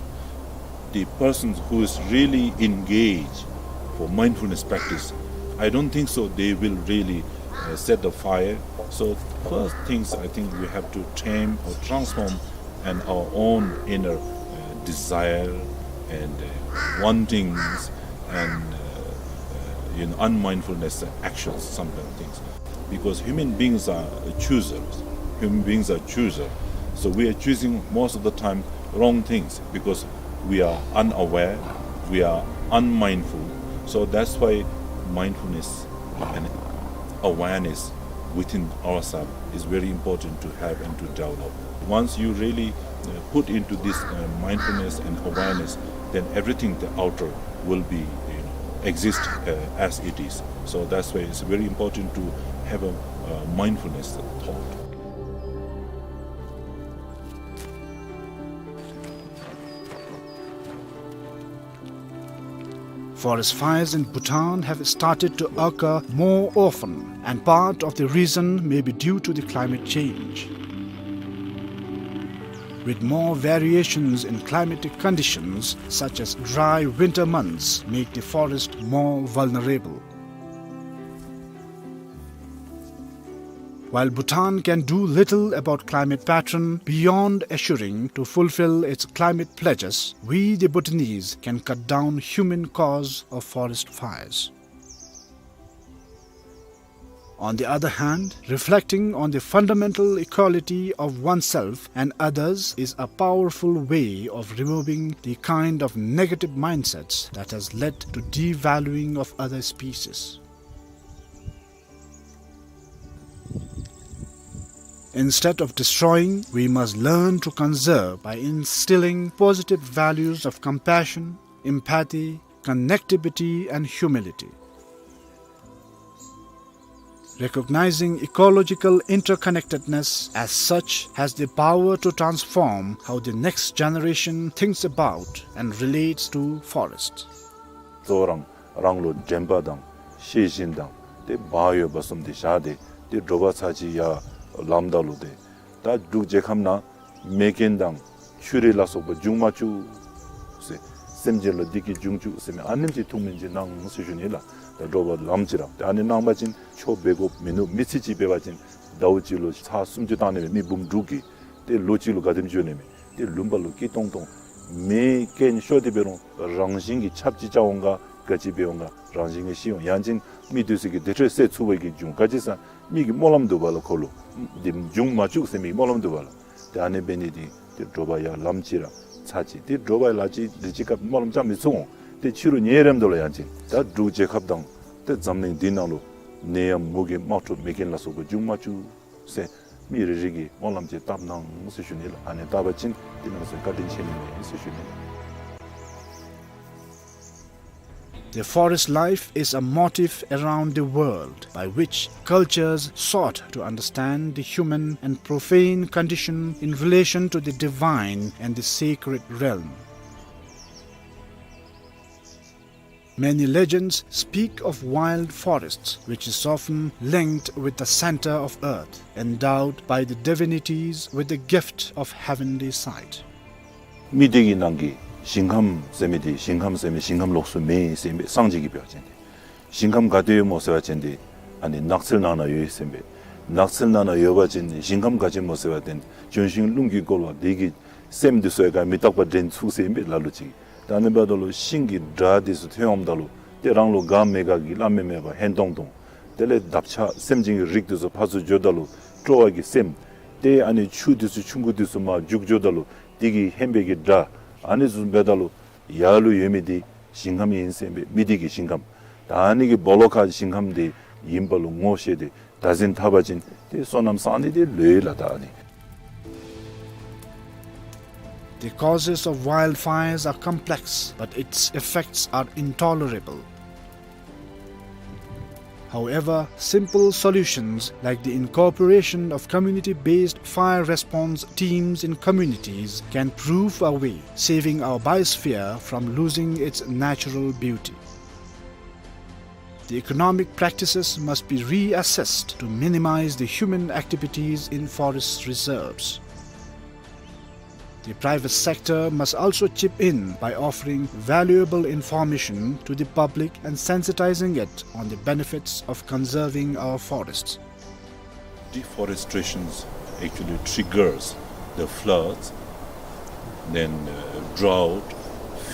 The persons who is really engaged for mindfulness practice, I don't think so they will really uh, set the fire. So first things, I think we have to tame or transform and our own inner uh, desire and uh, wantings and uh, uh, you know, unmindfulness actions, some kind of things. Because human beings are choosers. Human beings are choosers. So we are choosing most of the time wrong things because we are unaware, we are unmindful. So that's why mindfulness and awareness within ourselves is very important to have and to develop. Once you really uh, put into this uh, mindfulness and awareness, then everything the outer will be, you know, exist uh, as it is. So that's why it's very important to have a uh, mindfulness thought. Forest fires in Bhutan have started to occur more often, and part of the reason may be due to the climate change. With more variations in climatic conditions, such as dry winter months, make the forest more vulnerable. While Bhutan can do little about climate pattern beyond assuring to fulfill its climate pledges, we the Bhutanese can cut down human cause of forest fires. On the other hand, reflecting on the fundamental equality of oneself and others is a powerful way of removing the kind of negative mindsets that has led to devaluing of other species. Instead of destroying, we must learn to conserve by instilling positive values of compassion, empathy, connectivity, and humility. Recognizing ecological interconnectedness as such has the power to transform how the next generation thinks about and relates to forests. གཙོ་བོ་རང་རང་ལུ་དྲན་པ་དང་ཤེས་བཞིན་དང་ཏེ་བག་ཡོད་པ་གསུམ་དེ་བཞག་སྟེ་ཏེ་དྲོ་པ་ཚར་གཅིག་ཡར་ལངམ་ད་ལུ་ཏེ་ད་འབྲུག་རྒྱལ་ཁབ་ནང་མེ་རྐྱེན་དང་ཆུ་རུད་ལ་སོགས་པ་འབྱུང་མ་བཅུག་ཟེར། སེམས་ཅན་ལུ་བདེ་སྐྱིད་འབྱུང་བཅུག་ཟེར་མི་ཨ་ནེམ་ཅིག་ཐུགས་སྨོན་ཅིག་གནང་ཟེར་ཞུ་ནི་ལགས། ད་དྲོ་པ་ལངམ་ཅིག་ར་ཏེ་ཨ་ནི་གནང་པ་ཅིན་ཆོ་འབད་དགོཔ་མིན་ནུག། མི་ཚེ་གཅིག་འབད་བ་ཅིན་ཟླཝ་གཅིག་ལུ་ཚར་སུམ་ཅུ་བཏང་ནི་མེད། མི་འབུམ་དྲུག་གིས་ཏེ་ལོ་གཅིག་ལུ་ག་དེམ་འགྱོ་ནི་མས། ཏེ་ལུང་པ་ལུ་སྐྱིད་ཏོང་ཏོ། མེ་རྐྱེན་ཤོར་ཏེ་འབད་རུང་རང་བཞིན་གྱིས་ཆརཔ་ཅིག་རྐྱབ་འོང་ག་ག་ཅི་འབད་འོང་ག་རང་བཞིན་གྱིས་ཤི་འོང་། ཡང་ཅིན་མི་དེ་ཚུ་གིས་དེ་འཕྲོ་སེལ་ཚུགས་པའི་གི་འབྱུང་། ག་ཅི་ཟེར་མི་གི་སྨོན་ལམ་འདུག་པ་ལགས། ཁོ་ལུ་དེ་འབྱུང་མ་བཅུག་ཟེར་མི་གི་སྨོན་ལམ་འདུག་པ་ལགས། ཏེ་ཨ་ནི་འབད་ནི་དེ་ཏེ་དྲོ་པ་ཡར་ལངམ་ཅིག་ར་ཚར་གཅིག་ཏེ་དྲོ་པ་ལ་ཅིག་དེ་ཅིག་སྐབས་སྨོན་ལམ་རྐྱབ་མི་ཚུགས་འོང་། ཏེ་ཕྱི་རུ་ཉལ་རནམ་ད་ལུ་ཡང་ཅིན་ད་འབྲུག་རྒྱལ་ཁབ་དང་ཏེ་འཛམ་གླིང་འདི་ནང་ལུ་ནད་ཡམས་མུ་གེ་དམག་འཁྲུག་མེ་རྐྱེན་ལ་སོགས་པ་འབྱུང་མ་བཅུག་ཟེར་མི་རེ་རེ་གིས་སྨོན་ལམ་ཅིག་བཏབ་གནང་ཟེར་ཞུ་ནི་ལགས། ཨ་ནི་བཏབ་པ་ཅིན་དེ་ནང་ཚུ་བཀའ་དྲིན་ཆེ་ནི་མས་ཟེར་ཞུ་ནི་ལགས། The forest life is a motif around the world by which cultures sought to understand the human and profane condition in relation to the divine and the sacred realm. Many legends speak of wild forests, which is often linked with the center of earth, endowed by the divinities with the gift of heavenly sight. མི་སྡེ་གི་ནང་གི་ཞིང་ཁམས་ཟེར་མི་དེ་ཞིང་ཁམས་ཟེར་མི་ཞིང་ཁམས་ལོགས་སུ་མེད་ཟེར་མི་སངས་རྒྱས་ཀྱིས་འབད་བ་ཅིན་ཏེ། ཞིང་ཁམས་ག་ཏེ་ཡོད་སྨོ་ཟེར་བ་ཅིན་ཏེ། ཨ་ནི་ནགས་ཚལ་ནང་ན་ཡོད་ཟེར་མི། ནགས་ཚལ་ནང་ན་ཡོད་པ་ཅིན་ཞིང་ཁམས་ག་ཅི་སྨོ་ཟེར་བ་ཅིན་ལྗོན་ཤིང་རླུང་གིས་བསྐོར་བ་དེ་གི་སེམས་དེ་ཚུ་ཡང་ག་མི་རྟག་པ་འདྲེན་ཚུགས་ཟེར་མི་ལ་ལུ་ཅིག། ད་ཨ་ནི་འབདཝ་ད་ལུ་ཤིང་གི་སྒྲ་དེ་ཚུ་ཐོན་འོངམ་ད་ལུ་ཏེ་རང་ལུ་དགའ་མི་དགའ་གི་སླབ་མི་མེད་པར་ཧན་ཏོང་ཏོ། དེ་ལས་འདབ་ཆགས་སེམས་ཅན་གྱི་རིགས་དེ་ཚུ་ཕར་ཚུར་འགྱོཝ་ད་ལུ་སྤྲོ་བ་གི་སེམས། ཏེ་ཨ་ནི་ཆུ་དེ་ཚུ་ཆུང་ཀུ་དེ་ཚུ་མར་རྒྱུག་འགྱོཝ་ད་ལུ་དེ་གི་ཧན་པའི་གི་སྒྲ། ཨ་ནི་ཚུ་འབདཝ་ད་ལུ་ཡར་ལུ་ཡོད་མི་དེ་ཞིང་ཁམས་ཨིན་ཟེར་མི་མི་སྡེ་གི་ཞིང་ཁམས། ད་ཨ་ནི་གི་སྦོ་ལོགས་ཁར་ཞིང་ཁམས་དེ་ཨིནམ་ལུ་ངོ་ཤེས་ཏེ་བདག་འཛིན་འཐབ་པ་ཅིན་ཏེ་བསོད་ནམས་བསག་ནི་དེ་ལོས་ལགས། ད་ཨ་ནི། The causes of wildfires are complex, but its effects are intolerable. However, simple solutions like the incorporation of community-based fire response teams in communities can prove a way, saving our biosphere from losing its natural beauty. The economic practices must be reassessed to minimize the human activities in forest reserves. The private sector must also chip in by offering valuable information to the public and sensitizing it on the benefits of conserving our forests. Deforestation actually triggers the floods, then, uh, drought,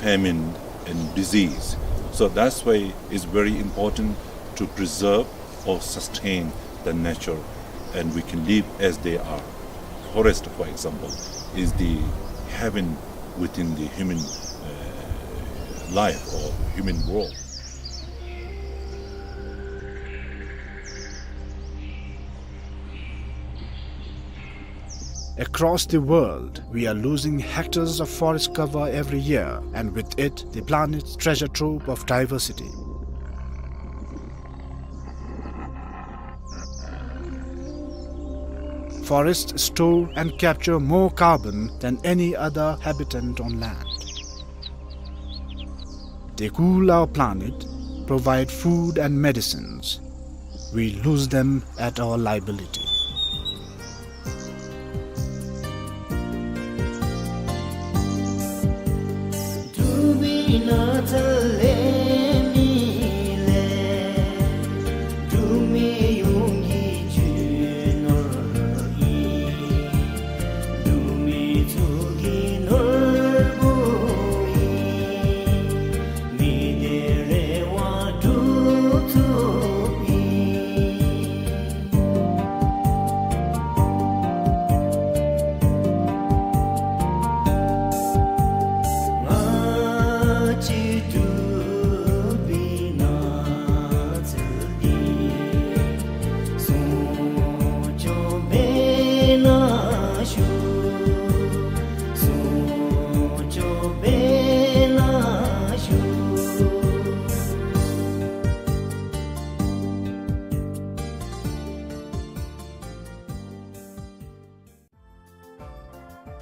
famine, and disease. So that's why it's very important to preserve or sustain the nature, and we can live as they are. Forest, for example, is the heaven within the human, uh, life or human world. Across the world, we are losing hectares of forest cover every year, and with it, the planet's treasure trove of diversity. Forests store and capture more carbon than any other habitant on land. They cool our planet, provide food and medicines. We lose them at our liability.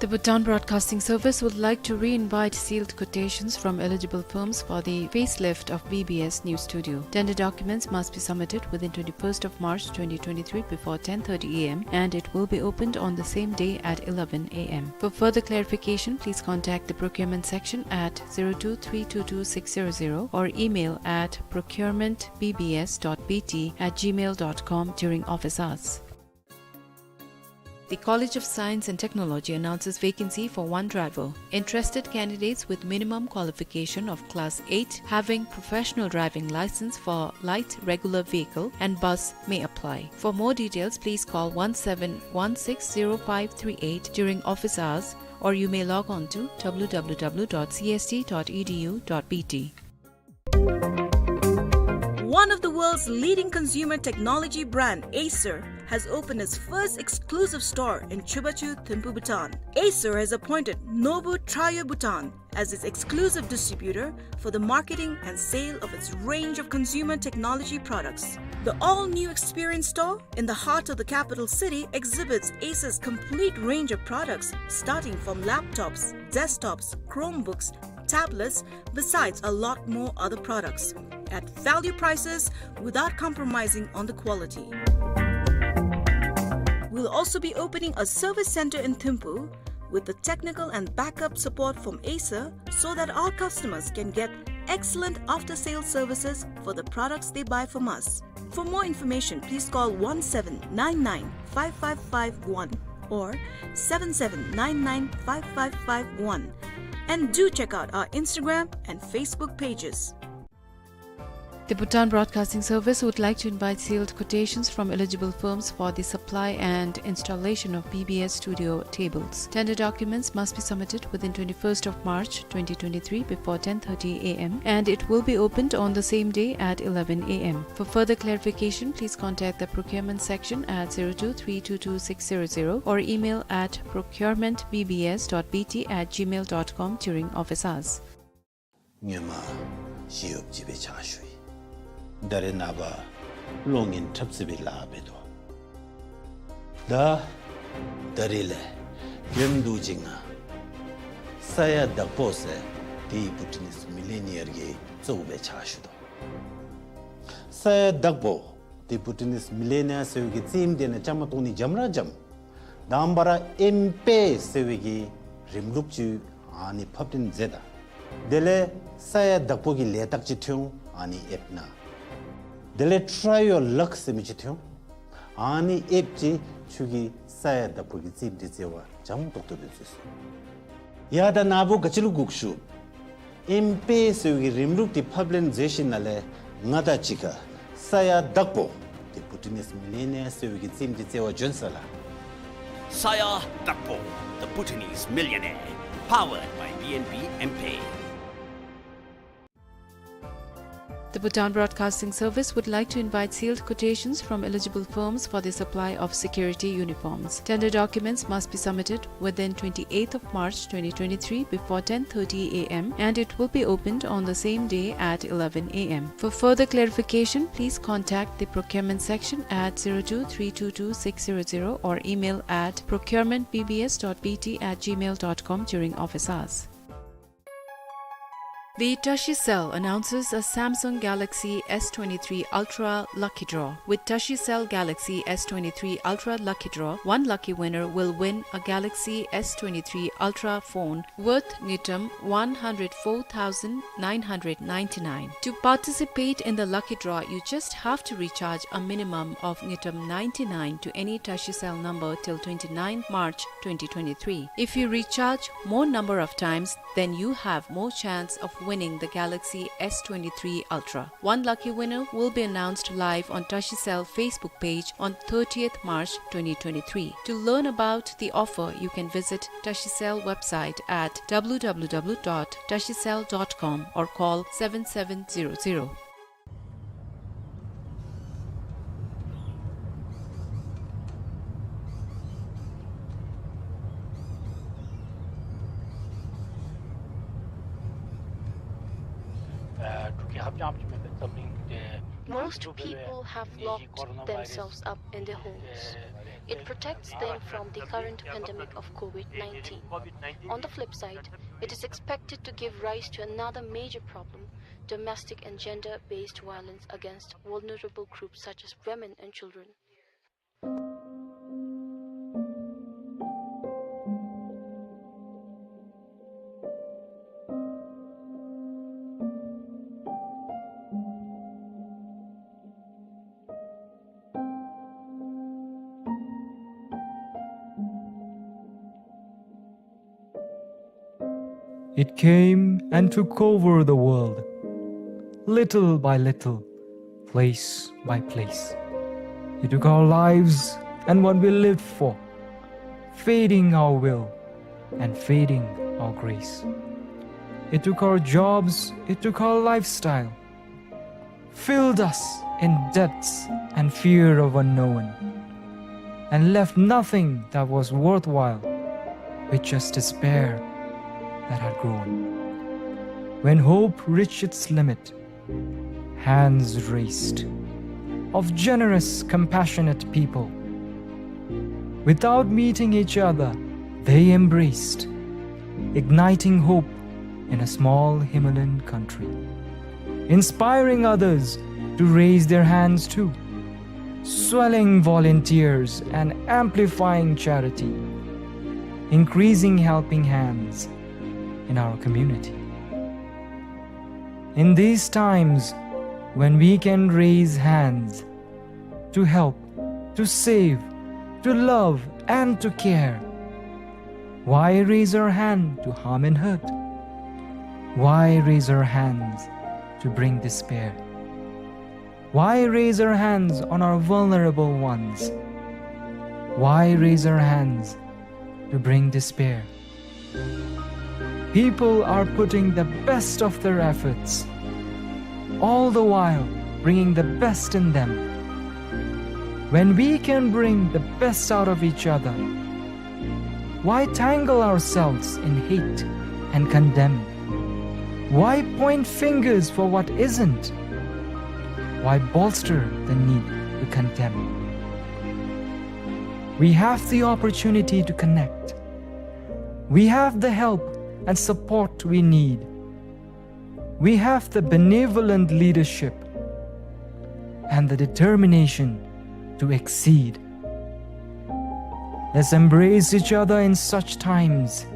The Bhutan Broadcasting Service would like to re-invite sealed quotations from eligible firms for the facelift of B B S News Studio. Tender documents must be submitted within twenty-first of March twenty twenty-three before ten thirty A M, and it will be opened on the same day at eleven A M. For further clarification, please contact the procurement section at zero two three two two six zero zero or email at procurement B B S dot B T at gmail dot com during office hours. The College of Science and Technology announces vacancy for one driver. Interested candidates with minimum qualification of Class eight, having professional driving license for light regular vehicle and bus, may apply. For more details, please call one seven one six zero five three eight during office hours, or you may log on to W W W dot C S T dot E D U dot B T. One of the world's leading consumer technology brand, Acer, has opened its first exclusive store in Chubachu, Thimphu, Bhutan. Acer has appointed Nobu Trio Bhutan as its exclusive distributor for the marketing and sale of its range of consumer technology products. The all-new experience store in the heart of the capital city exhibits Acer's complete range of products, starting from laptops, desktops, Chromebooks, tablets, besides a lot more other products at value prices without compromising on the quality. We'll also be opening a service center in Thimphu with the technical and backup support from Acer so that our customers can get excellent after-sale services for the products they buy from us. For more information, please call one seven nine nine five five five one or seven seven nine nine five five five one. And do check out our Instagram and Facebook pages. The Bhutan Broadcasting Service would like to invite sealed quotations from eligible firms for the supply and installation of B B S studio tables. Tender documents must be submitted within twenty-first of March twenty twenty-three before ten thirty A M, and it will be opened on the same day at eleven A M. For further clarification, please contact the procurement section at zero two three two two six zero zero or email at procurement B B S dot B T at gmail dot com during office hours. སྔོན་མ་ཞི་གཡོགཔ་ཅིག་སྦེ་ཕྱག་ཞུ་ཡི། ད་རེས་ནངས་པ་གློག་བརྙན་འཁྲབ་རྩེད་པའི་ལཱ་འབད་དོ། ད་ད་རེས་ལས་རྒྱུན་དུ་ཅིག་ང་ས་ཡ་བདག་པོ་ཟེར་དེ་བྷུ་ཊི་ནིས་མི་ལི་ནི་ཡར་གྱི་གཙོ་བོ་སྦེ་ཕྱག་ཞུ་དོ། ས་ཡ་བདག་པོ་དེ་བྷུ་ཊི་ནིས་མི་ལི་ནི་ཡར་ཟེར་བའི་གི་རྩེདམོ་དེ་ནང་བཅའ་མར་གཏོགས་ནི་འཇམ་ར་འཇམ། དང་པ་ར་ཨེམ་པེ་ཟེར་བའི་གི་རིམ་ལུགས་ཅིག་ཨ་ནི་ཕབ་སྟོན་མཛད་ད། དེ་ལས་ས་ཡ་བདག་པོ་གི་ལས་རྟགས་ཅིག་ཐོན་འོང་ཨ་ནི་ཨེཔ་ནང་། དེ་ལས་Try Your Luck ཟེར་མི་ཅིག་ཐོན་འོང་། ཨ་ནི་ཨེཔ་ཅིག་ཁྱོད་ཀྱིས་ས་ཡ་བདག་པོ་གི་རྩེདམོ་དེ་རྩེ་བར་འཇམ་ཏོག་ཏོ་སྦེ་རྩེ་ཚུགས། ཡ་ད་ནཱ་བུ་ག་ཅི་ལུ་སྒུག་ཞུ། ཨེམ་པེ་ཟེར་བའི་གི་རིམ་ལུགས་དེ་ཕབ་ལེན་མཛད་ཞིནམ་ལས་ང་དང་གཅིག་ཁར་ས་ཡ་བདག་པོ་དེ་བྷུ་ཊི་ནིས་མི་ལི་ནི་ཡར་ཟེར་བའི་གི་རྩེདམོ་དེ་རྩེ་བར་བྱོན་ས་ལགས། Saya Dakpo, the Bhutanese Millionaire, powered by B N B M-Pay. The Bhutan Broadcasting Service would like to invite sealed quotations from eligible firms for the supply of security uniforms. Tender documents must be submitted within twenty-eighth of March twenty twenty-three before ten thirty A M, and it will be opened on the same day at eleven A M. For further clarification, please contact the procurement section at zero two three two two six zero zero or email at procurement B B S dot B T at gmail dot com during office hours. The Tashicell announces a Samsung Galaxy S twenty-three Ultra Lucky Draw. With Tashicell Galaxy S twenty-three Ultra Lucky Draw, one lucky winner will win a Galaxy S twenty-three Ultra phone worth ngultrum one hundred four thousand nine hundred ninety-nine. To participate in the lucky draw, you just have to recharge a minimum of ngultrum ninety-nine to any Tashicell number till twenty-ninth March twenty twenty-three. If you recharge more number of times, then you have more chance of winning the Galaxy S twenty-three Ultra. One lucky winner will be announced live on Tashicell Facebook page on thirtieth March twenty twenty-three. To learn about the offer, you can visit Tashicell website at W W W dot tashicell dot com or call seven seven zero zero. Most people have locked themselves up in their homes. It protects them from the current pandemic of COVID nineteen. On the flip side, it is expected to give rise to another major problem, domestic and gender-based violence against vulnerable groups such as women and children. It came and took over the world, little by little, place by place. It took our lives and what we lived for, feeding our will and feeding our grace. It took our jobs, it took our lifestyle, filled us in debts and fear of unknown. and left nothing that was worthwhile, with just despair that had grown. When hope reached its limit, hands raised of generous, compassionate people. Without meeting each other, they embraced, igniting hope in a small Himalayan country, inspiring others to raise their hands too, swelling volunteers and amplifying charity, increasing helping hands in our community. In these times, when we can raise hands to help, to save, to love, and to care, why raise our hand to harm and hurt? Why raise our hands to bring despair? Why raise our hands on our vulnerable ones? Why raise our hands to bring despair? People are putting the best of their efforts, all the while bringing the best in them. When we can bring the best out of each other, why tangle ourselves in hate and condemn? Why point fingers for what isn't? Why bolster the need to condemn? We have the opportunity to connect. We have the help and support we need. We have the benevolent leadership and the determination to exceed. Let's embrace each other in such times.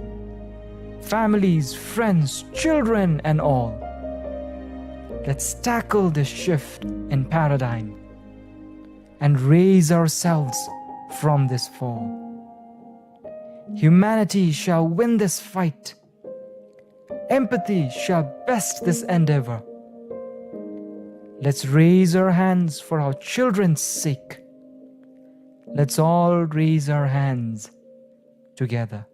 Families, friends, children, and all. Let's tackle this shift in paradigm and raise ourselves from this fall. Humanity shall win this fight. Empathy shall best this endeavor. Let's raise our hands for our children's sake. Let's all raise our hands together.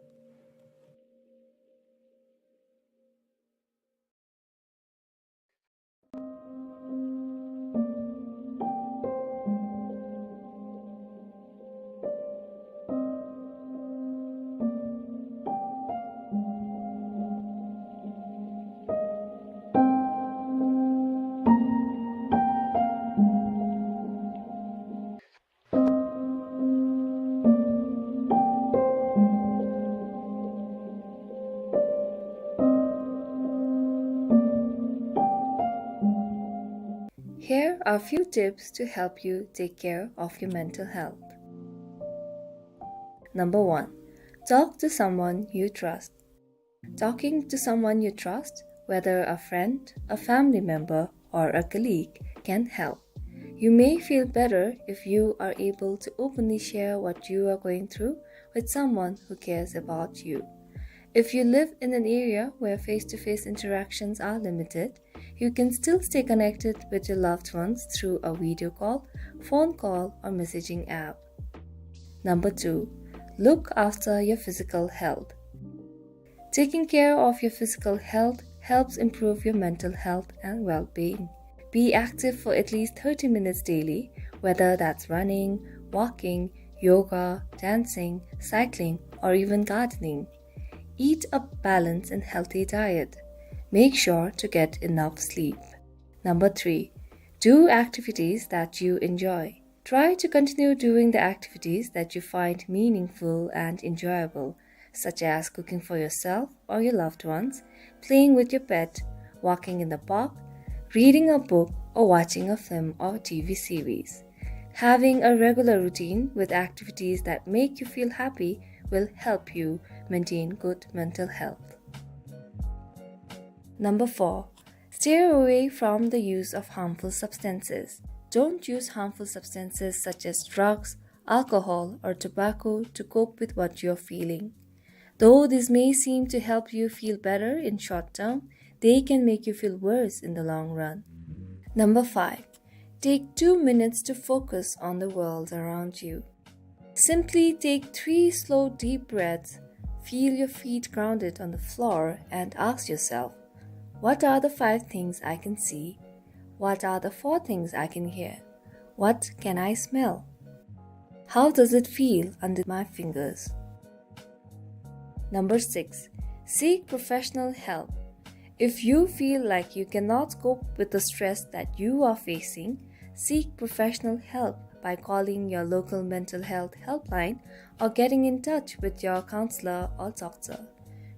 Here are a few tips to help you take care of your mental health. Number one, talk to someone you trust. Talking to someone you trust, whether a friend, a family member, or a colleague, can help. You may feel better if you are able to openly share what you are going through with someone who cares about you. If you live in an area where face-to-face interactions are limited, you can still stay connected with your loved ones through a video call, phone call, or messaging app. Number two, look after your physical health. Taking care of your physical health helps improve your mental health and well-being. Be active for at least thirty minutes daily, whether that's running, walking, yoga, dancing, cycling, or even gardening. Eat a balanced and healthy diet. Make sure to get enough sleep. Number three, do activities that you enjoy. Try to continue doing the activities that you find meaningful and enjoyable, such as cooking for yourself or your loved ones, playing with your pet, walking in the park, reading a book, or watching a film or T V series. Having a regular routine with activities that make you feel happy will help you maintain good mental health. Number four, steer away from the use of harmful substances. Don't use harmful substances such as drugs, alcohol, or tobacco to cope with what you're feeling. Though this may seem to help you feel better in short term, they can make you feel worse in the long run. Number five, take two minutes to focus on the world around you. Simply take three slow, deep breaths, feel your feet grounded on the floor, and ask yourself, "What are the five things I can see? What are the four things I can hear? What can I smell?" How does it feel under my fingers? Number six, seek professional help. If you feel like you cannot cope with the stress that you are facing, seek professional help by calling your local mental health helpline or getting in touch with your counselor or doctor.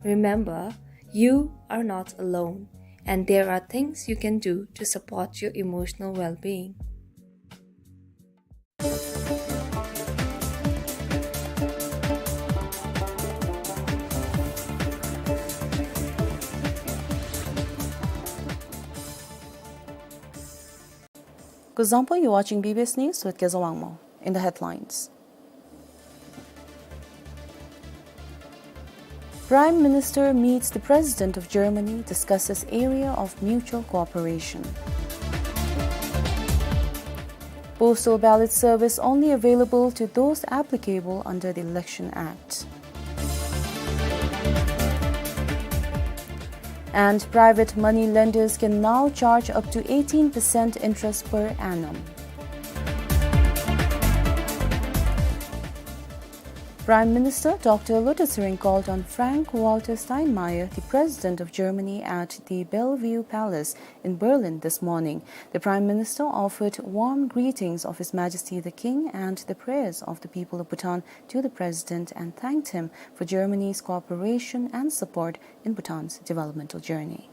Remember, you are not alone, and there are things you can do to support your emotional well-being. Kuzuzangpo, you're watching B B S News with Kezo Wangmo. In the headlines. Prime Minister meets the President of Germany, discusses area of mutual cooperation. Postal ballot service only available to those applicable under the Election Act. And private money lenders can now charge up to eighteen percent interest per annum. Prime Minister Doctor Lotay Tshering called on Frank-Walter Steinmeier, the President of Germany, at the Bellevue Palace in Berlin this morning. The Prime Minister offered warm greetings of His Majesty the King and the prayers of the people of Bhutan to the President and thanked him for Germany's cooperation and support in Bhutan's developmental journey.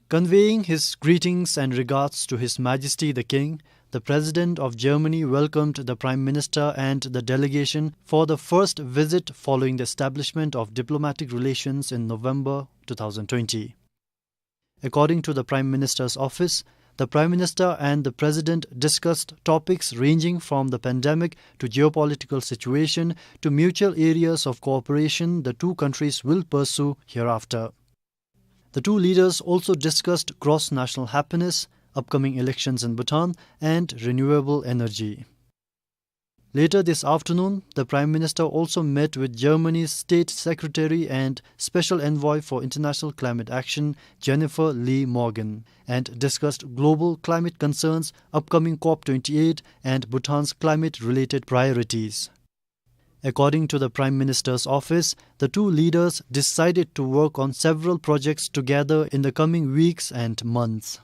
Conveying his greetings and regards to His Majesty the King, the President of Germany welcomed the Prime Minister and the delegation for the first visit following the establishment of diplomatic relations in November two thousand twenty. According to the Prime Minister's office, the Prime Minister and the President discussed topics ranging from the pandemic to geopolitical situation to mutual areas of cooperation the two countries will pursue hereafter. The two leaders also discussed cross-national happiness, upcoming elections in Bhutan, and renewable energy. Later this afternoon, the Prime Minister also met with Germany's State Secretary and Special Envoy for International Climate Action, Jennifer Lee Morgan, and discussed global climate concerns, upcoming COP twenty-eight, and Bhutan's climate-related priorities. According to the Prime Minister's office, the two leaders decided to work on several projects together in the coming weeks and months.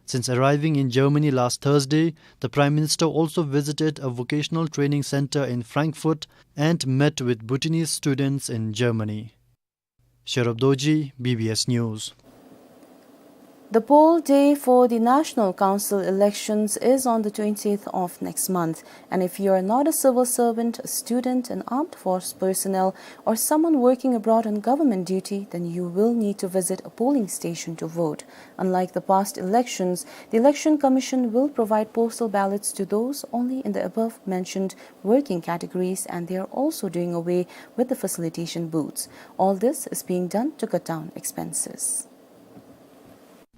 Since arriving in Germany last Thursday, the Prime Minister also visited a vocational training center in Frankfurt and met with Bhutanese students in Germany. Sherub Dorji, B B S News. The poll day for the National Council elections is on the twentieth of next month, and if you are not a civil servant, a student, an armed force personnel, or someone working abroad on government duty, then you will need to visit a polling station to vote. Unlike the past elections, the Election Commission will provide postal ballots to those only in the above mentioned working categories, and they are also doing away with the facilitation booths. All this is being done to cut down expenses.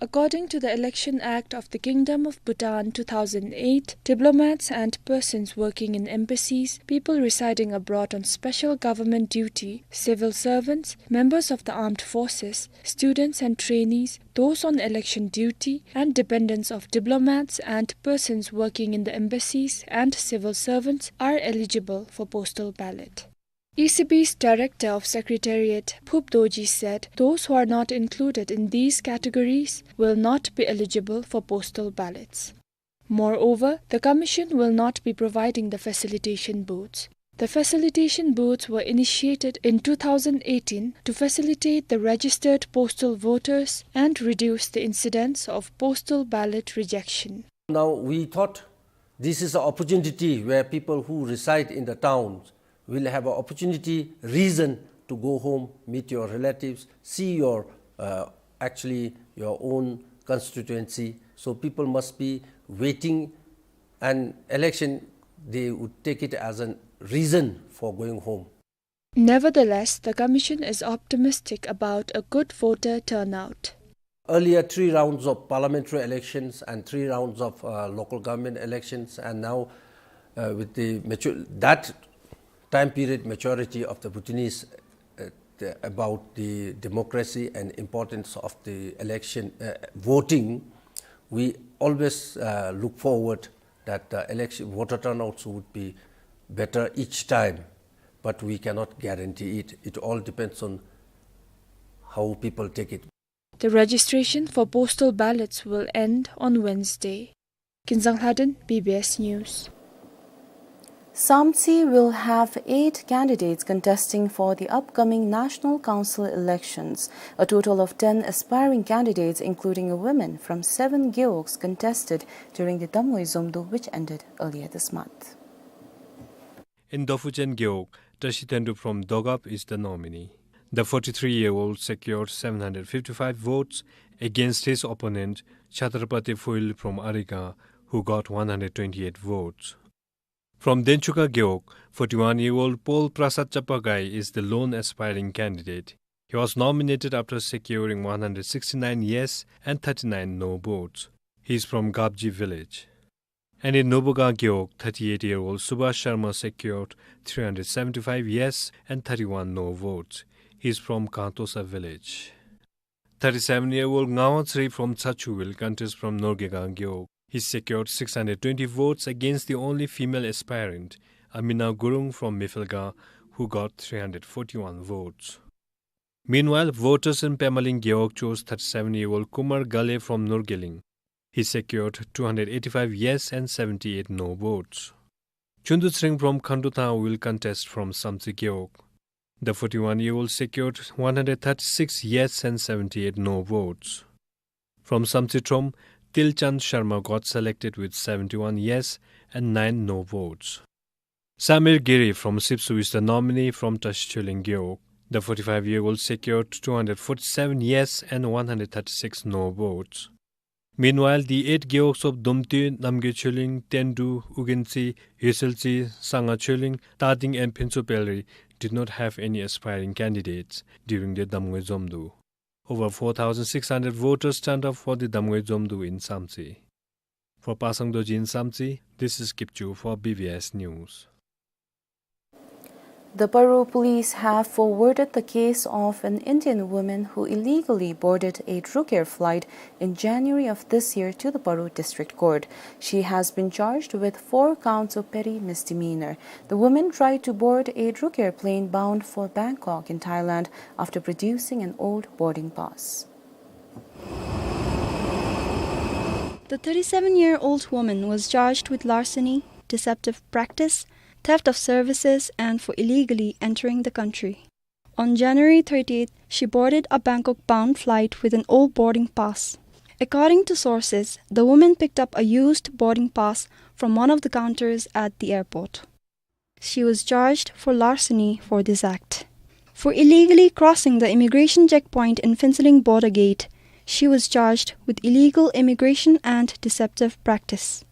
According to the Election Act of the Kingdom of Bhutan two thousand eight, diplomats and persons working in embassies, people residing abroad on special government duty, civil servants, members of the armed forces, students and trainees, those on election duty, and dependents of diplomats and persons working in the embassies and civil servants are eligible for postal ballot. E C B's Director of Secretariat, Phup Dorji, said those who are not included in these categories will not be eligible for postal ballots. Moreover, the Commission will not be providing the facilitation booths. The facilitation booths were initiated in two thousand eighteen to facilitate the registered postal voters and reduce the incidence of postal ballot rejection. Now, we thought this is an opportunity where people who reside in the towns will have an opportunity, reason to go home, meet your relatives, see your, uh, actually your own constituency. So people must be waiting an election, they would take it as a reason for going home. Nevertheless, the Commission is optimistic about a good voter turnout. Earlier, three rounds of parliamentary elections and three rounds of, uh, local government elections, and now, uh, with the mature, that time period maturity of the Bhutanese, uh, the, about the democracy and importance of the election, uh, voting, we always, uh, look forward that the election voter turnouts would be better each time, but we cannot guarantee it. It all depends on how people take it. The registration for postal ballots will end on Wednesday. Kinzang Lhaden, B B S News. Samtse will have eight candidates contesting for the upcoming National Council elections. A total of ten aspiring candidates, including a woman from seven gewogs, contested during the Damngoi Zomdo, which ended earlier this month. In Dophuchen gewog, Tashi Tendu from Dogap is the nominee. The forty-three-year-old secured seven hundred fifty-five votes against his opponent, Chhatrapati Phuil from Arigang, who got one hundred twenty-eight votes. From Denchukha gewog, forty-one-year-old Paul Prasad Chappagai is the lone aspiring candidate. He was nominated after securing one hundred sixty-nine yes and thirty-nine no votes. He is from Gabji village. And in Nobugang gewog, thirty-eight-year-old Subhash Sharma secured three hundred seventy-five yes and thirty-one no votes. He is from Kangtosa village. Thirty-seven-year-old Ngawang Tsri from Tsatsu will contest from Norgegang gewog. He secured six hundred twenty votes against the only female aspirant, Amina Gurung from Mephelgang, who got three hundred forty-one votes. Meanwhile, voters in Pemaling gewog chose thirty-seven-year-old Kumar Gale from Norgeling. He secured two hundred eighty-five yes and seventy-eight no votes. Chundu Tsring from Khanduthang will contest from Samtse gewog. The forty-one-year-old secured one hundred thirty-six yes and seventy-eight no votes. From Samtse Trom, Tilchand Sharma got selected with seventy-one yes and nine no votes. Samir Giri from Sipsu is the nominee from Tashi Choling gewog. The forty-five-year-old secured two hundred forty-seven yes and one hundred thirty-six no votes. Meanwhile, the eight gewogs of Dumtui, Namgay Choling, Tendu, Uginchi, Yuselchi, Sanga Choling, Tading and Phinsu Pelri did not have any aspiring candidates during the Damngoi Zomdo. Over four thousand six hundred voters turned up for the Damngoi Zomdo in Samtse. For Pasang Dorji in Samtse, this is Kipchu for B B S News. The Paro police have forwarded the case of an Indian woman who illegally boarded a Air Asia flight in January of this year to the Paro District Court. She has been charged with four counts of petty misdemeanor. The woman tried to board a Air Asia plane bound for Bangkok in Thailand after producing an old boarding pass. The thirty-seven-year-old woman was charged with larceny, deceptive practice, theft of services, and for illegally entering the country. On January thirtieth, she boarded a Bangkok-bound flight with an old boarding pass. According to sources, the woman picked up a used boarding pass from one of the counters at the airport. She was charged for larceny for this act. For illegally crossing the immigration checkpoint in Phuentsholing border gate, she was charged with illegal immigration and deceptive practice.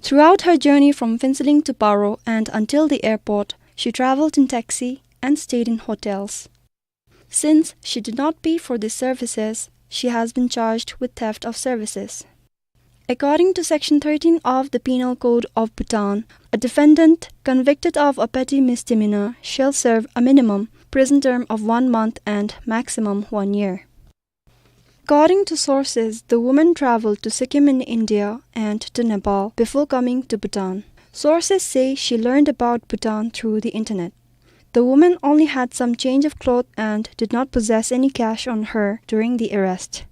Throughout her journey from Phuentsholing to Paro and until the airport, she traveled in taxi and stayed in hotels. Since she did not pay for these services, she has been charged with theft of services. According to Section thirteen of the Penal Code of Bhutan, a defendant convicted of a petty misdemeanor shall serve a minimum prison term of one month and maximum one year. According to sources, the woman traveled to Sikkim in India and to Nepal before coming to Bhutan. Sources say she learned about Bhutan through the internet. The woman only had some change of cloth and did not possess any cash on her during the arrest.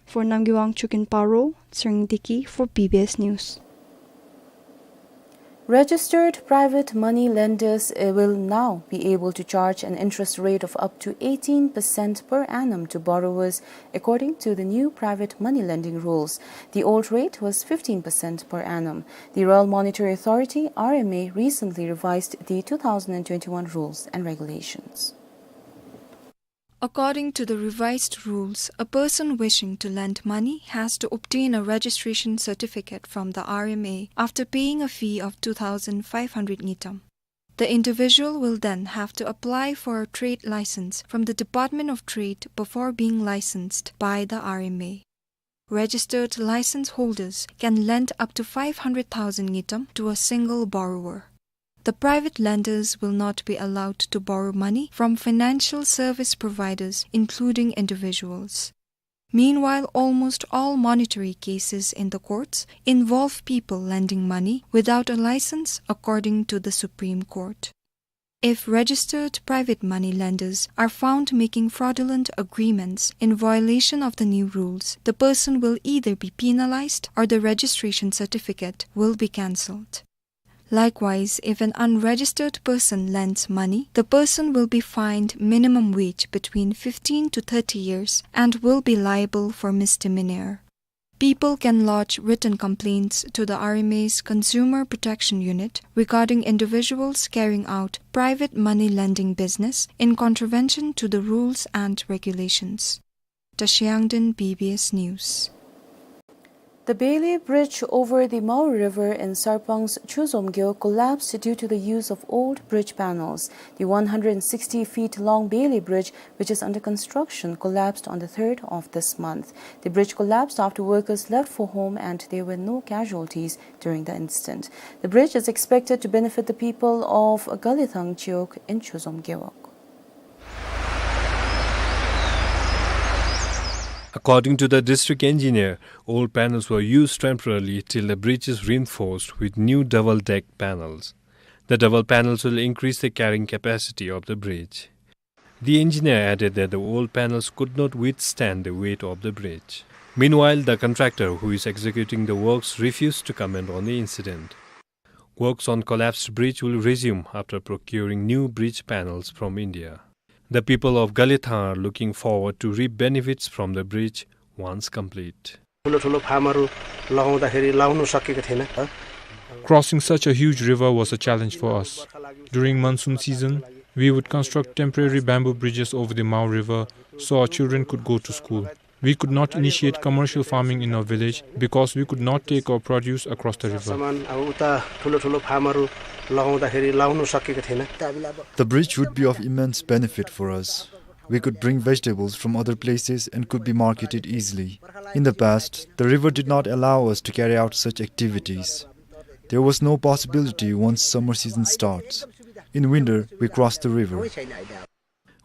For Namgay Wangchuk in Paro, Tsering Deki for B B S News. Registered private money lenders, uh, will now be able to charge an interest rate of up to eighteen percent per annum to borrowers, according to the new private money lending rules. The old rate was fifteen percent per annum. The Royal Monetary Authority, R M A, recently revised the two thousand and twenty-one rules and regulations. According to the revised rules, a person wishing to lend money has to obtain a registration certificate from the R M A after paying a fee of two thousand five hundred ngultrum. The individual will then have to apply for a trade license from the Department of Trade before being licensed by the R M A. Registered license holders can lend up to five hundred thousand ngultrum to a single borrower. The private lenders will not be allowed to borrow money from financial service providers, including individuals. Meanwhile, almost all monetary cases in the courts involve people lending money without a license, according to the Supreme Court. If registered private money lenders are found making fraudulent agreements in violation of the new rules, the person will either be penalized or the registration certificate will be cancelled. Likewise, if an unregistered person lends money, the person will be fined minimum wage between fifteen to thirty years and will be liable for misdemeanor. People can lodge written complaints to the R M A's Consumer Protection Unit regarding individuals carrying out private money lending business in contravention to the rules and regulations. Tashiangden, B B S News. The Bailey Bridge over the Mao River in Sarpang's Chuzom Gewog collapsed due to the use of old bridge panels. The one hundred sixty feet long Bailey Bridge, which is under construction, collapsed on the third of this month. The bridge collapsed after workers left for home and there were no casualties during the incident. The bridge is expected to benefit the people of Galithang Gewog in Chuzom Gewog. According to the district engineer, old panels were used temporarily till the bridge is reinforced with new double-deck panels. The double panels will increase the carrying capacity of the bridge. The engineer added that the old panels could not withstand the weight of the bridge. Meanwhile, the contractor who is executing the works refused to comment on the incident. Works on collapsed bridge will resume after procuring new bridge panels from India. The people of Galithang are looking forward to reap benefits from the bridge once complete. ठुलो ठुलो फार्महरू लगाउँदाखेरि लाउनु सकेको थिएन। Crossing such a huge river was a challenge for us. During monsoon season, we would construct temporary bamboo bridges over the Mao River so our children could go to school. We could not initiate commercial farming in our village because we could not take our produce across the river. सामान अब उता ठुलो ठुलो फार्महरू लगाउँदाखेरि लाउनु सकेको थिएन। The bridge would be of immense benefit for us. We could bring vegetables from other places and could be marketed easily. In the past, the river did not allow us to carry out such activities. There was no possibility once summer season starts. In winter, we crossed the river.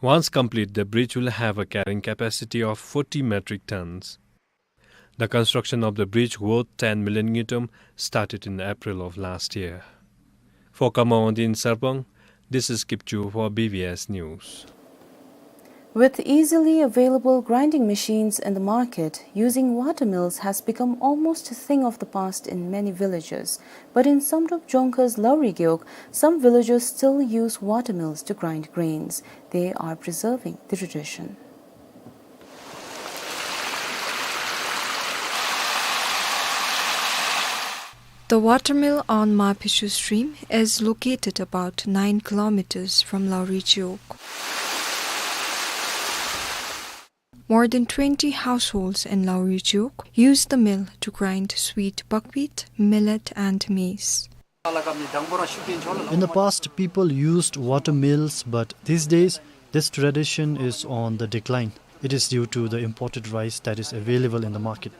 Once complete, the bridge will have a carrying capacity of forty metric tons. The construction of the bridge, worth ten million ngultrum, started in April of last year. For Kamaungdi in Sarpang, this is Kipchu for B B S News. With easily available grinding machines in the market, using water mills has become almost a thing of the past in many villages. But in Samdrup Jongkhar's Lauri Gewog, some villagers still use water mills to grind grains. They are preserving the tradition. The water mill on Maphishu stream is located about nine kilometers from Lauri Gewog. More than twenty households in Lauri Gewog use the mill to grind sweet buckwheat, millet, and maize. In the past, people used water mills, but these days, this tradition is on the decline. It is due to the imported rice that is available in the market.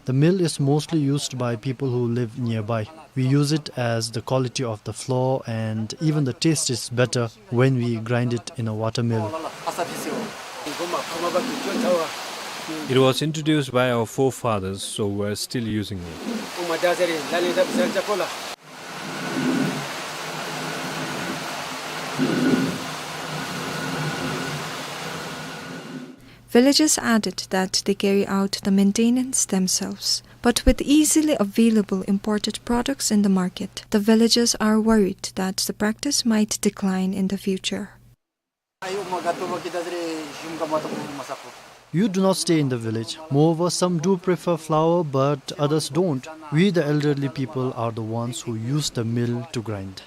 The mill is mostly used by people who live nearby. We use it as the quality of the flour and even the taste is better when we grind it in a water mill. It was introduced by our forefathers, so we're still using it. Villagers added that they carry out the maintenance themselves. But with easily available imported products in the market, the villagers are worried that the practice might decline in the future. You do not stay in the village. Moreover, some do prefer flour, but others don't. We, the elderly people, are the ones who use the mill to grind.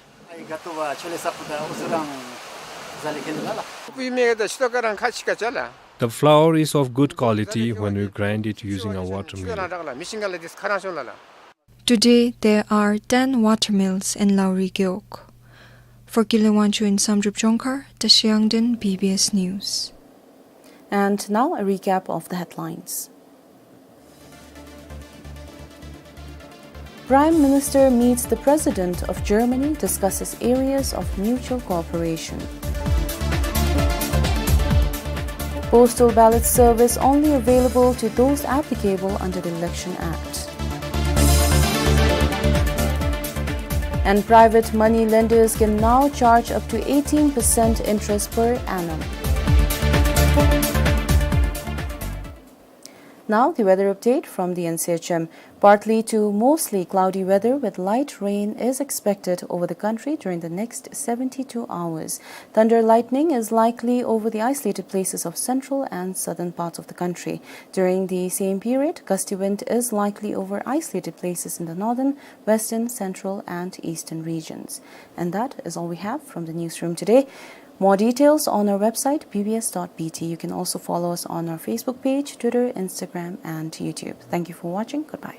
The flour is of good quality when we grind it using a water mill. Today, there are ten water mills in Lauri Gewog. For Gile Wangchuk in Samdrup Jongkhar, Tashiangden, B B S News. And now a recap of the headlines. Prime Minister meets the President of Germany, discusses areas of mutual cooperation. Postal ballot service only available to those applicable under the Election Act. And private money lenders can now charge up to eighteen percent interest per annum. Now, the weather update from the N C H M. Partly to mostly cloudy weather with light rain is expected over the country during the next seventy-two hours. Thunder lightning is likely over the isolated places of central and southern parts of the country. During the same period, gusty wind is likely over isolated places in the northern, western, central, and eastern regions. And that is all we have from the newsroom today. More details on our website, B B S dot B T. You can also follow us on our Facebook page, Twitter, Instagram, and YouTube. Thank you for watching. Goodbye.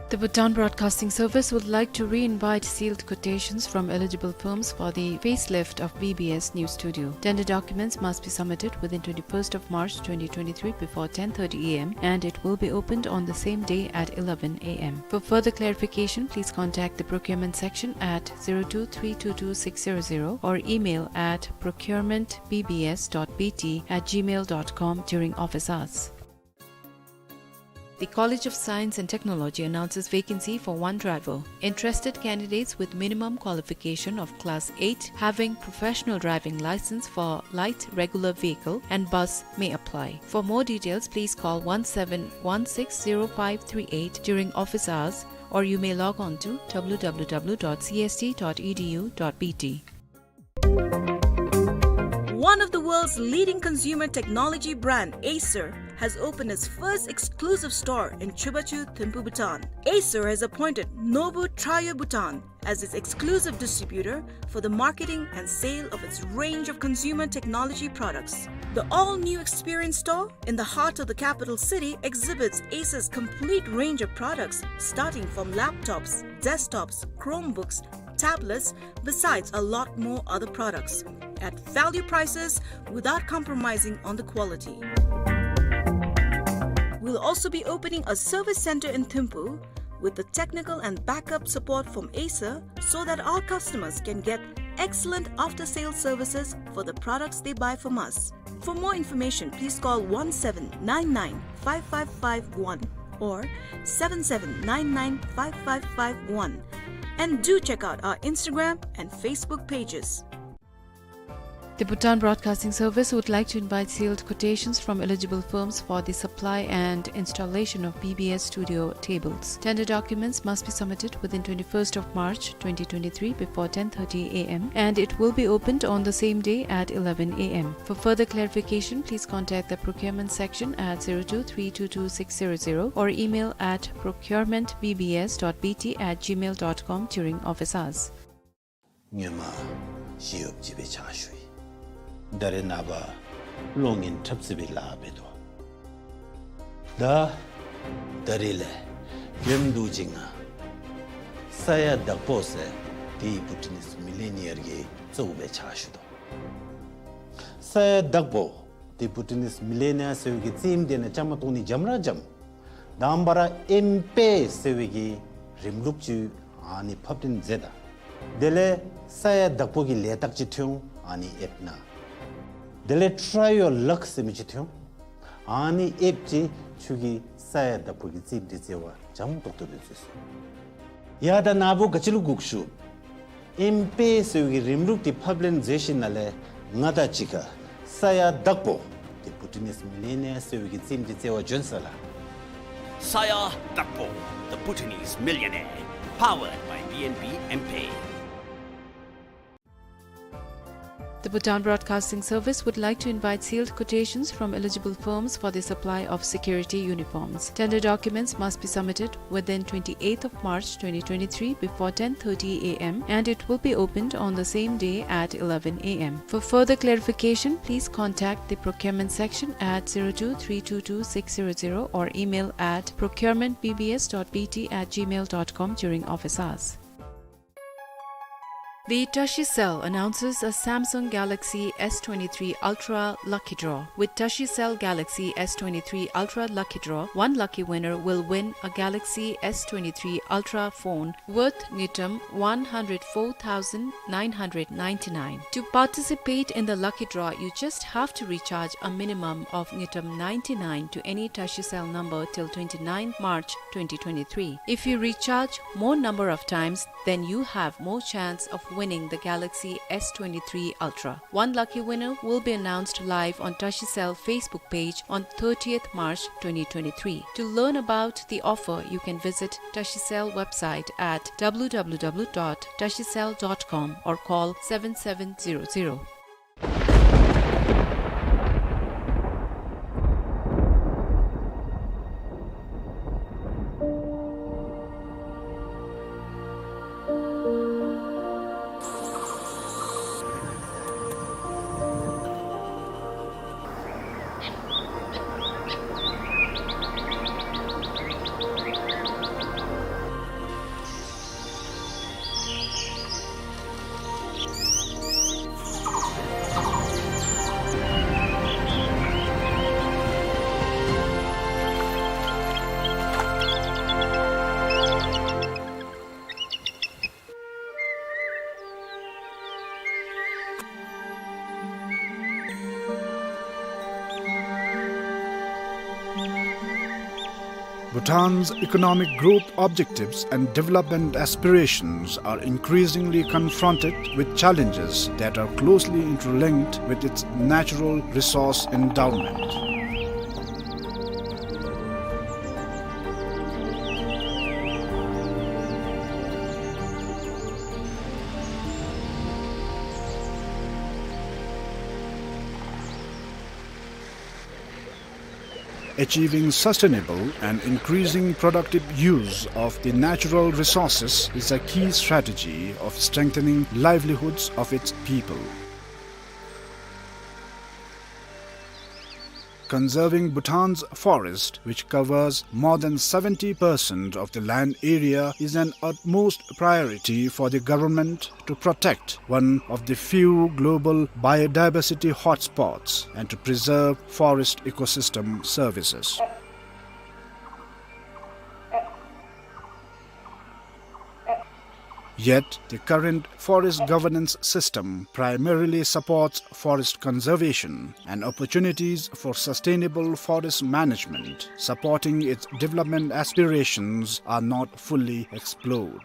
The Bhutan Broadcasting Service would like to re-invite sealed quotations from eligible firms for the facelift of B B S News Studio. Tender documents must be submitted within twenty-first of March twenty twenty-three before ten thirty A M, and it will be opened on the same day at eleven A M. For further clarification, please contact the procurement section at zero two three two two six zero zero or email at procurement B B S dot B T at gmail dot com during office hours. The College of Science and Technology announces vacancy for one driver. Interested candidates with minimum qualification of Class eight, having professional driving license for light regular vehicle and bus may apply. For more details, please call one seven one six zero five three eight during office hours, or you may log on to W W W dot C S T dot E D U dot B T. One of the world's leading consumer technology brand, Acer, has opened its first exclusive store in Chubachu, Thimphu, Bhutan. Acer has appointed Nobu Trio Bhutan as its exclusive distributor for the marketing and sale of its range of consumer technology products. The all-new experience store in the heart of the capital city exhibits Acer's complete range of products, starting from laptops, desktops, Chromebooks, tablets, besides a lot more other products at value prices without compromising on the quality. We'll also be opening a service center in Thimphu with the technical and backup support from Acer so that our customers can get excellent after-sales services for the products they buy from us. For more information, please call one seven nine nine five five five one or seven seven nine nine five five five one. And do check out our Instagram and Facebook pages. The Bhutan Broadcasting Service would like to invite sealed quotations from eligible firms for the supply and installation of B B S studio tables. Tender documents must be submitted within twenty-first of March twenty twenty-three before ten thirty A M, and it will be opened on the same day at eleven A M. For further clarification, please contact the procurement section at zero two three two two six zero zero or email at procurement B B S dot B T at gmail dot com during office hours. སྔོན་མ་ཞི་གཡོགཔ་ཅིག་སྦེ་ཕྱག་ཞུ་ཡི། ད་རེས་ནངས་པ་གློག་བརྙན་འཁྲབ་རྩེད་པའི་ལཱ་འབད་དོ། ད་ད་རེས་ལས་རྒྱུན་དུ་ཅིག་ང་ས་ཡ་བདག་པོ་ཟེར་དེ་བྷུ་ཊི་ནིས་མི་ལི་ནི་ཡར་གྱི་གཙོ་བོ་སྦེ་ཕྱག་ཞུ་དོ། ས་ཡ་བདག་པོ་དེ་བྷུ་ཊི་ནིས་མི་ལི་ནི་ཡར་ཟེར་བའི་གི་རྩེདམོ་དེ་ནང་བཅའ་མར་གཏོགས་ནི་འཇམ་ར་འཇམ། དང་པ་ར་ཨེམ་པེ་ཟེར་བའི་གི་རིམ་ལུགས་ཅིག་ཨ་ནི་ཕབ་སྟོན་མཛད་ད། དེ་ལས་ས་ཡ་བདག་པོ་གི་ལས་རྟགས་ཅིག་ཐོན་འོང་། ཨ་ནི་ཨེབ་ནང་། དེ་ལས་ཊ་རའི་ཡོར་ལག་ཟེར་མི་ཅིག་ཐོན་འོང་། ཨ་ནི་ཨེབ་ཅིག་ཁྱོད་ཀྱིས་ས་ཡ་བདག་པོ་གི་རྩེདམོ་དེ་རྩེ་བར་འཇམ་ཏོག་ཏོ་སྦེ་མཛད་ཚུགས། ཡ་ད་ནཱ་བུ་ག་ཅི་ལུ་སྒུག་བཞུགས། ཨེམ་པེ་ཟེར་བའི་གི་རིམ་ལུགས་འདི་ཕབ་ལེན་མཛད་ཞིནམ་ལས་ང་དང་གཅིག་ཁར་ས་ཡ་བདག་པོ་The Bhutanese Millionaire ཟེར་བའི་གི་རྩེདམོ་འདི་རྩེ་བར་འབྱོན་ས་ལགས། ས་ཡ་བདག་པོ་The Bhutanese Millionaire, powered by B N B M-Pay. The Bhutan Broadcasting Service would like to invite sealed quotations from eligible firms for the supply of security uniforms. Tender documents must be submitted within twenty-eighth of March twenty twenty-three before ten thirty A M, and it will be opened on the same day at eleven A M. For further clarification, please contact the procurement section at zero two three two two six zero zero or email at procurement B B S dot B T at gmail dot com during office hours. The Tashicell announces a Samsung Galaxy S twenty-three Ultra Lucky Draw. With Tashicell Galaxy S twenty-three Ultra Lucky Draw, one lucky winner will win a Galaxy S twenty-three Ultra phone worth ngultrum one hundred four thousand nine hundred ninety-nine. To participate in the lucky draw, you just have to recharge a minimum of ngultrum ninety-nine to any Tashicell number till twenty-ninth March twenty twenty-three. If you recharge more number of times, then you have more chance of winning the Galaxy S twenty-three Ultra. One lucky winner will be announced live on Tashicell Facebook page on thirtieth March twenty twenty-three. To learn about the offer, you can visit Tashicell website at W W W dot tashicell dot com or call seven seven zero zero. Bhutan's economic growth objectives and development aspirations are increasingly confronted with challenges that are closely interlinked with its natural resource endowment. Achieving sustainable and increasing productive use of the natural resources is a key strategy of strengthening livelihoods of its people. Conserving Bhutan's forest, which covers more than seventy percent of the land area, is an utmost priority for the government to protect one of the few global biodiversity hotspots and to preserve forest ecosystem services. Yet, the current forest governance system primarily supports forest conservation, and opportunities for sustainable forest management supporting its development aspirations are not fully explored.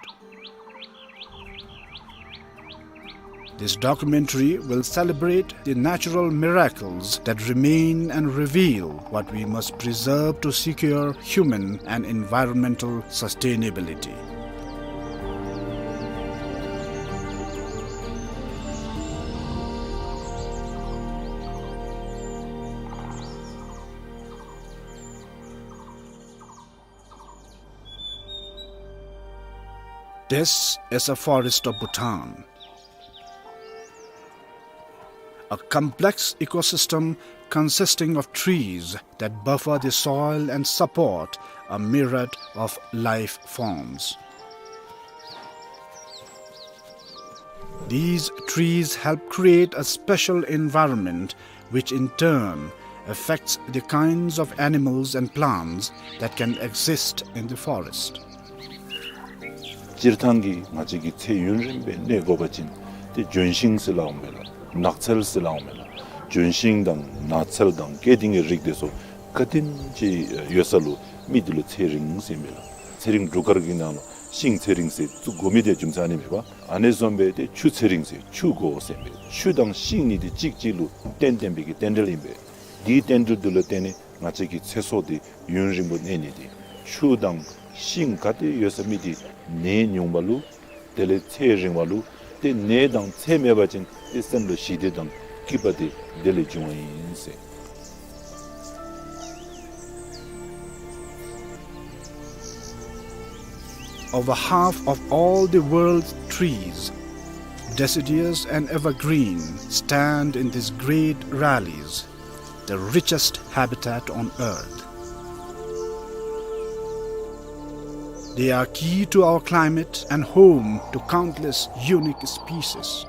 This documentary will celebrate the natural miracles that remain and reveal what we must preserve to secure human and environmental sustainability. This is a forest of Bhutan, a complex ecosystem consisting of trees that buffer the soil and support a myriad of life forms. These trees help create a special environment, which in turn affects the kinds of animals and plants that can exist in the forest. སྤྱིར་བཏང་གི་ང་བཅས་ཀྱི་ཚེ་ཡུན་རིང་སྦེ་གནས་དགོ་པ་ཅིན་ཏེ་ལྗོན་ཤིང་ཟེར་སླབ་འོང་མས་ལགས། ནགས་ཚལ་ཟེར་སླབ་འོང་མས་ལགས། ལྗོན་ཤིང་དང་ནགས་ཚལ་དང་སྐྱེ་ལྡན་གྱི་རིགས་དེ་ཚུ་ག་དེམ་ཅིག་ཡོད་ས་ལུ་མི་དེ་ལུ་ཚེ་རིང་ཟེར་མས་ལགས། ཚེ་རིང་འབྲུག་དཀར་གྱི་ནང་ལུ་ ཤིང་ཚེ་རིང་ཟེར་བཙུགས་དགོ་མི་དེ་རྒྱུ་མཚན་ཨ་ནི་མས་པ། ཨ་ནི་བཟུམ་སྦེ་ཏེ་ཆུ་ཚེ་རིང་ཟེར་ཆུ་དགོ་ཟེར་མས། ཆུ་དང་ཤིང་གཉིས་དེ་གཅིག་གཅིག་ལུ་རྟེན་བརྟེན་པའི་གི་རྟེན་འབྲེལ་ཨིན་པས། དེའི་རྟེན་འབྲེལ་དེ་ལུ་བརྟེན་ནས་ང་བཅས་ཀྱི་ཚེ་སྲོག་དེ་ཡུན་རིང་པོ་གནས་ནི་དེ། ཆུ་དང་ཤིང་ག་ཏེ་ཡོད་ས་མི་དེ་ནད་ཉུང་བ་ལུ་དེ་ལས་ཚེ་རིང་བ་ལུ་ཏེ་ནད་དང་ཚེ་མེད་པ་ཅིན་ཏེ་སེམས་ལུ་ཞི་བདེ་དང་སྐྱིད་པ་དེ་དེ་ལས་འབྱུང་བ་ཨིན་ཟེར། Over half of all the world's trees, deciduous and evergreen, stand in these great valleys, the richest habitat on earth. They are key to our climate and home to countless unique species.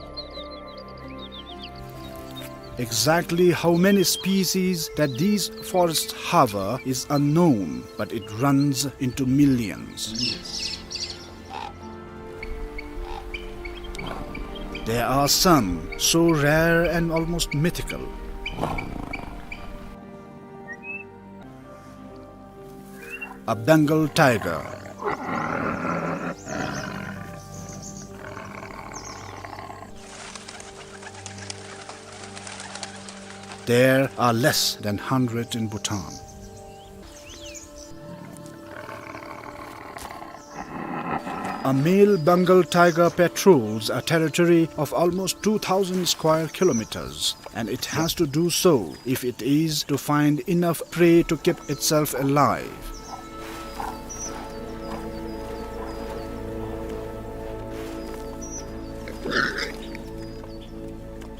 Exactly how many species that these forests harbor is unknown, but it runs into millions. There are some so rare and almost mythical. A Bengal tiger. There are less than hundred in Bhutan. A male Bengal tiger patrols a territory of almost two thousand square kilometers, and it has to do so if it is to find enough prey to keep itself alive.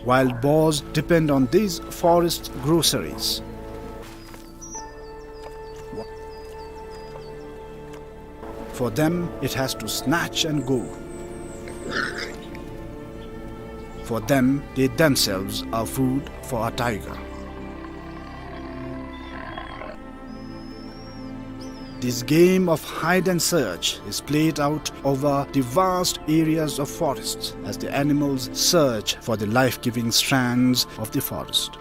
Wild boars depend on these forest groceries. For them, it has to snatch and go. For them, they themselves are food for a tiger. This game of hide and search is played out over the vast areas of forests as the animals search for the life-giving strands of the forest.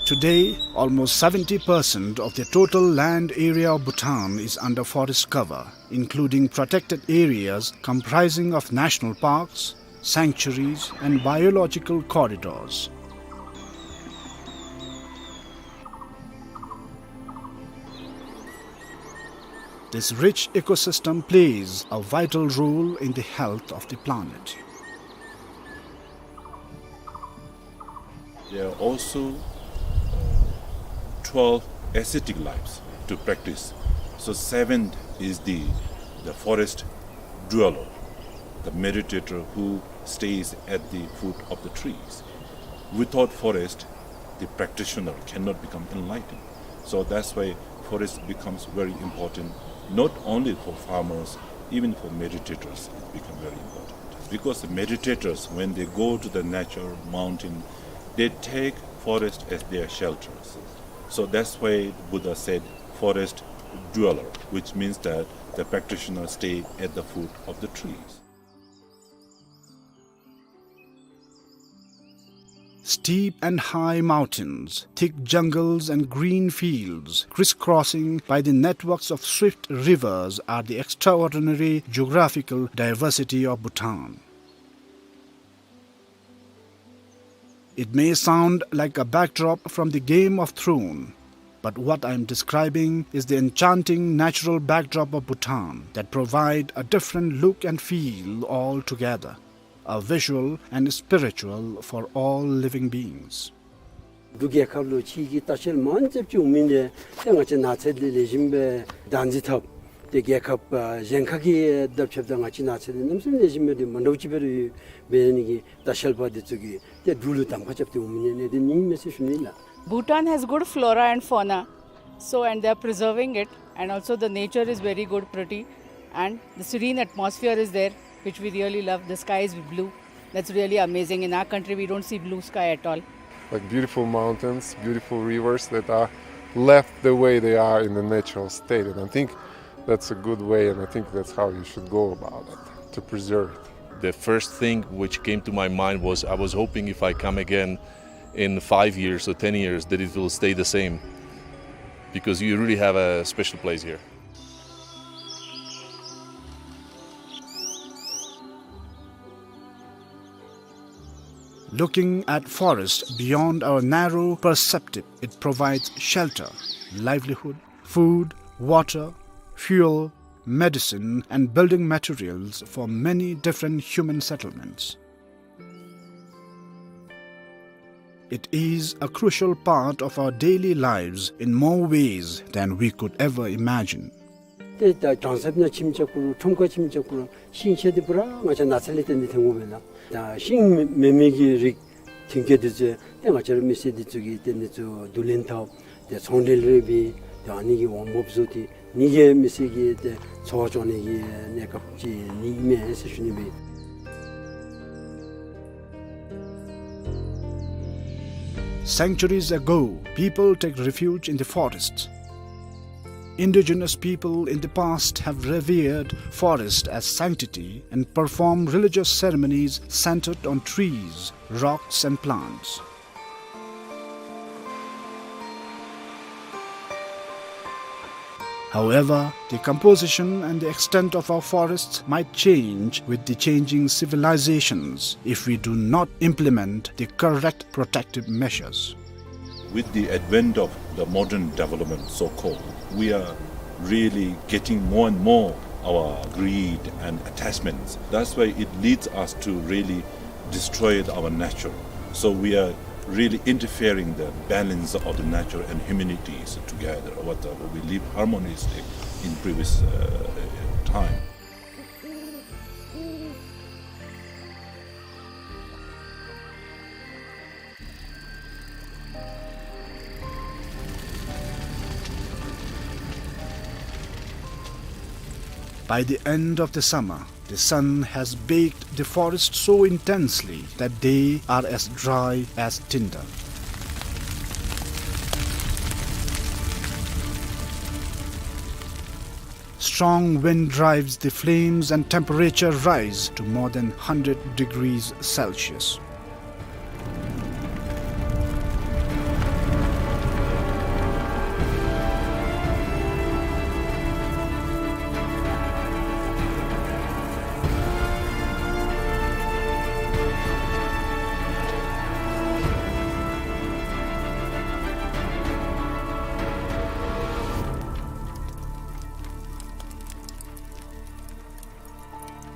Today, almost seventy percent of the total land area of Bhutan is under forest cover, including protected areas comprising of national parks, sanctuaries, and biological corridors. This rich ecosystem plays a vital role in the health of the planet. There are also, uh, twelve ascetic lives to practice. So seventh is the, the forest dweller, the meditator who stays at the foot of the trees. Without forest, the practitioner cannot become enlightened. So that's why forest becomes very important, not only for farmers, even for meditators, it becomes very important. Because the meditators, when they go to the nature, mountain, they take forest as their shelters. So that's why Buddha said, "Forest dweller," which means that the practitioner stay at the foot of the trees. Steep and high mountains, thick jungles and green fields, crisscrossing by the networks of swift rivers, are the extraordinary geographical diversity of Bhutan. It may sound like a backdrop from the Game of Thrones, but what I am describing is the enchanting natural backdrop of Bhutan that provide a different look and feel altogether, a visual and spiritual for all living beings. འབྲུག་རྒྱལ་ཁབ་ལུ་ཕྱི་གི་ལྟ་བཤལ་མང་ཙམ་ཅིག་འོང་མི་འདི་ཏེ་ང་བཅས་ནགས་ཚལ་འདི་ལེགས་ཤོམ་སྦེ་བདག་འཛིན་འཐབ་སྟེ་རྒྱལ་ཁབ་ཨ་གཞན་ཁ་གི་དང་ཕྱདཔ་ད་ང་བཅས་ནགས་ཚལ་འདི་གནམ་མེད་ས་མེད་ལེགས་ཤོམ་སྦེ་འདི་མ་འདྲཝ་ཅིག་སྦེ་ར་ཡོད། འབད་ནི་གི་ལྟ་བཤལ་པ་འདི་ཚུ་གིས་ཏེ་འབྲུག་ལུ་གདམ་ཁ་རྐྱབ་སྟེ་འོང་མི་འདི་ཨ་ནི་འདི་ཨིན་མས་ཟེར་ཞུ་ནི་ལགས། Bhutan has good flora and fauna, so, and they are preserving it, and also the nature is very good, pretty, and the serene atmosphere is there, which we really love. The sky is blue. That's really amazing. In our country, we don't see blue sky at all. Like beautiful mountains, beautiful rivers that are left the way they are in the natural state. And I think that's a good way, and I think that's how you should go about it, to preserve it. The first thing which came to my mind was, I was hoping if I come again in five years or ten years that it will stay the same. because you really have a special place here. Looking at forest beyond our narrow perspective, it provides shelter, livelihood, food, water, fuel, medicine, and building materials for many different human settlements. It is a crucial part of our daily lives in more ways than we could ever imagine. ཏེ་ད་གྲང་ཟམ་ནང་ཁྱིམ་རྐྱབ་དགོ་རུང་ཁྲོམ་ཁར་ཁྱིམ་རྐྱབ་དགོ་རུང་ཤིང་ཆ་འདི་པུ་ར་ང་བཅས་ནགས་ཚལ་ལས་བརྟེན་ཏེ་ཐོན་དགོ་པས་ལགས། ད་ཤིང་མེད་མི་གི་རིགས་ཐོན་སྐྱེད་འདི་ཚུ་ཏེ་ང་བཅས་ར་མི་སེར་འདི་ཚུ་གིས་ཏེ་འདི་ཚུ་བསྡུ་ལེན་འཐབ། ཏེ་ཚོང་འབྲེལ་རེ་འབད། ཏེ་ཨ་ནི་གི་འོང་འབབ་བཟོ་སྟེ་ཨ་ནི་གིས་མི་སེར་གྱི་ཏེ་འཚོ་བ་སྐྱོང་ནི་གི་གནས་སྐབས་ཅིག་ཨིན་མས་ཟེར་ཞུ་ནི་ཨིན། Centuries ago, people take refuge in the forest. Indigenous people in the past have revered forest as sanctity and performed religious ceremonies centered on trees, rocks, and plants. However, the composition and the extent of our forests might change with the changing civilizations if we do not implement the correct protective measures. With the advent of the modern development, so-called, we are really getting more and more our greed and attachments. That's why it leads us to really destroy our nature. So we are really interfering the balance of the nature and humanities together. What, uh, we live harmoniously in previous, uh, time. By the end of the summer, the sun has baked the forest so intensely that they are as dry as tinder. Strong wind drives the flames and temperature rise to more than hundred degrees Celsius.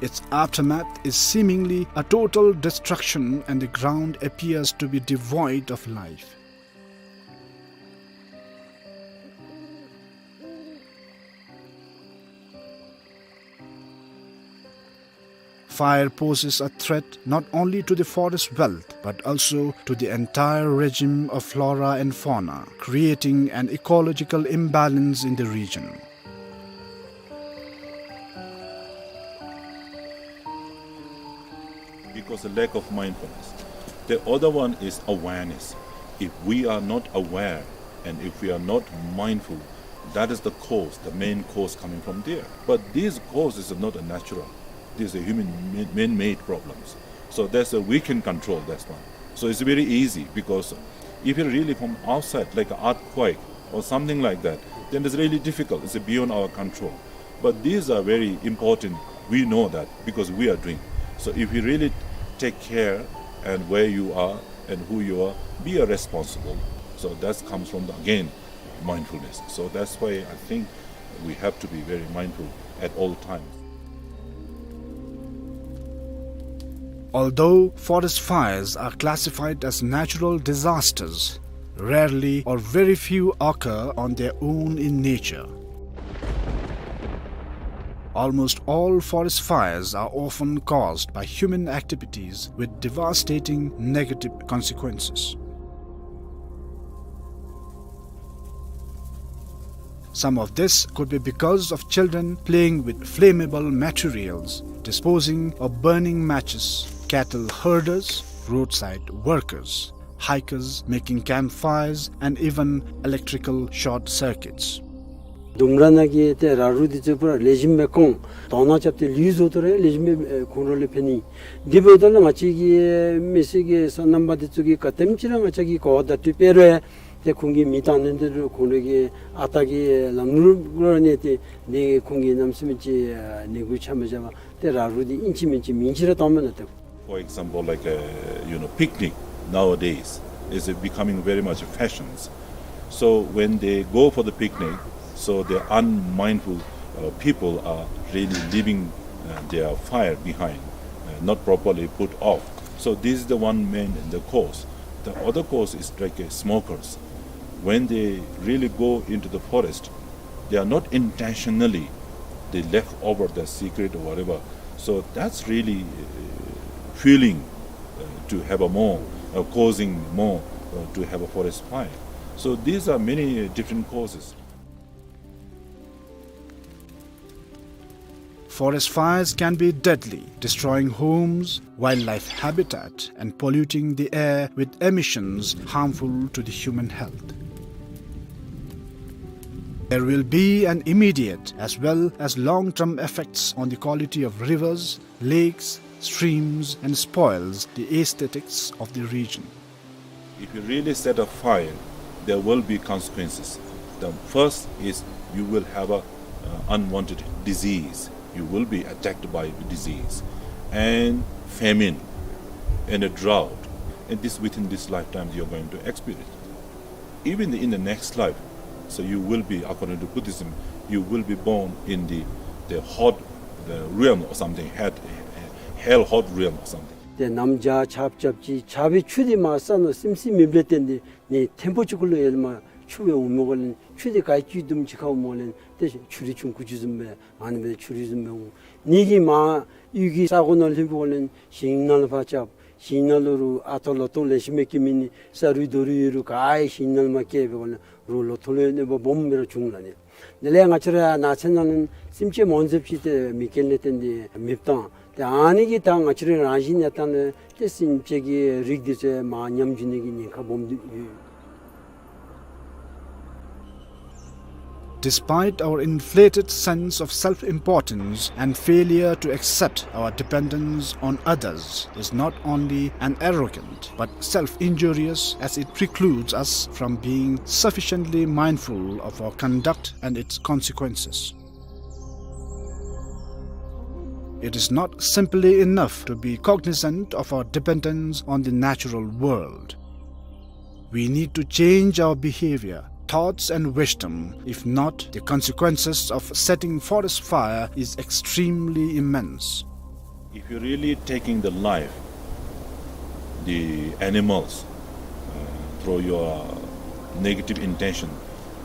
Its aftermath is seemingly a total destruction, and the ground appears to be devoid of life. Fire poses a threat not only to the forest wealth, but also to the entire regime of flora and fauna, creating an ecological imbalance in the region. Because the lack of mindfulness. The other one is awareness. If we are not aware and if we are not mindful, that is the cause, the main cause coming from there. But these causes are not a natural. These are human ma-, man-made problems. So that's a, we can control that one. So it's very easy, because if you're really from outside, like an earthquake or something like that, then it's really difficult. It's beyond our control. But these are very important. We know that because we are doing. So if you really take care and where you are and who you are, be a responsible. So that comes from the, again, mindfulness. So that's why I think we have to be very mindful at all times. Although forest fires are classified as natural disasters, rarely or very few occur on their own in nature. Almost all forest fires are often caused by human activities with devastating negative consequences. Some of this could be because of children playing with flammable materials, disposing or burning matches, cattle herders, roadside workers, hikers making campfires, and even electrical short circuits. ལྡུམ་ར་ནང་གི་ཏེ་ར་རུ་འདི་ཚུ་པུ་ར་ལེགས་ཤོམ་སྦེ་བཀང་དོང་ནང་རྐྱབ་སྟེ་ལུད་བཟོ་དོ་རུང་ལེགས་ཤོམ་སྦེ་ཁོང་ར་ལུ་ཕན་ནི། དེ་འབདཝ་ད་ལུ་ང་བཅས་ཀྱི་མི་སེར་གྱི་སོ་ནམ་པ་འདི་ཚུ་གིས་ག་དེམ་ཅིག་ར་ང་བཅས་ཀྱིས་གོ་བ་བརྡ་སྤྲོད་འབད་རུང་ ཏེ་ཁོང་གིས་མེ་བཏང་ནི་འདི་རུང་ཁོང་རའི་གི་ཨ་རྟག་གི་ལམ་ལུགས་ར་ནི་ཏེ་ནི་ཁོང་གིས་གནམ་མེད་ས་མེད་ཅིག་ནི་གུ་ཆ་མི་བཞག་པར་ཏེ་ར་རུ་འདི་ཨིན་ཅི་མིན་ཅི་མིང་ཅིག་ར་བཏངམ་མས་ལགས་ཏེ། For example, like, uh, you know, picnic nowadays is becoming very much fashions. So when they go for the picnic, so the unmindful, uh, people are really leaving, uh, their fire behind, uh, not properly put off. So this is the one main, the cause. The other cause is like, uh, smokers. When they really go into the forest, they are not intentionally, they left over the cigarette or whatever. So that's really, uh, fueling, uh, to have a more, uh, causing more, uh, to have a forest fire. So these are many, uh, different causes. Forest fires can be deadly, destroying homes, wildlife habitat, and polluting the air with emissions harmful to the human health. There will be an immediate as well as long-term effects on the quality of rivers, lakes, streams, and spoils the aesthetics of the region. If you really set a fire, there will be consequences. The first is you will have a, uh, unwanted disease. You will be attacked by the disease and famine and a drought. And this, within this lifetime, you're going to experience. Even in the next life, so you will be, according to Buddhism, you will be born in the, the hot, the realm or something, hell, hell hot realm or something. ཏེ་གནམ་བྱཱར་ཆརཔ་རྐྱབ་ཅི། ཆརཔ་སྦེ་ཆུ་འདི་མར་ས་ནང་སིམ་སིམ་མེདཔ་ལས་བརྟེན་ཏེ་ནི་ཐེམ་པོ་ཅིག་གུ་ལུ་ཡར་ལས་མར་ཆུ་སྦེ་འོངམ་འགོ་ལས་ཆུ་འདི་ག་ཅི་དུམ་ཅིག་ཁར་འོངམ་འགོ་ལས་ཏེ་ཆུ་རུད་ཆུང་ཀུ་ཅིག་བཟུམ་སྦེ་ཨ་ནི་སྦེ་ཆུ་རུད་བཟུམ་སྦེ་འོང་། ནི་གིས་མར་གཡུས་ཀྱི་ས་གོ་ནང་ལྷོདཔ་འགོ་ལས་ཞིང་ནང་ལུ་ཕར་རྐྱབ། ཞིང་ནང་ལུ་རུང་ཨ་ཐོ་ལོ་ཐོ་ལེ་ཤ་མི་སྐྱེ་མི་ནི་ས་རུད་རྡོ་རུད་ཡོད་རུང་ག་ཡང་ཞིང་ནང་ལུ་མར་སྐྱེ་བའི་འགོ་ལས་རུང་ལོ་ཐོ་ལུ་གནོད་པ་སྦོམ་སྦེ་ར་བྱུང་ལགས་ནི། དེ་ལས་ང་བཅས་ར་ནགས་ཚལ་ནང་ལུ་སེམས་ཅན་མང་ཟེརཝ་ཅིག་ཏེ་མེ་རྐྱེན་ལས་བརྟེན་ཏེ་མེདཔ་བཏང་། ཏེ་ཨ་ནི་གིས་ད་ང་བཅས་ར་རང་བཞིན་གནས་སྟངས་ལས་ཏེ་སེམས་ཅན་གྱི་རིགས་འདི་ཚུ་མར་ཉམས་འགྱོ་ནི་གི་ཉེན་ཁ་སྦོམ་འདུག་ཡོད། Despite our inflated sense of self-importance and failure to accept our dependence on others is not only an arrogant but self-injurious, as it precludes us from being sufficiently mindful of our conduct and its consequences. It is not simply enough to be cognizant of our dependence on the natural world. We need to change our behavior, thoughts, and wisdom. If not, the consequences of setting forest fire is extremely immense. If you're really taking the life, the animals, uh, through your negative intention,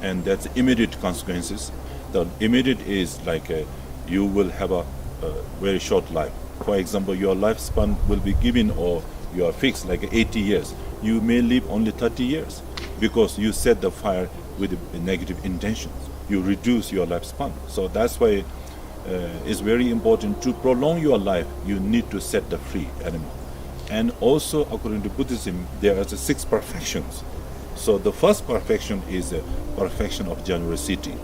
and that's immediate consequences. The immediate is like, uh, you will have a, a very short life. For example, your lifespan will be given or you are fixed like eighty years. You may live only thirty years because you set the fire with a negative intention. You reduce your lifespan. So that's why, uh, it's very important to prolong your life. You need to set the free animal. And also, according to Buddhism, there are the six perfections. So the first perfection is a perfection of generosity.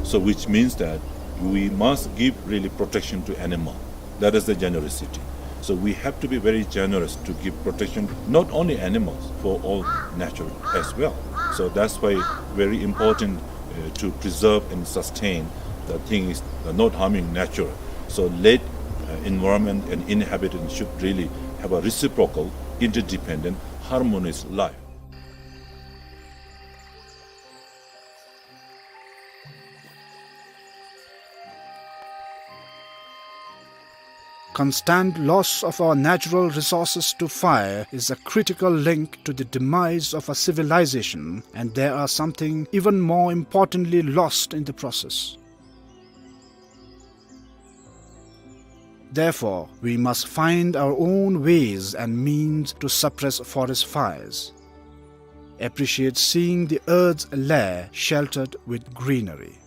So which means that we must give really protection to animal. That is the generosity. So we have to be very generous to give protection, not only animals, for all nature as well. So that's why very important, uh, to preserve and sustain the things, the not harming nature. So let, uh, environment and inhabitants should really have a reciprocal, interdependent, harmonious life. Constant loss of our natural resources to fire is a critical link to the demise of a civilization, and there are something even more importantly lost in the process. Therefore, we must find our own ways and means to suppress forest fires. Appreciate seeing the earth's lair sheltered with greenery.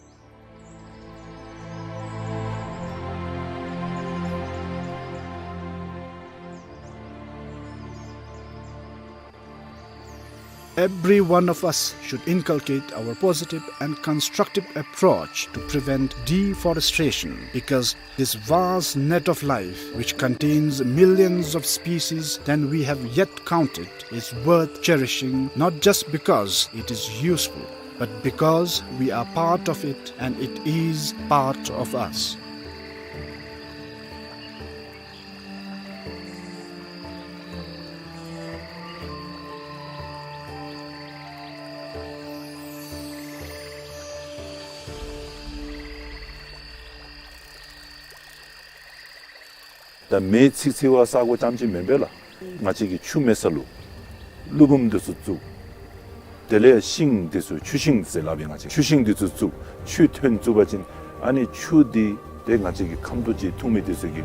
Every one of us should inculcate our positive and constructive approach to prevent deforestation, because this vast net of life, which contains millions of species than we have yet counted, is worth cherishing, not just because it is useful, but because we are part of it and it is part of us. ད་མེ་འཚིག་འཚིག་པ་ས་གོ་རྐྱངམ་ཅིག་མེན་པས་ལགས། ང་བཅས་ཀྱིས་ཆུ་མེད་ས་ལུ་ཀླུ་འབུམ་འདི་ཚུ་བཙུགས། དེ་ལས་ཤིང་འདི་ཚུ་ཆུ་ཤིང་ཟེར་སླབ་པས། ང་བཅས་ཆུ་ཤིང་འདི་ཚུ་བཙུགས། ཆུ་ཐོན་བཙུགས་པ་ཅིན་ཨ་ནི་ཆུ་འདི་ཏེ་ང་བཅས་ཀྱི་ཁམ་ཏོ་ཅིག་འཐུང་མི་འདི་ཚུ་གི་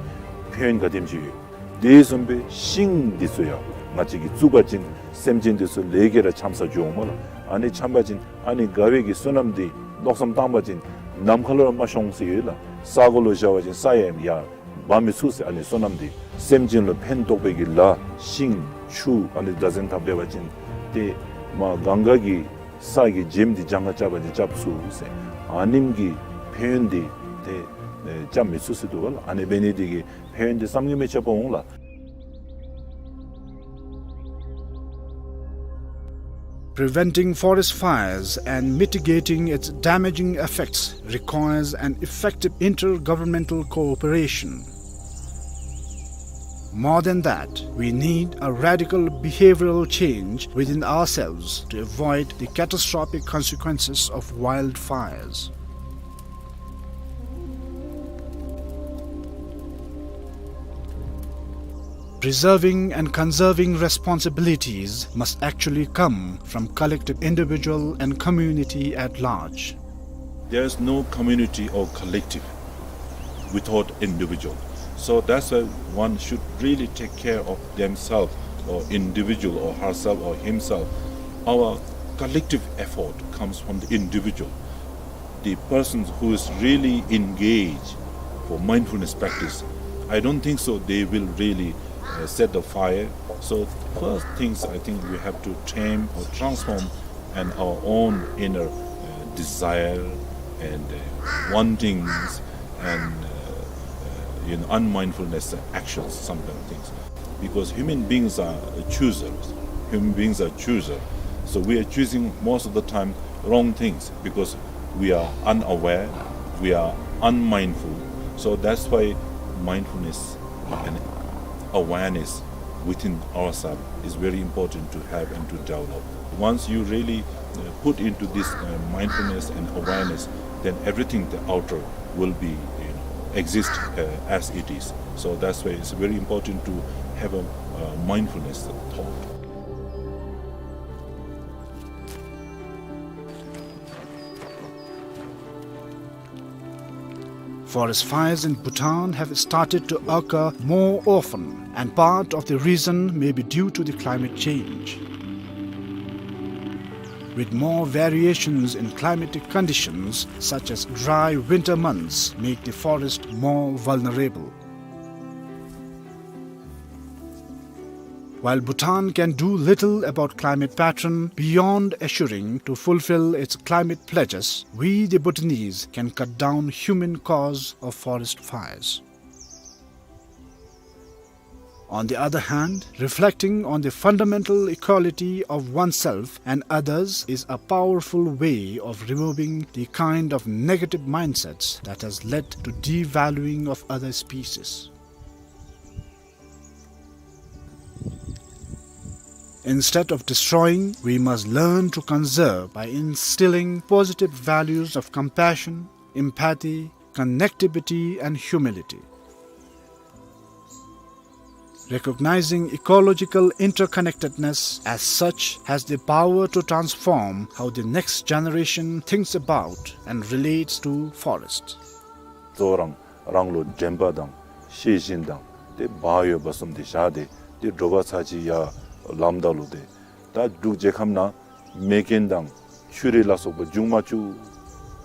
ཕན་ཡོན་ག་དེམ་ཅིག་ཡོད། དེ་བཟུམ་སྦེ་ཤིང་འདི་ཚུ་ཡང་ང་བཅས་ཀྱིས་བཙུགས་པ་ཅིན་སེམས་ཅན་འདི་ཚུ་ལས་ཀྱི་ར་འཆམ་ས་འགྱོཝ་མས་ལགས། ཨ་ནི་འཆམ་པ་ཅིན་ཨ་ནི་དགའ་བའི་གི་བསོད་ནམས་འདི་མནོ་བསམ་བཏང་པ་ཅིན་ནམ་མཁའ་ལུ་ར་མ་ཤོང་ཟེར་ཡོད་ལགས། ས་གོ་ལུ་བཞག་པ་ཅིན་ས་ཡང་ཡར་འབག་མི་ཚུགས་ཟེར། ཨ་ནི་བསོད་ནམས་འདི་སེམས་ཅན་ལུ་ཕན་ཐོགས་པའི་གི་ལཱ་ཤིང་ཆུ་ཨ་ནི་བདག་འཛིན་འཐབ་སྡོད་པ་ཅིན་ཏེ་མར་གངྒཱ་གི་ས་གི་ཇེམ་འདི་གྱངས་ཁ་རྐྱབ་པ་ཅིན་རྐྱབ་ཚུགས་ཟེར། ཨ་ནེམ་གི་ཕན་ཡོན་འདི་ཏེ་ཨེ་རྐྱབ་མི་ཚུགས་ཟེར་འདུག་པ་ལགས། ཨ་ནི་འབད་ནི་འདི་གིས་ཕན་ཡོན་འདི་བསམ་གྱིས་མི་ཁྱབ་པ་འོང་ལགས། Preventing forest fires and mitigating its damaging effects requires an effective intergovernmental cooperation. More than that, we need a radical behavioral change within ourselves to avoid the catastrophic consequences of wildfires. Preserving and conserving responsibilities must actually come from collective individual and community at large. There is no community or collective without individual. So that's why one should really take care of themselves or individual or herself or himself. Our collective effort comes from the individual. The person who is really engaged for mindfulness practice, I don't think so they will really uh, set the fire. So first things, I think we have to tame or transform and our own inner uh, desire and uh, wantings and uh, uh, you know, unmindfulness actions, some kind of things. Because human beings are choosers. Human beings are choosers. So we are choosing most of the time wrong things because we are unaware, we are unmindful. So that's why mindfulness and awareness within ourselves is very important to have and to develop. Once you really uh, put into this uh, mindfulness and awareness, then everything the outer will be, you know, exist uh, as it is. So that's why it's very important to have a uh, mindfulness thought. Forest fires in Bhutan have started to occur more often, and part of the reason may be due to the climate change. With more variations in climatic conditions, such as dry winter months, make the forest more vulnerable. While Bhutan can do little about climate pattern beyond assuring to fulfill its climate pledges, we the Bhutanese can cut down human cause of forest fires. On the other hand, reflecting on the fundamental equality of oneself and others is a powerful way of removing the kind of negative mindsets that has led to devaluing of other species. Instead of destroying, we must learn to conserve by instilling positive values of compassion, empathy, connectivity, and humility. Recognizing ecological interconnectedness as such has the power to transform how the next generation thinks about and relates to forests. རང་རང་ལུ་དྲན་པ་དང་ཤེས་བཞིན་དང་ཏེ་བག་ཡོད་པ་བཟུམ་ཏེ་བཞག་སྟེ་ཏེ་དྲོ་པ་ཚར་གཅིག་ཡར་ལངམ་ད་ལུ་ཏེ་ད་འབྲུག་རྒྱལ་ཁབ་ནང་མེ་རྐྱེན་དང་ཆུ་རུད་ལ་སོགས་པ་འབྱུང་མ་བཅུག་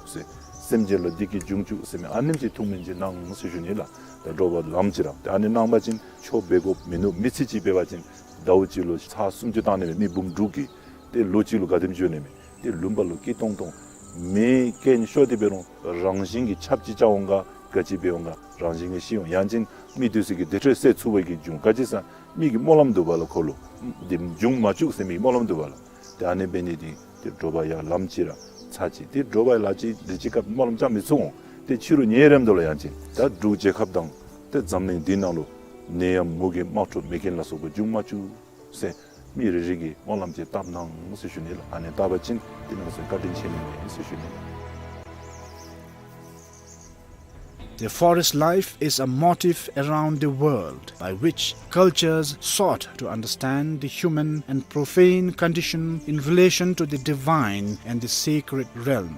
ཟེར། སེམས་ཅན་ལུ་བདེ་སྐྱིད་འབྱུང་བཅུག་ཟེར་མི་ཨ་ནེམ་ཅིག་ཐུགས་སྨོན་ཅིག་གནང་ཟེར་ཞུ་ནི་ལགས། ད་དྲོ་པ་ལངམ་ཅིག་ར་ཏེ་ཨ་ནི་གནང་པ་ཅིན་ཆོ་འབད་དགོཔ་མིན་ནུག། མི་ཚེ་གཅིག་འབད་བ་ཅིན་ཟླཝ་གཅིག་ལུ་ཚར་སུམ་ཅུ་བཏང་ནི་མེད། མི་འབུམ་དྲུག་གིས་ ཏེ་ལོ་གཅིག་ལུ་ག་དེམ་འགྱོ་ནི་མས། ཏེ་ལུང་པ་ལུ་སྐྱིད་ཏོང་ཏོ་མེ་རྐྱེན་ཤོར་ཏེ་འབད་རུང་རང་བཞིན་གྱིས་ཆརཔ་ཅིག་རྐྱབ་འོང་ག་ག་ཅི་འབད་འོང་ག་རང་བཞིན་གྱིས་ཞི་འོང་། ཡང་ཅིན་མི་དེ་ཚུ་གིས་དེ་འཕྲོ་སེལ་ཚུགས་པའི་གི་འབྱུང་ག་ཅི་ཟེར་མི་གི་སྨོན་ལམ་འདུག་པ་ལགས། ཁོ་ལུ་དེ་འབྱུང་མ་བཅུག་ཟེར་མི་གི་སྨོན་ལམ་འདུག་པ་ལགས། ཏེ་ཨ་ནི་འབད་ནི་དེ་ཏེ་དྲོ་པ་ཡར་ལམ་ཅིག་ར་ཚར་ཅིག་ཏེ་དྲོ་པ་ལ་ཅིག་དེ་ཅིག་སྐབས་སྨོན་ལམ་རྐྱབ་མི་ཚུགས་འོང་། ཏེ་ཕྱི་རུ་ཉལ་རནམ་ད་ལུ་ཡང་ཅིན་ད་འབྲུག་རྒྱལ་ཁབ་དང་ཏེ་འཛམ་གླིང་འདི་ནང་ལུ་ནད་ཡམས་མུ་གེ་དམག་འཁྲུག་མེ་རྐྱེན་ལ་སོགས་པ་འབྱུང་མ་བཅུག་ཟེར་མི་རེ་རེ་གིས་སྨོན་ལམ་ཅིག་བཏབ་གནང་ཟེར་ཞུ་ནི་ལགས། ཨ་ནི་བཏབ་པ་ཅིན་དེ་ནང་ཚུ་བཀའ་དྲིན་ཆེ་ནི་མས་ཟེར་ཞུ་ནི་ལགས། The forest life is a motif around the world by which cultures sought to understand the human and profane condition in relation to the divine and the sacred realm.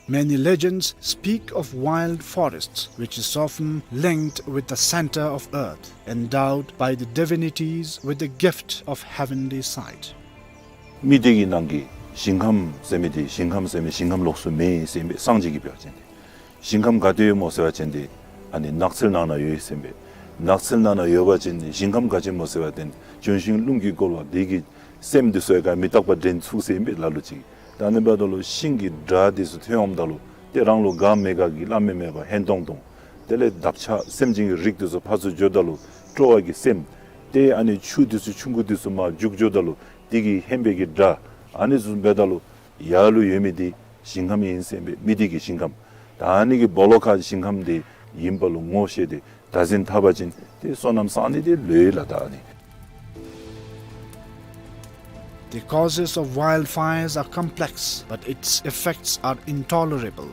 Many legends speak of wild forests, which is often linked with the center of earth, endowed by the divinities with the gift of heavenly sight. མི་སྡེ་གི་ནང་གི་ཞིང་ཁམས་ཟེར་མི་དེ་ཞིང་ཁམས་ཟེར་མི་ཞིང་ཁམས་ལོགས་སུ་མེད་ཟེར་མི་སངས་རྒྱས་ཀྱིས་འབད་བ་ཅིན་ཏེ་ཞིང་ཁམས་ག་ཏེ་ཡོད་སྨོ་ཟེར་བ་ཅིན་ཏེ་ཨ་ནི་ནགས་ཚལ་ནང་ན་ཡོད་ཟེར་མས། ནགས་ཚལ་ནང་ན་ཡོད་པ་ཅིན་ཞིང་ཁམས་ག་ཅི་སྨོ་ཟེར་བ་ཅིན་ལྗོན་ཤིང་རླུང་གིས་བསྐོར་བ་དེ་གི་སེམས་དེ་ཚུ་ཡང་ག་མི་རྟག་པ་འདྲེན་ཚུགས་ཟེར་མས་ལ་ལུ་ཅིག། ད་ཨ་ནི་འབདཝ་ད་ལུ་ཤིང་གི་སྒྲ་དེ་ཚུ་ཐོན་འོངམ་ད་ལུ་ཏེ་རང་ལུ་དགའ་མི་དགའ་གི་བླ་མེད་མེད་པ་ཧན་ཏོང་ཏོ། དེ་ལས་འདབ་ཆགས་སེམས་ཅན་གྱི་རིགས་དེ་ཚུ་ཕར་ཚུར་འགྱོཝ་ད་ལུ་སྤྲོ་བ་གི་སེམས། ཏེ་ཨ་ནི་ཆུ་དེ་ཚུ་ཆུང་ཀུ་དེ་ཚུ་མར་རྒྱུག་འགྱོཝ་ད་ལུ་དེ་གི་ཧན་པའི་གི་སྒྲ། ཨ་ནི་ཚུ་འབདཝ་ད་ལུ་ཡར་ལུ་ཡོད་མི་དེ་ཞིང་ཁམས་ཨིན་ཟེར་མས། མི་སྡེ་གི་ཞིང་ཁམས། ད་ཨ་ནི་གི་སྦོ་ལོགས་ཁར་ཞིང་ཁམས་དེ་ཨིནམ་ལུ་ངོ་ཤེས་ཏེ་བདག་འཛིན་འཐབ་པ་ཅིན་ཏེ་བསོད་ནམས་བསག་ནི་དེ་ལོས་ལགས། ད་ཨ་ནི། The causes of wildfires are complex, but its effects are intolerable.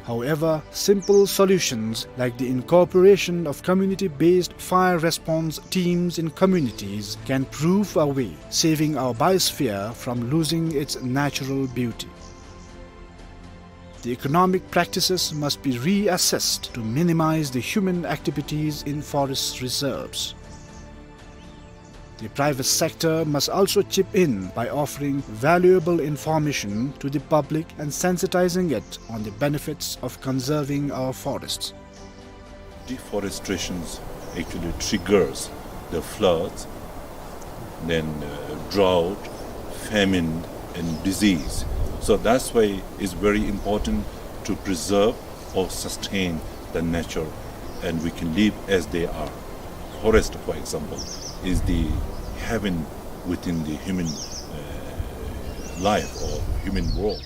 However, simple solutions like the incorporation of community-based fire response teams in communities can prove a way, saving our biosphere from losing its natural beauty. The economic practices must be reassessed to minimize the human activities in forest reserves. The private sector must also chip in by offering valuable information to the public and sensitizing it on the benefits of conserving our forests. Deforestation actually triggers the floods, then, uh, drought, famine, and disease. So that's why it's very important to preserve or sustain the nature, and we can live as they are. Forest, for example, is the heaven within the human, uh, life or human world.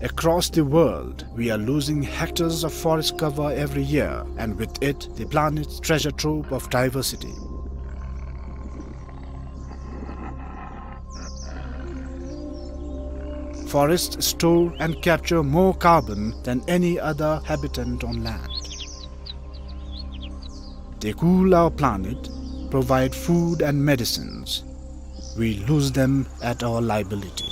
Across the world, we are losing hectares of forest cover every year, and with it, the planet's treasure trove of diversity. Forests store and capture more carbon than any other habitant on land. They cool our planet, provide food and medicines. We lose them at our liability.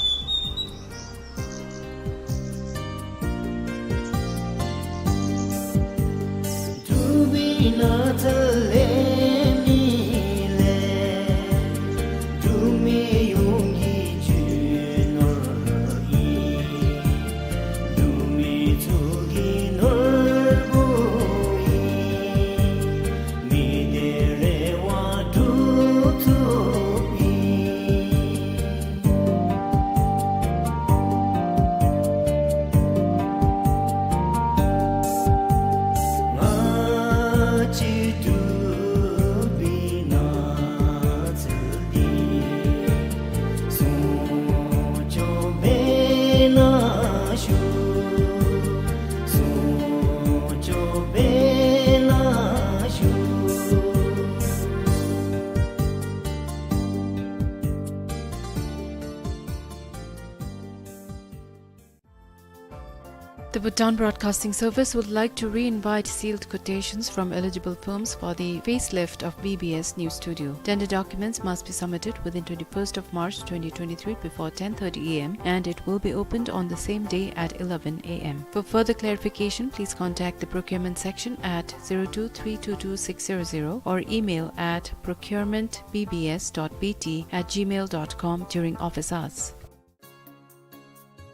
The Bhutan Broadcasting Service would like to re-invite sealed quotations from eligible firms for the facelift of B B S News Studio. Tender documents must be submitted within twenty-first of March twenty twenty-three before ten thirty A M, and it will be opened on the same day at eleven A M. For further clarification, please contact the procurement section at zero two three two two six zero zero or email at procurement B B S dot B T at gmail dot com during office hours.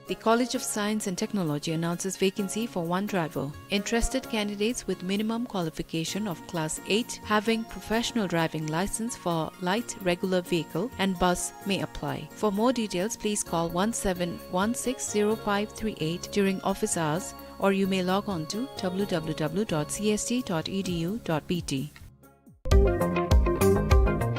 The College of Science and Technology announces vacancy for one driver. Interested candidates with minimum qualification of Class eight, having professional driving license for light regular vehicle and bus, may apply. For more details, please call one seven one six zero five three eight during office hours, or you may log on to w w w dot c s t dot e d u dot b t.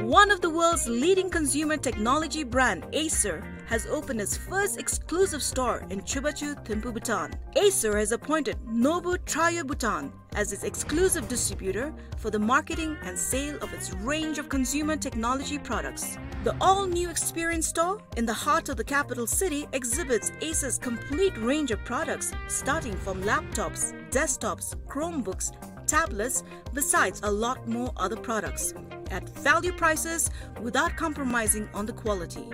One of the world's leading consumer technology brand, Acer, has opened its first exclusive store in Chubachu, Thimphu, Bhutan. Acer has appointed Nobu Trio Bhutan as its exclusive distributor for the marketing and sale of its range of consumer technology products. The all-new experience store in the heart of the capital city exhibits Acer's complete range of products, starting from laptops, desktops, Chromebooks, tablets, besides a lot more other products at value prices without compromising on the quality.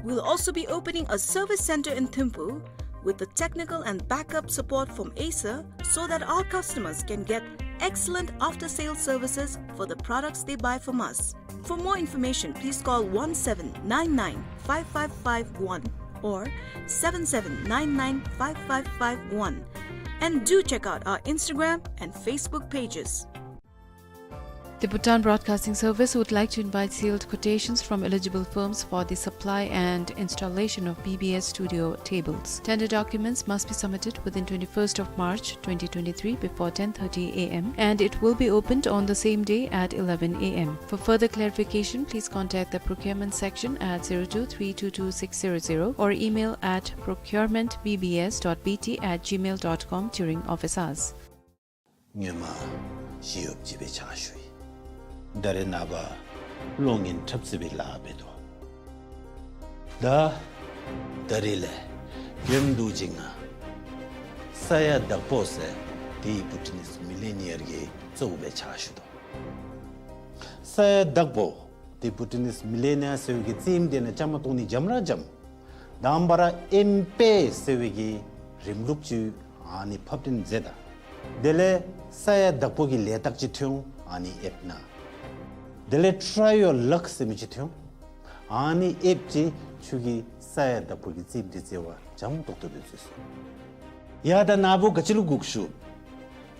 We'll also be opening a service center in Thimphu with the technical and backup support from Acer so that our customers can get excellent after-sales services for the products they buy from us. For more information, please call one seven nine nine five five five one or seven seven nine nine five five five one. And do check out our Instagram and Facebook pages. The Bhutan Broadcasting Service would like to invite sealed quotations from eligible firms for the supply and installation of B B S studio tables. Tender documents must be submitted within twenty-first of March twenty twenty-three before ten thirty a m, and it will be opened on the same day at eleven a m. For further clarification, please contact the procurement section at zero two three two two six zero zero or email at procurement b b s dot b t at gmail dot com during office hours. སྔོན་མ་ཞི་གཡོགཔ་ཅིག་སྦེ་ཕྱག་ཞུ་ཡི། ད་རེས་ནངས་པ་གློག་བརྙན་འཁྲབ་རྩེད་པའི་ལཱ་འབད་དོ། ད་ད་རེས་ལས་རྒྱུན་དུ་ཅིག་ང་ས་ཡ་བདག་པོ་ཟེར་དེ་བྷུ་ཊི་ནིས་མི་ལི་ནི་ཡར་གྱི་གཙོ་བོ་སྦེ་ཕྱག་ཞུ་དོ། ས་ཡ་བདག་པོ་དེ་བྷུ་ཊི་ནིས་མི་ལི་ནི་ཡར་ཟེར་བའི་གི་རྩེདམོ་དེ་ནང་བཅའ་མར་གཏོགས་ནི་འཇམ་ར་འཇམ། དང་པ་ར་ཨེམ་པེ་ཟེར་བའི་གི་རིམ་ལུགས་ཅིག་ཨ་ནི་ཕབ་སྟོན་མཛད་ད། དེ་ལས་ས་ཡ་བདག་པོ་གི་ལས་རྟགས་ཅིག་ཐོན་འོང་ཨ་ནི་ཨེབ་ནང་། དེ་ལས་Try Your Luck ཟེར་མི་ཅིག་ཐོན་འོང་། ཨ་ནི་ཨེབ་ཅིག་ཁྱོད་ཀྱིས་ས་ཡ་བདག་པོ་གི་རྩེདམོ་དེ་རྩེ་བར་འཇམ་ཏོག་ཏོ་སྦེ་འགྱོ་ཚུགས། ཡ་ད་ནཱ་བུ་ག་ཅི་ལུ་སྒུག་ཞུ།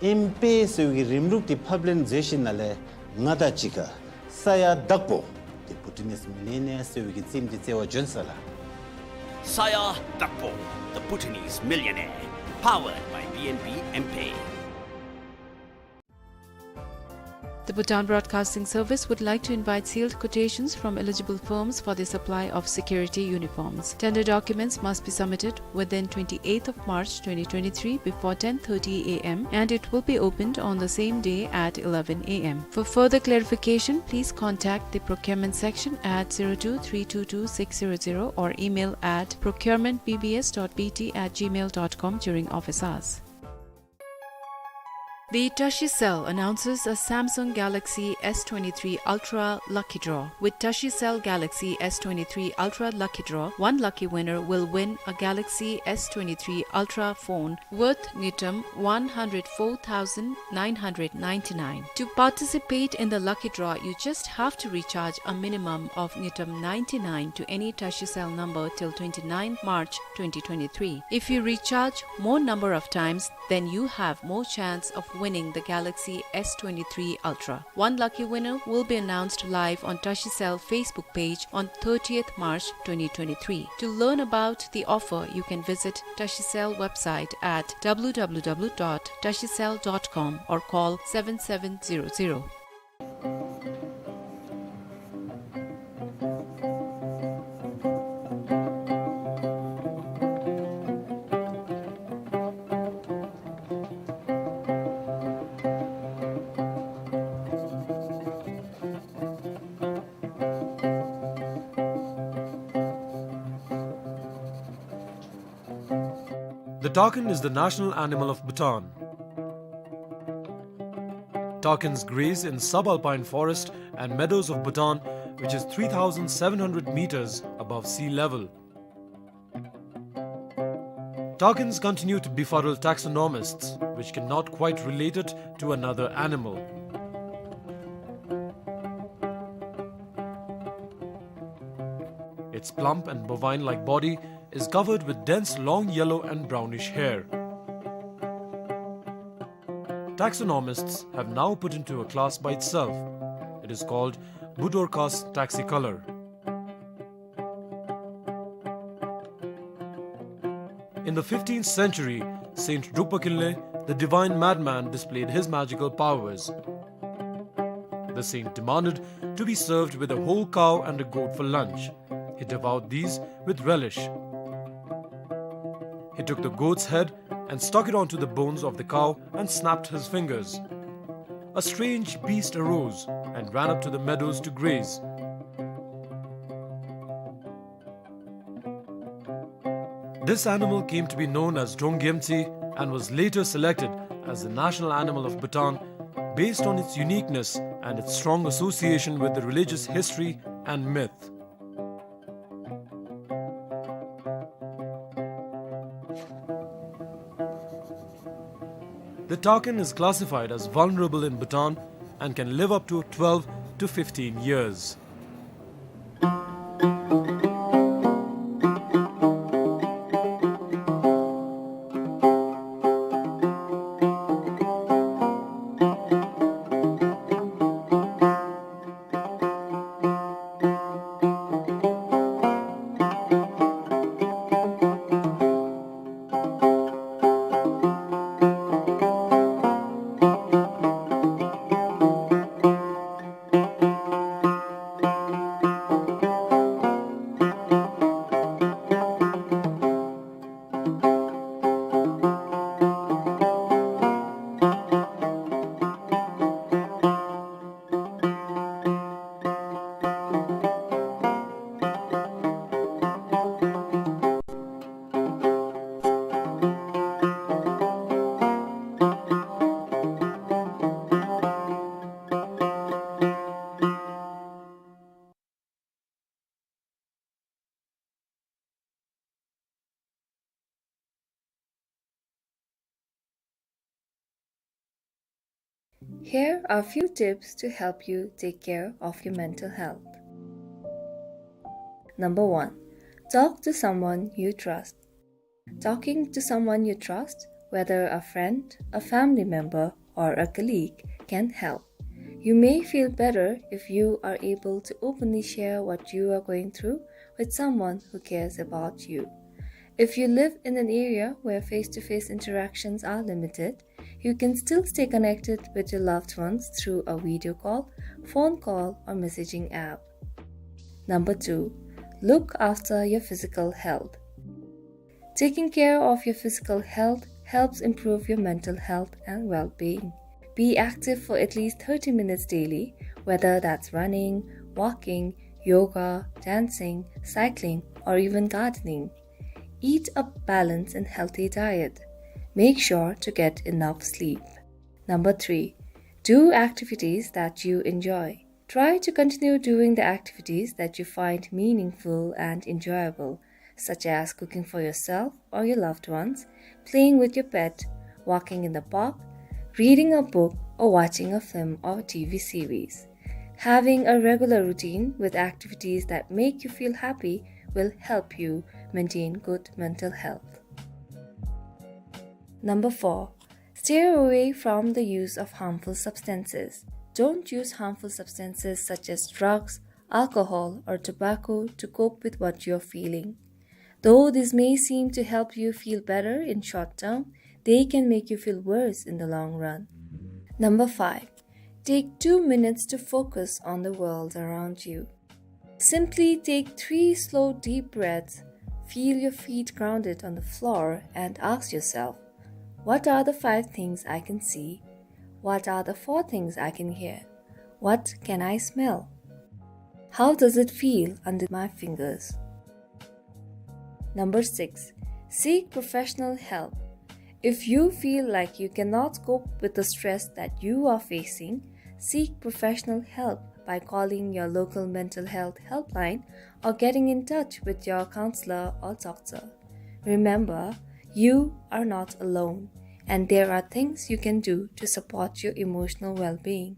ཨེམ་པེ་ཟེར་བའི་གི་རིམ་ལུགས་དེ་ཕབ་ལེན་མཛད་ཞིནམ་ལས་ང་དང་གཅིག་ཁར་ས་ཡ་བདག་པོ་དེ་བྷུ་ཊི་ནིས་མི་ལི་ནི་ཡར་ཟེར་བའི་གི་རྩེདམོ་དེ་རྩེ་བར་འབྱོན་ས་ལགས། ས་ཡ་བདག་པོ་The Bhutanese Millionaire, powered by B N B M P. The Bhutan Broadcasting Service would like to invite sealed quotations from eligible firms for the supply of security uniforms. Tender documents must be submitted within twenty-eighth of March twenty twenty-three before ten thirty a m, and it will be opened on the same day at eleven a m. For further clarification, please contact the procurement section at zero two three two two six zero zero or email at procurement b b s dot b t at gmail dot com during office hours. The Tashicell announces a Samsung Galaxy S twenty-three Ultra Lucky Draw. With Tashicell Galaxy S twenty-three Ultra Lucky Draw, one lucky winner will win a Galaxy S twenty-three Ultra phone worth ngultrum one hundred four thousand nine hundred ninety-nine. To participate in the lucky draw, you just have to recharge a minimum of ngultrum ninety-nine to any Tashicell number till twenty-ninth March twenty twenty-three. If you recharge more number of times, then you have more chance of winning the Galaxy S twenty-three Ultra. One lucky winner will be announced live on Tashicell Facebook page on thirtieth March twenty twenty-three. To learn about the offer, you can visit Tashicell website at w w w dot tashicell dot com or call seven seven zero zero. The takin is the national animal of Bhutan. Takins graze in subalpine forest and meadows of Bhutan, which is three thousand seven hundred meters above sea level. Takins continue to befuddle taxonomists, which cannot quite relate it to another animal. Its plump and bovine-like body is covered with dense long yellow and brownish hair. Taxonomists have now put into a class by itself. It is called Budorcas taxicolor. In the fifteenth century, Saint Drukpa Kinley, the divine madman, displayed his magical powers. The saint demanded to be served with a whole cow and a goat for lunch. He devoured these with relish. He took the goat's head and stuck it onto the bones of the cow and snapped his fingers. A strange beast arose and ran up to the meadows to graze. This animal came to be known as Dronggyemtsi and was later selected as the national animal of Bhutan based on its uniqueness and its strong association with the religious history and myth. The takin is classified as vulnerable in Bhutan and can live up to twelve to fifteen years. Here are a few tips to help you take care of your mental health. Number one, talk to someone you trust. Talking to someone you trust, whether a friend, a family member, or a colleague, can help. You may feel better if you are able to openly share what you are going through with someone who cares about you. If you live in an area where face-to-face interactions are limited, you can still stay connected with your loved ones through a video call, phone call, or messaging app. Number two, look after your physical health. Taking care of your physical health helps improve your mental health and well-being. Be active for at least thirty minutes daily, whether that's running, walking, yoga, dancing, cycling, or even gardening. Eat a balanced and healthy diet. Make sure to get enough sleep. Number three, do activities that you enjoy. Try to continue doing the activities that you find meaningful and enjoyable, such as cooking for yourself or your loved ones, playing with your pet, walking in the park, reading a book, or watching a film or T V series. Having a regular routine with activities that make you feel happy will help you maintain good mental health. Number four, stay away from the use of harmful substances. Don't use harmful substances such as drugs, alcohol, or tobacco to cope with what you're feeling. Though this may seem to help you feel better in short term, they can make you feel worse in the long run. Number five, take two minutes to focus on the world around you. Simply take three slow, deep breaths, feel your feet grounded on the floor, and ask yourself, "What are the five things I can see? What are the four things I can hear? What can I smell? How does it feel under my fingers?" Number six, seek professional help. If you feel like you cannot cope with the stress that you are facing, seek professional help by calling your local mental health helpline or getting in touch with your counselor or doctor. Remember, you are not alone, and there are things you can do to support your emotional well-being.